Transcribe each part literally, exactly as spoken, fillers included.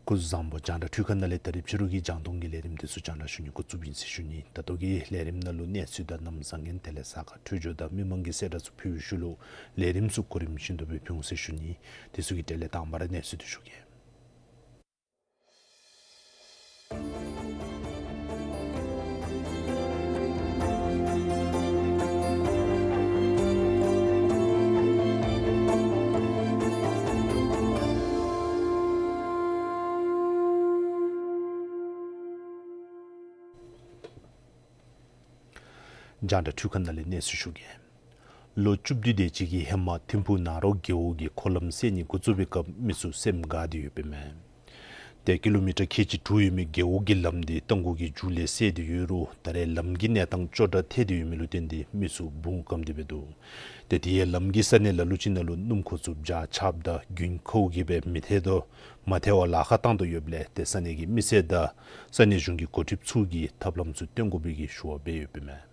སྐུ་གཟུགས་བཟང་པོ། རྒྱང་བསྒྲགས་འཕྲུལ་ཁང་ནང་ལས་ད་རིས་ཕྱི་རུ་གི་རྒྱང་མཐོང་གི་ལས་རིམ་འདི་ཚུ་རྒྱང་བསྒྲགས་ཞུ་ནི་འགོ་བཙུགསཔ་ཨིན་ཟེར་ཞུ་ནི། ད་ལྟོ་གི་ལས་རིམ་ནང་ལུ་གནས་ཚུལ་དང་གནམ་བཟང་ངན་དེ་ལས་ས་ཁ་འཕྲོད་སྦྱོར་དང་མི་མང་གི་གསལ་བསྒྲགས་ཚུ་ཕུལ་བའི་ཤུལ་ལུ་ལས་རིམ་ཚུ་གོ་རིམ་བཞིན་དུ་སྦེ་ཕུལ་འོང་ཟེར་ཞུ་ནི། དེ་ཚུ་གི་གྲས་ལས་དང་པ་ར་གནས་ཚུལ་འདི་ཞུ་གེ། རྒྱང་བསྒྲགས་འཕྲུལ་ཁང་ནང་ལས་གནས་ཚུལ་ཞུ་གེ། ལོ་བཅུ་བདུན་དེ་ཅིག་གི་ཧེ་མ་ཐིམ་ཕུག་ནཱ་རོ་རྒེད་འོག་གི་འཁོར་ལམ་བསལ་ནི་འགོ་བཙུགས་པའི་སྐབས་མི་ཚུ་སེམས་དགའ་སྟེ་ཡོདཔ་ཨིན་མས། ཏེ་ཀི་ལོ་མི་ཊར་ཁལ་གཅིག་དྲུག་ཡོད་མི་རྒེད་འོག་གི་ལམ་འདི་རྟ་མགོ་གི་མཇུག་ལས་བསལ་ཏེ་ཡོད་རུང་ད་རེས་ལམ་གྱི་གནས་སྟངས་སྐྱོ་དྲགས་ཐལ་ཏེ་ཡོད་མི་ལུ་བརྟེན་ཏེ་མི་ཚུ་བུང་སྐམ་སྟེ་སྦེ་འདུག། ཏེ་དེ་ཡང་ལམ་གྱི་ས་གནས་ལ་ལུ་ཅིག་ནང་ལུ་སྣུམ་འཁོར་ཚུ་འཇའ་ཆགཔ་དང་རྒྱུན་ཁཝ་གིས་སྦེ་མི་ཐལ་དོ་མ་ཐལ་བར་ལཱ་ཁག་བཏང་དོ་ཡོདཔ་ལས་ཏེ་ས་གནས་ཀྱི་མི་སེར་དང་ས་གནས་གཞུང་གི་འགོ་ཁྲིདཔ་ཚུ་གིས་ཐབས་ལམ་ཚུ་སྟོན་དགོ་པའི་གི་ཞུ་བ་འབད་ཡོདཔ་ཨིན་མས།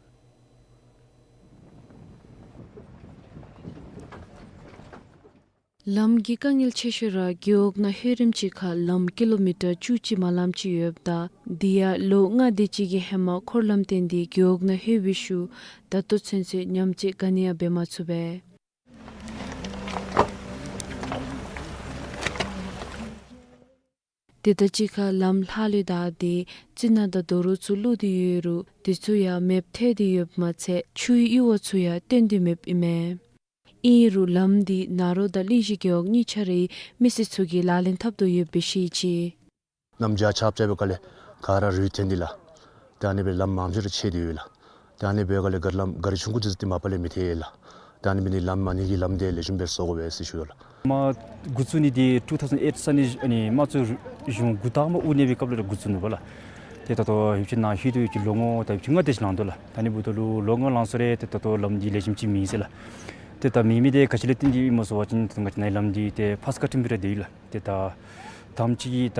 ལམ་གྱི་དཀའ་ངལ་ཆེ་ཤོས་ར་རྒེད་འོག་ནང་ལྷོད་རིམ་ཅིག་ཁར་ལམ་ཀི་ལོ་མི་ཊར་བཅུ་གཅིག་མ་ལམ་ཅིག་ཡོདཔ་ད་དེ་ཡང་ལོ་ལྔ་དེ་ཅིག་གི་ཧེ་མ་འཁོར་ལམ་བཏོན་ཏེ་རྒེད་འོག་ནང་ལྷོད་པའི་ཤུལ་ད་ལྟོ་ཚུན་ཚོད་ཉམས་བཅོས་ག་ནི་ཡང་འབད་མ་ཚུགས་པས། དེ་དང་གཅིག་ཁར་ལམ་ལྷག་ལུས་དག་སྟེ་རྩི་ནག་དང་རྡོ་རོག་ཚུ་བླུགས་ཏེ་ཡོད་རུང་དེ་ཚུ་ཡང་མེདཔ་ཐལ་ཏེ་ཡོདཔ་མ་ཚད་ཆུའི་གཡུར་བ་ཚུ་ཡང་བཏོན་ཏེ་མེདཔ་ཨིན་མས། ཨིན་རུང་ལམ་འདི་ནཱ་རོ་དང་གླིང་བཞི་རྒེད་འོག་གཉིས་ཆ་རའི་མི་སེར་ཚུ་གིས་ལག་ལེན་འཐབ་དོ་ཡོདཔ་སྦེ་བཤད་ཅི། གནམ་བྱཱར་ཆརཔ་རྐྱབ་པའི་སྒང་ལས་ག་ར་རུད་ཐོན་ཏེ་ལགས། ད་ཨ་ནི་སྦེ་ལམ་མང་ཤོས་ར་ཆད་དེ་ཡོད་ལགས། ད་ཨ་ནི་འབད་སྒང་ལས་ག་ར་ལམ་ག་ར་ཆུང་ཀུ་ཅིག་འདི་མ་པ་ལས་མི་ཐལ་ལགས། ད་ཨ་ནི་འབད་ནི་ལམ་མ་ནི་གི་ལམ་འདི་ལེགས་ཤོམ་སྦེ་བཟོ་དགོ་པས་ཟེར་ཞུ་དོ་ལགས། མ་འགོ་བཙུགས་ནི་འདི་two thousand eight ས་གནས་ཨ་ནི་དམངས་གཙོ་གཞུང་འགོ་དང་པ་དབུ་བརྙེས་པའི་སྐབས་ལས་ར་འགོ་བཙུགས་ནུག་པ་ལགས། ཏེ་ད་ལྟོ་ཡུདཔ་ཅིག་ནཱ་ལྷོད་དོ་ཡུདཔ་ཅིག་ལོ་ངོ་ད་ཡུདཔ་ཅིག་ལྔ་དེ་ཅིག་ལང་དོ་ལགས། ད་ཨ་ནི་འབདཝ་ད་ལུ་ལོ་ལྔ་ལང་སོང་རུང་ཏེ་ད་ལྟོ་ལམ་འདི་ལེགས་ཤོམ་ཅིག་མེད་ཟེར་ལགས། ཏེ་ད་མེད་མི་འདི་ག་ཅི་ལས་བརྟེན་ཏེ་ཨིནམ་སྨོ་ཟེར་བ་ཅིན་ཏེ་ང་བཅས་ནཱ་ལམ་འདི་ཏེ་ཕར་ས་ཁ་ཐིམ་ཕུག་ར་སྡོད་ཡི་ལགས། ཏེ་ད་དང་པ་ཅིག་གིས་ད་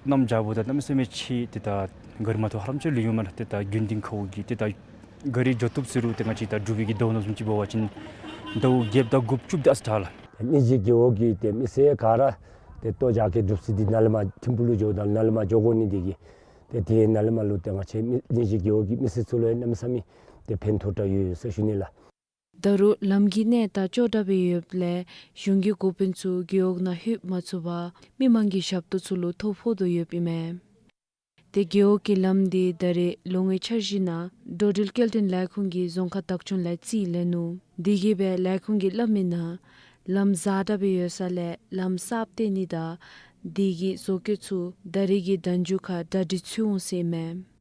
གནམ་བྱཱར་འབདཝ་ད་གནམ་མེད་ས་མེད་ཆད་དེ་ད་ག་རི་མ་ཐོབ་ཧ་ལམ་ཅིག་ལུས་འོང་མས་ལགས། ཏེ་ད་རྒྱུན་ལྡན་ཁཝ་གིས་ཏེ་ད་ག་རི་འགྱོ་བཏུབ་ཟེར་རུང་ཏེ་ང་བཅས་ད་འབྲུག་པའི་གི་ཟླཝ་ནང་བཟུམ་ཅིག་འབད་བ་ཅིན་ཟླཝ་བརྒྱད་དང་དགུ་བཅུ་དེ་ཨ་ཙི་དྲག་ལགས། གླིང་བཞི་རྒེད་འོག་གི་ཏེ་མི་སེར་ག་ར་ཏེ་ལྟོ་བྱ་སྐྱེལ་སྒྲུབ་ས་འདི་ནཱ་ལས་མར་ཐིམ་ཕུག་ལུ་འགྱོཝ་ད་ནཱ་ལས་མར་འགྱོ་དགོ་ནི་འདི་གིས་ཏེ་དེ་ནཱ་ལས་མར་ལུ་ཏེ་ང་བཅས་མི་གླིང་བཞི་རྒེད་འོག་གི་མི་སེར་ཚུ་ལུ་ཡང་གནམ་མེད་ས་མེད་ཏེ་ཕན་ཐོགས་དྲགས་ཡོད་ཟེར་ཞུ་ནི་ལགས། ད་རུང་ལམ་གྱི་གནས་སྟངས་སྐྱོ་དྲགས་སྦེ་ཡོདཔ་ལས་གཞུང་གི་འགོ་དཔོན་ཚུ་རྒེད་འོག་ནང་ལྷོད་མ་ཚུགས་པར་མི་མང་གི་ཞབས་ཏོག་ཚུ་ལུ་ཐོ་ཕོག་དོ་ཡོདཔ་ཨིན་མས། ཏེ་རྒེད་འོག་གི་ལམ་འདི་ད་རེས་ལོ་ལྔའི་འཆར་གཞི་ནང་འགྲོ་འགྲུལ་སྐྱེལ་འདྲེན་ལས་ཁུངས་ཀྱིས་རྫོང་ཁག་བདག་སྐྱོང་ལས་རྩིས་ལེན་ནུག། དེ་གིས་སྦེ་ལས་ཁུངས་ཀྱིས་སླབ་མི་ནང་ལམ་གཟར་དྲགས་སྦེ་ཡོད་ས་ལས་ལམ་གསརཔ་བཏོན་ནི་དང་དེ་གི་བཟོ་བཀོད་ཚུ་ད་རེས་ཀྱི་ཟླཝ་མཇུག་ཁར་གྲ་སྒྲིག་ཚུད་འོང་ཟེར་ཨིན་མས།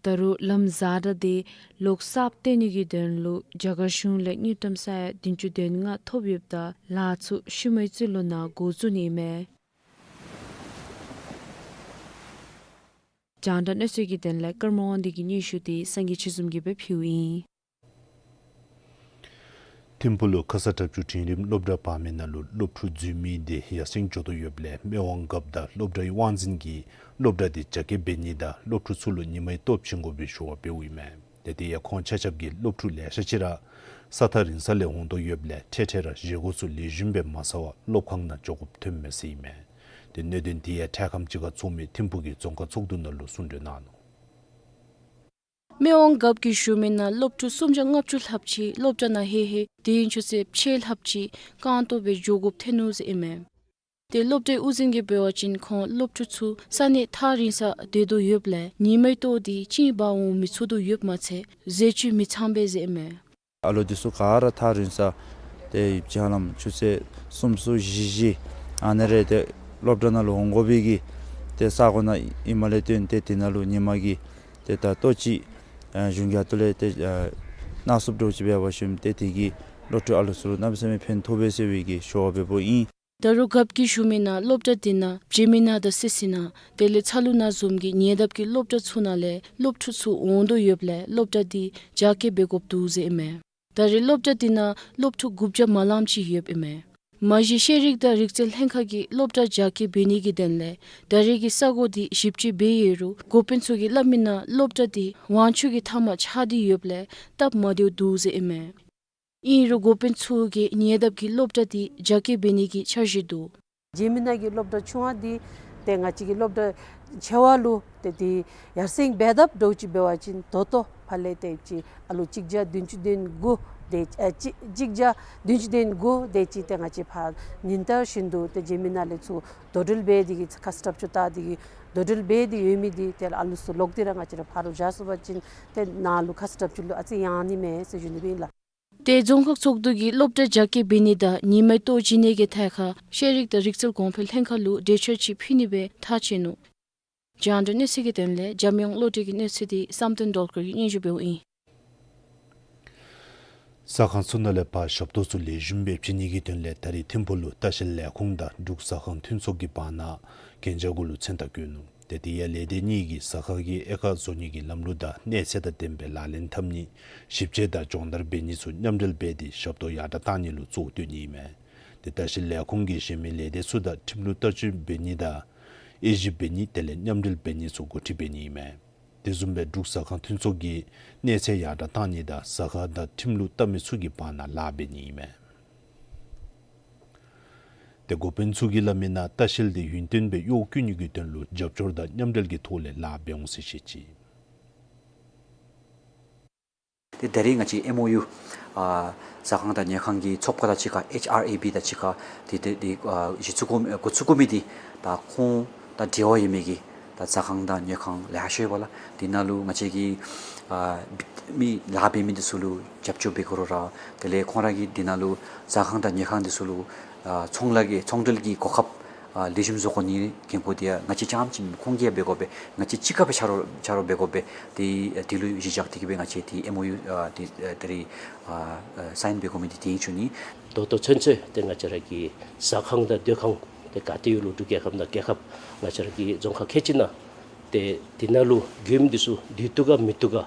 ད་རུང་ལམ་གཟར་དྲགས་འདི་ལོག་གསརཔ་བཏོན་ནི་གི་དོན་ལུ་རྒྱ་གར་གཞུང་ལས་དངུལ་ཀྲམ་ས་ཡ་བདུན་ཅུ་དོན་ལྔ་ཐོབ་ཡོདཔ་ད་ལཱ་ཚུ་ཤུལ་མའི་རྩིས་ལོ་ནང་འགོ་བཙུགས་ནི་ཨིན་མས། རྒྱང་བསྒྲགས་གནས་ཚུལ་གྱི་དོན་ལས་ཀརྨ་དབང་འདུས་ཀྱི་སྙན་ཞུ་འདི་སངས་རྒྱས་ཆོས་འཛོམས་ཀྱིས་སྦེ་ཕུལཝ་ཨིན། ཐིམ་ཕུག་ལུ་ཁ་ས་ཁྲབ་ཅུ་འབྲིང་རིམ་སློབ་གྲྭ་བར་མའི་ནང་ལུ་སློབ་ཕྲུག་འཛུལ་མི་དེ་ཡར་སེང་འགྱོ་དོ་ཡོདཔ་ལས་སྨད་དབང་རྒཔོ་དང་སློབ་གྲྭའི་དབང་འཛིན་གྱིས་སློབ་གྲྭ་དེ་རྒྱ་སྐྱེད་འབད་ནི་དང་སློབ་ཕྲུག་ཚུ་ལུ་ཉི་མའི་ལྟོ་བྱིན་དགོ་པའི་ཞུ་བ་འབདཝ་ཨིན་མས། དེ་དེ་ཡང་ཁོང་ཆ་ཁྱབ་ཀྱིས་སློབ་ཕྲུག་ལེ་ཤ་ཅིག་ར་ས་ཐག་རིང་ས་ལས་འོང་དོ་ཡོདཔ་ལས་འཕྲལ་འཕྲལ་ར་བཞེས་སྒོ་ཚུ་ལེགས་ཤོམ་སྦེ་མ་ཟ་བར་སློབ་ཁང་ནང་འགྱོ་དགོཔ་ཐོནམ་མས་ཟེར་ཨིན་མས། དེ་གནད་དོན་དེ་ཡང་འཕྲལ་ཁམས་ཅིག་ཁར་ཚོགས་མི་ཐིམ་ཕུག་གི་རྫོང་ཁག་ཚོགས་འདུ་ནང་ལུ་གསུང་གྲོས་གནང་ནུག། སྨད་དབང་རྒཔོ་གིས་ཞུ་མི་ནང་སློབ་ཕྲུག་སུམ་བརྒྱ་ལྔ་བཅུ་ལྷགཔ་ཅིག་སློབ་གྲྭ་ནང་ལྷོད་ལྷོད། དེ་ཡང་ཆུ་ཚོད་ཕྱེད་ལྷགཔ་ཅིག་རྐང་སྟོང་སྦེ་འགྱོ་དགོཔ་ཐོན་ནུག་ཟེར་ཨིན་མས། དེ་སློབ་གྲྭའི་དབུ་འཛིན་གྱིས་འབད་བ་ཅིན་ཁོང་སློབ་ཕྲུག་ཚུ་ས་གནས་ཐག་རིང་སར་སྡོད་དོ་ཡོདཔ་ལས་ཉི་མའི་ལྟོ་དེ་བྱིན་འབག་འོང་མི་ཚུགས་དོ་ཡོདཔ་མ་ཚད་ཟས་བཅུད་མི་ཚངམ་སྦེ་ཟེར་ཨིན་མས། ཨ་ལོ་འདི་ཚུ་ག་ར་ཐག་རིང་ས་ཏེ་ཡོདཔ་ཅིག་ཧ་ལམ་ཆུ་ཚོད་གསུམ་གསུམ་བཞི་བཞི་ཨ་ནི་རེ་ཏེ་སློབ་གྲྭ་ནང་ལུ་འོང་དགོ་པའི་གི་ཏེ་ས་གོ་ནང་ཨིནམ་ལས་བརྟེན་ཏེ་དེ་ནང་ལུ་ཉི་མ་གི་ཏེ་ད་ལྟོ་ཅིག་ཨ་གཞུང་གི་ཐོག་ལས་ཏེ་ཨ་ནག་སུབ་འདྲཝ་ཅིག་འབད་བ་ཅིན་ཏེ་དེ་གིས་སློབ་ཕྲུག་ཨ་ལོ་ཚུ་ལུ་གནམ་མེད་ས་མེད་ཕན་ཐོགས་པས་ཟེར་བའི་གི་ཞུ་བ་འབདཝ་ཨིན། ད་རུང་རྒཔོ་གིས་ཞུ་མི་ནང་སློབ་གྲྭ་དེ་ནང་བྱེ་མི་ནང་དང་སི་སི་ནང་དེ་ལས་ཚ་ལུ་ནང་བཟུམ་གྱི་ཉེ་འདབས་ཀྱི་སློབ་གྲྭ་ཚུ་ནང་ལས་སློབ་ཕྲུག་ཚུ་འོང་དོ་ཡོདཔ་ལས་སློབ་གྲྭ་དེ་རྒྱ་སྐྱེད་འབད་དགོཔ་འདུག་ཟེར་ཨིན་མས། ད་རེས་སློབ་གྲྭ་དེ་ནང་སློབ་ཕྲུག་དགུ་བརྒྱ་མ་ལངམ་ཅིག་ཡོདཔ་ཨིན་མས། མ་གཞི་ཤེས་རིག་དང་རིག་རྩལ་ལྷན་ཁག་གིས་སློབ་གྲྭ་རྒྱ་སྐྱེད་འབད་ནི་གི་དོན་ལས་ད་རེས་ཀྱི་ས་གོ་དེ་ཞིབ་དཔྱད་འབད་ཡོད་རུང་འགོ་དཔོན་ཚུ་གིས་སླབ་མི་ནང་སློབ་གྲྭ་དེ་ཝང་ཆུ་གི་མཐའ་མར་ཆགས་ཏེ་ཡོདཔ་ལས་སྟབས་མ་བདེཝ་འདུག་ཟེར་ཨིན་མས། ཨིན་རུང་འགོ་དཔོན་ཚུ་གིས་ཉེ་འདབས་ཀྱི་སློབ་གྲྭ་དེ་རྒྱ་སྐྱེད་འབད་ནི་གི་འཆར་གཞི་འདུག། བྱེ་མི་ནང་གི་སློབ་གྲྭ་ཆུང་བ་འདི་ཏེ་ང་བཅས་ཀྱི་སློབ་གྲྭ་ཆེ་བ་ལུ་ཏེ་དེ་ཡར་སེང་འབད་ཐབས་འདྲཝ་ཅིག་འབད་བ་ཅིན་ད་ལྟོ་ཕར་ལས་ཏེ་ཅིག་ཨ་ལོ་གཅིག་བརྒྱ་བདུན་ཅུ་དོན་དགུ་དེ་ཨ་གཅིག་གཅིག་བརྒྱ་བདུན་ཅུ་དོན་དགུ་དེ་ཅིག་ཏེ་ང་བཅས་ཕར་ཉིན་ལྟར་བཞིན་དུ་ཏེ་བྱེ་མི་ནང་ལས་ཚུར་དོ་འགྲུལ་འབད་དེ་གིས་ཁ་ས་ཁྲབ་ཅུ་བཏང་སྟེ་གིས་དོ་འགྲུལ་འབད་དེ་ཡོད་མི་འདི་ཏེ་ཨ་ལོ་ཚུ་ལོག་སྟེ་ར་ང་བཅས་ར་ཕར་ལུ་བཞག་ཚུགས་པ་ཅིན་ཏེ་ནཱ་ལུ་ཁ་ས་ཁྲབ་ཅུ་ལུ་ཨ་ཙི་ཡང་ནི་མས་ཟེར་ཞུ་ནི་སྦེ་ཨིན་ལགས། ཏེ་རྫོང་ཁག་ཚོགས་འདུ་གིས་སློབ་གྲྭ་རྒྱ་སྐྱེད་འབད་ནི་དང་ཉིན་མའི་ལྟོ་བྱིན་ནི་གི་ཐད་ཁར་ཤེས་རིག་དང་རིག་རྩལ་གོང་འཕེལ་ལྷན་ཁག་ལུ་གྲོས་ཆོད་ཅིག་ཕུལ་ནི་སྦེ་ཐག་བཅད་ནུག། རྒྱང་བསྒྲགས་གནས་ཚུལ་གྱི་དོན་ལས་འཇམ་དབྱངས་བློ་གྲོས་ཀྱི་གནས་ཚུལ་དེ་བསམ་གཏན་སྒྲོལ་དཀར་གྱིས་སྙན་ཞུ་འབདཝ་ཨིན། ཟ་ཁང་ཚུ་ནང་ལས་ཕར་ཞབས་ཏོག་ཚུ་ལེགས་ཤོམ་སྦེ་བྱིན་ནི་གི་དོན་ལས་ད་རེས་ཐིམ་ཕུག་ལུ་ལྟ་བཤལ་ལས་ཁུངས་དང་འབྲུག་ཟ་ཁང་མཐུན་ཚོགས་ཀྱི་བར་ན་གན་རྒྱ་གུ་ལུ་མཚན་རྟགས་བཀོད་ནུག། ཏེ་དེ་ཡང་ལས་སྡེ་གཉིས་ཀྱིས་ཟ་ཁང་གི་དབྱེ་ཁག་བཟོ་ནི་གི་ལམ་ལུགས་དང་གནས་ཚད་དང་ལྡནམ་སྦེ་ལག་ལེན་འཐབ་ནི་ཞིབ་དཔྱད་དང་སྦྱོང་བརྡར་འབད་ནི་ཚུ་མཉམ་འབྲེལ་འབད་དེ་ཞབས་ཏོག་ཡར་དྲག་གཏང་ནི་ལུ་གཙོ་བོ་བཏོན་ནི་ཨིན་མས། ཏེ་ལྟ་བཤལ་ལས་ཁུངས་ཀྱིས་གཞན་མི་ལས་སྡེ་ཚུ་དང་ཁྲིམས་ལུགས་བསྟར་སྤྱོད་འབད་ནི་དང་དབྱེ་ཞིབ་འབད་ནི་དེ་ལས་མཉམ་འབྲེལ་འབད་ནི་ཚུ་འགོ་ཁྲིད་འབད་ནི་ཨིན་མས། དེ་བཟུམ་སྦེ་འབྲུག་ཟ་ཁང་མཐུན་ཚོགས་ཀྱིས་གནས་ཚད་ཡར་དྲག་གཏང་ནི་དང་ཟ་ཁང་དང་ཁྲིམས་ལུགས་བལྟ་མི་ཚུ་གི་བར་ན་ལཱ་འབད་ནི་ཨིན་མས། ཏེ་འགོ་དཔོན་ཚུ་གིས་སླབ་མི་ནང་ལྟ་བཤལ་དེ་ཡུན་བརྟན་སྦེ་གཡོག་བཀོལ་ནི་གི་དོན་ལུ་རྒྱབ་སྐྱོར་དང་མཉམ་འབྲེལ་གྱི་ཐོག་ལས་ལཱ་འབད་འོང་ཟེར་བཤད་ཅི། ཏེ་ད་རེས་ང་བཅས་ཨེམ་ཨོ་ཡུ་ཨ་ཟ་ཁང་དང་ཉོ་ཁང་གི་ཚོགས་པ་དང་གཅིག་ཁར་ཨེཆ་ཨར་ཨེ་བི་དང་གཅིག་ཁར་ཏེ་ཏེ་ཏེ་ཨ་གཞི་བཙུགས་དགོ་འགོ་བཙུགས་དགོ་མི་འདི་ད་ཁོང་དང་འབྲེལ་བ་ཡོད་མི་གི་ད་ཟ་ཁང་དང་ཉོ་ཁང་ལེ་ཤ་ཡོད་པ་ལགས། དེ་ནང་ལུ་ང་བཅས་ཀྱི་ཨ་མི་ལཱ་འབད་མི་འདི་ཚུ་ལུ་རྒྱབ་སྐྱོར་འབད་དགོ་རུང་ར་དེ་ལས་ཁོང་ར་གིས་དེ་ནང་ལུ་ཟ་ཁང་དང་ཉོ་ཁང་འདི་ཚུ་ལུ་ཨ་ཚོང་ལཱ་གི་ཚོང་འབྲེལ་གྱི་གོ་སྐབས་ཨ་ལེགས་ཤོམ་བཟོ་དགོ་ནི་འགན་ཁུར་དེ་ཡང་ང་བཅས་རྐྱངམ་ཅིག་ཁོང་གིས་ཡང་འབད་དགོ་པས། ང་བཅས་གཅིག་ཁར་སྦེ་ཕྱག་རོགས་ཕྱག་རོགས་འབད་དགོ་པས། དེ་དེ་ལུ་གཞི་བཞག་སྟེ་གིས་སྦེ་ང་བཅས་ཏེ་ཨེམ་ཨོ་ཡུ་ཨ་ཏེ་ད་རེས་ཨ་སའིན་འབད་དགོ་མི་འདི་དེ་ཨིན་ཞུ་ནི། ད་ལྟོ་ཚུན་ཚོད་ཏེ་ང་བཅས་ར་གི་ཟ་ཁང་དང་སྡོད་ཁང་ཏེ་ག་ཏེ་ཡོད་ལུ་འབྲུག་རྒྱལ་ཁབ་ནང་རྒྱལ་ཁབ་ང་བཅས་ར་གི་རྫོང་ཁག་ཁལ་གཅིག་ནང་ཏེ་དེ་ནང་ལུ་མགྱོནམ་འདི་ཚུ་སྡོད་བཏུབ་ག་མི་བཏུབ་ག་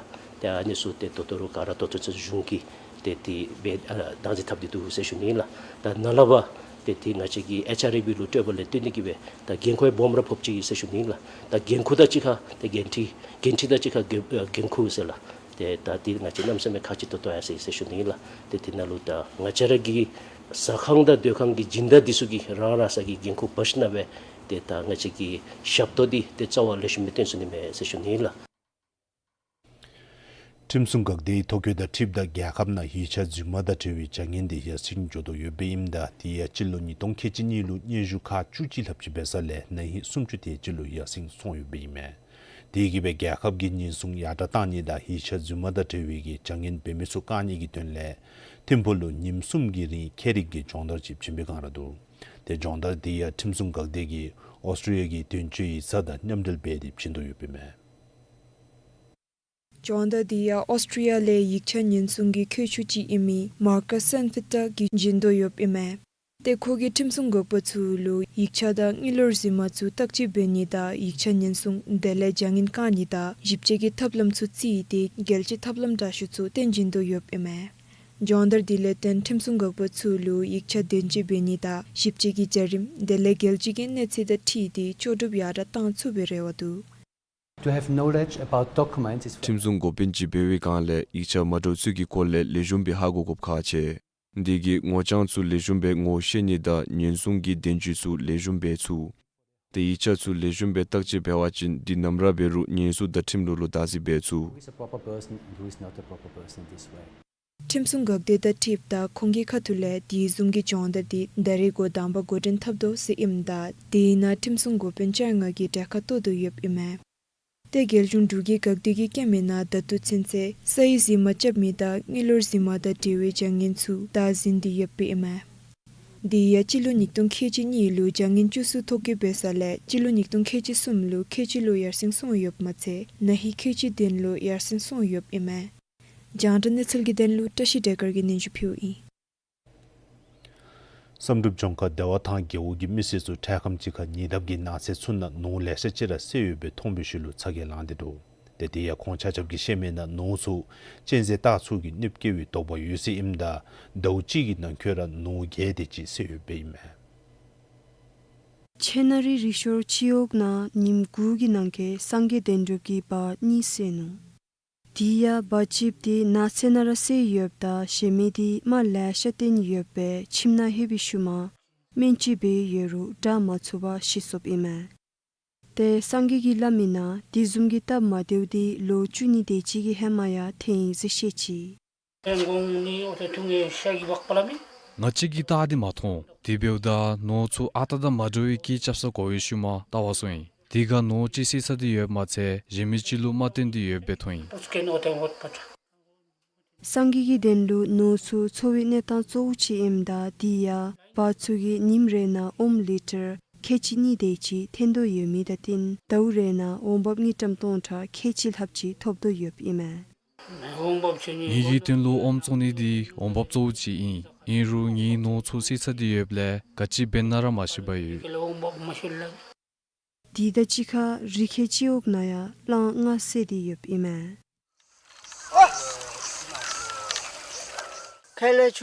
ཏེ་ཨ་ནི་ཚུ་ཏེ་ད་ལྟོ་རུང་ག་ར་ད་ལྟོ་ཚུན་ཚོད་གཞུང་གིས་ཏེ་དེ་སྦེ་ཨ་བདག་འཛིན་འཐབ་སྟེ་འདུག་ཟེར་ཞུ་ནི་ཨིན་ལགས། ད་ནཱ་ལས་ཕར་ཏེ་དེ་ང་བཅས་ཀྱི་ཨེཆ་ཨར་ཨེ་བི་ལུ་སྤྲོད་པ་ལས་བརྟེན་ཏེ་གིས་སྦེ་ད་འགན་ཁུར་སྦོམ་ར་ཕོགཔ་ཅིག་ཨིན་ཟེར་ཞུ་ནི་ཨིན་ལགས། ད་འགན་ཁུར་དང་གཅིག་ཁར་ཏེ་འགན་འཁྲི་འགན་འཁྲི་དང་གཅིག་ཁར་འགན་ཨ་འགན་ཁུར་ཟེར་ལགས། ཏེ་ད་འདི་ང་བཅས་གནམ་མེད་ས་མེད་ཁག་ཆེ་ཏོག་ཏོ་ཡར་སོ་ཡི་ཟེར་ཞུ་ནི་ཨིན་ལགས། ཏེ་དེ་ནང་ལུ་ད་ང་བཅས་ར་གི་ཟ་ཁང་དང་སྡོད་ཁང་གི་སྦྱིན་བདག་འདི་ཚུ་གིས་རང་རང་སོ་གི་འགན་ཁུར་འབག་ཞིནམ་ལས་ཏེ་ད་ང་བཅས་ཀྱི་ཞབས་ཏོག་འདི་ཏེ་རྩ་བ་ལེགས་ཤོམ་སྦེ་སྟོན་ཚུགས་ནི་མས་ཟེར་ཞུ་ནི་ཨིན་ལགས། ཁྲིམས་སྲུང་འགག་སྡེའི་ཐོ་བཀོད་དང་འཁྲིལཝ་ད་རྒྱལ་ཁབ་ནང་ཡིག་ཆ་རྫུན་མ་དང་འབྲེལ་བའི་བྱ་ངན་འདི་ཡར་སེང་འགྱོ་དོ་ཡོདཔ་ཨིནམ་ད་དེ་ཡང་སྤྱི་ལོ་ཉིས་སྟོང་ཁལ་གཅིག་གཉིས་ལུ་སྙན་ཞུ་ཁག་བཅུ་གཅིག་ལྷགཔ་ཅིག་འབད་ས་ལས་ན་ཧིང་སུམ་ཅུ་དེ་ཅིག་ལུ་ཡར་སེང་སོང་ཡོདཔ་ཨིན་མས། དེ་གིས་སྦེ་རྒྱལ་ཁབ་ཀྱི་ཉེན་སྲུང་ཡར་དྲག་གཏང་ནི་དང་ཡིག་ཆ་རྫུན་མ་དང་འབྲེལ་བའི་གི་བྱ་ངན་འབད་མི་ཚུ་བཀག་ནི་གི་དོན་ལས་ཐིམ་ཕུག་ལུ་ཉིནམ་གསུམ་གྱི་རིང་ཁྱད་རིག་གི་སྦྱོང་བརྡར་ཅིག་བྱིན་པའི་སྒང་ར་འདུག། ཏེ་སྦྱོང་བརྡར་དེ་ཡང་ཁྲིམས་སྲུང་འགག་སྡེ་གིས་ཨོསི་ཊྲེ་ལི་ཡ་གི་དོན་གཅོད་ཡིག་ཚང་དང་མཉམ་འབྲེལ་འབད་དེ་བྱིན་དོ་ཡོདཔ་ཨིན་མས། སྦྱོང་བརྡར་དེ་ཡང་ཨོསི་ཊྲེ་ལི་ཡ་ལས་ཡིག་ཆ་ཉེན་སྲུང་གི་མཁས་མཆོག་ཅིག་ཨིན་མི་མར་ཀཱས་སན་ཕི་ཊར་གྱིས་བྱིན་དོ་ཡོདཔ་ཨིན་མས། ཏེ་ཁོ་གིས་ཁྲིམས་སྲུང་འགག་པ་ཚུ་ལུ་ཡིག་ཆ་དང་དངུལ་ལོར་རྫུན་མ་ཚུ་བརྟག་དཔྱད་འབད་ནི་དང་ཡིག་ཆ་ཉེན་སྲུང་དེ་ལས་བྱ་ངན་བཀག་ནི་དང་ཞིབ་དཔྱད་ཀྱི་ཐབས་ལམ་ཚུ་བརྩིས་ཏེ་རྒྱལ་སྤྱིའི་ཐབས་ལམ་དྲག་ཤོས་ཚུ་སྟོན་བྱིན་དོ་ཡོདཔ་ཨིན་མས། སྦྱོང་བརྡར་འདི་ལས་བརྟེན་ཁྲིམས་སྲུང་འགག་པ་ཚུ་ལུ་ཡིག་ཆ་བདེན་དཔྱད་འབད་ནི་དང་ཞིབ་དཔྱད་ཀྱི་བྱ་རིམ་དེ་ལས་རྒྱལ་སྤྱི་གི་གནས་ཚད་དང་འཁྲིལ་ཏེ་ལྕོགས་གྲུབ་ཡར་དྲག་གཏང་ཚུགས་པའི་རེ་བ་འདུག། To have knowledge about documents is ཁྲིམས་སྲུང་འགོ་དཔོན་ཅིག་འབད་བའི་སྒང་ལས་ཡིག་ཆ་མ་འདྲཝ་ཚུ་གི་སྐོར་ལས་ལེགས་ཤོམ་སྦེ་ཧ་གོ་དགོཔ་ཁག་ཆེ། འདི་གིས་ངོ་རྐྱང་ཚུ་ལེགས་ཤོམ་སྦེ་ངོ་ཤེས་ནི་དང་ཉེན་སྲུང་གི་བདེན་དཔྱད་ཚུ་ལེགས་ཤོམ་འབད་ཚུགས། ཏེ་ཡིག་ཆ་ཚུ་ལེགས་ཤོམ་སྦེ་བརྟག་དཔྱད་འབད་བ་ཅིན་འདི་ནམ་ར་འབད་རུང་ཉེན་སྲུང་བརྡ་ཁྲིམས་ལུགས་ལུ་བདག་འཛིན་འབད་ཚུགས། Who is a proper person and who is not a proper person in this way? ཁྲིམས་སྲུང་འགག་སྡེ་དང་འཁྲིལཝ་ད་ཁོང་གི་ཁ་ཐུག་ལས་དེ་བཟུམ་གྱི་སྦྱོང་བརྡར་འདི་ད་རེས་འགོ་དང་པ་འགོ་འདྲེན་འཐབ་དོ་ཟེར་ཨིནམ་ད་དེ་ནང་ཁྲིམས་སྲུང་འགོ་དཔོན་བཅོ་ལྔ་གིས་གྲལ་ཁར་གཏོགས་དོ་ཡོདཔ་ཨིན་མས། ཏེ་རྒྱལ་གཞུང་འབྲུག་གི་འགག་སྡེ་གིས་བཀལ་མི་ནང་ད་ལྟོ་ཚུན་ཚོད་ས་ཡི་གཟིགས་མ་རྐྱབ་མི་དང་དངུལ་ལོར་གཟིགས་མ་དང་འབྲེལ་བའི་བྱ་ངན་ཚུ་བདའ་ཟིན་ཏེ་ཡོདཔ་ཨིན་མས། དེ་ཡང་སྤྱི་ལོ་ཉིས་སྟོང་ཁལ་གཅིག་གཉིས་ལུ་བྱ་ངན་བཅུ་གསུམ་ཐོ་བཀོད་འབད་ས་ལས་སྤྱི་ལོ་ཉིས་སྟོང་ཁལ་གཅིག་གསུམ་ལུ་ཁལ་གཅིག་ལུ་ཡར་སེང་སོང་ཡོདཔ་མ་ཚད་ན་ཧིང་ཁལ་གཅིག་བདུན་ལུ་ཡར་སེང་སོང་ཡོདཔ་ཨིན་མས། རྒྱང་བསྒྲགས་གནས་ཚུལ་གྱི་དོན་ལུ་བཀྲ་ཤིས་བདེ་དཀར་གྱིས་སྙན་ཞུ་ཕུལཝ་ཨིན། བསམ་གྲུབ་ལྗོངས་མཁར་བདེ་བ་ཐང་རྒེད་འོག་གི་མི་སེར་ཚུ་འཕྲལ་ཁམས་ཅིག་ཁར་ཉེ་འདབས་ཀྱི་ནགས་ཚལ་ཚུ་ནང་ནོར་ལེ་ཤ་ཅིག་ར་བསད་ཡོདཔ་སྦེ་མཐོང་བའི་ཤུལ་ལུ་ཚ་གྱང་ལངས་ཏེ་འདུག། ཏེ་དེ་ཡང་ཁོང་ཆ་ཁྱབ་ཀྱིས་བཤད་མི་ནང་ནོར་ཚུ་གཅན་གཟན་སྟག་ཚུ་གིས་གནོདཔ་བཀལ་བའི་དོགས་པ་ཡོད་ཟེར་ཨིནམ་ད་ཟླཝ་གཅིག་གི་ནང་འཁོད་ར་ནོར་བརྒྱད་དེ་ཅིག་བསད་ཡོདཔ་ཨིན་མས། ཆེ་ན་རི་རི་ཤོར་སྤྱི་འོག་ནང་ཉིནམ་དགུ་གི་ནང་འཁོད་སངས་རྒྱས་བདེན་གྲུབ་ཀྱིས་བ་གཉིས་བསད་ནུག། དེ་ཡང་བ་གཅིགཔོ་དེ་ནགས་ཚལ་ནང་ར་བསད་ཡོདཔ་ད་གཞན་མི་དེ་རྨ་ལེ་ཤ་བཏོན་ཡོདཔ་སྦེ་ཁྱིམ་ནང་ལྷོད་པའི་ཤུལ་མ་སྨན་བཅོས་འབད་ཡོད་རུང་དྲག་མ་ཚུགས་པར་ཤི་སོཔ་ཨིན་མས། ཏེ་སངས་རྒྱས་ཀྱིས་སླབ་མི་ནང་དེ་བཟུམ་གྱི་སྟབས་མ་བདེཝ་དེ་ལོ་བཅུ་གཉིས་དེ་ཅིག་གི་ཧེ་མ་ཡང་ཐོན་ཡི་ཟེར་བཤད་ཅི། ང་བཅས་ཀྱིས་སྟག་དེ་མ་མཐོང་། དེ་འབདཝ་ད་ནོར་ཚུ་ཨ་རྟག་དང་མ་འདྲ་བའི་སྐད་རྐྱབ་ས་གོ་བའི་ཤུལ་མ་བལྟ་བར་སོང་ཡི། དེ་ཁར་ནོར་ཅིག་བསད་ཚར་ཏེ་ཡོདཔ་མ་ཚད་གཞན་མི་ཅིག་ལུ་རྨ་བཏོན་ཏེ་ཡོདཔ་སྦེ་མཐོང་ཡི། སངས་རྒྱས་ཀྱི་དོན་ལུ་ནོར་ཚུ་འཚོ་བའི་གནས་སྟངས་གཙོ་བོ་ཅིག་ཨིནམ་ད་དེ་ཡང་བ་ཚུ་གིས་ཉིནམ་རེ་ནང་ཨོམ་ལི་ཊར་ཁལ་གཅིག་གཉིས་དེ་ཅིག་འཐོན་དོ་ཡོད་མི་དང་བསྟུན་ཟླཝ་རེ་ནང་འོང་འབབ་དངུལ་ཀྲམ་སྟོང་ཕྲག་ཁལ་གཅིག་ལྷགཔ་ཅིག་ཐོབ་དོ་ཡོདཔ་ཨིན་མས། ངེའི་དོན་ལུ་ཨོམ་བཙོང་ནི་དེ་འོང་འབབ་གཙོ་བོ་ཅིག་ཨིན། ཨིན་རུང་ངེའི་ནོར་ཚུ་བསད་ཚར་ཏེ་ཡོདཔ་ལས་ག་ཅི་འབད་ན་ར་མ་ཤི་བར་ཡོད། དེ་དང་གཅིག་ཁར་རི་ཁའི་སྤྱི་འོག་ནང་ཡང་གླང་ལྔ་བསད་དེ་ཡོདཔ་ཨིན་མས། འཕྲལ་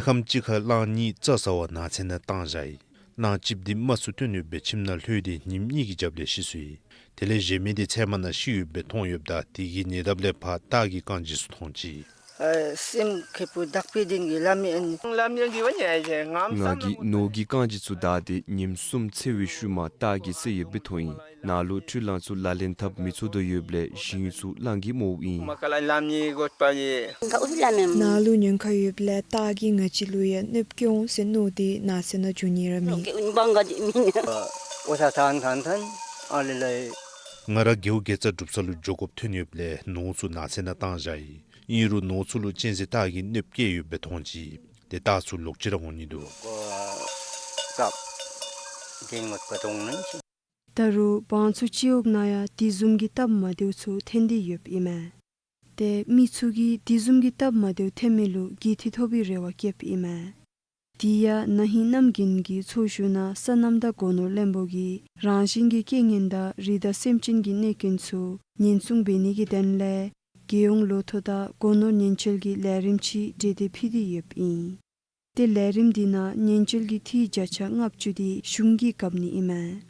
ཁམས་ཅིག་ཁར་གླང་གཉིས་རྩྭ་ཟ་བར་ནགས་ཚལ་ནང་བཏང་བཞག་ཡི། གླང་གཅིགཔོ་དེ་རྨ་ཚུ་བཏོན་ཡོདཔ་སྦེ་ཁྱིམ་ནང་ལྷོད་དེ་ཉིནམ་གཉིས་ཀྱི་རྒྱབ་ལས་ཤི་སོ་ཡི། དེ་ལས་གཞན་མི་དེ་ཚལ་མ་ནང་ཤི་ཡོདཔ་སྦེ་མཐོང་ཡོདཔ་ད་དེ་གི་ཉེ་འདབས་ལས་ཕར་སྟག་གི་རྐང་རྗེས་ཚུ་མཐོང་ཅི། ཨེ་སེམས་ཁེ་པོ་དག་པའི་དོན་གྱིས་ལམ་ཡང་ང་གིས་ནོར་གྱི་རྐང་རྗེས་ཚུ་བདའ་སྟེ་ཉིནམ་གསུམ་འཚོ་བའི་ཤུལ་མ་སྟག་གིས་བསད་ཡོདཔ་སྦེ་མཐོང་ཡི། ནཱ་ལུ་འཕྲུལ་གླང་ཚུ་ལག་ལེན་འཐབ་མི་ཚུགས་དོ་ཡོདཔ་ལས་ཞིང་ཚུ་གླང་གིས་རྨོཝ་ཨིན། ནཱ་ལུ་ཉེན་ཁ་ཡོདཔ་ལས་སྟག་གིས་ང་བཅས་ལུ་ཡང་གནོདཔ་བཀལ་འོང་ཟེར་མནོ་སྟེ་ནགས་ཚལ་ནང་འགྱོ་ནི་ར་མེད། ང་ར་རྒེད་འོག་དགེ་རྩ་སྒྲུབ་ས་ལུ་འགྱོ་དགོཔ་ཐོན་ཡོདཔ་ལས་ནོར་ཚུ་ནགས་ཚལ་ནང་བཏང་བཞག་ཡི། ཨིན་རུང་ནོར་ཚུ་ལུ་གཅན་གཟན་སྟག་གིས་གནོདཔ་བཀལ་ཡོདཔ་སྦེ་མཐོང་ཅི། ཏེ་སྟག་ཚུ་ལོག་ཅི་ར་འོང་ནི་འདུག། ད་རུང་བང་ཚུ་སྤྱི་འོག་ནང་ཡང་དེ་བཟུམ་གྱི་སྟབས་མ་བདེཝ་ཚུ་ཐོན་ཏེ་ཡོདཔ་ཨིན་མས། ཏེ་མི་ཚུ་གིས་དེ་བཟུམ་གྱི་སྟབས་མ་བདེཝ་ཐོན་མི་ལུ་རྒུད་འཐུས་ཐོབ་པའི་རེ་བ་བསྐྱེདཔ་ཨིན་མས། དེ་ཡང་ན་ཧིང་གནམ་དགུན་གྱི་ཚོགས་བཞུགས་ནང་སོ་ནམ་དང་སྒོ་ནོར་བློན་པོ་གིས་རང་བཞིན་གྱི་རྐྱེན་ངན་དང་རི་དྭགས་སེམས་ཅན་གྱི་གནོད་སྐྱོན་ཚུ་ཉེན་སྲུང་འབད་ནི་གི་དོན་ལས་རྒྱལ་ཡོངས་ལོ་ཐོ་དང་སྒོ་ནོར་ཉེན་བཅོལ་གྱི་ལས་རིམ་ཅིག་གྲོས་འདེབས་ཕུལ་ཏེ་ཡོདཔ་ཨིན། ཏེ་ལས་རིམ་འདི་ནང་ཉེན་བཅོལ་གྱི་འཐུས་བརྒྱ་ཆ་ལྔ་བཅུ་དེ་གཞུང་གིས་བཀབ་ནི་ཨིན་མས།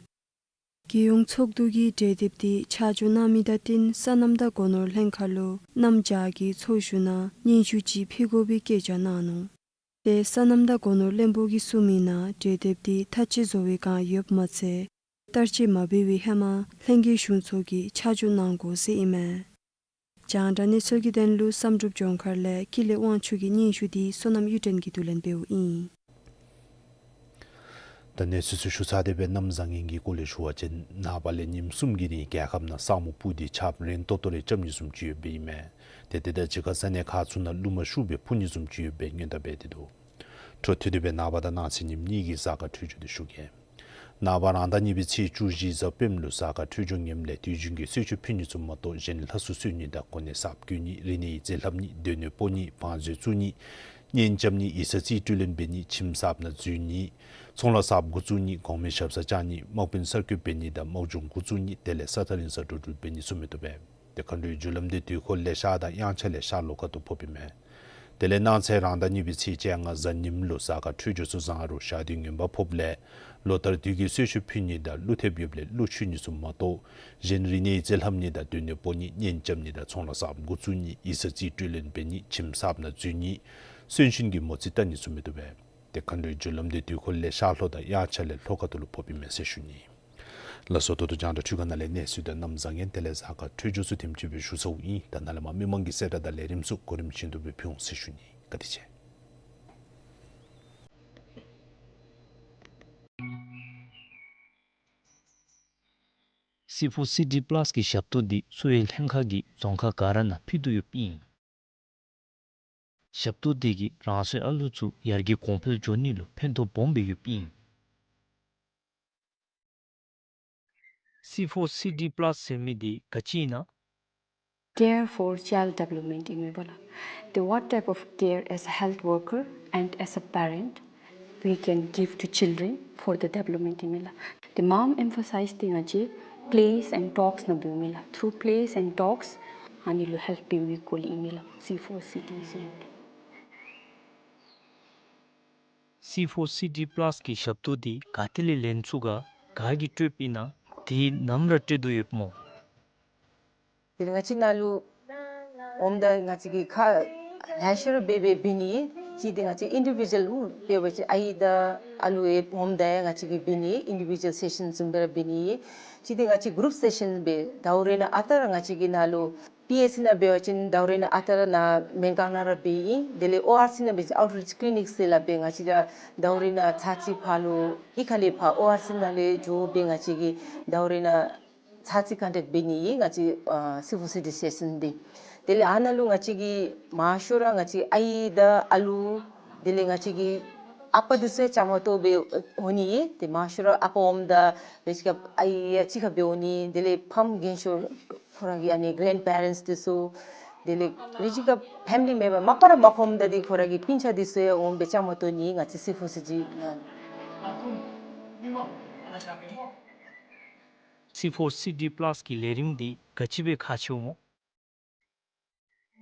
རྒྱལ་ཡོངས་ཚོགས་འདུ་གིས་གྲོས་འདེབས་འདི་ཆ་འཇོག་གནང་མི་དང་བསྟུན་སོ་ནམ་དང་སྒོ་ནོར་ལྷན་ཁག་ལུ་གནམ་བྱཱར་གྱི་ཚོགས་བཞུགས་ནང་སྙན་ཞུ་ཅིག་ཕུལ་དགོ་པའི་བཀོད་རྒྱ་གནང་ནུག། ཏེ་སོ་ནམ་དང་སྒོ་ནོར་བློན་པོ་གིས་གསུངས་མི་ནང་གྲོས་འདེབས་འདི་ཐག་བཅད་བཟོ་བའི་བསྒང་ཡོདཔ་མ་ཚད་བསྟར་སྤྱོད་མ་འབད་བའི་ཧེ་མ་ལྷན་རྒྱས་གཞུང་ཚོགས་ཀྱིས་ཆ་འཇོག་གནང་དགོ་ཟེར་ཨིན་མས། རྒྱང་བསྒྲགས་གནས་ཚུལ་གྱི་དོན་ལུ་བསམ་གྲུབ་ལྗོངས་མཁར་ལས་ཀུན་ལེགས་དབང་ཕྱུག་གི་སྙན་ཞུ་འདི་བསོད་ནམས་གཡུ་སྒྲོན་གྱིས་བསྡུ་ལེན་འབདཝ་ཨིན། ད་གནས་ཚུལ་ཚུ་ཞུ་ཚར་ཏེ་སྦེ་གནམ་བཟང་ངན་གྱི་སྐོར་ལས་ཞུ་བ་ཅིན་ནངས་པ་ལས་ཉིནམ་གསུམ་གྱི་རིང་རྒྱལ་ཁབ་ནང་ས་སྨུག་སྤུབས་ཏེ་ཆརཔ་རན་ཏོག་ཏོ་རེ་རྐྱབ་ནི་བཟུམ་ཅིག་ཡོདཔ་ཨིན་མས། ཏེ་དེ་དང་གཅིག་ཁར་ས་གནས་ཁག་ཚུ་ནང་རླུང་མ་ཤུགས་སྦེ་འཕུ་ནི་བཟུམ་ཅིག་ཡོདཔ་སྦེ་སྔོན་བརྡ་འབད་དེ་འདུག། འཕྲོ་མཐུད་དེ་སྦེ་ནངས་པ་དང་གནངས་ཚེ་ཉིནམ་གཉིས་ཀྱི་གཟའ་སྐར་འཕྲོད་སྦྱོར་འདི་ཞུ་གེ། ནངས་པ་རང་ཟླ་གཉིས་པའི་ཚེས་བཅུ་བཞི་གཟའ་སྤེནམ་ལུ་གཟའ་སྐར་འཕྲོད་སྦྱོར་ངནམ་ལས་དུས་རྒྱུན་གྱི་གསོལ་མཆོད་ཕུལ་ནི་ཚུ་མ་གཏོགས་གཞན་ལྷ་སྲུང་གསོལ་ནི་དང་གོ་གནས་གསརཔ་བསྐོ་ནི་རིག་གནས་ཡིག་རྩིས་ལྷབ་ནི་སྡོད་གནས་སྤོ་ནི་བང་མཛོད་བཙུགས་ནི་གཉེན་རྐྱབ་ནི་ཡིག་ཚང་རྩིས་སྤྲོད་ལེན་འབད་ནི་ཁྱིམ་གསརཔ་ནང་འཛུལ་ནི་ཚོང་ལཱ་གསརཔ་འགོ་བཙུགས་ནི་གོང་མའི་ཞབས་སར་བཅར་ནི་དམག་དཔོན་གསར་བསྐོ་འབད་ནི་དང་དམག་སྦྱོང་འགོ་བཙུགས་ནི་དེ་ལས་ས་ཐག་རིང་སར་འགྲོ་འགྲུལ་འབད་ནི་ཚུ་མི་བཏུབ་པས། དེ་མཁའ་འགྲོའི་རྒྱུ་ལམ་དེ་དུས་འཁོར་ལས་ཤར་དང་དབྱངས་འཆར་ལས་ཤར་ལྷོ་ཁ་ཐུག་ཕོགཔ་ཨིན་མས། དེ་ལས་གནངས་ཚེ་རང་ཟླ་གཉིས་པའི་ཚེས་བཅོ་ལྔ་གཟའ་ཉིམ་ལུ་གཟའ་སྐར་འཕྲོད་སྦྱོར་ཚུ་བཟང་རུང་ཞག་དུས་ངན་པ་ཕོགཔ་ལས་ལོ་ལྟར་དུས་ཀྱི་གསོལ་མཆོད་ཕུལ་ནི་དང་ཀླུ་ཐེབས་ཡོདཔ་ལས་ཀླུ་མཆོད་ནི་ཚུ་མ་གཏོགས་གཞན་རིག་གནས་ཀྱི་རྩིས་ལྷབ་ནི་དང་སྡོད་གནས་སྤོ་ནི་གཉེན་རྐྱབ་ནི་དང་ཚོང་ལཱ་གསརཔ་འགོ་བཙུགས་ནི་ཡིག་ཚང་རྩིས་སྤྲོད་ལེན་འབད་ནི་ཁྱིམ་གསརཔ་ནང་འཛུལ་ནི་གསོན་གཤིན་གྱི་མོ་རྩིས་བལྟ་ནི་ཚུ་མི་བཏུབ་པས། དེ་མཁའ་འགྲོའི་རྒྱུ་ལམ་དེ་དུས་འཁོར་ལས་ཤར་ལྷོ་དང་དབྱངས་འཆར་ལས་ལྷོ་ཁ་ཐུག་ལུ་ཕོགཔ་ཨིན་མས་ཟེར་ཞུ་ནི། ལགས་སོ། ད་ལྟོ་རྒྱང་བསྒྲགས་འཕྲུལ་ཁང་ནང་ལས་གནས་ཚུལ་དང་གནམ་བཟང་ངན་དེ་ལས་གཟའ་སྐར་འཕྲོད་སྦྱོར་ཚུ་དེམ་ཅིག་སྦེ་ཞུ་ཚརཝ་ཨིན། ད་ནཱ་ལས་མར་མི་མང་གི་གསལ་བསྒྲགས་དང་ལས་རིམ་ཚུ་གོ་རིམ་བཞིན་དུ་སྦེ་ཕུལ་འོང་ཟེར་ཞུ་ནི། བཀའ་དྲིན་ཆེ། སི་ཕོར་སི་ཌི་པ་ལཱས་ཀྱི་ཞབས་ཏོག་འདི་གསོ་བའི་ལྷན་ཁག་གིས་རྫོང་ཁག་ག་ར་ནང་ཕུལ་དོ་ཡོདཔ་ཨིན། ཞབས་ཏོག་འདི་གིས་རང་སོའི་ཨ་ལུ་ཚུ་ཡར་རྒྱས་གོང་འཕེལ་འགྱོ་ནི་ལུ་ཕན་ཐོགས་སྦོམ་སྦེ་ཡོདཔ་ཨིན། སི་ཕོར་སི་ཌི་པ་ལཱས་ཟེར་མི་འདི་ག་ཅི་ཨིན་ན། Care for child development ཨིན་མས་པ་ལགས། The what type of care as a health worker and as a parent we can give to children for the development ཨིན་མས་ལགས། The མང་emphasize འདི་ང་བཅས་plays and talks ནང་འབདཝ་ཨིན་ལགས། Through plays and talks ཨ་ནི་ལུ་help འབདཝ་གི་སྐོར་ལས་ཨིན་མས་ལགས། སི་ཕོར་སི་ཌི་ཟེར་མི་འདི། སི་ཕོར་སི་ཌི་པ་ལཱས་ཀྱི་ཞབས་ཏོག་འདི་ག་ཏེ་ལས་ལེན་ཚུགས་ག་ག་གིས་སྤྲོདཔ་ཨིན་ན། དེ་ནམ་ར་སྤྲོད་དོ་ཡོདཔ་སྨོ། དེ་ང་བཅས་ནཱ་ལུ་འོངམ་ད་ང་བཅས་ཀྱིས་ཁ་ལེ་ཤ་ར་འབད་འབད་འབད་ནི། གཅིག་འདི་ང་བཅས་ཨིན་ཌི་བི་ཇུ་ཨེལ་འབད་བ་ཅིན་ཨའི་དང་ཨ་ལུ་ཡང་འོངམ་ད་ཡང་ང་བཅས་ཀྱིས་འབད་ནི་ཨིན་ཌི་བི་ཇུ་ཨེལ་སེ་ཤཱན་བཟུམ་སྦེ་ར་འབད་ནི། གཅིག་འདི་ང་བཅས་གུ་རུབ་སེ་ཤཱན་འབད། ཟླཝ་རེ་ནང་ཨ་རྟག་ར་ང་བཅས་ཀྱིས་ནཱ་ལུ་པི་ཨེཆ་སི་ནང་འབད་བ་ཅིན་ཟླཝ་རེ་ནང་ཨ་རྟག་ར་ནཱ་སྨན་ཁང་ནང་ར་འབད་ཨིན། དེ་ལས་ཨོ་ཨར་སི་ནང་འབད་བ་ཅིན་outreach clinic ཟེར་སླབ་སྦེ་ང་བཅས་ར་ཟླཝ་རེ་ནང་ཚར་གཅིག་ཕར་ལུ་གཡུས་ཁ་ལས་ཕར་ཨོ་ཨར་སི་ནང་ལས་འགྱོ་སྦེ་ང་བཅས་ཀྱིས་ཟླཝ་རེ་ནང་ཚར་གཅིག་ཀོན་ཊེཀཊ་འབད་ནི་ཨིན་ང་བཅས་ཨ་སི་ཕོར་སི་ཌི་སེ་ཤཱན་འདི། དེ་ལས་ཨ་ནཱ་ལུ་ང་བཅས་ཀྱིས་མང་ཤོས་ར་ང་བཅས་ཨའི་དང་ཨ་ལུ་དེ་ལས་ང་བཅས་ཀྱི་ཨ་པ་འདི་ཚུ་ཡང་བཅའ་མར་གཏོགས་སྦེ་འོང་ནི་ཨིན། ཏེ་མང་ཤོས་ར་ཨ་པ་འོངམ་ད་རེ་ཅིག་ཁར་ཨའི་ཡང་གཅིག་ཁར་སྦེ་འོང་ནི། དེ་ལས་ཕམ་རྒན་ཤོས་ཁོ་ར་གི་ཨ་ནི་གེ་རེནཌ་པེ་རེནཊསི་འདི་ཚུ་དེ་ལས་རེ་ཅིག་ཁར་ཕེ་མི་ལི་མེམ་བར་མ་པ་ར་མ་ཕམ་ད་འདི་ཁོ་ར་གི་སྤུན་ཆ་འདི་ཚུ་ཡང་འོང་སྦེ་བཅའ་མར་གཏོགས་ནི་ང་བཅས་སི་ཕོར་སི་ཌི་ནང་། སི་ཕོར་སི་ཌི་པ་ལཱས་ཀྱི་ལས་རིམ་འདི་ག་ཅི་སྦེ་ཁག་ཆེཝ་སྨོ།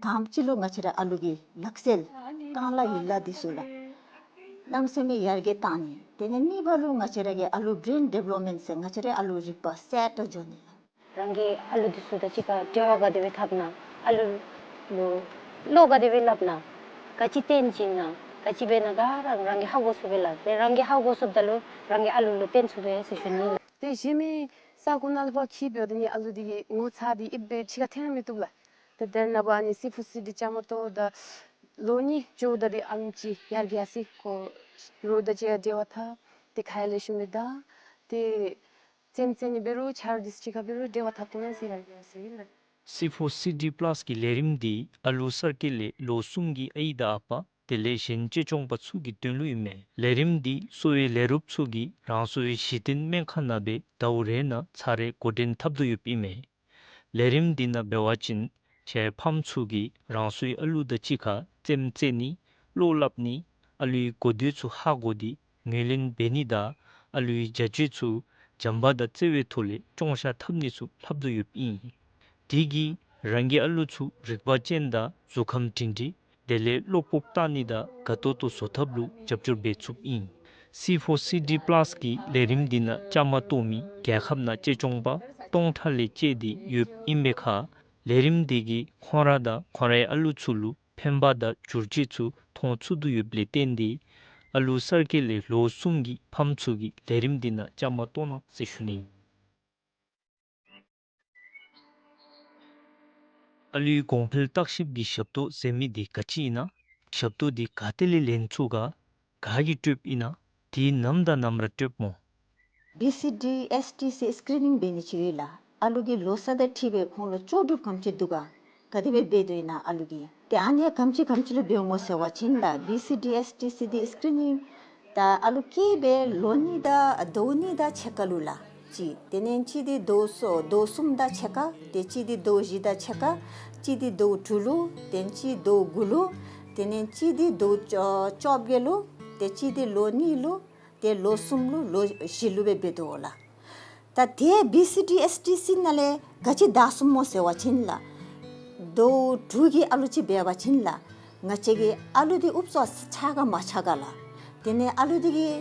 དང་པ་ཅིག་ལུ་ང་བཅས་ར་ཨ་ལུ་གི་ལག་རྩལ་རྐང་ལག་ཡིག་ལགས་འདི་ཚུ་ལགས་གནམ་མེད་ས་མེད་ཡར་རྒྱས་བཏང་ནི། དེ་ལས་གཉིས་པ་ལུ་ང་བཅས་ར་གི་ཨ་ལུ་བྲེན་ཌི་བེ་ལོབ་མེནཊ་ཟེར་ང་བཅས་ར་ཨ་ལུ་རིག་པ་གསརཔ་འགྱོ་ནི་ལགས། རང་གི་ཨ་ལུ་འདི་ཚུ་དང་གཅིག་ཁར་འབྲེལ་བ་ག་དེ་སྦེ་འཐབ་ན། ཨ་ལུ་ལུ་བློ་ག་དེ་སྦེ་སླབ་ན། ག་ཅི་སྟོན་བྱིན་ན་ག་ཅི་འབད་ན་ག་ར་རང་གིས་ཧ་གོ་ཚུགས་པས་ལགས། དེ་རང་གིས་ཧ་གོ་ཚུགསཔ་ད་ལུ་རང་གི་ཨ་ལུ་ལུ་སྟོན་ཚུགས་པས་ཟེར་ཞུ་ནི་ལགས། ཏེ་གཞན་མི་ས་གོ་ནང་ལུ་ཕར་འཁྱིད་འབདཝ་ད་ནི་ཨ་ལུ་འདི་གི་ངོ་ཚ་འདི་ཨེབ་སྦེ་ཕྱི་ཁར་འཐོན་མི་བཏུབ་ལགས། ཏེ་དེ་ནང་འབད་ནི་སི་ཕོར་སི་ཌི་བཅའ་མར་གཏོགས་ད་ལོ་གཉིས་འགྱོཝ་ད་འདི་ཨ་ནེམ་ཅིག་ཡར་རྒྱས་སི་ཁོ་རོགས་དང་གཅིག་ཁར་འབྲེལ་བ་འཐབ་སྟེ་ཁ་ཡ་ལེགས་ཤོམ་སྦེ་ད་ཏེ་རྩེདམོ་རྩེ་ནི་འབད་རུང་ཆ་རོགས་འདི་ཚུ་གཅིག་ཁར་འབད་རུང་འབྲེལ་བ་འཐབ་ཐོབ་ནི་ཟེར་ཡར་རྒྱས་སི་ལགས། སི་ཕོར་སི་ཌི་པ་ལཱས་ཀྱི་ལས་རིམ་འདི་ཨ་ལུ་གསར་སྐྱེས་ལས་ལོ་གསུམ་གྱི་ཨའི་དང་ཨ་པ་དེ་ལས་གཞན་གཅེས་སྐྱོང་པ་ཚུ་གི་དོན་ལུ་ཨིན་མས། ལས་རིམ་འདི་གསོ་བའི་ལས་རོགསཔ་ཚུ་གིས་རང་སོའི་གཞི་རྟེན་སྨན་ཁང་ནང་སྦེ་ཟླཝ་རེ་ནང་ཚར་རེ་འགོ་འདྲེན་འཐབ་དོ་ཡོདཔ་ཨིན་མས། ལས་རིམ་འདི་ནང་འབད་བ་ཅིན་ཁྱེད་ཕམ་ཚུ་གིས་རང་སོའི་ཨ་ལུ་དང་གཅིག་ཁར་རྩེདམོ་རྩེ་ནི་བློ་སླབ་ནི་ཨ་ལུའི་གོ་བརྡ་ཚུ་ཧ་གོ་སྟེ་ངོས་ལེན་འབད་ནི་དང་ཨ་ལུའི་བྱ་སྤྱོད་ཚུ་བྱམས་པ་དང་བརྩེ་བའི་ཐོག་ལས་སྐྱོང་བཤད་འཐབ་ནི་ཚུ་ལྷབ་དོ་ཡོདཔ་ཨིན། དེ་གིས་རང་གི་ཨ་ལུ་ཚུ་རིག་པ་ཅན་དང་གཟུགས་ཁམས་སྒྲིང་སྒྲིང་དེ་ལས་བློ་སྤོབས་བཏང་ནི་དང་དགའ་ཏོག་ཏོ་བཟོ་ཐབས་ལུ་རྒྱབ་སྐྱོར་འབད་ཚུགསཔ་ཨིན། སི་ཕོར་སི་ཌི་པ་ལཱས་ཀྱི་ལས་རིམ་འདི་ནང་བཅའ་མར་གཏོགས་མི་རྒྱལ་ཁབ་ནང་གཅེས་སྐྱོང་པ་སྟོང་ཕྲག་ལས་བཅད་དེ་ཡོདཔ་ཨིན་པའི་ཁར་ལས་རིམ་འདི་གིས་ཁོང་ར་དང་ཁོང་རའི་ཨ་ལུ་ཚུ་ལུ་ཕན་པ་དང་བསྒྱུར་བཅོས་ཚུ་མཐོང་ཚུགས་དོ་ཡོདཔ་ལས་བརྟེན་ཏེ་ཨ་ལུ་གསར་སྐྱེས་ལས་ལོ་གསུམ་གྱི་ཕམ་ཚུ་གིས་ལས་རིམ་འདི་ནང་བཅའ་མར་གཏོགས་གནང་ཟེར་ཞུ་ནི། ཨ་ལུའི་གོང་འཕེལ་བརྟག་ཞིབ་ཀྱི་ཞབས་ཏོག་ཟེར་མི་འདི་ག་ཅི་ཨིན་ན། ཞབས་ཏོག་འདི་ག་ཏེ་ལས་ལེན་ཚུགས་ག་ག་གིས་སྤྲོདཔ་ཨིན་ན། དེ་ནམ་དང་ནམ་ར་སྤྲོདཔ་སྨོ། བི་སི་ཌི་ཨེསི་ཊི་སི་སི་ཀི་རི་ནིང་འབད་ནི་ཅིག་ཡོད་ལགས། ཨ་ལུ་གི་ལོ་ས་དང་འཁྲིལ་སྦེ་ཁོང་ལུ་ལྕོགས་གྲུབ་ག་དེམ་ཅིག་འདུག་ག་ག་དེ་སྦེ་འབད་དོ་ཨིན་ན་ཨ་ལུ་གིས། ཏེ་ཨ་ནི་ཡང་ག་དེམ་ཅིག་ག་དེམ་ཅིག་ལུ་འབདཝ་སྨོ་ཟེར་བ་ཅིན་ལགས་བི་སི་ཌི་ཨེསི་ཊི་སི་སི་ཀི་རི་ནིང་ད་ཨ་ལུ་སྐྱེས་སྦེ་ལོ་གཉིས་དང་ཟླཝ་གཉིས་དང་ཕྱེད་ཀ་ལུ་ལགས་གཅིག། དེ་ལས་གཅིག་འདི་ཟླཝ་གསུམ་ཟླཝ་གསུམ་དང་ཕྱེད་ཀ། ཏེ་གཅིག་འདི་ཟླཝ་བཞི་དང་ཕྱེད་ཀ། གཅིག་འདི་ཟླཝ་དྲུག་ལུ། དེ་ལས་གཅིག་ཟླཝ་དགུ་ལུ། དེ་ལས་གཅིག་འདི་ཟླཝ་བཅོ་བཅོ་བརྒྱད་ལུ། ཏེ་གཅིག་འདི་ལོ་གཉིས་ལུ། ཏེ་ལོ་གསུམ་ལུ་ལོ་བཞི་ལུ་སྦེ་འབད་དོ་ལགས། ད་དེ་བི་སི་ཌི་ཨེསི་ཌི་སི་ནང་ལས་ག་ཅི་བདའ་ཚུགས་སྨོ་ཟེར་བ་ཅིན་ལགས། ཟླཝ་དྲུག་གི་ཨ་ལུ་ཅིག་འབད་བ་ཅིན་ལགས། ང་བཅས་ཀྱི་ཨ་ལུ་འདི་ཨུབ་ཙམ་ཆགས་ག་མ་ཆགས་ག་ལགས། དེ་ལས་ཨ་ལུ་འདི་གིས་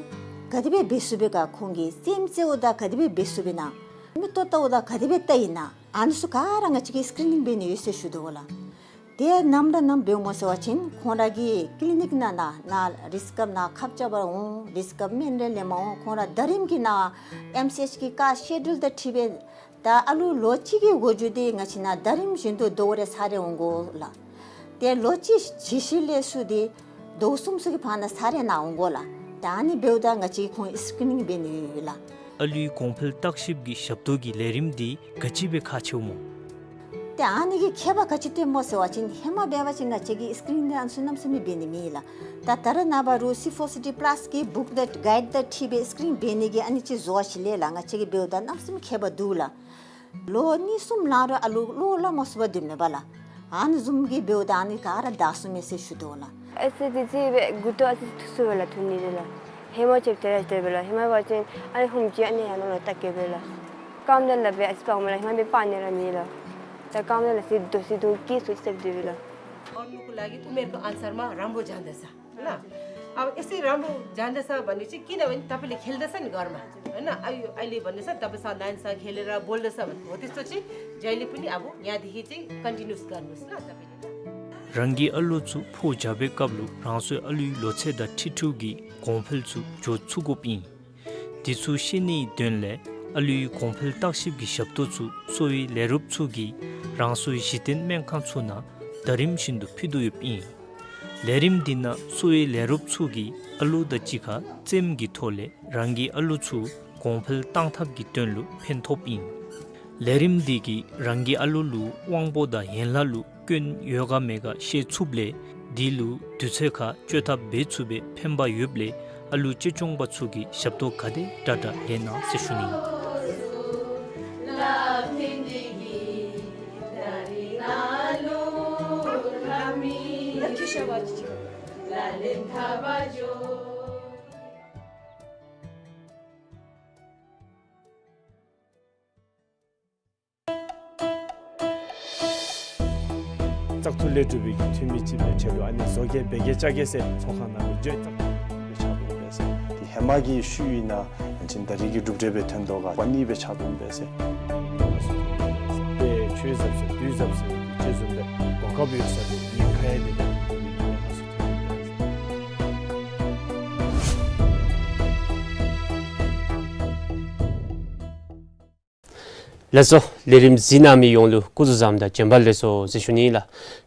ག་དེ་སྦེ་འབད་ཚུགས་པས་ག། ཁོང་གིས་རྩེདམོ་རྩེཝ་ད་ག་དེ་སྦེ་འབད་ཚུགས་པས་ན། མིག་ཏོ་བལྟཝ་ད་ག་དེ་སྦེ་བལྟ་ཡི་ན། ཨ་ནི་ཚུ་ག་ར་ང་བཅས་ཀྱིས་སི་ཀི་རི་ནིང་འབད་ནི་ཡོད་ཟེར་ཞུ་དོ་ལགས། དེ་ནམ་ར་ནམ་འབདཝ་སྨོ་ཟེར་བ་ཅིན་ཁོང་ར་གི་ཀི་ལི་ནིག་ནང་ན་ན་རིགས་སྐབས་ནང་ཁབ་རྐྱབ་པར་འོང་། རིགས་སྐབས་སྨན་རེ་ལེནམ་འོང་། ཁོང་ར་ཟླ་རིམ་གྱི་ནང་ཨེམ་སི་ཨེཆ་གི་ཀ་སི་ཀེ་ཌུལ་དང་འཁྲིལ་སྦེ་ད་ཨ་ལུ་ལོ་གཅིག་གི་འགོ་འགྱུར་འདི་ང་བཅས་ནང་ཟླ་རིམ་བཞིན་དུ་ཟླཝ་རེ་ཚར་རེ་འོང་དགོ་ལགས། ཏེ་ལོ་གཅིག་ཇི་བཞིན་ལས་ཚུར་འདི་ཟླཝ་གསུམ་ཚུ་གི་བར་ན་ཚར་རེ་ནང་འོང་དགོ་ལགས། ད་ཨ་ནི་འབདཝ་ད་ང་བཅས་ཁོང་སི་ཀི་རི་ནིང་འབད་ནི་ཡོད་ལགས། ཨ་ལུའི་གོང་འཕེལ་བརྟག་ཞིབ་ཀྱི་ཞབས་ཏོག་གི་ལས་རིམ་འདི་ག་ཅི་སྦེ་ཁག་ཆེཝ་སྨོ། ཏེ་ཨ་ནི་གི་ཁྱད་པར་ག་ཅི་སྟོནམ་སྨོ་ཟེར་བ་ཅིན་ཧེ་མ་འབད་བ་ཅིན་ང་བཅས་ཀྱིས་སི་ཀི་རི་ནིང་འདི་ཨ་ནི་ཚུ་གནམ་མེད་ས་མེད་འབད་ནི་མེད་ལགས། ད་ད་རེས་ནངས་པ་རུང་སི་ཕོར་སི་ཌི་པ་ལཱས་ཀྱི་བུཀ་དང་གའིཌ་དང་འཁྲིལ་སྦེ་སི་ཀི་རི་ནིང་འབད་ནི་གི་ཨ་ནི་ཅིག་བཟོ་བ་ཅིག་ལས་ལགས། ང་བཅས་ཀྱིས་འབདཝ་ད་གནམ་མེད་ས་མེད་ཁྱད་པར་འདུག་ལགས། ལོ་གཉིས་གསུམ་ལང་རུང་ཨ་ལུ་བློ་སླབ་མ་ཚུགས་པར་སྡོདཔ་མས་པ་ལགས། ཨ་ནི་བཟུམ་གྱི་འབདཝ་ད་ཨ་ནི་ག་ར་བདའ་ཚུགས་མས་ཟེར་ཞུ་དོ་ལགས། ཨེ་སི་ཌི་སི་འབད་མགུ་ཏོ་ཨ་ཙི་ཐུ་སུ་སྦེ་ལགས་ཐུ་ནི་རེ་ལགས། ཧེ་མ་ཅིག་དེ་ར་དེ་སྦེ་ལགས། ཧེ་མ་འབད་བ་ཅིན་ཨ་ནི་ཧུམ་ཅིག་ཨ་ནི་ཡང་ནང་ལུ་བལྟ་གེ་སྦེ་ལགས། རྐངམ་དེ་ལགས་འབད་ཨ་ཙི་སྤར་མས་ལགས། ཧེ་མ་འབད་སྤར་ནི་ར་མེད་ལགས། ད་རྐངམ་དེ་ལགས་ཟི་དོ་ཟི་དོ་ཀི་སུ་སེབ་དེ་སྦེ་ལགས། और उनको लागि उमेरको अनुसारमा राम्रो जाँदछ। ल। अब यसै राम्रो जाँदछ भनेपछि किनभने तपाईँले खेल्दछ नि घरमा, होइन? अहिले, अहिले भन्नुहोस् न, तपाईँ स-, नानीसँग खेलेर बोल्दछ भने हो, त्यस्तो चाहिँ जहिले पनि अब यहाँदेखि चाहिँ कन्टिन्युस गर्नुहोस् ल तपाईँले। རང་གི་ཨ་ལུ་ཚུ་ཕོ་རྒྱས་པའི་སྐབས་ལུ་རང་སོའི་ཨ་ལུའི་ལོ་ཚད་དང་འཁྲིལ་འཁྲིལཝ་གི་གོང་འཕེལ་ཚུ་འགྱོ་ཚུགས་དགོཔ་ཨིན། དེ་ཚུ་ཤེས་ནིའི་དོན་ལས་ཨ་ལུའི་གོང་འཕེལ་བརྟག་ཞིབ་ཀྱི་ཞབས་ཏོག་ཚུ་གསོ་བའི་ལས་རོགསཔ་ཚུ་གིས་རང་སོའི་གཞི་རྟེན་སྨན་ཁང་ཚུ་ནང་ཟླ་རིམ་བཞིན་དུ་ཕུལ་དོ་ཡོདཔ་ཨིན། ལས་རིམ་འདི་ནང་གསོ་བའི་ལས་རོགསཔ་ཚུ་གིས་ཨ་ལུ་དང་གཅིག་ཁར་རྩེདམོ་གི་ཐོག་ལས་རང་གི་ཨ་ལུ་ཚུ་གོང་འཕེལ་གཏང་ཐབས་ཀྱི་དོན་ལུ་ཕན་ཐོགསཔ་ཨིན། ལས་རིམ་འདི་གིས་རང་གི་ཨ་ལུ་ལུ་དབང་པོ་དང་ཡན་ལག་ལུ་སྐྱོན་ཡོད་ག་མེད་ག་ཤེས་ཚུགསཔ་ལས་དེ་ལུ་དུས་ཚོད་ཁར་བཅོས་ཐབས་འབད་ཚུགས་པའི་ཕན་པ་ཡོདཔ་ལས་ཨ་ལུ་གཅེས་སྐྱོང་པ་ཚུ་གིས་ཞབས་ཏོག་ག་དེ་དྲག་དྲག་ལེན་གནང་ཟེར་ཞུ་ནི། བཙག་འཐུ་ལས་གྲུབ་པའི་འཐུས་མི་ཅིག་སྦེ་ཆེད་དུ་ཨ་ནི་བཟོ་གེ་འབད་གེ་བཅའ་གེ་ཟེར་ཚོགས་ཁང་ནང་ལུ་བརྗོད། བཙག་འཐུ་ལས་ཕྱག་རྡོར་འབད་ཟེར། དེ་ཧེ་མ་གི་ཤུལ་ཨིན་ན་ཡང་ཅིན་ད་རིས་ཀྱི་གྲུབ་འབྲས་སྦེ་ཐོན་དོ་ག་པ་ནི་སྦེ་ཕྱག་རྡོར་འབད་ཟེར། དེ་ཆོས་ཟབ་ཟེར་དུས་ཟབ་ཟེར་ཅིག་བཟུམ་སྦེ་གོ་སྐབས་ཡོད་ས་དེ་ཉེན་ཁ་ཡང་དེ་ལས་ཐོན་ནི་ཉེན་ཁ་ཚུ་ཐོན་ནི་འབད་ཟེར། ལགས་སོ། ལས་རིམ་གཟིགས་གནང་མི་ཡོངས་ལུ་སྐུ་གཟུགས་བཟང་དང་བྱོན་པ་ལེགས་སོ་ཟེར་ཞུ་ནི་ལགས།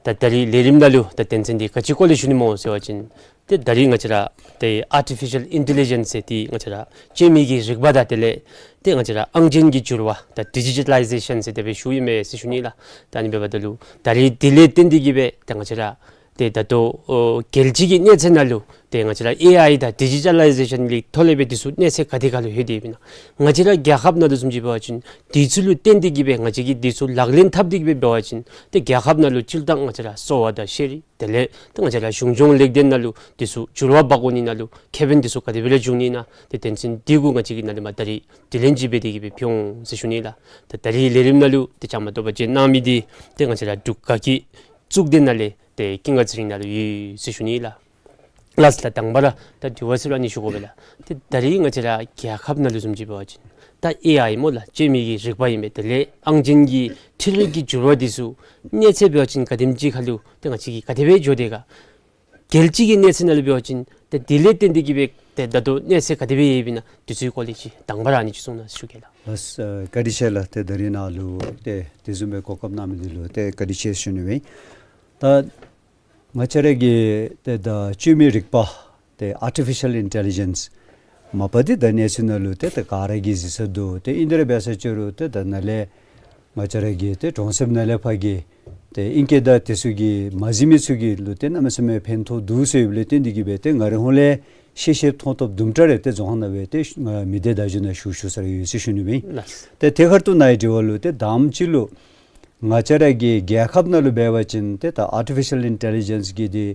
ད་ད་རིས་ལས་རིམ་ནང་ལུ་ད་དོན་ཚན་འདི་ག་ཅི་སྐོར་ལས་ཞུ་ནི་སྨོ་ཟེར་བ་ཅིན་ཏེ་ད་རིས་ང་བཅས་ར་ཏེ་ཨར་ཊི་ཕི་ཤལ་ཨིན་ཊེ་ལི་ཇེནསི་ཟེར་ཏེ་ང་བཅས་ར་སྤྱོད་མི་གི་རིག་པ་དང་དེ་ལས་ཏེ་ང་བཅས་ར་ཨང་ཅན་གྱི་འགྱུར་བ་ད་ཌི་ཇི་ཊ་ལའི་ཟེ་ཤཱན་ཟེར་དེ་སྦེ་ཞུ་ཡི་མས་ཟེར་ཞུ་ནི་ལགས། ད་ཨ་ནི་འབདཝ་ད་ལུ་ད་རིས་དེ་ལས་བརྟེན་ཏེ་གིས་སྦེ་ད་ང་བཅས་ར་ཏེ་ད་ལྟོ་ཨོ་རྒྱལ་སྤྱི་གི་གནས་ཚད་ནང་ལུ་ཏེ་ང་བཅས་ར་ཨེ་ཨའི་དང་ཌི་ཇི་ཊ་ལའི་ཟེ་ཤཱན་གྱི་ཐོག་ལས་སྦེ་འདི་ཚུ་གནས་ཚད་ག་དེ་ཁར་ལུ་ལྷོད་དེ་ཡོདཔ་ཨིན་ན། ང་བཅས་ར་རྒྱལ་ཁབ་ནང་ལུ་བཟུམ་ཅིག་འབད་བ་ཅིན་འདི་ཚུ་ལུ་བརྟེན་ཏེ་གིས་སྦེ་ང་བཅས་ཀྱིས་འདི་ཚུ་ལག་ལེན་འཐབ་སྟེ་གིས་སྦེ་འབད་བ་ཅིན་ཏེ་རྒྱལ་ཁབ་ནང་ལུ་སྤྱིར་བཏང་ང་བཅས་ར་གསོ་བ་དང་ཤེས་རིག་དེ་ལས་ཏེ་ང་བཅས་ར་གཞུང་སྐྱོང་ལེགས་ལྡན་ནང་ལུ་འདི་ཚུ་འགྱུར་བ་འབག་འོང་ནི་ནང་ལུ་ཁེ་ཕན་འདི་ཚུ་ག་དེ་སྦེ་ར་འབྱུང་ནི་ཨིན་ན་ཏེ་དོན་ཚན་འདི་གུ་ང་བཅས་ཀྱིས་ནཱ་ལས་མར་ད་རིས་དྲི་ལན་ཅིག་འབད་དེ་གིས་སྦེ་ཕུལ་འོང་ཟེར་ཞུ་ནི་ལགས། ད་ད་རིས་ལས་རིམ་ནང་ལུ་ཏེ་བཅའ་མར་གཏོགས་པར་བྱོན་གནང་མི་འདི་ཏེ་ང་བཅས་ར་འབྲུག་དགའ་སྐྱིད་གཙུག་སྡེ་ནང་ལས་ཏེ་ཀུན་དགའ་ཚེ་རིང་ལགས་ལུ་ཡོད་ཟེར་ཞུ་ནི་ལགས། ལགས་སོ་ལགས། དང་པ་ར་ད་དྲི་བ་ཟེར་རུང་ཨ་ནི་ཞུ་དགོ་པས་ལགས། ཏེ་ད་རིས་ང་བཅས་ར་རྒྱལ་ཁབ་ནང་ལུ་བཟུམ་ཅིག་འབད་བ་ཅིན་ད་ཨེ་ཨའི་སྨོ་ལགས་སྤྱོད་མི་གི་རིག་པ་ཨིན་པས། དེ་ལས་ཨང་ཅན་གྱི་འཕྲུལ་རིག་གི་འགྱུར་བ་འདི་ཚུ་གནས་ཚད་འབད་བ་ཅིན་ག་དེམ་ཅིག་ཁར་ལུ་ཏེ་ང་བཅས་ཀྱིས་ག་དེ་སྦེ་འགྱོ་དེས་ག། རྒྱལ་སྤྱི་གི་གནས་ཚད་ནང་ལུ་འབད་བ་ཅིན་ཏེ་དེ་ལས་བརྟེན་ཏེ་གིས་སྦེ་ཏེ་ད་ལྟོ་གནས་ཚད་ག་དེ་སྦེ་ཡོདཔ་ཨིན་ན་འདི་ཚུ་གི་སྐོར་ལས་ཅིག་དང་པ་ར་ཨ་ནི་ཅིག་གསུང་གནང་ཟེར་ཞུ་གེ་ལགས། ལགས་སོ། བཀའ་དྲིན་ཆེ་ལགས། ཏེ་ད་རིས་ནཱ་ལུ་ཏེ་དེ་བཟུམ་སྦེ་གོ་སྐབས་གནང་མི་འདི་ལུ་ཏེ་བཀའ་དྲིན་ཆེ་ཞུ་ནི་ཨིན། ད་ང་བཅས་ར་གི་ཏེ་ད་སྤྱོད་མི་རིག་པ་ཏེ་ཨར་ཊི་ཕི་ཤལ་ཨིན་ཊེ་ལི་ཇེནསི་མ་པ་འདི་ད་གནས་ཚུལ་ནང་ལུ་ཏེ་ད་ག་ར་གིས་གཟིགས་ས་འདུག། ཏེ་ཨིན་དེ་ར་འབད་ས་ཅིག་རུང་ཏེ་ད་ནཱ་ལས་ང་བཅས་ར་གི་ཏེ་གྲོང་གསེབ་ནང་ལས་ཕར་གྱི་ཏེ་ཨིང་སྐད་དང་དེ་ཚུ་གིས་མ་གཟིགས་མི་ཚུ་གི་ལུ་ཏེ་གནམ་མེད་ས་མེད་ཕན་ཐོགས་འདུག་ཟེར་ཡོདཔ་ལས་བརྟེན་ཏེ་གིས་སྦེ་ཏེ་ང་རའི་ཧོངས་ལས་ཤེས་ཤེསཔ་མཐོང་ཐོབ་དུམ་གྲ་རེ་ཏེ་རྫོང་ཁག་ནང་སྦེ་ཏེ་ང་མི་སྡེ་བརྡ་བརྒྱུད་ནང་ཞུ་ཞུ་ས་ར་ཡོད་ཟེར་ཞུ་ནི་ཨིན། ལགས། ཏེ་དེ་ཁར་ལྟོས་ནཱ་གི་དྲི་བ་ལུ་ཏེ་དང་པ་ཅིག་ལུ་ང་བཅས་ར་གི་རྒྱལ་ཁབ་ནང་ལུ་འབད་བ་ཅིན་ཏེ་ད་ཨར་ཊི་ཕི་ཤལ་ཨིན་ཊེ་ལི་ཇེནསི་གི་འདི་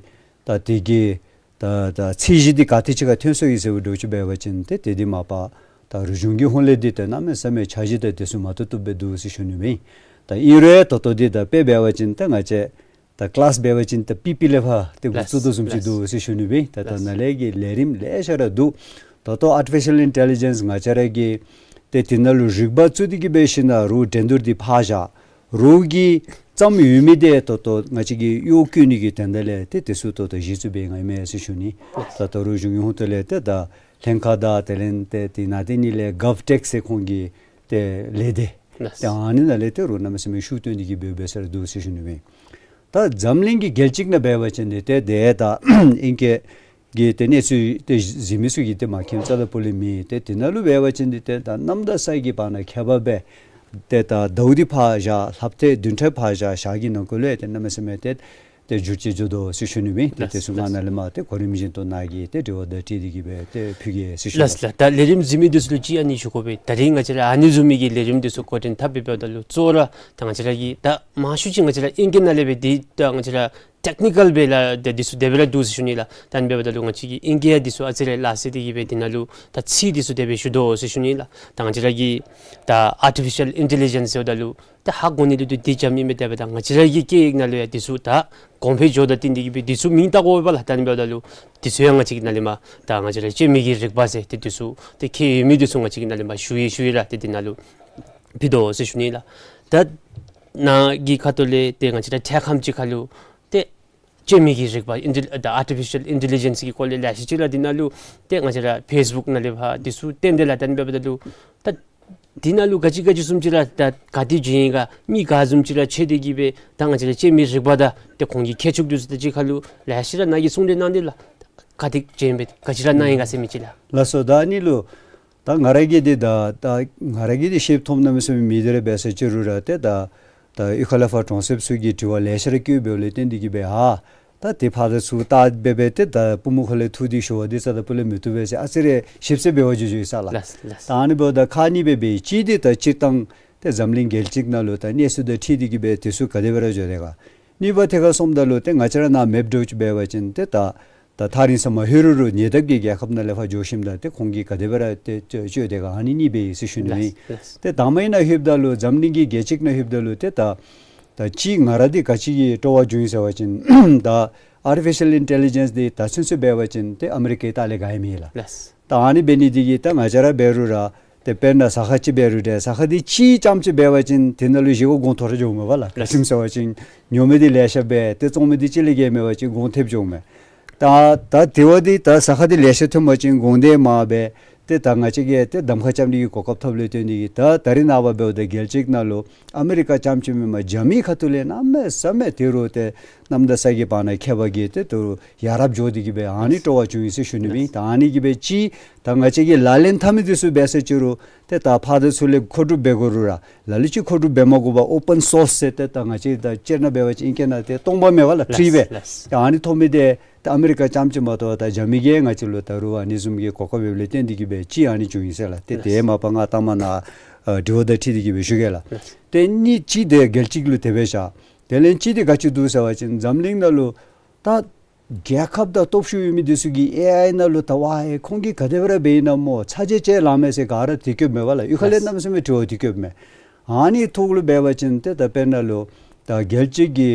ད་དེ་གི་ད་ད་ཚད་གཞི་འདི་ག་ཏེ་ཅིག་ཁར་ཐོན་སོ་ཡི་ཟེར་བའི་འདྲཝ་ཅིག་འབད་བ་ཅིན་ཏེ་དེ་འདི་མ་པ་ ད་རིག་གཞུང་གི་ཧོངས་ལས་འདི་ད་གནམ་མེད་ས་མེད་འཆར་གཞི་ད་དེ་ཚུ་མ་བཏུབ་བཏུབ་སྦེ་འདུག་ཟེར་ཞུ་ནི་མས། ད་ཨིན་རུང་ད་ལྟོ་འདི་ད་དཔེ་འབད་བ་ཅིན་ད་ང་བཅས་ད་ཀི་ལཱསི་འབད་བ་ཅིན་ད་པི་པི་ལས་ཕར་ཏེ་འགོ་བཙུགས་དོ་བཟུམ་ཅིག་འདུག་ཟེར་ཞུ་ནི་མས། ད་ད་ནཱ་ལས་ཀྱི་ལས་རིམ་ལེ་ཤ་ར་འདུག། ད་ལྟོ་ཨར་ཊི་ཕི་ཤལ་ཨིན་ཊེ་ལི་ཇེནསི་ང་བཅས་ར་གིས་ཏེ་དེ་ནང་ལུ་རིག་པ་བཙུགས་ཏེ་གི་འབད་ཞིནམ་ལས་རོགས་འགྲན་བསྡུར་འདི་ཕར་བཞག། རོགས་ཀྱིས་བརྩམས་ཡོད་མི་འདི་ད་ལྟོ་ང་བཅས་ཀྱིས་གཡོག་བཀོལ་ནི་གི་དོན་དག་ལས་ཏེ་དེ་ཚུ་ད་ལྟོ་གཞི་བཙུགས་འབད་ནི་ཨིན་མས་ཟེར་ཞུ་ནི། ད་ལྟོ་རིག་གཞུང་གི་ཧོངས་ལས་ཏེ་ད་ལྷན་ཁག་དང་དེ་ལས་ཏེ་དེ་ནང་ཏེ་ནི་ལས་གཱབ་ཊེག་ཟེར་ཁོང་གི་ཏེ་ལས་སྡེ་ཏེ་ཨ་ནི་ནང་ལས་ཏེ་རོགས་གནམ་མེད་ས་མེད་ཤུགས་བཏོན་ཏེ་གི་འབད་འབད་ས་ར་འདུག་ཟེར་ཞུ་ནི་མས། ད་འཛམ་གླིང་གི་རྒྱལ་སྤྱི་ནང་འབད་བ་ཅིན་འདི་ཏེ་དེ་ད་ཨིང་སྐད་ཀྱི་ཏེ་གནས་ཚུལ་ཏེ་གཟིགས་མི་ཚུ་གིས་ཏེ་མ་མཁྱེནམ་རྩ་དང་སྤུ་ལས་མེད། ཏེ་དེ་ནང་ལུ་འབད་བ་ཅིན་འདི་ཏེ་ད་གནམ་དང་ས་གི་བར་ན་ཁྱད་པར་འབད་ཏེ་ད་ཟླཝ་འདི་ཕར་བཞག། ལྷགཔ་ཏེ་བདུན་ཕྲག་ཕར་བཞག་བཞག་གི་ནང་འཁོད་ལས་ཏེ་གནམ་མེད་ས་མེད་ཏེ་ཏེ་འགྱུར་བཅོས་འགྱོ་དོ་ཟེར་ཞུ་ནི་མས། ཏེ་དེ་ཚུ་ང་ནཱ་ལས་མར་ཏེ་གོ་རིམ་བཞིན་དུ་ནཱ་གིས་ཏེ་དྲི་བ་དང་འཁྲིལ་ཏེ་གི་སྦེ་ཏེ་ཕུལ་གེ་ཟེར་ཞུ་ནི་ལགས། ལགས་ལགས། ད་ལས་རིམ་གཟིགས་མི་འདི་ཚུ་ལུ་ཅིག་ཨ་ནི་ཞུ་དགོ་པས། ད་རིས་ང་བཅས་ར་ཨ་ནི་བཟུམ་མའི་གི་ལས་རིམ་འདི་ཚུ་འགོ་འདྲེན་འཐབ་སྦེ་འབདཝ་ད་ལུ་གཙོ་བོ་ར་ད་ང་བཅས་ར་གི་ད་མང་ཤོས་ཅིག་ང་བཅས་ར་ཨིང་སྐད་ནང་ལས་འབད་འདི་ད་ང་བཅས་ར་ཊེག་ནི་ཀཱལ་སྦེ་ལགས་ཏེ་འདི་ཚུ་དེ་སྦེ་ར་འདུག་ཟེར་ཞུ་ནི་ལགས། ད་ཨ་ནི་འབདཝ་ད་ལུ་ང་བཅས་ཀྱི་ཨིང་སྐད་འདི་ཚུ་ཨ་ཙི་རེ་ལག་ཤེས་འདི་གིས་འབད་འདི་ནང་ལུ་ད་ཚིག་འདི་ཚུ་དེ་སྦེ་ཞུ་དོ་ཟེར་ཞུ་ནི་ལགས། ད་ང་བཅས་ར་གི་ད་ཨར་ཊི་ཕི་ཤལ་ཨིན་ཊེ་ལི་ཇེནསི་ཟེརཝ་ད་ལུ་ད་ཧ་གོ་ནི་ལུ་ད་འདི་འཇམ་ཨིན་མས། དེ་འབདཝ་ད་ང་བཅས་ར་གི་སྐད་ཡིག་ནང་ལུ་ཡང་འདི་ཚུ་ད་གོང་འཕེལ་འགྱོཝ་དང་བསྟུན་ཏེ་གི་འབད་འདི་ཚུ་མིང་བཏགས་དགོ་པས་ལགས། ད་ཨ་ནི་འབདཝ་ད་ལུ་འདི་ཚུ་ཡང་ང་བཅས་ཀྱི་ནང་ལས་མར་ད་ང་བཅས་ར་སྤྱོད་མི་གི་རིག་པ་ཟེར་ཏེ་འདི་ཚུ་ཏེ་ཁྱད་ཡོད་མི་འདི་ཚུ་ང་བཅས་ཀྱི་ནང་ལས་མར་ཞུ་ཡི་ཞུ་ཡི་ར་ཏེ་འདི་ནང་ལུ་ཕུལ་དོ་ཟེར་ཞུ་ནི་ལགས། ད་ནཱ་གི་ཁ་ཐུག་ལས་ཏེ་ང་བཅས་ར་འཕྲལ་ཁམས་ཅིག་ཁར་ལུ་ཏེ་སྤྱོད་མི་གི་རིག་པ་ཨིན་ཊེ་ད་ཨར་ཊི་ཕི་ཤལ་ཨིན་ཊེ་ལི་ཇེནསི་གི་སྐོར་ལས་ལེ་ཤ་ཅིག་ར་འདི་ནང་ལུ་ཏེ་ང་བཅས་ར་ཕེསི་བུཀ་ནང་ལས་ཕར་འདི་ཚུ་སྟོན་དེས་ལགས། ད་ཨ་ནི་འབདཝ་ད་ལུ་ད་འདི་ནང་ལུ་ག་ཅི་ག་ཅི་བཟུམ་ཅིག་ར་ད་ག་ཏེ་འགྱོ་ཡི་ག་མི་ག་བཟུམ་ཅིག་ར་འཚོལ་ཏེ་གི་སྦེ་ད་ང་བཅས་ར་སྤྱོད་མི་རིག་པ་དང་ཏེ་ཁོང་གི་ཁྱད་ཆོས་འདི་ཚུ་དང་གཅིག་ཁར་ལུ་ལེ་ཤ་ར་ནཱ་གིས་གསུང་གྲོས་གནང་དེས་ལགས། ག་ཏེ་འགྱོ་ཡི་སྦེ་ག་ཅི་ར་གནང་ཡི་ག་ཟེར་མི་ཅིག་ལགས། ལགས་སོ། ད་ཨ་ནི་ལུ་ད་ང་ར་གིས་འདི་ད་ད་ང་ར་གིས་འདི་ཤེསཔ་ཐོནམ་གནམ་མེད་ས་མེད་མེད། དེ་ར་འབད་ས་ཅིག་རུང་ར་ཏེ་ད་ད་གཡུས་ཁ་ལས་ཕར་གྲོང་གསེབ་ཚུ་གི་དྲི་བ་ལེ་ཤ་ར་བཀོད་འབདཝ་ལས་བརྟེན་ཏེ་གི་སྦེ་ཨ་ད་དེ་ཕར་དང་ཚུར་བལྟ་སྦེ་སྦེ་ཏེ་ད་པུས་མོ་ཁ་ལས་འཐུ་སྟེ་ཞུ་བ་འདི་རྩ་དང་སྤུ་ལས་མི་བཏུབ་པས་ཟེར་ཨ་ཙི་རེ་ཞིབ་ཚགས་འབད་བ་ཅིན་ཞུ་ཡི་ཟེར་ལགས། ལགས་ལགས། ད་ཨ་ནི་འབདཝ་ད་ཁག་གཉིས་སྦེ་འབད་ཡི། གཅིག་འདི་ད་སྤྱིར་བཏང་ཏེ་འཛམ་གླིང་རྒྱལ་སྤྱི་ནང་ལུ་ད་གནས་ཚུལ་དང་འཁྲིལ་ཏེ་གི་སྦེ་དེ་ཚུ་ག་དེ་སྦེ་ར་འགྱོ་དེས་ག། གཉིས་པ་ཐད་ཁར་སོངམ་ད་ལུ་ཏེ་ང་བཅས་ར་ནཱ་མེཔ་འདྲཝ་ཅིག་འབད་བ་ཅིན་ཏེ་ད་ད་ཐག་རིང་ས་མ་ལྷོད་རུང་རུང་ཉེ་འདབས་ཀྱི་རྒྱལ་ཁབ་ནང་ལས་ཕར་འགྱོ་ཞིནམ་ད་ཏེ་ཁོང་གིས་ག་དེ་སྦེ་ར་ཏེ་སྤྱོད་སྤྱོད་དེས་ག། ཨ་ནི་གཉིས་སྦེ་ཨིན་ཟེར་ཞུ་ནི་ཨིན། ལགས་ལགས། ཏེ་དང་པ་ཨིན་ན་ལྷོདཔ་ད་ལུ་འཛམ་གླིང་གི་རྒྱལ་སྤྱི་ནང་ལྷོདཔ་ད་ལུ་ཏེ་ད་ད་ཅི་ང་ར་འདི་ག་ཅི་གི་སྤྲོ་བ་བྱུང་ཡི་ཟེར་བ་ཅིན་ད་ཨར་ཊི་ཕི་ཤལ་ཨིན་ཊེ་ལི་ཇེནསི་འདི་ད་ཚུན་ཚོད་འབད་བ་ཅིན་ཏེ་ཨ་མི་རི་ཀའི་ལྟག་ལས་ག་ཡང་མེད་ལགས། ལགས། ད་ཨ་ནི་འབད་ནི་འདི་གིས་ད་ང་བཅས་ར་འབད་རུང་ར་ཏེ་དཔེར་ན་ཟ་ཁང་ཅིག་འབད་རུང་ཏེ་ཟ་ཁང་འདི་གཅིག་རྐྱངམ་ཅིག་འབད་བ་ཅིན་དེ་ནང་ལུ་བཞི་བ་གོང་མཐོ་ར་འགྱོཝ་མས་པ་ལགས། ལགས། ག་ཅི་སྨོ་ཟེར་བ་ཅིན་ཉོ་མི་འདི་ལེ་ཤ་སྦེ་ཏེ་བཙོང་མི་འདི་གཅིག་ལས་བརྒལ་མེད་པ་ཅིན་གོང་ཐེབས་འགྱོཝ་མས། ད་ད་དེ་བ་འདི་ད་ཟ་ཁང་འདི་ལེ་ཤ་ཐོན་པ་ཅིན་གོང་འདི་མར་སྦེ་ཏེ་ད་ང་བཅས་ཀྱིས་ཏེ་གདམ་ཁ་རྐྱབ་ནི་གི་གོ་སྐབས་ཐོབ་ལས་བརྟེན་ཏེ་གི་ད་ད་རིས་ནངས་པ་འབདཝ་ད་རྒྱལ་སྤྱི་ནང་ལུ་ཨ་མི་རི་ཀ་རྐྱངམ་ཅིག་མེན་པར་རྒྱ་མི་ཁ་ཐུག་ལས་གནམ་མེད་ས་མེད་ཏེ་རུང་ཏེ་གནམ་དང་ས་གི་བར་ན་ཁྱད་པར་གྱིས་ཏེ་ད་རུང་ཡ་རབས་འགྱོ་སྟེ་གི་སྦེ་ཨ་ནི་སྤྲོ་བ་བྱུང་ཡི་ཟེར་ཞུ་ནི་ཨིན། ད་ཨ་ནི་གིས་སྦེ་ཅིག་ད་ང་བཅས་ཀྱིས་ལག་ལེན་འཐབ་མི་འདི་ཚུ་འབད་ས་ཅིག་རུང་ཏེ་ད་ཕར་དང་ཚུར་ལས་མཁོ་སྒྲུབ་འབད་དགོ་རུང་ར་ལ་ལུ་ཅིག་མཁོ་སྒྲུབ་འབད་མ་དགོ་པར་ཨོ་པཱན་སོརསི་ཟེར་ཏེ་ད་ང་བཅས་ད་སྤྱིར་ན་འབད་བ་ཅིན་ཨིང་སྐད་ནང་ཏེ་སྟོང་པ་མེད་པ་ལགས། ཕི་རི་ལགས་སྦེ། ལགས། ད་ཨ་ནི་ཐོབ་མི་འདི་ད་ཨ་མི་རི་ཀ་རྐྱངམ་ཅིག་མ་གཏོགས་ད་རྒྱ་མི་གིས་ང་བཅས་ལུ་ད་རུང་ཨ་ནི་བཟུམ་གྱི་གོ་སྐབས་ཡོདཔ་ལས་བརྟེན་ཏེ་གི་སྦེ་ཅིག་ཨ་ནི་བྱུང་ཡི་ཟེར་ལགས། ཏེ་ལགས། དེ་མ་པ་ང་ལྟ་མ་ནཱ་ཨ་དྲི་བ་དང་འཁྲིལ་ཏེ་གི་སྦེ་ཞུ་གེ་ལགས། ལགས། ཏེ་གཉིས་ཅིག་འདི་རྒྱལ་སྤྱི་ལུ་དེ་སྦེ་བཞག། དེ་ལས་གཅིག་འདི་ག་ཅི་འདུག་ཟེར་བ་ཅིན་འཛམ་གླིང་ནང་ལུ་ད་རྒྱལ་ཁབ་དང་སྟོབས་ཤུགས་ཡོད་མི་འདི་ཚུ་གིས་ཨེ་ཨའི་ནང་ལུ་ད་ཝའི་ཁོང་གིས་ག་དེ་སྦེ་ར་འབད་ཡི་ན་སྨོ་ཚ་གྱང་ཅིག་ལང་མས་ཟེར་ག་ར་དྲི་བཀོདཔ་མས་པ་ལགས། གཡུས་ཁ་ལས་ལགས། གནམ་མེད་ས་མེད་དྲི་བ་དྲི་བཀོདཔ་མས། ཨ་ནི་ཐོག་ལུ་འབད་བ་ཅིན་ཏེ་ད་དཔེར་ན་ལུ་ད་རྒྱལ་སྤྱི་གི་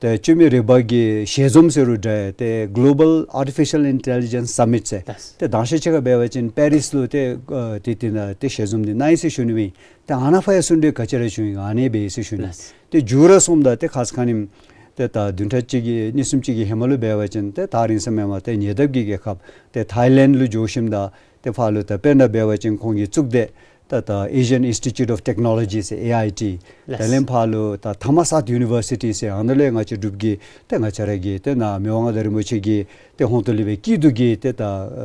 ཏེ་སྤྱོད་མི་རིག་པ་གི་ཞལ་འཛོམས་ཟེར་རུང་འདྲ་ཏེ་གོ་ལོ་བཱལ་ཨར་ཊི་ཕི་ཤལ་ཨིན་ཊེ་ལི་ཇེནསི་སམ་མིཊ་ཟེར། ལགས། ཏེ་དང་ཤེས་ཅིག་ཁར་འབད་བ་ཅིན་པེ་རིསི་ལུ་ཏེ་ཨ་ཏེ་དེ་ནང་ཏེ་ཞལ་འཛོམས་འདི་གནང་ཡི་ཟེར་ཞུ་ནི་ཨིན། ཏེ་ཨ་ནཱ་ཕར་ཡང་གསུང་གྲོས་ག་ཅི་ར་བྱུང་ཡི་ཨ་ནི་སྦེ་ཨིན་ཟེར་ཞུ་ནི། ལགས། ཏེ་མཇུག་ར་སོངམ་ད་ཏེ་ཁ་ཙ་ཁ་ཉིནམ་ཏེ་ད་བདུན་ཕྲག་གཅིག་གི་གཉིས་གསུམ་ཅིག་གི་ཧེ་མ་ལུ་འབད་བ་ཅིན་ཏེ་ཐག་རིང་ས་མེན་པར་ཏེ་ཉེ་འདབས་ཀྱི་རྒྱལ་ཁབ་ཏེ་ཐའི་ལེནཌ་ལུ་འགྱོ་ཞིནམ་ད་ཏེ་ཕར་ལུ་ད་དཔེར་ན་འབད་བ་ཅིན་ཁོང་གིས་བཙུགས་ཏེ་ད་ད་ཨེ་ཤི་ཡཱན་ཨིནསི་ཊི་ཊིའུཊ་ཨོཕ་ཊེག་ནོ་ལོ་ཇི་ཟེར་ཨེ་ཨའི་ཊི། ལགས། དེ་ལས་ཕར་ལུ་ད་ཐ་མ་སཱཐ་ཡུ་ནི་བར་སི་ཊི་ཟེར་ཨ་ནཱ་ལས་ང་བཅས་འབྲུག་གི་ཏེ་ང་བཅས་ར་གི་ཏེ་ནཱ་མི་དབང་མངའ་བདག་རིན་པོ་ཆེ་གི་ཏེ་ཧོངས་ལས་སྦེ་སྐྱིད་སྡུག་གི་ཏེ་ད་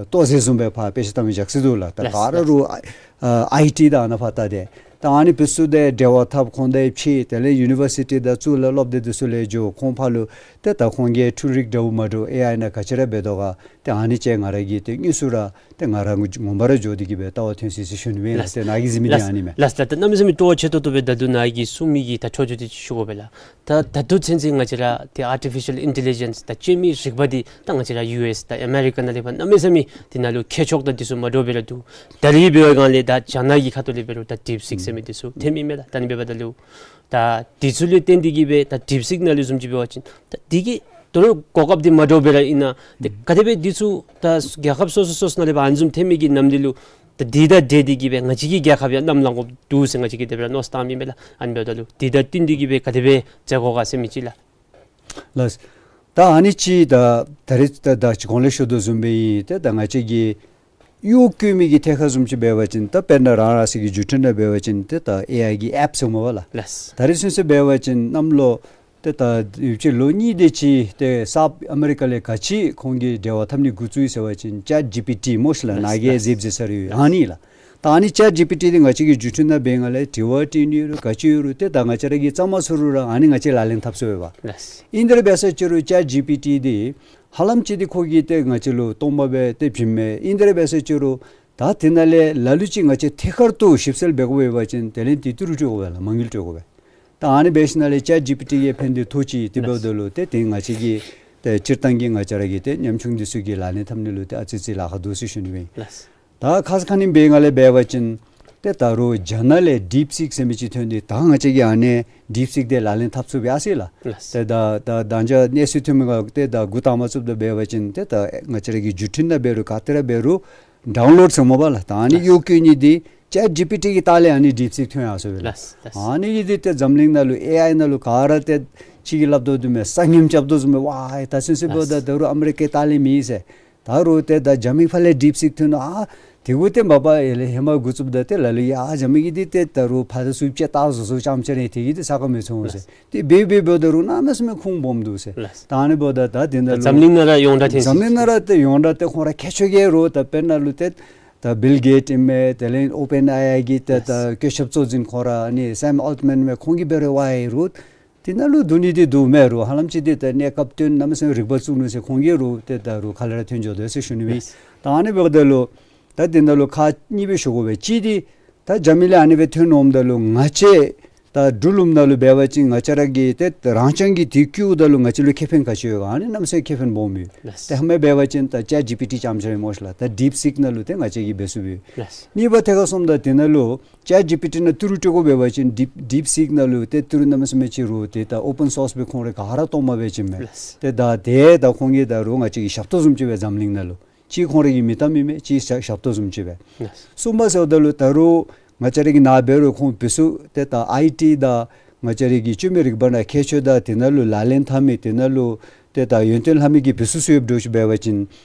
ལྟོ་ཟེར་བཟུམ་སྦེ་ཕར་དཔེ་ཆ་ལྟ་མི་བཞག་ས་འདུག་ལགས། ད་ལགས། ག་ར་རུང་ཨ་ཨའི་ཊི་དང་ཨ་ནཱ་ཕར་ལྟ་སྟེ། ད་ཨ་ནི་འབད་ཚུགས་ཏེ་འབྲེལ་བ་འཐབ་ཁོང་དང་ཕྱད་དེ་ལས་ཡུ་ནི་བར་སི་ཊི་དང་ཚུ་ལས་སློབ་སྡེ་འདི་ཚུ་ལས་འགྱོ་ཁོང་ཕར་ལུ་ཏེ་ད་ཁོང་གིས་འཕྲུལ་རིག་འདྲཝ་མ་འདྲཝ་ཨེ་ཨའི་ནང་ག་ཅི་ར་འབད་དོ་ག་ཏེ་ཨ་ནི་ཅིག་ང་ར་གིས་ཏེ་དངོས་སུ་ར་ཏེ་ང་ར་ངོ་མ་ར་འགྱོ་སྟེ་གི་སྦེ་ལྟ་བ་ཐོན་ཅི་ཟེར་ཞུ་ནི་མས་ལགས། ཏེ་ནཱ་གི་གཟིགས་མི་འདི་ཨ་ནི་མས། ལགས་ལགས། ད་གནམ་མེད་ས་མེད་སྤྲོ་བ་ཆེ་ཏོག་ཏོ་སྦེ་ད་ལྟོ་ནཱ་གིས་གསུང་མི་གི་ད་འཕྲོ་མཐུད་དེ་ཅིག་ཞུ་དགོ་པས་ལགས། ད་ད་ལྟོ་ཚུན་ཚོད་ང་བཅས་ར་ཏེ་ཨར་ཊི་ཕི་ཤལ་ཨིན་ཊེ་ལི་ཇེནསི་ད་སྤྱོད་མི་རིག་པ་འདི་ད་ང་བཅས་ར་ཡུ་ཨེསི་དང་ཨ་མེ་རི་ཀ་ནང་ལས་ཕར་གནམ་མེད་ས་མེད་དེ་ནང་ལུ་མཁས་མཆོག་དང་འདི་ཚུ་མ་འདྲཝ་སྦེ་ར་འདུག། ད་རེས་འབད་བའི་སྒང་ལས་ད་རྒྱ་ནག་གི་ཁ་ཐུག་ལས་འབད་རུང་ད་ཌིབ་སིཀ་ཟེར་མི་འདི་ཚུ་ཐོན་མི་མས་ལགས། ད་ཨ་ནི་འབདཝ་ད་ལུ་ད་འདི་ཚུ་ལུ་བརྟེན་ཏེ་གི་སྦེ་ད་ཌིབ་སིཀ་ནང་ལུ་བཟུམ་ཅིག་འབད་བ་ཅིན་ད་འདི་གི་དོ་རུང་གོ་སྐབས་འདི་མ་འདྲཝ་སྦེ་ར་ཨིན་ན། ཏེ་ག་དེ་སྦེ་འདི་ཚུ་ད་རྒྱལ་ཁབ་སོ་སོ་སོ་སོ་ནང་ལས་ཕར་ཨ་ནི་བཟུམ་ཐོན་མི་གི་ནམ་འདི་ལུ་ད་འདི་དང་འབྲེལ་ཏེ་གི་སྦེ་ང་བཅས་ཀྱི་རྒྱལ་ཁབ་ཡང་གནམ་ལང་དགོཔ་འདུག་ཟེར་ང་བཅས་ཀྱིས་དེ་སྦེ་ར་མནོ་བསམ་བཏང་མི་མས་ལགས། ཨ་ནི་འབདཝ་ད་ལུ་འདི་དང་བསྟུན་ཏེ་གི་སྦེ་ག་དེ་སྦེ་མཛད་དགོ་ག་ཟེར་མི་ཅིག་ལགས། ལགས། ད་ཨ་ནི་ཅིག་ད་ད་རེས་ད་ད་ཅི་གོང་ལས་ཞུ་དོ་བཟུམ་སྦེ་ཨིན། ཏེ་ད་ང་བཅས་ཀྱི་གཡོག་བཀོལ་མི་གི་ཐད་ཁར་བཟུམ་ཅིག་འབད་བ་ཅིན་ད་དཔེར་ན་རང་རང་སོ་གི་བརྒྱུད་འཕྲིན་ནང་འབད་བ་ཅིན་ཏེ་ད་ཨེ་ཨའི་གི་ཨེཔ་ཟེར་མས་པ་ལགས། ལགས། ད་རེས་ཚུན་ཚོད་འབད་བ་ཅིན་གནམ་ལོ་ཏེ་ད་ཡུདཔ་ཅིག་ལོ་གཉིས་དེ་ཅིག་ཏེ་སཱའུཐ་ཨ་མེ་རི་ཀ་ལས་ག་ཅི་ཁོང་གིས་འབྲེལ་བ་འཐབ་ནི་འགོ་བཙུགས་ཡི་ཟེར་བ་ཅིན་ཅེཊ་ཇི་པི་ཊི་སྨོ་ཤིག་ལགས། ལགས། ནཱ་གིས་ལགས། ཟེར་ཟེར་ས་རེ་ཡོད། ཨ་ནི་ལགས། ད་ཨ་ནི་ཅེཊ་ཇི་པི་ཊི་འདི་ང་བཅས་ཀྱིས་བརྒྱུད་འཕྲིན་ནང་འབད་སྒང་ལས་དྲི་བ་དྲི་ནི་ཡོད་རུང་ག་ཅི་ཡོད་རུང་ཏེ་ད་ང་བཅས་ར་གིས་རྩ་མ་ཚུགས་རུང་ར་ཨ་ནི་ང་བཅས་ལག་ལེན་འཐབ་ཚུགས་པས། ལགས། ཨིན་དེ་ར་འབད་ས་ཅིག་རུང་ཅེཊ་ཇི་པི་ཊི་འདི་ཧ་ལམ་ཅིག་འདི་ཁོ་གིས་ཏེ་ང་བཅས་ལུ་སྟོང་པ་སྦེ་ཏེ་བྱིནམ་མས། ཨིན་དེ་ར་འབད་ས་ཅིག་རུང་ད་དེ་ནང་ལས་ལ་ལུ་ཅིག་ང་བཅས་ཐད་ཀར་དུ་ཞིབ་འཚོལ་འབད་དགོ་པས་པ་ཅིན་དེ་ལས་འདི་ཏི་རུ་སྤྲོད་དགོ་པས་ལགས། མ་དངུལ་སྤྲོད་དགོ་པས། ད་ཨ་ནི་འབད་ཞིནམ་ལས་ཅེཊ་ཇི་པི་ཊི་གིས་ཕན་ཏེ་ཐོགས་ཅི། དེ་འབདཝ་ད་ལུ་ཏེ་དེ་ང་བཅས་ཀྱི་ཏེ་སྤྱིར་བཏང་གི་ང་བཅས་ར་གི་ཏེ་ཉམ་ཆུང་འདི་ཚུ་གིས་ལག་ལེན་འཐབ་ནི་ལུ་ཏེ་ཨ་ཙི་ཙི་ལཱ་ཁག་འདུག་ཟེར་ཞུ་ནི་སྦེ་ཨིན། ལགས། ད་ཁ་ཙ་ཁ་ཉིནམ་འབད་སྒང་ལས་འབད་བ་ཅིན་ཏེ་ད་རུང་རྒྱ་ནག་ལས་ཌིབ་སིཀ་ཟེར་མི་ཅིག་ཐོན་ཏེ་ད་ང་བཅས་ཀྱིས་ཨ་ནི་ཌིབ་སིཀ་འདི་ལག་ལེན་འཐབ་ཚུགས་པས་ཟེར་ལགས། ལགས། ཏེ་ད་ད་ད་ཅི་གནས་ཚུལ་ཐོན་མི་ག་ཏེ་ད་འགོ་དང་པ་བཙུགསཔ་ད་འབད་བ་ཅིན་ཏེ་ད་ང་བཅས་ར་གི་བརྒྱུད་འཕྲིན་ནང་འབད་རུང་ག་ཏེ་ར་འབད་རུང་ཌའུན་ལོཌ་ཟེར་མས་པ་ལགས། ད་ཨ་ནི་ལགས། གཡོག་བཀོལ་ནི་འདི་ཅེཊ་ཇི་པི་ཊི་གི་ལྟག་ལས་ཨ་ནི་ཌིབ་སིཀ་ཐོན་ཡར་སོ་ཡི་ལགས། ལགས། ལགས། ཨ་ནི་གི་འདི་ཏེ་འཛམ་གླིང་ནང་ལུ་ཨེ་ཨའི་ནང་ལུ་ག་ར་ཏེ་ཅིག་གིས་སླབ་དོ་བཟུམ་སྦེ་ས་ངནམ་རྐྱབ་དོ་བཟུམ་སྦེ་ཝའི་ད་ཚུན་ཚོད་འབདཝ་ད་ལགས། ད་རུང་ཨ་མི་རི་ཀའི་ལྟག་ལས་མེད་ཟེར། ད་རུང་ཏེ་ད་རྒྱ་མི་ཕར་ལས་ཌིབ་སིཀ་ཐོན་ནུག། ཨ་དེ་གུ་ཏེ་མ་པ་ཡར་ལས་ཧེ་མ་འགོ་བཙུགསཔ་ད་ཏེ་ལ་ལུ་ཡ་རྒྱ་མི་གིས་འདི་ཏེ་ད་རུང་ཕར་དང་ཚུར་དཔྱད་བལྟ་བཟོ་བཟོཝ་ཙམ་ཅིག་ར་དེ་གིས་ཏེ་ས་གོ་མི་ཚང་ཟེར། ལགས། ཏེ་འབད་འབདཝ་ད་རུང་གནམ་མེད་ས་མེད་ཁུངས་སྦོམ་འདུག་ཟེར། ལགས། ད་ཨ་ནི་འབདཝ་ད་ད་དེ་ནང་ལུ་འཛམ་གླིང་ནང་ར་ཡོངས་གྲགས་ཐོན་ཅི། འཛམ་གླིང་ནང་ར་ཏེ་ཡོངས་གྲགས་ཏེ་ཁོང་ར་མཁས་མཆོག་གིས་རུང་ད་དཔེར་ན་ལུ་ཏེ་ད་བིལ་གེཊ་ཨིན་མས། དེ་ལས་ཨོ་པེན་ཨེ་ཨའི་གི་ཏེ་ད་ལགས། བཀོད་ཁྱབ་གཙོ་འཛིན་ཁོང་ར་ཨ་ནི་སེམ་ཨོལ་ཊི་མཱན་མས། ཁོང་གིས་འབད་རུང་ཝའི་རུང་དེ་ནང་ལུ་འདུག་ནི་འདི་འདུག་མས་རུང་ཧ་ལམ་ཅིག་འདི་ད་གནས་སྐབས་བཏོན་གནམ་མེད་ས་མེད་རིག་པ་བཙུགས་ནུག་ཟེར་ཁོང་གིས་རུང་ཏེ་ད་རུང་ཁ་ལས་ར་ཐོན་འགྱོ་དོ་ཟེར་ཞུ་ནི་སྦེ་ཨིན། ལགས། ད་ཨ་ནི་འབདཝ་ད་ལུ་ད་དེ་ནང་ལུ་ཁག་གཉིས་སྦེ་ཞུ་དགོ་པས། གཅིག་འདི་ད་རྒྱ་མི་ལས་ཨ་ནི་སྦེ་ཐོན་འོངམ་ད་ལུ་ང་བཅས་ད་འབྲུག་ལུ་ནང་ལུ་འབད་བ་ཅིན་ང་བཅས་ར་གིས་ཏེ་རང་རྐྱང་གིས་དེ་བཀོལཝ་ད་ལུ་ང་བཅས་ལུ་ཁེ་ཕན་ག་ཅི་ཡོད་ག། ཨ་ནི་གནམ་མེད་ས་མེད་ཁེ་ཕན་སྦོམ་ཡོད། ལགས། ཏེ་ཧེ་མ་འབད་བ་ཅིན་ད་ཅེཊ་ཇི་པི་ཊི་ཙམ་ཅིག་ར་སྨོ་ཤིག་ལགས། ད་ཌིབ་སིཀ་ནང་ལུ་ཏེ་ང་བཅས་ཀྱིས་འབད་ཚུགས་པས། ལགས། གཉིས་པ་ཐད་ཁར་སོངམ་ད་དེ་ནང་ལུ་ཅེཊ་ཇི་པི་ཊི་ནང་ཏི་རུ་སྤྲོད་དགོ་འབད་བ་ཅིན་ཌིབ་ཌིབ་སིཀ་ནང་ལུ་ཏེ་ཏི་རུ་གནམ་མེད་ས་མེད་ཅིག་རུང་ཏེ་ད་ཨོ་པེན་སོརསི་སྦེ་ཁོང་ར་ག་ར་གཏོགས་མ་འབད་བ་ཅིན་མས། ལགས། ཏེ་ད་ཏེ་ད་ཁོང་གིས་ད་རུང་ང་བཅས་ཀྱི་ཞབས་ཏོག་བཟུམ་ཅིག་སྦེ་འཛམ་གླིང་ནང་ལུ་ཅིག་ཁོང་ར་གི་མིང་གཏམ་ཨིན་མས། ཅིག་ཞབས་ཞབས་ཏོག་བཟུམ་ཅིག་སྦེ། ལགས། གསུམ་པ་ཟེརཝ་ད་ལུ་ད་རུང་ང་བཅས་ར་གི་ནཱ་འབད་རུང་ཁོང་འབད་ཚུགས་ཏེ་ད་ཨའི་ཊི་དང་ང་བཅས་ར་གི་སྤྱོད་མི་རིག་པ་ནང་མཁས་མཆོག་དང་དེ་ནང་ལུ་ལག་ལེན་འཐབ་མི་དེ་ནང་ལུ་ཏེ་ད་ཡོན་ཏན་ལྷབ་མི་གི་འབད་ཚུགས་ཚུགས་ཡོདཔ་འདྲཝ་ཅིག་འབད་བ་ཅིན་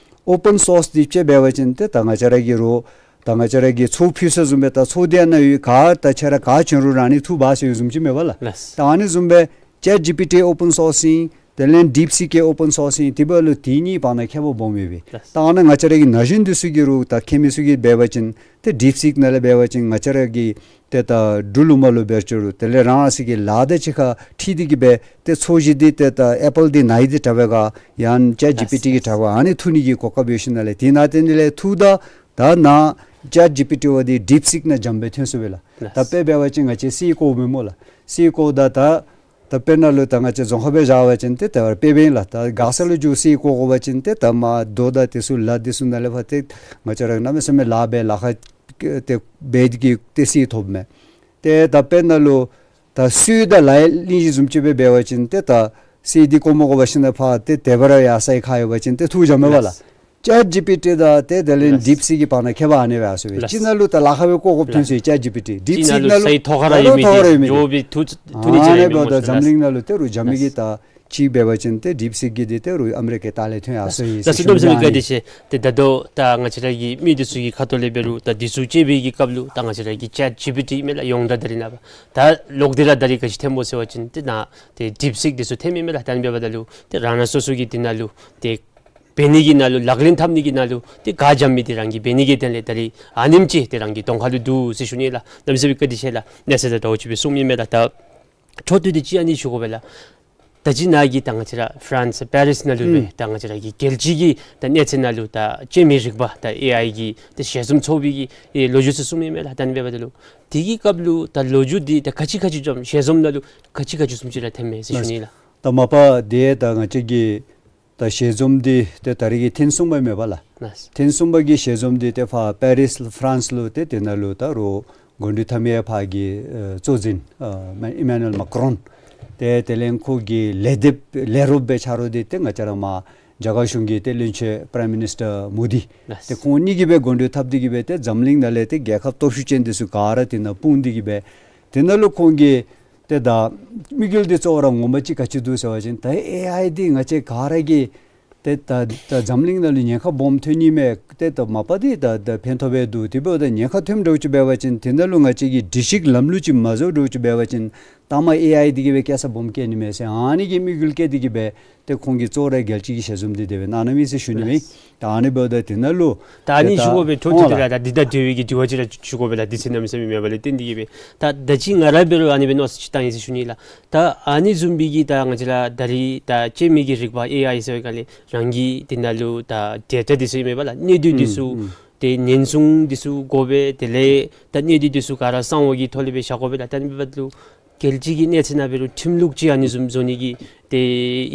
ཨོ་པེན་སོརསི་འདི་ཅིག་འབད་བ་ཅིན་ཏེ་ད་ང་བཅས་ར་གིས་རུང་ད་ང་བཅས་ར་གིས་ཚོགས་ཕུལ་ས་བཟུམ་སྦེ་ད་ཚོགས་འདི་ནང་ཡོད་ག་ད་ཁྱེད་ར་ག་བྱོན་རུང་རང་ནི་ཐུགས་འབག་ཟེར་བཟུམ་ཅིག་མས་པ་ལགས། ལགས། ད་ཨ་ནི་བཟུམ་སྦེ་ཅེཊ་ཇི་པི་ཊི་ཨོ་པེན་སོརསི་ཨིན། དེ་ལས་ཌིབ་སིཀ་ཨོ་པེན་སོརསི་ཨིན། དེ་འབདཝ་ད་ལུ་དེ་གཉིས་བར་ན་ཁྱད་པར་སྦོམ་ཡོད་པས། ལགས། ད་ཨ་ནཱ་ང་བཅས་ར་གི་ན་གཞོན་འདི་ཚུ་གིས་རུང་ད་མཁས་མི་ཚུ་གིས་འབད་བ་ཅིན་ཏེ་ཌིབ་སིཀ་ནང་ལས་འབད་བ་ཅིན་ང་བཅས་ར་གི་ཏེ་ད་འབྲུག་ལུ་མ་ལུ་འབད་ཅི་རུང་དེ་ལས་རང་རང་སོ་གི་ལཱ་དང་གཅིག་ཁར་འཁྲིལ་ཏེ་གི་སྦེ་ཏེ་ཚོགས་གཞི་འདི་ཏེ་ད་ཨེ་པཱལ་འདི་ནཱ་ཡི་འདི་དྲག་པས་ག་ཡང་ཅེཊ་ཇི་པི་ཊི་གི་དྲག་པས་ག། ཨ་ནི་ཐུག་ནི་གི་གོ་སྐབས་ཡོད་ཞིནམ་ལས་དེ་ནང་དེ་ནི་ལས་ཐུག་ད་ད་ནཱ་ཅེཊ་ཇི་པི་ཊི་བ་འདི་ཌིབ་སིཀ་ནང་འཇམ་སྦེ་ཐོན་ཚུགས་པས་ལགས། ལགས། ད་དཔེ་འབད་བ་ཅིན་ང་བཅས་སི་ཀོ་མེན་སྨོ་ལགས། སི་ཀོ་ད་ད་ད་དཔེར་ན་ལུ་ད་ང་བཅས་རྫོང་ཁག་སྦེ་བཞག་པ་ཅིན་ཏེ་ད་དཔེ་འབདཝ་ཨིན་ལགས། ད་མགར་ས་ལུ་འགྱོ་སི་ཀོ་དགོ་པ་ཅིན་ཏེ་ད་མར་རྡོ་དང་དེ་ཚུ་ལ་དེ་ཚུ་ནང་ལས་ཕར་ཏེ་ང་བཅས་ར་གནམ་མེད་ས་མེད་ལཱ་འབད་ལཱ་ཁག་ཏེ་འབད་དེ་གིས་ཏེ་སི་ཐོབ་མས། ཏེ་ད་དཔེར་ན་ལུ་ད་སོ་དང་ལཱ་གླིང་བཞི་བཟུམ་ཅིག་སྦེ་འབད་བ་ཅིན་ཏེ་ད་སི་འདི་བཀོ་མ་དགོ་པར་ཞིནམ་ལས་ཕར་ཏེ་དེ་སྦེ་ར་ཡར་སའི་ཁར་ཡོད་པ་ཅིན་ཏེ་ཐུགས་འཇམ་མས་པ་ལགས། ལགས། ཅེཊ་ཇི་པི་ཊི་དང་ཏེ་དེ་ལས་ལགས། ཌིབ་སིཀ་གི་བར་ན་ཁྱད་པར་ཨ་ནི་སྦེ་ཨ་ཟེར་བས། ལགས། གཅིག་ནང་ལུ་ད་ལཱ་ཁག་སྦེ་བཀོ་དགོཔ་ཐོན་ལགས། ཅི་ཅེཊ་ཇི་པི་ཊི། ཌིབ་སིཀ་ནང་ལུ་ནང་ལུ་ས་ཡི་ཐོག་ཁར་ད་ཡོད་མི་ཐོག་ཁར་ཡོད་མི་འགྱོ་བའི་ཐུགས་ཐུགས་ནི་ཨ་ཅིག་ནི་ར་མེད་འབདཝ་ད་མོ་ཟེར་འཛམ་ལགས། གླིང་ནང་ལུ་ཏེ་རུང་རྒྱ་མི་གིས་ད་ཅིག་འབད་བ་ཅིན་ཏེ་ཌིབ་སིཀ་གི་འདི་ཏེ་རུང་ཨ་མི་རི་ཀའི་ལྟག་ལས་ཐོན་ཡར་སོ་ཡི་ཟེར་ཞུ་ནི་ཨ་ནི། ལགས་སོ། གནམ་མེད་ས་མེད་བཀའ་དྲིན་ཆེ། ཏེ་ད་ལྟོ་ད་ང་བཅས་ར་གི་མི་འདི་ཚུ་གི་ཁ་ཐུག་ལས་འབད་རུང་ད་འདི་ཚུ་དཔྱད་པའི་གི་སྐབས་ལུ་ད་ང་བཅས་ར་གི་ཅེཊ་ཇི་པི་ཊི་མས་ལགས། ཡོངས་གྲགས་ད་རིས་ནངས་པ་ད་ལོག་སྟེ་ར་ད་རིས་ག་ཅི་ཐོནམ་སྨོ་ཟེར་བ་ཅིན་ཏེ་ནཱ་ཏེ་ཌིབ་སིཀ་འདི་ཚུ་ཐོནམ་ཨིན་མས་ལགས། ད་ཨ་ནི་འབདཝ་ད་ལུ་ཏེ་རང་རང་སོ་སོ་གི་འདི་ནང་ལུ་ཏེ་ འབད་ནི་གི་ནང་ལུ་ལག་ལེན་འཐབ་ནི་གི་ནང་ལུ་ཏེ་ག་འཇམ་མི་འདི་རང་གིས་འབད་ནི་གི་དོན་ལས་ད་རིས་ཨ་ནེམ་ཅིག་ཏེ་རང་གི་གདོང་ཁ་ལུ་འདུག་ཟེར་ཞུ་ནི་ལགས། གནམ་མེད་ས་མེད་བཀའ་དྲིན་ཆེ་ལགས། གནས་ཚུལ་དང་འདྲཝ་ཅིག་སྦེ་གསུངམ་ཨིན་མས་ལགས། ད་འཕྲོ་མཐུད་དེ་ཅིག་ཨ་ནི་ཞུ་དགོ་པས་ལགས། ད་ཅི་ནཱ་གི་ད་ང་བཅས་ར་ཕ་རན་སི་པེ་རིས་ནང་ལུ་སྦེ་ཨུམ་ད་ང་བཅས་ར་གི་རྒྱལ་སྤྱི་གི་ད་གནས་ཚད་ནང་ལུ་ད་སྤྱན་མི་རིག་པ་ད་ཨེ་ཨའི་གི་ད་ཞལ་འཛོམས་ཚོགས་པའི་གི་ཨེ་ལོ་རྒྱུས་ཚུ་གསུངམ་ཨིན་མས་ལགས། ད་ཨ་ནི་འབདཝ་ད་ལུ་དེ་གི་སྐབས་ལུ་ད་ལོ་རྒྱུས་འདི་ད་ག་ཅི་ག་ཅི་འཛོམས་ཞལ་འཛོམས་ནང་ལུ་ག་ཅི་ག་ཅི་བཟུམ་ཅིག་ར་ཐོནམ་མས་ཟེར་ཞུ་ནི་ལགས། ད་མ་པ་དེ་ད་ང་བཅས་ཀྱི་ད་ཞལ་འཛོམས་འདི་ཏེ་ད་རིས་ཀྱི་ཐེངས་གསུམ་པ་མས་པ་ལགས། ལགས། ཐེངས་གསུམ་པ་གི་ཞལ་འཛོམས་འདི་ཏེ་ཕར་པེ་རིས་ཕ་རན་སི་ལུ་ཏེ་དེ་ནང་ལུ་ད་རུང་འགོ་འདྲེན་འཐབ་མི་ཕར་གྱི་ཨེ་གཙོ་འཛིན་ཨེ་ཨི་མེ་ནུ་ཨེལ་མཱ་ཀི་རོན་ཏེ་དེ་ལས་ཁོ་གི་ལས་སྡེ་ལས་རོགསཔ་སྦེ་ཆ་རོགས་འདི་ཏེ་ང་བཅས་ར་མར་རྒྱ་གར་གཞུང་གི་ཏེ་བློན་ཆེན་པ་རའིམ་མི་ནིས་ཊར་མོ་དི། ལགས། ཏེ་ཁོང་གཉིས་ཀྱིས་སྦེ་འགོ་འདྲེན་འཐབ་སྟེ་གི་སྦེ་ཏེ་འཛམ་གླིང་ནང་ལས་ཏེ་རྒྱལ་ཁབ་སྟོབས་ཤུགས་ཅན་འདི་ཚུ་ག་ར་དེ་ནང་སྤུངས་ཏེ་གི་སྦེ་དེ་ནང་ལུ་ཁོང་གིས་ཏེ་ད་དམིགས་ཡུལ་འདི་གཙོ་བོ་ར་ངོ་མ་ཅིག་ག་ཅི་འདུག་ཟེར་བ་ཅིན་ད་ཨེ་ཨའི་འདི་ང་བཅས་ག་ར་གིས་ཏེ་ད་ད་འཛམ་གླིང་ནང་ལུ་ཉེན་ཁ་སྦོམ་ཐོན་ནི་མས། ཏེ་ད་མ་པ་འདི་ད་ད་ཕན་ཐོགས་སྦེ་འདུག། དེ་འབདཝ་ད་ཉེན་ཁ་ཐོནམ་འདྲཝ་ཅིག་འབད་བ་ཅིན་དེ་ནང་ལུ་ང་བཅས་ཀྱིས་སྒྲིག་གཞི་ལམ་ལུགས་ཅིག་མ་བཟོ་འདྲཝ་ཅིག་འབད་བ་ཅིན་ད་མར་ཨེ་ཨའི་འདི་གིས་སྦེ་སྐྱེལ་ས་སྦོམ་སྐྱེལ་ནི་མས་ཟེར་ཨ་ནི་གི་དམིགས་ཡུལ་བསྐྱེད་དེ་གི་སྦེ་ཏེ་ཁོང་གིས་གཙོ་བོ་ར་རྒྱལ་སྤྱི་གི་ཞལ་འཛོམས་འདི་དེ་སྦེ་གནང་གནངམ་ཨིན་ཟེར་ཞུ་ནི་མས། ལགས། ད་ཨ་ནི་འབདཝ་ད་དེ་ནང་ལུ་ད་ཨ་ནི་ད་ཞུ་དགོ་པའི་འཕྲོ་མཐུད་དེ་ལགས། ད་འདི་དང་འབྲེལ་བའི་གི་དྲི་བ་ཅིག་ར་ཞུ་དགོ་པས་ལགས། དུས་ཚོད་གནམ་མེད་ས་མེད་མེད་པ་ལས་བརྟེན་ཏེ་གི་སྦེ་ད་ད་ཅི་ང་ར་འབད་རུང་ཨ་ནི་སྦེ་མནོ་བསམ་ཅིག་བཏང་ཡི་ཟེར་ཞུ་ནི་ལགས། ད་ཨ་ནི་བཟུམ་སྦེ་གི་ད་ང་བཅས་ར་ད་རིས་ད་སྤྱན་མི་གི་རིག་པ་ཨེ་ཨའི་ཟེར་བའི་སྒང་ལས་རང་གི་དེ་ནང་ལུ་ད་ཌེ་ཊ་འདི་ཚུ་ཨིན་མས་པ་ལགས། གནས་ཚུལ་འདི་ཚུ་ཨུམ་ཨུམ་ཏེ་ཉེན་སྲུང་འདི་ཚུ་དགོ་པས། དེ་ལས་ད་གནས་ཚུལ་འདི་ཚུ་ག་ར་གསང་བ་གི་ཐོག་ལས་སྦེ་བཞག་དགོ་པས་ལགས། ད་ཨ་ནི་འབདཝ་ད་ལུ་རྒྱལ་སྤྱི་གི་གནས་ཚད་ནང་འབད་རུང་ཁྲིམས་ལུགས་ཅིག་ཨ་ནི་བཟུམ་བཟོ་ནི་གི་ཏེ་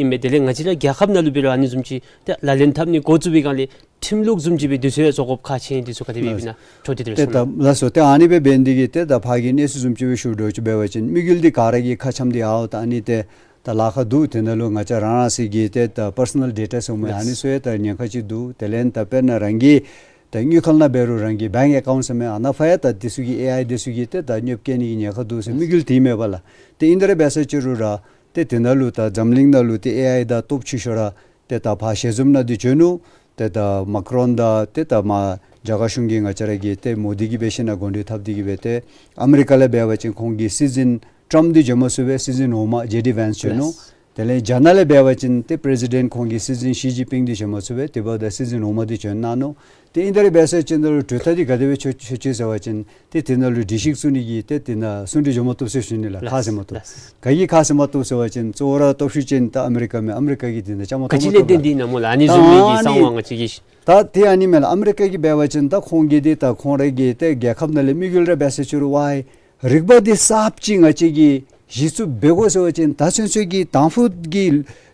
ཨིན་མས། དེ་ལས་ང་བཅས་ར་རྒྱལ་ཁབ་ནང་ལུ་འབད་རུང་ཨ་ནི་བཟུམ་ཅིག་ཏེ་ལག་ལེན་འཐབ་ནི་འགོ་བཙུགས་པའི་སྒང་ལས་ཁྲིམས་ལུགས་བཟུམ་ཅིག་སྦེ་དུས་ཚོད་བཟོ་དགོཔ་ཁག་ཆེ་ནི་འདི་ཚུ་ག་དེ་སྦེ་ཨིན་ན་འཕྲོ་མཐུད་དེ་ཏེ་གསུང་གནང་། ལགས་སོ། ཏེ་ཨ་ནི་སྦེ་འབད་ནི་འདི་གིས་ཏེ་ད་ཕར་གྱི་གནས་ཚུལ་བཟུམ་ཅིག་སྦེ་ཞུ་འདྲཝ་ཅིག་འབད་བ་ཅིན་དམིགས་ཡུལ་འདི་ག་ར་གིས་ཁ་འཆམ་སྟེ་ཨའོ་ད་ཨ་ནི་ཏེ་ད་ལཱ་ཁག་འདུག། དེ་ནང་ལུ་ང་བཅས་རང་རང་སོའི་གི་ཏེ་ད་པར་སོ་ནཱལ་ཌེ་ཊ་ཟེར་མི་ཨ་ནི་ཚུ་ཡང་ད་ཉེན་ཁ་ཅིག་འདུག། དེ་ལས་ད་དཔེར་ན་རང་གི་ད་དངུལ་ཁང་ནང་འབད་རུང་རང་གི་བེངཀ་ཨེ་ཀའུནཊ་ཟེར་མི་ཨ་ནཱ་ཕར་ཡང་ད་འདི་ཚུ་གིས་ཨེ་ཨའི་འདི་ཚུ་གིས་ཏེ་ད་གནོདཔ་བཀལ་ནི་གི་ཉེན་ཁ་འདུག་ཟེར་དམིགས་ཡུལ་འདི་མས་པ་ལགས། ཏེ་ཨིན་ཏེ་ར་འབད་ས་ཅིག་རུང་ར་ཏེ་དེ་ནང་ལུ་ད་འཛམ་གླིང་ནང་ལུ་ཏེ་ཨེ་ཨའི་དང་སྟོབས་ཆེ་ཤོས་ར་ཏེ་ད་ཕར་ཞལ་འཛོམས་ནང་འདི་བྱོན་ནུག། ཏེ་ད་མཱ་ཀི་རོན་དང་ཏེ་ད་མར་རྒྱ་གར་གཞུང་གི་ང་བཅས་ར་གི་ཏེ་མོ་དི་གིས་འབད་ཞིན་ན་འགོ་འདྲེན་འཐབ་སྟེ་གི་སྦེ་ཏེ་ཨ་མི་རི་ཀ་ལས་འབད་བ་ཅིན་ཁོང་གི་སྲིད་འཛིན་ཊརམཔ་འདི་བྱོན་མ་ཚུགས་པས། སྲིད་འཛིན་འོག་མ་ཇེ་ཌི་ཝེནསི་བྱོན་ནུག། ལགས། དེ་ལས་རྒྱ་ནག་ལས་འབད་བ་ཅིན་ཏེ་པི་རེ་སི་ཌེནཊ་ཁོང་གི་སྲིད་འཛིན་ཞི་ཅིན་ཕིང་འདི་བྱོན་མ་ཚུགས་པས། དེ་འབདཝ་ད་སྲིད་འཛིན་འོག་མ་འདི་བྱོན་གནང་ནུག། ཏེ་ཨིན་ཏེ་ར་འབད་ས་ཅིག་ནང་ལུ་གྲོས་ཐག་འདི་ག་དེ་སྦེ་ཆོད་ཆོད་ཆོད་ཟེར་བ་ཅིན་ཏེ་དེ་ནང་ལུ་སྒྲིག་གཞི་བཙུགས་ནི་གི་ཏེ་དེ་ནང་གསུང་གྲོས་འགྱོ་མ་བཏུབ་ཟེར་ཞུ་ནི་ལགས། ཁ་ཟེར་མ་བཏུབ། ལགས། ག་གིས་ཁ་ཟེར་མ་བཏུབ་ཟེར་བ་ཅིན་གཙོ་བོ་ར་སྟོབས་ཤུགས་ཅན་ད་ཨ་མི་རི་ཀ་མས། ཨ་མི་རི་ཀ་གིས་དེ་ནང་བཅའ་མར་ག་གཏོགས་ཅི་མ་ལས་བཏོན་བཏུབ་ཏེ་ཨིན་ན་སྨོ་ལགས། ཨ་ནི་བཟུམ་མའི་གི་གསང་བ་ང་བཅས་ཀྱིས། ད་དེ་ཨ་ནི་མས་ལགས། ཨ་མི་རི་ཀ་གིས་འབད་བ་ཅིན་ད་ཁོང་གིས་འདི་ད་ཁོང་རའི་གི་ཏེ་རྒྱལ་ཁབ་ནང་ལས་དམིགས་ཡུལ་ར་འབད་ས་ཅིག་རུང་ཝའི་རིག་པ་འདི་གསརཔ་ཅིག་ང་བཅས་ཀྱིས་གཞི་བཙུགས་འབད་དགོ་ཟེར་བ་ཅིན་ད་ཚུན་ཚོད་ཀྱི་དང་ཕུ་གི་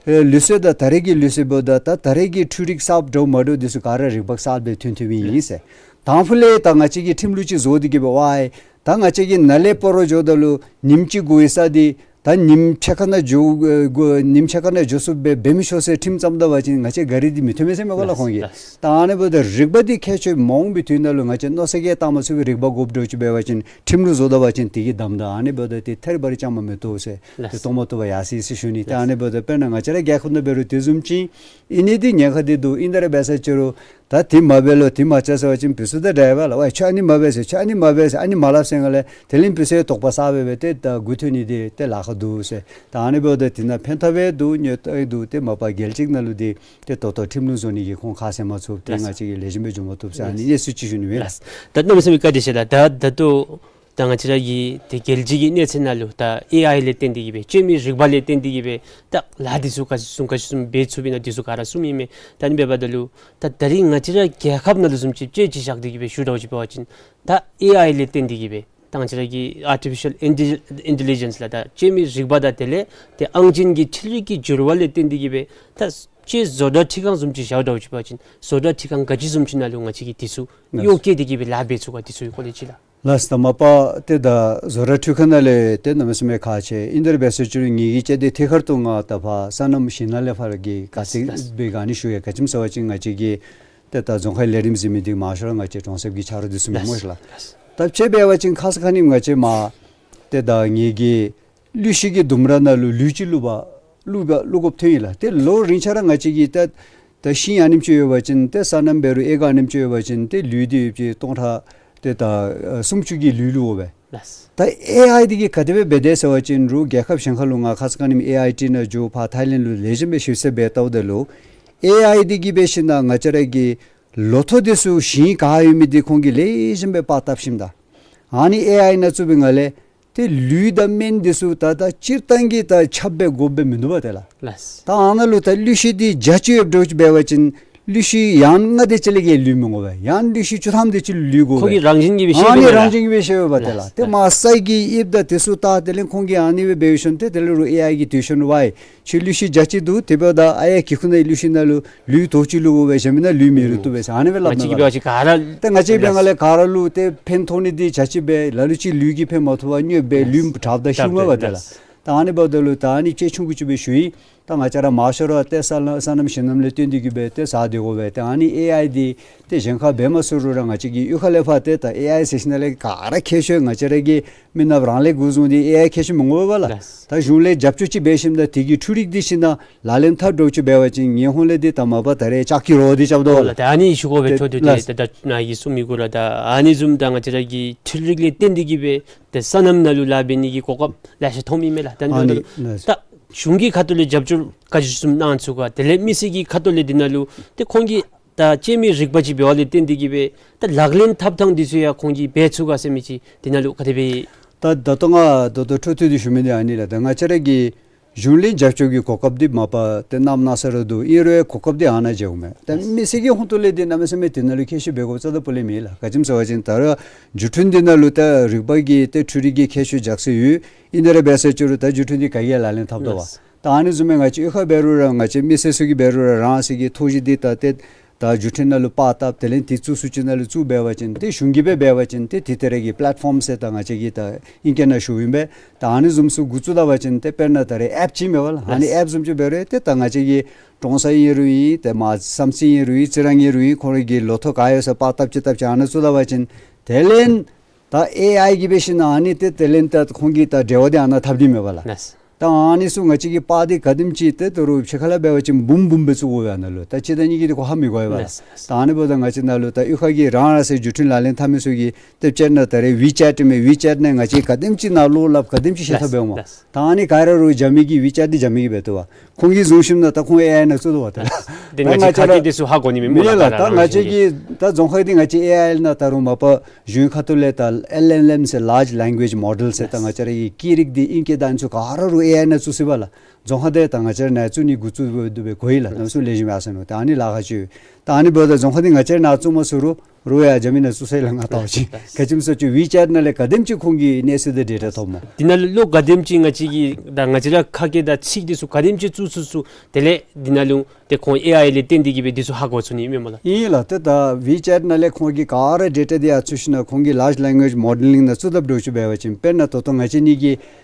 ཨེ་ལུགས་སྲོལ་དང་ད་རེས་ཀྱི་ལུགས་སྲོལ་འབདཝ་ད་ད་ད་རེས་ཀྱི་འཕྲུལ་རིག་གསརཔ་འདྲཝ་མ་འདྲཝ་འདི་ཚུ་ག་ར་རིག་པ་གསརཔ་སྦེ་ཐོན་ཐོནམ་ཨིན་ཟེར། དང་ཕུ་ལས་ད་ང་བཅས་ཀྱིས་ཁྲིམས་ལུགས་ཅིག་བཟོ་སྟེ་གི་འབད་ཝའི་ད་ང་བཅས་ཀྱིས་ནཱ་ལས་སྤ་རོ་འགྱོཝ་ད་ལུ་ཉིནམ་གཅིག་འགོར་བའི་ས་འདི་ད་ཉིནམ་ཕྱེད་ཀ་ནང་འགྱོ་ཨེ་འགོ་ཉིནམ་ཕྱེད་ཀ་ནང་འགྱོ་ཚུགསཔ་སྦེ་འབད་མི་ཤོག་ཟེར་ཁྲིམས་བརྩམ་ད་པ་ཅིན་ང་བཅས་གཱ་རི་འདི་མི་ཐོན་མས་ཟེར་མས་གོ་ལགས། ལགས། ཁོང་གིས། ལགས། ད་ཨ་ནི་འབདཝ་ད་རིག་པ་འདི་ཁྱད་ཆོས་མ་འོང་པའི་དུས་ནང་ལུ་ང་བཅས་མནོ་བསམ་གྱིས་བཏང་མ་ཚུགས་པའི་རིག་པ་དགོཔ་འདྲཝ་ཅིག་འབད་བ་ཅིན་ཁྲིམས་ལུགས་བཟོ་ད་པ་ཅིན་དེ་གིས་བསྡམ་ད། ཨ་ནི་འབདཝ་ད་ཏེ་ཐད་རི་བ་རི་བཅའ་མར་མི་གཏོགས་ཟེར། ལགས། ཏེ་གཏོགས་མ་བཏུབ་པར་ཡར་སོ་ཡི་ཟེར་ཞུ་ནི། ཏེ་ཨ་ནི་འབདཝ་ད་དཔེར་ན་ང་བཅས་ར་རྒྱལ་ཁབ་ནང་འབད་རུང་དེ་བཟུམ་ཅིག་ཨིན་ནི་འདི་ཉེན་ཁ་འདི་འདུག། ཨིན་ཏེ་ར་འབད་ས་ཅིག་རུང་ད་དེ་མ་འབད་ལོ་དེ་མ་རྐྱབ་ཟེར་བ་ཅིན་བུ་ཚུ་ད་འདྲཝ་ལགས། ཝའི་ཁྱོད་ཨ་ནི་མ་འབད་ཟེར་ཁྱོད་ཨ་ནི་མ་འབད་ཟེར་ཨ་ནི་མ་སླབ་ཟེར་ང་ལས་དེ་ལས་བུ་ཚུ་དོགས་པ་ཟ་སྦེ་སྦེ་ཏེ་ད་མགུ་འཐོམ་ནི་འདི་ཏེ་ལཱ་ཁག་འདུག་ཟེར། ད་ཨ་ནི་འབདཝ་ད་དེ་ནང་ཕན་ཐབས་འདུག་གནོད་འདུག། ཏེ་མ་པ་རྒྱལ་སྤྱི་ནང་ལུ་འདི་ཏེ་ད་ལྟོ་ཁྲིམས་ལུགས་བཟོ་ནི་གི་ཁོང་ཁ་ཟེར་མ་ཚུགས། ཏེ་ལགས། ང་བཅས་ཀྱིས་ལེགས་ཤོམ་སྦེ་འགྱོ་མ་བཏུབ་ཟེར་ཨ་ནི་གནས་ཚུལ་ཅིག་ཞུ་ནི་མས། ལགས། ད་གནམ་མེད་ས་མེད་བཀའ་དྲིན་ཆེ་ལགས། ད་ད་ལྟོ་ད་ང་བཅས་ར་གི་ཏེ་རྒྱལ་སྤྱི་གི་གནས་ཚད་ནང་ལུ་ད་ཨེ་ཨའི་ལས་བརྟེན་ཏེ་གི་སྦེ་སྤྱན་མི་རིག་པ་ལས་བརྟེན་ཏེ་གི་སྦེ་ད་ལཱ་འདི་ཚུ་ག་ཅི་བཟུམ་ག་ཅི་བཟུམ་འབད་ཚུགས་པས་ན་འདི་ཚུ་ག་ར་གསུངམ་ཨིན་མས། ད་ཨ་ནི་འབདཝ་ད་ལུ་ད་ད་རིས་ང་བཅས་ར་རྒྱལ་ཁབ་ནང་ལུ་བཟུམ་ཅིག་དཔྱེ་ཅིག་བཞག་སྟེ་གི་སྦེ་ཞུ་འདྲཝ་ཅིག་འབད་བ་ཅིན་ད་ཨེ་ཨའི་ལས་བརྟེན་ཏེ་གི་སྦེ་ད་ང་བཅས་ར་གི་ཨར་ཊི་ཕི་ཤཱལ་ཨིན་ཊེ་ལི་ཇེནསི་ལགས། ད་སྤྱན་མི་རིག་པ་དང་དེ་ལས་ཏེ་ཨང་ཅན་གྱི་འཕྲུལ་རིག་གི་འགྱུར་བ་ལས་བརྟེན་ཏེ་གི་སྦེ་ད་ཅིག་བཟོ་གྲྭ་འཕྲུལ་ཁང་བཟུམ་ཅིག་བཞག་འདྲཝ་ཅིག་འབད་བ་ཅིན་བཟོ་གྲྭ་འཕྲུལ་ཁང་ག་ཅི་བཟུམ་ཅིག་ནང་ལུ་ང་བཅས་ཀྱིས་འདི་ཚུ་གཡོག་བཀོལ་ཏེ་གི་སྦེ་ལཱ་འབད་ཚུགས་ག། འདི་ཚུ་གི་སྐོར་ལས་ཅིག་ལགས། ལགས། ད་མ་པ་ཏེ་ད་བཟོ་གྲྭ་འཕྲུལ་ཁང་ནང་ལས་ཏེ་གནམ་མེད་ས་མེད་ཁག་ཆེ། ཨིན་ཏེ་ར་འབད་ས་ཅིག་རུང་ངེ་གི་ཅིག་འདི་ཐད་ཀར་དུ་ང་ད་ཕར་སོ་ནམ་ཞིང་ནང་ལས་ཕར་གྱི་ག་ཏེ་ལགས། སྦེ་ག་ནི་ཞུ་ཡི་ག་ཅི་སྨོ་ཟེར་བ་ཅིན་ང་བཅས་ཀྱི་ཏེ་ད་རྫོང་ཁའི་ལས་རིམ་གཟིགས་མི་འདི་མང་ཤོས་ར་ང་བཅས་གྲོང་གསེབ་ཀྱི་ཆ་རོགས་འདི་ཚུ་མས་སྨོ་ཤེ་ལགས། ལགས། ད་དཔྱེ་འབད་བ་ཅིན་ཁ་ཙ་ཁ་ཉིནམ་ང་བཅས་མར་ཏེ་ད་ངེ་གི་ཀླུ་ཤིང་གི་ལྡུམ་ར་ནང་ལུ་ལུད་ཅིག་བླུག་པར་བླུག་པར་བླུག་དགོཔ་ཐོན་ཡི་ལགས། ཏེ་ལོ་རིམ་ཆད་ར་ང་བཅས་ཀྱི་ཏེ་ད་ཤིང་ཨ་ནེམ་ཅིག་ཡོད་པ་ཅིན་ཏེ་སོ་ནམ་འབད་རུང་ཨེ་ཀར་ཨ་ནེམ་ཅིག་ཡོད་པ་ཅིན་ཏེ་ལུད་འདི་ཡོད་པ་ཅིན་སྟོང་ཕྲག་ཏེ་ད་ཨ་སུམ་ཅུ་གི་ལུད་བླུག་དགོ་པས། ལགས། ད་ཨེ་ཨའི་འདི་གིས་ག་དེ་སྦེ་འབད་དེ་ཟེར་བ་ཅིན་རུང་རྒྱལ་ཁབ་གཞན་ཁ་ལུ་ང་ཁ་ཙ་ཁ་ཉིནམ་ཨེ་ཨའི་ཊི་ནང་འགྱོ་ཕར་ཐའི་ལེནཌ་ལུ་ལེགས་ཤོམ་སྦེ་ཞིབ་འཚོལ་འབད་བལྟཝ་ད་ལུ་ ཨེ་ཨའི་འདི་གིས་འབད་ཞིན་ན་ང་བཅས་ར་གི་ལོ་ཐོག་འདི་ཚུ་ཞིང་ག་ཡོད་མི་འདི་ཁོང་གིས་ལེགས་ཤོམ་སྦེ་པར་བཏབ་ཞིནམ་ད་ཨ་ནི་ཨེ་ཨའི་ནང་བཙུགས་པའི་ངང་ལས་ཏེ་ལུད་དང་སྨན་འདི་ཚུ་ད་ད་སྤྱིར་བཏང་གི་ད་ཁྱབ་སྦེ་དགོཔ་སྦེ་མིན་འདུག་པ་དེ་ལགས། ལགས། ད་ཨ་ནཱ་ལུ་ད་གླུད་ཤིང་འདི་བརྒྱ་ཅིག་ཡོདཔ་འདྲཝ་ཅིག་འབད་བ་ཅིན་གླུད་ཤིང་ཡང་ལྔ་དེ་ཅིག་ལས་བརྒལ་ལུད་མི་དགོ་པས། ཡང་གླུད་ཤིང་བཅུ་ཐམ་དེ་ཅིག་ལུད་དགོ་པས། ཁོང་གི་རང་བཞིན་གྱིས་སྦེ་ཤེས་ཨ་ནི་པས་ལགས། རང་བཞིན་གྱིས་སྦེ་ཤེས་པས་དེ་ལགས། ལགས། ཏེ་ལགས། མར་ས་གི་དབྱིབས་དང་དེ་ཚུ་བལྟ་དེ་ལས་ཁོང་གིས་ཨ་ནི་སྦེ་འབད་ཞིན་ཏེ་དེ་ལས་རུང་ཨེ་ཨའི་གིས་འདི་ཤོང་ཝའི་ཁྱོད་གླུད་ཤིང་བརྒྱ་ཅིག་འདུག། དེ་འབདཝ་ད་ཨ་ཡ་གི་ཁུག་ནང་གླུད་ཤིང་ནང་ལུ་ལུད་དོ་ཅིག་བླུག་དགོ་པས། གཞན་མི་ནང་ལུད་མི་བླུག་བཏུབ་པས་ཟེར་ཨ་ནི་སྦེ་སླབ་ང་བཅས་ཀྱིས་འབད་བ་ཅིན་ག་ར་ཏེ་ང་བཅས་འབད་ལགས། ང་ལས་ག་ར་ལུ་ཏེ་ཕན་ཐོགས་ནི་འདི་བརྒྱ་ཅིག་སྦེ་ལ་ལུ་ཅིག་ལུད་ཀྱིས་ཕན་མ་ཐོགས་པར་དངོས་སྦེ་ལུད་དྲགཔ་ད་ལགས། ཤུལ་མ་པ་དེ་ལགས། ལགས། ད་ཨ་ནི་འབདཝ་ད་ལུ་ད་ཨ་ནི་ཅིག་ཆུང་ཀུ་ཅིག་སྦེ་ཞུ་ཡི། ད་ང་བཅས་ར་མང་ཤོས་ར་ཏེ་སོ་ནམ་སོ་ནམ་ཞིང་ནམ་ལས་བརྟེན་ཏེ་གི་སྦེ་ཏེ་ཟ་སྡོད་དགོ་པས། ཏེ་ཨ་ནི་ཨེ་ཨའི་འདི་ཏེ་གཞན་ཁར་འབད་མ་ཚུགས་རུང་ར་ང་བཅས་ཀྱི་གཡུས་ཁ་ལས་ཕར་ཏེ་ད་ཨེ་ཨའི་ཟེར་ཞིནམ་ལས་ག་ར་མཁས་ཤོས་ང་བཅས་ར་གི་མི་ནགཔ་རང་ལས་འགོ་བཟུང་སྟེ་ཨེ་ཨའི་མཁས་ཤོས་མི་དགོ་པས་ལགས། ལགས། ད་གཞུང་ལས་རྒྱབ་སྐྱོར་ཅིག་འབད་ཞིནམ་ད་དེ་གི་འཕྲུལ་རིག་འདི་ཤིན་ཏུ་ལག་ལེན་འཐབ་འདྲཝ་ཅིག་འབད་བ་ཅིན་ངེའི་ཧོངས་ལས་འདི་ད་མ་པ་ད་རེས་ལྕགས་ཀྱི་རོ་འདི་རྐྱབ་དོ་ལགས། ད་ཨ་ནི་ཞུ་དགོ་པས། ཏེ་ཆོ་འདི་ཏེ་ལགས། ད་ད་ནཱ་གིས་གསུང་མི་གུ་ར་ད་ཨ་ནི་བཟུམ་ད་ང་བཅས་ར་གི་འཕྲུལ་རིག་ལས་བརྟེན་ཏེ་གི་སྦེ་ཏེ་སོ་ནམ་ནང་ལུ་ལཱ་འབད་ནི་གི་གོ་སྐབས་ལེ་ཤ་ཐོབ་མི་མས་ལགས། ད་ཨ་ནི་ལགས། ད་གཞུང་གི་ཁ་ཐུག་ལས་རྒྱབ་སྐྱོར་ག་ཅི་བཟུམ་གནང་ཚུགས་ག། དེ་ལས་མི་སེར་གྱི་ཁ་ཐུག་ལས་འདི་ནང་ལུ་ཏེ་ཁོང་གིས་ད་སྤྱན་མིག་རིག་པ་ཅིག་འབད་བ་ལས་བརྟེན་ཏེ་གི་སྦེ་ད་ལག་ལེན་འཐབ་ཐངས་འདི་ཚུ་ཡང་ཁོང་གིས་འབད་ཚུགས་ག་ཟེར་མི་ཅིག་འདི་ནང་ལུ་ག་དེ་སྦེ། ད་ད་ལྟོ་ང་ད་ལྟོ་འཕྲོ་མཐུད་དེ་ཞུ་མི་འདི་ཨ་ནི་ལགས། ད་ང་བཅས་ར་གི་གཞུང་ལས་རྒྱབ་སྐྱོར་གྱི་གོ་སྐབས་འདི་མ་པ་ཏེ་གནམ་མེད་ས་ར་འདུག། ཨིན་རུང་གོ་སྐབས་འདི་ཨ་ནཱ་མཇལཝ་མས། ད་མི་སེར་གྱི་ཧོངས་ལས་འདི་གནམ་མེད་ས་མེད་འདི་ནང་ལུ་མཁས་ཤོས་འབད་དགོཔ་རྩ་དང་པོ་ལས་མེད་ལགས། ག་ཅི་སྨོ་ཟེར་བ་ཅིན་ད་རུང་འགྲུལ་འཕྲིན་འདི་ནང་ལུ་ད་རིག་པ་གི་ཏེ་འཕྲུལ་རིག་གི་མཁས་མཆོག་རྒྱ་ཆེ་ཡོད། ཨིན་རུང་འབད་ཟེར་ཅི་རུང་ད་འགྲུལ་འཕྲིན་འདི་ག་གིས་ཡང་ལག་ལེན་འཐབ་དོ་བ། ལགས། ད་ཨ་ནི་བཟུམ་སྦེ་ང་བཅས་གཡུས་ཁར་འབད་རུང་ར་ང་བཅས་མི་སེར་ཚུ་གིས་འབད་རུང་ར་རང་སོ་གི་ཐོག་གཞི་འདི་ད་ཏེ་ད་འགྲུལ་འཕྲིན་ནང་ལུ་པར་བཏབ་དེ་ལས་འདི་བཙུགས་སུ་ཅིག་ནང་ལུ་བཙུགས་འབད་བ་ཅིན་ཏེ་གཞུང་གིས་འབད་འབད་བ་ཅིན་ཏེ་དེ་ད་རེས་ཀྱི་པེ་ལེཊ་ཕོམ་ཟེར་ད་ང་བཅས་ཀྱིས་ད་ཨིང་སྐད་ནང་ཞུཝ་ཨིན་པས། ད་ཨ་ནི་བཟུམ་ཚུ་འགོ་བཙུགས་ད་པ་ཅིན་ཏེ་དཔེར་ན་ད་རེས་ཨེཔ་ཅིག་མེད་པ་ལགས། ཨ་ནི་ལགས། ཨེཔ་བཟུམ་ཅིག་འབད་རུང་ཏེ་ད་ང་བཅས་ཀྱི་ཀྲོང་གསར་ཨིན་རུང་ཨིན་ཏེ་མར་བསམ་རྩེ་ཨིན་རུང་ཨིན་རྩི་རང་ཨིན་རུང་ཨིན་ཁོང་རའི་གི་ལོ་ཐོག་ག་ཡོད་ས་པར་བཏབ་ཅིག་བཏབ་ཅིག་ཨ་ནཱ་བཙུགས་ད་པ་ཅིན་དེ་ལས་ད་ཨེ་ཨའི་གིས་འབད་ཞིན་ན་ཨ་ནི་ཏེ་དེ་ལས་ད་ཁོང་གི་ད་འབྲེལ་བ་འདི་ཨ་ནཱ་འཐབ་སྟེ་མེད་པ་ལགས། ལགས། ད་ཨ་ནི་ཚུ་ང་བཅས་ཀྱིས་པར་འདི་ག་དེམ་ཅིག་ཏེ་ད་རུང་ཕྱི་ཁ་ལས་འབད་བ་ཅིན་འབུམ་འབུམ་སྦེ་བཙུགས་དགོ་པས་ཨ་ནཱ་ལུ། ད་གཅིག་དང་གཉིས་ཀྱིས་འདི་ཁོ་ཧ་མི་གོ་བས་པ་ལགས། ལགས། ད་ཨ་ནི་འབདཝ་ད་ང་བཅས་ནཱ་ལུ་ད་གཡུས་ཁ་གི་རང་རང་སོའི་འགྲུལ་འཕྲིན་ལག་ལེན་འཐབ་མི་ཚུ་གིས་ཏེ་དཔེར་ན་ད་རེས་ཝི་ཅེཊ་མས། ཝི་ཅེཊ་ནང་ང་བཅས་ག་དེམ་ཅིག་ནཱ་བློ་སླབ་ག་དེམ་ཅིག་ཤེས་ཐབས་ལགས། འབད་འོང་། ལགས། ད་ཨ་ནི་ག་ར་རུང་རྒྱ་མི་གིས་ཝི་ཅེཊ་འདི་རྒྱ་མི་གིས་འབད་བཏུབ་པས། ཁོང་གིས་བཟུང་ཞིནམ་ད་ད་ཁོང་ཨེ་ཨའི་ནང་བཙུགས་དོ་བ་ད། ལགས། ཏེ་ང་བཅས་ཁ་སྐད་འདི་ཚུ་ཧ་གོ་ནི་མེད་མེད་ལགས། ད་ང་བཅས་ཀྱི་ད་རྫོང་ཁ་འདི་ང་བཅས་ཨེ་ཨའི་ནང་ད་རུང་མ་པ་གཞུང་ཁ་ཐུག་ལས་ད་ཨེལ་ཨེལ་ཨེམ་ཟེར་ལཱརཇ་ལེང་གུ་ཨེཇ་མོ་ཌེལ་ཟེར་ད་ལགས། ང་བཅས་ར་གི་སྐད་རིགས་འདི་ཨིང་སྐད་དང་ཚུ་ག་ར་རུང་ཨེ་ཨའི་ནང་བཙུགས་ཚུགས་པས་ལགས། རྫོང་ཁ་འདི་ད་ང་བཅས་ར་ནཱ་བཙུགས་ནི་འགོ་བཙུགས་འབད་དེ་སྦེ་གོ་ཡི་ལགས། ལགས། གནམ་མེད་ས་མེད་ལེགས་ཤོམ་ཡར་སོང་ནུག། ད་ཨ་ནི་ལཱ་ཁག་ཅིག་ཡོད། ད་ཨ་ནི་འབདཝ་ད་རྫོང་ཁ་འདི་ང་བཅས་ར་ནཱ་བཙུགས་མ་ཚུགས་རུང་རུང་ཡང་རྒྱ་མི་ནང་བཙུགས་ས་ཡི་ལགས། ང་ལྟ་བ་ཅིན་ལགས། ག་ཅི་སྨོ་ཟེར་བ་ཅིན་ཝི་ཅེཊ་ནང་ལས་ག་དེམ་ཅིག་ཁོང་གིས་གནས་ཚུལ་དང་ཌེ་ཊ་ཐོབ་སྨོ། འདི་ནང་ལུ་ག་དེམ་ཅིག་ང་བཅས་ཀྱི་ད་ང་བཅས་ར་ཁ་སྐད་དང་ཚིག་འདི་ཚུ་ག་དེམ་ཅིག་བཙུགས་ཚུགས་ཚུགས་དེ་ལས་འདི་ནང་ལུ་ཏེ་ཁོང་ཨེ་ཨའི་ལས་བརྟེན་ཏེ་གི་སྦེ་འདི་ཚུ་ཧ་གོ་ཚུགས་ནི་མས་སྨོ་ལགས། ཨིན་ལགས། ཏེ་ད་ཝི་ཅེཊ་ནང་ལས་ཁོང་གིས་ག་ར་ཌེ་ཊ་འདི་ཡར་བཙུགས་ཞིན་ན་ཁོང་གིས་ལཱརཇ་ལེང་གུ་ཨེཇ་མོ་ཌེ་ལིང་ནང་བཙུགས་དཔ་འདྲཝ་ཅིག་འབད་བ་ཅིན་དཔེར་ན་ད་ལྟོ་ང་བཅས་གཉིས་ཀྱིས་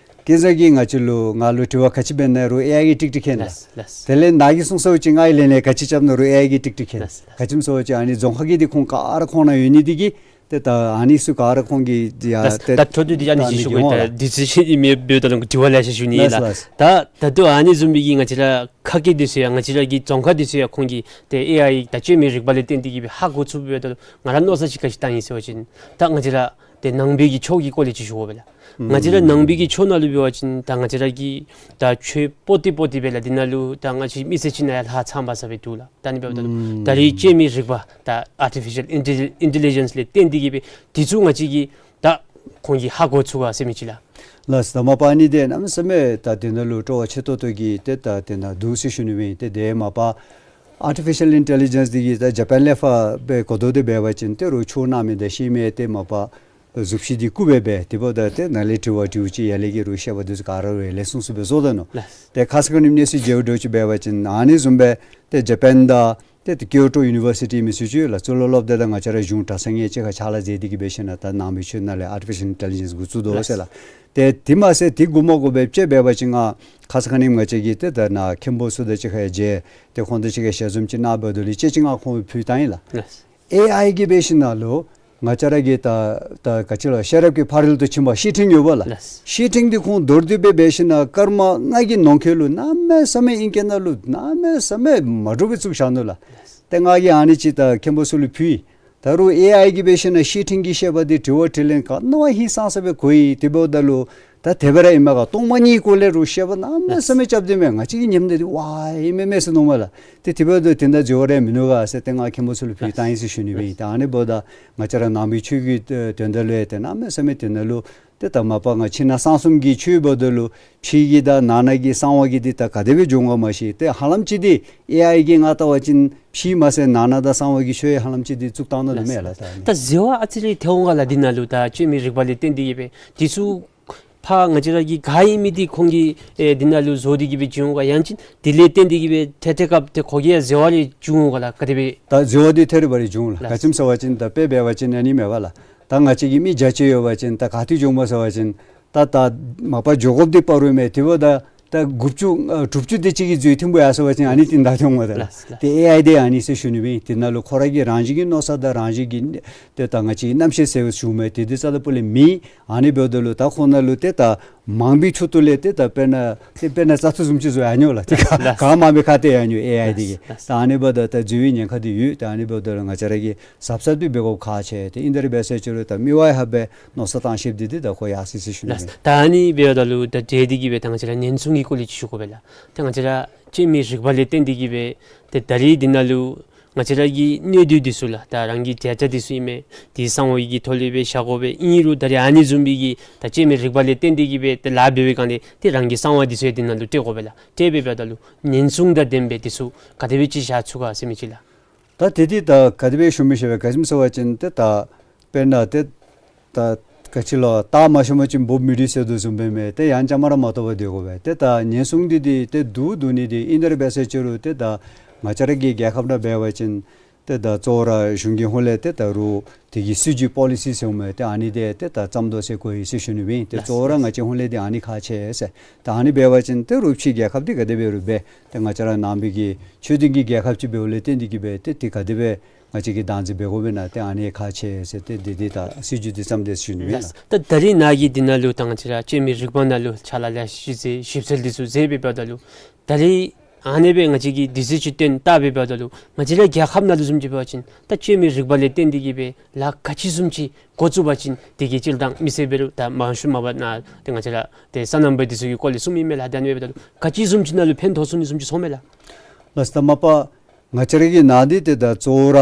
ཁྱེད་ཚུ་གིས་ང་བཅས་ལུ་ང་ལུ་དྲི་བ་ག་ཅི་འབད་ནི་རུང་ཨེ་ཨའི་གིས་ཀྲིག་ཀྲི་མཁྱེན་ལགས། ལགས། ལགས། དེ་ལས་ནཱ་གིས་གསུངས་ཚརཝ་ཅིག་ང་གིས་ལན་ལན་ག་ཅི་རྐྱབ་ནི་རུང་ཨེ་ཨའི་གིས་ཀྲིག་ཀྲི་མཁྱེན། ལགས། ག་ཅི་སྨོ་ཟེར་བ་ཅིན་ཨ་ནི་རྫོང་ཁ་གི་འདི་ཁོང་ག་ར་ཁོང་ནང་ཡོད་ནི་འདི་གིས་ཏེ་ད་ཨ་ནི་ཚུ་ག་ར་ཁོང་གིས་ཡ་ལགས། ཏེ་ད་འཕྲོ་མཐུད་དེ་ཨ་ནི་ཅིག་ཞུ་དགོ། ད་འདི་ཚུ་ཤེས་ནི་མེད་པའི་ད་དྲི་བ་ལེ་ཤ་ཞུ་ནི་ལགས། ལགས། ལགས། ད་ད་ལྟོ་ཨ་ནི་བཟུམ་མའི་གི་ང་བཅས་ར་ཁ་སྐད་འདི་ཚུ་ཡང་ང་བཅས་ར་གི་རྫོང་ཁ་འདི་ཚུ་ཡང་ཁོང་གིས་ཏེ་ཨེ་ཨའི་ད་སྤྱན་མིག་རིག་པ་ལས་བརྟེན་ཏེ་གི་སྦེ་ཧ་གོ་ཚུགས་པའི་ད་ང་ར་མནོ་བསམ་ཅིག་ག་ཅི་བཏང་ཡི་ཟེར་བ་ཅིན་ད་ང་བཅས་ར་ཏེ་ནང་པའི་གི་ཆོས་ཀྱི་སྐོར་ལས་ཅིག་ཞུ་དགོ་པས་ལགས། ང་བཅས་ར་ནང་པའི་གི་ཆོས་ནང་ལུ་འབད་བ་ཅིན་ད་ང་བཅས་ར་གི་ད་ཆོས་པོ་ཏི་པོ་ཏི་སྦེ་ལགས། འདི་ནང་ལུ་ད་ང་བཅས་མི་སེར་ཅིག་ནང་ཡང་ལྷག་ཚངམ་ཟེར་སྦེ་འདུག་ལགས། ད་ཨ་ནི་འབདཝ་ད་ད་རེས་སྤྱན་མིག་རིག་པ་ད་ཨར་ཊི་ཕི་ཤལ་ཨིན་ཊེ་ལི་ཇེནསི་ལས་བརྟེན་ཏེ་གི་སྦེ་འདི་ཚུ་ང་བཅས་ཀྱིས་ད་ཁོང་གིས་ཧ་གོ་ཚུགས་ག་ཟེར་མི་ཅིག་ལགས། ལགས། ད་མ་པ་ཨ་ནི་འདི་གནམ་མེད་ས་མེད་ད་འདི་ནང་ལུ་སྤྲོ་བ་ཆེ་ཏོག་ཏོ་གི་ཏེ་ད་འདི་ནང་འདུག་ཟེར་ཞུ་ནི་མས། ཏེ་འདི་མ་པ་ཨར་ཊི་ཕི་ཤལ་ཨིན་ཊེ་ལི་ཇེནསི་འདི་གིས་ད་ཇ་པཱན་ལས་ཕར་སྦེ་གོ་བརྡ་འདི་འབད་བ་ཅིན་ཏེ་རོགས་ཆོས་སྣང་མི་དང་ཤེས་མི་ཏེ་མ་པ་གཟུགས་གཞི་འདི་བཀུག་སྦེ་འབད། དེ་འབདཝ་ད་ཏེ་ནཱ་ལས་དྲི་བ་དྲིཝ་ཅིག་ཡར་ལས་ཀྱི་རོགས་བཤད་པ་འདི་ཚུ་ག་ར་རོགས་ཡར་ལས་གསུངས་གསུངས་སྦེ་བཟོ་ད་ནུག། ལགས། ཏེ་ཁ་ཙ་ཁ་ཉིནམ་གནས་ཚུལ་མཇལཝ་འདྲཝ་ཅིག་འབད་བ་ཅིན་ཨ་ནི་བཟུམ་སྦེ་ཏེ་ཇ་པཱན་དང་ཏེ་ཏེ་ཀིའོ་ཊོ་ཡུ་ནི་བར་སི་ཊི་མི་ཚུ་ཅིག་ལགས། གཙུག་ལག་སློབ་སྡེ་དང་ང་བཅས་ར་གཞུང་གྲྭ་ཚང་གཉིས་གཅིག་ཁར་ཕྱག་ལཱ་མཛད་དེ་གི་འབད་ཞིན་ན་ད་ནང་པའི་ཆོས་ནང་ལས་ཨར་ཊི་ཕི་ཤལ་ཨིན་ཊེ་ལི་ཇེནསི་འགོ་བཙུགས་དོ་ཟེར་ལགས། ཏེ་དེ་མ་ཚད་དེ་དགོ་མ་དགོ་སྦེ་དཔྱེ་འབད་བ་ཅིན་ང་ཁ་ཙ་ཁ་ཉིནམ་ང་བཅས་ཀྱིས་ཏེ་ད་ནཱ་མཁན་པོ་ཚུ་དང་གཅིག་ཁར་ཡང་མཇལ། ཏེ་ཁོང་དང་གཅིག་ཁར་ཞལ་འཛོམས་ཅིག་གནང་འབདཝ་ད་ལུ་དཔྱེ་ཅིག་ང་ཁོང་ཕུལ་བཏང་ཡི་ལགས། ལགས། ཨེ་ཨའི་གིས་འབད་ཞིན་ན་ལུ་ང་བཅས་ར་གི་ད་ད་ག་ཅི་ལོ་ཤེས་རབ་ཀྱི་ཕ་རོལ་ཏུ་ཕྱིན་པ་བཤེས་སྤྲིང་ཡོད་པ་ལགས། ལགས། བཤེས་སྤྲིང་འདི་ཁོང་མདོར་བསྡུས་སྦེ་འབད་ཞིན་ན་སྐར་མ་ལྔ་གི་ནང་འཁོད་ལུ་གནམ་མེད་ས་མེད་ཨིང་སྐད་ནང་ལུ་གནམ་མེད་ས་མེད་མ་འདྲཝ་སྦེ་བཙུགས་བཞག་ནུག་ལགས། ལགས། ཏེ་ང་གིས་ཨ་ནི་ཅིག་ད་མཁན་པོ་ཚུ་ལུ་ཕུལ། ད་རུང་ཨེ་ཨའི་གིས་འབད་ཞིན་ན་བཤེས་སྤྲིང་གི་བཤད་པ་འདི་དྲི་བ་དྲིས་ལན་ག་ནི་བ་ཧིང་སངས་ས་སྦེ་གོ་ཡི། དེ་འབདཝ་ད་ལུ་ད་དེ་སྦེ་ར་ཨིན་མས་ག། སྟོང་མ་ཉིད་སྐོར་ལས་རུང་བཤད་པ་གནམ་མེད་ས་མེད་རྐྱབ་སྟེ་མས། ང་བཅས་ཀྱིས་ཉནམ་ད་འདི་ཝའི་ཨིན་མས་མས་ཟེར་མནོཝ་མས་ལགས། ཏེ་དེ་འབདཝ་ད་དེ་ནང་འཛོལ་བ་རེ་མིན་ནུག་ག་ཟེར་ཏེ་ང་མཁན་པོ་ཚུ་ལུ་ཕུལ་བཏང་ཡི་ཟེར་ཞུ་ནི་སྦེ་ཨིན། ད་ཨ་ནི་འབདཝ་ད་ང་བཅས་ར་ནང་པའི་ཆོས་ཀྱི་དོན་དག་ལུ་ཡང་ཏེ་གནམ་མེད་ས་མེད་དེ་ནང་ལུ་ཏེ་ད་མ་པ་ང་ཕྱི་ནང་གསང་གསུམ་གྱི་ཆོས་འབདཝ་ད་ལུ་ཕྱི་གི་དང་ནང་ན་གི་གསང་བ་གི་འདི་ད་ག་དེ་སྦེ་འགྱོ་འོང་ག་མ་ཤེས། ཏེ་ཧ་ལམ་ཅིག་འདི་ཨེ་ཨའི་གིས་ང་བལྟ་བ་ཅིན་ཕྱི་མ་ཚད་ནང་ན་དང་གསང་བ་གི་ཆོས་ཡང་ཧ་ལམ་ཅིག་འདི་བཙུགས་བཏང་ནུག་མས་ལགས། ད་ད་འཛོལ་བ་ཨ་ཙི་རེ་ཐལ་འོང་ག་ལགས། འདི་ནང་ལུ་ད་བཅོས་མའི་རིག་པ་ལས་བརྟེན་ཏེ་གིས་སྦེ་འདི་ཚུ་ཕར་ང་བཅས་ར་གི་ག་ཨིན་མི་འདི་ཁོང་གིས་ཨེ་འདི་ནང་ལུ་བཟོ་སྟེ་གིས་སྦེ་བྱིན་འོང་ག། ཡང་ཅིན་འདི་ལས་བརྟེན་ཏེ་གིས་སྦེ་ཐད་ཐད་སྐབས་ཏེ་ཁོ་གིས་ཡང་འཛོལ་བ་རེ་བྱུང་འོང་ག་ལགས། ག་དེ་སྦེ། ད་འཛོལ་བ་འདི་ཐད་རི་བ་རི་འབྱུང་ལགས། ལགས། ག་ཅི་སྨོ་ཟེར་བ་ཅིན་ད་དཔེ་འབད་བ་ཅིན་ཨ་ནི་མས་པ་ལགས། ད་ང་བཅས་ཀྱི་མི་རྒྱ་ཆེ་ཡོད་པ་ཅིན་ད་ག་ཏེ་འགྱོཝ་སྨོ་ཟེར་བ་ཅིན་ད་ད་མ་པ་འགྱོ་དགོཔ་འདི་བར་རུ་མས། དེ་འབདཝ་ད་ད་དགུ་བཅུ་ཨ་དྲུག་ཅུ་དེ་ཅིག་གི་འཛོལ་ཐོན་པོ་ཡར་སོང་པ་ཅིན་ཨ་ནི་ཏེ་ད་ཐོན་འོང་པ་ད་ལགས། ལགས། ཏེ་ཨེ་ཨའི་འདི་ཨ་ནི་ཟེར་ཞུ་ནི་སྦེ་ཨིན། དེ་ནང་ལུ་ཁོ་ར་གི་རང་བཞིན་གྱི་མནོ་བསམ་དང་རང་བཞིན་གྱི་ཏེ་ད་ང་བཅས་ཀྱི་རྣམ་ཤེས་ཟེར་བ་ཞུཝ་མས། དེ་འདི་རྩ་དང་སྤུ་ལས་མེད། ཨ་ནི་འབདཝ་ད་ལུ་ད་ཁོང་ནང་ལུ་ཏེ་ད་མང་པོའི་ཁྲོད་དུ་ལས་ཏེ་ད་དཔེར་ན་ཏེ་དཔེར་ན་བཙག་འཐུ་བཟུམ་ཅིག་བཟོ་ཡར་འགྱོ་ལགས། ཏེ་ག་ལགས། ག་མང་མི་ག་ཏེ་ཡར་འགྱོ་ཨེ་ཨའི་འདི་གིས། ལགས། ད་ཨ་ནི་འབདཝ་ད་ད་འཛོལ་བའི་ཉེན་ཁ་འདི་ཡོད། ད་ཨ་ནི་འབདཝ་ད་ལུ་ང་བཅས་ར་གིས་གཟབ་གཟབ་འདི་འབད་དགོཔ་ཁག་ཆེ། ཏེ་ཨིན་ད་རེ་འབད་ཟེར་ཅི་རུང་ད་མི་དབང་ཧབ་སྦེ་མནོ་བསམ་བཏང་ཤེསཔ་འདི་འདི་ད་ཁོ་ཡར་སོ་ཡི་ཟེར་ཞུ་ནི་ལགས། ཨིན། ད་ཨ་ནི་འབདཝ་ད་ལུ་ད་འབྲེལ་ཏེ་གིས་སྦེ་ད་ང་བཅས་ར་ཉེན་སྲུང་གི་སྐོར་ལས་ཅིག་ཞུ་དགོ་པས་ལགས། ད་ང་བཅས་ར་བཅོས་མའི་རིག་པ་ལས་བརྟེན་ཏེ་གིས་སྦེ་ཏེ་ད་རིས་འདི་ནང་ལུ་ང་བཅས་ར་གི་གནས་སྡུད་འདི་ཚུ་ལགས། ད་རང་གི་བརྒྱ་ཆ་འདི་ཚུ་ཨིན་མས། འདི་གསང་བ་གི་ཐོག་ལས་སྦེ་བཞག་དགོ་པས། ཨིན་རུང་ད་རིས་ཨ་ནི་བཟུམ་སྦེ་གི་ད་བཅོས་མའི་རིག་པ་ལས་བརྟེན་ཏེ་གིས་སྦེ་ཏེ་ལཱ་འབད་བའི་སྒང་ལས་ཏེ་རང་གི་གསང་བ་འདི་ཚུ་ཡང་འདི་ནང་ལུ་སྤྲོད་དགོ་པས་ལགས། སྤྲོད་པའི་བར་ད་ལུ་ཉེན་སྲུང་དང་ལྡན་པའི་འདི་ཚུ་ག་དེ་སྦེ་ཅིག་བཞག་ཚུགས་ག་ཟེར་མི་ཅིག་ལགས། ད་དེ་འདི་ད་ག་དེ་སྦེ་ཞུ་མི་ཤེས་པས། ག་ཅི་སྨོ་ཟེར་བ་ཅིན་ཏེ་ད་དཔེར་ན་ཏེ་ད་ག་ཅི་ལོ་སྟག་མ་ཤོར་བ་ཅིན་འབོ་མི་འདུག་ཟེར་དོ་བཟུམ་སྦེ་མས། ཏེ་ཡང་བཅའ་མར་མ་གཏོགས་པར་སྡོད་དགོ་པས། ཏེ་ད་ཉེན་སྲུང་འདི་འདི་ཏེ་འདུག་འདུག་ནི་འདི་ཨིན་ད་རེ་འབད་ཟེར་ཅི་རུང་ཏེ་ད་ང་བཅས་ར་གི་རྒྱལ་ཁབ་ནང་འབད་བ་ཅིན་ཏེ་ད་གཙོ་བོ་ར་གཞུང་གི་ཧོངས་ལས་ཏེ་ད་རུང་དེ་གི་སྲིད་བྱུས་པོ་ལི་སི་ཟེར་འོང་མས། ཏེ་ཨ་ནི་འདི་ཏེ་ད་བརྩམ་དོ་ཟེར་གོ་ཡི་ཟེར་ཞུ་ནི་སྦེ་ཨིན། ཏེ་གཙོ་བོ་ར་ང་བཅས་ཧོངས་ལས་འདི་ཨ་ནི་ཁག་ཆེ་ཟེར། ད་ཨ་ནི་འབད་བ་ཅིན་ཏེ་རུང་ཕྱིའི་རྒྱལ་ཁབ་འདི་ག་དེ་སྦེ་རུང་འབད་ཏེ་ང་བཅས་ར་ནང་པའི་གི་ཆོས་ལྡན་གྱི་རྒྱལ་ཁབ་ཅིག་འབདཝ་ལས་བརྟེན་ཏེ་གིས་སྦེ་ཏེ་དེ་ག་དེ་སྦེ་ང་བཅས་ཀྱིས་བདག་འཛིན་འབད་དགོ་པས་ན། ཏེ་ཨ་ནི་ཁག་ཆེ་ཟེར་ཏེ་འདི་འདི་ད་སྲིད་བྱུས་འདི་བརྩམས་ཏེ་ཟེར་ཞུ་ནི་སྦེ་ཨིན་ལགས། ད་ད་རིས་ནཱ་གི་འདི་ནང་ལུ་ད་ང་བཅས་ར་བཅོས་མའི་རིག་པ་ནང་ལུ་ཕྱག་ལཱ་ལེ་ཤ་ཅིག་མཛད་ཞིབ་འཚོལ་འདི་ཚུ་མཛད་པའི་བར་ད་ལུ་ད་རིས་ཨ་ནི་སྦེ་ང་བཅས་ཀྱིས་དུས་ཚོད་ཅིག་བཏོན་བལྟ་བའི་བར་ད་ལུ་ང་བཅས་ར་རྒྱལ་ཁབ་ནང་ལུ་བཟུམ་ཅིག་འབད་བ་ཅིན་ད་བཅོས་མའི་རིག་པ་ལས་བརྟེན་ཏེ་གིས་སྦེ་ལཱ་ག་ཅི་བཟུམ་ཅིག་འགོ་བཙུགས་པ་ཅིན་དེ་གི་སྤྱིར་བཏང་མི་སེར་འབད་རུང་ད་མང་ཤོས་མ་པ་ནཱ་ཏེ་ང་བཅས་ར་ཏེ་སོ་ནམ་པ་འདི་ཚུ་གི་སྐོར་ལས་གསུངམ་ཨིན་མས་ལགས། ད་ཨ་ནི་འབདཝ་ད་ལུ་ག་ཅི་བཟུམ་ཅིག་ནང་ལུ་ཕན་ཐོགས་ཚུགས་ནི་བཟུམ་ཅིག་ཚོར་མས་ལགས། ལགས། ད་མ་པ་ང་བཅས་ར་གི་ནང་འདི་ཏེ་ད་གཙོ་བོ་ར་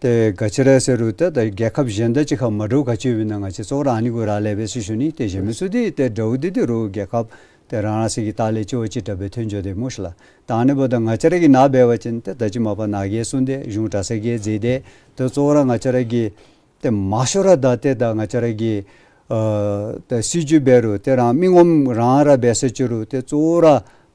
ཏེ་ག་ཅི་ར་ཟེར་རུང་ཏེ་ད་རྒྱལ་ཁབ་གཞན་དང་གཅིག་ཁར་མ་འདྲཝ་ག་ཅི་ཡོདཔ་ཨིན་ན་ང་བཅས་གཙོ་བོ་ར་ཨ་ནི་གུ་རག་ལས་པས་ཟེར་ཞུ་ནི། ཏེ་གཞན་མི་ཚུ་འདི་ཏེ་འདྲཝ་འདི་ཏེ་རུང་རྒྱལ་ཁབ་ཏེ་རང་རང་སོའི་གི་ལྟག་ལས་ཅིག་བ་ཅིག་དྲག་སྦེ་ཐོན་འགྱོ་དེས་སྨོ་ཤེས་ལགས། ད་ཨ་ནི་འབདཝ་ད་ང་བཅས་ར་གི་ནཱ་འབད་བ་ཅིན་ཏེ་ད་ཅི་མ་པ་ནཱ་གིས་གསུངས་ཏེ་གཞུང་གྲྭ་ཚང་གིས་མཛད་དེ་ཏེ་གཙོ་བོ་ར་ང་བཅས་ར་གི་ཏེ་མང་ཤོས་ར་ད་ཏེ་ད་ང་བཅས་ར་གི་ཨ་ད་སྲིད་བྱུས་འབད་རུང་ཏེ་རང་མི་ངོམ་རང་ར་འབད་ཟེར་ཅི་རུང་ཏེ་གཙོ་བོ་ར་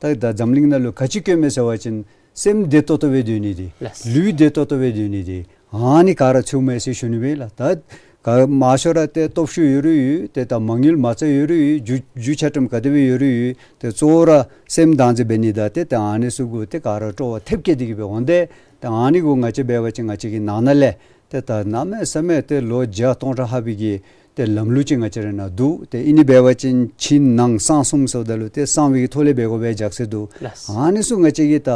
ད་ད་འཛམ་གླིང་ནང་ལུ་ག་ཅི་དཀོན་མས་ཟེར་བ་ཅིན་སེམས་བདེ་ཏོག་ཏོ་སྦེ་སྡོད་ནི་འདི་ལགས། ལུས་བདེ་ཏོག་ཏོ་སྦེ་སྡོད་ནི་འདི་ཨ་ནི་ག་ར་ཚུདཔ་མས་ཟེར་ཞུ་ནི་སྦེ་ལགས། ད་ག་མང་ཤོས་ར་ཏེ་སྟོབས་ཤུགས་ཡོད་རུང་ཡོད། ཏེ་ད་མ་དངུལ་མ་རྩ་ཡོད་རུང་ཡོད། རྒྱུ་རྒྱུ་ཆ་ཁྲིམས་ག་དེ་སྦེ་ཡོད་རུང་ཡོད། ཏེ་གཙོ་བོ་ར་སེམས་བདག་འཛིན་འབད་ནི་དང་ཏེ་ད་ཨ་ནི་ཚུ་གུ་ཏེ་ག་ར་སྤྲོ་བ་ཐེབས་བསྐྱེད་དེ་གིས་སྦེ་འོང་སྟེ་ཏེ་ཨ་ནི་གུ་ང་བཅས་འབད་བ་ཅིན་ང་བཅས་ཀྱི་ནང་ན་ལས་ཏེ་ད་གནམ་མེད་ས་མེད་ཏེ་ལོ་བརྒྱ་སྟོང་ཕྲག་ལྷག་པའི་གི་ཏེ་ལམ་ལུགས་ཅིག་ང་བཅས་ར་ནང་འདུག། ཏེ་ཨིན་ནི་འབད་བ་ཅིན་ཕྱི་ནང་གསང་གསུམ་ཟེརཝ་ད་ལུ་ཏེ་གསང་བའི་གི་ཐོག་ལས་འབད་དགོ་པའི་རྒྱུ་མཚན་འདུག། ལགས། ཨ་ནི་ཚུ་ང་བཅས་ཀྱིས་ད་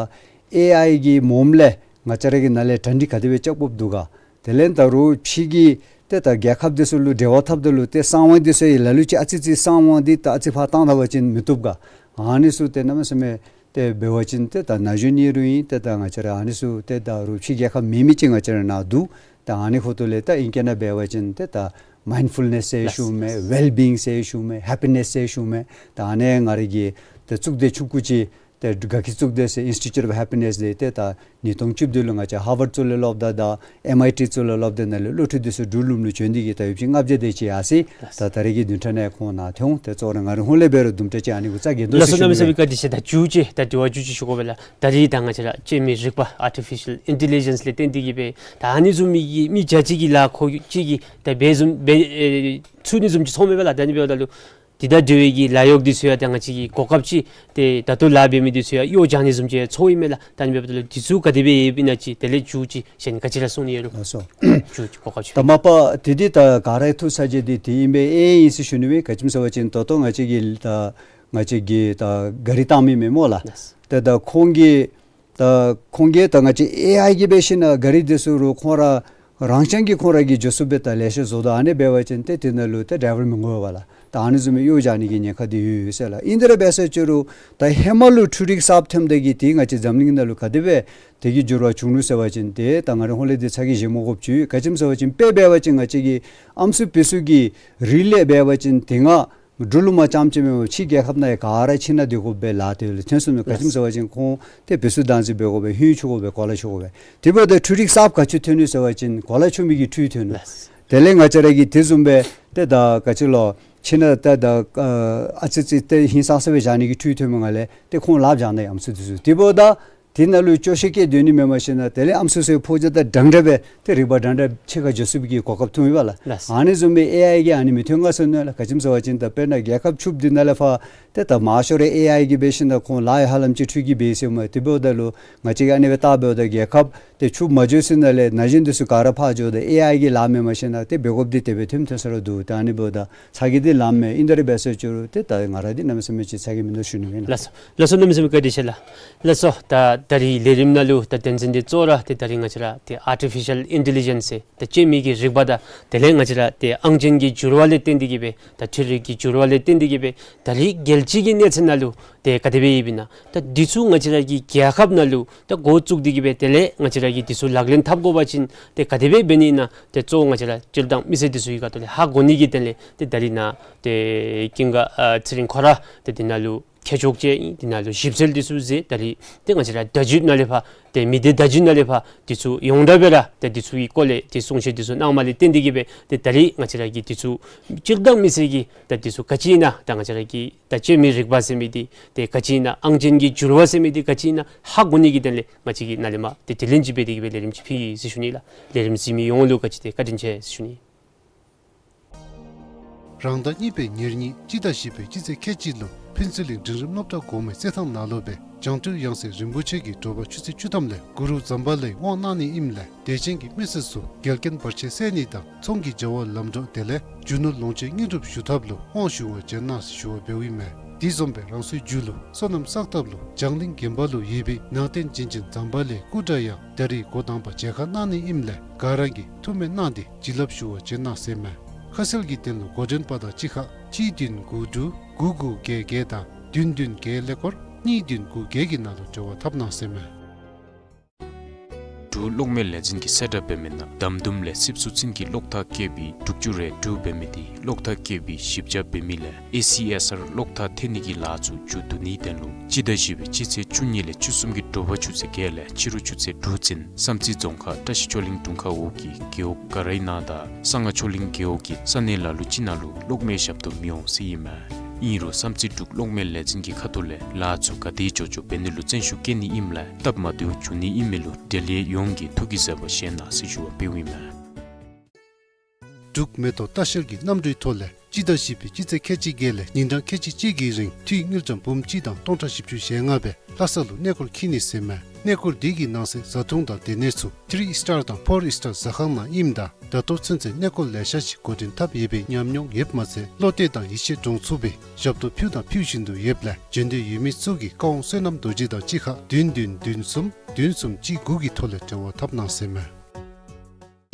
ཨེ་ཨའི་གི་མོམ་ལས་ང་བཅས་ར་གི་ནང་ལས་གྲ་སྒྲིག་ག་དེ་སྦེ་རྐྱབ་དགོཔ་འདུག་ག། དེ་ལས་ད་རུང་ཕྱི་གི་ཏེ་ད་རྒྱལ་ཁབ་འདི་ཚུ་ལུ་འབྲེལ་བ་འཐབ་ད་ལུ་ཏེ་གསང་བ་འདི་ཚུ་ཡང་ལ་ལུ་ཅིག་ཨ་ཙི་ཅིག་གསང་བ་འདི་ད་ཨ་ཙི་ཕར་བཏང་ད་པ་ཅིན་མི་བཏུབ་ག། ཨ་ནི་ཚུ་ཏེ་གནམ་མེད་ས་མེད་ཏེ་འབད་བ་ཅིན་ཏེ་ད་ན་གཞོན་ཨིན་རུང་ཨིན། ཏེ་ད་ང་བཅས་ར་ཨ་ནི་ཚུ་ཏེ་ད་རུང་ཕྱི་རྒྱལ་ཁབ་མེན་མི་ཅིག་ང་བཅས་ར་ནང་འདུག། ད་ཨ་ནི་ཁོང་ཚུ་ལས་ད་ཨིང་སྐད་ནང་འབད་བ་ཅིན་ཏེ་ད་མའིནཌ་ཕུལ་ནེས་ཟེར་ཞུཝ་མས། ཝེལ་བིའིང་ཟེར་ཞུཝ་མས། ཧེ་པི་ནེས་ཟེར་ཞུཝ་མས། ད་ཨ་ནི་ང་ར་གི་ཏེ་གཙུག་སྡེ་ཆུང་ཀུ་ཅིག་ཏེ་དགའ་སྐྱིད་གཙུག་སྡེ་ཟེར་ཨིནསི་ཊི་ཊུཊ་ཨོཕ་ཧེ་པི་ནེས་འདི་ཏེ་ད་ཉིས་སྟོང་བཅུ་བདུན་ལུ་ང་བཅས་ཧར་ཝརཌ་ཚུ་ལས་སློབ་དང་ད་ཨེམ་ཨའི་ཊི་ཚུ་ལས་སློབ་དང་ནཱ་ལས་སློབ་ཕྲུག་འདི་ཚུ་འབྲུག་ལུངམ་ལུ་བྱོན་ཏེ་གིས་ད་ཡོདཔ་ཅིག་ལྔ་བརྒྱ་དེ་ཅིག་ཡར་སོ་ཡི། ད་ད་རེས་ཀྱི་བདུན་ཕྲག་ནང་ཁོང་ནཱ་ཐོན་འོང་། ཏེ་གཙོ་བོ་ར་ང་རའི་ཧོངས་ལས་འབད་རུང་དུམ་གྲ་ཅིག་ཨ་ནི་གུ་རྩ་འགེངས་དོ་ཟེར་ཞུ་ནི་སྦེ། ལགས་སོ། གནམ་མེད་ས་མེད་བཀའ་དྲིན་ཆེ། ད་མཇུག་ཅིག་ད་དྲི་བ་མཇུག་ཅིག་ཞུ་དགོ་པས་ལགས། ད་རེས་ད་ང་བཅས་ར་བཅོས་མའི་རིག་པ་ཨར་ཊི་ཕི་ཤལ་ཨིན་ཊེ་ལི་ཇེནསི་ལས་བརྟེན་ཏེ་གིས་སྦེ་ད་ཨ་ནི་བཟུམ་མའི་གི་མི་རྒྱ་ཆེ་གི་ལཱ་ཁོ་གཅིག་གིས་ད་འབད་བཟུམ་འབད་ཨེ་ཚུགས་ནི་བཟུམ་ཅིག་ཚོར་མས་པ་ལགས། ད་ཨ་ནི་འབདཝ་ད་ལུ་འདི་དང་འབྲེལ་བའི་གི་ལཱ་གཡོག་འདི་ཚུ་ཡང་ད་ང་བཅས་ཀྱི་གོ་སྐབས་ཅིག་ཏེ་ད་ལྟོ་ལཱ་འབད་མི་འདི་ཚུ་ཡང་གཡོག་བྱང་ནི་བཟུམ་ཅིག་ཚོར་ཡི་མས་ལགས། ད་ཨ་ནི་འབདཝ་ད་ལུ་འདི་ཚུ་ག་དེ་སྦེ་ཡོདཔ་ཨིན་ན་ཅིག་དེ་ལས་མཇུག་ཅིག་གཞན་ག་ཅི་ར་གསུང་ནི་ཡོད་རུང་། ལགས་སོ། མཇུག་ཅིག་གོ་སྐབས་ཅིག། ད་མ་པ་དེ་འདི་ད་ག་ར་ཐུགས་ཚ་གྱང་འདི་དེ་ཨིན་པས། ཨེ་ཨིན་ཟེར་ཞུ་ནི་སྦེ། ག་ཅི་སྨོ་ཟེར་བ་ཅིན་ད་ལྟོ་ང་བཅས་ཀྱི་ད་ང་བཅས་ཀྱི་ད་གཱ་རི་བཏང་མི་མས་སྨོ་ལགས། ལགས། ཏེ་ད་ཁོང་གིས་ད་ཁོང་གིས་ད་ང་བཅས་ཨེ་ཨའི་གིས་འབད་ཞིན་ན་གཱ་རི་འདི་ཚུ་རུང་ཁོང་ར་ རང་རྐྱང་གིས་ཁོང་ར་གིས་འགྱོ་ཚུགསཔ་སྦེ་ད་ལེ་ཤ་བཟོ་དོ། ཨ་ནི་འབད་བ་ཅིན་ཏེ་དེ་ནང་ལུ་ཏེ་ཌའི་ཝར་མི་དགོ་པས་ལགས། ད་ཨ་ནི་བཟུམ་མའི་གཡོག་བཞག་ནི་གི་ཉེན་ཁ་འདི་ཡོད་ཡོད་ཟེར་ལགས། ཨིན་དེ་ར་འབད་ས་ཅིག་རུང་ད་ཧེ་མ་ལུ་འཕྲུལ་རིག་གསརཔ་ཐོནམ་ད་གི་དེ་ང་བཅས་འཛམ་གླིང་ནང་ལུ་ག་དེ་སྦེ་དེ་གི་འགྱུར་བ་བྱུང་ནུག་ཟེར་བ་ཅིན་ཏེ་ད་ང་རའི་ཧོངས་ལས་འདི་ཚ་གྱང་བཞེས་མ་དགོཔ་ཅིག་ཡོད། ག་ཅི་སྨོ་ཟེར་བ་ཅིན་དཔེ་འབད་བ་ཅིན་ང་བཅས་ཀྱི་ཨམ་སྲུ་བི་སྲུ་གི་རིགས་ལས་འབད་བ་ཅིན་དེ་སྔ་འབྲུག་ལུ་མ་རྐྱངམ་ཅིག་མེན་པར་ཕྱི་རྒྱལ་ཁབ་ནང་ཡང་ག་ར་ཕྱི་ནང་སྡོད་དགོ་པའི་ལཱ་དེ་ལུ་ཐོན་སོང་ནུག། ག་ཅི་སྨོ་ཟེར་བ་ཅིན་ཁོང་ཏེ་བི་སྲུ་བདག་འཛིན་འབད་དགོ་པས། ཧུན་ཚུ་དགོ་པས། གོ་ལ་ཚུ་དགོ་པས། དེ་འབདཝ་ད་འཕྲུལ་རིག་གསརཔ་ག་ཅི་ཐོན་ནུག་ཟེར་བ་ཅིན་གོ་ལ་ཚུ་མི་གི་འཕྲུལ་ཐོན་ནུག། ལགས། དེ་ལས་ང་བཅས་ར་གིས་དེ་བཟུམ་སྦེ་ཏེ་ད་ག་ཅི་ལོ་ཕྱི་ནང་ད་ད་ཨ་ཙི་ཙི་ཏེ་ཧིང་སངས་ས་སྦེ་བཞག་ནི་གི་འཕྲུལ་ཐོནམ་ད་ལས་ཏེ་ཁོང་ལགཔ་བཞག་ནི་ཨམ་སྲུ་འདི་ཚུ། དེ་འབདཝ་ད་དེ་ནང་ལུ་སྐྱོ་ཤས་བསྐྱེད་སྡོད་ནི་མེན་པར་ཞིན་ན་དེ་ལས་ཨམ་སྲུ་ཚུ་ཕོ་རྒྱས་དང་འདྲན་འདྲ་སྦེ་ཏེ་རིག་པ་འདྲན་འདྲ་ཕྱེད་ཀ་འགྱོ་ཚུགས་པའི་གོ་སྐབས་ཐོན་ཡོདཔ་ལགས། ལགས། ཨ་ནི་བཟུམ་སྦེ་ཨེ་ཨའི་གིས་ཨ་ནི་མི་ཐོན་ག་ཟེར་ནི་ལགས། ག་ཅི་སྨོ་ཟེར་བ་ཅིན་ད་དཔེར་ན་རྒྱལ་ཁབ་བཅུ་པོ་འདི་ནང་ལས་ཕར་ཏེ་ད་མང་ཤོས་ར་ཨེ་ཨའི་གིས་འབད་ཞིན་ན་ཁོང་ལཱ་ཡང་ཧ་ལམ་ཅིག་འཕྲུལ་གྱིས་འབད་ཡི་ཟེར་མས། དེ་འབདཝ་ད་ལུ་ང་བཅས་ཀྱིས་ཨ་ནི་སྦེ་བལྟ་འབདཝ་ད་རྒྱལ་ཁབ་ཏེ་བཅུ་པོ་མ་འགྱོ་ཚུན་ནང་ལས་ན་གཞོན་འདི་ཚུ་ག་ར་ཕར་འགྱོཝ་ད་ཨེ་ཨའི་གི་ལཱ་མེན་པར་ཞིན་ན་ཏེ་འབད་དགོཔ་འདི་དེ་སྦེ་ཐོནམ་ཐོན་ས་ར་འདུག། ད་ཨ་ནི་འབདཝ་ད་ཚ་གྱང་འདི་ལངམ་མས། ཨིན་དེ་ར་འབད་ས་ཅིག་རུང་ཏེ་ད་ང་ར་འདི་གནམ་མེད་ས་མེད་ཅིག་ཚ་གྱང་མིན་འདུག་ཞུ་ནི་ཨིན་ལགས། ལགས་སོ། ལགས་སོ། གནམ་མེད་ས་མེད་བཀའ་དྲིན་ཆེ་ལགས། ལགས་སོ། ད་ད་རིས་ལས་རིམ་ནང་ལུ་ད་དོན་ཚན་འདི་གཙོ་བོ་ར་ཏེ་ད་རིས་ང་བཅས་ར་ཏེ་ཨར་ཊི་ཕི་ཤཱལ་ཨིན་ཊེ་ལི་ཇེནསི་ཟེར་ད་སྤྱོད་མི་གི་རིག་པ་དང་དེ་ལས་ང་བཅས་ར་ཏེ་ཨང་ཅན་གྱི་འགྱུར་བ་ལས་བརྟེན་ཏེ་གིས་སྦེ་ད་འཕྲུལ་རིག་གི་འགྱུར་བ་ལས་བརྟེན་ཏེ་གིས་སྦེ་ད་རིས་རྒྱལ་སྤྱི་གི་གནས་ཚད་ནང་ལུ་ཏེ་ག་དེ་སྦེ་ཡོདཔ་ཨིན་ན། ད་འདི་ཚུ་ང་བཅས་ར་གི་རྒྱལ་ཁབ་ནང་ལུ་ད་འགོ་བཙུགས་ཏེ་གིས་སྦེ་དེ་ལས་ང་བཅས་ར་གིས་འདི་ཚུ་ལག་ལེན་འཐབ་དགོ་པ་ཅིན་ཏེ་ག་དེ་སྦེ་འབད་ནི་ཨིན་ན། ཏེ་གཙོ་བོ་ང་བཅས་ར་སྤྱིར་བཏང་མི་སེར་འདི་ཚུ་གི་ཁ་ཐུག་ལས་ཧ་གོ་ནི་གི་དོན་ལས་ཏེ་ད་རིས་ནཱ་ཏེ་ཀུན་དགའ་ཨ་ཚེ་རིང་ཁོ་ར་ཏེ་འདི་ནང་ལུ་མཁས་མཆོག་ཅིག་ཨིན། འདི་ནང་ལུ་ཞིབ་འཚོལ་འདི་ཚུ་མཛད། ད་རིས་ཏེ་ང་བཅས་ར་བརྡ་བརྒྱུད་ནང་ལས་ཕར་ཏེ་མི་སྡེ་བརྡ་བརྒྱུད་ནང་ལས་ཕར་འདི་ཚུ་ཡོངས་གྲགས་སྦེ་ར་ཏེ་འདི་ཚུ་གི་སྐོར་ལས་ཏེ་གསུང་བཤད་འདི་ཚུ་གནངམ་ལས་བརྟེན་ཏེ་གིས་སྦེ་ཏེ་ད་རིས་ང་བཅས་ར་གིས་འདི་ཚུ་སྤྱིར་བཏང་མི་སེར་གྱིས་ད་འདི་ཚུ་ག་ཅི་ཨིན་ན། ད་ང་བཅས་ར་གི་ད་སྤྱོད་མི་རིག་པ་ཟེར་མི་འདི་ཏེ་ག་ཅི་ཨིན་ན། ཨང་ཅན་གྱི་འགྱུར་བ་ཟེར་མི་འདི་ག་ཅི་ཨིན་ན་ཧ་གོ་ནི་གི་དོན་ལས་ང་བཅས་ཀྱིས་ནཱ་ལས་མར་ཏེ་དྲི་ལན་ཅིག་འབད་དེ་གིས་སྦེ་ལས་རིམ་ཅིག་ཕུལ་ཡི་ཟེར་ཞུ་ནི་ལགས། ལས་རིམ་གཟིགས་མི་ཡོངས་ལུ་ག་ཅི་ཏེ་བཀའ་དྲིན་ཆེ་ཟེར་ཞུ་ནི། རང་ཟླ་གཉིས་པའི་ཉེར་གཉིས་སྤྱི་ཟླ་བཞི་པའི་སྤྱི་ཚེས་ཁལ་གཅིག་ལུ་ཕུན་ཚོགས་གླིང་འབྲིང་རིམ་སློབ་གྲྭ་གོང་མའི་རྩེད་ཐང་ནང་ལུ་སྦེ་རྒྱང་བསྒྲགས་ཡང་སྲིད་རིན་པོ་ཆེ་གི་དྲོ་པ་ཆུ་ཚོད་བཅུ་ཐམ་ལས་གུ་རུ་ཛམ་བྷ་ལའི་དབང་གནང་ནི་ཨིནམ་ལས་དད་ཅན་གྱི་མི་སེར་ཚུ་འགལ་རྐྱེན་བར་ཆད་སེལ་ནི་དང་ཚོང་གི་བྱ་བ་ལམ་འགྲོ་དེ་ལས་རྒྱུ་ནོར་ལོངས་སྤྱོད་དངོས་གྲུབ་ཞུ་ཐབས་ལུ་དབང་ཞུ་བར་བྱོན་གནང་ཞུ་བ་འབདཝ་ཨིན་མས། དེ་བཟུམ་སྦེ་རང་སོའི་རྒྱུ་ལུ་སོ་ནམ་བསགས་ཐབས་ལུ་འཇང་གླིང་དགོན་པ་ལུ་ཡོད་པའི་ནང་རྟེན་བྱིན་ཅན་ཛམ་བྷ་ལའི་སྐུ་འདྲ་ཡང་ད་རིས་འགོ་དང་པ་མཇལ་ཁ་གནང་ནི་ཨིནམ་ལས་ག་ར་གིས་ཐུགས་སྨོན་གནང་སྟེ་བྱིན་རླབས་ཞུ་བར་བྱོན་གནང་ཟེར་མས། ཁ་གསལ་གྱི་དོན་ལུ་འགོ་འདྲེན་པ་དང་གཅིག་ཁར་གཅིག་བདུན་དགུ་དྲུག་དགུ་དགུ་བརྒྱད་བརྒྱད་དང་བདུན་བདུན་བརྒྱད་ཀླད་ཀོར་གཉིས་བདུན་དགུ་བརྒྱད་ཀྱི་ནང་ལུ་འབྲེལ་བ་འཐབ་གནང་ཟེར་མས། འབྲུག་གློག་མེ་ལས་འཛིན་གྱིས་གསལ་བསྒྲགས་འབད་མི་ནང་དམ་དུམ་ལས་སིབ་སུ་ཚུན་གྱི་གློག་ཐག་བཀལ་བའི་དྲུག་ཅུ་རེ་དྲུག་འབད་མི་དེ་གློག་ཐག་བཀལ་བའི་ཞིབ་དཔྱད་འབད་མི་ལས་ཨེ་སི་ཨེསི་ཨར་གློག་ཐག་འཐེན་ནི་གི་ལཱ་ཚུ་མཇུག་བསྡུ་ནིའི་དོན་ལུ་སྤྱི་ཟླ་བཞི་པའི་སྤྱི་ཚེས་བཅུ་གཉིས་ལས་བཅུ་གསུམ་གྱི་དྲོ་པ་ཆུ་ཚོད་བརྒྱད་ལས་ཕྱི་རུ་ཆུ་ཚོད་དྲུག་ཚུན་བསམ་རྩེ་རྫོང་ཁག་བཀྲ་ཤིས་ཆོས་གླིང་དྲུང་ཁག་འོག་གི་རྒེད་འོག་ག་རའི་ནང་དང་གསང་སྔགས་ཆོས་གླིང་རྒེད་འོག་གི་ས་གནས་ལ་ལུ་ཅིག་ནང་ལུ་གློག་མེ་ཞབས་ཏོག་མི་འོང་ཟེར་ཨིན་མས། ཨིན་རུང་བསམ་རྩེ་འབྲུག་གློག་མེ་ལས་འཛིན་གྱི་ཁ་ཐུག་ལས་ལཱ་ཚུ་ག་དེ་མགྱོགས་མགྱོགས་འབད་ནི་ལུ་བརྩོན་ཤུགས་བསྐྱེད་ནི་ཨིནམ་ལས་སྟབས་མ་བདེཝ་འབྱུང་ནི་ཨིན་མི་ལུ་འབྲེལ་ཡོད་ཡོངས་ཀྱིས་ཐུགས་ཀྱི་བཟོད་པ་བཞེས་གནང་ཟེར་ཞུ་བ་འབདཝ་ཨིན་མས། འབྲུག་མེ་ཏོག་ལྟ་བཤལ་གྱི་གནམ་གྲུའི་ཐོག་ལས་སྤྱི་ཟླ་བཞི་པའི་སྤྱི་ཚེས་ཁལ་གཅིག་བརྒྱད་ལས་ཉིན་གྲངས་ཁལ་གཅིག་གཅིག་གི་རིང་འཐུས་དངུལ་ཀྲམ་འབུམ་གཅིག་དང་སྟོང་ཕྲག་བཞི་བཅུ་ཞེ་ལྔ་སྦེ་ལྷ་ས་ལུ་གནས་སྐོར་འཁྱིད་ནི་ཟེར་མས། གནས་སྐོར་འདི་གི་ནང་གསེས་བཟའ་འཐུང་དང་སྡོད་གནས་ཚུ་ཐི་རི་སི་ཊར་དང་ཕོར་སི་ཊར་ཟ་ཁང་ནང་ཨིནམ་ད་ད་ལྟོ་ཚུན་ཚོད་གནས་སྐོར་ལེ་ཤ་ཅིག་འགོ་འདྲེན་འཐབ་ཡོད་པའི་ཉམས་མྱོང་ཡོདཔ་མ་ཚད་བློ་གཏད་དང་ཡིད་ཆེས་འདྲོངས་ཚུགས་པའི་ཞབས་ཏོག་ཕུལ་དང་ཕུལ་བཞིན་དུ་ཡོདཔ་ལས་འབྱོན་འདོད་ཡོད་མི་ཚུ་གིས་བཀའ་དབང་བསོད་ནམས་རྡོ་རྗེ་དང་གཅིག་ཁར་བདུན་བདུན་བདུན་གསུམ་བདུན་གསུམ་གཅིག་དགུ་གི་ཐོག་ལས་འབྲེལ་བ་འཐབ་གནང་ཟེར་མས།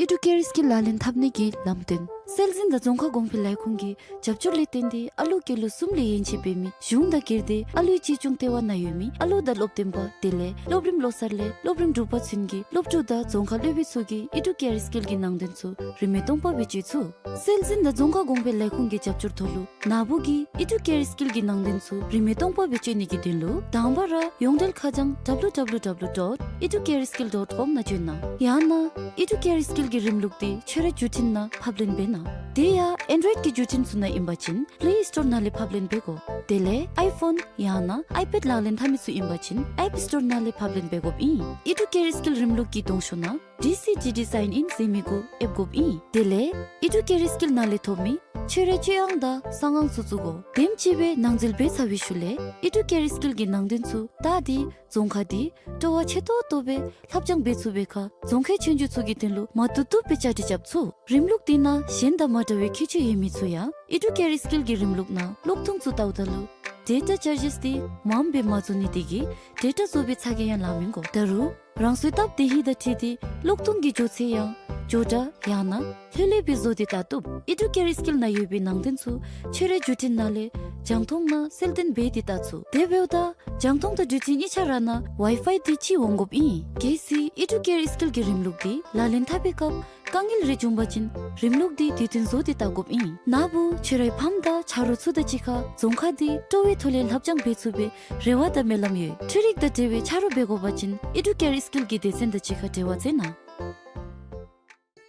ཨི་ཌུ་ཀེ་རི་སི་ཀིལ་ལག་ལེན་འཐབ་ནི་གི་ལམ་སྟོན། སྲོལ་འཛིན་དང་རྫོང་ཁ་གོང་འཕེལ་ལས་ཁུངས་ཀྱི་རྒྱབ་སྐྱོར་ལས་བརྟེན་ཏེ་ཨ་ལུ་སྐྱེས་ལོ་གསུམ་ལས་ཡན་ཆད་འབད་མི་གཞུང་དང་སྒེར་སྡེ་ཨ་ལུའི་གཅེས་སྐྱོང་ལྟེ་བ་ནང་ཡོད་མི་ཨ་ལུ་དང་སློབ་སྟོན་པ་དེ་ལས་སློབ་རིམ་ལོ་གསར་ལས་སློབ་རིམ་དྲུག་པ་ཚུན་གྱི་སློབ་ཕྲུག་དང་རྫོང་ཁ་སློབ་དཔོན་ཚུ་གིས་ཨི་ཌུ་ཀེ་རི་སི་ཀིལ་གྱི་ནང་དོན་ཚུ་རིན་མེད་སྟོང་པ་སྦེ་སྤྱོད་ཚུགས། སྲོལ་འཛིན་དང་རྫོང་ཁ་གོང་འཕེལ་ལས་ཁུངས་ཀྱི་རྒྱབ་སྐྱོར་ཐོག་ལུ་ནཱ་བུ་གིས་ཨི་ཌུ་ཀེ་རི་སི་ཀིལ་གྱི་ནང་དོན་ཚུ་རིན་མེད་སྟོང་པ་སྦེ་སྤྱོད་ནི་གི་དོན་ལུ་དང་པ་ར་ཡོངས་འབྲེལ་ཁ་བྱང་W W W dot educareskill dot com ནང་བྱོན་གནང་། ཡང་ན་ཨི་ཌུ་ཀེ་རི་སི་ཀིལ་གྱི་རིམ་ལུགས་འདི་ཁྱོད་རའི་བརྒྱུད་འཕྲིན་ནང་ཕབ་ལེན་འབད་གནང་། དེ་ཡང་ཨེན་ཌོ་རོའིཌ་ཀྱི་བརྒྱུད་འཕྲིན་ཚུ་ནང་ཨིན་པ་ཅིན་པེ་ལེ་སི་ཊོར་ནང་ལས་ཕབ་ལེན་འབད་དགོ། དེ་ལས་ཨའི་ཕོན་ཡང་ན་ཨའི་པེཌ་ལག་ལེན་འཐབ་མི་ཚུ་ཨིན་པ་ཅིན་ཨེཔ་སི་ཊོར་ནང་ལས་ཕབ་ལེན་འབད་དགོཔ་ཨིན། ཨི་ཌུ་ཀེ་རི་སི་ཀིལ་རིམ་ལུགས་ཀྱི་གདོང་ཤོག་ནང་ཌི་སི་ཌི་ཌི་སའིན་ཨིན་ཟེར་མི་གུ་ཨེབ་དགོཔ་ཨིན། དེ་ལས་ཨི་ཌུ་ཀེ་རི་སི་ཀིལ་ནང་ལས་ཐོབ་མི་ཁྱོད་རའི་སྤྱོད་དབང་དང་གསང་ཨང་ཚུ་བཙུགས་དགོ། དེམ་ཅིག་སྦེ་ནང་འཛུལ་འབད་ཚར་བའི་ཤུལ་ལས་ཨི་ཌུ་ཀེ་རི་སི་ཀིལ་གྱི་ནང་དོན་ཚུ་ད་འདི་རྫོང་ཁ་འདི་སྤྲོ་བ་ཆེ་ཏོག་ཏོ་སྦེ་ལྷབ་སྦྱང་འབད་ཚུགས་པའི་ཁར་རྫོང་ཁའི་ཆོས་རྒྱུགས་ཚུ་གི་དོན་ལུ་མ་བཏུབ་བཏུབ་སྦེ་བཅའ་སྒྲིག་རྐྱབ་ཚུགས། རིམ་ལུགས་འདི་ནང་གཞན་དང་མ་འདྲ་བའི་ཁྱད་ཆོས་ཡོད་མི་ཚུ་ཡང་ཨི་ཌུ་ཀེ་རི་སི་ཀིལ་གྱི་རིམ་ལུགས་ནང་ཀློག་ཐུང་ཚུ་བལྟཝ་ད་ལུ་ཌེ་ཊ་ཅར་ཇེས་འདི་མངམ་སྦེ་མ་བཟོ་ནི་དེ་གིས་ཌེ་ཊ་བཟོ་བའི་ཚ་གྱང་ཡང་ལང་མི་དགོ། ད་རུང་ རང་སོའི་སྟབས་བདེ་ཧིང་དང་འཁྲིལ་ཏེ་གློག་ཐོན་གྱི་འགྱོ་ཚད་ཡང་མགྱོགས་དྲགས་ཡང་ན་ལྷོད་ལྷོད་སྦེ་བཟོ་སྟེ་བལྟ་བཏུབ། ཨི་ཌུ་ཀེར་ཨིསི་ཀིལ་ནང་ཡོད་པའི་ནང་དོན་ཚུ་ཁྱོད་རའི་བརྒྱུད་འཕྲིན་ནང་ལས་རྒྱང་མཐོང་ནང་གསལ་སྟོན་འབད་དེ་བལྟ་ཚུགས། དེ་འབདཝ་ད་རྒྱང་མཐོང་དང་བརྒྱུད་འཕྲིན་གཉིས་ཆ་ར་ནང་ཝའི་ཕའི་འདི་ཅིག་འོང་དགོཔ་ཨིན། གལ་སྲིད་ཨི་ཌུ་ཀེར་ཨིསི་ཀིལ་གྱི་རིམ་ལུགས་འདི་ལག་ལེན་འཐབ་པའི་སྐབས་དཀའ་ངལ་རེ་བྱུང་པ་ཅིན་རིམ་ལུགས་འདི་དུས་མཐུན་བཟོ་སྟེ་བལྟ་དགོཔ་ཨིན། ནཱ་བུ་ཁྱོད་རའི་ཕམ་དང་ཆ་རོགས་ཚུ་དང་གཅིག་ཁར་རྫོང་ཁག་འདི་སྤྲོ་བའི་ཐོག་ལས་ལྷབ་སྦྱང་འབད་ཚུགས་པའི་རེ་བ་དང་སྨོན་ལམ་ཡོད། འཕྲུལ་རིག་དང་འབྲེལ་བའི་ཆ་རོགས་འབད་དགོ་པ་ཅིན་ཨི་ཌུ་ཀེར་ཨིསི་ཀིལ་གྱི་སྡེ་ཚན་དང་གཅིག་ཁར་འབྲེལ་བ་མཛད་གནང་།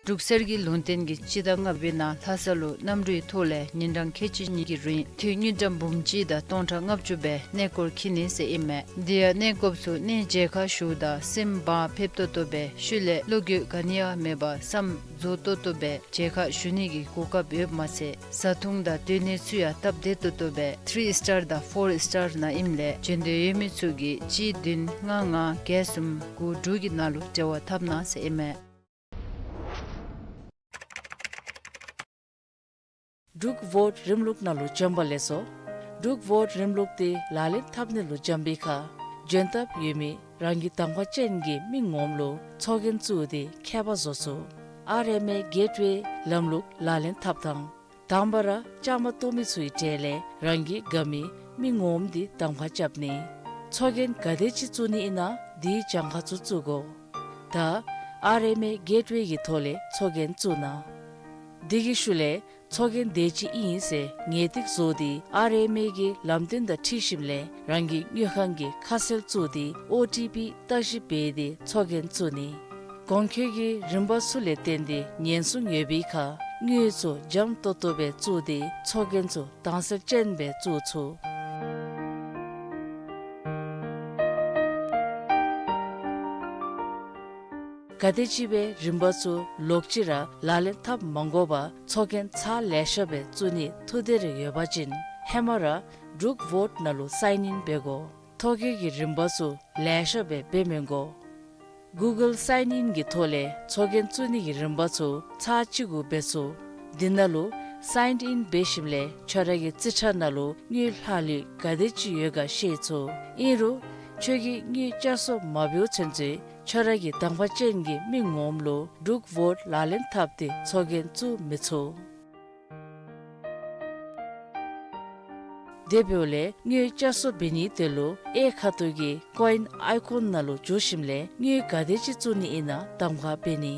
འབྲུག་གསེར་གྱི་ལུང་བསྟན་གྱིས་སྤྱི་ཟླ་ལྔ་པའི་ནང་ལྷ་ས་ལུ་གནམ་གྲུའི་ཐོག་ལས་ཉིན་གྲངས་ཁལ་གཅིག་གཉིས་ཀྱི་རིང་ཐོན་དངུལ་ཀྲམ་འབུམ་གཅིག་དང་སྟོང་ཕྲག་ལྔ་བཅུ་སྦེ་གནས་སྐོར་འཁྱིད་ནི་ཟེར་ཨིན་མས། དེ་ཡང་གནས་སྐོརཔ་ཚུ་གནས་མཇལ་ཁ་ཞུཝ་ད་སེམས་བག་ཕེབས་ཏོག་ཏོ་སྦེ་ཤུལ་ལས་བློ་འགྱོད་ག་ནི་ཡང་མེད་པར་བསམ་རྫོགས་ཏོག་ཏོ་སྦེ་མཇལ་ཁ་ཞུ་ནི་གི་གོ་སྐབས་ཡོདཔ་མ་ཚད་བཟའ་འཐུང་དང་སྡོད་གནས་ཚུ་ཡང་སྟབས་བདེ་ཏོག་ཏོ་སྦེ་ཐི་རི་ཨིསི་ཊར་དང་ཕོར་ཨིསི་ཊར་ནང་ཨིནམ་ལས་འབྱོན་འདོད་ཡོད་མི་ཚུ་གིས་གཅིག་བདུན་ལྔ་ལྔ་བརྒྱད་གསུམ་དགུ་དྲུག་གི་ནང་ལུ་འབྲེལ་བ་འཐབ་གནང་ཟེར་ཨིན་མས། འབྲུག་ཝོཊ་རིམ་ལུགས་ནང་ལུ་འབྱོན་པ་ལེགས་སོ། འབྲུག་ཝོཊ་རིམ་ལུགས་འདི་ལག་ལེན་འཐབ་ནི་ལུ་འབྱོན་པའི་ཁར་འབྱོན་ཐབས་ཡོད་མི་རང་གི་གདམ་ཁ་ཅན་གྱི་མི་ངོམ་ལུ་ཚོགས་རྒྱན་བཙུགས་ཏེ་ཁྱད་པར་བཟོ་ཚུགས། ཨར་ཨེམ་ཨེ་གེཊ་ཝེ་ལམ་ལུགས་ལག་ལེན་འཐབ་ཐངས། དང་པ་ར་བཅའ་མར་གཏོགས་མི་ཚུའི་གྲས་ལས་རང་གི་དགའ་མི་མི་ངོམ་འདི་གདམ་ཁ་རྐྱབ་ནི། ཚོགས་རྒྱན་ག་དེ་ཅིག་བཙུགས་ནི་ཨིན་ན་དེའི་གྱངས་ཁ་ཚུ་བཙུགས་དགོ། ད་ཨར་ཨེམ་ཨེ་གེཊ་ཝེ་གི་ཐོག་ལས་ཚོགས་རྒྱན་བཙུགས་གནང་། དེ་གི་ཤུལ་ལས་ཚོགས་རྒྱན་དེ་ཅིག་ཨིན་ཟེར་ངེས་ཏིག་བཟོ་སྟེ་ཨར་ཨེམ་ཨེ་གི་ལམ་སྟོན་དང་འཁྲིལ་ཞིནམ་ལས་རང་གི་དངུལ་ཁང་གི་ཁ་གསལ་བཙུགས་ཏེ་ཨོ་ཊི་པི་བརྟག་ཞིབ་འབད་དེ་ཚོགས་རྒྱན་བཙུགས་ནི། གོང་འཁོད་ཀྱི་རིམ་པ་ཚུ་ལས་བརྟེན་ཏེ་ཉེན་སྲུང་ཡོད་པའི་ཁར་དངུལ་ཚུ་འཇམ་ཏོག་ཏོ་སྦེ་བཙུགས་ཏེ་ཚོགས་རྒྱན་ཚུ་དྭངས་གསལ་ཅན་སྦེ་བཙུགས་ཚུགས། ག་དེམ་ཅིག་སྦེ་རིམ་པ་ཚུ་ལོག་ཅི་ར་ལག་ལེན་འཐབ་མ་དགོ་པར་ཚོགས་རྒྱན་ཚར་ལེ་ཤ་སྦེ་བཙུགས་ནི་ཐུགས་འདོད་རེ་ཡོད་པ་ཅིན་ཧེ་མ་ར་འབྲུག་ཝོཊ་ནང་ལུ་སའིན་ཨིན་འབད་དགོ། ཐོ་བཀོད་ཀྱི་རིམ་པ་ཚུ་ལེ་ཤ་སྦེ་འབད་མི་དགོ། གུ་གཱལ་སའིན་ཨིན་གྱི་ཐོག་ལས་ཚོགས་རྒྱན་བཙུགས་ནི་གི་རིམ་པ་ཚུ་ཚར་གཅིག་གུ་འབད་ཚུགས། འདི་ནང་ལུ་སའིན་ཨིན་འབད་ཞིནམ་ལས་ཁྱོད་ར་གི་རྩིས་ཁྲ་ནང་ལུ་དངུལ་ལྷག་ལུས་ག་དེམ་ཅིག་ཡོད་ག་ཤེས་ཚུགས། ཨིན་རུང་ཁྱོད་ཀྱིས་དངུལ་བསྐྱར་གསོ་མ་འབདཝ་ཚུན་ཚོད་ཁྱོད་ར་གི་གདམ་ཁ་ཅན་གྱི་མི་ངོམ་ལུ་འབྲུག་ཝོཊ་ལག་ལེན་འཐབ་སྟེ་ཚོགས་རྒྱན་བཙུགས་མི་ཚུགས། དེ་འབདཝ་ལས་དངུལ་བསྐྱར་གསོ་འབད་ནིའི་དོན་ལུ་གཡས་ཁ་ཐུག་གི་ཀོ་ཨིན་ཨའི་ཀོན་ནང་ལུ་འཛུལ་ཞིནམ་ལས་དངུལ་ག་དེམ་ཅིག་བཙུགས་ནི་ཨིན་ན་གདམ་ཁ་འབད་ནི།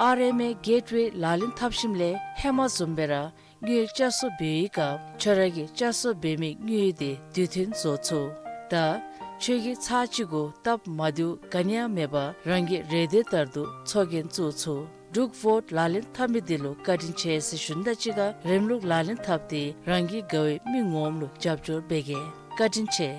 ཨར་ཨེམ་ཨེ་གེཊ་ཝེ་ལག་ལེན་འཐབ་ཞིནམ་ལས་ཧེ་མ་བཟུམ་སྦེ་ར་དངུལ་བསྐྱར་གསོ་འབད་བའི་སྐབས་ཁྱོད་ར་གིས་བསྐྱར་གསོ་འབད་མི་དངུལ་དེ་དུས་མཐུན་བཟོ་ཚུགས། ད་ཁྱོད་ཀྱིས་ཚར་གཅིག་གུ་སྟབས་མ་བདེཝ་ག་ནི་ཡང་མེད་པར་རང་གི་རེ་འདོད་ལྟར་དུ་ཚོགས་རྒྱན་བཙུགས་ཚུགས། འབྲུག་ཝོཊ་ལག་ལེན་འཐབ་མི་འདི་ལུ་བཀའ་དྲིན་ཆེ་ཟེར་ཞུ་ནི་དང་གཅིག་ཁར་རིམ་ལུགས་ལག་ལེན་འཐབ་སྟེ་རང་གི་དགའ་བའི་མི་ངོམ་ལུ་རྒྱབ་སྐྱོར་འབད་གེ། བཀའ་དྲིན་ཆེ།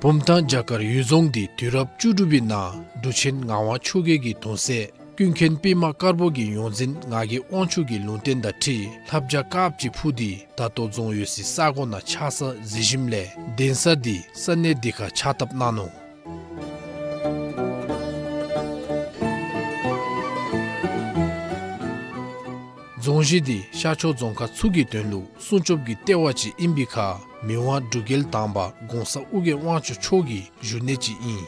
བུམ་ཐང་བྱ་དཀར་གཡུལ་རྫོང་འདི་དུས་རབས་བཅུ་དྲུག་པའི་ནང་འབྲུག་ཆེན་ངག་དབང་ཆོས་རྒྱལ་གྱི་གདུང་སྲས་ཀུན་མཁྱེན་པདྨ་དཀར་པོ་གི་ཡོངས་འཛིན་ངག་གི་དབང་ཕྱུག་གི་ལུང་བསྟན་དང་འཁྲིལ་ལྷ་བྱ་དཀརཔོ་ཅིག་འཕུར་ཏེ་ད་ལྟོ་རྫོང་ཡོད་སའི་ས་གོ་ནང་ཆགས་ས་གཟིགས་ཞིནམ་ལས་གདན་ས་འདི་ས་གནས་འདི་ཁར་ཕྱག་བཏབ་གནང་ནུག། རྫོང་གཞི་འདི་ཤར་ཕྱོགས་རྫོང་ཁག་ཚུ་གི་དོན་ལུ་སྲུང་སྐྱོབ་ཀྱི་ལྟེ་བ་ཅིག་ཨིན་པའི་ཁར་མི་དབང་འབྲུག་རྒྱལ་དང་པ་གོང་ས་ཨོ་རྒྱན་དབང་ཕྱུག་མཆོག་གི་བཞུགས་གནས་ཅིག་ཨིན།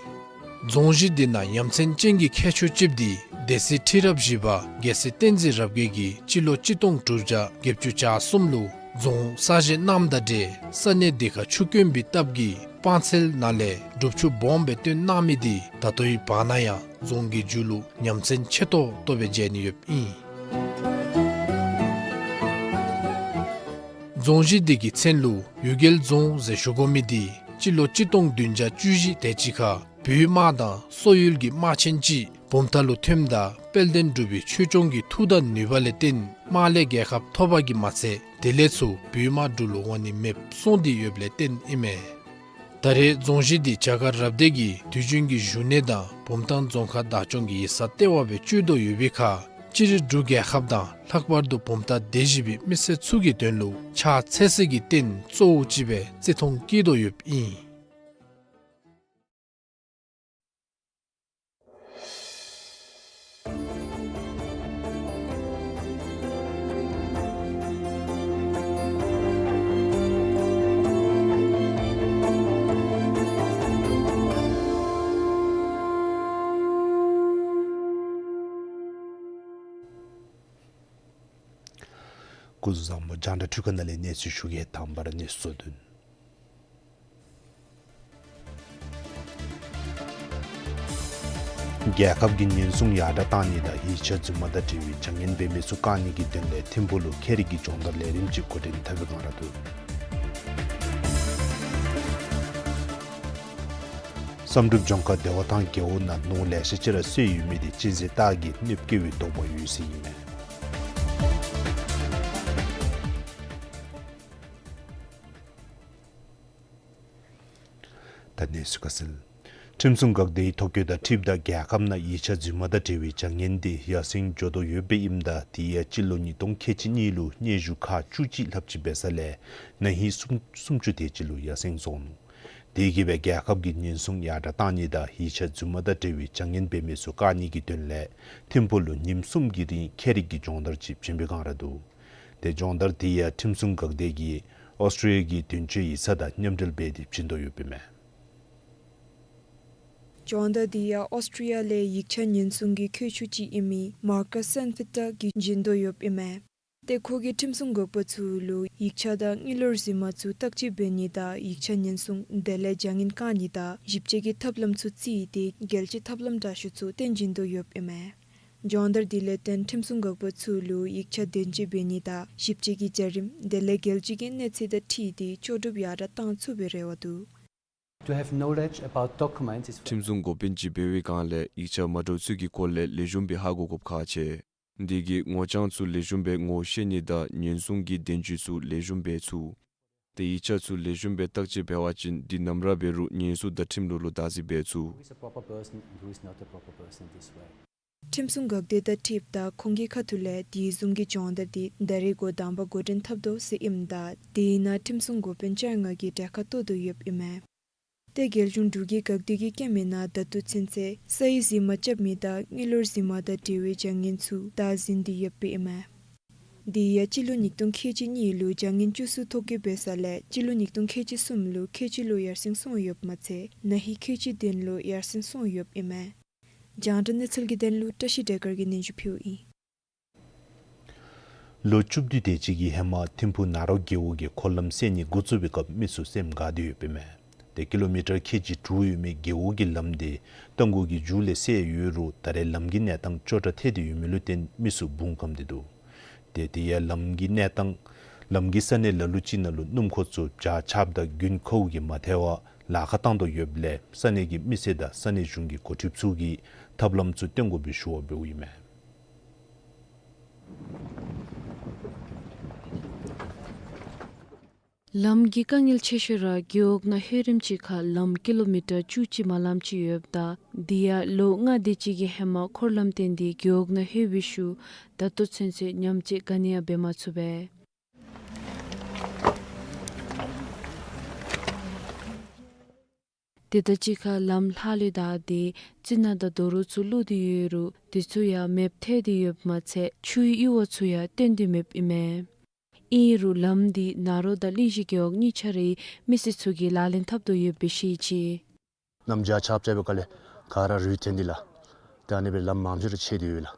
རྫོང་གཞི་འདི་ནང་ཡ་མཚན་ཅན་གྱི་ཁྱད་ཆོས་ཅིག་འདི་སྡེ་སྲིད་ཁྲི་རབས་བཞི་པ་རྒྱལ་སྲས་བསྟན་འཛིན་རབ་རྒྱས་ཀྱིས་སྤྱི་ལོ་གཅིག་སྟོང་དྲུག་བརྒྱ་བརྒྱད་ཅུ་གྱ་གསུམ་ལུ་རྫོང་གསར་བཞེངས་གནངམ་དང་འབྲེལ་ས་གནས་འདི་ཁར་ཆུ་དཀོན་པའི་སྟབས་ཀྱིས་སྤང་ཚལ་ནང་ལས་སྒྲུབ་ཆུ་སྦོམ་སྦེ་བཏོན་གནང་མི་འདི་ད་ལྟོའི་བར་ན་ཡང་རྫོང་གི་མཇུག་ལུ་ཡ་མཚན་ཆེ་ཏོག་ཏོ་སྦེ་མཇལ་ནི་ཡོདཔ་ཨིན། རྫོང་གཞི་འདི་གི་མཚན་ལུ་གཡུལ་རྒྱལ་རྫོང་ཟེར་ཞུ་དགོ་མི་འདི་སྤྱི་ལོ་གཅིག་སྟོང་བདུན་བརྒྱ་བཅུ་བཞི་དེ་ཅིག་ཁར་བོད་དམག་དང་སོག་ཡུལ་གྱི་དམག་ཆེན་ཅིག་བུམ་ཐང་ལུ་ཐོནམ་ད་དཔལ་ལྡན་འབྲུག་པའི་ཆོས་སྐྱོང་གི་མཐུ་དང་ནུས་པ་ལས་བརྟེན་དམག་ལས་རྒྱལ་ཁ་ཐོབ་པ་གིས་མ་ཚད་དེ་ལས་ཚུར་བོད་དམག་འབྲུག་ལུ་འོང་ནི་མེདཔ་སོང་སྟེ་ཡོདཔ་ལས་བརྟེན་ཨིན་མས། ད་རེས་རྫོང་གཞི་འདི་བྱ་དཀར་རབ་སྡེ་གི་དུས་རྒྱུན་གྱི་བཞུགས་གནས་དང་བུམ་ཐང་རྫོང་ཁག་བདག་སྐྱོང་གི་ཡིག་ཚང་ལྟེ་བ་སྦེ་སྤྱོད་དོ་ཡོད་པའི་ཁར་སྤྱིར་འབྲུག་རྒྱལ་ཁབ་དང་ལྷག་པར་དུ་བུམ་ཐང་སྡེ་བཞི་པའི་མི་སེར་ཚུ་གི་དོན་ལུ་ཕྱག་འཚལ་སའི་རྟེན་གཙོ་བོ་ཅིག་སྦེ་བརྩི་མཐོང་བསྐྱེད་དོ་ཡོདཔ་ཨིན། སྐུ་གཟུགས་བཟང་པོ། རྒྱང་བསྒྲགས་འཕྲུལ་ཁང་ནང་ལས་གནས་ཚུལ་ཞུ་གེ། དང་པ་ར་གནས་ཚུལ་བསྡུས། རྒྱལ་ཁབ་ཀྱིས་ཉེན་སྲུང་ཡར་དྲགས་གཏང་ནི་དང་ཡིག་ཆ་རྫུན་མ་དང་འབྲེལ་བའི་བྱ་ངན་འབད་མི་ཚུ་བཀག་ནི་གི་དོན་ལས་ཐིམ་ཕུག་ལུ་ཁྱད་རིག་གི་སྦྱོང་བརྡར་ལས་རིམ་ཅིག་འགོ་འདྲེན་འཐབ་པའི་བསྒང་ར་འདུག། བསམ་གྲུབ་ལྗོངས་མཁར་བདེ་བ་ཐང་རྒེད་འོག་ནང་ནོར་ལེ་ཤ་ཅིག་ར་སོན་ཡོད་མི་དེ་གཅན་གཟན་སྟག་གིས་གནོདཔ་བཀལ་བའི་དོགས་པ་ཡོད་ཟེར་ཨིན་མས། ད་གནས་ཚུལ་ཁ་གསལ། ཁྲིམས་སྲུང་འགག་སྡེའི་ཐོ་བཀོད་དང་འཁྲིལཝ་ད་རྒྱལ་ཁབ་ནང་ཡིག་ཆ་རྫུན་མ་དང་འབྲེལ་བའི་བྱ་ངན་དེ་ཡར་སེང་འགྱོ་དོ་ཡོདཔ་ཨིནམ་ད་དེ་ཡང་སྤྱི་ལོ་ཉིས་སྟོང་ཁལ་གཅིག་གཉིས་ལུ་སྙན་ཞུ་ཁག་བཅུ་གཅིག་ལྷགཔ་ཅིག་འབད་ས་ལས་ན་ཧིང་སུམ་སུམ་ཅུ་དེ་ཅིག་ལུ་ཡར་སེང་སོང་ནུག། དེ་གིས་སྦེ་རྒྱལ་ཁབ་ཀྱིས་ཉེན་སྲུང་ཡར་དྲགས་གཏང་ནི་དང་ཡིག་ཆ་རྫུན་མ་དང་འབྲེལ་བའི་བྱ་ངན་འབད་མི་ཚུ་བཀག་ནི་གི་དོན་ལས་ཐིམ་ཕུག་ལུ་ཉིནམ་གསུམ་གྱི་རིང་ཁྱད་རིག་གི་སྦྱོང་བརྡར་ཅིག་བྱིན་པའི་བསྒང་ར་འདུག། དེ་སྦྱོང་བརྡར་དེ་ཡང་ཁྲིམས་སྲུང་འགག་སྡེ་གིས་ཨོསི་ཊྲེ་ལི་ཡ་གི་དོན་གཅོད་ཡིག་ཚང་དང་མཉམ་འབྲེལ་འབད་དེ་བྱིན་དོ་ཡོདཔ་ཨིན་མས། སྦྱོང་བརྡར་དེ་ཡང་ཨོསི་ཊྲེ་ལི་ཡ་ལས་ཡིག་ཆ་ཉེན་སྲུང་གི་མཁས་མཆོག་ཅིག་ཨིན་མི་མར་ཀཱས་སན་ཕི་ཏཱ་གིས་བྱིན་དོ་ཡོདཔ་ཨིན་མས། ཏེ་ཁོ་གིས་ཁྲིམས་སྲུང་འགག་པ་ཚུ་ལུ་ཡིག་ཆ་དང་དངུལ་ལོར་རྫུན་མ་ཚུ་བརྟག་དཔྱད་འབད་ནི་དང་ཡིག་ཆ་ཉེན་སྲུང་དེ་ལས་བྱ་ངན་བཀག་ནི་དང་ཞིབ་དཔྱད་ཀྱི་ཐབས་ལམ་ཚུ་བརྩིས་ཏེ་རྒྱལ་སྤྱིའི་ཐབས་ལམ་དྲག་ཤོས་ཚུ་སྟོན་བྱིན་དོ་ཡོདཔ་ཨིན་མས། སྦྱོང་བརྡར་དེ་ལས་བརྟེན་ཁྲིམས་སྲུང་འགག་པ་ཚུ་ལུ་ཡིག་ཆ་དོན་གཅོད་འབད་ནི་དང་ཞིབ་དཔྱད་ཀྱི་བྱ་རིམ་དེ་ལས་རྒྱལ་སྤྱི་གི་གནས་ཚད་དང་འཁྲིལ་ཏེ་ལྕོགས་གྲུབ་ཡར་དྲགས་གཏང་ཚུགས་པའི་རེ་བ་འདུག། To have knowledge about documents is ཁྲིམས་སྲུང་འགོ་དཔོན་ཅིག་འབད་བའི་བསྒང་ལས་ཡིག་ཆ་མ་འདྲཝ་ཚུ་གི་སྐོར་ལས་ལེགས་ཤོམ་སྦེ་ཧ་གོ་དགོཔ་ཁག་ཆེ། འདི་གིས་ངོ་རྐྱང་ཚུ་ལེགས་ཤོམ་སྦེ་ངོ་ཤེས་ནི་དང་ཉེན་སྲུང་གི་དོན་གཅོད་ཚུ་ལེགས་ཤོམ་འབད་ཚུགས། ཏེ་ཡིག་ཆ་ཚུ་ལེགས་ཤོམ་སྦེ་བརྟག་དཔྱད་འབད་བ་ཅིན་འདི་ནམ་ར་འབད་རུང་ཉེན་སྲུང་དང་ཁྲིམས་ལུགས་ལུ་བདག་འཛིན་འབད་ཚུགས། Who is a proper person and who is not a proper person in this way? ཁྲིམས་སྲུང་འགག་སྡེ་དང་འཁྲིལཝ་ད་ཁོང་གི་ཁ་ཐུག་ལས་དེ་བཟུམ་གྱི་སྦྱོང་བརྡར་དེ་ད་རེས་འགོ་དང་པ་འགོ་འདྲེན་འཐབ་དོ་ཟེར་ཨིནམ་ད་དེ་ནང་ཁྲིམས་སྲུང་འགོ་དཔོན་བཅོ་ལྔ་གིས་གྲལ་ཁར་གཏོགས་དོ་ཡོདཔ་ཨིན་མས། ཏེ་རྒྱལ་གཞུང་འབྲུག་གི་འགག་སྡེ་གིས་བཀོད་མི་ནང་ད་ལྟོ་ཚུན་ཚོད་ས་ཡི་རྫུན་མ་རྐྱབ་མི་དང་དངུལ་ལོར་རྫུན་མ་དང་འབྲེལ་བའི་བྱ་ངན་ཚུ་བདའ་ཟུན་ཏེ་ཡོདཔ་ཨིན་མས། དེ་ཡང་སྤྱི་ལོ་ཉིས་སྟོང་ཁལ་གཅིག་གཉིས་ལུ་བྱ་ངན་བཅུ་གསུམ་ཐོ་བཀོད་འབད་ས་ལས་སྤྱི་ལོ་ཉིས་སྟོང་ཁལ་གཅིག་གསུམ་ལུ་ཁལ་གཅིག་ལུ་ཡར་སེང་སོང་ཡོདཔ་མ་ཚད་ན་ཧིང་ཁལ་གཅིག་བདུན་ལུ་ཡར་སེང་སོང་ཡོདཔ་ཨིན་མས། རྒྱང་བསྒྲགས་གནས་ཚུལ་གྱི་དོན་ལུ་བཀྲ་ཤིས་བདེ་དཀར་གྱིས་སྙན་ཞུ་ཕུལཝ་ཨིན། ལོ་བཅུ་བདུན་དེ་ཅིག་གི་ཧེ་མ་ཐིམ་ཕུག་ནཱ་རོ་རྒེད་འོག་གི་འཁོར་ལམ་བསལ་ནི་འགོ་བཙུགས་པའི་སྐབས་མི་ཚུ་སེམས་དགའ་སྟེ་ཡོདཔ་ཨིན་མས། ཏེ་ཀི་ལོ་མི་ཊར་ཁལ་གཅིག་དྲུག་ཡོད་མི་རྒེད་འོག་གི་ལམ་དེ་རྟ་མགོ་གི་མཇུག་ལས་བསལ་ཡོད་རུང་ད་རེས་ལམ་གྱི་གནས་སྟངས་སྐྱོ་དྲགས་ཐལ་ཏེ་ཡོད་མི་ལུ་བརྟེན་མི་ཚུ་བུང་ཁམས་ཏེ་འདུག། ཏེ་དེ་ཡང་ལམ་གྱི་གནས་སྟངས་ལམ་གྱི་ས་གནས་ལ་ལུ་ཅིག་ནང་ལུ་སྣུམ་འཁོར་ཚུ་བྱཱར་ཆརཔ་དང་དགུན་ཁཝ་གིས་མ་ཐལ་བར་ལཱ་ཁག་བཏང་དོ་ཡོདཔ་ལས་ས་གནས་ཀྱི་མི་སེར་དང་ས་གནས་གཞུང་གི་འགོ་ཁྲིདཔ་ཚུ་གིས་ཐབས་ལམ་ཚུ་སྟོན་དགོ་པའི་ཞུ་བ་འབདཝ་ཨིན་མས། ལམ་གྱི་དཀའ་ངལ་ཆེ་ཤོས་ར་རྒེད་འོག་ནང་ལྷོད་རིམ་ཅིག་ཁར་ལམ་ཀི་ལོ་མི་ཊར་བཅུ་གཅིག་མ་ལངམ་ཅིག་ཡོདཔ་ད་དེ་ཡང་ལོ་ལྔ་དེ་ཅིག་གི་ཧེ་མ་འཁོར་ལམ་བཏོན་ཏེ་རྒེད་འོག་ནང་ལྷོད་པའི་ཤུལ་ད་ལྟོ་ཚུན་ཚོད་ཉམས་བཅོས་ག་ནི་ཡང་འབད་མ་ཚུགས་པས། དེ་དང་གཅིག་ཁར་ལམ་ལྷག་ལུས་དང་དེ་རྩི་ནག་དང་རྡོ་རོག་ཚུ་བླུགས་ཏེ་ཡོད་རུང་དེ་ཚུ་ཡང་མེདཔ་ཐལ་ཏེ་ཡོདཔ་མ་ཚད་ཆུའི་གཡུར་བ་ཚུ་ཡང་བཏོན་ཏེ་མེདཔ་ཨིན་མས། ཨིན་རུང་ལམ་འདི་ནཱ་རོ་དང་གླིང་བཞི་རྒེད་འོག་གཉིས་ཆ་རའི་མི་སེར་ཚུ་གིས་ལག་ལེན་འཐབ་དོ་ཡོདཔ་སྦེ་ཤེས་ཅི། གནམ་བྱཱར་ཆརཔ་རྐྱབ་པའི་སྐབས་ལས་ག་ར་རུད་འཐོན་ཏེ་ལགས། ད་ཨ་ནི་སྦེ་ལམ་མང་ཤོས་ར་ཆད་དེ་ཡོད་ལགས།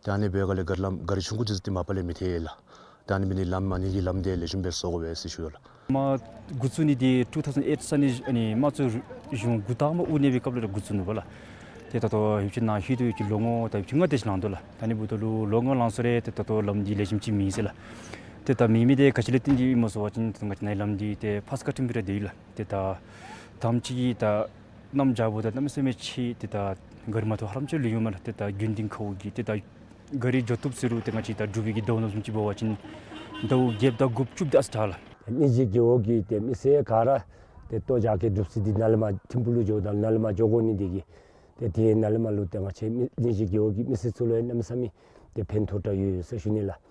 ད་ཨ་ནི་འབད་སྐབས་ལས་ག་ར་ལམ་ག་ར་ཆུང་ཀུ་ཅིག་ཏེ་མ་པ་ལས་མི་ཐལ་ལགས། ད་ཨ་ནི་འབད་ནི་ལམ་མ་ནི་གི་ལམ་དེ་ལེགས་ཤོམ་སྦེ་བཟོ་དགོ་པས་ཟེར་ཞུ་ཡོད་ལགས། མ་འགོ་བཙུགས་ནི་འདི་ཊུ་ཐའུ་ཟེན་ཨེཊ་ས་གནས་ཨ་ནི་དམངས་གཙོའི་གཞུང་འགོ་དང་པ་དབུ་བརྙེས་པའི་སྐབས་ལས་ར་འགོ་བཙུགས་ནུག་པ་ལགས། ཏེ་ད་ལྟོ་ཡོདཔ་ཅིག་ནཱ་ལྷོད་དོ་ཡོདཔ་ཅིག་ལོ་ངོ་ད་ཡོདཔ་ཅིག་ལྔ་དེ་ཅིག་ལང་དོ་ལགས། ད་ཨ་ནི་འབདཝ་ད་ལུ་ལོ་ལྔ་ལང་སོང་རུང་ཏེ་ད་ལྟོ་ལམ་འདི་ལེགས་ཤོམ་ཅིག་མེད་ཟེར་ལགས། ཏེ་ད་མེད་མི་འདི་ག་ཅི་ལས་བརྟེན་ཏེ་ཨིནམ་སྨོ་ཟེར་བ་ཅིན་ཏེ་ང་བཅས་ནཱ་ལམ་འདི་ཏེ་ཕར་ས་ཁ་ཐིམ་ཕུག་ར་སྡོད་ཡི་ལགས། ཏེ་ད་དང་པ་ཅིག་གིས་ད་གནམ་བྱཱར་འབདཝ་ད་གནམ་མེད་ས་མེད་ཆད་ཏེ་ད་ག་རི་མ་ཐོབ་ཧ་ལམ་ཅིག་ལུས་ཡོད་མས་ལགས། ཏེ་ད་དགུན་དེ་ཁཝ་གིས་ཏེ་ད་ག་རི་འགྱོ་བཏུབ་ཟེར་རུང་ཏེ་ང་བཅས་ད་འབྲུག་པའི་གི་ཟླཝ་ནང་བཟུམ་ཅིག་འབད་བ་ཅིན་ཟླཝ་བརྒྱད་དང་དགུ་བཅུ་དེ་ཨ་ཙི་དྲག་ལགས། གླིང་བཞི་རྒེད་འོག་གི་ཏེ་མི་སེར་ག་ར་ཏེ་ལྟོ་བྱ་གི་གྲུབ་ཚུལ་འདི་ནཱ་ལས་མར་ཐིམ་ཕུག་ལུ་འགྱོཝ་ད་ནཱ་ལས་མར་འགྱོ་དགོ་ནི་འདི་གིས་ཏེ་ཏེ་ནཱ་ལས་མར་ལུ་ཏེ་ང་བཅས་མི་གླིང་བཞི་རྒེད་འོག་གི་མི་སེར་ཚུ་ལུ་ཡང་གནམ་མེད་ས་མེད་ཏེ་ཕན་ཐོགས་དྲགས་ཡོད་ཟེར་ཞུ་ནི་ལགས།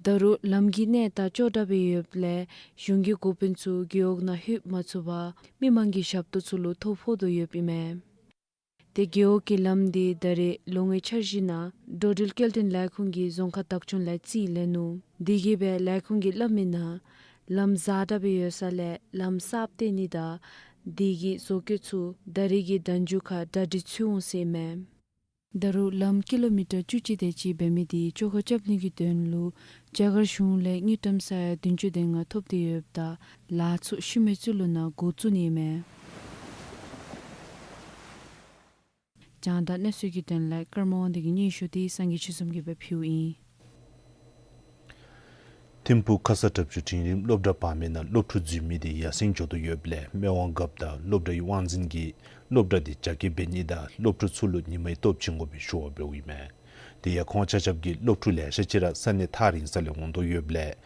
ད་རུང་ལམ་གྱི་གནས་སྟངས་སྐྱོ་དྲགས་སྦེ་ཡོདཔ་ལས་གཞུང་གི་འགོ་དཔོན་ཚུ་རྒེད་འོག་ནང་ལྷོད་མ་ཚུགས་པར་མི་མང་གི་ཞབས་ཏོག་ཚུ་ལུ་ཐོ་ཕོག་དོ་ཡོདཔ་ཨིན་མས། ཏེ་རྒེད་འོག་གི་ལམ་འདི་ད་རེས་ལོ་ལྔའི་འཆར་གཞི་ནང་འགྲོ་འགྲུལ་སྐྱེལ་འདྲེན་ལས་ཁུངས་ཀྱིས་རྫོང་ཁག་བདག་སྐྱོང་ལས་རྩིས་ལེན་ནུག། དེ་གིས་སྦེ་ལས་ཁུངས་ཀྱིས་སླབ་མི་ནང་ལམ་གཟར་དྲགས་སྦེ་ཡོད་ས་ལས་ལམ་གསརཔ་བཏོན་ནི་དང་དེ་གི་བཟོ་བཀོད་ཚུ་ད་རེས་ཀྱི་ཟླཝ་མཇུག་ཁར་གྲ་སྒྲིག་ཚུད་འོང་ཟེར་ཨིན་མས། ད་རུང་ལམ་ཀི་ལོ་མི་ཊར་བཅུ་གཅིག་དེ་ཅིག་འབད་མི་དེ་བཅོ་ཁ་རྐྱབ་ནི་གི་དོན་ལུ་རྒྱ་གར་གཞུང་ལས་དངུལ་ཀྲམ་ས་ཡ་བདུན་ཅུ་དོན་ལྔ་ཐོབ་སྟེ་ཡོདཔ་ད་ལཱ་ཚུ་ཤུལ་མའི་ཚུལ་ལུ་ནཱ་འགོ་བཙུགས་ནི་ཨིན་མས། རྒྱང་བསྒྲགས་གནས་ཚུལ་གྱི་དོན་ལས་ཀརྨ་དབང་འདུས་ཀྱི་སྙན་ཞུ་དེ་སངས་རྒྱས་ཆོས་འཛོམས་ཀྱིས་སྦེ་ཕུལཝ་ཨིན། ཐིམ་ཕུག་ཁ་ས་བྲག་ཆུ་འབྲིང་རིམ་སློབ་གྲྭ་བར་མའི་ནང་སློབ་ཕྲུག་འཛུལ་མི་དེ་ཡར་སེང་འགྱོ་དོ་ཡོདཔ་ལས་སྨན་དབང་རྒཔོ་དང་སློབ་གྲྭའི་དབང་འཛིན་གྱིས་སློབ་གྲྭ་དེ་རྒྱ་སྐྱེད་འབད་ནི་དང་སློབ་ཕྲུག་ཚུ་ལུ་ཉི་མའི་ལྟོ་བྱིན་དགོ་པའི་ཞུ་བ་འབདཝ་ཨིན་མས། དེ་ཡང་ཁོང་ཆ་ཁྱབ་ཀྱིས་སློབ་ཕྲུག་ལེ་ཤ་ཅིག་ར་ས་གནས་ཐག་རིང་ས་ལས་འོང་དོ་ཡོདཔ་ལས་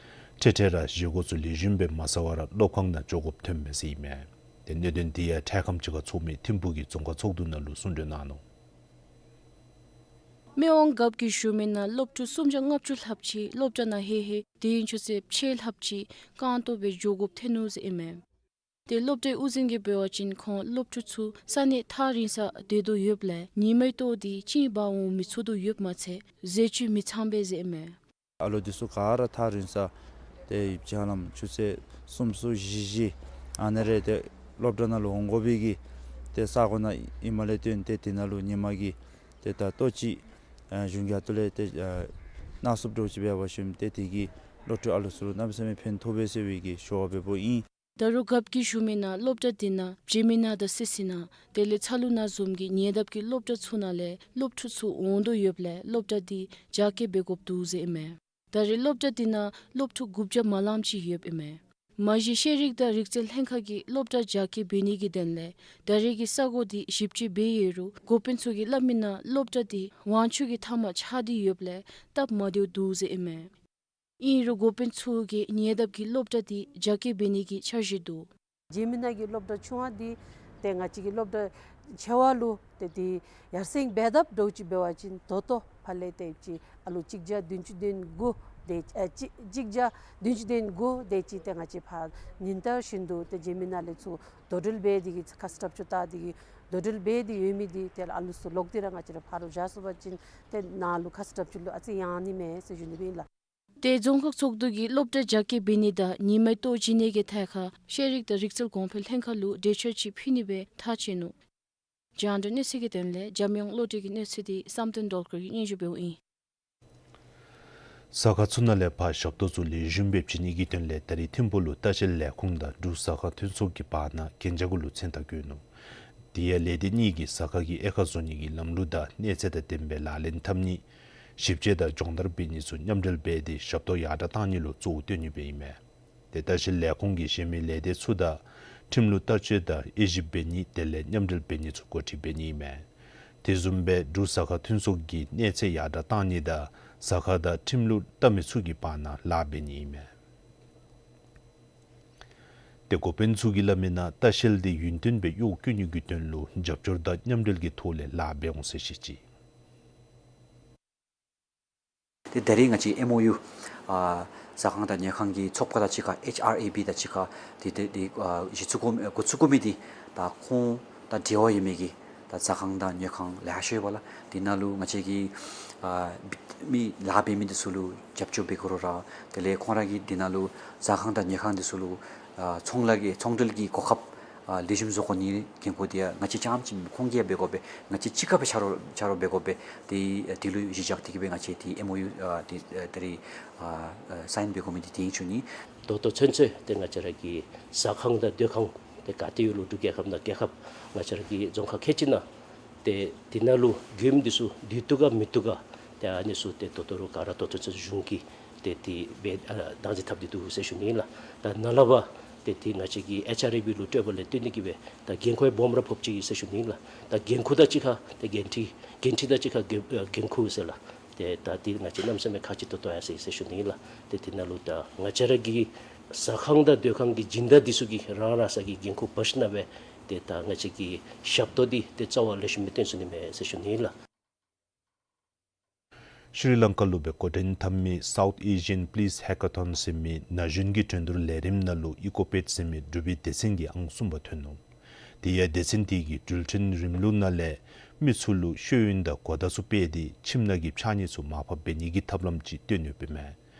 འཕྲལ་འཕྲལ་ར་བཞེས་སྒོ་ཚུ་ལེགས་ཤོམ་སྦེ་མ་ཟ་བར་ར་སློབ་ཁང་ནང་འགྱོ་དགོཔ་ཐོནམ་མས་ཟེར་ཨིན་མས། དེ་གནད་དོན་དེ་ཡང་འཕྲལ་ཁམས་ཅིག་ཁར་ཚོགས་མི་ཐིམ་ཕུག་གི་རྫོང་ཁག་ཚོགས་འདུ་ནང་ལུ་གསུང་གྲོས་གནང་ནུག། སྨན་དབང་རྒཔོ་གིས་ཞུ་མི་ནང་སློབ་ཕྲུག་སུམ་བརྒྱ་ལྔ་བཅུ་ལྷགཔ་ཅིག་སློབ་གྲྭ་ནང་ལྷོད་ལྷོད་དེ་ཡང་ཆུ་ཚོད་ཕྱེད་ལྷགཔ་ཅིག་རྐང་སྟོང་སྦེ་འགྱོ་དགོཔ་ཐོན་ནུག་ཟེར་ཨིན་མས། དེ་སློབ་གྲྭའི་དབུ་འཛིན་གྱིས་འབད་བ་ཅིན་ཁོང་སློབ་ཕྲུག་ཚུ་ས་གནས་ཐག་རིང་ས་སྡོད་དོ་ཡོདཔ་ལས་ཉི་མའི་ལྟོ་དེ་བྱིན་འབག་འོང་མི་ཚུགས་དོ་ཡོདཔ་མ་ཚད་ཟས་བཅུད་མི་ཚངམ་སྦེ་ཟེར་ཨིན་མས། ཨ་ལོ་དེ་ཚུ་ག་ར་ཐག་རིང་ས་ཏེ་ཡོདཔ་ཅིག་ཧ་ལམ་ཆུ་ཚོད་གསུམ་གསུམ་བཞི་བཞི་ཨ་ནི་རེ་ཏེ་སློབ་གྲྭ་ནང་ལུ་འོང་དགོ་པའི་གི་ཏེ་ས་གོ་ནང་ཨིནམ་ལས་བརྟེན་ཏེ་དེ་ནང་ལུ་ཉི་མ་གི་ཏེ་ད་ལྟོ་ཅིག་ཨ་གཞུང་གི་ཁ་ཐུག་ལས་ཏེ་ཨ་ནང་སུབ་འདྲཝ་ཅིག་འབད་བ་ཅིན་ཏེ་དེ་གིས་སློབ་ཕྲུག་ཨ་ལོ་ཚུ་ལུ་གནམ་མེད་ས་མེད་ཕན་ཐོགས་པས་ཟེར་བའི་གི་ཞུ་བ་འབདཝ་ཨིན། ད་རུང་རྒཔོ་གིས་ཞུ་མི་ནང་སློབ་གྲྭ་དེ་ནང་བྱེ་མི་ནང་དང་སི་སི་ནང་དེ་ལས་ཚ་ལུ་ནང་བཟུམ་གྱི་ཉེ་འདབས་ཀྱི་སློབ་གྲྭ་ཚུ་ནང་ལས་སློབ་ཕྲུག་ཚུ་འོང་དོ་ཡོདཔ་ལས་སློབ་གྲྭ་དེ་རྒྱ་སྐྱེད་འབད་དགོཔ་འདུག་ཟེར་ཨིན་མས། ད་རེས་སློབ་གྲྭ་དེ་ནང་སློབ་ཕྲུག་དགུ་བརྒྱ་མ་ལངམ་ཅིག་ཡོདཔ་ཨིན་མས། མ་གཞི་ཤེས་རིག་དང་རིག་རྩལ་ལྷན་ཁག་གིས་སློབ་གྲྭ་རྒྱ་སྐྱེད་འབད་ནི་གི་དོན་ལས་ད་རེས་ཀྱི་ས་གོ་དེ་ཞིབ་དཔྱད་འབད་ཡོད་རུང་འགོ་དཔོན་ཚུ་གིས་སླབ་མི་ནང་སློབ་གྲྭ་དེ་དབང་ཆ་གི་མཐའ་མར་ཆགས་ཏེ་ཡོདཔ་ལས་སྟབས་མ་བདེཝ་འདུག་ཟེར་ཨིན་མས། ཨིན་རུང་འགོ་དཔོན་ཚུ་གིས་ཉེ་འདབས་ཀྱི་སློབ་གྲྭ་དེ་རྒྱ་སྐྱེད་འབད་ནི་གི་འཆར་གཞི་འདུག། བྱེ་མི་ནང་གི་སློབ་གྲྭ་ཆུང་བ་འདི་ཏེ་ང་བཅས་ཀྱི་སློབ་གྲྭ་ཆེ་བ་ལུ་ཏེ་འདི་ཡར་སེང་འབད་ཐབས་འདྲཝ་ཅིག་འབད་བ་ཅིན་ད་ལྟོ་ཕར་ལས་ཏེ་ཅིག་ཨ་ལོ་གཅིག་བརྒྱ་བདུན་ཅུ་དོན་དགུ་དེ་ཨ་གཅིག་གཅིག་བརྒྱ་བདུན་ཅུ་དོན་དགུ་དེ་ཅིག་ཏེ་ང་བཅས་ཕར་ཉིན་ལྟར་བཞིན་དུ་ཏེ་བྱེ་མི་ནང་ལས་ཚུར་དོ་འགྲུལ་འབད་དེ་གིས་ཁ་ས་བྲག་ཆུ་བལྟ་སྟེ་གིས་དོ་འགྲུལ་འབད་དེ་ཡོད་མི་འདི་ཏེ་ཨ་ལོ་ཚུ་ལོག་སྟེ་ར་ང་བཅས་ར་ཕར་ལུ་བཞག་ཚུགས་པ་ཅིན་ཏེ་ནཱ་ལུ་ཁ་ས་བྲག་ཆུ་ལུ་ཨ་ཙི་ཡང་ནི་མས་ཟེར་ཞུ་ནི་སྦེ་ཨིན་ལགས། ཏེ་རྫོང་ཁག་ཚོགས་འདུ་གིས་སློབ་གྲྭ་རྒྱ་སྐྱེད་འབད་ནི་དང་ཉིན་མའི་ལྟོ་བྱིན་ནི་གི་ཐད་ཁར་ཤེས་རིག་དང་རིག་རྩལ་གོང་འཕེལ་ལྷན་ཁག་ལུ་གྲོས་ཆོད་ཅིག་ཕུལ་ནི་སྦེ་ཐག་བཅད་ནུག། རྒྱང་བསྒྲགས་གནས་ཚུལ་གྱི་དོན་ལས་འཇམ་དབྱངས་བློ་གྲོས་ཀྱི་གནས་ཚུལ་དེ་བསམ་གཏན་སྒྲོལ་དཀར་གྱིས་སྙན་ཞུ་འབདཝ་ཨིན། ཟ་ཁང་ཚུ་ནང་ལས་ཕར་ཞབས་ཏོག་ཚུ་ལེགས་ཤོམ་སྦེ་བྱིན་ནི་གི་དོན་ལས་ད་རེས་ཐིམ་ཕུག་ལུ་ལྟ་བཤལ་ལས་ཁུངས་དང་འབྲུག་ཟ་ཁང་མཐུན་ཚོགས་ཀྱི་བར་ན་གན་རྒྱ་གུ་ལུ་མཚན་རྟགས་བཀོད་ནུག། དེ་ཡང་ལས་སྡེ་གཉིས་ཀྱིས་ཟ་ཁང་གི་དབྱེ་ཁག་བཟོ་ནི་གི་ལམ་ལུགས་དང་གནས་ཚད་དང་ལྡནམ་སྦེ་ལག་ལེན་འཐབ་ནི་ཞིབ་དཔྱད་དང་སྦྱོང་བརྡར་འབད་ནི་ཚུ་མཉམ་འབྲེལ་འབད་དེ་ཞབས་ཏོག་ཡར་དྲག་གཏང་ནི་ལུ་གཙོ་བོ་བཏོན་ནི་སྦེ་ཨིན་མས། ཏེ་ལྟ་བཤལ་ལས་ཁུངས་ཀྱིས་གཞན་མི་ལས་སྡེ་ཚུ་དང་ཁྲིམས་ལུགས་བསྟར་སྤྱོད་དང་དབྱེ་ཞིབ་འབད་ནི་དེ་ལས་མཉམ་འབྲེལ་འབད་ནི་ཚུ་འགོ་ཁྲིད་འབད་ནི་ཨིན་མས། དེ་བཟུམ་སྦེ་འབྲུག་ཟ་ཁང་མཐུན་ཚོགས་ཀྱིས་གནས་ཚད་ཡར་དྲག་གཏང་ནི་དང་ཟ་ཁང་དང་ཁྲིམས་ལུགས་བལྟ་མི་ཚུ་གི་བར་ན་ལཱ་འབད་ནི་ཨིན་མས། ཏེ་འགོ་དཔོན་ཚུ་གིས་སླབ་མི་ནང་ལྟ་བཤལ་དེ་ཡུན་བརྟན་སྦེ་གཡོག་བཀོལ་ནི་གི་དོན་ལུ་རྒྱབ་སྐྱོར་དང་མཉམ་འབྲེལ་གྱི་ཐོག་ལས་ལཱ་འབད་འོང་ཟེར་བཤད་ཅི། ཏེ་ད་རེས་ང་བཅས་ཨེམ་ཨོ་ཡུ་ཨ་ཟ་ཁང་དང་ཉོ་ཁང་གི་ཚོགས་པ་དང་གཅིག་ཁར་ཨེཆ་ཨར་ཨེ་བི་དང་གཅིག་ཁར་ཏེ་ཏེ་ཏེ་ཨ་གཞི་བཙུགས་དགོ་འགོ་བཙུགས་དགོ་མི་འདི་ད་ཁོང་དང་འབྲེལ་བ་ཡོད་མི་གི་ད་ཟ་ཁང་དང་ཉོ་ཁང་ལེ་ཤ་ཡོད་པ་ལགས། འདི་ནང་ལུ་ང་བཅས་ཀྱི་ཨ་མི་ལཱ་འབད་མི་འདི་ཚུ་ལུ་རྒྱབ་སྐྱོར་འབད་དགོ་རུང་ར་དེ་ལས་ཁོང་ར་གིས་འདི་ནང་ལུ་ཟ་ཁང་དང་ཉོ་ཁང་འདི་ཚུ་ལུ་ཨ་ཚོང་ལཱ་གི་ཚོང་འབྲེལ་གྱི་གོ་སྐབས་ཨ་ལེགས་ཤོམ་བཟོ་དགོ་ནི་འགན་ཁུར་འདི་ཡང་ང་བཅས་རྐྱངམ་ཅིག་ཁོང་གིས་ཡང་འབད་དགོ་པས། ང་བཅས་གཅིག་ཁར་སྦེ་ཆ་རོགས་ཆ་རོགས་འབད་དགོ་པས། ཏེ་ཨ་དེ་ལུ་གཞི་བཞག་སྟེ་གིས་སྦེ་ང་བཅས་ཏེ་ཨེམ་ཨོ་ཡུ་ཨ་ཏེ་ཨ་ད་རེས་ཨ་ཨ་སའིན་འབད་དགོ་མི་འདི་དེ་ཨིན་ཞུ་ནི། ད་ལྟོ་ཚུན་ཚོད་ཏེ་ང་བཅས་ར་གི་ཟ་ཁང་དང་སྡོད་ཁང་ཏེ་ག་ཏེ་ཡོད་ལུ་འབྲུག་རྒྱལ་ཁབ་ནང་རྒྱལ་ཁབ་ང་བཅས་ར་གི་རྫོང་ཁག་ཁལ་གཅིག་ནང་ཏེ་དེ་ནང་ལུ་མགྱོནམ་འདི་ཚུ་སྡོད་བཏུབ་ག་མི་བཏུབ་ག་ཏེ་ཨ་ནི་ཚུ་ཏེ་ད་ལྟོ་རུང་ག་ར་ད་ལྟོ་ཚུན་ཚོད་གཞུང་གིས་ཏེ་དེ་སྦེ་ཨ་བདག་འཛིན་འཐབ་སྟེ་འདུག་ཟེར་ཞུ་ནི་ཨིན་ལགས། ད་ནཱ་ལས་ཕར་ཏེ་དེ་ང་བཅས་ཀྱི་ཨེཆ་ཨར་ཨེ་བི་ལུ་སྤྲོད་པ་ལས་བརྟེན་ཏེ་གིས་སྦེ་ད་འགན་ཁུར་སྦོམ་ར་ཕོགཔ་ཅིག་ཨིན་ཟེར་ཞུ་ནི་ཨིན་ལགས། ད་འགན་ཁུར་དང་གཅིག་ཁར་ཏེ་འགན་འཁྲི་འགན་འཁྲི་དང་གཅིག་ཁར་འགན་ཨ་འགན་ཁུར་ཟེར་ལགས། ཏེ་ད་འདི་ང་བཅས་གནམ་མེད་ས་མེད་ཁག་ཆེ་ཏོག་ཏོ་ཡར་སོ་ཡི་ཟེར་ཞུ་ནི་ཨིན་ལགས། ཏེ་དེ་ནང་ལུ་ད་ང་བཅས་ར་གི་ཟ་ཁང་དང་སྡོད་ཁང་གི་སྦྱིན་བདག་འདི་ཚུ་གིས་རང་རང་སོ་གི་འགན་ཁུར་འབག་ཞིནམ་སྦེ་ཏེ་ད་ང་བཅས་ཀྱི་ཞབས་ཏོག་འདི་ཏེ་རྩ་བ་ལེགས་ཤོམ་སྦེ་སྟོན་ཚུགས་ནི་མས་ཟེར་ཞུ་ནི་ཨིན་ལགས། ཤྲི་ལང་ཀ་ལུ་སྦེ་འགོ་འདྲེན་འཐབ་མི་South Asian Police Hackathon ཟེར་མི་ན་གཞོན་གྱི་འགྲན་བསྡུར་ལས་རིམ་ནང་ལུ་ཨི་ཀོ་པེཌ་ཟེར་མི་འབྲུག་པའི་སྡེ་ཚན་གྱིས་ཨང་གསུམ་པ་ཐོན་ནུག། དེ་ཡང་སྡེ་ཚན་དེ་གིས་འགྲུལ་འཕྲིན་རིམ་ལུགས་ནང་ལས་མི་ཚུ་ལུ་ཤེས་ཡོན་དང་གོ་བརྡ་ཚུ་སྤེལ་ཏེ་ཁྱིམ་ནང་གི་ཕྱགས་སྙིགས་ཚུ་མར་ཕབ་འབད་ནི་གི་ཐབས་ལམ་ཅིག་སྟོན་ཡོདཔ་ཨིན་མས།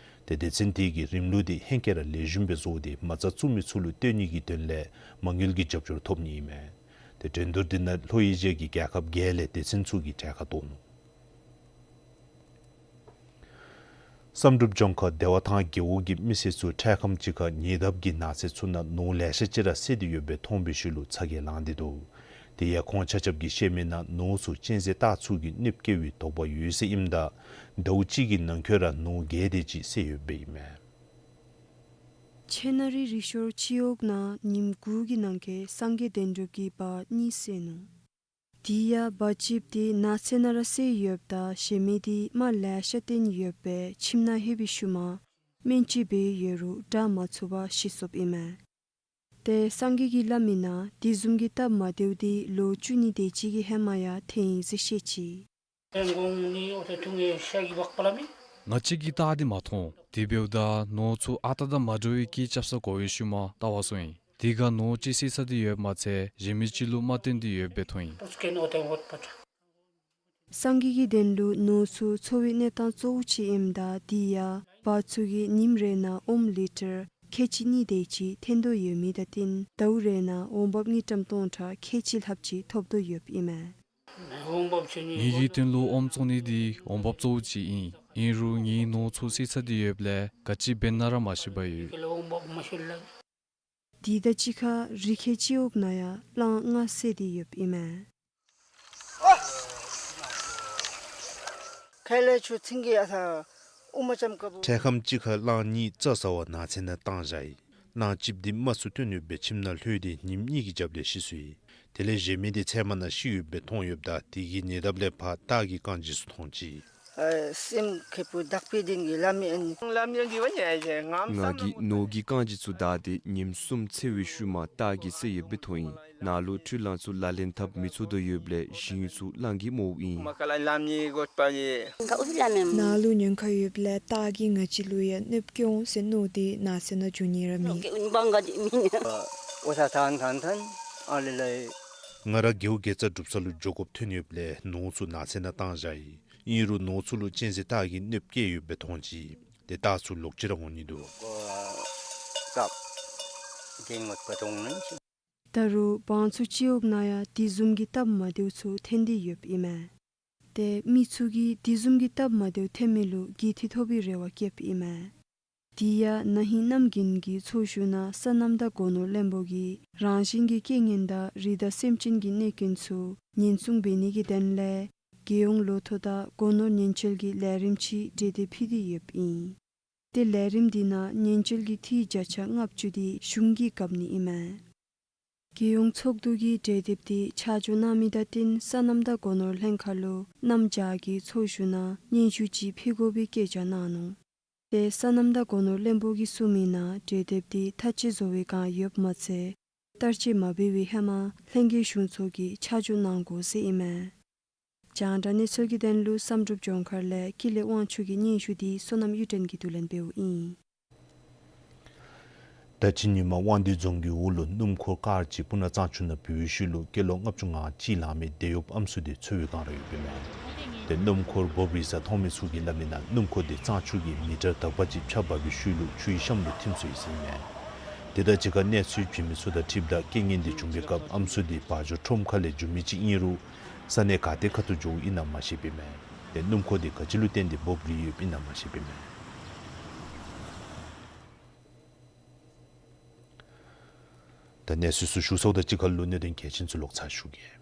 ཏེ་སྡེ་ཚན་དེ་གིས་རིམ་ལུགས་དེ་ཧེང་སྐལ་ར་ལེགས་ཤོམ་སྦེ་བཟོ་སྟེ་མ་རྩ་བཙུགས་མི་ཚུ་ལུ་སྟོན་ནི་གི་དོན་ལས་མ་དངུལ་གྱི་རྒྱབ་སྐྱོར་ཐོབ་ནི་ཨིན་མས། ཏེ་འགྲན་བསྡུར་དེ་ནང་ལྷོ་ཨེ་ཤི་ཡ་གི་རྒྱལ་ཁབ་བརྒྱད་ལས་སྡེ་ཚན་ཚུ་གིས་གྲལ་ཁར་གཏོགས་ནུག། བསམ་གྲུབ་ལྗོངས་མཁར་བདེ་བ་ཐང་རྒེད་འོག་གི་མི་སེར་ཚུ་འཕྲལ་ཁམས་ཅིག་ཁར་ཉེ་འདབས་ཀྱི་ནགས་ཚལ་ཚུ་ནང་ནོར་ལེ་ཤ་ཅིག་ར་བསད་དེ་ཡོདཔ་སྦེ་མཐོང་བའི་ཤུལ་ལུ་ཚ་གྱང་ལངས་ཏེ་འདུག། དེ་ཡང་ཁོང་ཆ་ཁྱབ་ཀྱིས་བཤད་མི་ནང་ནོར་ཚུ་གཅན་གཟན་སྟག་ཚུ་གིས་གནོདཔ་བཀལ་བའི་དོགས་པ་ཡོད་ཟེར་ཨིནམ་ད་ཟླཝ་གཅིག་གི་ནང་འཁོད་ར་ནོར་བརྒྱད་དེ་ཅིག་བསད་ཡོདཔ་ཨིན་མས། ཆེ་ན་རི་རི་ཤོར་སྤྱི་འོག་ནང་ཉིནམ་དགུ་གི་ནང་འཁོད་སངས་རྒྱས་བདེན་གྲུབ་ཀྱིས་བ་གཉིས་བསད་ནུག། དེ་ཡང་བ་གཅིགཔོ་དེ་ནགས་ཚལ་ནང་ར་བསད་ཡོདཔ་ད་གཞན་མི་དེ་རྨ་ལེ་ཤ་བཏོན་ཡོད་པས་ཁྱིམ་ནང་ལྷོད་པའི་ཤུལ་མ་སྨན་བཅོས་འབད་ཡོད་རུང་དྲག་མ་ཚུགས་པར་ཤི་སོཔ་ཨིན་མས། ཏེ་སངས་རྒྱས་ཀྱིས་སླབ་མི་ནང་དེ་བཟུམ་གྱི་སྟབས་མ་བདེཝ་དེ་ལོ་བཅུ་གཉིས་དེ་ཅིག་གི་ཧེ་མ་ཡང་ཐོན་ཡི་ཟེར་བཤད་ཅི། ང་བཅས་ཀྱིས་སྟག་དེ་མ་མཐོང་། དེ་འབདཝ་ད་ནོར་ཚུ་ཨ་རྟག་དང་མ་འདྲ་བའི་སྐད་རྐྱབ་ས་གོ་བའི་ཤུལ་མ་བལྟ་བར་སོང་ཡི། དེ་ཁར་ནོར་གཅིག་བསད་ཚར་ཏེ་ཡོདཔ་མ་ཚད་གཞན་མི་ཅིག་ལུ་རྨ་བཏོན་ཏེ་ཡོདཔ་སྦེ་མཐོང་ཡི། སངས་རྒྱས་ཀྱི་དོན་ལུ་ནོར་ཚུ་འཚོ་བའི་གནས་སྟངས་གཙོ་བོ་ཅིག་ཨིནམ་ད་དེ་ཡང་བ་ཚུ་གིས་ཉིནམ་རེ་ནང་ཨོམ་ལི་ཊར་ཁལ་གཅིག་གཉིས་དེ་ཅིག་འཐོན་དོ་ཡོད་མི་དང་བསྟུན་ཟླཝ་རེ་ནང་འོང་འབབ་དངུལ་ཀྲམ་སྟོང་ཕྲག་ཁལ་གཅིག་ལྷགཔ་ཅིག་ཐོབ་དོ་ཡོདཔ་ཨིན་མས། ངེ་གི་དོན་ལུ་ཨོམ་བཙོང་ནི་དེ་འོང་འབབ་གཙོ་བོ་ཅིག་ཨིན། ཨིན་རུང་ངེའི་ནོར་ཚུ་བསད་ཚར་ཏེ་ཡོདཔ་ལས་ག་ཅི་འབད་ན་ར་མ་ཤེས་པར་ཡོད། དེ་དང་གཅིག་ཁར་རི་ཁལ་སྤྱི་འོག་ནང་ཡང་གླང་ལྔ་བསད་དེ་ཡོདཔ་ཨིན་མས། འཕྲལ་ཁམས་ཅིག་ཁར་གླང་གཉིས་རྩྭ་ཟ་བར་ནགས་ཚལ་ནང་བཏང་བཞག་ཡི། གླང་གཅིགཔོ་དེ་རྨ་ཚུ་བཏོན་ཡོད་པའི་ཁྱིམ་ནང་ལྷོད་དེ་ཉིནམ་གཉིས་ཀྱི་རྒྱབ་ལས་ཤི་སོ་ཡི། དེ་ལས་གཞན་མི་དེ་ཚལ་མ་ནང་ཤི་ཡོདཔ་སྦེ་མཐོང་ཡོདཔ་ད་དེ་གི་ཉེ་འདབས་ལས་ཕར་སྟག་གི་རྐང་རྗེས་ཚུ་མཐོང་ཅི། ང་གིས་ནོར་གྱི་རྐང་རྗེས་ཚུ་བདའ་སྟེ་ཉིནམ་གསུམ་ཚེས་པའི་ཤུལ་མ་སྟག་གིས་བསད་ཡོདཔ་སྦེ་མཐོང་ཡི། ནཱ་ལུ་འཕྲུལ་གླང་ཚུ་ལག་ལེན་འཐབ་མི་ཚུགས་དོ་ཡོདཔ་ལས་ཞིང་ཚུ་གླང་གིས་རྨོཝ་ཨིན། ནཱ་ལུ་ཉེན་ཁ་ཡོདཔ་ལས་སྟག་གིས་ང་བཅས་ལུ་ཡང་གནོདཔ་བཀལ་འོང་ཟེར་མནོ་སྟེ་ནགས་ཚལ་ནང་འགྱོ་ནི་ར་མེད། ང་ར་རྒེད་འོག་དགེ་རྩ་སྒྲུབ་ས་ལུ་འགྱོ་དགོཔ་ཐོན་ཡོདཔ་ལས་ནོར་ཚུ་ནགས་ཚལ་ནང་བཏང་བཞག་ཡི། ཨིན་རུང་ནོར་ཚུ་ལུ་གཅན་གཟན་སྟག་གིས་གནོདཔ་བཀལ་ཡོདཔ་སྦེ་མཐོང་ཅི། ཏེ་སྟག་ཚུ་ལོག་ཅི་ར་འོང་ནི་འདུག། ད་རུང་བང་ཚུ་སྤྱི་འོག་ནང་ཡང་དེ་བཟུམ་གྱི་སྟབས་མ་བདེཝ་ཚུ་ཐོན་ཏེ་ཡོདཔ་ཨིན་མས། ཏེ་མི་ཚུ་གིས་དེ་བཟུམ་གྱི་སྟབས་མ་བདེཝ་ཐོན་མི་ལུ་རྒྱུས་མཐུད་ཐོབ་པའི་རེ་བ་བསྐྱེདཔ་ཨིན་མས། དེ་ཡང་ན་ཧིང་གནམ་དགུན་གྱི་ཚོགས་ཞུགས་ནང་སོ་ནམ་དང་སྒོ་ནོར་བློན་པོ་གིས་རང་བཞིན་གྱི་རྐྱེན་ངན་དང་རི་དྭགས་སེམས་ཅན་གྱི་གནོད་སྐྱོན་ཚུ་ཉེན་སྲུང་འབད་ནི་གི་དོན་ལས་རྒྱལ་ཡོངས་ལོ་ཐོ་དང་སྒོ་ནོར་ཉེན་བཅོལ་གྱི་ལས་རིམ་ཅིག་གྲོས་འདེབས་ཕུལ་ཏེ་ཡོདཔ་ཨིན། ཏེ་ལས་རིམ་འདི་ནང་ཉེན་བཅོལ་གྱི་འཐུས་བརྒྱ་ཆ་ལྔ་བཅུ་དེ་གཞུང་གིས་བཀབ་ནི་ཨིན་མས། རྒྱལ་ཡོངས་ཚོགས་འདུ་གིས་གྲོས་འདེབས་དེ་ཆ་འཇོག་གནང་མི་དང་བསྟུན་སོ་ནམ་དང་སྒོ་ནོར་ལྷན་ཁག་ལུ་གནམ་བྱཱར་གྱི་ཚོགས་ཞུགས་ནང་སྙན་ཞུ་ཅིག་ཕུལ་དགོ་པའི་བཀོད་རྒྱ་གནང་ནུག། ཏེ་སོ་ནམ་དང་སྒོ་ནོར་བློན་པོ་གིས་གསུངས་མི་ནང་གྲོས་འདེབས་དེ་ཐག་བཅད་བཟོ་བའི་བསྒང་ཡོདཔ་མ་ཚད་བསྟར་སྤྱོད་མ་འབད་བའི་ཧེ་མ་ལྷན་རྒྱས་གཞུང་ཚོགས་ཀྱིས་ཆ་འཇོག་གནང་དགོ་ཟེར་ཨིན་མས། རྒྱང་བསྒྲགས་གནས་ཚུལ་གྱི་དོན་ལུ་བསམ་གྲུབ་ལྗོངས་མཁར་ལས་ཀུན་ལེགས་དབང་ཕྱུག་གི་སྙན་ཞུ་དེ་བསོད་ནམས་གཡུ་སྒྲོན་གྱིས་བསྡུ་ལེན་འབདཝ་ཨིན། ད་ཅི་ཉིན་མ་དབང་འདུས་རྫོང་གི་འོག་ལུ་སྣུམ་འཁོར་ཀར་ཅིག་སྤུ་ན་གཙང་ཆུ་ནང་བུད་པའི་ཤུལ་ལུ་སྐྱེས་ལོ་ལྔ་བཅུ་ང་གཅིག་ལང་མི་བདེ་ཡོདཔ་ཨམ་སྲུ་དེ་འཚོལ་བའི་བསྒང་ར་ཡོདཔ་ཨིན་མས། ཏེ་སྣུམ་འཁོར་འབབ་རིལ་ས་མཐོང་མི་ཚུ་གིས་སླབ་མི་ནང་སྣུམ་འཁོར་དེ་གཙང་ཆུ་གི་མི་ཊར་དག་པ་ཅིག་ཕྱགས་འབག་པའི་ཤུལ་ལུ་ཆུའི་གཤམ་ལུ་ཐིམ་སོ་ཡི་ཟེར་ཨིན་མས། དེ་དང་གཅིག་ཁར་གནས་ཚུལ་བྱིན་མི་ཚུ་དང་འཁྲིལཝ་ད་རྐྱེན་ངན་དེ་བྱུང་པའི་སྐབས་ཨམ་སྲུ་དེ་བ་འཇོ་ཁྲོམ་ཁ་ལས་འབྱོན་མི་ཅིག་ཨིན་རུང་ས་གནས་ག་ཏེ་ཁ་ཐུག་འགྱོཝ་ཨིན་ན་མ་ཤེསཔ་ཨིན་མས། ཏེ་སྣུམ་འཁོར་དེ་ག་ཅི་ལུ་བརྟེན་ཏེ་འབབ་རིལ་ཡོདཔ་ཨིན་ན་མ་ཤེསཔ་ཨིན་མས། ད་གནས་ཚུལ་ཚུ་ཞུ་ཚརཝ་དང་གཅིག་ཁར་ལུ་གནད་དོན་གལ་ཆེན་ཚུ་ལོག་ཚར་ཞུ་གེ།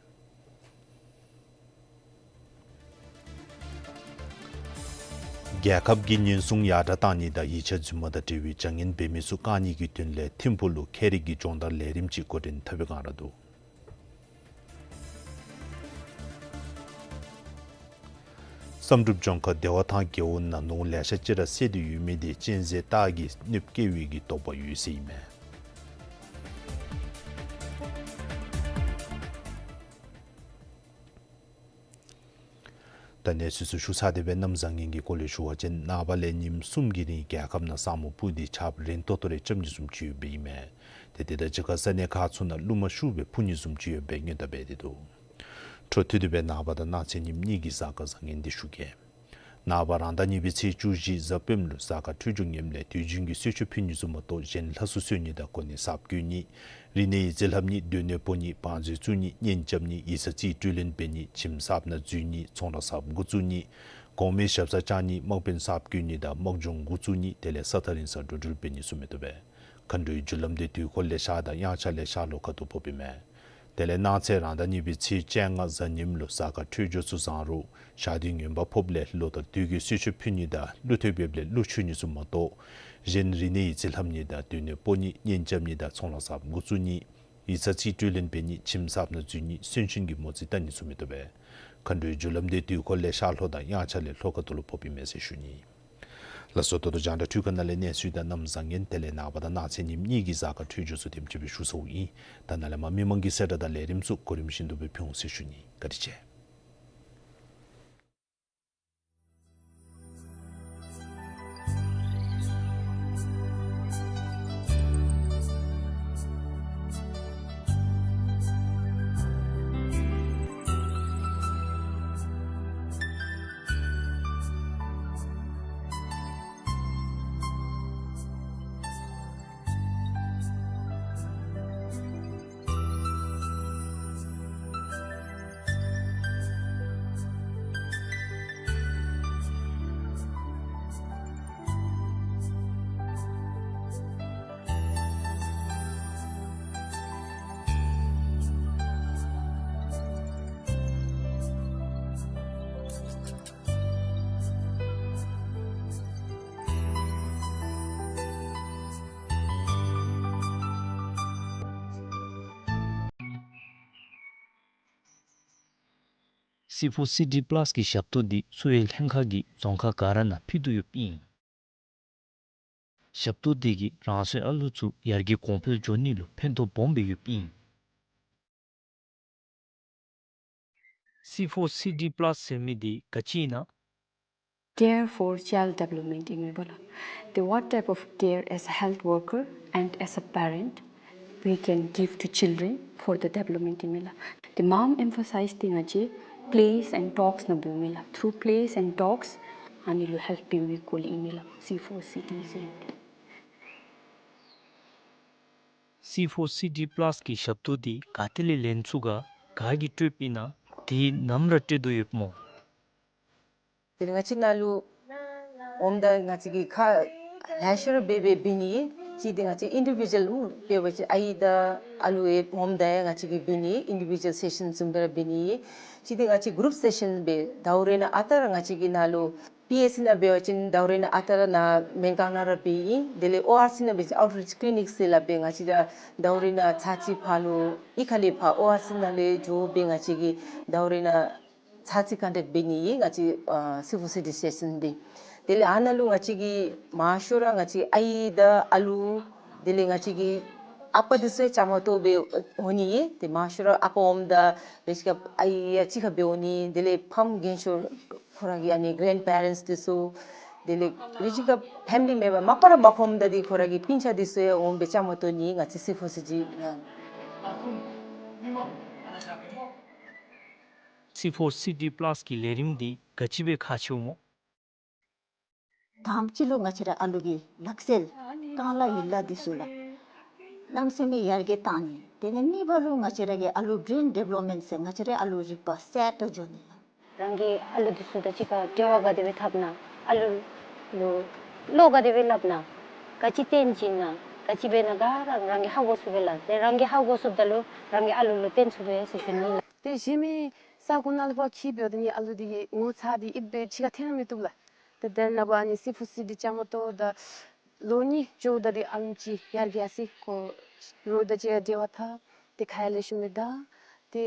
རྒྱལ་ཁབ་ཀྱི་ཉེན་སྲུང་ཡར་དྲག་གཏང་ནི་དང་ཡིག་ཆ་རྫུན་མ་དང་འབྲེལ་བའི་བྱ་ངན་འབད་མི་ཚུ་བཀག་ནི་གི་དོན་ལས་ཐིམ་ཕུག་ལུ་ཁེ་རིག་གི་སྦྱོང་བརྡར་ལས་རིམ་ཅིག་འགོ་འདྲེན་འཐབ་པའི་བསྒང་ར་འདུག། བསམ་གྲུབ་ལྗོངས་མཁར་བདེ་བ་ཐང་རྒེད་འོག་ནང་ནོར་ལེ་ཤ་ཅིག་ར་བསད་དེ་ཡོད་མི་དེ་གཅན་གཟན་སྟག་གིས་གནོདཔ་བཀལ་བའི་གི་དོགས་པ་ཡོད་ཟེར་ཨིན་མས། ད་གནས་ཚུལ་ཚུ་ཞུ་ཚར་ཏེ་སྦེ་གནམ་བཟང་ངན་གྱི་སྐོར་ལས་ཞུ་བ་ཅིན་ནངས་པ་ལས་ཉིནམ་གསུམ་གྱི་རིང་རྒྱལ་ཁབ་ནང་ས་སྨུག་སྤུབས་ཏེ་ཆརཔ་རན་ཏོག་ཏོ་རེ་རྐྱབ་ནི་བཟུམ་ཅིག་ཡོདཔ་ཨིན་མས། ཏེ་དེ་དང་གཅིག་ཁར་ས་གནས་ཁག་ཚུ་ནང་རླུང་མ་ཤུགས་སྦེ་འཕུ་ནི་བཟུམ་ཅིག་ཡོདཔ་སྦེ་སྔོན་བརྡ་འབད་དེ་འདུག། འཕྲོ་མཐུད་དེ་སྦེ་ནངས་པ་དང་གནངས་ཚེ་ཉིནམ་གཉིས་ཀྱི་གཟའ་སྐར་བཟང་ངན་དེ་ཞུ་གེ། ནངས་པ་རང་ཟླ་གཉིས་པའི་ཚེས་བཅུ་བཞི་གཟའ་སྤེནམ་ལུ་གཟའ་སྐར་འཕྲོད་སྦྱོར་ངནམ་ལས་དུས་རྒྱུན་གྱི་གསོལ་མཆོད་ཕུལ་ནི་བཟུམ་མ་གཏོགས་གཞན་ལྷ་སྲུང་གསོལ་ནི་དང་གོ་གནས་གསརཔ་བསྐོ་ནི། རིག་གནས་ཡིག་རྩིས་ལྷབ་ནི། སྡོད་གནས་སྤོ་ནི། བང་མཛོད་བཙུགས་ནི། གཉེན་རྐྱབ་ནི། ཡིག་ཚང་རྩིས་སྤྲོད་ལེན་འབད་ནི། ཁྱིམ་གསརཔ་ནང་འཛུལ་ནི། ཚོང་ར་གསརཔ་འགོ་བཙུགས་ནི། གོང་མའི་ཞབས་སར་བཅར་ནི་དམག་དཔོན་གསརཔ་བསྐོ་ནི་དང་དམག་སྦྱོང་འགོ་བཙུགས་ནི་དེ་ལས་ས་ཐག་རིང་སར་འགྲོ་འགྲུལ་འབད་ནི་ཚུ་མི་བཏུབ་པས། མཁའ་འགྲོའི་རྒྱུ་ལམ་དེ་དུས་འཁོར་ལས་ཤར་དང་དབྱངས་འཆར་ལས་ཤར་ལྷོ་ཁ་ཐུག་ཕོགཔ་ཨིན་མས། དེ་ལས་གནངས་ཚེ་རང་ཟླ་གཉིས་པའི་ཚེས་བཅོ་ལྔ་གཟའ་ཉིམ་ལུ་གཟའ་སྐར་འཕྲོད་སྦྱོར་ཚུ་བཟང་རུང་ཞག་དུས་ངན་པ་ཕོགཔ་ལས་ལོ་ལྟར་དུས་ཀྱི་གསོལ་མཆོད་ཕུལ་ནི་དང་ཀླུ་ཐོད་འབེབས་ལས་ཀླུ་མཆོད་ནི་ཚུ་མ་གཏོགས་གཞན་རིག་གནས་ཡིད་ཆེས་ལྷབ་ནི་དང་སྡོད་གནས་སྤོ་ནི་གཉེན་རྐྱབ་ནི་དང་ཚོང་ལཱ་གསརཔ་འགོ་བཙུགས་ནི་ཡིག་ཚང་རྩིས་སྤྲོད་ལེན་འབད་ནི་ཁྱིམ་གསརཔ་ནང་འཛུལ་ནི་གསོན་གཤིན་གྱི་མོ་རྩིས་བལྟ་ནི་ཚུ་མི་བཏུབ་པས། མཁའ་འགྲོའི་རྒྱུ་ལམ་དེ་དུས་འཁོར་ལས་ཤར་ལྷོ་དང་དབྱངས་འཆར་ལས་ལྷོ་ཁ་ཐུག་ལུ་ཕོགཔ་ཨིན་མས་ཟེར་ཞུ་ནི། ལགས་སོ། ད་ལྟོ་རྒྱང་བསྒྲགས་འཕྲུལ་ཁང་ནང་ལས་གནས་ཚུལ་དང་གནམ་བཟང་ངན་དེ་ལས་ནངས་པ་དང་གནངས་ཚེ་ཉིནམ་གཉིས་ཀྱི་གཟའ་སྐར་འཕྲོད་སྦྱོར་ཚུ་དེམ་ཅིག་སྦེ་ཞུ་ཚརཝ་ཨིན། ད་ནཱ་ལས་མར་མི་མང་གི་གསལ་བསྒྲགས་དང་ལས་རིམ་ཚུ་གོ་རིམ་བཞིན་དུ་སྦེ་ཕུལ་འོང་ཟེར་ཞུ་ནི། བཀའ་དྲིན་ཆེ། སི་ཕོར་སི་ཌི་པ་ལཱས་ཀྱི་ཞབས་ཏོག་འདི་གསོ་བའི་ལྷན་ཁག་གིས་རྫོང་ཁག་ག་ར་ནང་ཕུལ་དོ་ཡོདཔ་ཨིན། ཞབས་ཏོག་འདི་གིས་རང་སོའི་ཨ་ལུ་ཚུ་ཡར་རྒྱས་གོང་འཕེལ་འགྱོ་ནི་ལུ་ཕན་ཐོགས་སྦོམ་སྦེ་ཡོདཔ་ཨིན། སི་ཕོར་སི་ཌི་པ་ལཱས་ཟེར་མི་འདི་ག་ཅི་ཨིན་ན། Care for child development ཨིན་མས་པ་ལགས། The what type of care as a health worker and as a parent we can give to children for the development ཨིན་མས་ལགས། The mom emphasize འདི་ང་བཅས་plays and talks ནང་འབདཝ་ཨིན་ལགས། Through plays and talks ཨ་ནི་ལུ་ཧེལཔ་འབདཝ་གི་སྐོར་ལས་ཨིན་མས་ལགས། སི་ཕོར་སི་ཌི་ཟེར་མི་འདི། སི་ཕོར་སི་ཌི་པ་ལཱས་ཀྱི་ཞབས་ཏོག་འདི་ག་ཏེ་ལས་ལེན་ཚུགས་ག། ག་གིས་སྤྲོདཔ་ཨིན་ན། དེ་ནམ་ར་སྤྲོད་དོ་ཡོདཔ་སྨོ། དེ་ལས་ང་བཅས་ནང་ལུ་འོངམ་ད་ང་བཅས་ཀྱིས་ཁ་ལེ་ཤ་ར་འབད་འབད་འབད་ནི། གཅིག་འདི་ང་བཅས་ཨིན་ཌི་བི་ཇུ་ཝལ་འབད་བ་ཅིན་ཨའི་དང་ཨ་ལུ་ཡང་འོངམ་ད་ཡང་ང་བཅས་ཀྱིས་འབད་ནི། ཨིན་ཌི་བི་ཇུ་ཝལ་སེ་ཤཱན་བཟུམ་སྦེ་ར་འབད་ནི། གཅིག་འདི་ང་བཅས་གུ་རུབ་སེ་ཤཱན་འབད། ཟླཝ་རེ་ནང་ཨ་རྟག་ར་ང་བཅས་ཀྱི་ནང་ལུ་པི་ཨེཆ་སི་ནང་འབད་བ་ཅིན་ཟླཝ་རེ་ནང་ཨ་རྟག་ར་ནཱ་སྨན་ཁང་ནང་ར་འབད་ཨིན། དེ་ལས་ཨོ་ཨར་སི་ནང་འབད་བ་ཅིན་Outreach Clinic ཟེར་སླབ་སྦེ་ང་བཅས་ར་ཟླཝ་རེ་ནང་ཚར་གཅིག་ཕར་ལུ་གཡུས་ཁ་ལས་ཕར་ཨོ་ཨར་སི་ནང་ལས་འགྱོ་སྦེ་ང་བཅས་ཀྱིས་ཟླཝ་རེ་ནང་ཚར་གཅིག་ཀོན་ཊེཀཊ་འབད་ནི་ཨིན་ང་བཅས་ཨ་སི་ཕོར་སི་ཌི་སེ་ཤཱན་འདི། དེ་ལས་ཨ་ནཱ་ལུ་ང་བཅས་ཀྱིས་མང་ཤོས་ར་ང་བཅས་ཨའི་དང་ཨ་ལུ་དེ་ལས་ང་བཅས་ཀྱི་ཨ་པ་འདི་ཚུ་ཡང་བཅའ་མར་གཏོགས་སྦེ་འོང་ནི་ཨིན། ཏེ་མང་ཤོས་ར་ཨ་པ་འོངམ་ད་འབད་ཞིནམ་ཨའི་ཡང་གཅིག་ཁར་སྦེ་འོང་ནི། དེ་ལས་ཕམ་རྒན་ཤོས་ཁོ་ར་གི་ཨ་ནི་གེ་རེནཌ་པེ་རེནཊསི་འདི་ཚུ་དེ་ལས་འབད་ཞིནམ་ཕེ་མི་ལི་མེམ་བར་མ་པ་ར་མ་ཕམ་ད་འདི་ཁོ་ར་གི་སྤུན་ཆ་འདི་ཚུ་ཡང་འོངམ་སྦེ་བཅའ་མར་གཏོགས་ནི་ཨིན་ང་བཅས་སི་ཕོར་སི་ཌི་ནང་། སི་ཕོར་སི་ཌི་པ་ལཱས་ཀྱི་ལས་རིམ་འདི་ག་ཅི་སྦེ་ཁག་ཆེཝ་སྨོ། དང་པ་ཅིག་ལུ་ང་བཅས་ར་ཨ་ལུ་གི་ལག་རྩལ་རྐང་ལག་ཡིག་ལགས་འདི་ཚུ་ལགས། གནམ་མེད་ས་མེད་ཡར་རྒྱས་བཏང་ནི། དེ་ལས་གཉིས་པ་ལུ་ང་བཅས་ར་གི་ཨ་ལུ་བི་རེན་ཌི་བེ་ལོབ་མེནཊ་ཟེར་ང་བཅས་ར་ཨ་ལུ་རིག་པ་གསརཔ་འགྱོ་ནི་ལགས། རང་གི་ཨ་ལུ་འདི་ཚུ་དང་གཅིག་ཁར་འབྲེལ་བ་ག་དེ་སྦེ་འཐབ་ན། ཨ་ལུ་ལུ་བློ་ག་དེ་སྦེ་སླབ་ན། ག་ཅི་སྟོན་བྱིན་ན་ག་ཅི་འབད་ན་ག་ར་རང་གིས་ཧ་གོ་ཚུགས་པས་ལགས། དེ་རང་གིས་ཧ་གོ་ཚུགསཔ་ད་ལུ་རང་གི་ཨ་ལུ་ལུ་སྟོན་ཚུགས་པས་ཟེར་ཞུ་ནི་ལགས། ཏེ་གཞན་མི་ས་གོ་ནང་ལུ་ཕར་འཁྱིད་འབདཝ་ད་ནི་ཨ་ལུ་འདི་གིས་ངོ་ཚ་སྟེ་ཨིན་པས་ཕྱི་ཁར་འཐོན་ར་མི་བཏུབ་ལགས། ཏེ་དེ་ནང་ཕར་ཨ་ནི་སི་ཕོར་སི་ཌི་བཅའ་མར་གཏོགས་ད་ལོ་གཉིས་འགྱོཝ་ད་འདི་ཨ་ལུ་ཅིག་ཡར་རྒྱས་སི་ཁོ་རོགས་དང་གཅིག་ཁར་འབྲེལ་བ་འཐབ། ཏེ་ཁ་ཡང་ལེགས་ཤོམ་སྦེ་བརྡ། ཏེ་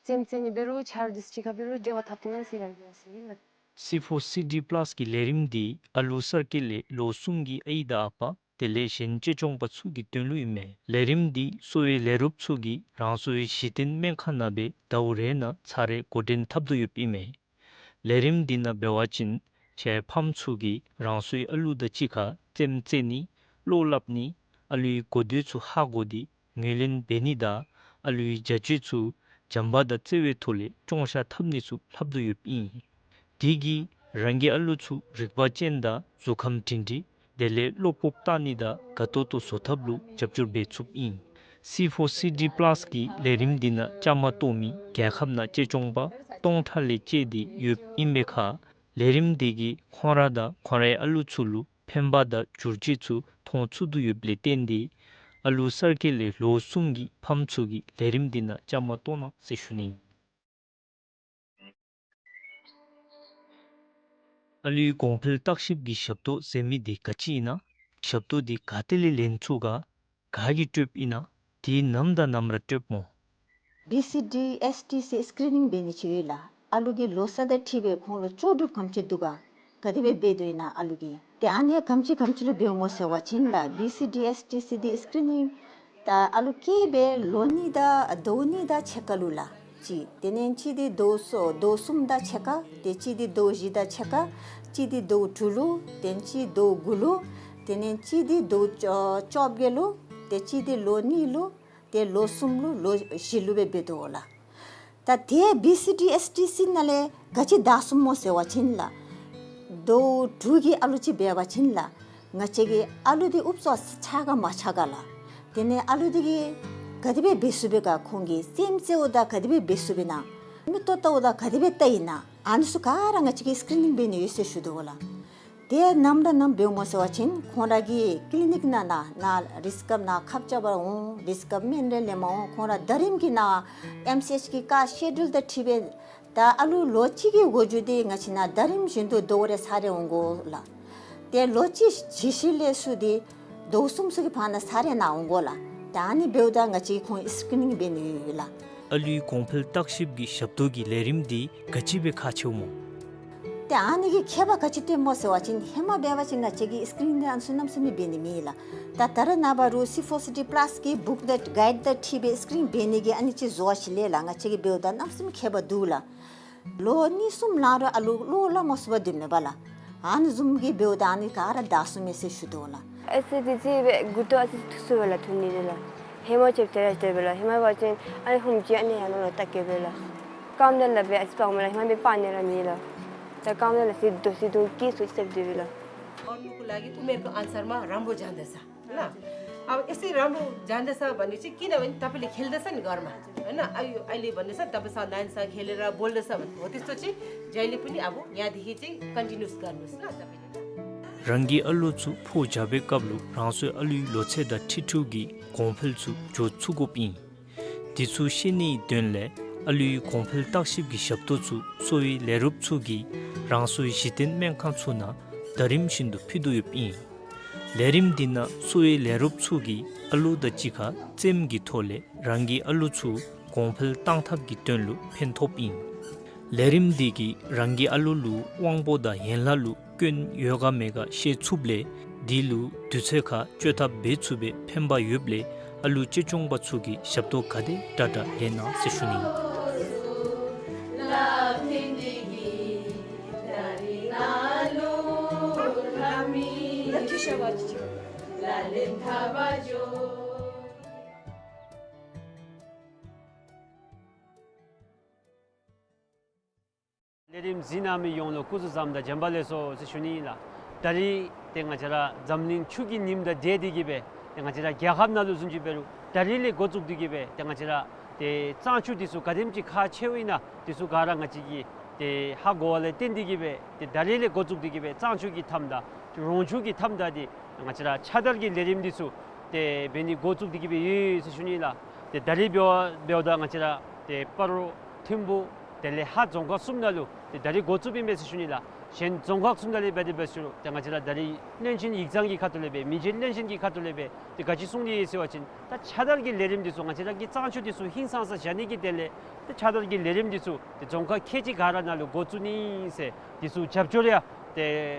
རྩེདམོ་རྩེ་ནི་འབད་རུང་ཆ་རོགས་འདི་ཚུ་གཅིག་ཁར་འབད་རུང་འབྲེལ་བ་འཐབ་ཐོན་ཟེར་ཡར་རྒྱས་སི་ཨིན་ལགས། སི་ཕོར་སི་ཌི་པ་ལཱས་ཀྱི་ལས་རིམ་འདི་ཨ་ལུ་གསར་སྐྱེས་ལས་ལོ་གསུམ་གྱི་ཨའི་དང་ཨ་པ་དེ་ལས་གཞན་གཅེས་སྐྱོང་པ་ཚུ་གི་དོན་ལུ་ཨིན་མས། ལས་རིམ་འདི་གསོ་བའི་ལས་རོགསཔ་ཚུ་གིས་རང་སོའི་གཞི་རྟེན་སྨན་ཁང་ནང་སྦེ་ཟླཝ་རེ་ནང་ཚར་རེ་འགོ་འདྲེན་འཐབ་དོ་ཡོདཔ་ཨིན་མས། ལས་རིམ་འདི་ནང་འབད་བ་ཅིན་ཁྱེད་ཕམ་ཚུ་གིས་རང་སོའི་ཨ་ལུ་དང་གཅིག་ཁར་རྩེདམོ་རྩེ་ནི་བློ་སླབ་ནི་ཨ་ལུའི་གོ་ཐོས་ཚུ་ཧ་གོ་སྟེ་ངོས་ལེན་འབད་ནི་དང་ཨ་ལུའི་བྱ་སྤྱོད་ཚུ་བྱམས་པ་དང་བརྩེ་བའི་ཐོག་ལས་སྐྱོང་བཤགས་འཐབ་ནི་ཚུ་ལྷབ་དོ་ཡོདཔ་ཨིན། དེ་གིས་རང་གི་ཨ་ལུ་ཚུ་རིག་པ་ཅན་དང་གཟུགས་ཁམས་སྒྲིང་སྒྲིང་དེ་ལས་བློ་སྤོབས་བཏང་ནི་དང་དགའ་ཏོག་ཏོ་བཟོ་ཐབས་ལུ་རྒྱབ་སྐྱོར་འབད་ཚུགསཔ་ཨིན། སི་ཕོར་སི་ཌི་པ་ལཱས་ཀྱི་ལས་རིམ་འདི་ནང་བཅའ་མར་གཏོགས་མི་རྒྱལ་ཁབ་ནང་གཅེས་སྐྱོང་པ་སྟོང་ཕྲག་ལས་བཅད་དེ་ཡོདཔ་ཨིན་པའི་ཁར་ ལས་རིམ་འདི་གིས་ཁོང་ར་དང་ཁོང་རའི་ཨ་ལུ་ཚུ་ལུ་ཕན་པ་དང་བསྒྱུར་བཅོས་ཚུ་མཐོང་ཚུགས་དོ་ཡོདཔ་ལས་བརྟེན་ཏེ་ཨ་ལུ་གསར་སྐྱེས་ལས་ལོ་གསུམ་གྱི་ཕམ་ཚུ་གིས་ལས་རིམ་འདི་ནང་བཅའ་མར་གཏོགས་གནང་ཟེར་ཞུ་ནི། ཨ་ལུའི་གོང་འཕེལ་བརྟག་ཞིབ་ཀྱི་ཞབས་ཏོག་ཟེར་མི་འདི་ག་ཅི་ཨིན་ན། ཞབས་ཏོག་འདི་ག་ཏེ་ལས་ལེན་ཚུགས་ག། ག་གིས་སྤྲོདཔ་ཨིན་ན། དེ་ནམ་དང་ནམ་ར་སྤྲོདཔ་སྨོ། བི་སི་ཌི་ཨེསི་ཊི་སི་སི་ཀི་རི་ནིང་འབད་ནི་ཅིག་ཡོད་ལགས། ཨ་ལུ་གི་ལོ་ཚད་དང་འཁྲིལ་སྦེ་ཁོང་ལུ་ལྕོགས་གྲུབ་ག་དེམ་ཅིག་འདུག་ག། ག་དེ་སྦེ་འབད་དོ་ཨིན་ན་ཨ་ལུ་གིས། ཏེ་ཨ་ནི་ག་དེམ་ཅིག་ག་དེམ་ཅིག་ལུ་འབདཝ་སྨོ་ཟེར་བ་ཅིན་ལགས། བི་སི་ཌི་ཨེསི་ཊི་སི་འདི་སི་ཀི་རི་ནིང་ད་ཨ་ལུ་སྐྱེས་སྦེ་ལོ་གཉིས་དང་ཟླཝ་གཉིས་དང་ཕྱེད་ཀ་ལུ་ལགས། གཅིག། དེ་ལས་གཅིག་འདི་ཟླཝ་གསུམ་ཟླཝ་གསུམ་དང་ཕྱེད་ཀ། ཏེ་གཅིག་འདི་ཟླཝ་བཞི་དང་ཕྱེད་ཀ། གཅིག་འདི་ཟླཝ་དྲུག་ལུ། དེ་ལས་གཅིག་ཟླཝ་དགུ་ལུ། དེ་ལས་གཅིག་འདི་ཟླཝ་བཅོ་བཅོ་བརྒྱད་ལུ། ཏེ་གཅིག་འདི་ལོ་གཉིས་ལུ། ཏེ་ལོ་གསུམ་ལུ་ལོ་བཞི་ལུ་སྦེ་འབད་དོ་ལགས། ད་ཏེ་བི་སི་ཌི་ཨེསི་ཊི་སི་ནང་ལས་ག་ཅི་བདའ་ཚུགསཔ་སྨོ་ཟེར་བ་ཅིན་ལགས། ཟླཝ་དྲུག་གི་ཨ་ལུ་ཅིག་འབད་བ་ཅིན་ལགས། ང་བཅས་ཀྱི་ཨ་ལུ་འདི་ཨུབ་ཙམ་ཆགས་ག་མ་ཆགས་ག་ལགས། དེ་ལས་ཨ་ལུ་འདི་གིས་ག་དེ་སྦེ་འབད་ཚུགས་པས་ག། ཁོང་གི་སེམས་རྩ་བོ་དང་ག་དེ་སྦེ་འབད་ཚུགས་པས་ན། མིག་ཏོ་ལྟཝ་ད་ག་དེ་སྦེ་ལྟཝ་ཨིན་ན། ཨ་ནི་ཚུ་ག་ར་ང་བཅས་ཀྱིས་སི་ཀི་རི་ནིང་འབད་ནི་ཡོད་ཟེར་ཞུ་དོ་ལགས། ཏེ་ནམ་ར་ནམ་འབདཝ་སྨོ་ཟེར་བ་ཅིན་ཁོང་ར་གི་ཀི་ལི་ནིག་ནང་ན་ན་རིསི་ཀམ་ནང་ཁབ་རྐྱབ་པར་འོང་། རིསི་ཀམ་སྨན་རིན་ལེནམ་འོང་། ཁོང་ར་ཟླ་རིམ་གྱི་ནང་ཨེམ་སི་ཨེཆ་གི་ཀ་སི་ཀེ་ཌུལ་དང་འཁྲིལ་སྦེ་ད་ཨ་ལུ་ལོ་གཅིག་གི་འགོ་འགྱུར་འདི་ང་བཅས་ནང་ཟླ་རིམ་བཞིན་དུ་ཟླཝ་རེ་ཚར་རེ་འོང་དགོ་ལགས། ཏེ་ལོ་གཅིག་གི་ཤུལ་ལས་ཚུར་འདི་ཟླཝ་གསུམ་ཚུ་གི་བར་ན་ཚར་རེ་ནང་འོང་དགོ་ལགས། ད་ཨ་ནི་འབདཝ་ད་ང་བཅས་ཁོང་སི་ཀི་རི་ནིང་འབད་ནི་ཡོད་ལགས། ཨ་ལུའི་གོང་འཕེལ་བརྟག་ཞིབ་ཀྱི་ཞབས་ཏོག་གི་ལས་རིམ་འདི་ག་ཅི་སྦེ་ཁག་ཆེཝ་སྨོ། ཏེ་ཨ་ནི་གི་ཁྱད་པར་ག་ཅི་སྟོནམ་སྨོ་ཟེར་བ་ཅིན་ཧེ་མ་འབད་བ་ཅིན་ང་བཅས་ཀྱིས་སི་ཀི་རི་ནིང་འདི་ཨ་ནི་ཚུ་གནམ་མེད་ས་མེད་འབད་ནི་མེད་ལགས། ད་ད་རེས་ནངས་པ་རུང་སི་ཕོར་སི་ཌི་པ་ལཱསི་གི་བུཀ་དང་གའིཌ་དང་འཁྲིལ་སྦེ་སི་ཀི་རི་ནིང་འབད་ནི་གི་ཨ་ནི་ཅིག་བཟོ་བ་ཅིག་ལས་ལགས། ང་བཅས་ཀྱིས་འབདཝ་ད་གནམ་མེད་ས་མེད་ཁྱད་པར་འདུག་ལགས། ལོ་གཉིས་གསུམ་ལང་རུང་ཨ་ལུ་བློ་སླབ་མ་ཚུགས་པར་སྡོདཔ་མས་པ་ལགས། ཨ་ནི་བཟུམ་གྱི་འབདཝ་ད་ཨ་ནི་ག་ར་བདའ་ཚུགས་མས་ཟེར་ཞུ་དོ་ལགས། ཨེ་ཙི་དེ་ཅིག་སྦེ་མགུ་ཏོ་ཨ་ཙི་ཐུག་སོང་པས་ལགས། ཐུག་ནི་རེ་ལགས། ཧེ་མ་ཅིག་དེ་ར་དེ་སྦེ་ལགས། ཧེ་མ་འབད་བ་ཅིན་ཨ་ནི་ཧུམ་ཅིག་ཨ་ནི་ཡར་ལོང་ལུ་བལྟ་གེ་པས་ལགས། རྐངམ་དེ་ལག་པར་ཨ་ཙི་སྤར་མས་ལགས། ཧེ་མ་འབད་སྤར་ནི་ར་མེད་ལགས། ད་རྐངམ་དེ་ལག་ཟེར་དོ་ཟེར་དོ་སྐྱིད་སོང་ཅིག་ཟེར་སྡོད་པས་ལགས། और लोग लागी उमेर को अनुसार मा राम्रो जाँदैछ। ल, अब यसै राम्रो जाँदैछ भनेपछि किनभने तपाईँले खेल्दैछ नि घरमा, होइन? अहिले, अहिले भन्दैछ, तपाईँ स-, नानीसँग खेलेर बोल्दैछ भने हो त्यस्तो चाहिँ जहिले पनि अब यहाँदेखि चाहिँ कन्टिन्युस गर्नुहोस् ल तपाईँले। རང་གི་ཨ་ལུ་ཚུ་ཕོ་རྒྱས་པའི་སྐབས་ལུ་རང་སོའི་ཨ་ལུའི་ལོ་ཚད་དང་འཁྲིལ་འཁྲིལཝ་གི་གོང་འཕེལ་ཚུ་འགྱོ་ཚུགས་དགོཔ་ཨིན། དེ་ཚུ་ཤེས་ནིའི་དོན་ལས་ཨ་ལུའི་གོང་འཕེལ་བརྟག་ཞིབ་ཀྱི་ཞབས་ཏོག་ཚུ་གསོ་བའི་ལས་རོགསཔ་ཚུ་གིས་རང་སོའི་གཞི་རྟེན་སྨན་ཁང་ཚུ་ནང་ཟླ་རིམ་བཞིན་དུ་ཕུལ་དོ་ཡོདཔ་ཨིན། ལས་རིམ་འདི་ནང་གསོ་བའི་ལས་རོགསཔ་ཚུ་གིས་ཨ་ལུ་དང་གཅིག་ཁར་རྩེདམོ་གི་ཐོག་ལས་རང་གི་ཨ་ལུ་ཚུ་གོང་འཕེལ་གཏང་ཐབས་ཀྱི་དོན་ལུ་ཕན་ཐོགསཔ་ཨིན། ལས་རིམ་འདི་གིས་རང་གི་ཨ་ལུ་ལུ་དབང་པོ་དང་ཡན་ལག་ལུ་སྐྱོན་ཡོད་ག་མེད་ག་ཤེས་ཚུགསཔ་ལས་དེ་ལུ་དུས་ཚོད་ཁར་བཅོས་ཐབས་འབད་ཚུགས་པའི་ཕན་པ་ཡོདཔ་ལས་ཨ་ལུ་གཅེས་སྐྱོང་པ་ཚུ་གིས་ཞབས་ཏོག་ག་དེ་དྲག་དྲག་ལེན་གནང་ཟེར་ཞུ་ནི། ལས་རིམ་གཟིགས་གནང་མི་ཡོངས་ལུ་སྐུ་གཟུགས་བཟང་དང་བྱོན་པ་ལེགས་སོ་ཟེར་ཞུ་ནི་ཨིན་ལགས། ད་རིས་ཏེ་ང་བཅས་ར་འཛམ་གླིང་ཆུ་གི་ཉིམ་དང་འབྲེལ་ཏེ་གི་སྦེ་ཏེ་ང་བཅས་ར་རྒྱལ་ཁབ་ནང་ལུ་བཟུམ་ཅིག་འབད་རུང་ད་རིས་ལས་འགོ་བཙུགས་ཏེ་གི་སྦེ་ཏེ་ང་བཅས་ར་ཏེ་གཙང་ཆུ་འདི་ཚུ་ག་དེམ་ཅིག་ཁག་ཆེཝ་ཨིན་ན་འདི་ཚུ་ག་ར་ང་བཅས་ཀྱིས་ཏེ་ཧ་གོ་བ་ལས་བརྟེན་ཏེ་གི་སྦེ་ཏེ་ད་རིས་ལས་འགོ་བཙུགས་ཏེ་གི་སྦེ་གཙང་ཆུ་གི་མཐའམ་དང་རོང་ཆུ་གི་མཐའམ་དང་འདི་ང་བཅས་ར་ཕྱག་དར་གྱི་ལས་རིམ་འདི་ཚུ་ཏེ་འབད་ནི་འགོ་བཙུགས་ཏེ་གི་སྦེ་ཡོད་ཟེར་ཞུ་ནི་ལགས། ཏེ་ད་རིས་འབདཝ་འབདཝ་ད་ང་བཅས་ར་ཏེ་སྤ་རོ་ཐིམ་ཕུ་དེ་ལས་ཧཱ་རྫོང་ཁག་གསུམ་ནང་ལུ་ཏེ་ད་རིས་འགོ་བཙུགསཔ་ཨིན་པས་ཟེར་ཞུ་ནི་ལགས། གཞན་རྫོང་ཁག་གསུམ་ནང་ལས་འབད་དེ་འབད་ཞུ་རུང་ཏེ་ང་བཅས་ར་ད་རིས་བློན་ཆེན་ཡིག་ཚང་གི་ཁ་ཐུག་ལས་སྦེ་མི་རྗེ་བློན་ཆེན་གྱི་ཁ་ཐུག་ལས་སྦེ་ཏེ་ག་ཅི་གསུང་ནི་ཟེར་བ་ཅིན་ད་ཕྱག་དར་གྱི་ལས་རིམ་འདི་ཚུ་ང་བཅས་ར་གི་གཙང་ཆུ་འདི་ཚུ་ཧིང་སངས་ས་བཞག་ནི་གི་དོན་ལས་ཏེ་ཕྱག་དར་གྱི་ལས་རིམ་འདི་ཚུ་ཏེ་རྫོང་ཁག་ཁལ་གཅིག་ག་ར་ནང་ལུ་འགོ་བཙུགས་ནི་ཟེར་འདི་ཚུ་རྒྱབ་སྐྱོར་ཡང་ཏེ་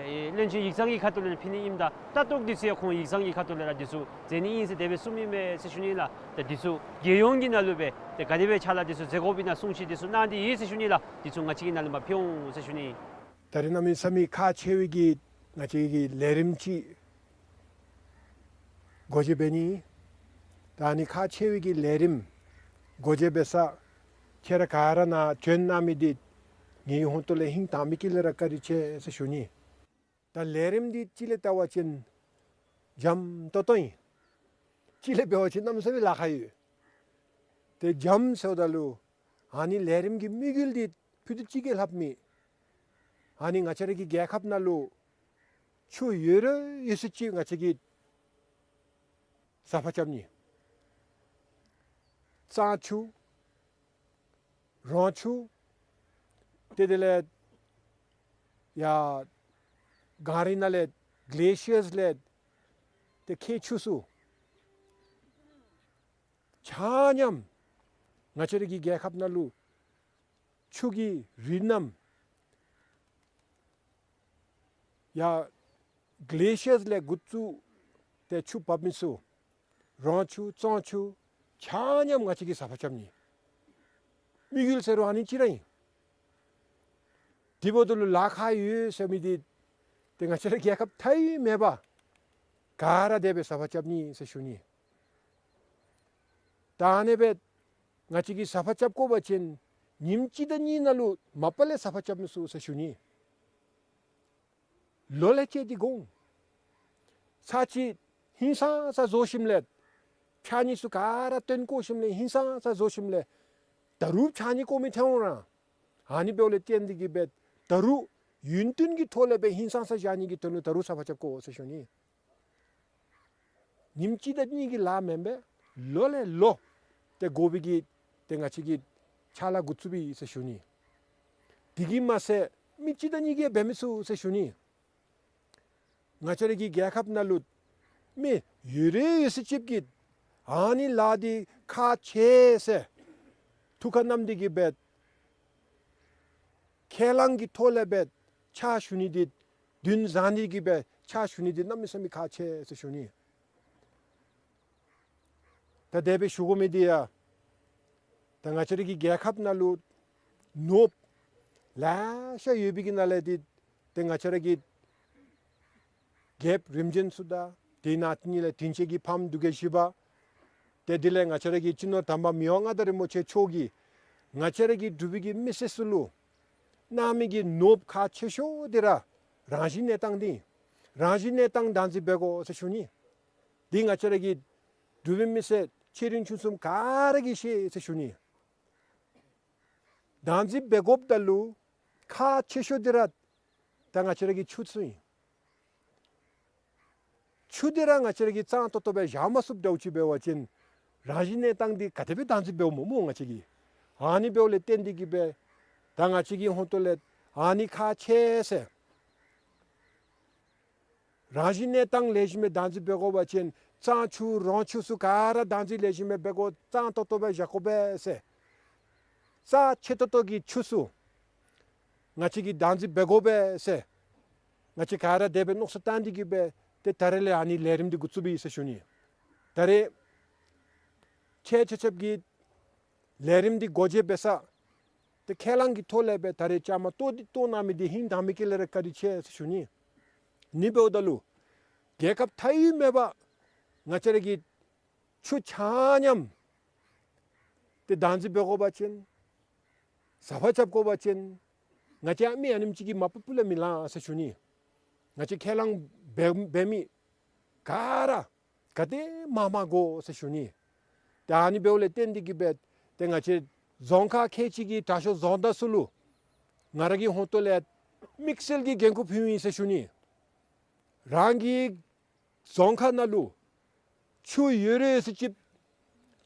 བློན་ཆེན་ཡིག་ཚང་གི་ཁ་ཐུག་ལས་ཕུལ་ནི་ཨིནམ་ད་ལྟ་རྟོག་འདི་ཚུ་ཡང་ཁོང་ཡིག་ཚང་གི་ཁ་ཐུག་ལས་ར་འདི་ཚུ་མཛད་ནི་ཨིན་ཟེར་དེ་སྦེ་གསུངམ་ཨིན་པས་ཟེར་ཞུ་ནི་ལགས། ཏེ་འདི་ཚུ་རྒྱལ་ཡོངས་ཀྱི་ནང་ལུ་སྦེ་ཏེ་ག་དེ་སྦེ་ཕྱག་ལཱ་འདི་ཚུ་མཛད་དགོཔ་ཨིན་ན་གསུང་བཤད་འདི་ཚུ་གནང་སྟེ་ཡོད་ཟེར་ཞུ་ནི་ལགས། འདི་ཚུ་ང་བཅས་ཀྱི་ནང་ལུ་མར་ཕུལ་འོང་ཟེར་ཞུ་ནི། ད་རིས་གནམ་མེད་ས་མེད་ཁག་ཆེ་བའི་གི་ང་བཅས་ཀྱི་ལས་རིམ་ཅིག་འགོ་འབྱེད་འབད་ནི། ད་ཨ་ནི་ཁག་ཆེ་བའི་གི་ལས་རིམ་འགོ་འབྱེད་འབད་ས་ཁྱེད་ར་ག་ར་ནཱ་བྱོན་གནང་མི་འདི་ངེའི་ཧོངས་ཏོ་ལས་ཧིང་དྭངས་མའི་དཀྱིལ་ལས་ར་བཀའ་དྲིན་ཆེ་ཟེར་ཞུ་ནི། ད་ལས་རིམ་འདི་ཅིག་ལས་བལྟ་བ་ཅིན་འཇམ་ཏོང་ཏོ་ཨིན། ཅིག་ལས་འབད་བ་ཅིན་གནམ་མེད་ས་མེད་ལཱ་ཁག་ཡོད། ཏེ་འཇམ་ཟེརཝ་ད་ལུ་ཨ་ནི་ལས་རིམ་གྱི་དམིགས་ཡུལ་འདི་ཕུད་རྡོག་གཅིག་གིས་ལྷགཔ་མེད། ཨ་ནི་ང་བཅས་ར་གི་རྒྱལ་ཁབ་ནང་ལུ་ཆུ་ཡོད་ར་ཡོད་ཚད་ཅིག་ང་བཅས་ཀྱིས་ཟ་ཕག་རྐྱབ་ནི། གཙང་ཆུ། རོང་ཆུ། ཏེ་དེ་ལས་ཡར་གངས་རི་ནང་ལས་གེ་ལེ་ཤི་ཡརསི་ལས་ཏེ་ཁྱེག་ཆུ་ཚུ་ཆ་མཉམ་ང་བཅས་ར་གི་རྒྱལ་ཁབ་ནང་ལུ་ཆུ་གི་རི་རྣམས་ཡར་གེ་ལེ་ཤི་ཡརསི་ལས་འགོ་བཙུགས་ཏེ་ཆུ་འབབ་མི་ཚུ་རོང་ཆུ་གཙང་ཆུ་ཆ་མཉམ་ང་བཅས་ཀྱིས་ཟ་ཕག་རྐྱབ་ནི། དམིགས་ཡུལ་ཟེར་རུང་ཨ་ནི་ཅིག་ར་ཨིན། དེ་འབདཝ་ད་ལུ་ལཱ་ཁག་ཡོད་ཟེར་མི་འདི་ཏེ་ང་བཅས་ར་རྒྱལ་ཁབ་མཐའ་དབུས་མེད་པར་ག་ར་དེ་སྦེ་ཟ་ཕག་རྐྱབ་ནི་ཟེར་ཞུ་ནི། ད་ཨ་ནི་སྦེ་ང་བཅས་ཀྱིས་ཟ་ཕག་རྐྱབ་དགོ་པ་ཅིན་ཉིནམ་གཅིག་དང་གཉིས་ནང་ལུ་མ་པ་ལས་ཟ་ཕག་རྐྱབ་མི་ཚུགས་ཟེར་ཞུ་ནི། ལོ་ལས་བཅད་དེ་དགོ་འོང་། ཚར་གཅིག་ཧིང་སངས་ས་བཟོ་ཞིནམ་ལས་ཕྱགས་སྙིགས་ཚུ་ག་ར་བཏོན་བཀོ་ཞིནམ་ལས་ཧིང་སངས་ས་བཟོ་ཞིནམ་ལས་ད་རུང་ཕྱགས་སྙིགས་བཀོ་མི་ཐོན་འོང་ར། ཨ་ནི་འབདཝ་ལས་བརྟེན་ཏེ་གིས་སྦེ་ད་རུང་ཡུན་བརྟན་གྱི་ཐོག་ལས་སྦེ་ཧིང་སངས་ས་བཞག་ནི་གི་དོན་ལུ་ད་རུང་ཟ་ཕག་རྐྱབ་དགོ་ཟེར་ཞུ་ནི། ཉིནམ་གཅིག་དང་གཉིས་ཀྱི་ལཱ་མེན་པས། ལོ་ལས་ལོ་ཏེ་དགོ་པའི་གི་ཏེ་ང་བཅས་ཀྱིས་ཕྱག་ལཱ་འགོ་བཙུགས་པས་ཟེར་ཞུ་ནི། དེ་གིས་མ་ཚད་མི་གཅིག་དང་གཉིས་ཀྱིས་འབད་མི་ཚུགས་ཟེར་ཞུ་ནི། ང་བཅས་ར་གི་རྒྱལ་ཁབ་ནང་ལུ་མི་ཡོད་ར་ཡོད་ཚད་ཅིག་གིས་ཨ་ནི་ལཱ་འདི་ཁག་ཆེ་ཟེར་ཐུགས་ཁར་བསྣམས་ཏེ་གིས་སྦེ་ཁས་བླངས་ཀྱི་ཐོག་ལས་སྦེ་ཕྱག་ཞུ་ནི་འདི་འདུན་བཟང་ནི་གིས་སྦེ་ཕྱག་ཞུ་ནི་འདི་གནམ་མེད་ས་མེད་ཁག་ཆེ་ཟེར་ཞུ་ནི། ད་དེ་སྦེ་ཞུ་དགོ་མི་འདི་ཡང་ད་ང་བཅས་ར་གི་རྒྱལ་ཁབ་ནང་ལུ་ནོར་བུ་ལེ་ཤ་ཡོད་པའི་གི་ནང་ལས་འདི་ཏེ་ང་བཅས་ར་གི་རྒྱལཔོ་རིམ་བྱོན་ཚུ་དང་དེ་ནང་ལས་དྲིན་ཅན་གྱི་ཕམ་འབྲུག་རྒྱལ་བཞི་པ་ཏེ་དེ་ལས་ང་བཅས་ར་གི་སྤྱི་ནོར་དམ་པ་མི་དབང་མངའ་བདག་རིན་པོ་ཆེ་མཆོག་གིས་ང་བཅས་ར་གི་འབྲུག་པའི་གི་མི་སེར་ཚུ་ལུ་གནང་མི་གི་ནོར་བུ་ཁག་ཆེ་ཤོས་འདི་ར་རང་བཞིན་གནས་སྟངས་འདི་རང་བཞིན་གནས་སྟངས་བདག་འཛིན་འབད་དགོ་ཟེར་ཞུ་ནི། འདི་ང་བཅས་ར་གི་འབྲུག་པའི་མི་སེར་ཆེ་འབྲིང་ཆུང་གསུམ་ག་ར་གིས་ཤེས་ཟེར་ཞུ་ནི། བདག་འཛིན་འབད་དགོཔ་ད་ལུ་ཁག་ཆེ་ཤོས་འདི་ར་ད་ང་བཅས་ར་གི་ཆུ་ཚུ་ཨིན། ཆུ་འདི་ར་ང་བཅས་ར་གིས་གཙང་ཏོག་ཏོ་སྦེ་བཞག་མ་ཚུགསཔ་འདྲཝ་ཅིག་འབད་བ་ཅིན་རང་བཞིན་གནས་སྟངས་འདི་ག་དེ་སྦེ་བདག་འཛིན་འབདཝ་སྨོ་སྨོ་ང་བཅས་ཀྱིས། ཨ་ནི་འབདཝ་ལས་བརྟེན་ཏེ་གིས་སྦེ་ད་ང་བཅས་ཀྱི་ཧོང་ཏོ་ལས་ཨ་ནི་ཁག་ཆེ་ཟེར། རང་བཞིན་གནས་སྟངས་ལེགས་ཤོམ་སྦེ་བདག་འཛིན་འབད་དགོ་པ་ཅིན་གཙང་ཆུ་རོང་ཆུ་ཚུ་ག་ར་བདག་འཛིན་ལེགས་ཤོམ་སྦེ་འབད་དགོ། གཙང་ཏོག་ཏོ་སྦེ་བཞག་དགོ་པས་ཟེར། རྩ་ཆེ་ཏོག་ཏོ་གི་ཆུ་ཚུ་ང་བཅས་ཀྱིས་བདག་འཛིན་འབད་དགོ་པས་ཟེར། ང་བཅས་ག་ར་དེ་སྦེ་མནོ་བསམ་བཏང་སྟེ་གིས་སྦེ་ཏེ་ད་རེས་ལས་ཨ་ནི་ལས་རིམ་འདི་འགོ་བཙུགས་པས་ཟེར་ཞུ་ནི། ད་རེས་ཁྱེད་ཆ་ཁྱབ་ཀྱིས་ལས་རིམ་འདི་སྒོ་འབྱེད་འབད་ས་ཏེ་ཁས་བླངས་ཀྱི་ཐོག་ལས་སྦེ་ད་རེས་བཅའ་མར་གཏོགས་ཏེ་གཏོགས་གནང་མི་འདི་ཧིང་དྭངས་མི་དཀྱིལ་ལས་ར་བཀའ་དྲིན་ཆེ་ཟེར་ཞུ་ནི། ཨ་ནི་འབདཝ་ད་ལུ་རྒྱལ་ཁབ་མཐའ་དབུས་མེད་པར་ང་བཅས་ར་གི་ཆུ་ཆ་མཉམ་ཏེ་བདག་འཛིན་འབད་དགོ་པ་ཅིན་ཟ་ཕག་རྐྱབ་དགོ་པ་ཅིན་ང་བཅས་མི་ཨ་ནེམ་ཅིག་གིས་མ་པ་པ་ལས་མི་ལང་ཟེར་ཞུ་ནི། ང་བཅས་ཁས་བླངས་འབད་འབད་མི་ག་ར་ག་དེ་མང་མང་དགོ་ཟེར་ཞུ་ནི། ཏེ་ཨ་ནི་འབདཝ་ལས་བརྟེན་ཏེ་གིས་སྦེ་ཏེ་ང་བཅས་རྫོང་ཁག་ཁལ་གཅིག་གི་དྲག་ཤོས་རྫོང་བདག་ཚུ་ལུ་ང་ར་གི་ཧོང་ཏོ་ལས་དམིགས་བསལ་གྱི་འགན་ཁུར་ཕུལཝ་ཨིན་ཟེར་ཞུ་ནི། རང་གི་རྫོང་ཁག་ནང་ལུ་ཆུ་ཡོད་ར་ཡོད་ཚད་ཅིག་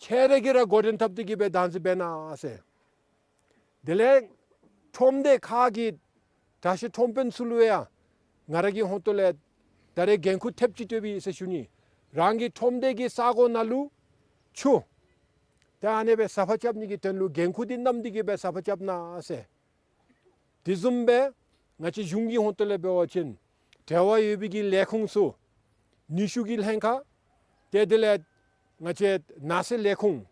ཁྱེད་ར་གིས་ར་འགོ་འདྲེན་འཐབ་སྟེ་གིས་སྦེ་བདག་འཛིན་འབད་གནང་ཟེར། དེ་ལས་ཁྲོམ་སྡེ་ཁག་གི་དྲག་ཤོས་ཁྲོམ་དཔོན་ཚུ་ལུ་ཡང་ང་ར་གི་ཧོང་ཏོ་ལས་ད་རེས་འགན་ཁུར་ཐེབས་ཅིག་སྤྲོདཔ་ཨིན་ཟེར་ཞུ་ནི། རང་གི་ཁྲོམ་སྡེ་གི་ས་གོ་ནང་ལུ་ཆུ་ཏེ་ཨ་ནི་སྦེ་ཟ་ཕག་རྐྱབ་ནི་གི་དོན་ལུ་འགན་ཁུར་འདི་བསྣམས་ཏེ་གིས་སྦེ་ཟ་ཕག་རྐྱབ་གནང་ཟེར། དེ་བཟུམ་སྦེ་ང་བཅས་གཞུང་གི་ཧོང་ཏོ་ལས་འབད་བ་ཅིན་འབྲེལ་བ་ཡོད་པའི་གི་ལས་ཁུངས་ཚུ་ནུས་ཤུགས་ཀྱི་ལྷན་ཁག་ཏེ་དེ་ལས་ང་བཅས་ནགས་ཚལ་ལས་ཁུངས་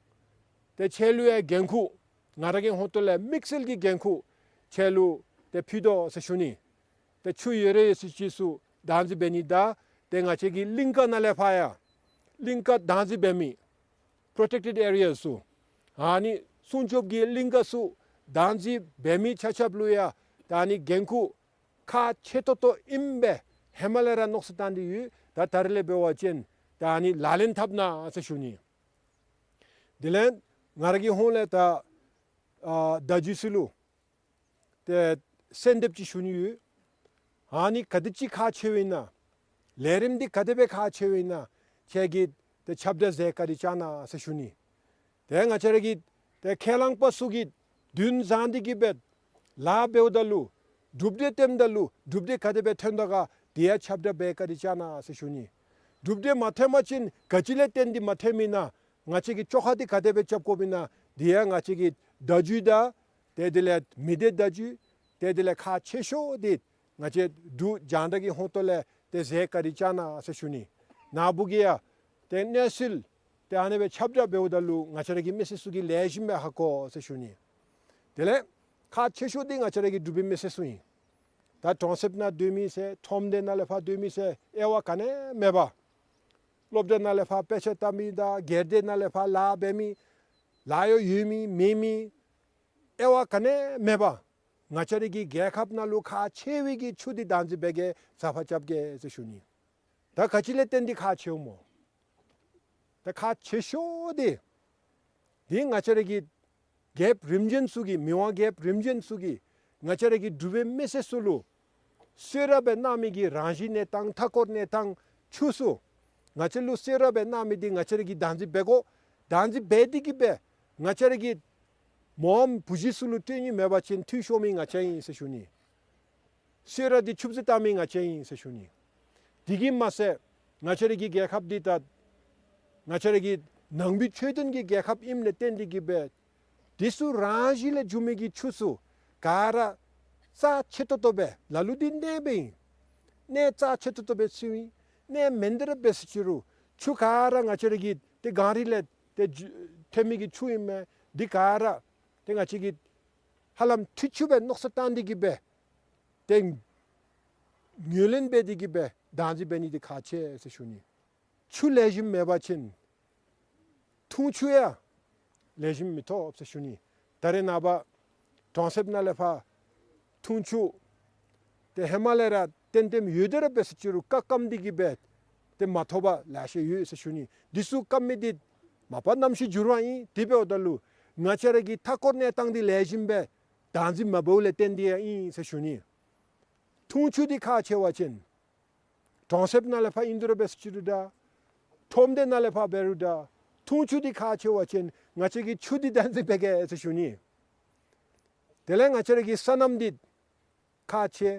ཏེ་ཁྱེད་ལུ་ཡང་འགན་ཁུར་ང་ར་གི་ཧོང་ཏོ་ལས་དམིགས་བསལ་གྱི་འགན་ཁུར་ཁྱེད་ལུ་ཏེ་ཕུལ་དོ་ཟེར་ཞུ་ནི། ཏེ་ཆུ་ཡོད་ར་ཡོད་ཚད་ཅིག་ཚུ་བདག་འཛིན་འབད་ནི་དང་ཏེ་ང་བཅས་ཀྱི་གླིང་ཀ་ནང་ལས་ཕར་ཡང་གླིང་ཀ་བདག་འཛིན་འབད་མི་པྲོ་ཊེཀ་ཊེཌ་ཨེ་རི་ཡཱ་ཚུ་ཨ་ནི་སྲུང་སྐྱོབ་ཀྱི་གླིང་ཀ་ཚུ་བདག་འཛིན་འབད་མི་ཆ་ཁྱབ་ལུ་ཡང་ད་ཨ་ནི་འགན་ཁུར་ཁག་ཆེ་ཏོག་ཏོ་ཨིནམ་སྦེ་ཧེ་མ་ལས་ར་མནོ་བསམ་བཏང་སྟེ་ཡོད། ད་ད་རེས་ལས་འབད་བ་ཅིན་ད་ཨ་ནི་ལག་ལེན་འཐབ་གནང་ཟེར་ཞུ་ནི། དེ་ལས་ང་ར་གི་ཧོང་ལས་ད་ཨ་བརྡ་བརྒྱུད་ཚུ་ལུ་ཏེ་གསོལ་འདེབས་ཅིག་ཞུ་ནི་ཡོད། ཨ་ནི་ག་དེ་ཅིག་ཁག་ཆེཝ་ཨིན་ན། ལས་རིམ་འདི་ག་དེ་སྦེ་ཁག་ཆེཝ་ཨིན་ན། ཁྱེད་ཀྱིས་ཏེ་ཁྱབ་བསྒྲགས་མཛད་བཀའ་དྲིན་བསྐྱང་གནང་ཟེར་ཞུ་ནི། ཏེ་ང་བཅས་ར་གི་ཏེ་ཁས་བླངས་པ་ཚུ་གིས་འདུན་བཟང་སྟེ་གི་སྦེ་ལཱ་འབདཝ་ད་ལུ་གྲུབ་འབྲས་ཐོནམ་ད་ལུ་གྲུབ་འབྲས་ག་དེ་སྦེ་ཐོན་དོ་ག་དེ་ཡང་ཁྱབ་བསྒྲགས་འབད་བཀའ་དྲིན་བསྐྱང་གནང་ཟེར་ཞུ་ནི། གྲུབ་འབྲས་མ་ཐོན་པ་ཅིན་ག་ཅི་ལས་བརྟེན་ཏེ་མ་ཐོནམ་ཨིན་ན། ང་བཅས་ཀྱིས་བཅོ་ཁ་འདི་ག་དེ་སྦེ་རྐྱབ་དགོཔ་ཨིན་ན། དེ་ཡང་ང་བཅས་ཀྱི་བརྡ་བརྒྱུད་དང་ཏེ་དེ་ལས་མི་སྡེ་བརྡ་བརྒྱུད་ཏེ་དེ་ལས་ཁག་ཆེ་ཤོས་འདི་ང་བཅས་འབྲུག་རྒྱང་བསྒྲགས་ཀྱི་ཧོངས་ཏོ་ལས་ཏེ་མཛད་བཀའ་དྲིན་བསྐྱང་གནང་ཟེར་ཞུ་ནི། ནཱ་བུ་གིས་ཡང་ཏེ་གནས་ཚུལ་ཏེ་ཨ་ནི་སྦེ་ཁྱབ་བསྒྲགས་འབདཝ་ད་ལུ་ང་བཅས་ར་གི་མི་སེར་ཚུ་གིས་ལེགས་ཤོམ་སྦེ་ཧ་གོ་ཟེར་ཞུ་ནི། དེ་ལས་ཁག་ཆེ་ཤོས་འདི་ང་བཅས་ར་གི་འབྲུག་པའི་མི་སེར་ཚུ་ཨིན། ད་གྲོང་གསེབ་ནང་སྡོད་མི་ཟེར་ཁྲོམ་སྡེ་ནང་ལས་ཕར་སྡོད་མི་ཟེར་དབྱེ་བ་ག་ནི་མེད་པར་སློབ་གྲྭ་ནང་ལས་ཕར་དཔེ་ཆ་ལྟ་མི་དང་སྒེར་སྡེ་ནང་ལས་ཕར་ལཱ་འབད་མི་ལཱ་གཡོག་ཡོད་མི་མེད་མི་དབྱེ་བ་ག་ནི་མེད་པར་ང་བཅས་ར་གི་རྒྱལ་ཁབ་ནང་ལུ་ཁག་ཆེ་བའི་གི་ཆུ་འདི་བདག་འཛིན་འབད་གེ་ཟ་ཕག་རྐྱབ་གེ་ཟེར་ཞུ་ནི། ད་ག་ཅི་ལས་བརྟེན་ཏེ་ཁག་ཆེཝ་སྨོ། ད་ཁག་ཆེ་ཤོས་འདི་འདི་ང་བཅས་ར་གི་རྒྱལཔོ་རིམ་བྱོན་ཚུ་གིས་མི་དབང་རྒྱལཔོ་རིམ་བྱོན་ཚུ་གིས་ང་བཅས་ར་གི་འབྲུག་པའི་མི་སེར་ཚུ་ལུ་གསོལ་རས་སྦེ་གནང་མི་གི་རང་བཞིན་གནས་སྟངས་མཐའ་འཁོར་གནས་སྟངས་ཆུ་ཚུ་ང་བཅས་ལུ་གསོལ་རས་སྦེ་གནང་མི་འདི་ང་བཅས་ར་གིས་བདག་འཛིན་འབད་དགོ། བདག་འཛིན་འབད་དེ་གི་སྦེ་ང་བཅས་ར་གི་མོ་གམ་བུ་གཞི་ཚུ་ལུ་སྤྲོད་ནི་མེད་པ་ཅིན་འཐུས་ཤོར་མི་ང་བཅས་ཨིན་ཟེར་ཞུ་ནི། གསོལ་རས་འདི་ཆུད་ཟོས་བཏང་མི་ང་བཅས་ཨིན་ཟེར་ཞུ་ནི། དེ་གིས་མ་ཚད་ང་བཅས་ར་གི་རྒྱལ་ཁབ་འདི་ད་ང་བཅས་ར་གི་ནང་པའི་ཆོས་ལྡན་གྱི་རྒྱལ་ཁབ་ཨིནམ་ལས་བརྟེན་ཏེ་གི་སྦེ་དེ་ཚུ་རང་བཞིན་ལས་འབྱུང་མི་གི་ཆུ་ཚུ་ག་ར་རྩ་ཆེ་ཏོག་ཏོ་སྦེ་ལ་ལུ་འདི་གནས་སྦེ་ཨིན། གནས་རྩ་ཆེ་ཏོག་ཏོ་སྦེ་ཚུད་ཨིན། གནས་མེན་ཏེ་ར་འབད་ཟེར་ཅི་རུང་ཆུ་ག་ར་ང་བཅས་ར་གི་ཏེ་གངས་རི་ལས་ཏེ་ཐོན་མི་གི་ཆུ་ཨིན་མས། འདི་ག་ར་ཏེ་ང་བཅས་ཀྱིས་ཧ་ལམ་འཐུས་ཆུ་སྦེ་མནོ་བསམ་བཏང་སྟེ་གི་སྦེ་ཏེ་ངོས་ལེན་འབད་དེ་གི་སྦེ་བདག་འཛིན་འབད་ནི་འདི་ཁག་ཆེ་ཟེར་ཞུ་ནི། ཆུ་ལེགས་ཤོམ་མེད་པ་ཅིན་འཐུང་ཆུ་ཡང་ལེགས་ཤོམ་མི་ཐོབ་ཟེར་ཞུ་ནི། ད་རེས་ནངས་པ་གྲོང་གསེབ་ནང་ལས་ཕར་འཐུང་ཆུ་ཏེ་ཧེ་མ་ལས་ར་ཏན་ཏན་ཡོད་དེ་ར་འབད་ཟེར་ཅི་རུང་སྐམ་སྐམ་སྟེ་གི་སྦེ་ཏེ་མ་ཐོབ་པ་ལེ་ཤ་ཡོད་ཟེར་ཞུ་ནི། འདི་ཚུ་སྐམ་མི་འདི་མ་པ་གནམ་གཤིས་འགྱུར་བ་ཨིན། དེ་འབདཝ་ད་ལུ་ང་བཅས་ར་གི་མཐའ་འཁོར་གནས་སྟངས་འདི་ལེགས་ཤོམ་སྦེ་བདག་འཛིན་མ་འབདཝ་ལས་བརྟེན་ཏེ་ཡང་ཨིན་ཟེར་ཞུ་ནི། འཐུང་ཆུ་འདི་ཁག་ཆེ་བ་ཅིན་གྲོང་གསེབ་ནང་ལས་ཕར་ཨིན་རུང་འབད་ཟེར་ཅི་རུང་འདྲ། ཁྲོམ་སྡེ་ནང་ལས་ཕར་འབད་རུང་འདྲ། འཐུང་ཆུ་འདི་ཁག་ཆེ་བ་ཅིན་ང་བཅས་ཀྱིས་ཆུ་འདི་བདག་འཛིན་འབད་གེ་ཟེར་ཞུ་ནི། དེ་ལས་ང་བཅས་ར་གི་སོ་ནམ་འདི་ཁག་ཆེ།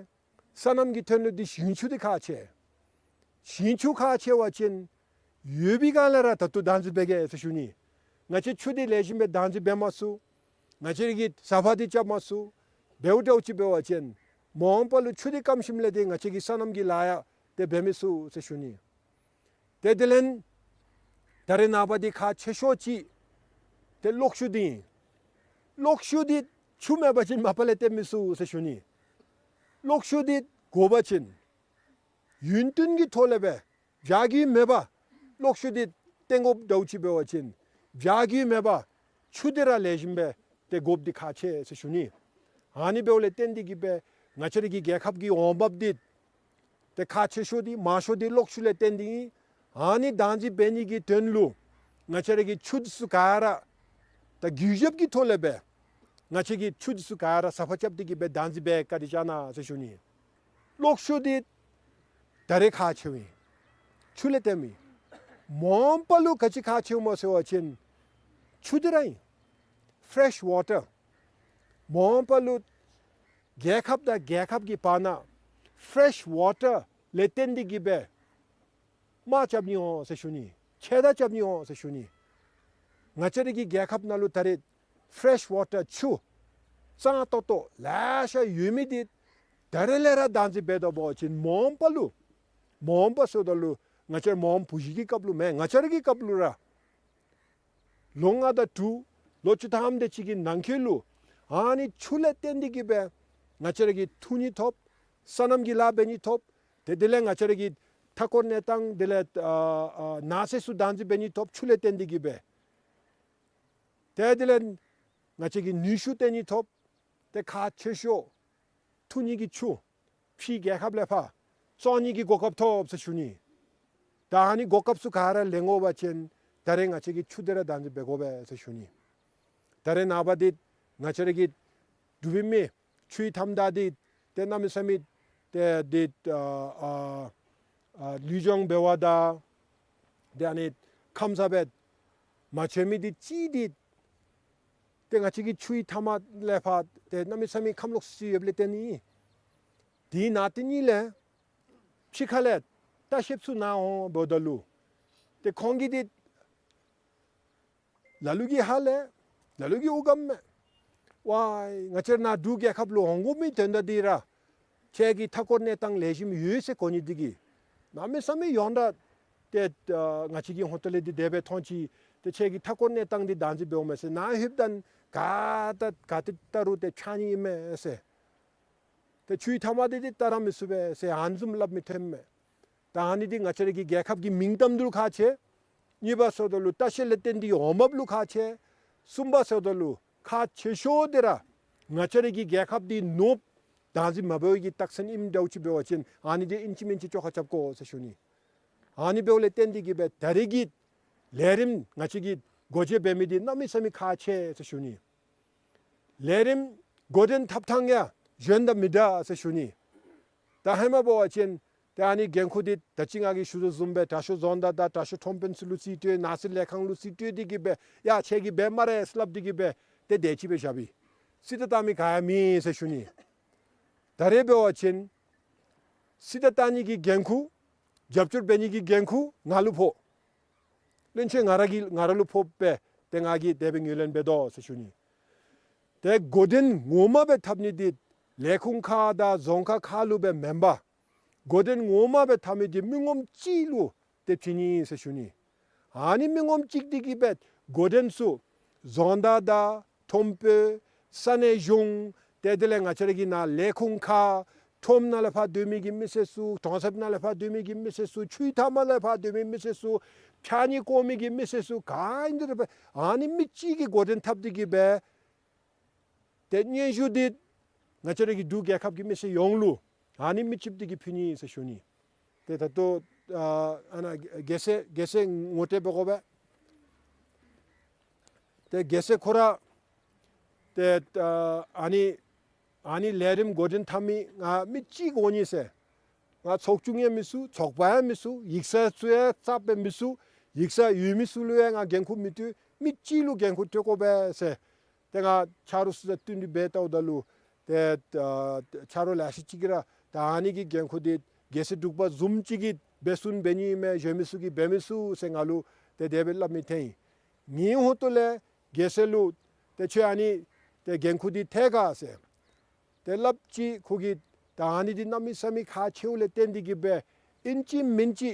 སོ་ནམ་གྱི་དོན་ལུ་འདི་ཞིང་ཆུ་འདི་ཁག་ཆེ། ཞིང་ཆུ་ཁག་ཆེ་བ་ཅིན་ཡོད་པའི་སྒང་ལས་ར་ད་ལྟོ་བདག་འཛིན་འབད་གེ་ཟེར་ཞུ་ནི། ང་བཅས་ཆུ་འདི་ལེགས་ཤོམ་སྦེ་བདག་འཛིན་འབད་མ་ཚུགས། ང་བཅས་ར་གིས་ཟ་ཕག་འདི་རྐྱབ་མ་ཚུགས། འབདཝ་འདྲཝ་ཅིག་འབད་བ་ཅིན་མ་འོངས་པ་ལུ་ཆུ་འདི་སྐམ་ཞིནམ་ལས་ཏེ་ང་བཅས་ཀྱིས་སོ་ནམ་གྱི་ལཱ་ཡང་ཏེ་འབད་མི་ཚུགས་ཟེར་ཞུ་ནི། ཏེ་དེ་ལས་ད་རེས་ནངས་པ་འདི་ཁག་ཆེ་ཤོས་ཅིག་ཏེ་གློག་ཤུགས་འདི་ཨིན། གློག་ཤུགས་འདི་ཆུ་མེད་པ་ཅིན་མ་པ་ལས་བཏོན་མི་ཚུགས་ཟེར་ཞུ་ནི། གློག་ཤུགས་འདི་དགོ་པ་ཅིན་ཡུན་བརྟན་གྱི་ཐོག་ལས་སྦེ་བྱ་རྒྱུ་མེད་པར་གློག་ཤུགས་འདི་བཏོན་དགོཔ་འདྲཝ་ཅིག་འབད་བ་ཅིན་བྱ་རྒྱུ་མེད་པར་ཆུ་འདི་ར་ལེགས་ཤོམ་སྦེ་ཏེ་དགོཔ་འདི་ཁག་ཆེ་ཟེར་ཞུ་ནི། ཨ་ནི་འབདཝ་ལས་བརྟེན་ཏེ་གི་སྦེ་ང་བཅས་ར་གི་རྒྱལ་ཁབ་ཀྱི་འོང་འབབ་འདི་ཏེ་ཁག་ཆེ་ཤོས་འདི་མང་ཤོས་འདི་གློག་ཤུགས་ལས་བརྟེན་ཏེ་ཨིན། ཨ་ནི་བདག་འཛིན་འབད་ནི་གི་དོན་ལུ་ང་བཅས་ར་གི་ཆུ་འདི་ཚུ་ག་ར་ད་གུས་ཞབས་ཀྱི་ཐོག་ལས་སྦེ་ང་བཅས་ཀྱིས་ཆུ་འདི་ཚུ་ག་ར་ཟ་ཕག་རྐྱབ་སྟེ་གི་སྦེ་བདག་འཛིན་འབད་བཀའ་དྲིན་བསྐྱང་གནང་ཟེར་ཞུ་ནི། གློག་ཤུགས་འདི་ད་རེས་ཁག་ཆེཝ་ཨིན། ཆུ་ལས་བརྟེན་མི་མ་འོངས་པ་ལུ་ག་ཅི་ཁག་ཆེཝ་སྨོ་ཟེར་བ་ཅིན་ཆུ་འདི་ར་ཨིན། ཕེ་རེཤ་ཝ་ཊར། མ་འོངས་པ་ལུ་རྒྱལ་ཁབ་དང་རྒྱལ་ཁབ་ཀྱི་བར་ན་ཕེ་རེཤ་ཝ་ཊར་ལས་བརྟེན་ཏེ་གི་སྦེ་དམག་རྐྱབ་ནི་འོང་ཟེར་ཞུ་ནི། ཆེ་ད་རྐྱབ་ནི་འོང་ཟེར་ཞུ་ནི། ང་བཅས་ར་གི་རྒྱལ་ཁབ་ནང་ལུ་ད་རེས་ཕེ་རེཤ་ཝ་ཊར་ཆུ་གཙང་ཏོག་ཏོ་ལེ་ཤ་ཡོད་མི་འདི་ད་རེས་ལས་ར་བདག་འཛིན་འབད་དོ་བ་ཅིན་མ་འོངས་པ་ལུ་མ་འོངས་པ་ཟེརཝ་ད་ལུ་ང་བཅས་ར་མ་འོངས་བུ་གཞི་གི་སྐབས་ལུ་མེན། ང་བཅས་ར་གི་སྐབས་ལུ་ར་ལོ་ལྔ་དང་དྲུག་ལོ་བཅུ་ཐམ་དེ་ཅིག་གི་ནང་འཁོད་ལུ་ཨ་ནི་ཆུ་ལས་བརྟེན་ཏེ་གི་སྦེ་ང་བཅས་ར་གིས་འཐུང་ནི་ཐོབ། སོ་ནམ་གྱི་ལཱ་འབད་ནི་ཐོབ། ཏེ་དེ་ལས་ང་བཅས་ར་གི་མཐའ་འཁོར་གནས་སྟངས་དེ་ལས་ཨ་ཨ་ནགས་ཚལ་ཚུ་བདག་འཛིན་འབད་ནི་ཐོབ། ཆུ་ལས་བརྟེན་ཏེ་གི་སྦེ། ཏེ་དེ་ལས་ང་བཅས་ཀྱིས་ནུས་ཤུགས་བཏོན་ནི་ཐོབ། ཏེ་ཁག་ཆེ་ཤོས་འཐུང་ནི་གི་ཆུ་ཕྱི་རྒྱལ་ཁབ་ལས་ཕར་བཙོང་ནི་གི་གོ་སྐབས་ཐོབ་ཟེར་ཞུ་ནི། ད་ཨ་ནི་གོ་སྐབས་ཚུ་ག་ར་ལེན་དགོ་པ་ཅིན་ད་རེས་ང་བཅས་ཀྱིས་ཆུ་འདི་ར་བདག་འཛིན་འབད་དགོ་པས་ཟེར་ཞུ་ནི། ད་རེས་ནངས་པ་འདི་ང་བཅས་ར་གི་འབྲུག་པའི་མི་ཆུའི་མཐའམ་བདའ་སྟེ་ཏེ་གནམ་མེད་ས་མེད་ ཏེ་འདི་ཨ་ཨ་ཨ་ལུས་སྦྱོང་འབད་བ་དང་ཏེ་ཨ་ནི་ཁམས་ས་སྦེ་མ་བྱོན་མི་འདི་ཅིག་འདི་ཏེ་ང་བཅས་ཀྱི་ཆུའི་མཐའ་མ་ལས་ཕར་ཏེ་གནམ་མེད་ས་མེད་ཁམས་ལོག་སི་སི་ཡོདཔ་ལས་བརྟེན་ནི། དེའི་ནང་དེ་ཉིད་ལས་ཕྱི་ཁ་ལས་ལྟ་བཤལཔ་ཚུ་ནཱ་འོང་འབདཝ་ད་ལུ་ཏེ་ཁོང་གིས་འདི་ལ་ལུ་གིས་ཧ་ལས། ལ་ལུ་གིས་འོང་ག་མས། ཝའི་ང་བཅས་ར་ནཱ་འབྲུག་རྒྱལ་ཁབ་ལུ་འོང་དགོ་མི་དོན་དག་འདི་ར་ཁྱེད་ཀྱི་མཐའ་འཁོར་གནས་སྟངས་ལེགས་ཤོམ་ཡོད་ཟེར་གོ་ནི་འདི་གིས་གནམ་མེད་ས་མེད་ཡོངས་གྲགས་ཏེ་ཨ་ང་བཅས་ཀྱི་ཧོང་ཏོ་ལས་འདི་དེ་སྦེ་མཐོང་ཅི། ཏེ་ཁྱེད་ཀྱི་མཐའ་འཁོར་གནས་སྟངས་འདི་བདག་འཛིན་འབདཝ་མས་ཟེར། ནཱ་ལྷོདཔ་ད་ག་ད་ག་ཏེ་བལྟ་རུང་ཏེ་ཕྱགས་སྙིགས་ཨིན་མས་ཟེར། ཏེ་ཆུའི་མཐའ་མ་འདི་འདི་བལྟ་ར་མི་ཚུགས་པས་ཟེར་ཨ་ནི་བཟུམ་སླབ་མི་ཐོནམ་མས། ད་ཨ་ནི་འདི་ང་བཅས་ར་གི་རྒྱལ་ཁབ་ཀྱི་མིང་གཏམ་འདི་ལུ་ཁག་ཆེ། གཉིས་པ་ཟེརཝ་ད་ལུ་ལྟ་བཤལ་ལས་བརྟེན་ཏེ་འོངམ་ལུ་ཁག་ཆེ། གསུམ་པ་ཟེརཝ་ད་ལུ་ཁག་ཆེ་ཤོས་འདི་ར་ང་བཅས་ར་གི་རྒྱལ་ཁབ་འདི་ནོར་བདག་འཛིན་མ་འབད་བའི་གི་རྟགས་མཚན་ཨིནམ་འདྲཝ་ཅིག་འབད་བ་ཅིན་ཨ་ནི་འདི་ཨིན་ཅི་མིན་ཅི་བཅོ་ཁ་རྐྱབ་དགོ་ཟེར་ཞུ་ནི། ཨ་ནི་འབདཝ་ལས་བརྟེན་ཏེ་གིས་སྦེ་ད་རེས་ཀྱི་ལས་རིམ་ང་བཅས་ཀྱིས་སྒོ་འབྱེད་འབད་མི་འདི་གནམ་མེད་ས་མེད་ཁག་ཆེ་ཟེར་ཞུ་ནི། ལས་རིམ་འགོ་འདྲེན་འཐབ་ཐངས་ཡང་གཞན་དང་མི་འདྲ་ཟེར་ཞུ་ནི། ད་ཧེ་མ་འབད་བ་ཅིན་ཏེ་ཨ་ནི་འགན་ཁུར་འདི་ད་ཅི་ང་གིས་ཞུ་དོ་བཟུམ་སྦེ་དྲག་ཤོས་རྫོང་བདག་དང་དྲག་ཤོས་ཁྲོམ་དཔོན་ཚུ་ལུ་རྩིས་སྤྲོད། ནང་སྲིད་ལས་ཁང་ལུ་རྩིས་སྤྲོད་དེ་གིས་སྦེ་ཡ་ཁྱེད་ཀྱིས་འབད་སྨ་རེ་ཟེར་སླབ་སྟེ་གིས་སྦེ་ཏེ་དེ་ཅིག་སྦེ་བཞགཔ་ཨིན། རྩིས་ཏེ་བལྟ་མི་ག་ཡང་མེད་ཟེར་ཞུ་ནི། ད་རེས་འབད་བ་ཅིན་རྩིས་ཏེ་བལྟ་ནི་གི་འགན་ཁུར་རྒྱབ་སྐྱོར་འབད་ནི་གི་འགན་ཁུར་ང་ལུ་ཕོག། བློན་ཆེན་ང་ར་གི་ང་ར་ལུ་ཕོག་པས། ཏེ་ང་གིས་དེ་སྦེ་ངོས་ལེན་འབད་དོ་ཟེར་ཞུ་ནི། ཏེ་འགོ་འདྲེན་ངོ་མ་སྦེ་འཐབ་ནི་འདི་ལས་ཁུངས་ཁག་དང་རྫོང་ཁག་ཁག་ལུ་སྦེ་མེན་པར་འགོ་འདྲེན་ངོ་མ་སྦེ་འཐབ་མི་འདི་མི་ངོམ་གཅིག་ལུ་ཏེ་བྱིན་ནི་ཟེར་ཞུ་ནི། ཨ་ནི་མི་ངོམ་གཅིག་འདི་གིས་སྦེ་འགོ་འདྲེན་ཚུ་རྫོང་བདག་དང་ཁྲོམ་དཔོན་ས་གནས་གཞུང་ཏེ་དེ་ལས་ང་བཅས་ར་གི་ནཱ་ལས་ཁུངས་ཁག་ཁྲོམ་ནང་ལས་ཕར་སྡོད་མི་གི་མི་སེར་ཚུ་གྲོང་གསེབ་ནང་ལས་ཕར་སྡོད་མི་གི་མི་སེར་ཚུ་ཆུའི་མཐའ་མ་ལས་ཕར་སྡོད་མི་མི་སེར་ཚུ་ཕྱགས་སྙིགས་བཀོ་མི་གི་མི་སེར་ཚུ་ག་ཨིན་དེ་ར་སྦེ་ཨ་ནི་མི་གཅིག་གིས་འགོ་འདྲེན་འཐབ་སྟེ་གིས་སྦེ་ཏེ་སྙན་ཞུ་འདི་ང་བཅས་ར་གི་འབྲུག་རྒྱལ་ཁབ་ཀྱི་མི་སེར་ཡོངས་ལུ་ཨ་ནི་མི་གཅིག་འདི་གིས་ཕུལ་ནི་ཟེར་ཞུ་ནི། ཏེ་ད་ལྟོ་ཨ་ཨ་ནཱ་རྒྱལ་སྲས་རྒྱལ་སྲས་ངོ་སྤྲོད་འབད་དགོ་པས། ཏེ་རྒྱལ་སྲས་ཁོ་ར་ཏེ་ཨ་ཨ་ནི་ཨ་ནི་ལས་རིམ་འགོ་འདྲེན་འཐབ་མི་ང་མི་གཅིག་འོང་ནི་ཟེར། ང་ཚོགས་ཆུང་ཡང་མི་ཚུགས། ཚོགས་པ་ཡང་མི་ཚུགས། ཡིག་ཚང་ཚུ་ཡང་རྩ་བའི་མི་ཚུགས། ཡིག་ཚང་ཡོད་མི་ཚུ་ལུ་ཡང་ང་འགན་ཁུར་མི་སྤྲོད། མི་གཅིག་ལུ་འགན་ཁུར་སྤྲོད་དགོ་པས་ཟེར། ཏེ་ང་ཆ་རོགས་ཚུ་དང་བསྟུན་ཏེ་འབད་བལྟཝ་ད་ལུ་ཏེ་ཨ་ཆ་རོགས་ལེ་ཤ་ཅིག་གིས་ར་ད་ཨ་ནི་གི་འགན་ཁུར་འདི་རྒྱལ་སྲས་འབྲུག་པ་བཟུམ་ཅིག་གིས་འབད་ཚུགས་འབད་ནི་མས། གཞན་མི་ཚུ་གིས་འབད་མི་ཚུགས་ཟེར་ང་ལུ་ཏེ་དེ་སྦེ་སླབ་མི་ཐོན་ཡི། ངེའི་ཧོང་ཏོ་ལས་རྒྱལ་སྲས་ལུ་ཏེ་ཁྱོད་ཨ་ནི་ཏེ་འགན་ཁུར་འདི་ཐལ་ག་ཟེར་ཏེ་སླབ་ཅི། ཁོ་གིས་ད་ཨ་ནི་འདི་གནམ་མེད་ས་མེད་ཁག་ཆེཝ་ལས་བརྟེན་ཏེ་གིས་སྦེ་ཨིན་ཅི་མིན་ཅི་